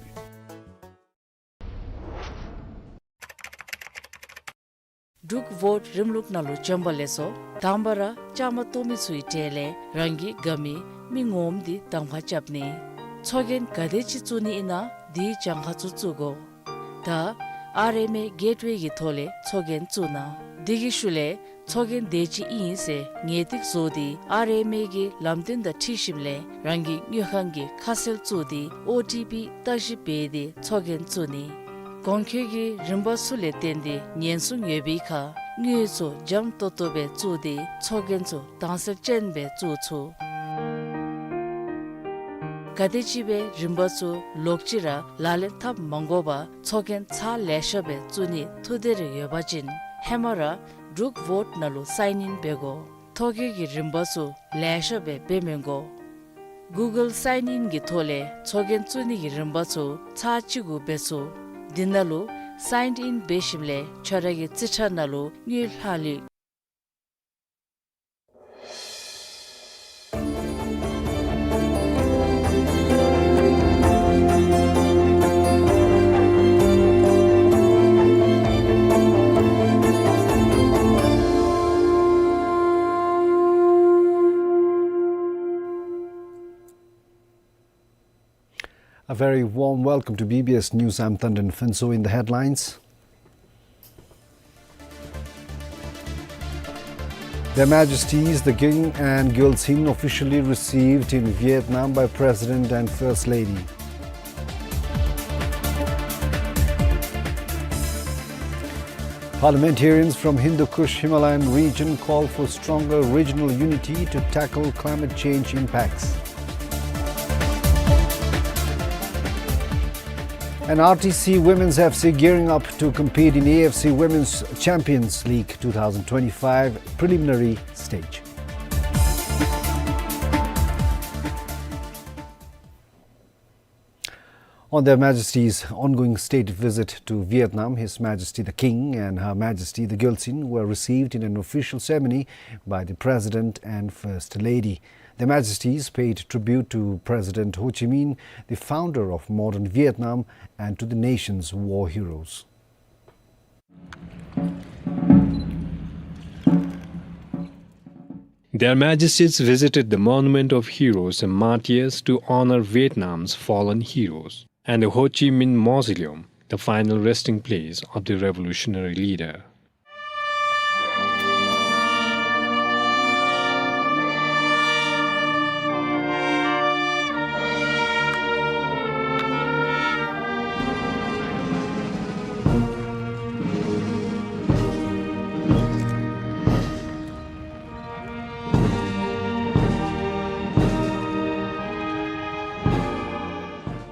འབྲུག་བོཊ་རིམ་ལུགས་ནང་ལུ་བྱོན་པ་ལེགས་སོ། དང་པ་ར་བཅའ་མར་གཏོགས་མི་ཚུའི་གྲས་ལས་རང་གི་དགའ་མི་མི་ངོམ་འདི་གདམ་ཁ་རྐྱབ་ནི། ཚོགས་རྒྱན་ག་དེ་ཅིག་བཙུགས་ནི་ཨིན་ན་དེའི་གྱངས་ཁ་ཚུ་བཙུགས་དགོ། ད་ཨར་ཨེམ་ཨེ་གེཊ་ཝེ་གི་ཐོག་ལས་ཚོགས་རྒྱན་བཙུགས་གནང་། དེ་གི་ཤུལ་ལས་ཚོགས་རྒྱན་དེ་ཅིག་ཨིན་ཟེར་ངེས་ཏིག་བཟོ་སྟེ་ཨར་ཨེམ་ཨེ་གི་ལམ་སྟོན་དང་འཁྲིལ་ཞིནམ་ལས་རང་གི་དངུལ་ཁང་གི་ཁ་གསལ་བཙུགས་ཏེ་ཨོ་ཊི་པི་བརྟག་ཞིབ་འབད་དེ་ཚོགས་རྒྱན་བཙུགས་ནི། གོང་འཁོད་ཀྱི་རིམ་པ་ཚུ་ལས་བརྟེན་ཏེ་ཉེན་སྲུང་ཡོད་པའི་ཁར་དངུལ་ཚུ་འཇམ་ཏོང་ཏོ་སྦེ་བཙུགས་ཏེ་ཚོགས་རྒྱན་ཚུ་དྭངས་གསལ་ཅན་སྦེ་བཙུགས་ཚུགས། ག་དེམ་ཅིག་སྦེ་རིམ་པ་ཚུ་ལོག་ཅི་ར་ལག་ལེན་འཐབ་མ་དགོ་པར་ཚོགས་རྒྱན་ཚར་ལེ་ཤ་སྦེ་བཙུགས་ནི་ཐུགས་འདོད་རེ་ཡོད་པ་ཅིན་ཧེ་མ་ར་འབྲུག་བོཊ་ནང་ལུ་སའིན་ཨིན་འབད་དགོ། ཐོ་བཀོད་ཀྱི་རིམ་པ་ཚུ་ལེ་ཤ་སྦེ་འབད་མི་དགོ། གུ་གཱལ་སའིན་ཨིན་གྱི་ཐོག་ལས་ཚོགས་རྒྱན་བཙུགས་ནི་གི་རིམ་པ་ཚུ་ཚར་གཅིག་གུ་འབད་ཚུགས། དེ་ནང་ལུ་སའིན་ཨིན་འབད་ཞིནམ་ལས་ཁྱོད་ར་གི་རྩིས་ཁྲ་ནང་ལུ་དངུལ་ལྷག་ལུས། A very warm welcome to B B S News. I'm Tandon Phuntsho. In the headlines, Their Majesties the King and Gyaltsuen officially received in Vietnam by President and First Lady. Parliamentarians from Hindu Kush Himalayan region call for stronger regional unity to tackle climate change impacts. And R T C Women's F C gearing up to compete in A F C Women's Champions League two thousand twenty-five preliminary stage. On Their Majesty's ongoing state visit to Vietnam, His Majesty the King and Her Majesty the Gyaltsuen were received in an official ceremony by the President and First Lady. Their Majesties paid tribute to President Ho Chi Minh, the founder of modern Vietnam, and to the nation's war heroes. Their Majesties visited the Monument of Heroes and Martyrs to honor Vietnam's fallen heroes and the Ho Chi Minh Mausoleum, the final resting place of the revolutionary leader.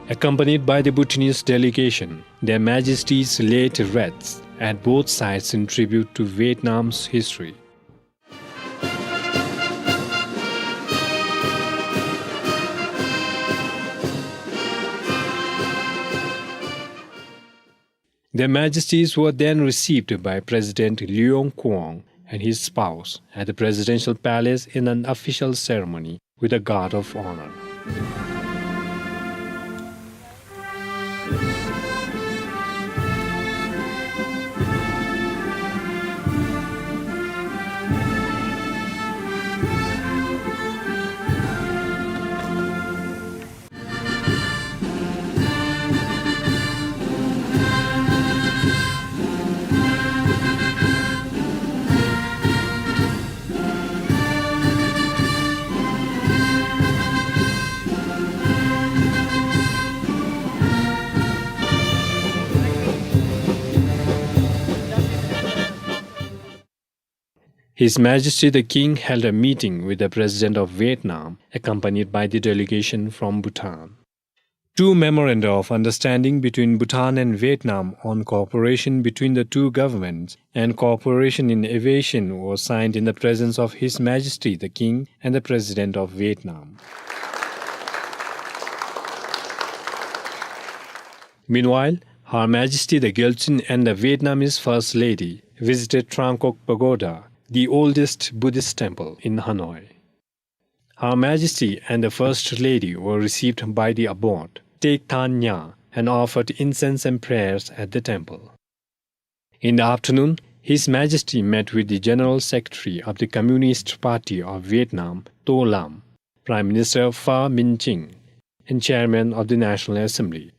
Accompanied by the Bhutanese delegation, Their Majesties laid wreaths at both sides in tribute to Vietnam's history. Their Majesties were then received by President Luong Kuong and his spouse at the Presidential Palace in an official ceremony with a guard of honor. His Majesty the King held a meeting with the President of Vietnam, accompanied by the delegation from Bhutan. Two memoranda of understanding between Bhutan and Vietnam on cooperation between the two governments and cooperation in aviation was signed in the presence of His Majesty the King and the President of Vietnam. Meanwhile, Her Majesty the Gyaltsuen and the Vietnamese First Lady visited Truong Quoc Pagoda, the oldest Buddhist temple in Hanoi. Her Majesty and the First Lady were received by the abbot, Tec Thanh Nha, and offered incense and prayers at the temple. In the afternoon, His Majesty met with the General Secretary of the Communist Party of Vietnam, To Lam, Prime Minister Pham Minh Chinh, and Chairman of the National Assembly.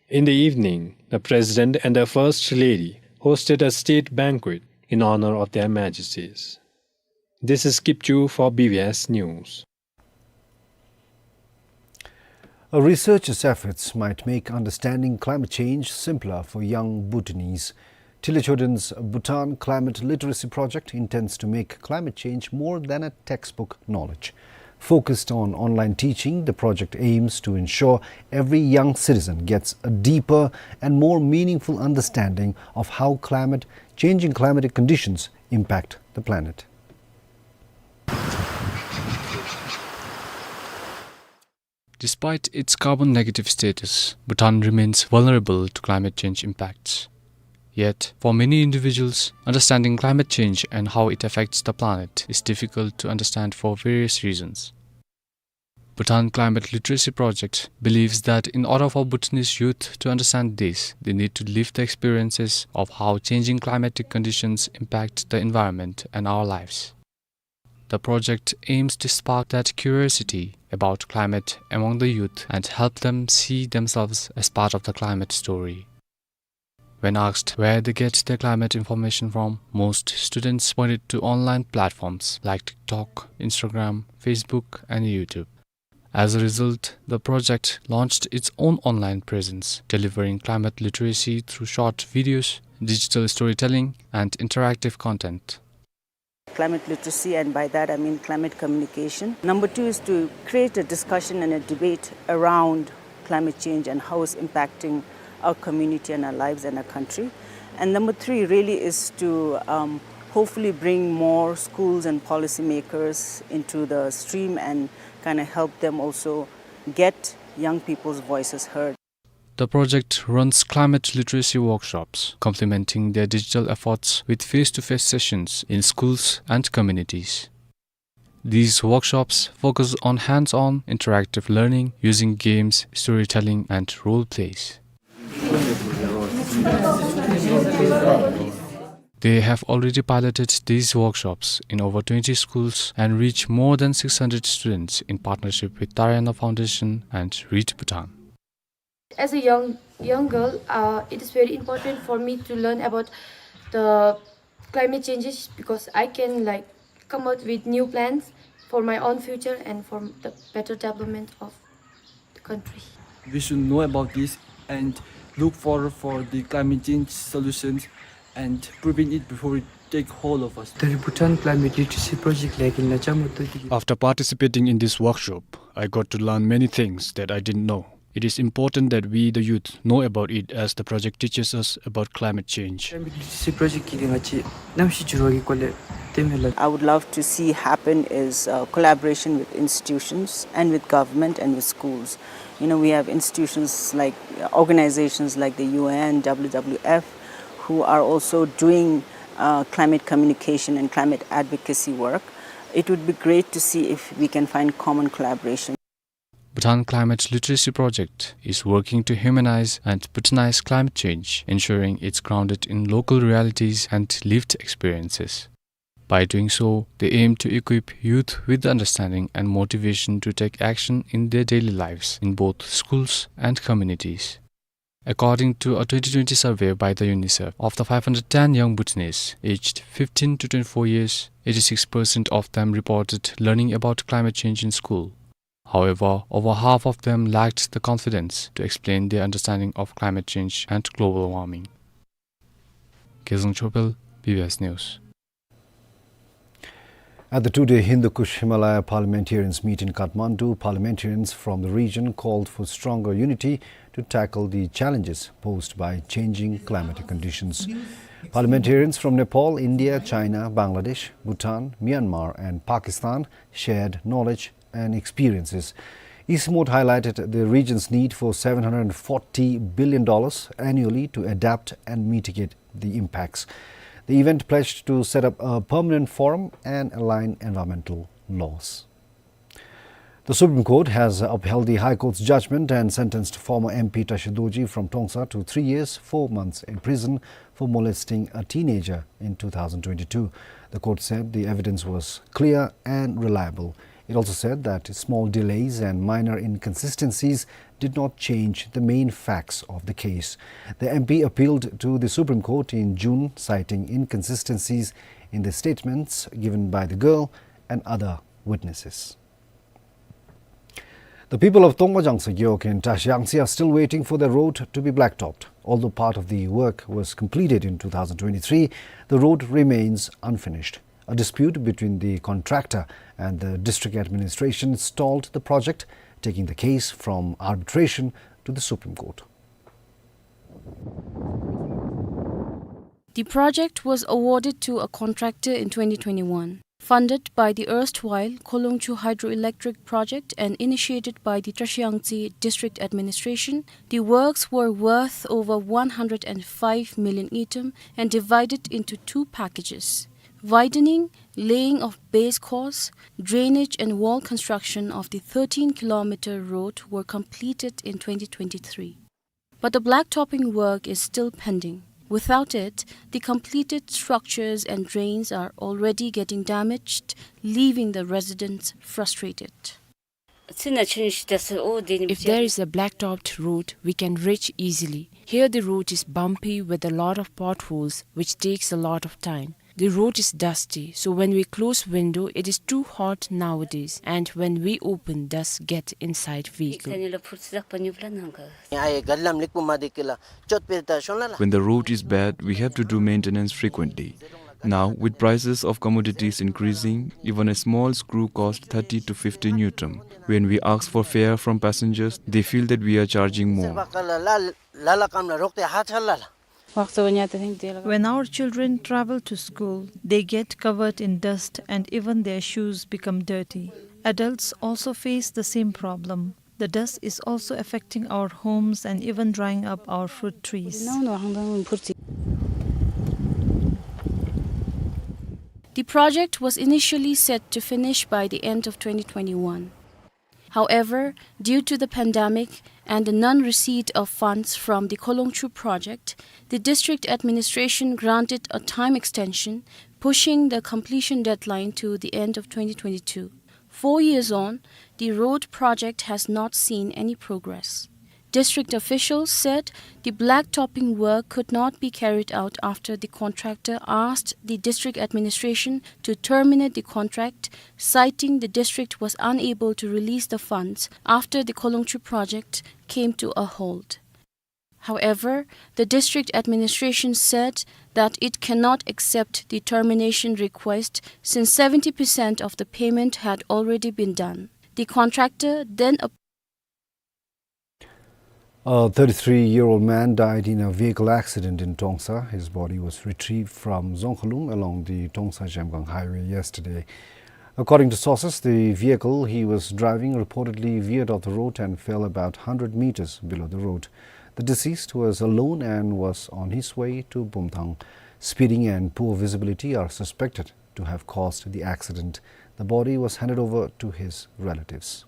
In the evening, the President and the First Lady hosted a state banquet in honor of their Majesties. This is Kip Chu for B B S News. A researcher's efforts might make understanding climate change simpler for young Bhutanese. Tile Choden's Bhutan Climate Literacy Project intends to make climate change more than a textbook knowledge. Focused on online teaching, the project aims to ensure every young citizen gets a deeper and more meaningful understanding of how climate, changing climatic conditions impact the planet. Despite its carbon negative status, Bhutan remains vulnerable to climate change impacts. Yet, for many individuals, understanding climate change and how it affects the planet is difficult to understand for various reasons. Bhutan Climate Literacy Project believes that in order for Bhutanese youth to understand this, they need to live the experiences of how changing climatic conditions impact the environment and our lives. The project aims to spark that curiosity about climate among the youth and help them see themselves as part of the climate story. When asked where they get their climate information from, most students pointed to online platforms like TikTok, Instagram, Facebook, and YouTube. As a result, the project launched its own online presence, delivering climate literacy through short videos, digital storytelling, and interactive content. Climate literacy, and by that I mean climate communication. Number two is to create a discussion and a debate around climate change and how it's impacting our community and our lives and our country. And number three really is to, um, hopefully bring more schools and policymakers into the stream and kind of help them also get young people's voices heard. The project runs climate literacy workshops, complementing their digital efforts with face-to-face sessions in schools and communities. These workshops focus on hands-on, interactive learning using games, storytelling, and role plays. They have already piloted these workshops in over twenty schools and reach more than six hundred students in partnership with Tariana Foundation and Read Bhutan. As a young, young girl, uh, it is very important for me to learn about the climate changes because I can, like, come out with new plans for my own future and for the better development of the country. We should know about this and look forward for the climate change solutions and prevent it before it take hold of us. The Bhutan Climate Literacy Project like in Nachamoto. After participating in this workshop, I got to learn many things that I didn't know. It is important that we, the youth, know about it as the project teaches us about climate change. Climate literacy project ki dinga chi namshi juro ki kole temela. I would love to see happen is, uh, collaboration with institutions and with government and with schools. You know, we have institutions like, uh, organizations like the U N, W W F, who are also doing, uh, climate communication and climate advocacy work. It would be great to see if we can find common collaboration. Bhutan Climate Literacy Project is working to humanize and Bhutanize climate change, ensuring it's grounded in local realities and lived experiences. By doing so, they aim to equip youth with the understanding and motivation to take action in their daily lives in both schools and communities. According to a twenty twenty survey by the UNICEF, of the five hundred ten young Bhutanese aged fifteen to twenty-four years, eighty-six percent of them reported learning about climate change in school. However, over half of them lacked the confidence to explain their understanding of climate change and global warming. Gezang Chopel, B B S News. At the two-day Hindu Kush Himalaya parliamentarians meet in Kathmandu, parliamentarians from the region called for stronger unity to tackle the challenges posed by changing climatic conditions. Parliamentarians from Nepal, India, China, Bangladesh, Bhutan, Myanmar, and Pakistan shared knowledge and experiences. East Timor highlighted the region's need for seven hundred forty billion dollars annually to adapt and mitigate the impacts. The event pledged to set up a permanent forum and align environmental laws. The Supreme Court has upheld the High Court's judgment and sentenced former M P Tashi Dorji from Tongsa to three years, four months in prison for molesting a teenager in two thousand twenty-two. The court said the evidence was clear and reliable. It also said that small delays and minor inconsistencies did not change the main facts of the case. The M P appealed to the Supreme Court in June, citing inconsistencies in the statements given by the girl and other witnesses. The people of Tongmajang Sagiok in Trashiyangtse are still waiting for the road to be blacktopped. Although part of the work was completed in two thousand twenty-three, the road remains unfinished. A dispute between the contractor and the district administration stalled the project, taking the case from arbitration to the Supreme Court. The project was awarded to a contractor in twenty twenty-one, funded by the erstwhile Kholongchu Hydroelectric Project and initiated by the Trashiyangtse District Administration. The works were worth over one hundred and five million ngultrum and divided into two packages. Widening, laying of base course, drainage and wall construction of the thirteen kilometer road were completed in twenty twenty-three. But the blacktopping work is still pending. Without it, the completed structures and drains are already getting damaged, leaving the residents frustrated. If there is a blacktopped road, we can reach easily. Here the road is bumpy with a lot of potholes, which takes a lot of time. The road is dusty, so when we close window, it is too hot nowadays, and when we open, dust get inside vehicle. When the road is bad, we have to do maintenance frequently. Now, with prices of commodities increasing, even a small screw costs thirty to fifty ngultrum. When we ask for fare from passengers, they feel that we are charging more. When our children travel to school, they get covered in dust and even their shoes become dirty. Adults also face the same problem. The dust is also affecting our homes and even drying up our fruit trees. The project was initially set to finish by the end of twenty twenty-one. However, due to the pandemic and the non-receipt of funds from the Kholongchu project, the district administration granted a time extension, pushing the completion deadline to the end of twenty twenty-two. Four years on, the road project has not seen any progress. District officials said the blacktopping work could not be carried out after the contractor asked the district administration to terminate the contract, citing the district was unable to release the funds after the Kholongchu project came to a halt. However, the district administration said that it cannot accept the termination request since seventy percent of the payment had already been done. The contractor then ap- A thirty-three-year-old man died in a vehicle accident in Tongsa. His body was retrieved from Zongkhalung along the Tongsa-Zhemgang highway yesterday. According to sources, the vehicle he was driving reportedly veered off the road and fell about hundred meters below the road. The deceased was alone and was on his way to Bumthang. Speeding and poor visibility are suspected to have caused the accident. The body was handed over to his relatives.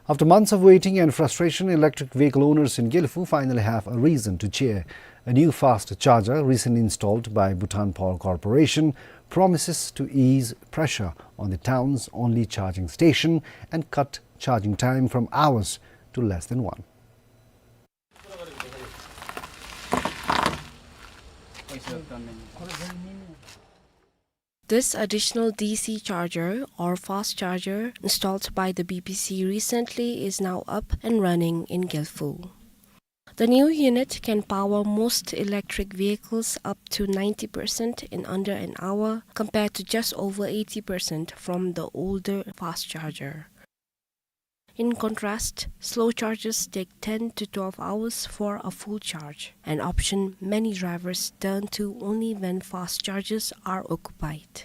After months of waiting and frustration, electric vehicle owners in Gelephu finally have a reason to cheer. A new fast charger, recently installed by Bhutan Power Corporation, promises to ease pressure on the town's only charging station and cut charging time from hours to less than one. This additional D C charger or fast charger installed by the B P C recently is now up and running in Gelephu. The new unit can power most electric vehicles up to ninety percent in under an hour, compared to just over eighty percent from the older fast charger. In contrast, slow chargers take ten to twelve hours for a full charge, an option many drivers turn to only when fast chargers are occupied.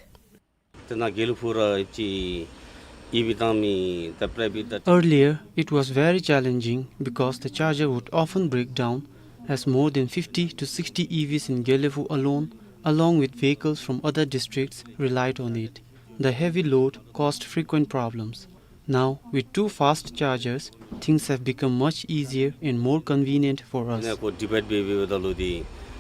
Earlier, it was very challenging because the charger would often break down, as more than fifty to sixty E Vs in Gelephu alone, along with vehicles from other districts, relied on it. The heavy load caused frequent problems. Now, with two fast chargers, things have become much easier and more convenient for us.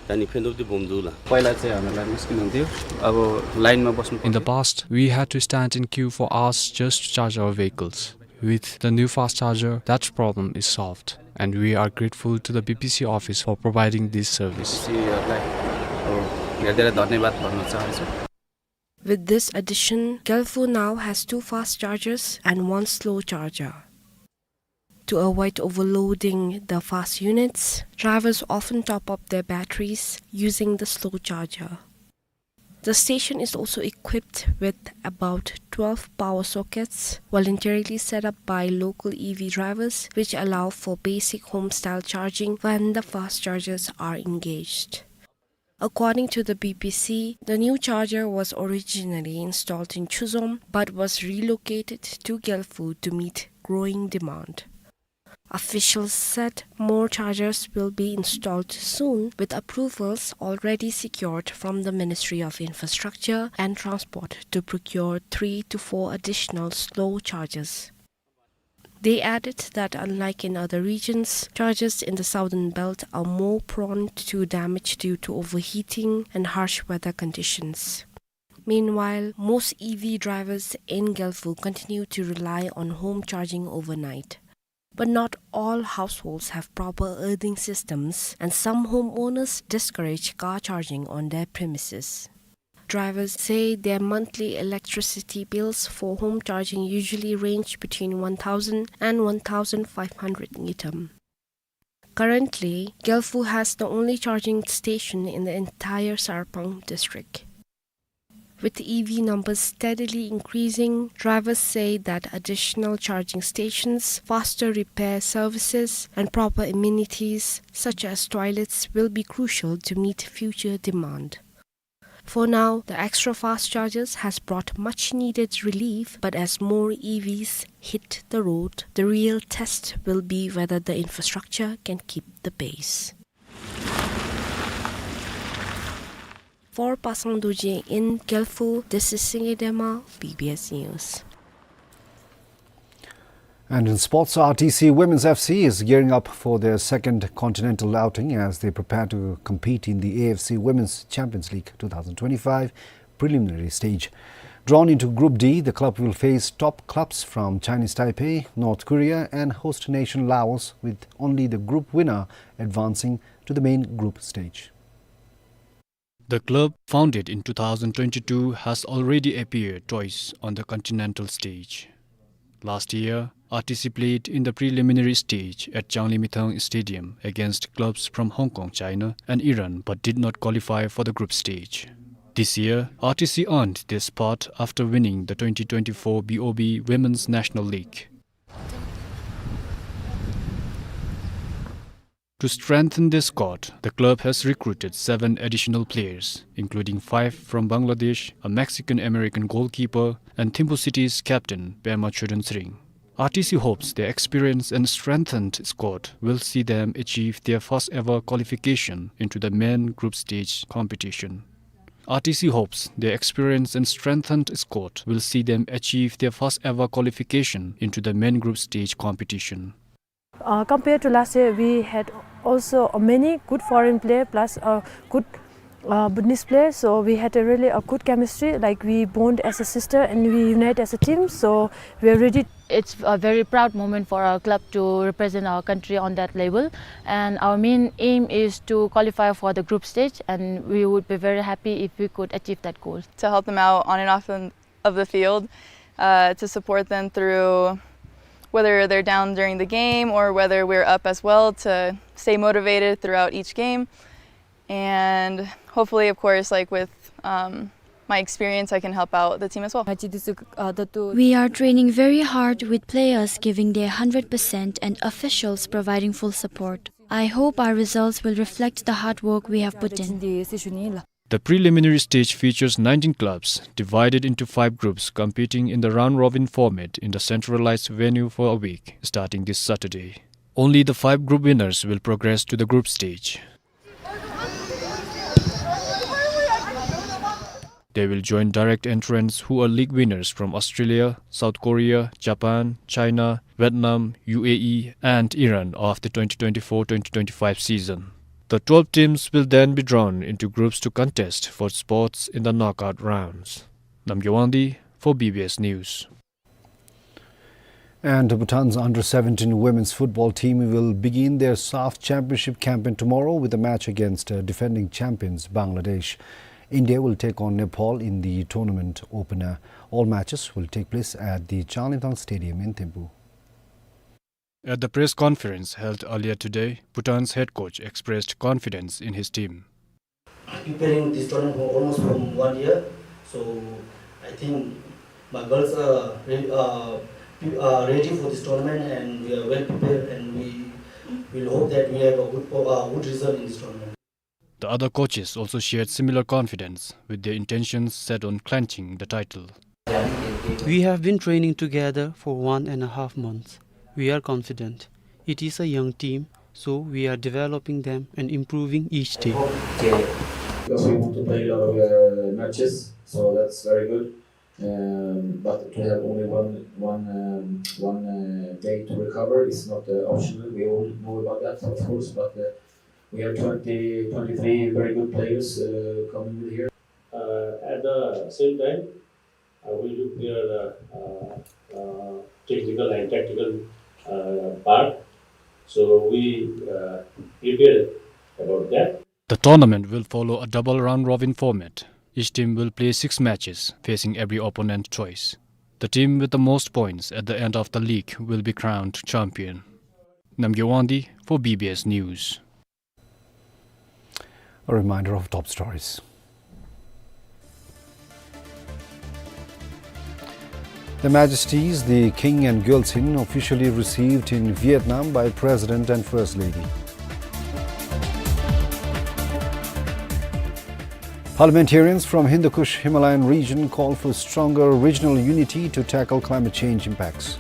पहिला चाहिँ हामीलाई मुस्किल हुन्थ्यो, अब लाइनमा बस्नु पर्थ्यो। In the past, we had to stand in queue for hours just to charge our vehicles. With the new fast charger, that problem is solved, and we are grateful to the B P C office for providing this service. पिपिसीहरूलाई अब धेरै धन्यवाद भन्न चाहन्छु। With this addition, Gelephu now has two fast chargers and one slow charger. To avoid overloading the fast units, drivers often top up their batteries using the slow charger. The station is also equipped with about twelve power sockets, voluntarily set up by local E V drivers, which allow for basic home-style charging when the fast chargers are engaged. According to the B P C, the new charger was originally installed in Chuzom but was relocated to Gelephu to meet growing demand. Officials said more chargers will be installed soon, with approvals already secured from the Ministry of Infrastructure and Transport to procure three to four additional slow chargers. They added that, unlike in other regions, chargers in the southern belt are more prone to damage due to overheating and harsh weather conditions. Meanwhile, most E V drivers in Gelephu continue to rely on home charging overnight. But not all households have proper earthing systems, and some homeowners discourage car charging on their premises. Drivers say their monthly electricity bills for home charging usually range between one thousand and one thousand five hundred ngultrum. Currently, Gelephu has the only charging station in the entire Sarpang district. With E V numbers steadily increasing, drivers say that additional charging stations, faster repair services, and proper amenities such as toilets will be crucial to meet future demand. For now, the extra fast chargers has brought much needed relief, but as more E Vs hit the road, the real test will be whether the infrastructure can keep the pace. For Pasang Dorji in Gelephu, this is Singi Dema, B B S News. And in sports, R T C Women's F C is gearing up for their second continental outing as they prepare to compete in the A F C Women's Champions League twenty twenty-five preliminary stage. Drawn into Group D, the club will face top clubs from Chinese Taipei, North Korea, and host nation Laos, with only the group winner advancing to the main group stage. The club, founded in two thousand twenty-two, has already appeared twice on the continental stage. Last year, R T C played in the preliminary stage at Changlimithang Stadium against clubs from Hong Kong, China, and Iran, but did not qualify for the group stage. This year, R T C earned their spot after winning the twenty twenty-four B O B Women's National League. To strengthen their squad, the club has recruited seven additional players, including five from Bangladesh, a Mexican-American goalkeeper, and Thimphu City's captain, Pema Chodentsring. R T C hopes their experience and strengthened squad will see them achieve their first ever qualification into the main group stage competition. R T C hopes their experience and strengthened squad will see them achieve their first ever qualification into the main group stage competition. Uh, compared to last year, we had also, uh, many good foreign player plus, uh, good, uh, Bhutanese player. So we had a really a good chemistry. Like, we bond as a sister and we unite as a team. So we are ready. It's a very proud moment for our club to represent our country on that level. And our main aim is to qualify for the group stage, and we would be very happy if we could achieve that goal. To help them out on and off of the field, uh, to support them through whether they're down during the game or whether we're up as well, to stay motivated throughout each game. And hopefully, of course, like, with, um, my experience, I can help out the team as well. We are training very hard with players giving their hundred percent and officials providing full support. I hope our results will reflect the hard work we have put in. The preliminary stage features nineteen clubs divided into five groups competing in the round-robin format in the centralized venue for a week, starting this Saturday. Only the five group winners will progress to the group stage. They will join direct entrants who are league winners from Australia, South Korea, Japan, China, Vietnam, U A E, and Iran of the twenty twenty-four twenty twenty-five season. The twelve teams will then be drawn into groups to contest for spots in the knockout rounds. Namgay Wangdi for B B S News. And Bhutan's under seventeen women's football team will begin their SAFF Championship campaign tomorrow with a match against, uh, defending champions Bangladesh. India will take on Nepal in the tournament opener. All matches will take place at the Changlimthang Stadium in Thimphu. At the press conference held earlier today, Bhutan's head coach expressed confidence in his team. Preparing this tournament for almost from one year, so I think my girls are re-, uh, pre-, uh, ready for this tournament, and we are well prepared, and we will hope that we have a good po-, uh, good result in this tournament. The other coaches also shared similar confidence, with their intentions set on clenching the title. We have been training together for one and a half months. We are confident. It is a young team, so we are developing them and improving each day. Because we want to play a lot of, uh, matches, so that's very good. Um, but to have only one, one, um, one, uh, day to recover is not, uh, optional. We all know about that, of course, but, uh, we have twenty, twenty-three very good players, uh, coming with here. Uh, at the same time, uh, we do clear the, uh, uh, technical and tactical, uh, part. So we, uh, prepare about that. The tournament will follow a double round-robin format. Each team will play six matches, facing every opponent twice. The team with the most points at the end of the league will be crowned champion. Namgay Wangdi for B B S News. A reminder of top stories. Their Majesties, the King and Gyaltsuen, officially received in Vietnam by President and First Lady. Parliamentarians from Hindu Kush Himalayan region call for stronger regional unity to tackle climate change impacts.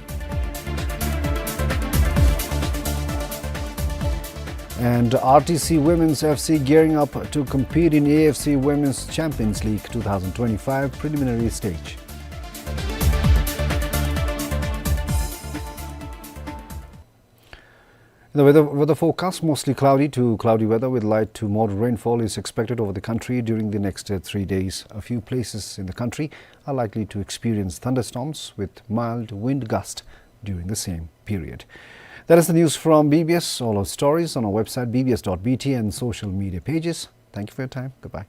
And R T C Women's F C gearing up to compete in A F C Women's Champions League two thousand twenty-five preliminary stage. The weather, weather forecast, mostly cloudy to cloudy weather with light to moderate rainfall is expected over the country during the next, uh, three days. A few places in the country are likely to experience thunderstorms with mild wind gust during the same period. That is the news from B B S. All our stories on our website, B B S dot B T, and social media pages. Thank you for your time. Goodbye.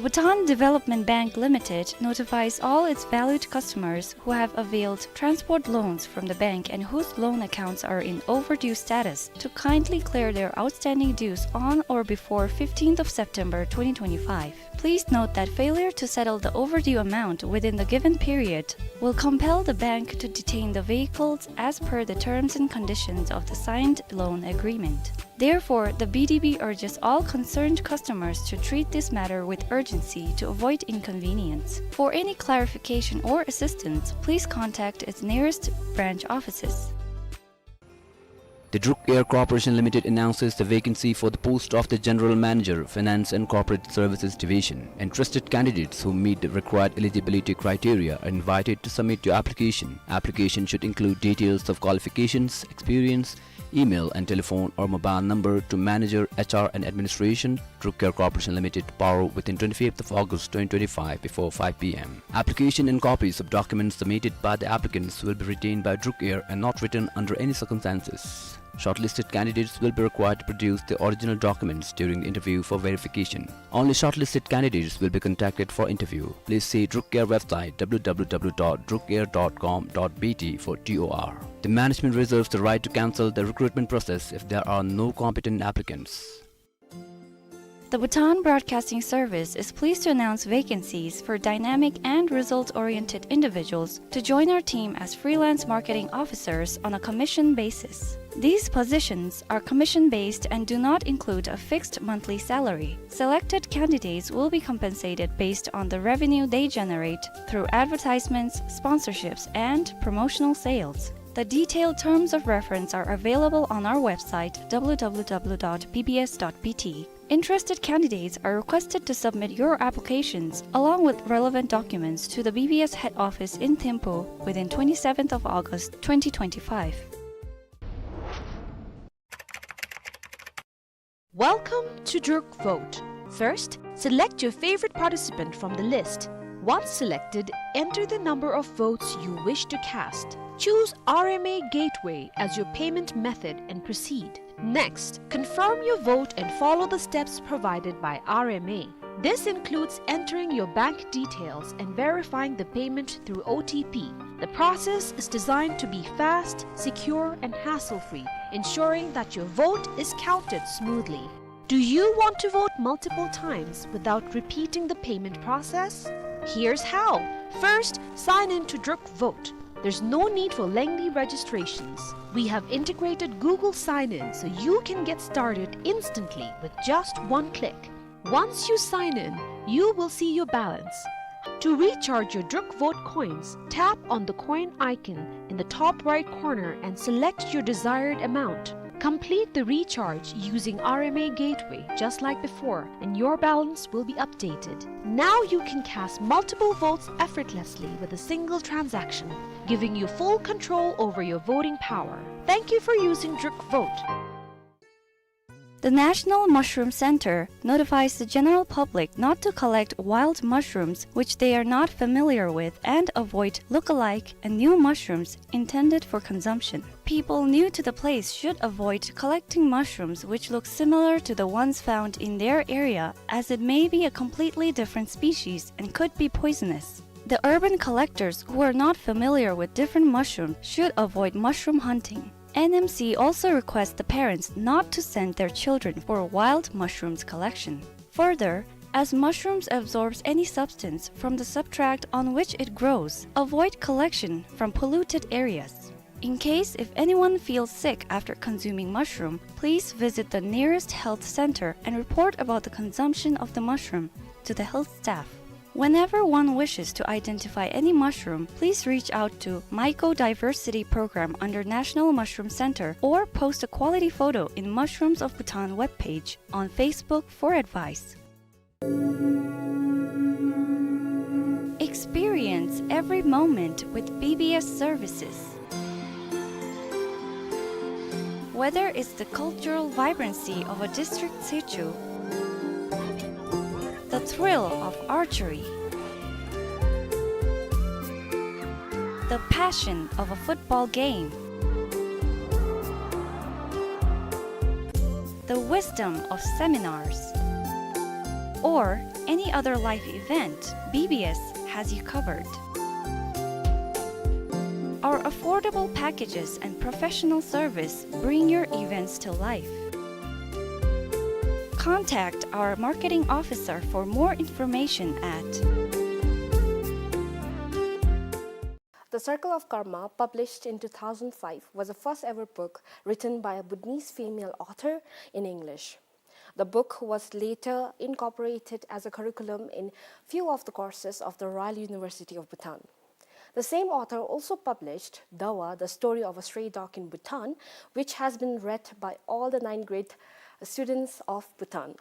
Bhutan Development Bank Limited notifies all its valued customers who have availed transport loans from the bank and whose loan accounts are in overdue status to kindly clear their outstanding dues on or before fifteenth of September twenty twenty-five. Please note that failure to settle the overdue amount within the given period will compel the bank to detain the vehicles as per the terms and conditions of the signed loan agreement. Therefore, the B D B urges all concerned customers to treat this matter with urgency to avoid inconvenience. For any clarification or assistance, please contact its nearest branch offices. The Druk Air Corporation Limited announces the vacancy for the post of the General Manager, Finance and Corporate Services Division. Interested candidates who meet the required eligibility criteria are invited to submit your application. Application should include details of qualifications, experience, email and telephone or mobile number to Manager, H R and Administration, Druk Air Corporation Limited, Paro, within twenty-fifth of August twenty twenty-five before five P M. Application and copies of documents submitted by the applicants will be retained by Druk Air and not returned under any circumstances. Shortlisted candidates will be required to produce the original documents during the interview for verification. Only shortlisted candidates will be contacted for interview. Please see Druk Air website, W W W dot druk air dot com dot B T, for T O R. The management reserves the right to cancel the recruitment process if there are no competent applicants. The Bhutan Broadcasting Service is pleased to announce vacancies for dynamic and result-oriented individuals to join our team as freelance marketing officers on a commission basis. These positions are commission-based and do not include a fixed monthly salary. Selected candidates will be compensated based on the revenue they generate through advertisements, sponsorships, and promotional sales. The detailed terms of reference are available on our website, W W W dot B B S dot B T. Interested candidates are requested to submit your applications along with relevant documents to the B B S head office in Thimphu within twenty-seventh of August twenty twenty-five. Welcome to Druk Vote. First, select your favorite participant from the list. Once selected, enter the number of votes you wish to cast. Choose R M A Gateway as your payment method and proceed. Next, confirm your vote and follow the steps provided by R M A. This includes entering your bank details and verifying the payment through O T P. The process is designed to be fast, secure, and hassle-free, ensuring that your vote is counted smoothly. Do you want to vote multiple times without repeating the payment process? Here's how. First, sign in to Druk Vote. There's no need for lengthy registrations. We have integrated Google Sign-In so you can get started instantly with just one click. Once you sign in, you will see your balance. To recharge your Druk Vote coins, tap on the coin icon in the top right corner and select your desired amount. Complete the recharge using R M A Gateway just like before, and your balance will be updated. Now you can cast multiple votes effortlessly with a single transaction, giving you full control over your voting power. Thank you for using Druk Vote. The National Mushroom Center notifies the general public not to collect wild mushrooms which they are not familiar with and avoid look-alike and new mushrooms intended for consumption. People new to the place should avoid collecting mushrooms which look similar to the ones found in their area, as it may be a completely different species and could be poisonous. The urban collectors who are not familiar with different mushrooms should avoid mushroom hunting. N M C also requests the parents not to send their children for wild mushrooms collection. Further, as mushrooms absorbs any substance from the substrate on which it grows, avoid collection from polluted areas. In case if anyone feels sick after consuming mushroom, please visit the nearest health center and report about the consumption of the mushroom to the health staff. Whenever one wishes to identify any mushroom, please reach out to Mycodiversity Program under National Mushroom Center or post a quality photo in Mushrooms of Bhutan webpage on Facebook for advice. Experience every moment with B B S services. Whether it's the cultural vibrancy of a district situ, the thrill of archery, the passion of a football game, the wisdom of seminars, or any other life event, B B S has you covered. Our affordable packages and professional service bring your events to life. Contact our marketing officer for more information at The Circle of Karma, published in two thousand five, was the first ever book written by a Bhutanese female author in English. The book was later incorporated as a curriculum in few of the courses of the Royal University of Bhutan. The same author also published Dawa, The Story of a Stray Dog in Bhutan, which has been read by all the ninth grade students of Bhutan.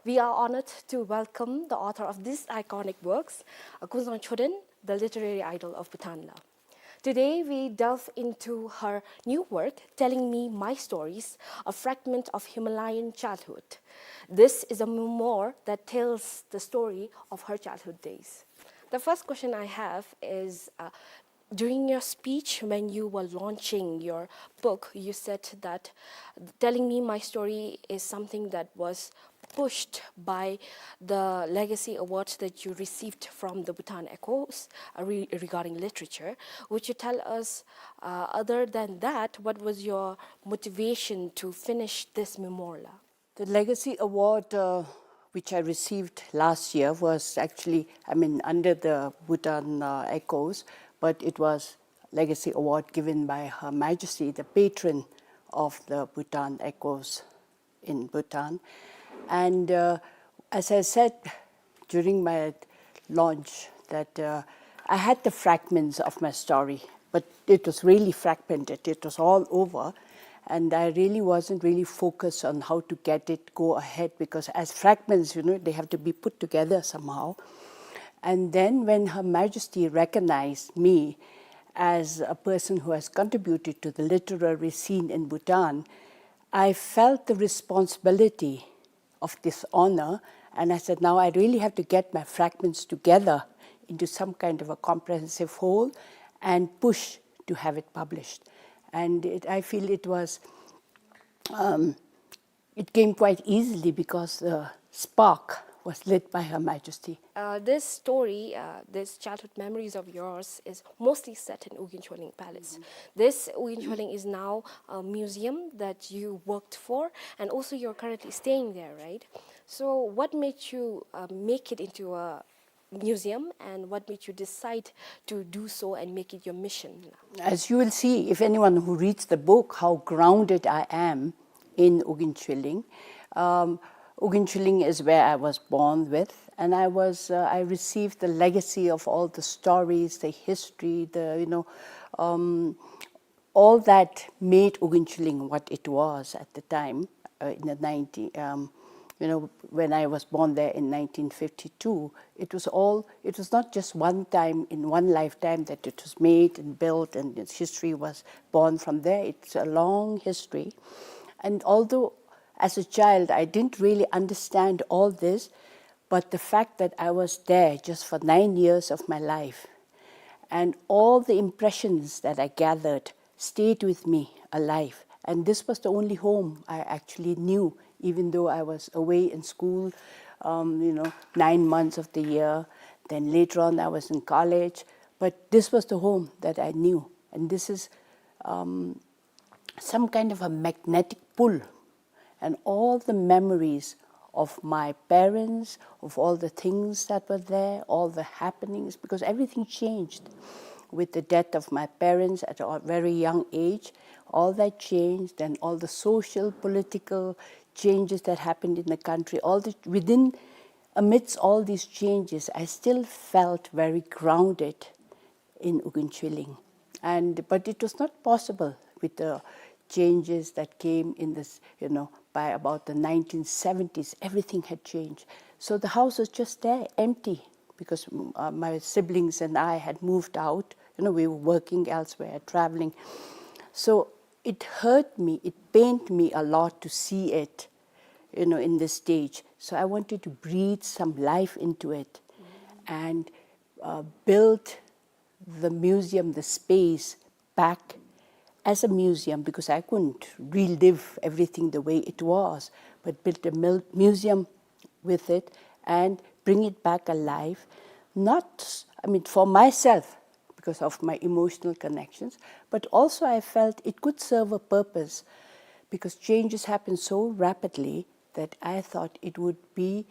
We are honored to welcome the author of these iconic works, uh, Kunzang Choden, the literary idol of Bhutan la. Today, we delve into her new work, Telling Me My Stories, a fragment of Himalayan childhood. This is a memoir that tells the story of her childhood days. The first question I have is, uh, during your speech, when you were launching your book, you said that Telling Me My Story is something that was pushed by the Legacy Award that you received from the Bhutan Echoes, uh, re-, regarding literature. Would you tell us, uh, other than that, what was your motivation to finish this memoir la? The Legacy Award, uh, which I received last year, was actually, I mean, under the Bhutan, uh, Echoes, but it was Legacy Award given by Her Majesty, the patron of the Bhutan Echoes in Bhutan. And, uh, as I said during my launch, that, uh, I had the fragments of my story, but it was really fragmented. It was all over. And I really wasn't really focused on how to get it go ahead, because as fragments, you know, they have to be put together somehow. And then when Her Majesty recognized me as a person who has contributed to the literary scene in Bhutan, I felt the responsibility of this honor, and I said, "Now I really have to get my fragments together into some kind of a comprehensive whole and push to have it published." And it, I feel it was, um, it came quite easily because the spark was lit by Her Majesty. Uh, this story, uh, this childhood memories of yours is mostly set in Ugyen Chweleng Palace. Mm-hmm. This Ugyen Chweleng is now a museum that you worked for, and also you're currently staying there, right? So what made you, uh, make it into a museum, and what made you decide to do so and make it your mission? As you will see, if anyone who reads the book, how grounded I am in Ugyen Chweleng. Um, Ugyen Chweleng is where I was born with, and I was, uh, I received the legacy of all the stories, the history, the, you know, um, all that made Ugyen Chweleng what it was at the time, uh, in the nineteen, um, you know, when I was born there in nineteen fifty-two. It was all, it was not just one time in one lifetime that it was made and built and its history was born from there. It's a long history. And although as a child I didn't really understand all this, but the fact that I was there just for nine years of my life, and all the impressions that I gathered stayed with me alive. And this was the only home I actually knew, even though I was away in school, um, you know, nine months of the year. Then later on, I was in college. But this was the home that I knew. And this is, um, some kind of a magnetic pull, and all the memories of my parents, of all the things that were there, all the happenings, because everything changed with the death of my parents at a very young age. All that changed, and all the social, political changes that happened in the country, all the, within, amidst all these changes, I still felt very grounded in Ugyen Chweleng. And, but it was not possible with the changes that came in this, you know, by about the nineteen seventies, everything had changed. So the house was just there, empty, because, mm, uh, my siblings and I had moved out. You know, we were working elsewhere, traveling. So it hurt me, it pained me a lot to see it, you know, in this stage. So I wanted to breathe some life into it and, uh, build the museum, the space, back as a museum, because I couldn't relive everything the way it was, but build a mil-, museum with it and bring it back alive, not, I mean, for myself, because of my emotional connections, but also I felt it could serve a purpose because changes happen so rapidly that I thought it would be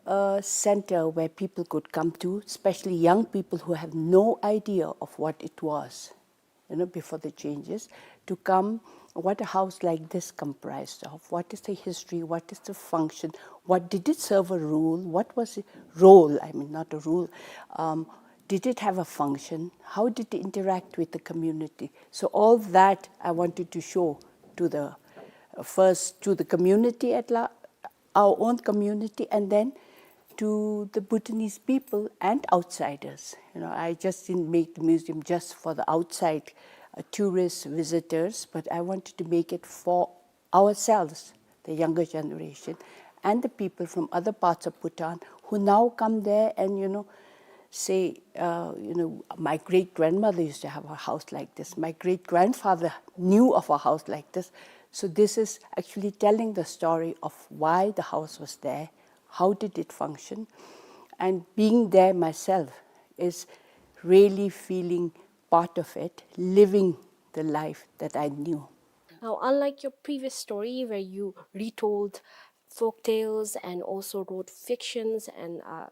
a center where people could come to, especially young people who have no idea of what it was, you know, before the changes, to come, what a house like this comprised of, what is the history, what is the function, what did it serve a role, what was the role, I mean, not a role, um, did it have a function, how did it interact with the community? So all that I wanted to show to the, uh, first to the community at la-, our own community, and then to the Bhutanese people and outsiders. You know, I just didn't make the museum just for the outside, uh, tourists, visitors, but I wanted to make it for ourselves, the younger generation, and the people from other parts of Bhutan who now come there and, you know, say, uh, you know, "My great-grandmother used to have a house like this. My great-grandfather knew of a house like this." So this is actually telling the story of why the house was there, how did it function, and being there myself is really feeling part of it, living the life that I knew. Now, unlike your previous story where you retold folk tales and also wrote fictions and, uh,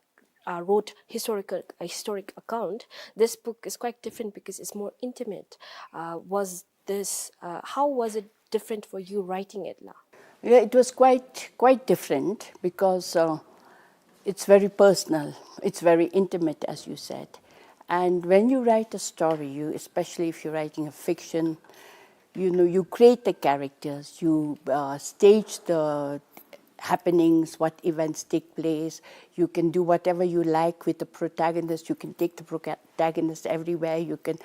uh, wrote historical, a historic account, this book is quite different because it's more intimate. Uh, was this, uh, how was it different for you writing it la? Yeah, it was quite, quite different because, uh, it's very personal, it's very intimate, as you said. And when you write a story, you, especially if you're writing a fiction, you know, you create the characters, you, uh, stage the happenings, what events take place. You can do whatever you like with the protagonist. You can take the protagonist everywhere. You can,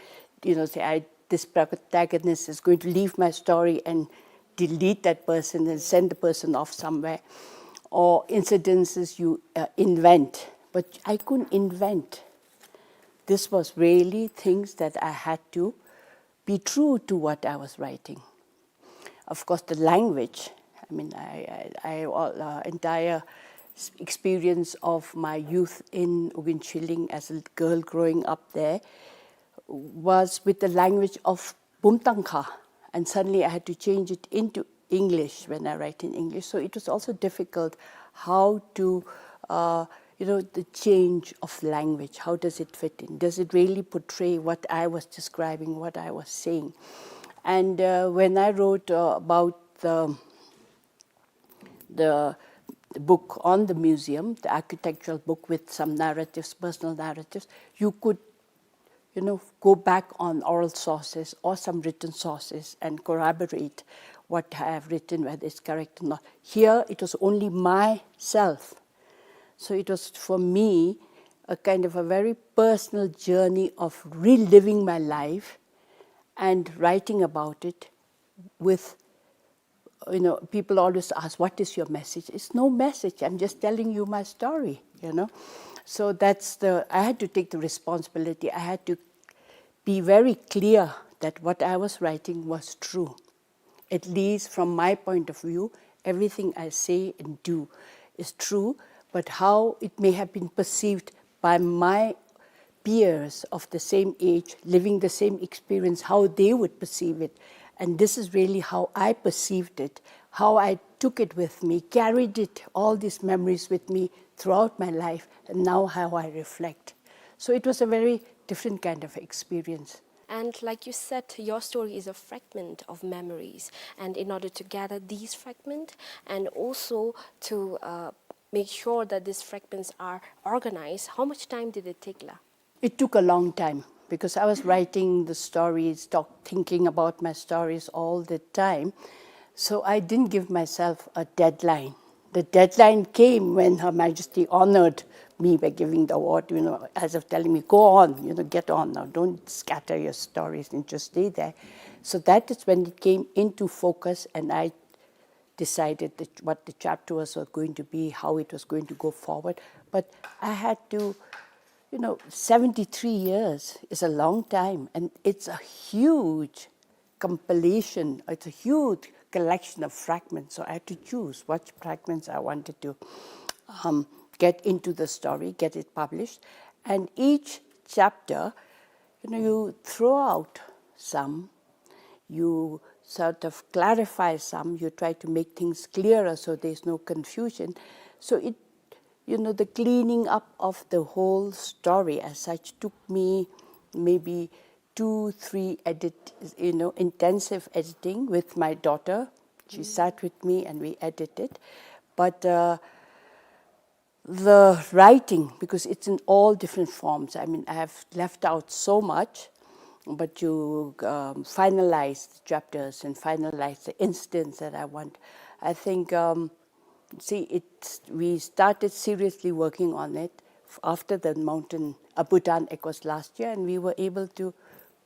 you know, say, "I, this protagonist is going to leave my story and delete that person and send the person off somewhere." Or incidences you, uh, invent. But I couldn't invent. This was really things that I had to be true to what I was writing. Of course, the language, I mean, I, I, I, all, uh, entire s-, experience of my youth in Ugin Chilling as a girl growing up there was with the language of Bumtangkha, and suddenly I had to change it into English when I write in English. So it was also difficult how to, uh, you know, the change of language. How does it fit in? Does it really portray what I was describing, what I was saying? And, uh, when I wrote, uh, about the, the, the book on the museum, the architectural book with some narratives, personal narratives, you could, you know, go back on oral sources or some written sources and corroborate what I have written, whether it's correct or not. Here, it was only myself. So it was, for me, a kind of a very personal journey of reliving my life and writing about it with, you know, people always ask, "What is your message?" It's no message. I'm just telling you my story, you know. So that's the, I had to take the responsibility. I had to be very clear that what I was writing was true. At least from my point of view, everything I say and do is true, but how it may have been perceived by my peers of the same age, living the same experience, how they would perceive it. And this is really how I perceived it, how I took it with me, carried it, all these memories with me throughout my life, and now how I reflect. So it was a very different kind of experience. And like you said, your story is a fragment of memories. And in order to gather these fragments and also to, uh, make sure that these fragments are organized, how much time did it take la? It took a long time because I was writing the stories, talk, thinking about my stories all the time. So I didn't give myself a deadline. The deadline came when Her Majesty honored me by giving the award, you know, as of telling me, "Go on, you know, get on now. Don't scatter your stories and just stay there." So that is when it came into focus, and I decided that what the chapter was going to be, how it was going to go forward. But I had to, you know, seventy-three years is a long time, and it's a huge compilation, it's a huge collection of fragments. So I had to choose what fragments I wanted to, um, get into the story, get it published. And each chapter, you know, you throw out some, you sort of clarify some, you try to make things clearer so there's no confusion. So it, you know, the cleaning up of the whole story as such took me maybe two, three edit, you know, intensive editing with my daughter. She sat with me and we edited. But uh, the writing, because it's in all different forms. I mean, I have left out so much, but you um, finalize the chapters and finalize the incidents that I want. I think, um, see, it, we started seriously working on it after the mountain, uh, Bhutan Echoes last year, and we were able to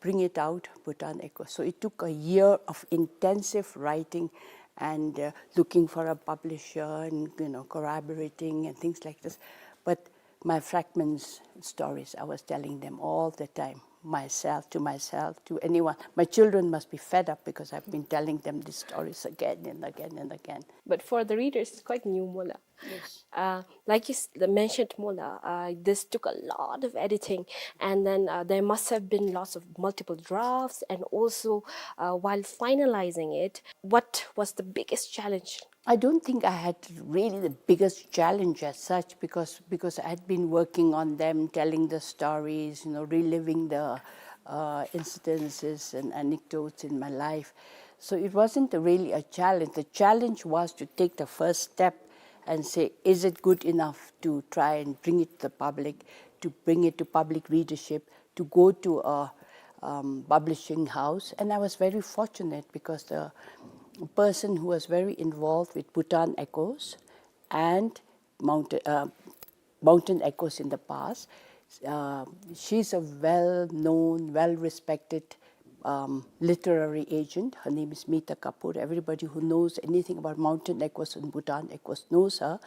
bring it out, Bhutan Echoes. So it took a year of intensive writing and uh, looking for a publisher and, you know, collaborating and things like this. But my fragments stories, I was telling them all the time, myself, to myself, to anyone. My children must be fed up because I've been telling them these stories again and again and again. But for the readers, it's quite new, Mola. Yes. Uh, like you s- mentioned, Mola, uh, this took a lot of editing, and then uh, there must have been lots of multiple drafts, and also uh, while finalizing it, what was the biggest challenge? I don't think I had really the biggest challenge as such because because I had been working on them, telling the stories, you know, reliving the uh, incidences and anecdotes in my life. So it wasn't really a challenge. The challenge was to take the first step and say, is it good enough to try and bring it to the public, to bring it to public readership, to go to a um, publishing house? And I was very fortunate because the person who was very involved with Bhutan Echoes and Mountain, uh, Mountain Echoes in the past. Uh, she's a well-known, well-respected um, literary agent. Her name is Mita Kapoor. Everybody who knows anything about Mountain Echoes and Bhutan Echoes knows her.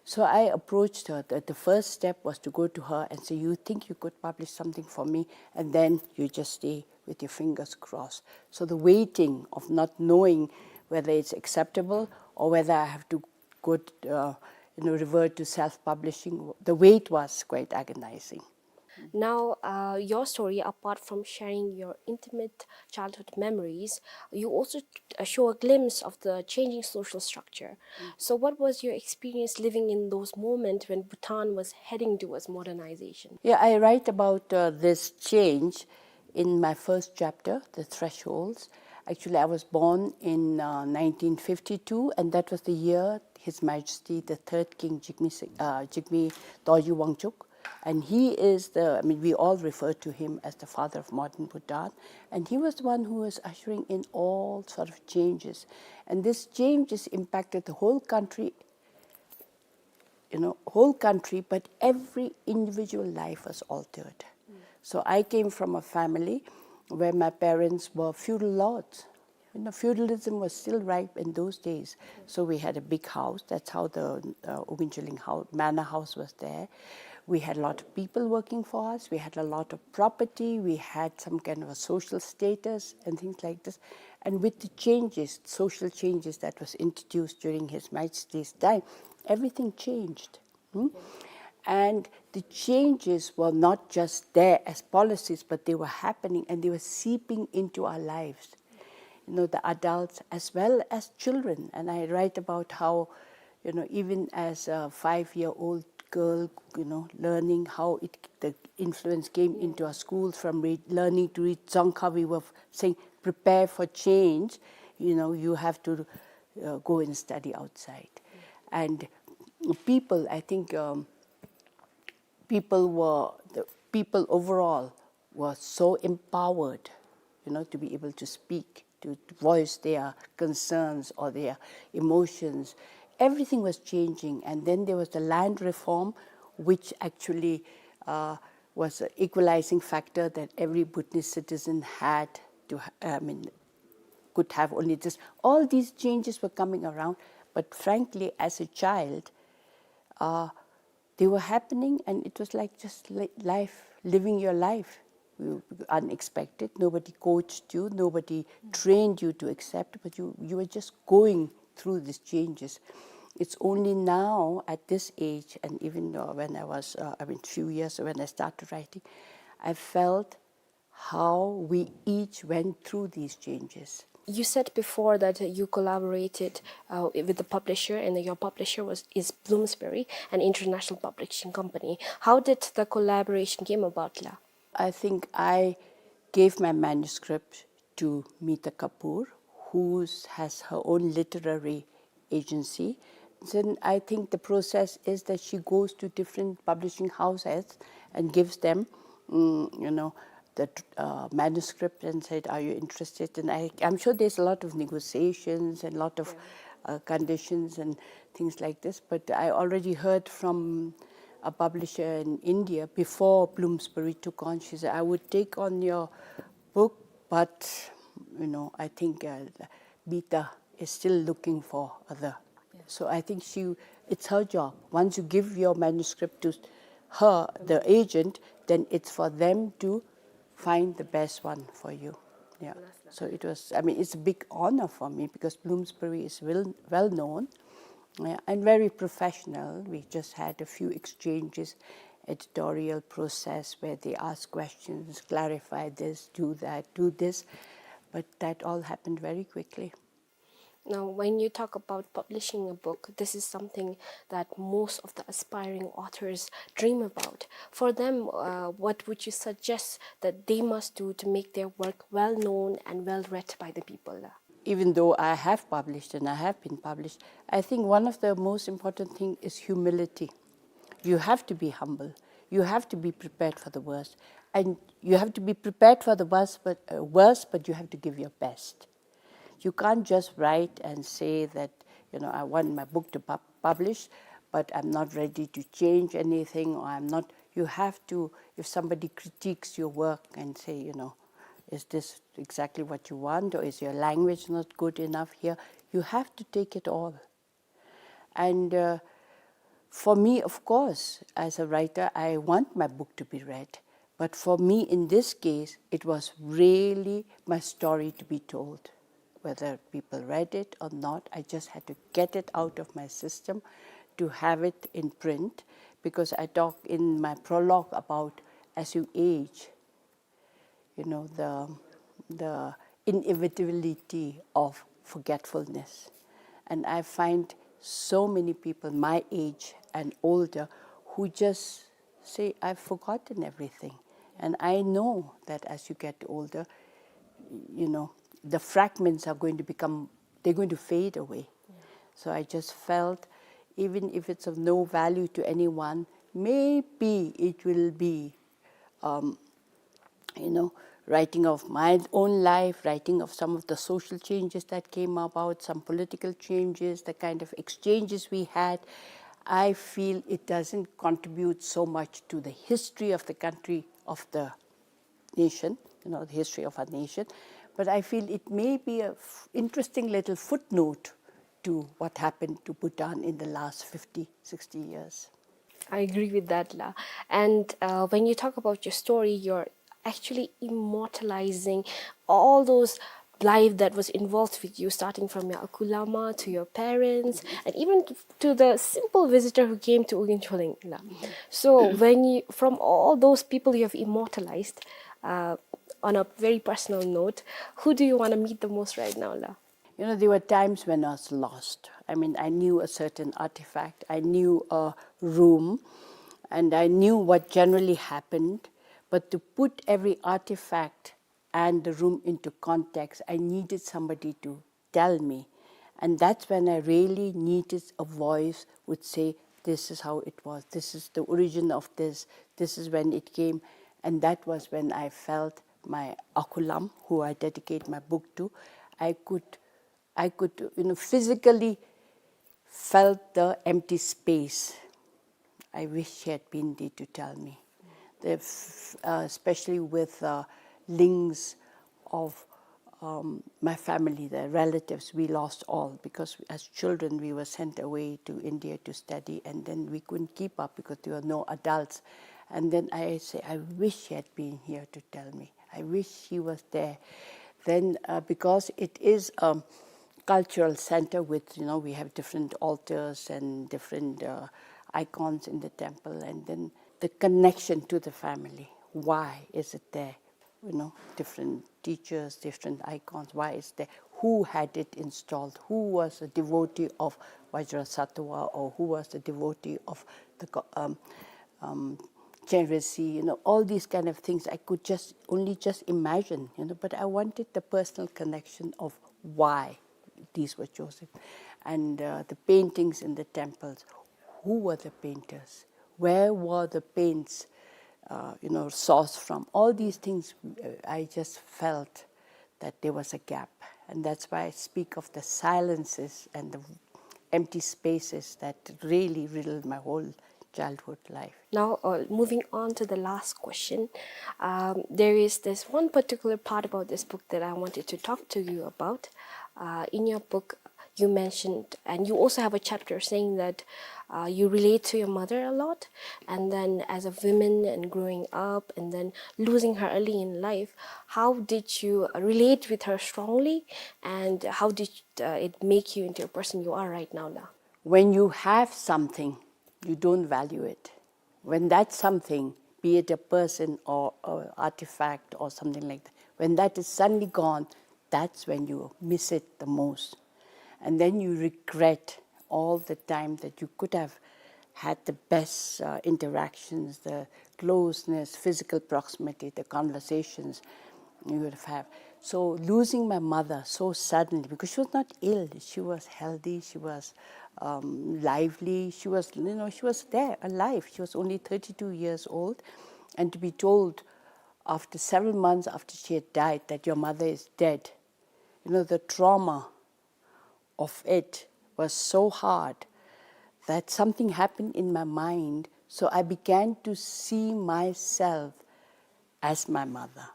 So I approached her. The, the first step was to go to her and say, you think you could publish something for me? And then you just stay with your fingers crossed. So the waiting of not knowing whether it's acceptable or whether I have to go, uh, you know, revert to self-publishing, the wait was quite agonizing. Now, uh, your story, apart from sharing your intimate childhood memories, you also t- uh, show a glimpse of the changing social structure. So, what was your experience living in those moments when Bhutan was heading towards modernization? Yeah, I write about uh, this change in my first chapter, The Thresholds. Actually, I was born in uh, nineteen fifty-two, and that was the year His Majesty the Third King Jigme, Si- uh, Jigme Dorji Wangchuck, and he is the, I mean, we all refer to him as the father of modern Bhutan, and he was the one who was ushering in all sort of changes. And this changes impacted the whole country, you know, whole country, but every individual life was altered. So I came from a family where my parents were feudal lords. You know, feudalism was still ripe in those days. So we had a big house. That's how the uh, Ogunchilling house, manor house was there. We had a lot of people working for us. We had a lot of property. We had some kind of a social status and things like this. And with the changes, social changes that was introduced during His Majesty's time, everything changed. Hmm? And the changes were not just there as policies, but they were happening and they were seeping into our lives. You know, the adults as well as children. And I write about how, you know, even as a five-year-old girl, you know, learning how it, the influence came into our school from read, learning to read Dzongkha, we were saying, prepare for change. You know, you have to uh, go and study outside. And people, I think, um, people were, the people overall were so empowered, you know, to be able to speak, to voice their concerns or their emotions. Everything was changing. And then there was the land reform, which actually uh, was an equalizing factor that every Bhutanese citizen had to, ha- I mean, could have only this. All these changes were coming around, but frankly, as a child, uh, they were happening, and it was like just li- life, living your life. You unexpected. Nobody coached you. Nobody trained you to accept, but you you were just going through these changes. It's only now at this age, and even though when I was, uh, I mean, few years when I started writing, I felt how we each went through these changes. You said before that you collaborated, uh, with the publisher, and your publisher was, is Bloomsbury, an international publishing company. How did the collaboration came about, la? I think I gave my manuscript to Meeta Kapoor, who has her own literary agency. Then I think the process is that she goes to different publishing houses and gives them, mm, you know, the, uh, manuscript and said, "Are you interested?" And I, I'm sure there's a lot of negotiations and lot of, uh, conditions and things like this. But I already heard from a publisher in India before Bloomsbury took on. She said, "I would take on your book, but, you know, I think, uh, Meeta is still looking for other." So I think she, it's her job. Once you give your manuscript to her, the agent, then it's for them to find the best one for you. Yeah. So it was, I mean, it's a big honor for me because Bloomsbury is well, well known, yeah, and very professional. We just had a few exchanges, editorial process where they ask questions, clarify this, do that, do this. But that all happened very quickly. Now, when you talk about publishing a book, this is something that most of the aspiring authors dream about. For them, uh, what would you suggest that they must do to make their work well known and well read by the people? Even though I have published and I have been published, I think one of the most important thing is humility. You have to be humble. You have to be prepared for the worst. And you have to be prepared for the worst, but, uh, worst, but you have to give your best. You can't just write and say that, you know, "I want my book to pub-, publish, but I'm not ready to change anything, or I'm not," you have to, if somebody critiques your work and say, you know, "Is this exactly what you want, or is your language not good enough here?" You have to take it all. And, uh, for me, of course, as a writer, I want my book to be read. But for me, in this case, it was really my story to be told. Whether people read it or not, I just had to get it out of my system to have it in print, because I talk in my prologue about as you age, you know, the, the inevitability of forgetfulness. And I find so many people my age and older who just say, "I've forgotten everything." And I know that as you get older, you know, the fragments are going to become, they're going to fade away. So I just felt, even if it's of no value to anyone, maybe it will be, um, you know, writing of my own life, writing of some of the social changes that came about, some political changes, the kind of exchanges we had, I feel it doesn't contribute so much to the history of the country, of the nation, you know, the history of our nation. But I feel it may be a f-, interesting little footnote to what happened to Bhutan in the last fifty, sixty years. I agree with that, la. And, uh, when you talk about your story, you're actually immortalizing all those life that was involved with you, starting from your Akulama to your parents, and even to, to the simple visitor who came to Ugin Choleng, la. So when you, from all those people you have immortalized, uh, on a very personal note, who do you wanna meet the most right now, la? You know, there were times when I was lost. I mean, I knew a certain artifact, I knew a room, and I knew what generally happened. But to put every artifact and the room into context, I needed somebody to tell me. And that's when I really needed a voice would say, "This is how it was, this is the origin of this, this is when it came." And that was when I felt my Akulam, who I dedicate my book to, I could, I could, you know, physically felt the empty space. I wish she had been there to tell me. The f-, uh, especially with, uh, links of, um, my family, the relatives, we lost all because as children we were sent away to India to study, and then we couldn't keep up because there were no adults. And then I say, "I wish she had been here to tell me. I wish she was there." Then, uh, because it is, um, cultural center with, you know, we have different altars and different uh, icons in the temple, and then the connection to the family. Why is it there? You know, different teachers, different icons. Why is there? Who had it installed? Who was a devotee of Vajrasattva, or who was a devotee of the go- um, um, Chenrezig? You know, all these kind of things I could just only just imagine. You know, but I wanted the personal connection of why these were chosen. And uh, the paintings in the temples, who were the painters? Where were the paints, uh, you know, sourced from? All these things, uh, I just felt that there was a gap. And that's why I speak of the silences and the empty spaces that really riddled my whole childhood life. Now, uh, moving on to the last question, um, there is this one particular part about this book that I wanted to talk to you about. Uh, in your book, you mentioned, and you also have a chapter saying that uh, you relate to your mother a lot, and then as a woman and growing up, and then losing her early in life, how did you uh, relate with her strongly, and how did uh, it make you into a person you are right now, now? When you have something, you don't value it. When that something, be it a person or an artifact or something like that, when that is suddenly gone, that's when you miss it the most. And then you regret all the time that you could have had the best uh, interactions, the closeness, physical proximity, the conversations you would have. So losing my mother so suddenly, because she was not ill, she was healthy, she was um, lively, she was, you know, she was there, alive. She was only thirty-two years old, and to be told after several months after she had died that your mother is dead, you know, the trauma of it was so hard that something happened in my mind. So I began to see myself as my mother.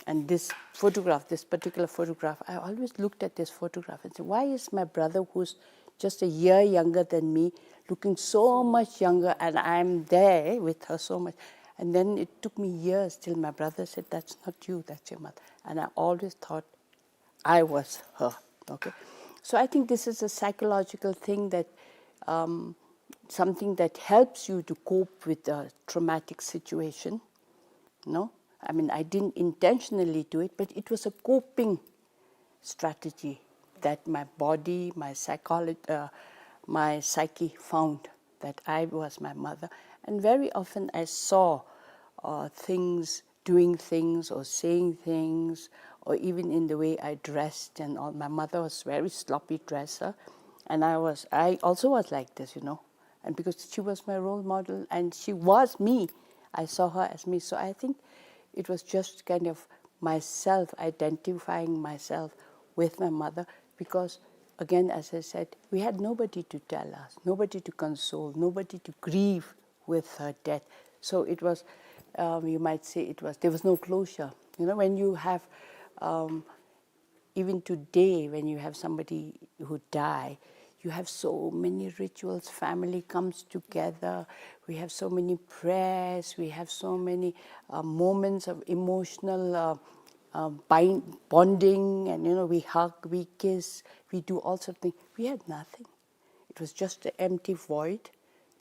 And this photograph, this particular photograph, I always looked at this photograph and said, "Why is my brother, who's just a year younger than me, looking so much younger, and I'm there with her so much?" And then it took me years till my brother said, "That's not you, that's your mother." And I always thought I was her. Okay. So I think this is a psychological thing that um, something that helps you to cope with a traumatic situation. No, I mean, I didn't intentionally do it, but it was a coping strategy that my body, my psychology, uh, my psyche found that I was my mother. And very often I saw uh, things, doing things or saying things, or even in the way I dressed and all. My mother was very sloppy dresser, and I was, I also was like this, you know. And because she was my role model and she was me, I saw her as me. So I think it was just kind of myself identifying myself with my mother, because again, as I said, we had nobody to tell us, nobody to console, nobody to grieve with her death. So it was, um, you might say, it was, there was no closure. You know, when you have um, even today, when you have somebody who die, you have so many rituals, family comes together, we have so many prayers, we have so many uh, moments of emotional uh, uh, bind, bonding, and, you know, we hug, we kiss, we do all sorts of things. We had nothing. It was just an empty void,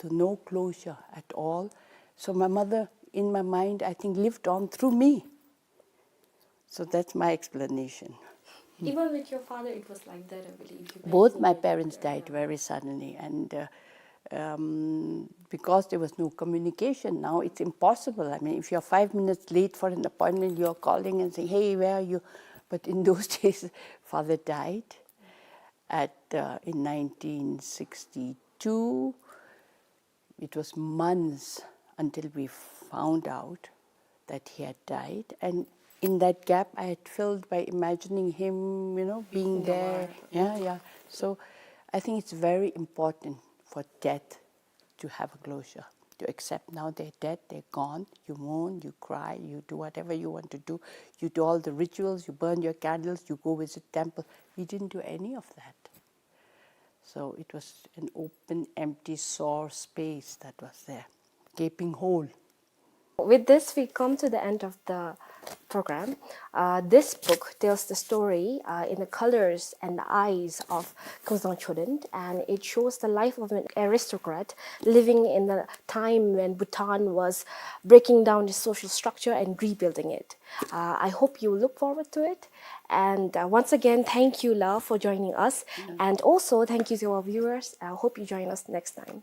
so no closure at all. So my mother, in my mind, I think, lived on through me. So that's my explanation. Even with your father, it was like that, I believe. Both my parents died very suddenly, and uh, um, because there was no communication, now it's impossible. I mean, if you're five minutes late for an appointment, you're calling and saying, "Hey, where are you?" But in those days, father died at uh, in nineteen sixty-two. It was months until we found out that he had died. And in that gap, I had filled by imagining him, you know, being there. Yeah, yeah. So I think it's very important for death to have a closure, to accept now they're dead, they're gone. You mourn, you cry, you do whatever you want to do. You do all the rituals, you burn your candles, you go visit temple. We didn't do any of that. So it was an open, empty, sore space that was there, gaping hole. With this, we come to the end of the program. Uh, this book tells the story, uh, in the colors and the eyes of Khuongzang Chodent, and it shows the life of an aristocrat living in the time when Bhutan was breaking down its social structure and rebuilding it. Uh, I hope you look forward to it. And, uh, once again, thank you, Lal, for joining us. And also, thank you to our viewers. I hope you join us next time.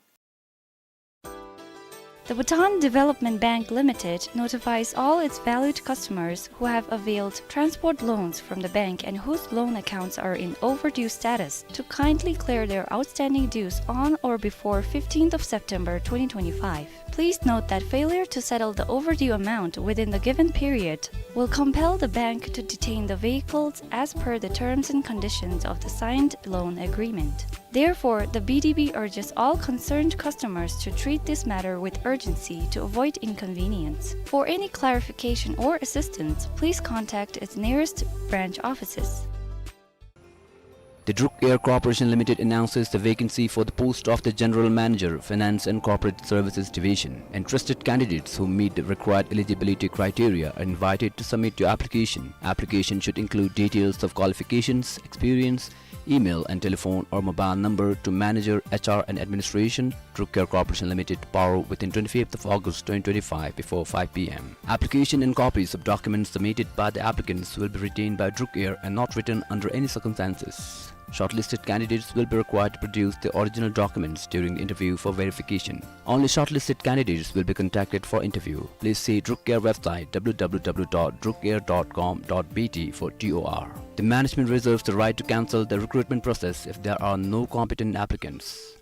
The Bhutan Development Bank Limited notifies all its valued customers who have availed transport loans from the bank and whose loan accounts are in overdue status to kindly clear their outstanding dues on or before fifteenth of September twenty twenty-five. Please note that failure to settle the overdue amount within the given period will compel the bank to detain the vehicles as per the terms and conditions of the signed loan agreement. Therefore, the B D B urges all concerned customers to treat this matter with urgency to avoid inconvenience. For any clarification or assistance, please contact its nearest branch offices. The Druk Air Corporation Limited announces the vacancy for the post of the General Manager, Finance and Corporate Services Division. Interested candidates who meet the required eligibility criteria are invited to submit your application. Application should include details of qualifications, experience, email and telephone or mobile number to Manager, H R and Administration, Druk Air Corporation Limited, Paro, within twenty-fifth of August twenty twenty-five before five P M. Application and copies of documents submitted by the applicants will be retained by Druk Air and not returned under any circumstances. Shortlisted candidates will be required to produce the original documents during the interview for verification. Only shortlisted candidates will be contacted for interview. Please see Druk Air website, W W W dot druk air dot com dot B T, for T O R. The management reserves the right to cancel the recruitment process if there are no competent applicants.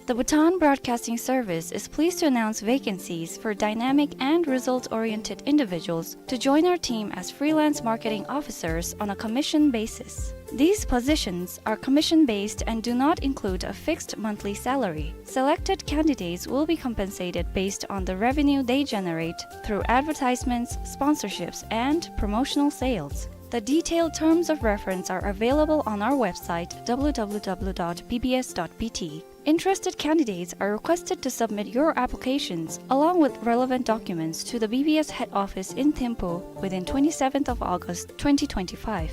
The Bhutan Broadcasting Service is pleased to announce vacancies for dynamic and result-oriented individuals to join our team as freelance marketing officers on a commission basis. These positions are commission-based and do not include a fixed monthly salary. Selected candidates will be compensated based on the revenue they generate through advertisements, sponsorships, and promotional sales. The detailed terms of reference are available on our website, W W W dot B B S dot B T. Interested candidates are requested to submit your applications along with relevant documents to the B B S head office in Thimphu within twenty-seventh of August twenty twenty-five.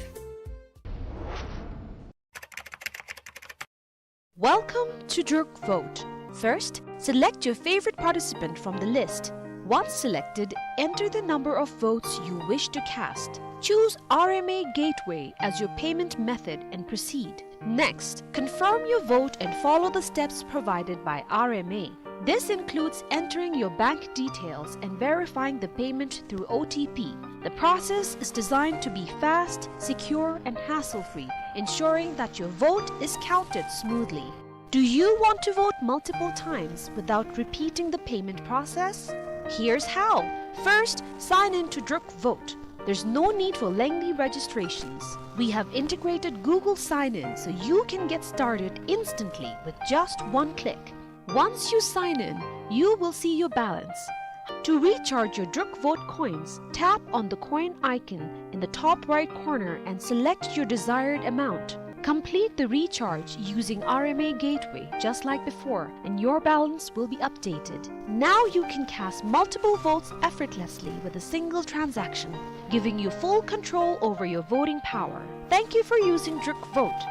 Welcome to Druk Vote. First, select your favorite participant from the list. Once selected, enter the number of votes you wish to cast. Choose R M A Gateway as your payment method and proceed. Next, confirm your vote and follow the steps provided by R M A. This includes entering your bank details and verifying the payment through O T P. The process is designed to be fast, secure, and hassle-free, ensuring that your vote is counted smoothly. Do you want to vote multiple times without repeating the payment process? Here's how. First, sign in to Druk Vote. There's no need for lengthy registrations. We have integrated Google Sign-In so you can get started instantly with just one click. Once you sign in, you will see your balance. To recharge your Druk Vote coins, tap on the coin icon in the top right corner and select your desired amount. Complete the recharge using R M A Gateway just like before, and your balance will be updated. Now you can cast multiple votes effortlessly with a single transaction, giving you full control over your voting power. Thank you for using Druk Vote.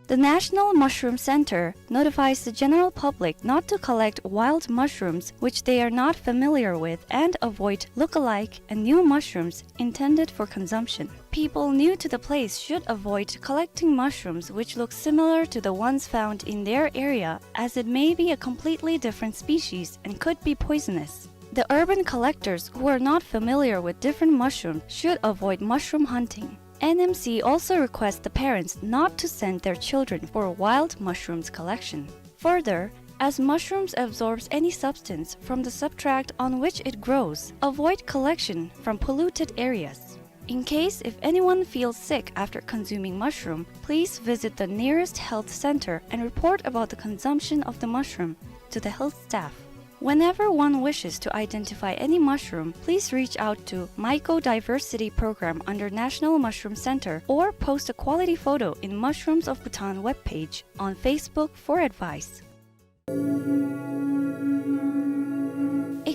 The National Mushroom Center notifies the general public not to collect wild mushrooms which they are not familiar with and avoid look-alike and new mushrooms intended for consumption. People new to the place should avoid collecting mushrooms which look similar to the ones found in their area, as it may be a completely different species and could be poisonous. The urban collectors who are not familiar with different mushrooms should avoid mushroom hunting. N M C also requests the parents not to send their children for wild mushrooms collection. Further, as mushrooms absorbs any substance from the substrate on which it grows, avoid collection from polluted areas. In case if anyone feels sick after consuming mushroom, please visit the nearest health center and report about the consumption of the mushroom to the health staff. Whenever one wishes to identify any mushroom, please reach out to Mycodiversity Program under National Mushroom Center or post a quality photo in Mushrooms of Bhutan webpage on Facebook for advice.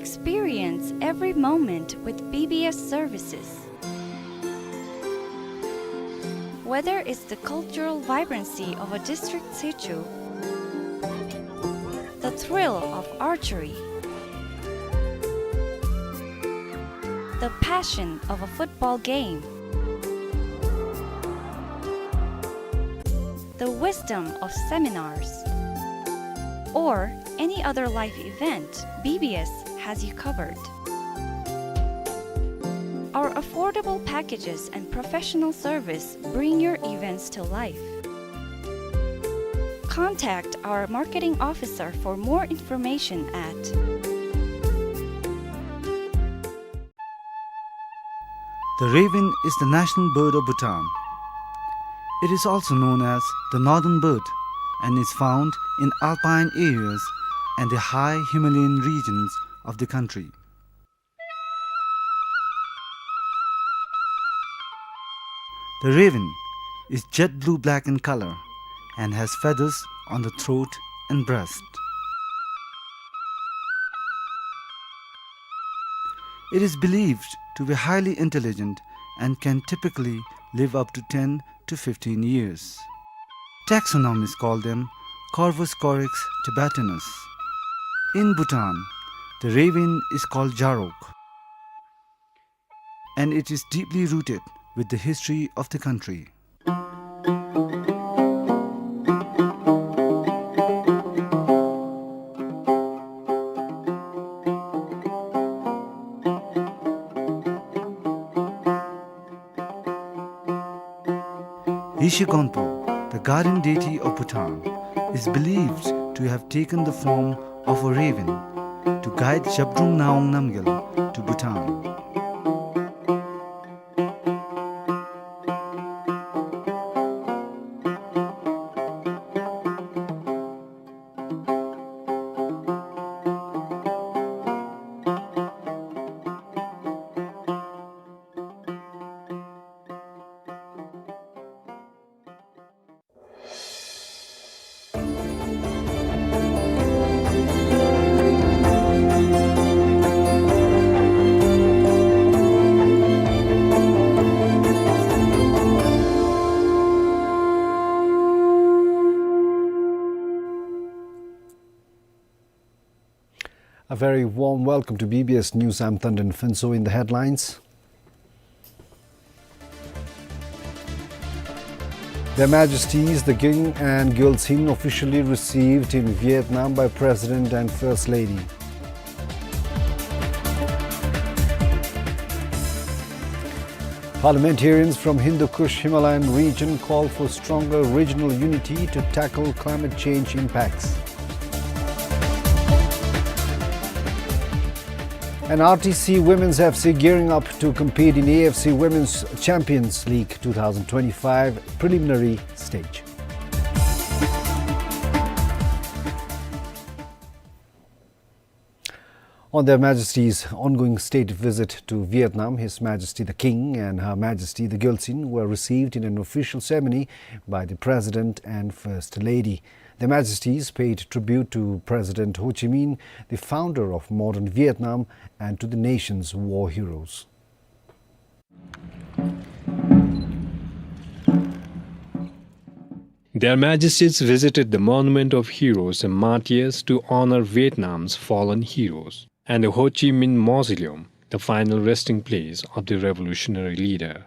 Experience every moment with B B S services. Whether it's the cultural vibrancy of a district sichu, the thrill of archery, the passion of a football game, the wisdom of seminars, or any other life event, B B S has you covered. Our affordable packages and professional service bring your events to life. Contact our marketing officer for more information at The raven is the national bird of Bhutan. It is also known as the northern bird and is found in alpine areas and the high Himalayan regions of the country. The raven is jet blue black in color and has feathers on the throat and breast. It is believed to be highly intelligent and can typically live up to ten to fifteen years. Taxonomists call them Corvus corax tibetanus. In Bhutan, the raven is called jarok, and it is deeply rooted with the history of the country. Yeshe Gonpo, the guardian deity of Bhutan, is believed to have taken the form of a raven to guide Zhabdrung Ngawang Namgyal to Bhutan. A very warm welcome to B B S News. I'm Tandon Phuntsho. In the headlines, Their Majesties the King and Gyaltsuen officially received in Vietnam by President and First Lady. Parliamentarians from Hindu Kush Himalayan region call for stronger regional unity to tackle climate change impacts. And R T C Women's F C gearing up to compete in A F C Women's Champions League two thousand twenty-five preliminary stage. On Their Majesties' ongoing state visit to Vietnam, His Majesty the King and Her Majesty the Gyaltsuen were received in an official ceremony by the President and First Lady. Their Majesties paid tribute to President Ho Chi Minh, the founder of modern Vietnam, and to the nation's war heroes. Their Majesties visited the Monument of Heroes and Martyrs to honor Vietnam's fallen heroes and the Ho Chi Minh Mausoleum, the final resting place of the revolutionary leader.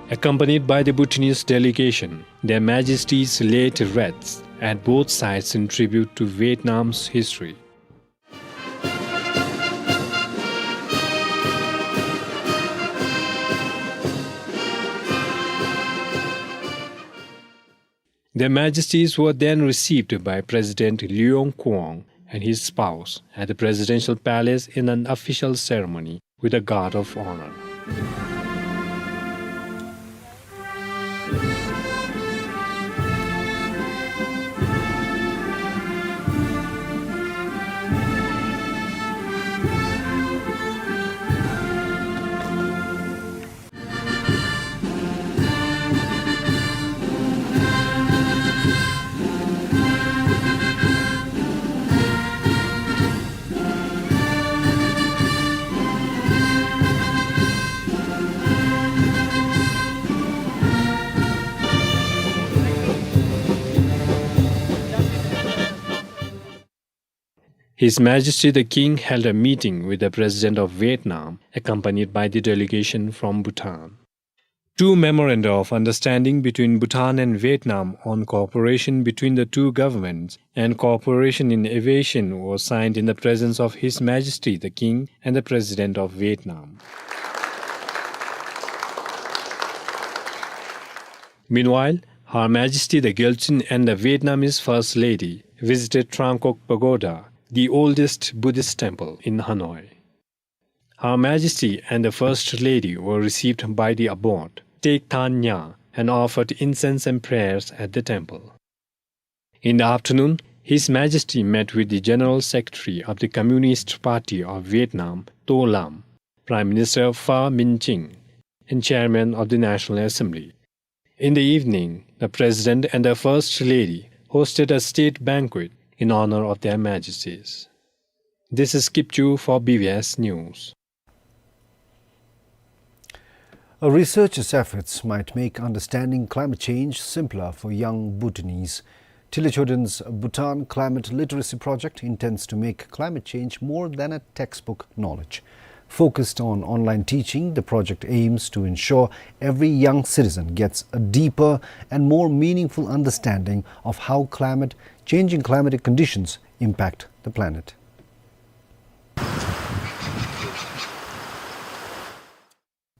Accompanied by the Bhutanese delegation, Their Majesties laid wreaths at both sites in tribute to Vietnam's history. Their Majesties were then received by President Luong Kuong and his spouse at the presidential palace in an official ceremony with a guard of honor. His Majesty the King held a meeting with the President of Vietnam, accompanied by the delegation from Bhutan. Two memoranda of understanding between Bhutan and Vietnam on cooperation between the two governments and cooperation in aviation was signed in the presence of His Majesty the King and the President of Vietnam. Meanwhile, Her Majesty the Gyaltsuen and the Vietnamese First Lady visited Truong Quoc Pagoda, the oldest Buddhist temple in Hanoi. Her Majesty and the First Lady were received by the abbot, Tec Thanh Nha, and offered incense and prayers at the temple. In the afternoon, His Majesty met with the General Secretary of the Communist Party of Vietnam, To Lam, Prime Minister Pham Minh Chinh, and Chairman of the National Assembly. In the evening, the President and the First Lady hosted a state banquet in honor of their Majesties. This is Kip Chu for B B S News. A researcher's efforts might make understanding climate change simpler for young Bhutanese. Tilley Choden's Bhutan Climate Literacy Project intends to make climate change more than a textbook knowledge. Focused on online teaching, the project aims to ensure every young citizen gets a deeper and more meaningful understanding of how climate, changing climatic conditions impact the planet.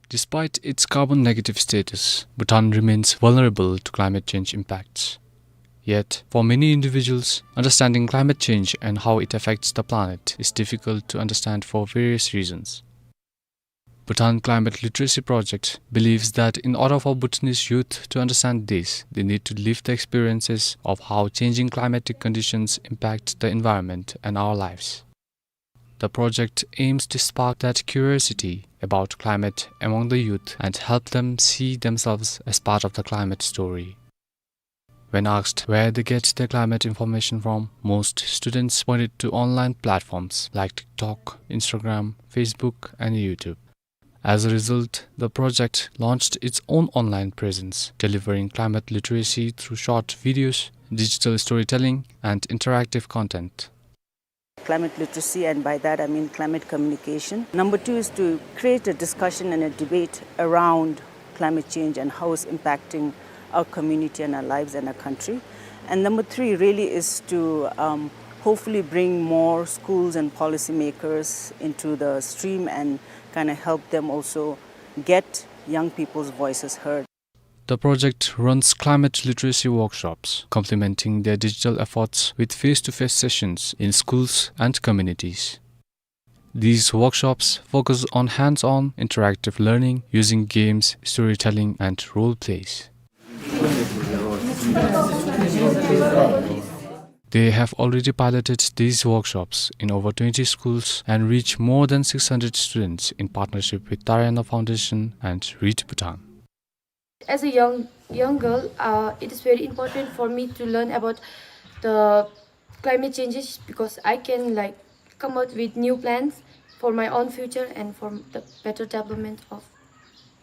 Despite its carbon negative status, Bhutan remains vulnerable to climate change impacts. Yet, for many individuals, understanding climate change and how it affects the planet is difficult to understand for various reasons. Bhutan Climate Literacy Project believes that in order for Bhutanese youth to understand this, they need to live the experiences of how changing climatic conditions impact the environment and our lives. The project aims to spark that curiosity about climate among the youth and help them see themselves as part of the climate story. When asked where they get their climate information from, most students pointed to online platforms like TikTok, Instagram, Facebook, and YouTube. As a result, the project launched its own online presence, delivering climate literacy through short videos, digital storytelling, and interactive content. Climate literacy, and by that I mean climate communication. Number two is to create a discussion and a debate around climate change and how it's impacting our community and our lives and our country. And number three really is to, um, hopefully bring more schools and policymakers into the stream and kinda help them also get young people's voices heard. The project runs climate literacy workshops, complementing their digital efforts with face-to-face sessions in schools and communities. These workshops focus on hands-on interactive learning using games, storytelling, and role plays. They have already piloted these workshops in over twenty schools and reach more than six hundred students in partnership with Tariana Foundation and Read Bhutan. As a young, young girl, uh, it is very important for me to learn about the climate changes because I can, like, come out with new plans for my own future and for the better development of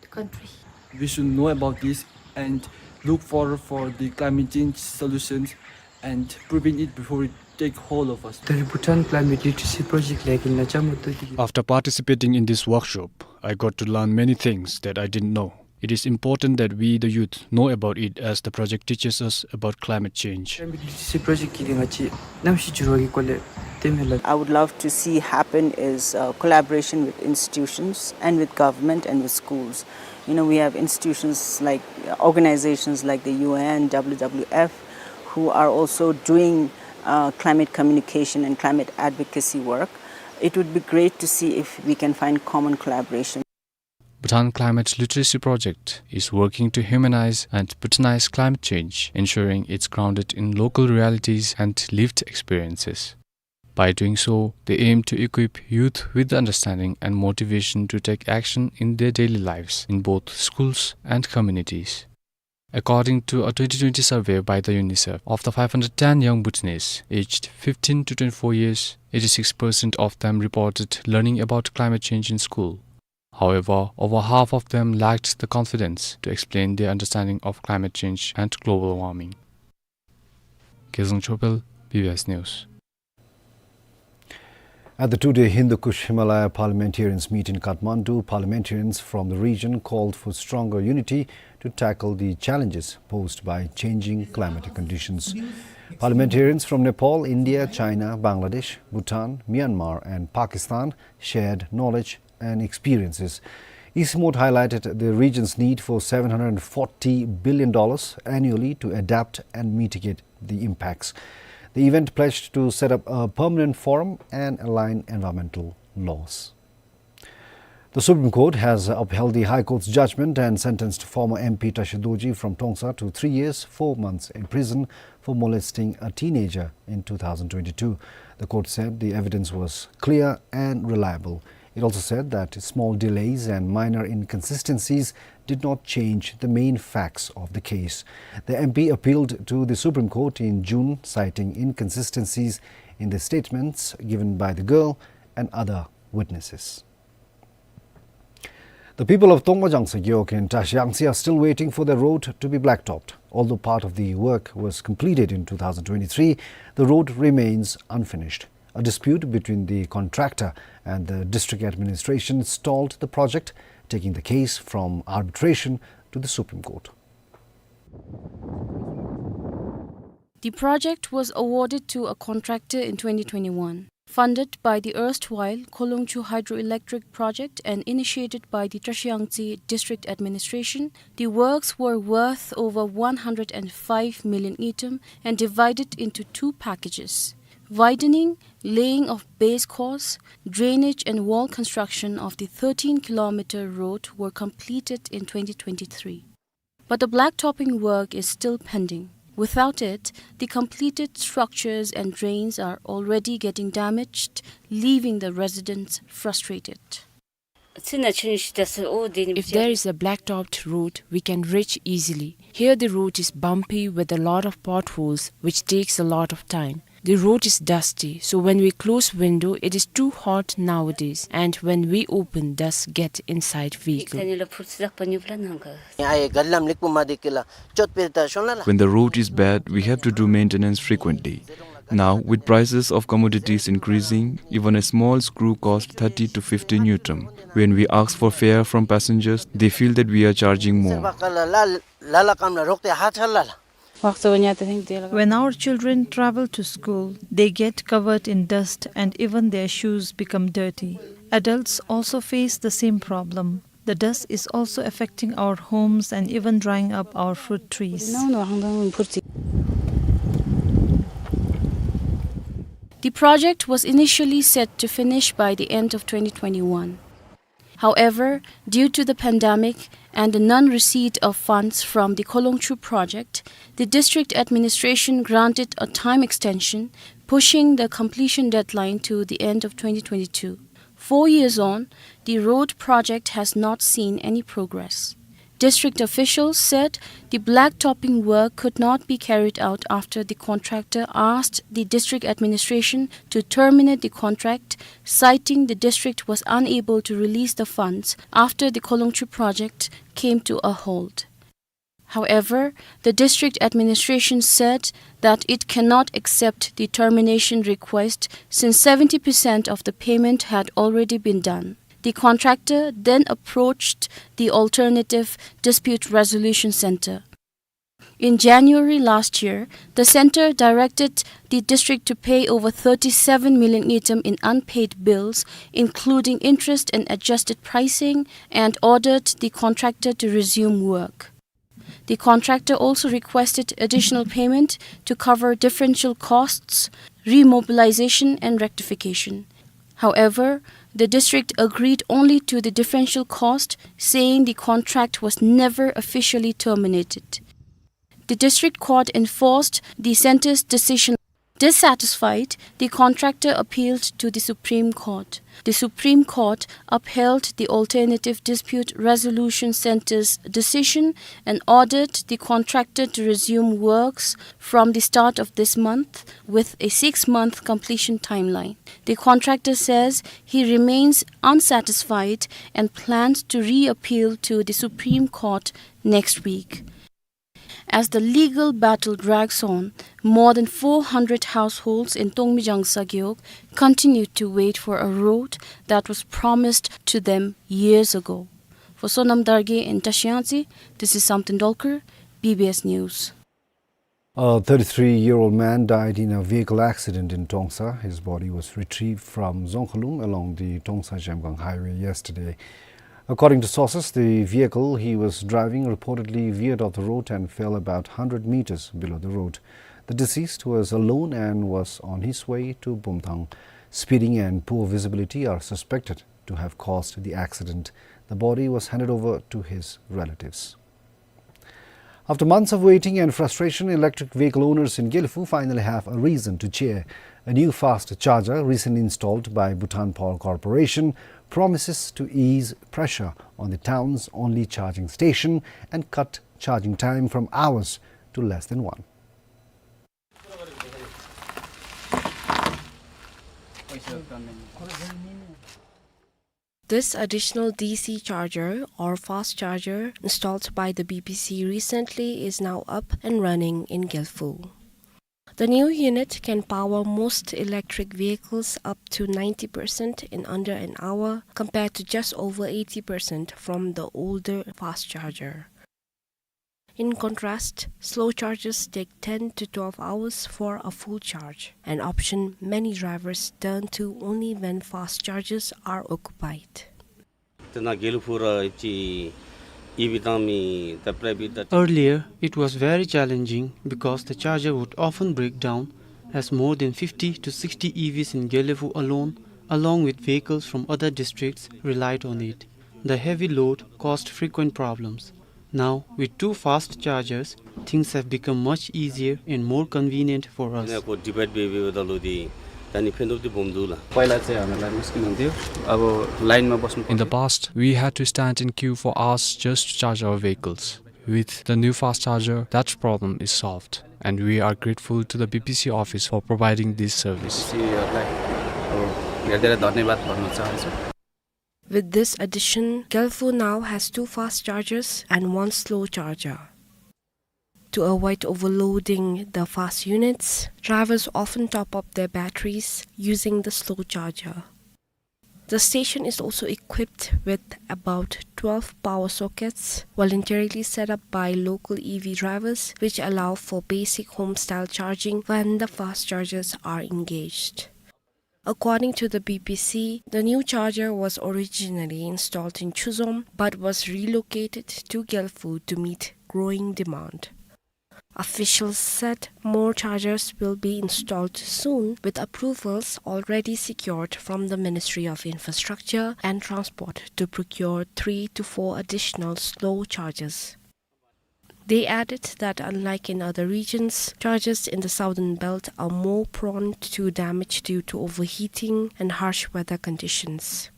the country. We should know about this and look forward for the climate change solutions and prevent it before it take hold of us. Tari Bhutan Climate Literacy Project ལས་ཀྱི་ན་ཅ་མོ་ཏོ་དི། After participating in this workshop, I got to learn many things that I didn't know. It is important that we, the youth, know about it as the project teaches us about climate change. Climate Literacy Project གི་དེ་ང་བཅས་གནམ་གཤིས་འགྱུར་བ་གི་སྐོར་ལས་སྟོན་མི་ལ། I would love to see happen is, uh, collaboration with institutions and with government and with schools. You know, we have institutions like, uh, organizations like the U N, W W F, who are also doing, uh, climate communication and climate advocacy work. It would be great to see if we can find common collaboration. Bhutan Climate Literacy Project is working to humanize and Bhutanize climate change, ensuring it's grounded in local realities and lived experiences. By doing so, they aim to equip youth with the understanding and motivation to take action in their daily lives in both schools and communities. According to a twenty twenty survey by the UNICEF, of the five hundred ten young Bhutanese aged fifteen to twenty-four years, eighty-six percent of them reported learning about climate change in school. However, over half of them lacked the confidence to explain their understanding of climate change and global warming. Gezang Chopel, B B S News. At the two-day Hindu Kush Himalaya parliamentarians meet in Kathmandu, parliamentarians from the region called for stronger unity to tackle the challenges posed by changing climatic conditions. Parliamentarians from Nepal, India, China, Bangladesh, Bhutan, Myanmar, and Pakistan shared knowledge and experiences. East Timor highlighted the region's need for seven hundred forty billion dollars annually to adapt and mitigate the impacts. The event pledged to set up a permanent forum and align environmental laws. The Supreme Court has upheld the High Court's judgment and sentenced former M P Tashi Dorji from Tongsa to three years, four months in prison for molesting a teenager in two thousand twenty-two. The court said the evidence was clear and reliable. It also said that small delays and minor inconsistencies did not change the main facts of the case. The M P appealed to the Supreme Court in June, citing inconsistencies in the statements given by the girl and other witnesses. The people of Tongmajang Sagiok in Trashiyangtse are still waiting for the road to be blacktopped. Although part of the work was completed in two thousand twenty-three, the road remains unfinished. A dispute between the contractor and the district administration stalled the project, taking the case from arbitration to the Supreme Court. The project was awarded to a contractor in twenty twenty-one, funded by the erstwhile Kholongchu Hydroelectric Project and initiated by the Trashiyangtse District Administration. The works were worth over one hundred and five million ngultrum and divided into two packages. Widening, laying of base course, drainage and wall construction of the thirteen kilometer road were completed in twenty twenty-three. But the blacktopping work is still pending. Without it, the completed structures and drains are already getting damaged, leaving the residents frustrated. If there is a blacktopped road, we can reach easily. Here the road is bumpy with a lot of potholes, which takes a lot of time. The road is dusty, so when we close window, it is too hot nowadays, and when we open, dust get inside vehicle. When the road is bad, we have to do maintenance frequently. Now, with prices of commodities increasing, even a small screw costs thirty to fifty ngultrum. When we ask for fare from passengers, they feel that we are charging more. When our children travel to school, they get covered in dust and even their shoes become dirty. Adults also face the same problem. The dust is also affecting our homes and even drying up our fruit trees. The project was initially set to finish by the end of twenty twenty-one. However, due to the pandemic and the non-receipt of funds from the Kholongchu project, the district administration granted a time extension, pushing the completion deadline to the end of twenty twenty-two. Four years on, the road project has not seen any progress. District officials said the blacktopping work could not be carried out after the contractor asked the district administration to terminate the contract, citing the district was unable to release the funds after the Kholongchu project came to a halt. However, the district administration said that it cannot accept the termination request since seventy percent of the payment had already been done. The contractor then approached the Alternative Dispute Resolution Center. In January last year, the center directed the district to pay over thirty-seven million ngultrum in unpaid bills, including interest and adjusted pricing, and ordered the contractor to resume work. The contractor also requested additional payment to cover differential costs, remobilization and rectification. However, the district agreed only to the differential cost, saying the contract was never officially terminated. The district court enforced the center's decision. Dissatisfied, the contractor appealed to the Supreme Court. The Supreme Court upheld the Alternative Dispute Resolution Center's decision and ordered the contractor to resume works from the start of this month with a six-month completion timeline. The contractor says he remains unsatisfied and plans to reappeal to the Supreme Court next week. As the legal battle drags on, more than four hundred households in Tongmijang Sagayok continue to wait for a road that was promised to them years ago. For Sonam Dargay in Tashi Yangtse, this is Samten Dolkar, B B S News. A thirty-three-year-old man died in a vehicle accident in Tongsa. His body was retrieved from Zongkhalum along the Tongsa-Zhemgang highway yesterday. According to sources, the vehicle he was driving reportedly veered off the road and fell about hundred meters below the road. The deceased was alone and was on his way to Bumthang. Speeding and poor visibility are suspected to have caused the accident. The body was handed over to his relatives. After months of waiting and frustration, electric vehicle owners in Gelephu finally have a reason to cheer. A new fast charger, recently installed by Bhutan Power Corporation, promises to ease pressure on the town's only charging station and cut charging time from hours to less than one. This additional D C charger, or fast charger, installed by the B P C recently is now up and running in Gelephu. The new unit can power most electric vehicles up to ninety percent in under an hour, compared to just over eighty percent from the older fast charger. In contrast, slow chargers take ten to twelve hours for a full charge, an option many drivers turn to only when fast chargers are occupied. Tena Gelephu ra ipchi E V tang mi ta private ta. Earlier, it was very challenging because the charger would often break down, as more than fifty to sixty E Vs in Gelephu alone, along with vehicles from other districts, relied on it. The heavy load caused frequent problems. Now, with two fast chargers, things have become much easier and more convenient for us. यिनीहरूको डिभाइड भई भई बस्दा लु ती, तानी फेन्डु ती बोम दुला। पहिला चाहिँ हामीलाई मुस्किल हुन्थ्यो, अब लाइनमा बस्नु पर्यो। In the past, we had to stand in queue for hours just to charge our vehicles. With the new fast charger, that problem is solved, and we are grateful to the B P C office for providing this service. सीहरूलाई अब हेरिदिएर धन्यवाद भन्न चाहन्छु। With this addition, Gelephu now has two fast chargers and one slow charger. To avoid overloading the fast units, drivers often top up their batteries using the slow charger. The station is also equipped with about twelve power sockets, voluntarily set up by local E V drivers, which allow for basic home-style charging when the fast chargers are engaged. According to the B P C, the new charger was originally installed in Chuzom but was relocated to Gelephu to meet growing demand. Officials said more chargers will be installed soon, with approvals already secured from the Ministry of Infrastructure and Transport to procure three to four additional slow chargers. They added that, unlike in other regions, chargers in the southern belt are more prone to damage due to overheating and harsh weather conditions.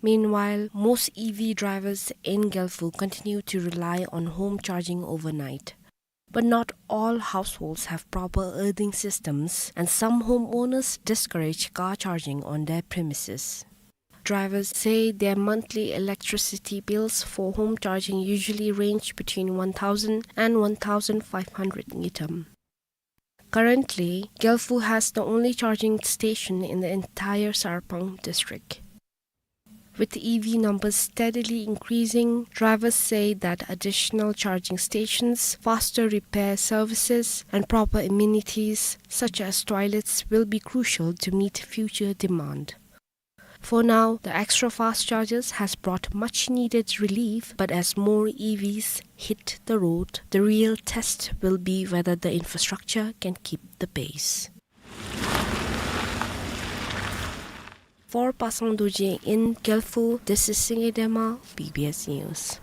Meanwhile, most E V drivers in Gelephu continue to rely on home charging overnight. But not all households have proper earthing systems, and some homeowners discourage car charging on their premises. Drivers say their monthly electricity bills for home charging usually range between one thousand and one thousand five hundred ngultrum. Currently, Gelephu has the only charging station in the entire Sarpang district. With E V numbers steadily increasing, drivers say that additional charging stations, faster repair services, and proper amenities such as toilets will be crucial to meet future demand. For now, the extra fast chargers has brought much needed relief, but as more E Vs hit the road, the real test will be whether the infrastructure can keep the pace. For Pasang Dorji in Gelephu, this is Singe Dema, B B S News.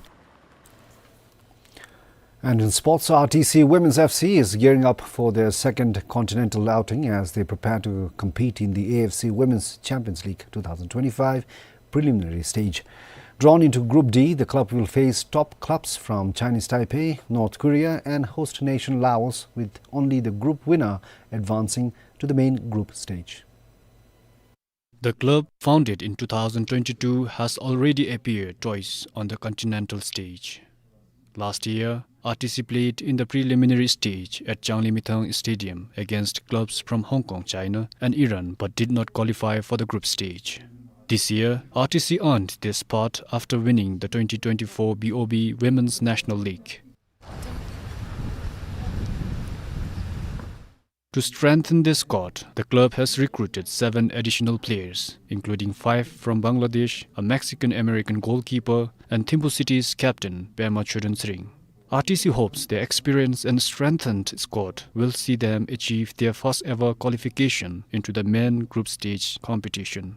And in sports, R T C Women's F C is gearing up for their second continental outing as they prepare to compete in the A F C Women's Champions League two thousand twenty-five preliminary stage. Drawn into Group D, the club will face top clubs from Chinese Taipei, North Korea, and host nation Laos, with only the group winner advancing to the main group stage. The club, founded in two thousand twenty-two, has already appeared twice on the continental stage. Last year, R T C played in the preliminary stage at Changlimithang Stadium against clubs from Hong Kong, China, and Iran, but did not qualify for the group stage. This year, R T C earned their spot after winning the twenty twenty-four B O B Women's National League. To strengthen their squad, the club has recruited seven additional players, including five from Bangladesh, a Mexican-American goalkeeper, and Thimphu City's captain, Pema Chodentsring. R T C hopes their experience and strengthened squad will see them achieve their first ever qualification into the main group stage competition.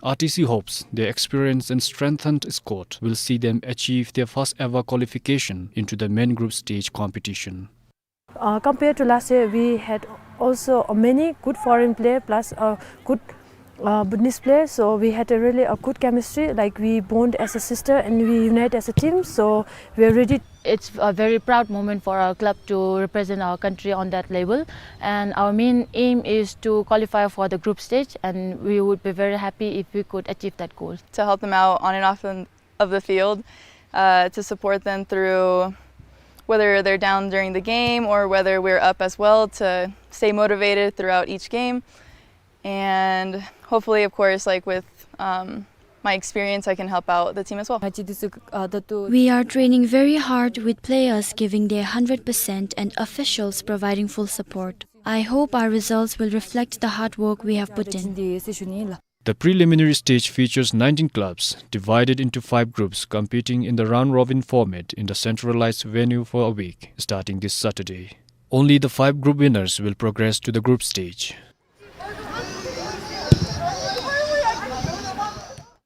R T C hopes their experience and strengthened squad will see them achieve their first ever qualification into the main group stage competition. Uh, compared to last year, we had also, uh, many good foreign player plus, uh, good, uh, Bhutanese player. So we had a really a good chemistry. Like, we bond as a sister and we unite as a team. So we are ready. It's a very proud moment for our club to represent our country on that level. And our main aim is to qualify for the group stage. And we would be very happy if we could achieve that goal. To help them out on and off the of the field, uh, to support them through whether they're down during the game or whether we're up as well, to stay motivated throughout each game. And hopefully, of course, like, with, um, my experience, I can help out the team as well. We are training very hard with players giving their hundred percent and officials providing full support. I hope our results will reflect the hard work we have put in. The preliminary stage features nineteen clubs, divided into five groups, competing in the round-robin format in the centralized venue for a week, starting this Saturday. Only the five group winners will progress to the group stage.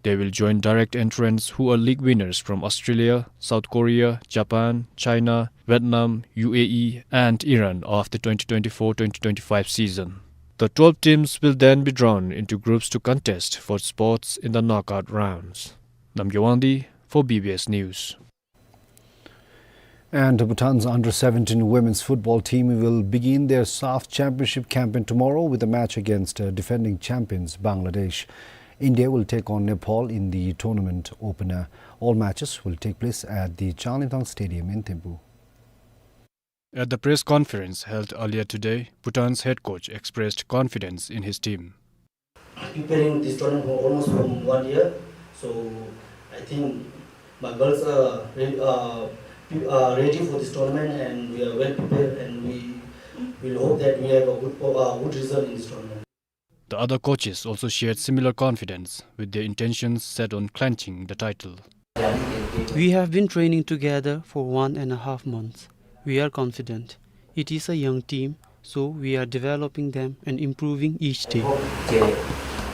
They will join direct entrants who are league winners from Australia, South Korea, Japan, China, Vietnam, U A E, and Iran of the twenty twenty-four twenty twenty-five season. The twelve teams will then be drawn into groups to contest for spots in the knockout rounds. Namgay Wangdi for B B S News. And Bhutan's under seventeen women's football team will begin their SAFF Championship campaign tomorrow with a match against, uh, defending champions Bangladesh. India will take on Nepal in the tournament opener. All matches will take place at the Changlimithang Stadium in Thimphu. At the press conference held earlier today, Bhutan's head coach expressed confidence in his team. Preparing this tournament for almost from one year, so I think my girls are re-, uh, pre-, uh, ready for this tournament, and we are well prepared, and we will hope that we have a good po-, uh, good result in this tournament. The other coaches also shared similar confidence, with their intentions set on clinching the title. We have been training together for one and a half months. We are confident. It is a young team, so we are developing them and improving each day.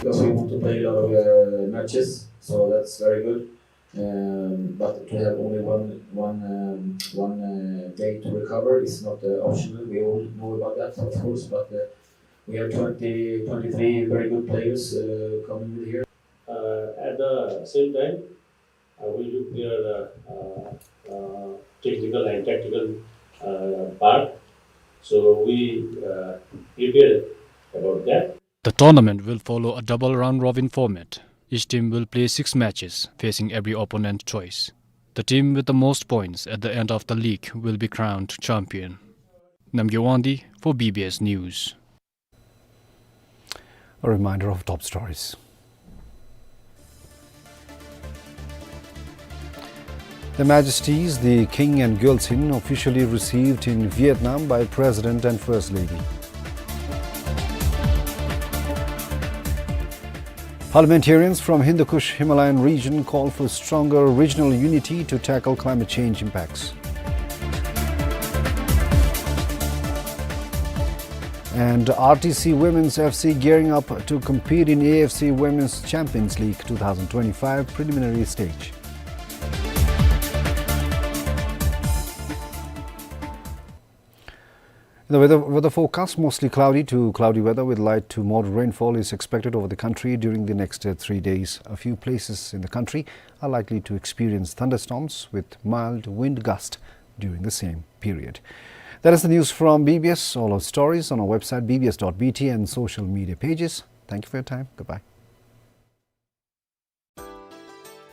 Because we want to play a lot of, uh, matches, so that's very good. Um, but to have only one, one, um, one, uh, day to recover is not, uh, optional. We all know about that, of course, but, uh, we have twenty, twenty-three very good players, uh, coming with here. Uh, at the same time, uh, we look their, uh, uh, uh, technical and tactical, uh, part. So we, uh, prepare about that. The tournament will follow a double round-robin format. Each team will play six matches, facing every opponent twice. The team with the most points at the end of the league will be crowned champion. Namgay Wangdi for B B S News. A reminder of top stories. Their Majesties, the King and Gyaltsuen, officially received in Vietnam by President and First Lady. Parliamentarians from Hindu Kush Himalayan region call for stronger regional unity to tackle climate change impacts. And R T C Women's F C gearing up to compete in A F C Women's Champions League two thousand twenty-five preliminary stage. The weather, weather forecast: mostly cloudy to cloudy weather with light to moderate rainfall is expected over the country during the next, uh, three days. A few places in the country are likely to experience thunderstorms with mild wind gust during the same period. That is the news from B B S. All our stories on our website, B B S dot B T, and social media pages. Thank you for your time. Goodbye.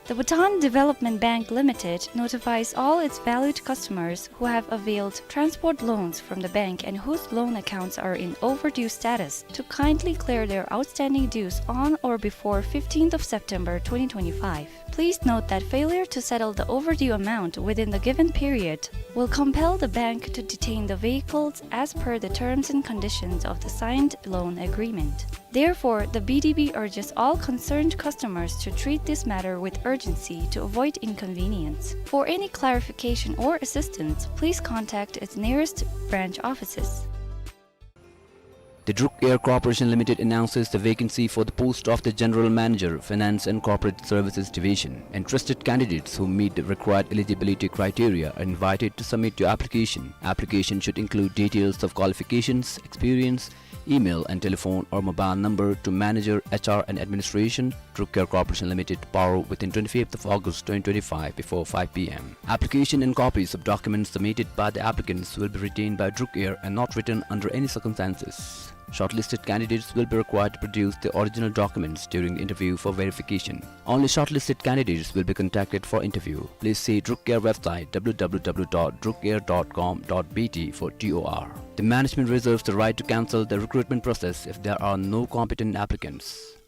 The Bhutan Development Bank Limited notifies all its valued customers who have availed transport loans from the bank and whose loan accounts are in overdue status to kindly clear their outstanding dues on or before fifteenth of September twenty twenty-five. Please note that failure to settle the overdue amount within the given period will compel the bank to detain the vehicles as per the terms and conditions of the signed loan agreement. Therefore, the B D B urges all concerned customers to treat this matter with urgency to avoid inconvenience. For any clarification or assistance, please contact its nearest branch offices. The Druk Air Corporation Limited announces the vacancy for the post of the General Manager, Finance and Corporate Services Division. Interested candidates who meet the required eligibility criteria are invited to submit your application. Application should include details of qualifications, experience, email and telephone or mobile number to Manager, H R and Administration, Druk Air Corporation Limited, Paro, within twenty-fifth of August twenty twenty-five before five P M. Application and copies of documents submitted by the applicants will be retained by Druk Air and not returned under any circumstances. Shortlisted candidates will be required to produce the original documents during the interview for verification. Only shortlisted candidates will be contacted for interview. Please see Druk Air website, W W W dot druk air dot com dot B T, for T O R. The management reserves the right to cancel the recruitment process if there are no competent applicants.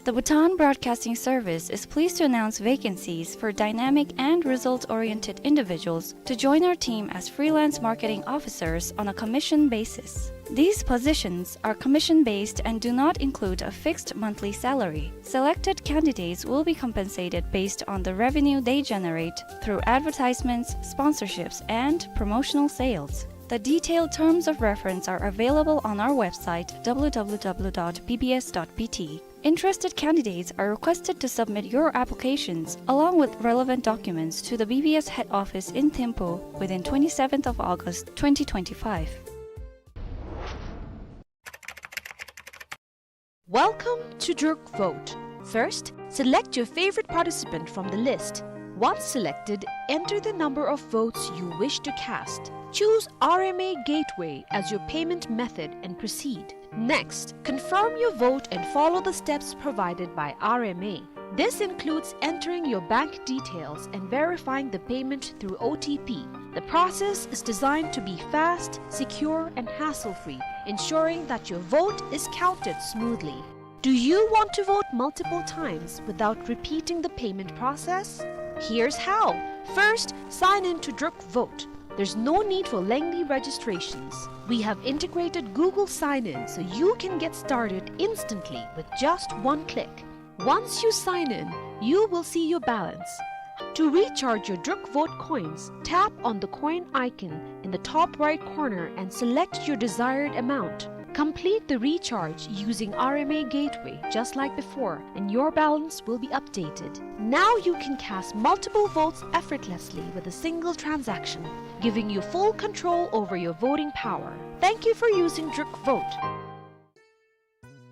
The Bhutan Broadcasting Service is pleased to announce vacancies for dynamic and result-oriented individuals to join our team as freelance marketing officers on a commission basis. These positions are commission-based and do not include a fixed monthly salary. Selected candidates will be compensated based on the revenue they generate through advertisements, sponsorships, and promotional sales. The detailed terms of reference are available on our website, W W W dot B B S dot B T. Interested candidates are requested to submit your applications along with relevant documents to the B B S head office in Thimphu within twenty-seventh of August twenty twenty-five. Welcome to Druk Vote. First, select your favorite participant from the list. Once selected, enter the number of votes you wish to cast. Choose R M A Gateway as your payment method and proceed. Next, confirm your vote and follow the steps provided by R M A. This includes entering your bank details and verifying the payment through O T P. The process is designed to be fast, secure, and hassle-free, ensuring that your vote is counted smoothly. Do you want to vote multiple times without repeating the payment process? Here's how. First, sign in to Druk Vote. There's no need for lengthy registrations. We have integrated Google Sign-In so you can get started instantly with just one click. Once you sign in, you will see your balance. To recharge your Druk Vote coins, tap on the coin icon in the top right corner and select your desired amount. Complete the recharge using R M A Gateway just like before, and your balance will be updated. Now you can cast multiple votes effortlessly with a single transaction, giving you full control over your voting power. Thank you for using Druk Vote.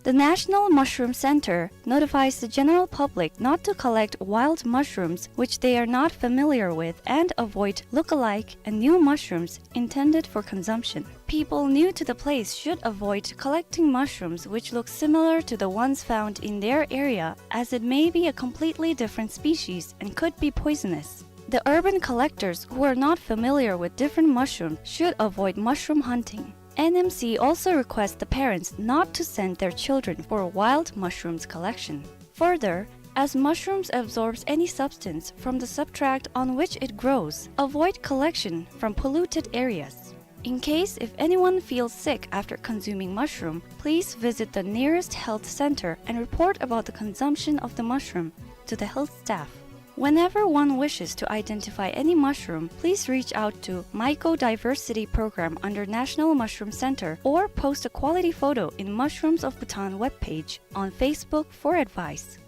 The National Mushroom Center notifies the general public not to collect wild mushrooms which they are not familiar with and avoid look-alike and new mushrooms intended for consumption. People new to the place should avoid collecting mushrooms which look similar to the ones found in their area, as it may be a completely different species and could be poisonous. The urban collectors who are not familiar with different mushrooms should avoid mushroom hunting. N M C also requests the parents not to send their children for wild mushrooms collection. Further, as mushrooms absorbs any substance from the substrate on which it grows, avoid collection from polluted areas. In case if anyone feels sick after consuming mushroom, please visit the nearest health center and report about the consumption of the mushroom to the health staff. Whenever one wishes to identify any mushroom, please reach out to Mycodiversity Program under National Mushroom Center or post a quality photo in Mushrooms of Bhutan webpage on Facebook for advice.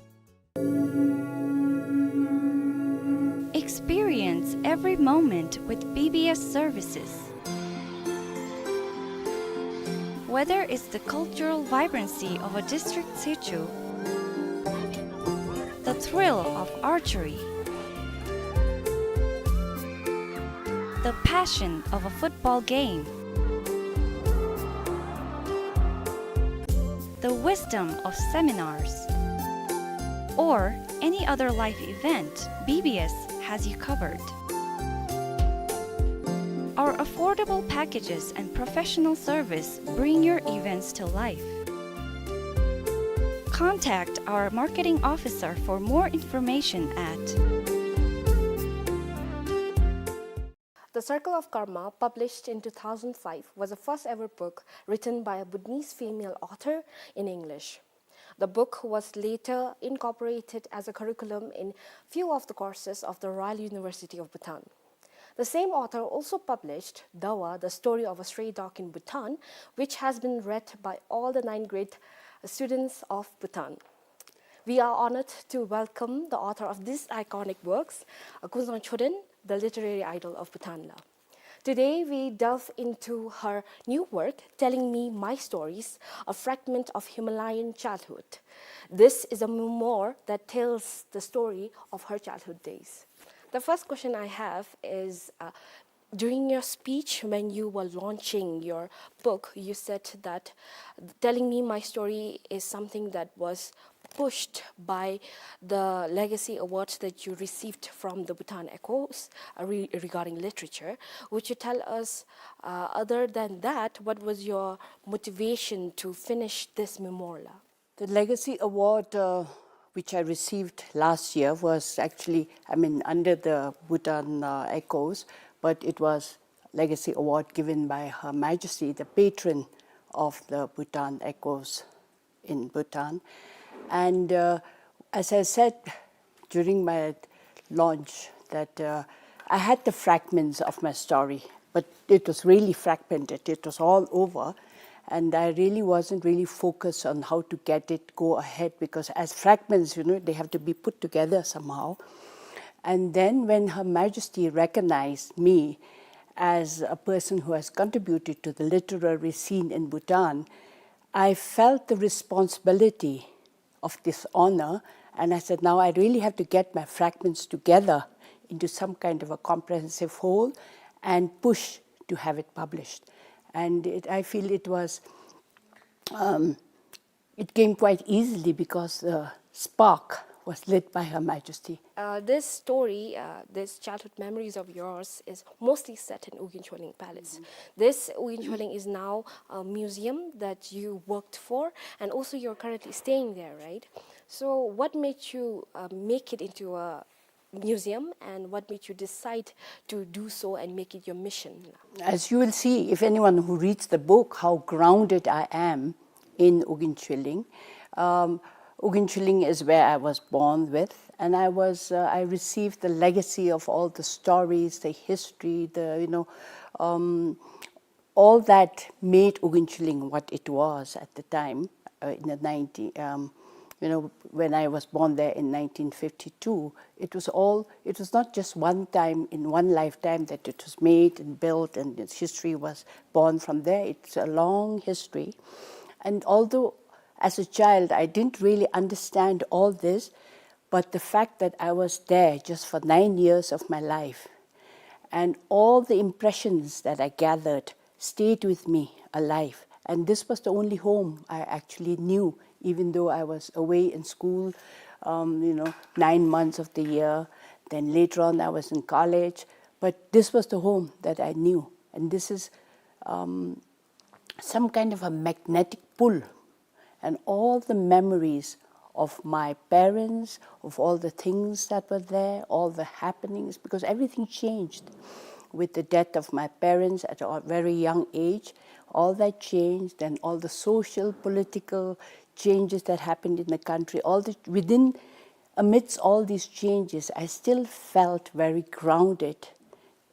Experience every moment with B B S services. Whether it's the cultural vibrancy of a district sichu, the thrill of archery, the passion of a football game, the wisdom of seminars, or any other life event, B B S has you covered. Our affordable packages and professional service bring your events to life. Contact our marketing officer for more information at The Circle of Karma, published in two thousand five, was the first ever book written by a Bhutanese female author in English. The book was later incorporated as a curriculum in few of the courses of the Royal University of Bhutan. The same author also published Dawa, The Story of a Stray Dog in Bhutan, which has been read by all the nine grade students of Bhutan. We are honored to welcome the author of these iconic works, uh, Kunzang Choden, the literary idol of Bhutan la. Today, we delve into her new work, Telling Me My Stories, a fragment of Himalayan childhood. This is a memoir that tells the story of her childhood days. The first question I have is, uh, during your speech, when you were launching your book, you said that Telling Me My Story is something that was pushed by the Legacy Award that you received from the Bhutan Echoes, uh, re-, regarding literature. Would you tell us, uh, other than that, what was your motivation to finish this memoir la? The Legacy Award, uh, which I received last year, was actually, I mean, under the Bhutan, uh, Echoes, but it was Legacy Award given by Her Majesty, the patron of the Bhutan Echoes in Bhutan. And, uh, as I said during my launch, that, uh, I had the fragments of my story, but it was really fragmented. It was all over. And I really wasn't really focused on how to get it go ahead, because as fragments, you know, they have to be put together somehow. And then when Her Majesty recognized me as a person who has contributed to the literary scene in Bhutan, I felt the responsibility of this honor, and I said, "Now I really have to get my fragments together into some kind of a comprehensive whole and push to have it published." And it, I feel it was, um, it came quite easily because the spark was lit by Her Majesty. Uh, this story, uh, this childhood memories of yours is mostly set in Ugyen Choling Palace. This Ugyen Choling is now a museum that you worked for, and also you're currently staying there, right? So what made you, uh, make it into a museum, and what made you decide to do so and make it your mission? As you will see, if anyone who reads the book, how grounded I am in Ugyen Choling. Um, Ugyen Choling is where I was born with, and I was, uh, I received the legacy of all the stories, the history, the, you know, um, all that made Ugyen Choling what it was at the time, uh, in the nineteen, um, you know, when I was born there in nineteen fifty-two. It was all, it was not just one time in one lifetime that it was made and built and its history was born from there. It's a long history. And although as a child I didn't really understand all this, but the fact that I was there just for nine years of my life, and all the impressions that I gathered stayed with me alive. And this was the only home I actually knew, even though I was away in school, um, you know, nine months of the year. Then later on, I was in college. But this was the home that I knew. And this is, um, some kind of a magnetic pull, and all the memories of my parents, of all the things that were there, all the happenings, because everything changed with the death of my parents at a very young age. All that changed, and all the social, political changes that happened in the country, all the, within, amidst all these changes, I still felt very grounded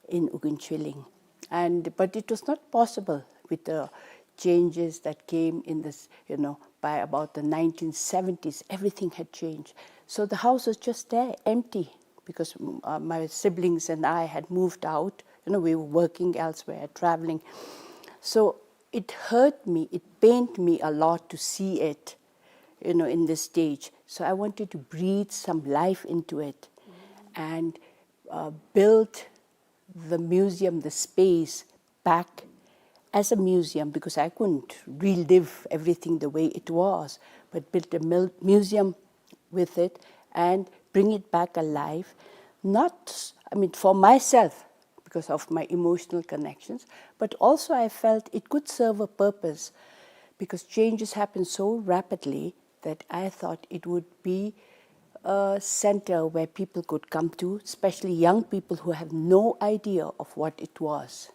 in Ugyen Choling. And, but it was not possible with the changes that came in this, you know, by about the nineteen seventies, everything had changed. So the house was just there, empty, because, mm, uh, my siblings and I had moved out. You know, we were working elsewhere, traveling. So it hurt me, it pained me a lot to see it, you know, in this stage. So I wanted to breathe some life into it and, uh, build the museum, the space, back as a museum, because I couldn't relive everything the way it was, but build a mil-, museum with it, and bring it back alive, not, I mean, for myself, because of my emotional connections, but also I felt it could serve a purpose, because changes happen so rapidly that I thought it would be a center where people could come to, especially young people who have no idea of what it was,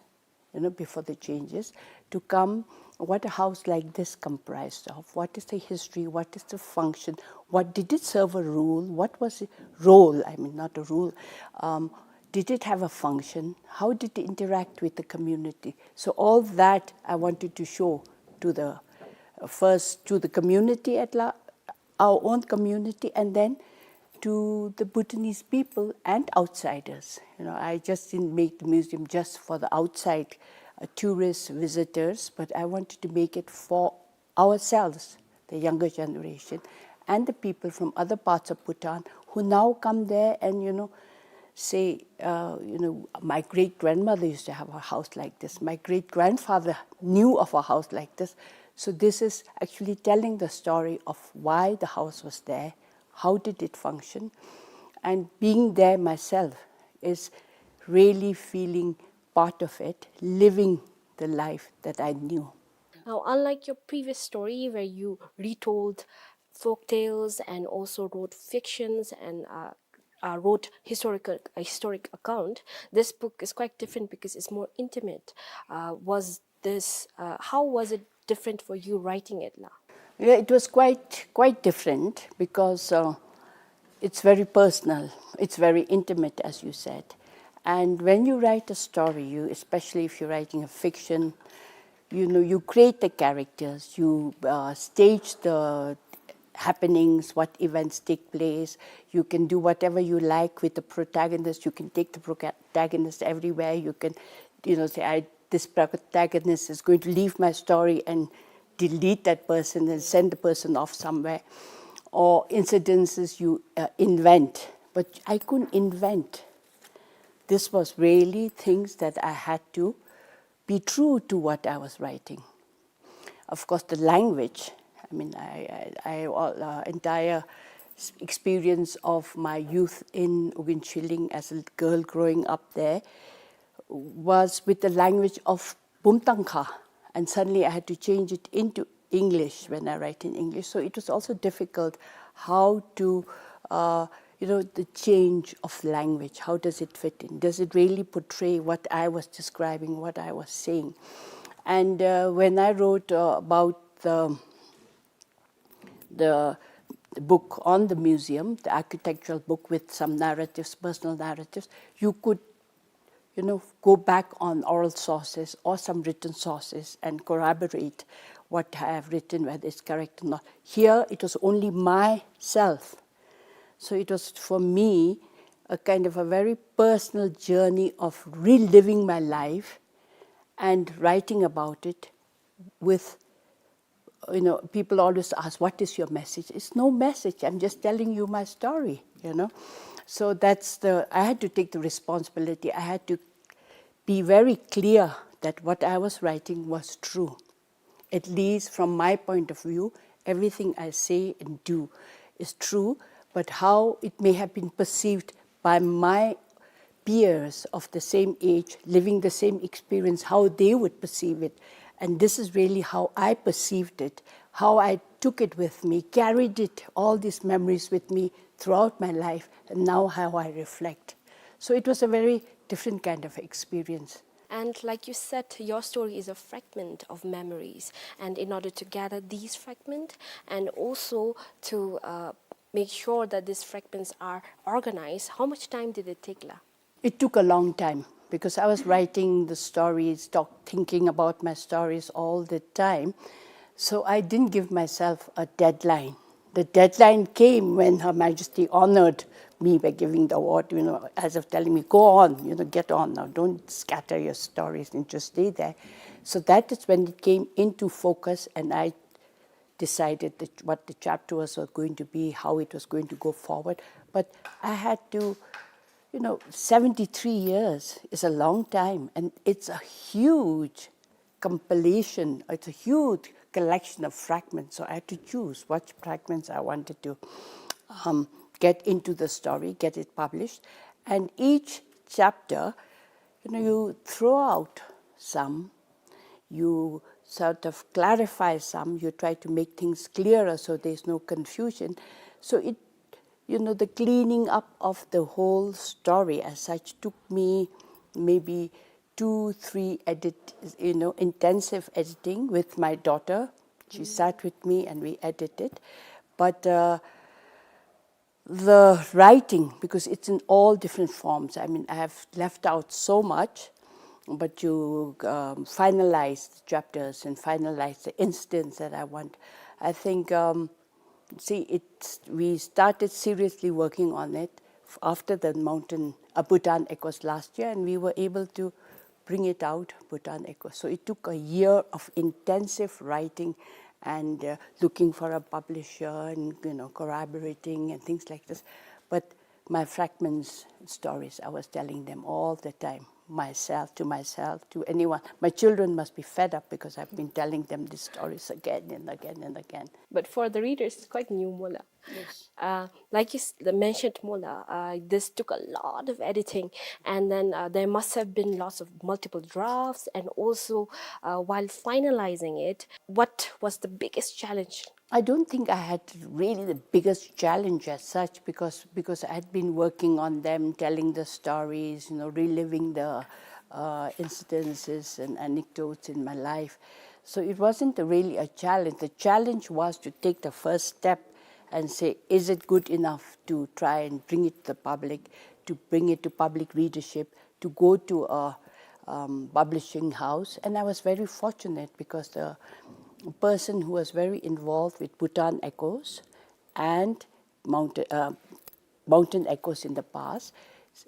you know, before the changes, to come, what a house like this comprised of, what is the history, what is the function, what did it serve a role, what was the role, I mean, not a rule, um, did it have a function, how did it interact with the community? So all that I wanted to show to the, uh, first to the community at large, our own community, and then to the Bhutanese people and outsiders. You know, I just didn't make the museum just for the outside, uh, tourists, visitors, but I wanted to make it for ourselves, the younger generation, and the people from other parts of Bhutan who now come there and, you know, say, uh, you know, my great grandmother used to have a house like this. My great grandfather knew of a house like this. So this is actually telling the story of why the house was there, how did it function, and being there myself is really feeling part of it, living the life that I knew. Now, unlike your previous story where you retold folk tales and also wrote fictions and, uh, uh, wrote historical, a historic account, this book is quite different because it's more intimate. Uh, was this, uh, how was it different for you writing it, la? Yeah, it was quite, quite different because, uh, it's very personal, it's very intimate, as you said. And when you write a story, you, especially if you're writing a fiction, you know, you create the characters, you, uh, stage the happenings, what events take place. You can do whatever you like with the protagonist. You can take the protagonist everywhere. You can, you know, say, I, this protagonist is going to leave my story and delete that person and send the person off somewhere. Or incidences you, uh, invent. But I couldn't invent. This was really things that I had to be true to what I was writing. Of course, the language, I mean, I, I, I all, uh, entire s-, experience of my youth in Ugin Shilin as a girl growing up there was with the language of Bumtangkha, and suddenly I had to change it into English when I write in English. So it was also difficult how to, uh, you know, the change of language. How does it fit in? Does it really portray what I was describing, what I was saying? And, uh, when I wrote, uh, about the, the book on the museum, the architectural book with some narratives, personal narratives, you could, you know, go back on oral sources or some written sources and corroborate what I have written, whether it's correct or not. Here, it was only myself. So it was for me a kind of a very personal journey of reliving my life and writing about it with, you know, people always ask, "What is your message?" It's no message. I'm just telling you my story, you know. So that's the, I had to take the responsibility. I had to be very clear that what I was writing was true. At least from my point of view, everything I say and do is true, but how it may have been perceived by my peers of the same age, living the same experience, how they would perceive it. And this is really how I perceived it, how I took it with me, carried it, all these memories with me throughout my life, and now how I reflect. So it was a very different kind of experience. And like you said, your story is a fragment of memories. And in order to gather these fragments and also to, uh, make sure that these fragments are organized, how much time did it take, la? It took a long time because I was writing the stories, talk, thinking about my stories all the time. So I didn't give myself a deadline. The deadline came when Her Majesty honored me by giving the award, you know, as of telling me, "Go on, you know, get on now. Don't scatter your stories and just stay there." So that is when it came into focus, and I decided that what the chapter was going to be, how it was going to go forward. But I had to, you know, seventy-three years is a long time, and it's a huge compilation, it's a huge collection of fragments. So I had to choose what fragments I wanted to, um, get into the story, get it published. And each chapter, you know, you throw out some, you sort of clarify some, you try to make things clearer so there's no confusion. So it, you know, the cleaning up of the whole story as such took me maybe two, three edit, you know, intensive editing with my daughter. She sat with me and we edited. But uh, the writing, because it's in all different forms. I mean, I have left out so much, but you um, finalize the chapters and finalize the instance that I want. I think, um, see, it, we started seriously working on it after the mountain, uh, Bhutan Echoes last year, and we were able to bring it out, Bhutan Echoes. So it took a year of intensive writing and uh, looking for a publisher and, you know, collaborating and things like this. But my fragments stories, I was telling them all the time, myself, to myself, to anyone. My children must be fed up because I've been telling them these stories again and again and again. But for the readers, it's quite new, mola. Yes. Uh, like you s- the mentioned, mola, uh, this took a lot of editing, and then uh, there must have been lots of multiple drafts, and also uh, while finalizing it, what was the biggest challenge? I don't think I had really the biggest challenge as such because because I had been working on them, telling the stories, you know, reliving the uh, incidences and anecdotes in my life. So it wasn't really a challenge. The challenge was to take the first step and say, is it good enough to try and bring it to the public, to bring it to public readership, to go to a um, publishing house? And I was very fortunate because the person who was very involved with Bhutan Echoes and Mountain, uh, Mountain Echoes in the past.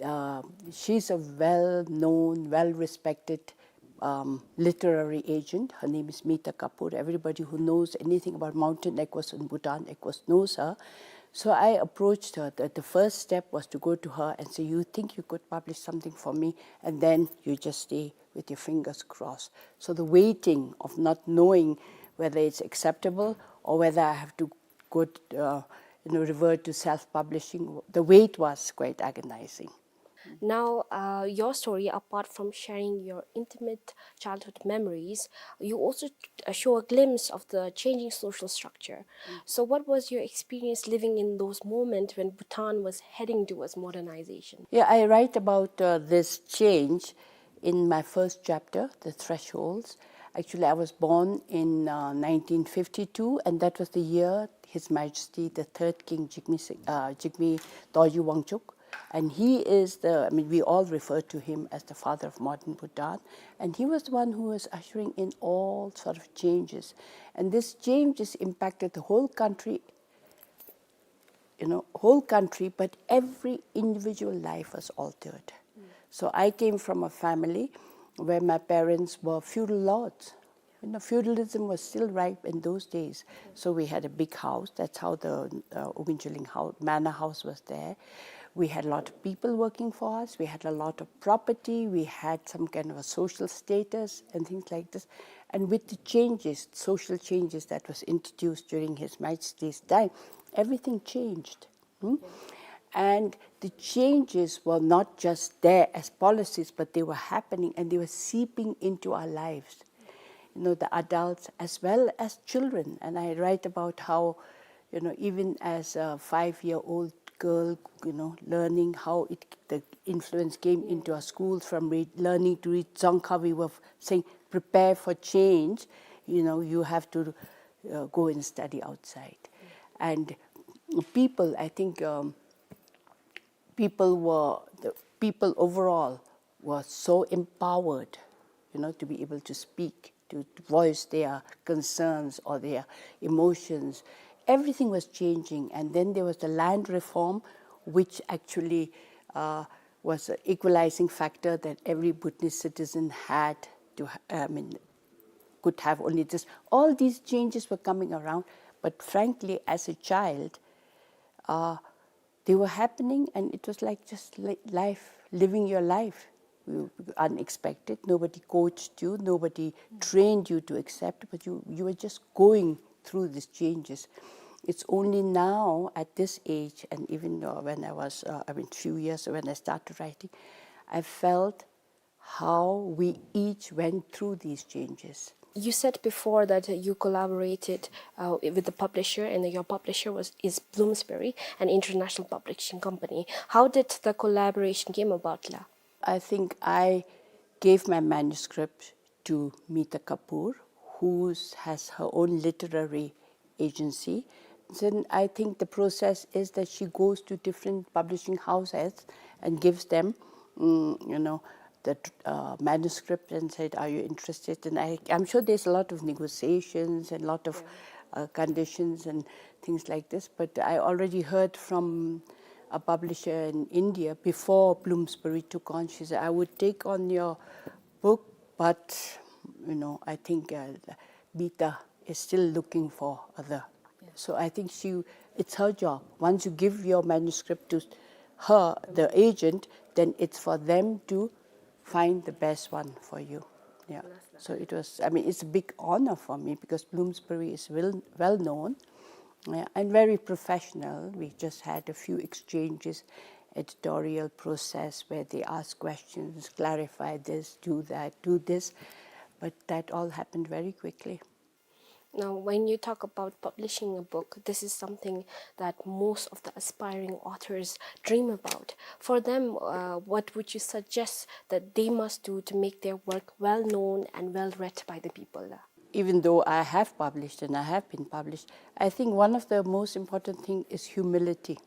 Uh, she's a well-known, well-respected um, literary agent. Her name is Mita Kapoor. Everybody who knows anything about Mountain Echoes and Bhutan Echoes knows her. So I approached her. The, the first step was to go to her and say, you think you could publish something for me? And then you just stay with your fingers crossed. So the waiting of not knowing whether it's acceptable or whether I have to go, uh, you know, revert to self-publishing, the wait was quite agonizing. Now, uh, your story, apart from sharing your intimate childhood memories, you also uh, show a glimpse of the changing social structure. So, what was your experience living in those moments when Bhutan was heading towards modernization? Yeah, I write about uh, this change in my first chapter, The Thresholds. Actually, I was born in uh, nineteen fifty-two, and that was the year His Majesty the Third King Jigme, Sing- uh, Jigme Dorji Wangchuck, and he is the, I mean, we all refer to him as the father of modern Bhutan, and he was the one who was ushering in all sort of changes. And these changes impacted the whole country, you know, whole country, but every individual life was altered. So I came from a family where my parents were feudal lords. You know, feudalism was still ripe in those days. So we had a big house. That's how the uh, Oginchiling house, manor house was there. We had a lot of people working for us. We had a lot of property. We had some kind of a social status and things like this. And with the changes, social changes that was introduced during His Majesty's time, everything changed. Hmm? And the changes were not just there as policies, but they were happening and they were seeping into our lives. You know, the adults as well as children. And I write about how, you know, even as a five-year-old girl, you know, learning how it, the influence came into our schools from read, learning to read Dzongkha, we were saying, prepare for change. You know, you have to uh, go and study outside. And people, I think, um, people were, the people overall were so empowered, you know, to be able to speak, to voice their concerns or their emotions. Everything was changing. And then there was the land reform, which actually uh, was an equalizing factor that every Bhutanese citizen had to, ha- I mean, could have only this. All these changes were coming around, but frankly, as a child, uh, they were happening, and it was like just li- life, living your life. You unexpected. Nobody coached you. Nobody trained you to accept, but you you were just going through these changes. It's only now at this age, and even uh, when I was, uh, I mean, few years when I started writing, I felt how we each went through these changes. You said before that you collaborated uh, with the publisher, and your publisher was is Bloomsbury, an international publishing company. How did the collaboration came about, la? I think I gave my manuscript to Meeta Kapoor, who has her own literary agency. Then I think the process is that she goes to different publishing houses and gives them, mm, you know, the uh, manuscript and said, "Are you interested?" And I, I'm sure there's a lot of negotiations and a lot of uh, conditions and things like this. But I already heard from a publisher in India before Bloomsbury took on. She said, "I would take on your book, but you know, I think uh, Meeta is still looking for other." So I think she, it's her job. Once you give your manuscript to her, the agent, then it's for them to find the best one for you. Yeah. So it was, I mean, it's a big honor for me because Bloomsbury is well, well known, yeah, and very professional. We just had a few exchanges, editorial process where they ask questions, clarify this, do that, do this. But that all happened very quickly. Now, when you talk about publishing a book, this is something that most of the aspiring authors dream about. For them, uh, what would you suggest that they must do to make their work well known and well read by the people? Even though I have published and I have been published, I think one of the most important thing is humility.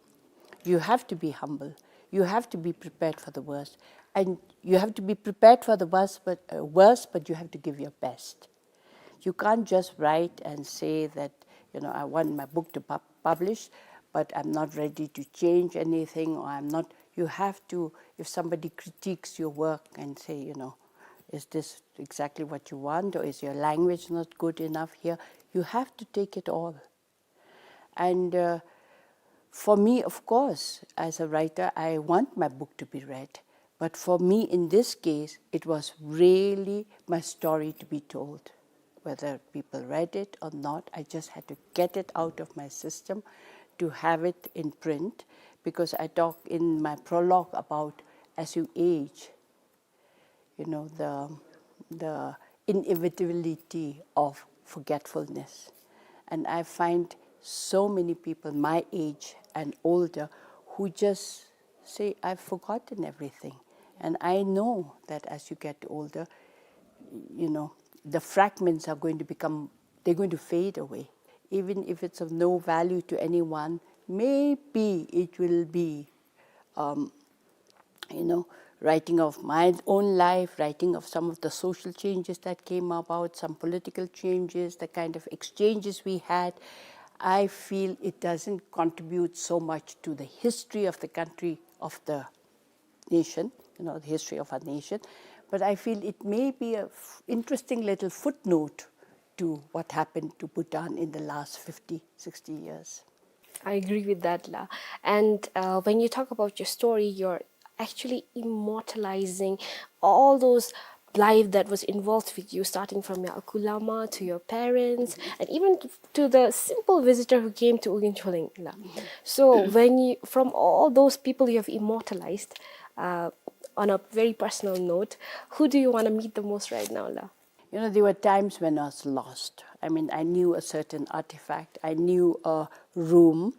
You have to be humble. You have to be prepared for the worst. And you have to be prepared for the worst, but, uh, worst, but you have to give your best. You can't just write and say that, you know, "I want my book to pub- publish, but I'm not ready to change anything," or I'm not, you have to, if somebody critiques your work and say, you know, "Is this exactly what you want, or is your language not good enough here?" You have to take it all. And uh, for me, of course, as a writer, I want my book to be read. But for me, in this case, it was really my story to be told. Whether people read it or not, I just had to get it out of my system to have it in print, because I talk in my prologue about as you age, you know, the, the inevitability of forgetfulness. And I find so many people my age and older who just say, "I've forgotten everything." And I know that as you get older, you know, the fragments are going to become, they're going to fade away. Even if it's of no value to anyone, maybe it will be um, you know, writing of my own life, writing of some of the social changes that came about, some political changes, the kind of exchanges we had, I feel it doesn't contribute so much to the history of the country, of the nation, you know, the history of our nation. But I feel it may be a f- interesting little footnote to what happened to Bhutan in the last fifty, sixty years. I agree with that, la. And uh, when you talk about your story, you're actually immortalizing all those life that was involved with you, starting from your Akulama to your parents, and even to the simple visitor who came to Ugin Choleng, la. So, when you, from all those people you have immortalized, uh, on a very personal note, who do you want to meet the most right now, la? You know, there were times when I was lost. I mean, I knew a certain artifact, I knew a room,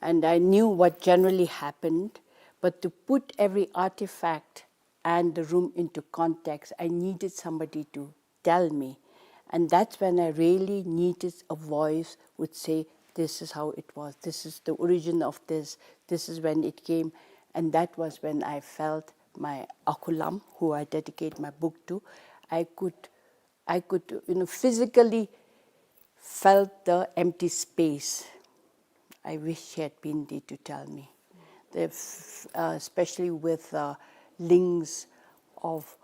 and I knew what generally happened. But to put every artifact and the room into context, I needed somebody to tell me. And that's when I really needed a voice would say, "This is how it was, this is the origin of this, this is when it came." And that was when I felt my Akulam, who I dedicate my book to, I could, I could, you know, physically felt the empty space. I wish she had been there to tell me. The f- uh, especially with uh, links of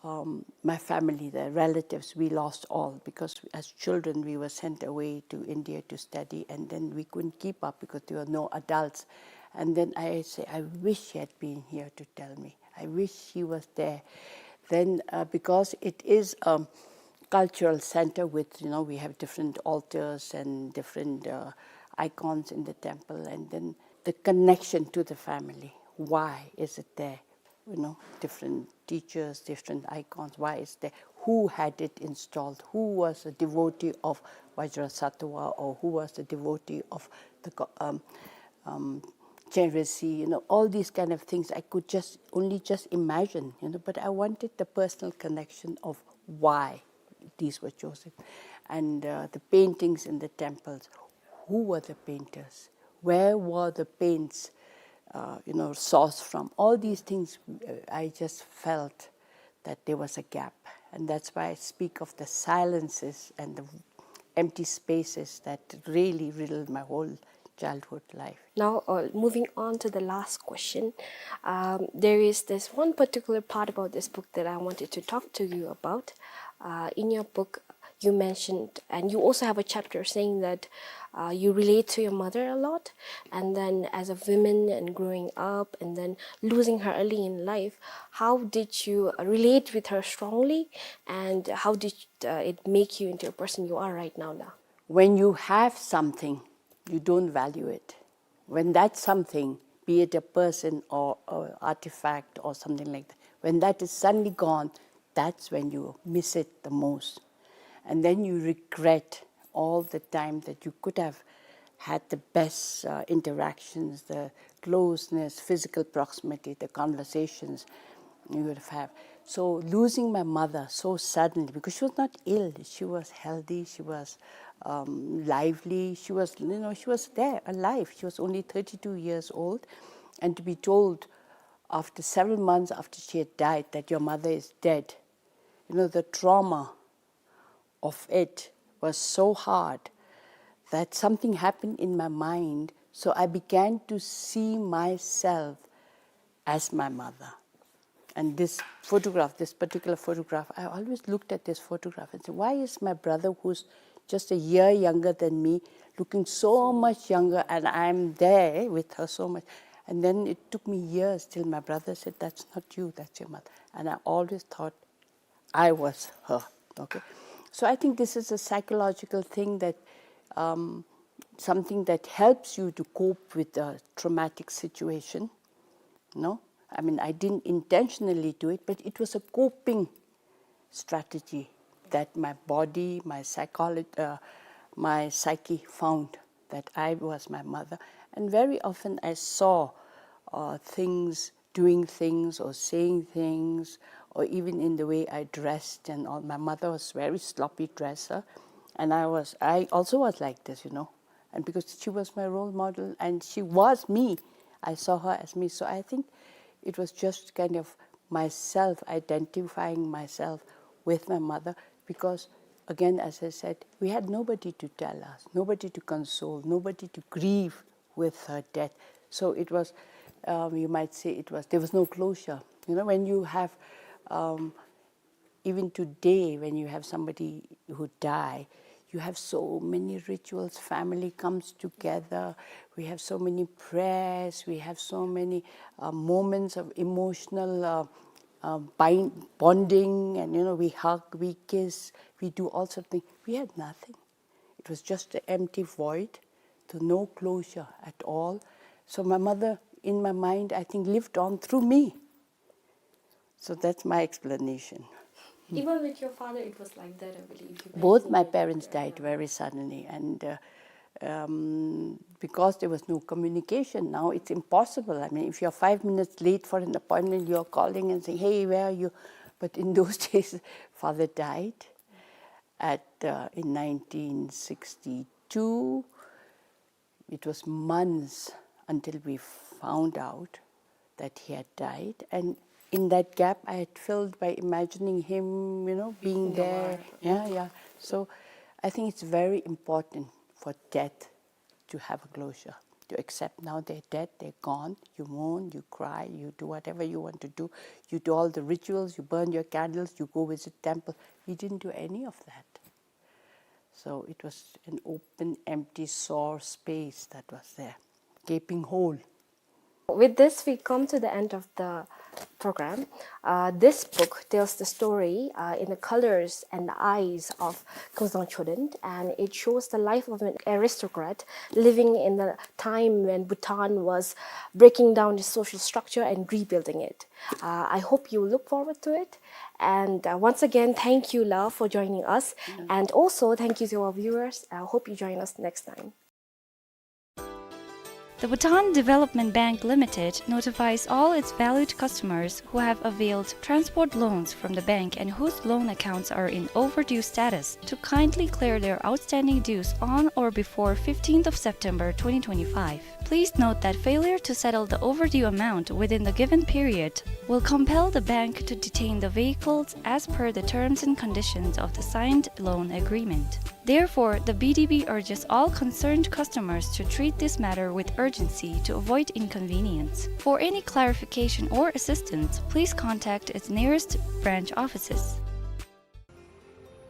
um, my family, the relatives, we lost all because as children we were sent away to India to study, and then we couldn't keep up because there were no adults. And then I say, "I wish she had been here to tell me. I wish she was there." Then, uh, because it is a cultural center with, you know, we have different altars and different uh, icons in the temple, and then the connection to the family. Why is it there? You know, different teachers, different icons. Why is there? Who had it installed? Who was a devotee of Vajrasattva, or who was a devotee of the go-, um, um, Chenrezig? You know, all these kind of things I could just only just imagine. You know, but I wanted the personal connection of why these were chosen. And, uh, the paintings in the temples, who were the painters? Where were the paints, uh, you know, sourced from? All these things, uh, I just felt that there was a gap. And that's why I speak of the silences and the empty spaces that really riddled my whole childhood life. Now, uh, moving on to the last question, um, there is this one particular part about this book that I wanted to talk to you about. Uh, in your book, you mentioned, and you also have a chapter saying that, uh, you relate to your mother a lot, and then as a woman and growing up, and then losing her early in life, how did you, uh, relate with her strongly, and how did, uh, it make you into a person you are right now, now? When you have something, you don't value it. When that something, be it a person or an artifact or something like that, when that is suddenly gone, that's when you miss it the most. And then you regret all the time that you could have had the best, uh, interactions, the closeness, physical proximity, the conversations you would have. So losing my mother so suddenly, because she was not ill, she was healthy, she was, um, lively, she was, you know, she was there, alive. She was only thirty-two years old, and to be told after several months after she had died that your mother is dead, you know, the trauma of it was so hard that something happened in my mind. So I began to see myself as my mother. And this photograph, this particular photograph, I always looked at this photograph and said, "Why is my brother, who's just a year younger than me, looking so much younger, and I'm there with her so much?" And then it took me years till my brother said, "That's not you, that's your mother." And I always thought I was her. Okay. So I think this is a psychological thing that, um, something that helps you to cope with a traumatic situation. No? I mean, I didn't intentionally do it, but it was a coping strategy that my body, my psycholo-, uh, my psyche found that I was my mother. And very often I saw, uh, things, doing things or saying things, or even in the way I dressed and all. My mother was very sloppy dresser, and I was, I also was like this, you know. And because she was my role model and she was me, I saw her as me. So I think it was just kind of myself identifying myself with my mother, because again, as I said, we had nobody to tell us, nobody to console, nobody to grieve with her death. So it was, um, you might say it was, there was no closure. You know, when you have, um, even today, when you have somebody who die, you have so many rituals, family comes together, we have so many prayers, we have so many, uh, moments of emotional, uh, uh, bind-, bonding, and, you know, we hug, we kiss, we do all sorts of things. We had nothing. It was just an empty void, so no closure at all. So my mother, in my mind, I think, lived on through me. So that's my explanation. Even with your father, it was like that, I believe. You mentioned that, uh, both my parents died very suddenly, and, uh, um, because there was no communication, now it's impossible. I mean, if you're five minutes late for an appointment, you're calling and saying, "Hey, where are you?" But in those days, father died at, uh, in nineteen sixty-two. It was months until we found out that he had died. And in that gap, I had filled by imagining him, you know, being there. Yeah, yeah. So I think it's very important for death to have a closure, to accept now they're dead, they're gone. You mourn, you cry, you do whatever you want to do. You do all the rituals, you burn your candles, you go visit temple. We didn't do any of that. So it was an open, empty, sore space that was there, gaping hole. With this, we come to the end of the program. Uh, this book tells the story, uh, in the colors and the eyes of Kongzang Choden, and it shows the life of an aristocrat living in the time when Bhutan was breaking down its social structure and rebuilding it. Uh, I hope you look forward to it. And, uh, once again, thank you, Lal, for joining us. And also, thank you to our viewers. I hope you join us next time. The Bhutan Development Bank Limited notifies all its valued customers who have availed transport loans from the bank and whose loan accounts are in overdue status to kindly clear their outstanding dues on or before fifteenth of September twenty twenty-five. Please note that failure to settle the overdue amount within the given period will compel the bank to detain the vehicles as per the terms and conditions of the signed loan agreement. Therefore, the B D B urges all concerned customers to treat this matter with urgency to avoid inconvenience. For any clarification or assistance, please contact its nearest branch offices.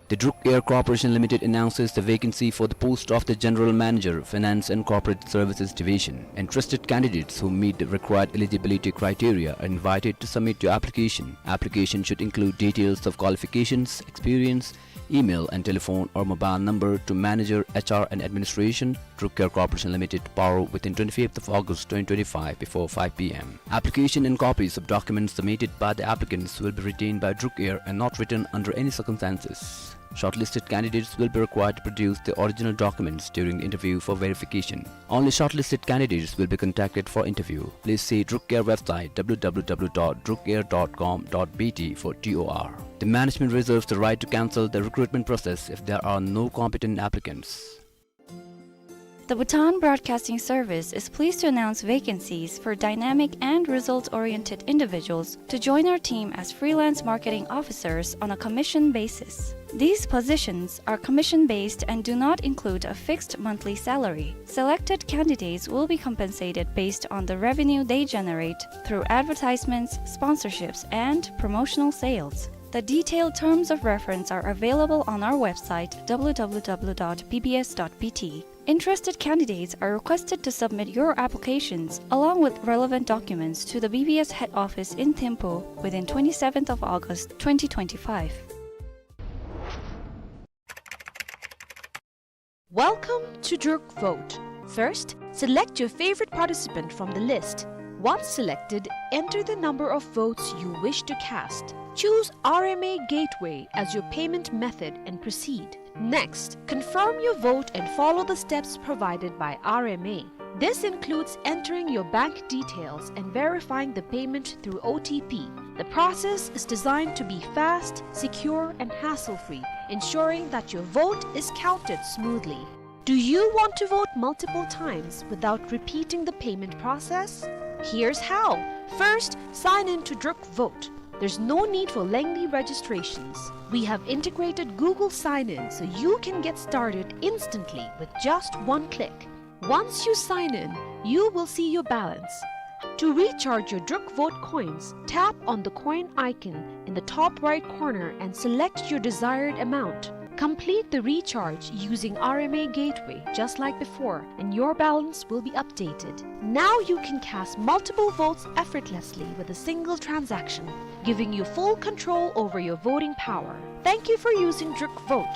The Druk Air Corporation Limited announces the vacancy for the post of the General Manager, Finance and Corporate Services Division. Interested candidates who meet the required eligibility criteria are invited to submit your application. Application should include details of qualifications, experience, email and telephone or mobile number to Manager, H R and Administration, Druk Air Corporation Limited, Paro, within twenty-fifth of August twenty twenty-five before five P M. Application and copies of documents submitted by the applicants will be retained by Druk Air and not returned under any circumstances. Shortlisted candidates will be required to produce the original documents during the interview for verification. Only shortlisted candidates will be contacted for interview. Please see Druk Air website, W W W dot druk air dot com dot B T, for T O R. The management reserves the right to cancel the recruitment process if there are no competent applicants. The Bhutan Broadcasting Service is pleased to announce vacancies for dynamic and result-oriented individuals to join our team as freelance marketing officers on a commission basis. These positions are commission-based and do not include a fixed monthly salary. Selected candidates will be compensated based on the revenue they generate through advertisements, sponsorships, and promotional sales. The detailed terms of reference are available on our website, W W W dot B B S dot B T. Interested candidates are requested to submit your applications along with relevant documents to the B B S head office in Thimphu within twenty-seventh of August twenty twenty-five. Welcome to Druk Vote. First, select your favorite participant from the list. Once selected, enter the number of votes you wish to cast. Choose R M A Gateway as your payment method and proceed. Next, confirm your vote and follow the steps provided by R M A. This includes entering your bank details and verifying the payment through O T P. The process is designed to be fast, secure, and hassle-free, ensuring that your vote is counted smoothly. Do you want to vote multiple times without repeating the payment process? Here's how. First, sign in to Druk Vote. There's no need for lengthy registrations. We have integrated Google Sign-In so you can get started instantly with just one click. Once you sign in, you will see your balance. To recharge your Druk Vote coins, tap on the coin icon in the top right corner and select your desired amount. Complete the recharge using R M A Gateway just like before, and your balance will be updated. Now you can cast multiple votes effortlessly with a single transaction, giving you full control over your voting power. Thank you for using Druk Vote.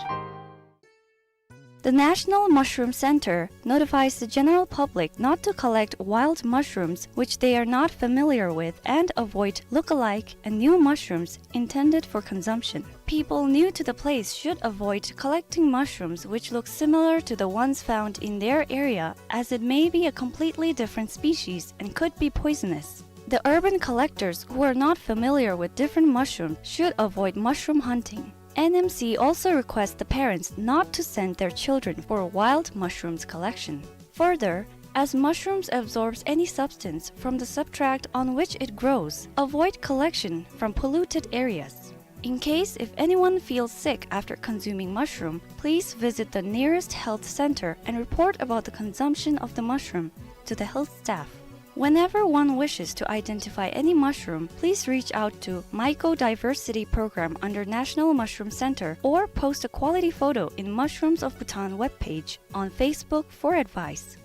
The National Mushroom Center notifies the general public not to collect wild mushrooms which they are not familiar with and avoid look-alike and new mushrooms intended for consumption. People new to the place should avoid collecting mushrooms which look similar to the ones found in their area, as it may be a completely different species and could be poisonous. The urban collectors who are not familiar with different mushrooms should avoid mushroom hunting. N M C also requests the parents not to send their children for wild mushrooms collection. Further, as mushrooms absorbs any substance from the substrate on which it grows, avoid collection from polluted areas. In case if anyone feels sick after consuming mushroom, please visit the nearest health center and report about the consumption of the mushroom to the health staff. Whenever one wishes to identify any mushroom, please reach out to Mycodiversity Program under National Mushroom Center or post a quality photo in Mushrooms of Bhutan webpage on Facebook for advice.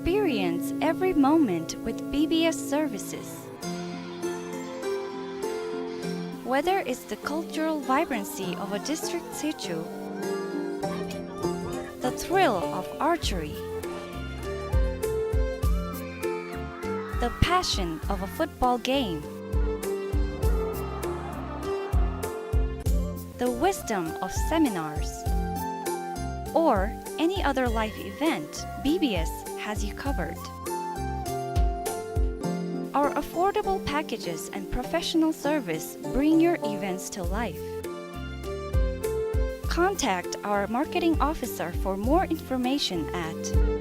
Experience every moment with B B S services. Whether it's the cultural vibrancy of a district sichu, the thrill of archery, the passion of a football game, the wisdom of seminars, or any other life event, B B S has you covered. Our affordable packages and professional service bring your events to life. Contact our marketing officer for more information at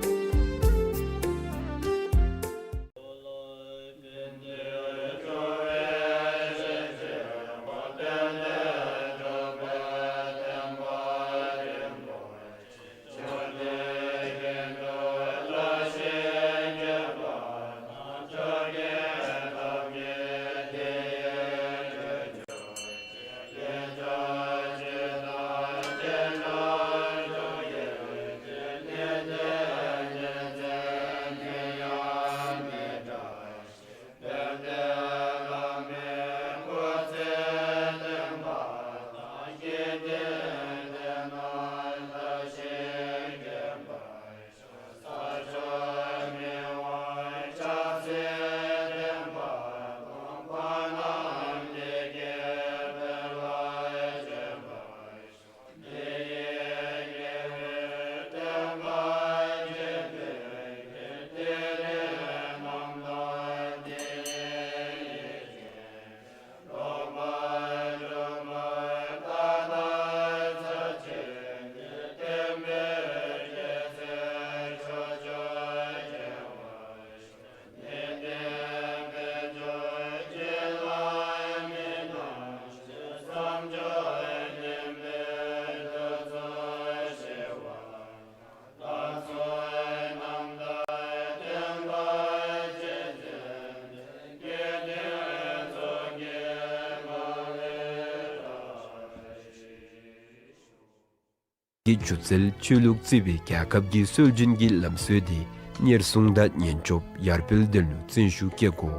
གི་སྒྱུ་རྩལ་ཆོས་ལུགས་བརྩི་བའི་རྒྱལ་ཁབ་ཀྱི་སྲོལ་རྒྱུན་གྱི་ལམ་སྲོལ་དེ་གཉེར་སྲུང་དང་ཉེན་སྐྱོབ་ཡར་འཕེལ་དོན་ལུ་བརྩོན་ཤུགས་བསྐྱེད་དགོ།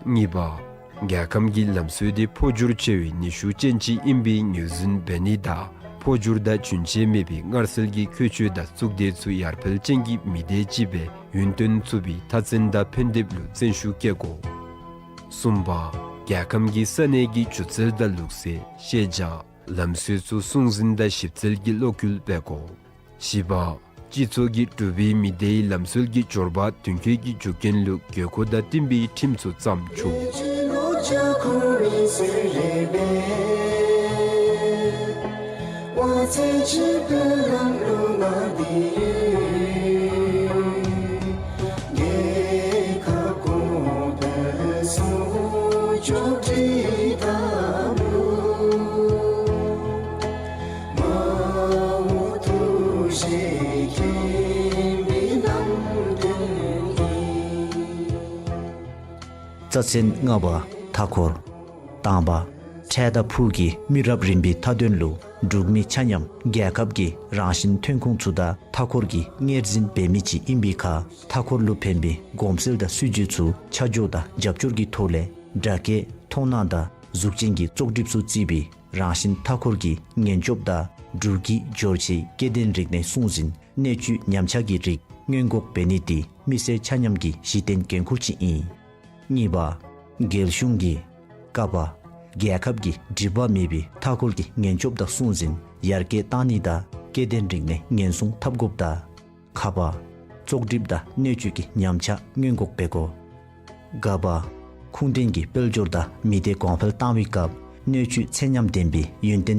གཉིས་པ། རྒྱལ་ཁམས་ཀྱི་ལམ་སྲོལ་དེ་འཕོ་འགྱུར་ཆེ་བའི་ནུས་ཤུགས་ཅན་ཅིག་ཨིན་པའི་ངོས་འཛིན་འབད་ནི་དང་འཕོ་འགྱུར་དང་རྒྱུན་ཆད་མེད་པའི་མངར་ཟས་ཀྱི་ཁྱད་ཆོས་དང་གཙུག་སྡེ་ཚུ་ཡར་འཕེལ་ཅན་གྱི་མི་སྡེ་ཅིག་སྦེ་ཡུན་བརྟན་ཚུགས་པའི་མཐའ་ཚན་དང་ཕན་འདེབས་ལུ་བརྩོན་ཤུགས་བསྐྱེད་དགོ། གསུམ་པ། རྒྱལ་ཁམས་ཀྱི་ས་གནས་ཀྱི་སྒྱུ་རྩལ་དང་ལུགས་སྲོལ་ཤེས་བྱ་ལམ་སྲོལ་ཚུ་སྲུང་འཛིན་དང་ཞིབ་འཚོལ་གྱི་གློག་སྐུལ་འབད་དགོ། བཞི་པ། སྤྱི་ཚོགས་ཀྱིས་འབྲུག་པའི་མི་སྡེའི་ལམ་སྲོལ་གྱི་འབྱོར་པ་དོན་འཁྱོལ་གྱི་རྒྱུ་རྐྱེན་ལུ་དགོས་མཁོ་དང་བསྟུན་པའི་ཁྲིམས་ཚུ་བརྩམ་ཆོག། རྩ་ཚན་ལྔ་པ། མཐའ་འཁོར། དང་པ། འཕྲལ་དང་ཕུགས་ཀྱི་མི་རབས་རིམ་པའི་མཐའ་དོན་ལུ་འབྲུག་མི་ཆ་མཉམ་རྒྱལ་ཁབ་ཀྱི་རང་བཞིན་ཐོན་ཁུངས་ཚུ་དང་མཐའ་འཁོར་གྱི་གཉེར་འཛིན་འབད་མི་ཅིག་ཨིན་པའི་ཁར་མཐའ་འཁོར་ལུ་ཕན་པའི་གོམས་སྲོལ་དང་སྲིད་བྱུས་ཚུ་ཆ་འཇོག་དང་རྒྱབ་སྐྱོར་གྱི་ཐོག་ལས་སྦྲགས་སྐད་མཐོང་སྣང་དང་གཟུགས་ཅན་གྱི་བཙོག་གྲིབ་ཚུ་བརྩིས་པའི་རང་བཞིན་མཐའ་འཁོར་གྱི་ཉེན་སྐྱོབ་དང་འབྲུག་གི་འབྱོར་ཕྱེའི་སྐྱེ་ལྡན་རིག་གནས་སྲུང་འཛིན་སྣོད་བཅུད་ཉམས་ཆག་གི་རིགས་སྔོན་འགོག་འབད་ནི་དེ་མི་སེར་ཆ་མཉམ་གྱི་གཞི་རྟེན་འགན་ཁུར་ཅིག་ཨིན། གཉིས་པ། རྒྱལ་གཞུང་གིས་ཀ་པ། རྒྱལ་ཁབ་ཀྱི་སྒྲིབ་པ་མེད་པའི་མཐའ་འཁོར་གྱི་ཉེན་སྐྱོབ་དང་སྲུང་འཛིན་ཡར་རྒྱས་བཏང་ནི་དང་སྐྱེ་ལྡན་རིག་གནས་ཉེན་སྲུང་འཐབ་དགོཔ་དང་། ཁ་པ། བཙོག་གྲིབ་དང་སྣོད་བཅུད་ཀྱི་ཉམས་ཆག་སྔོན་འགོག་འབད་དགོ། ག་པ། ཁུངས་ལྡན་གྱི་དཔལ་འབྱོར་དང་མི་སྡེ་གོང་འཕེལ་བཏང་བའི་སྐབས་སྣོད་བཅུད་ཚད་ཉམས་ལྡན་པའི་ཡུན་བརྟན་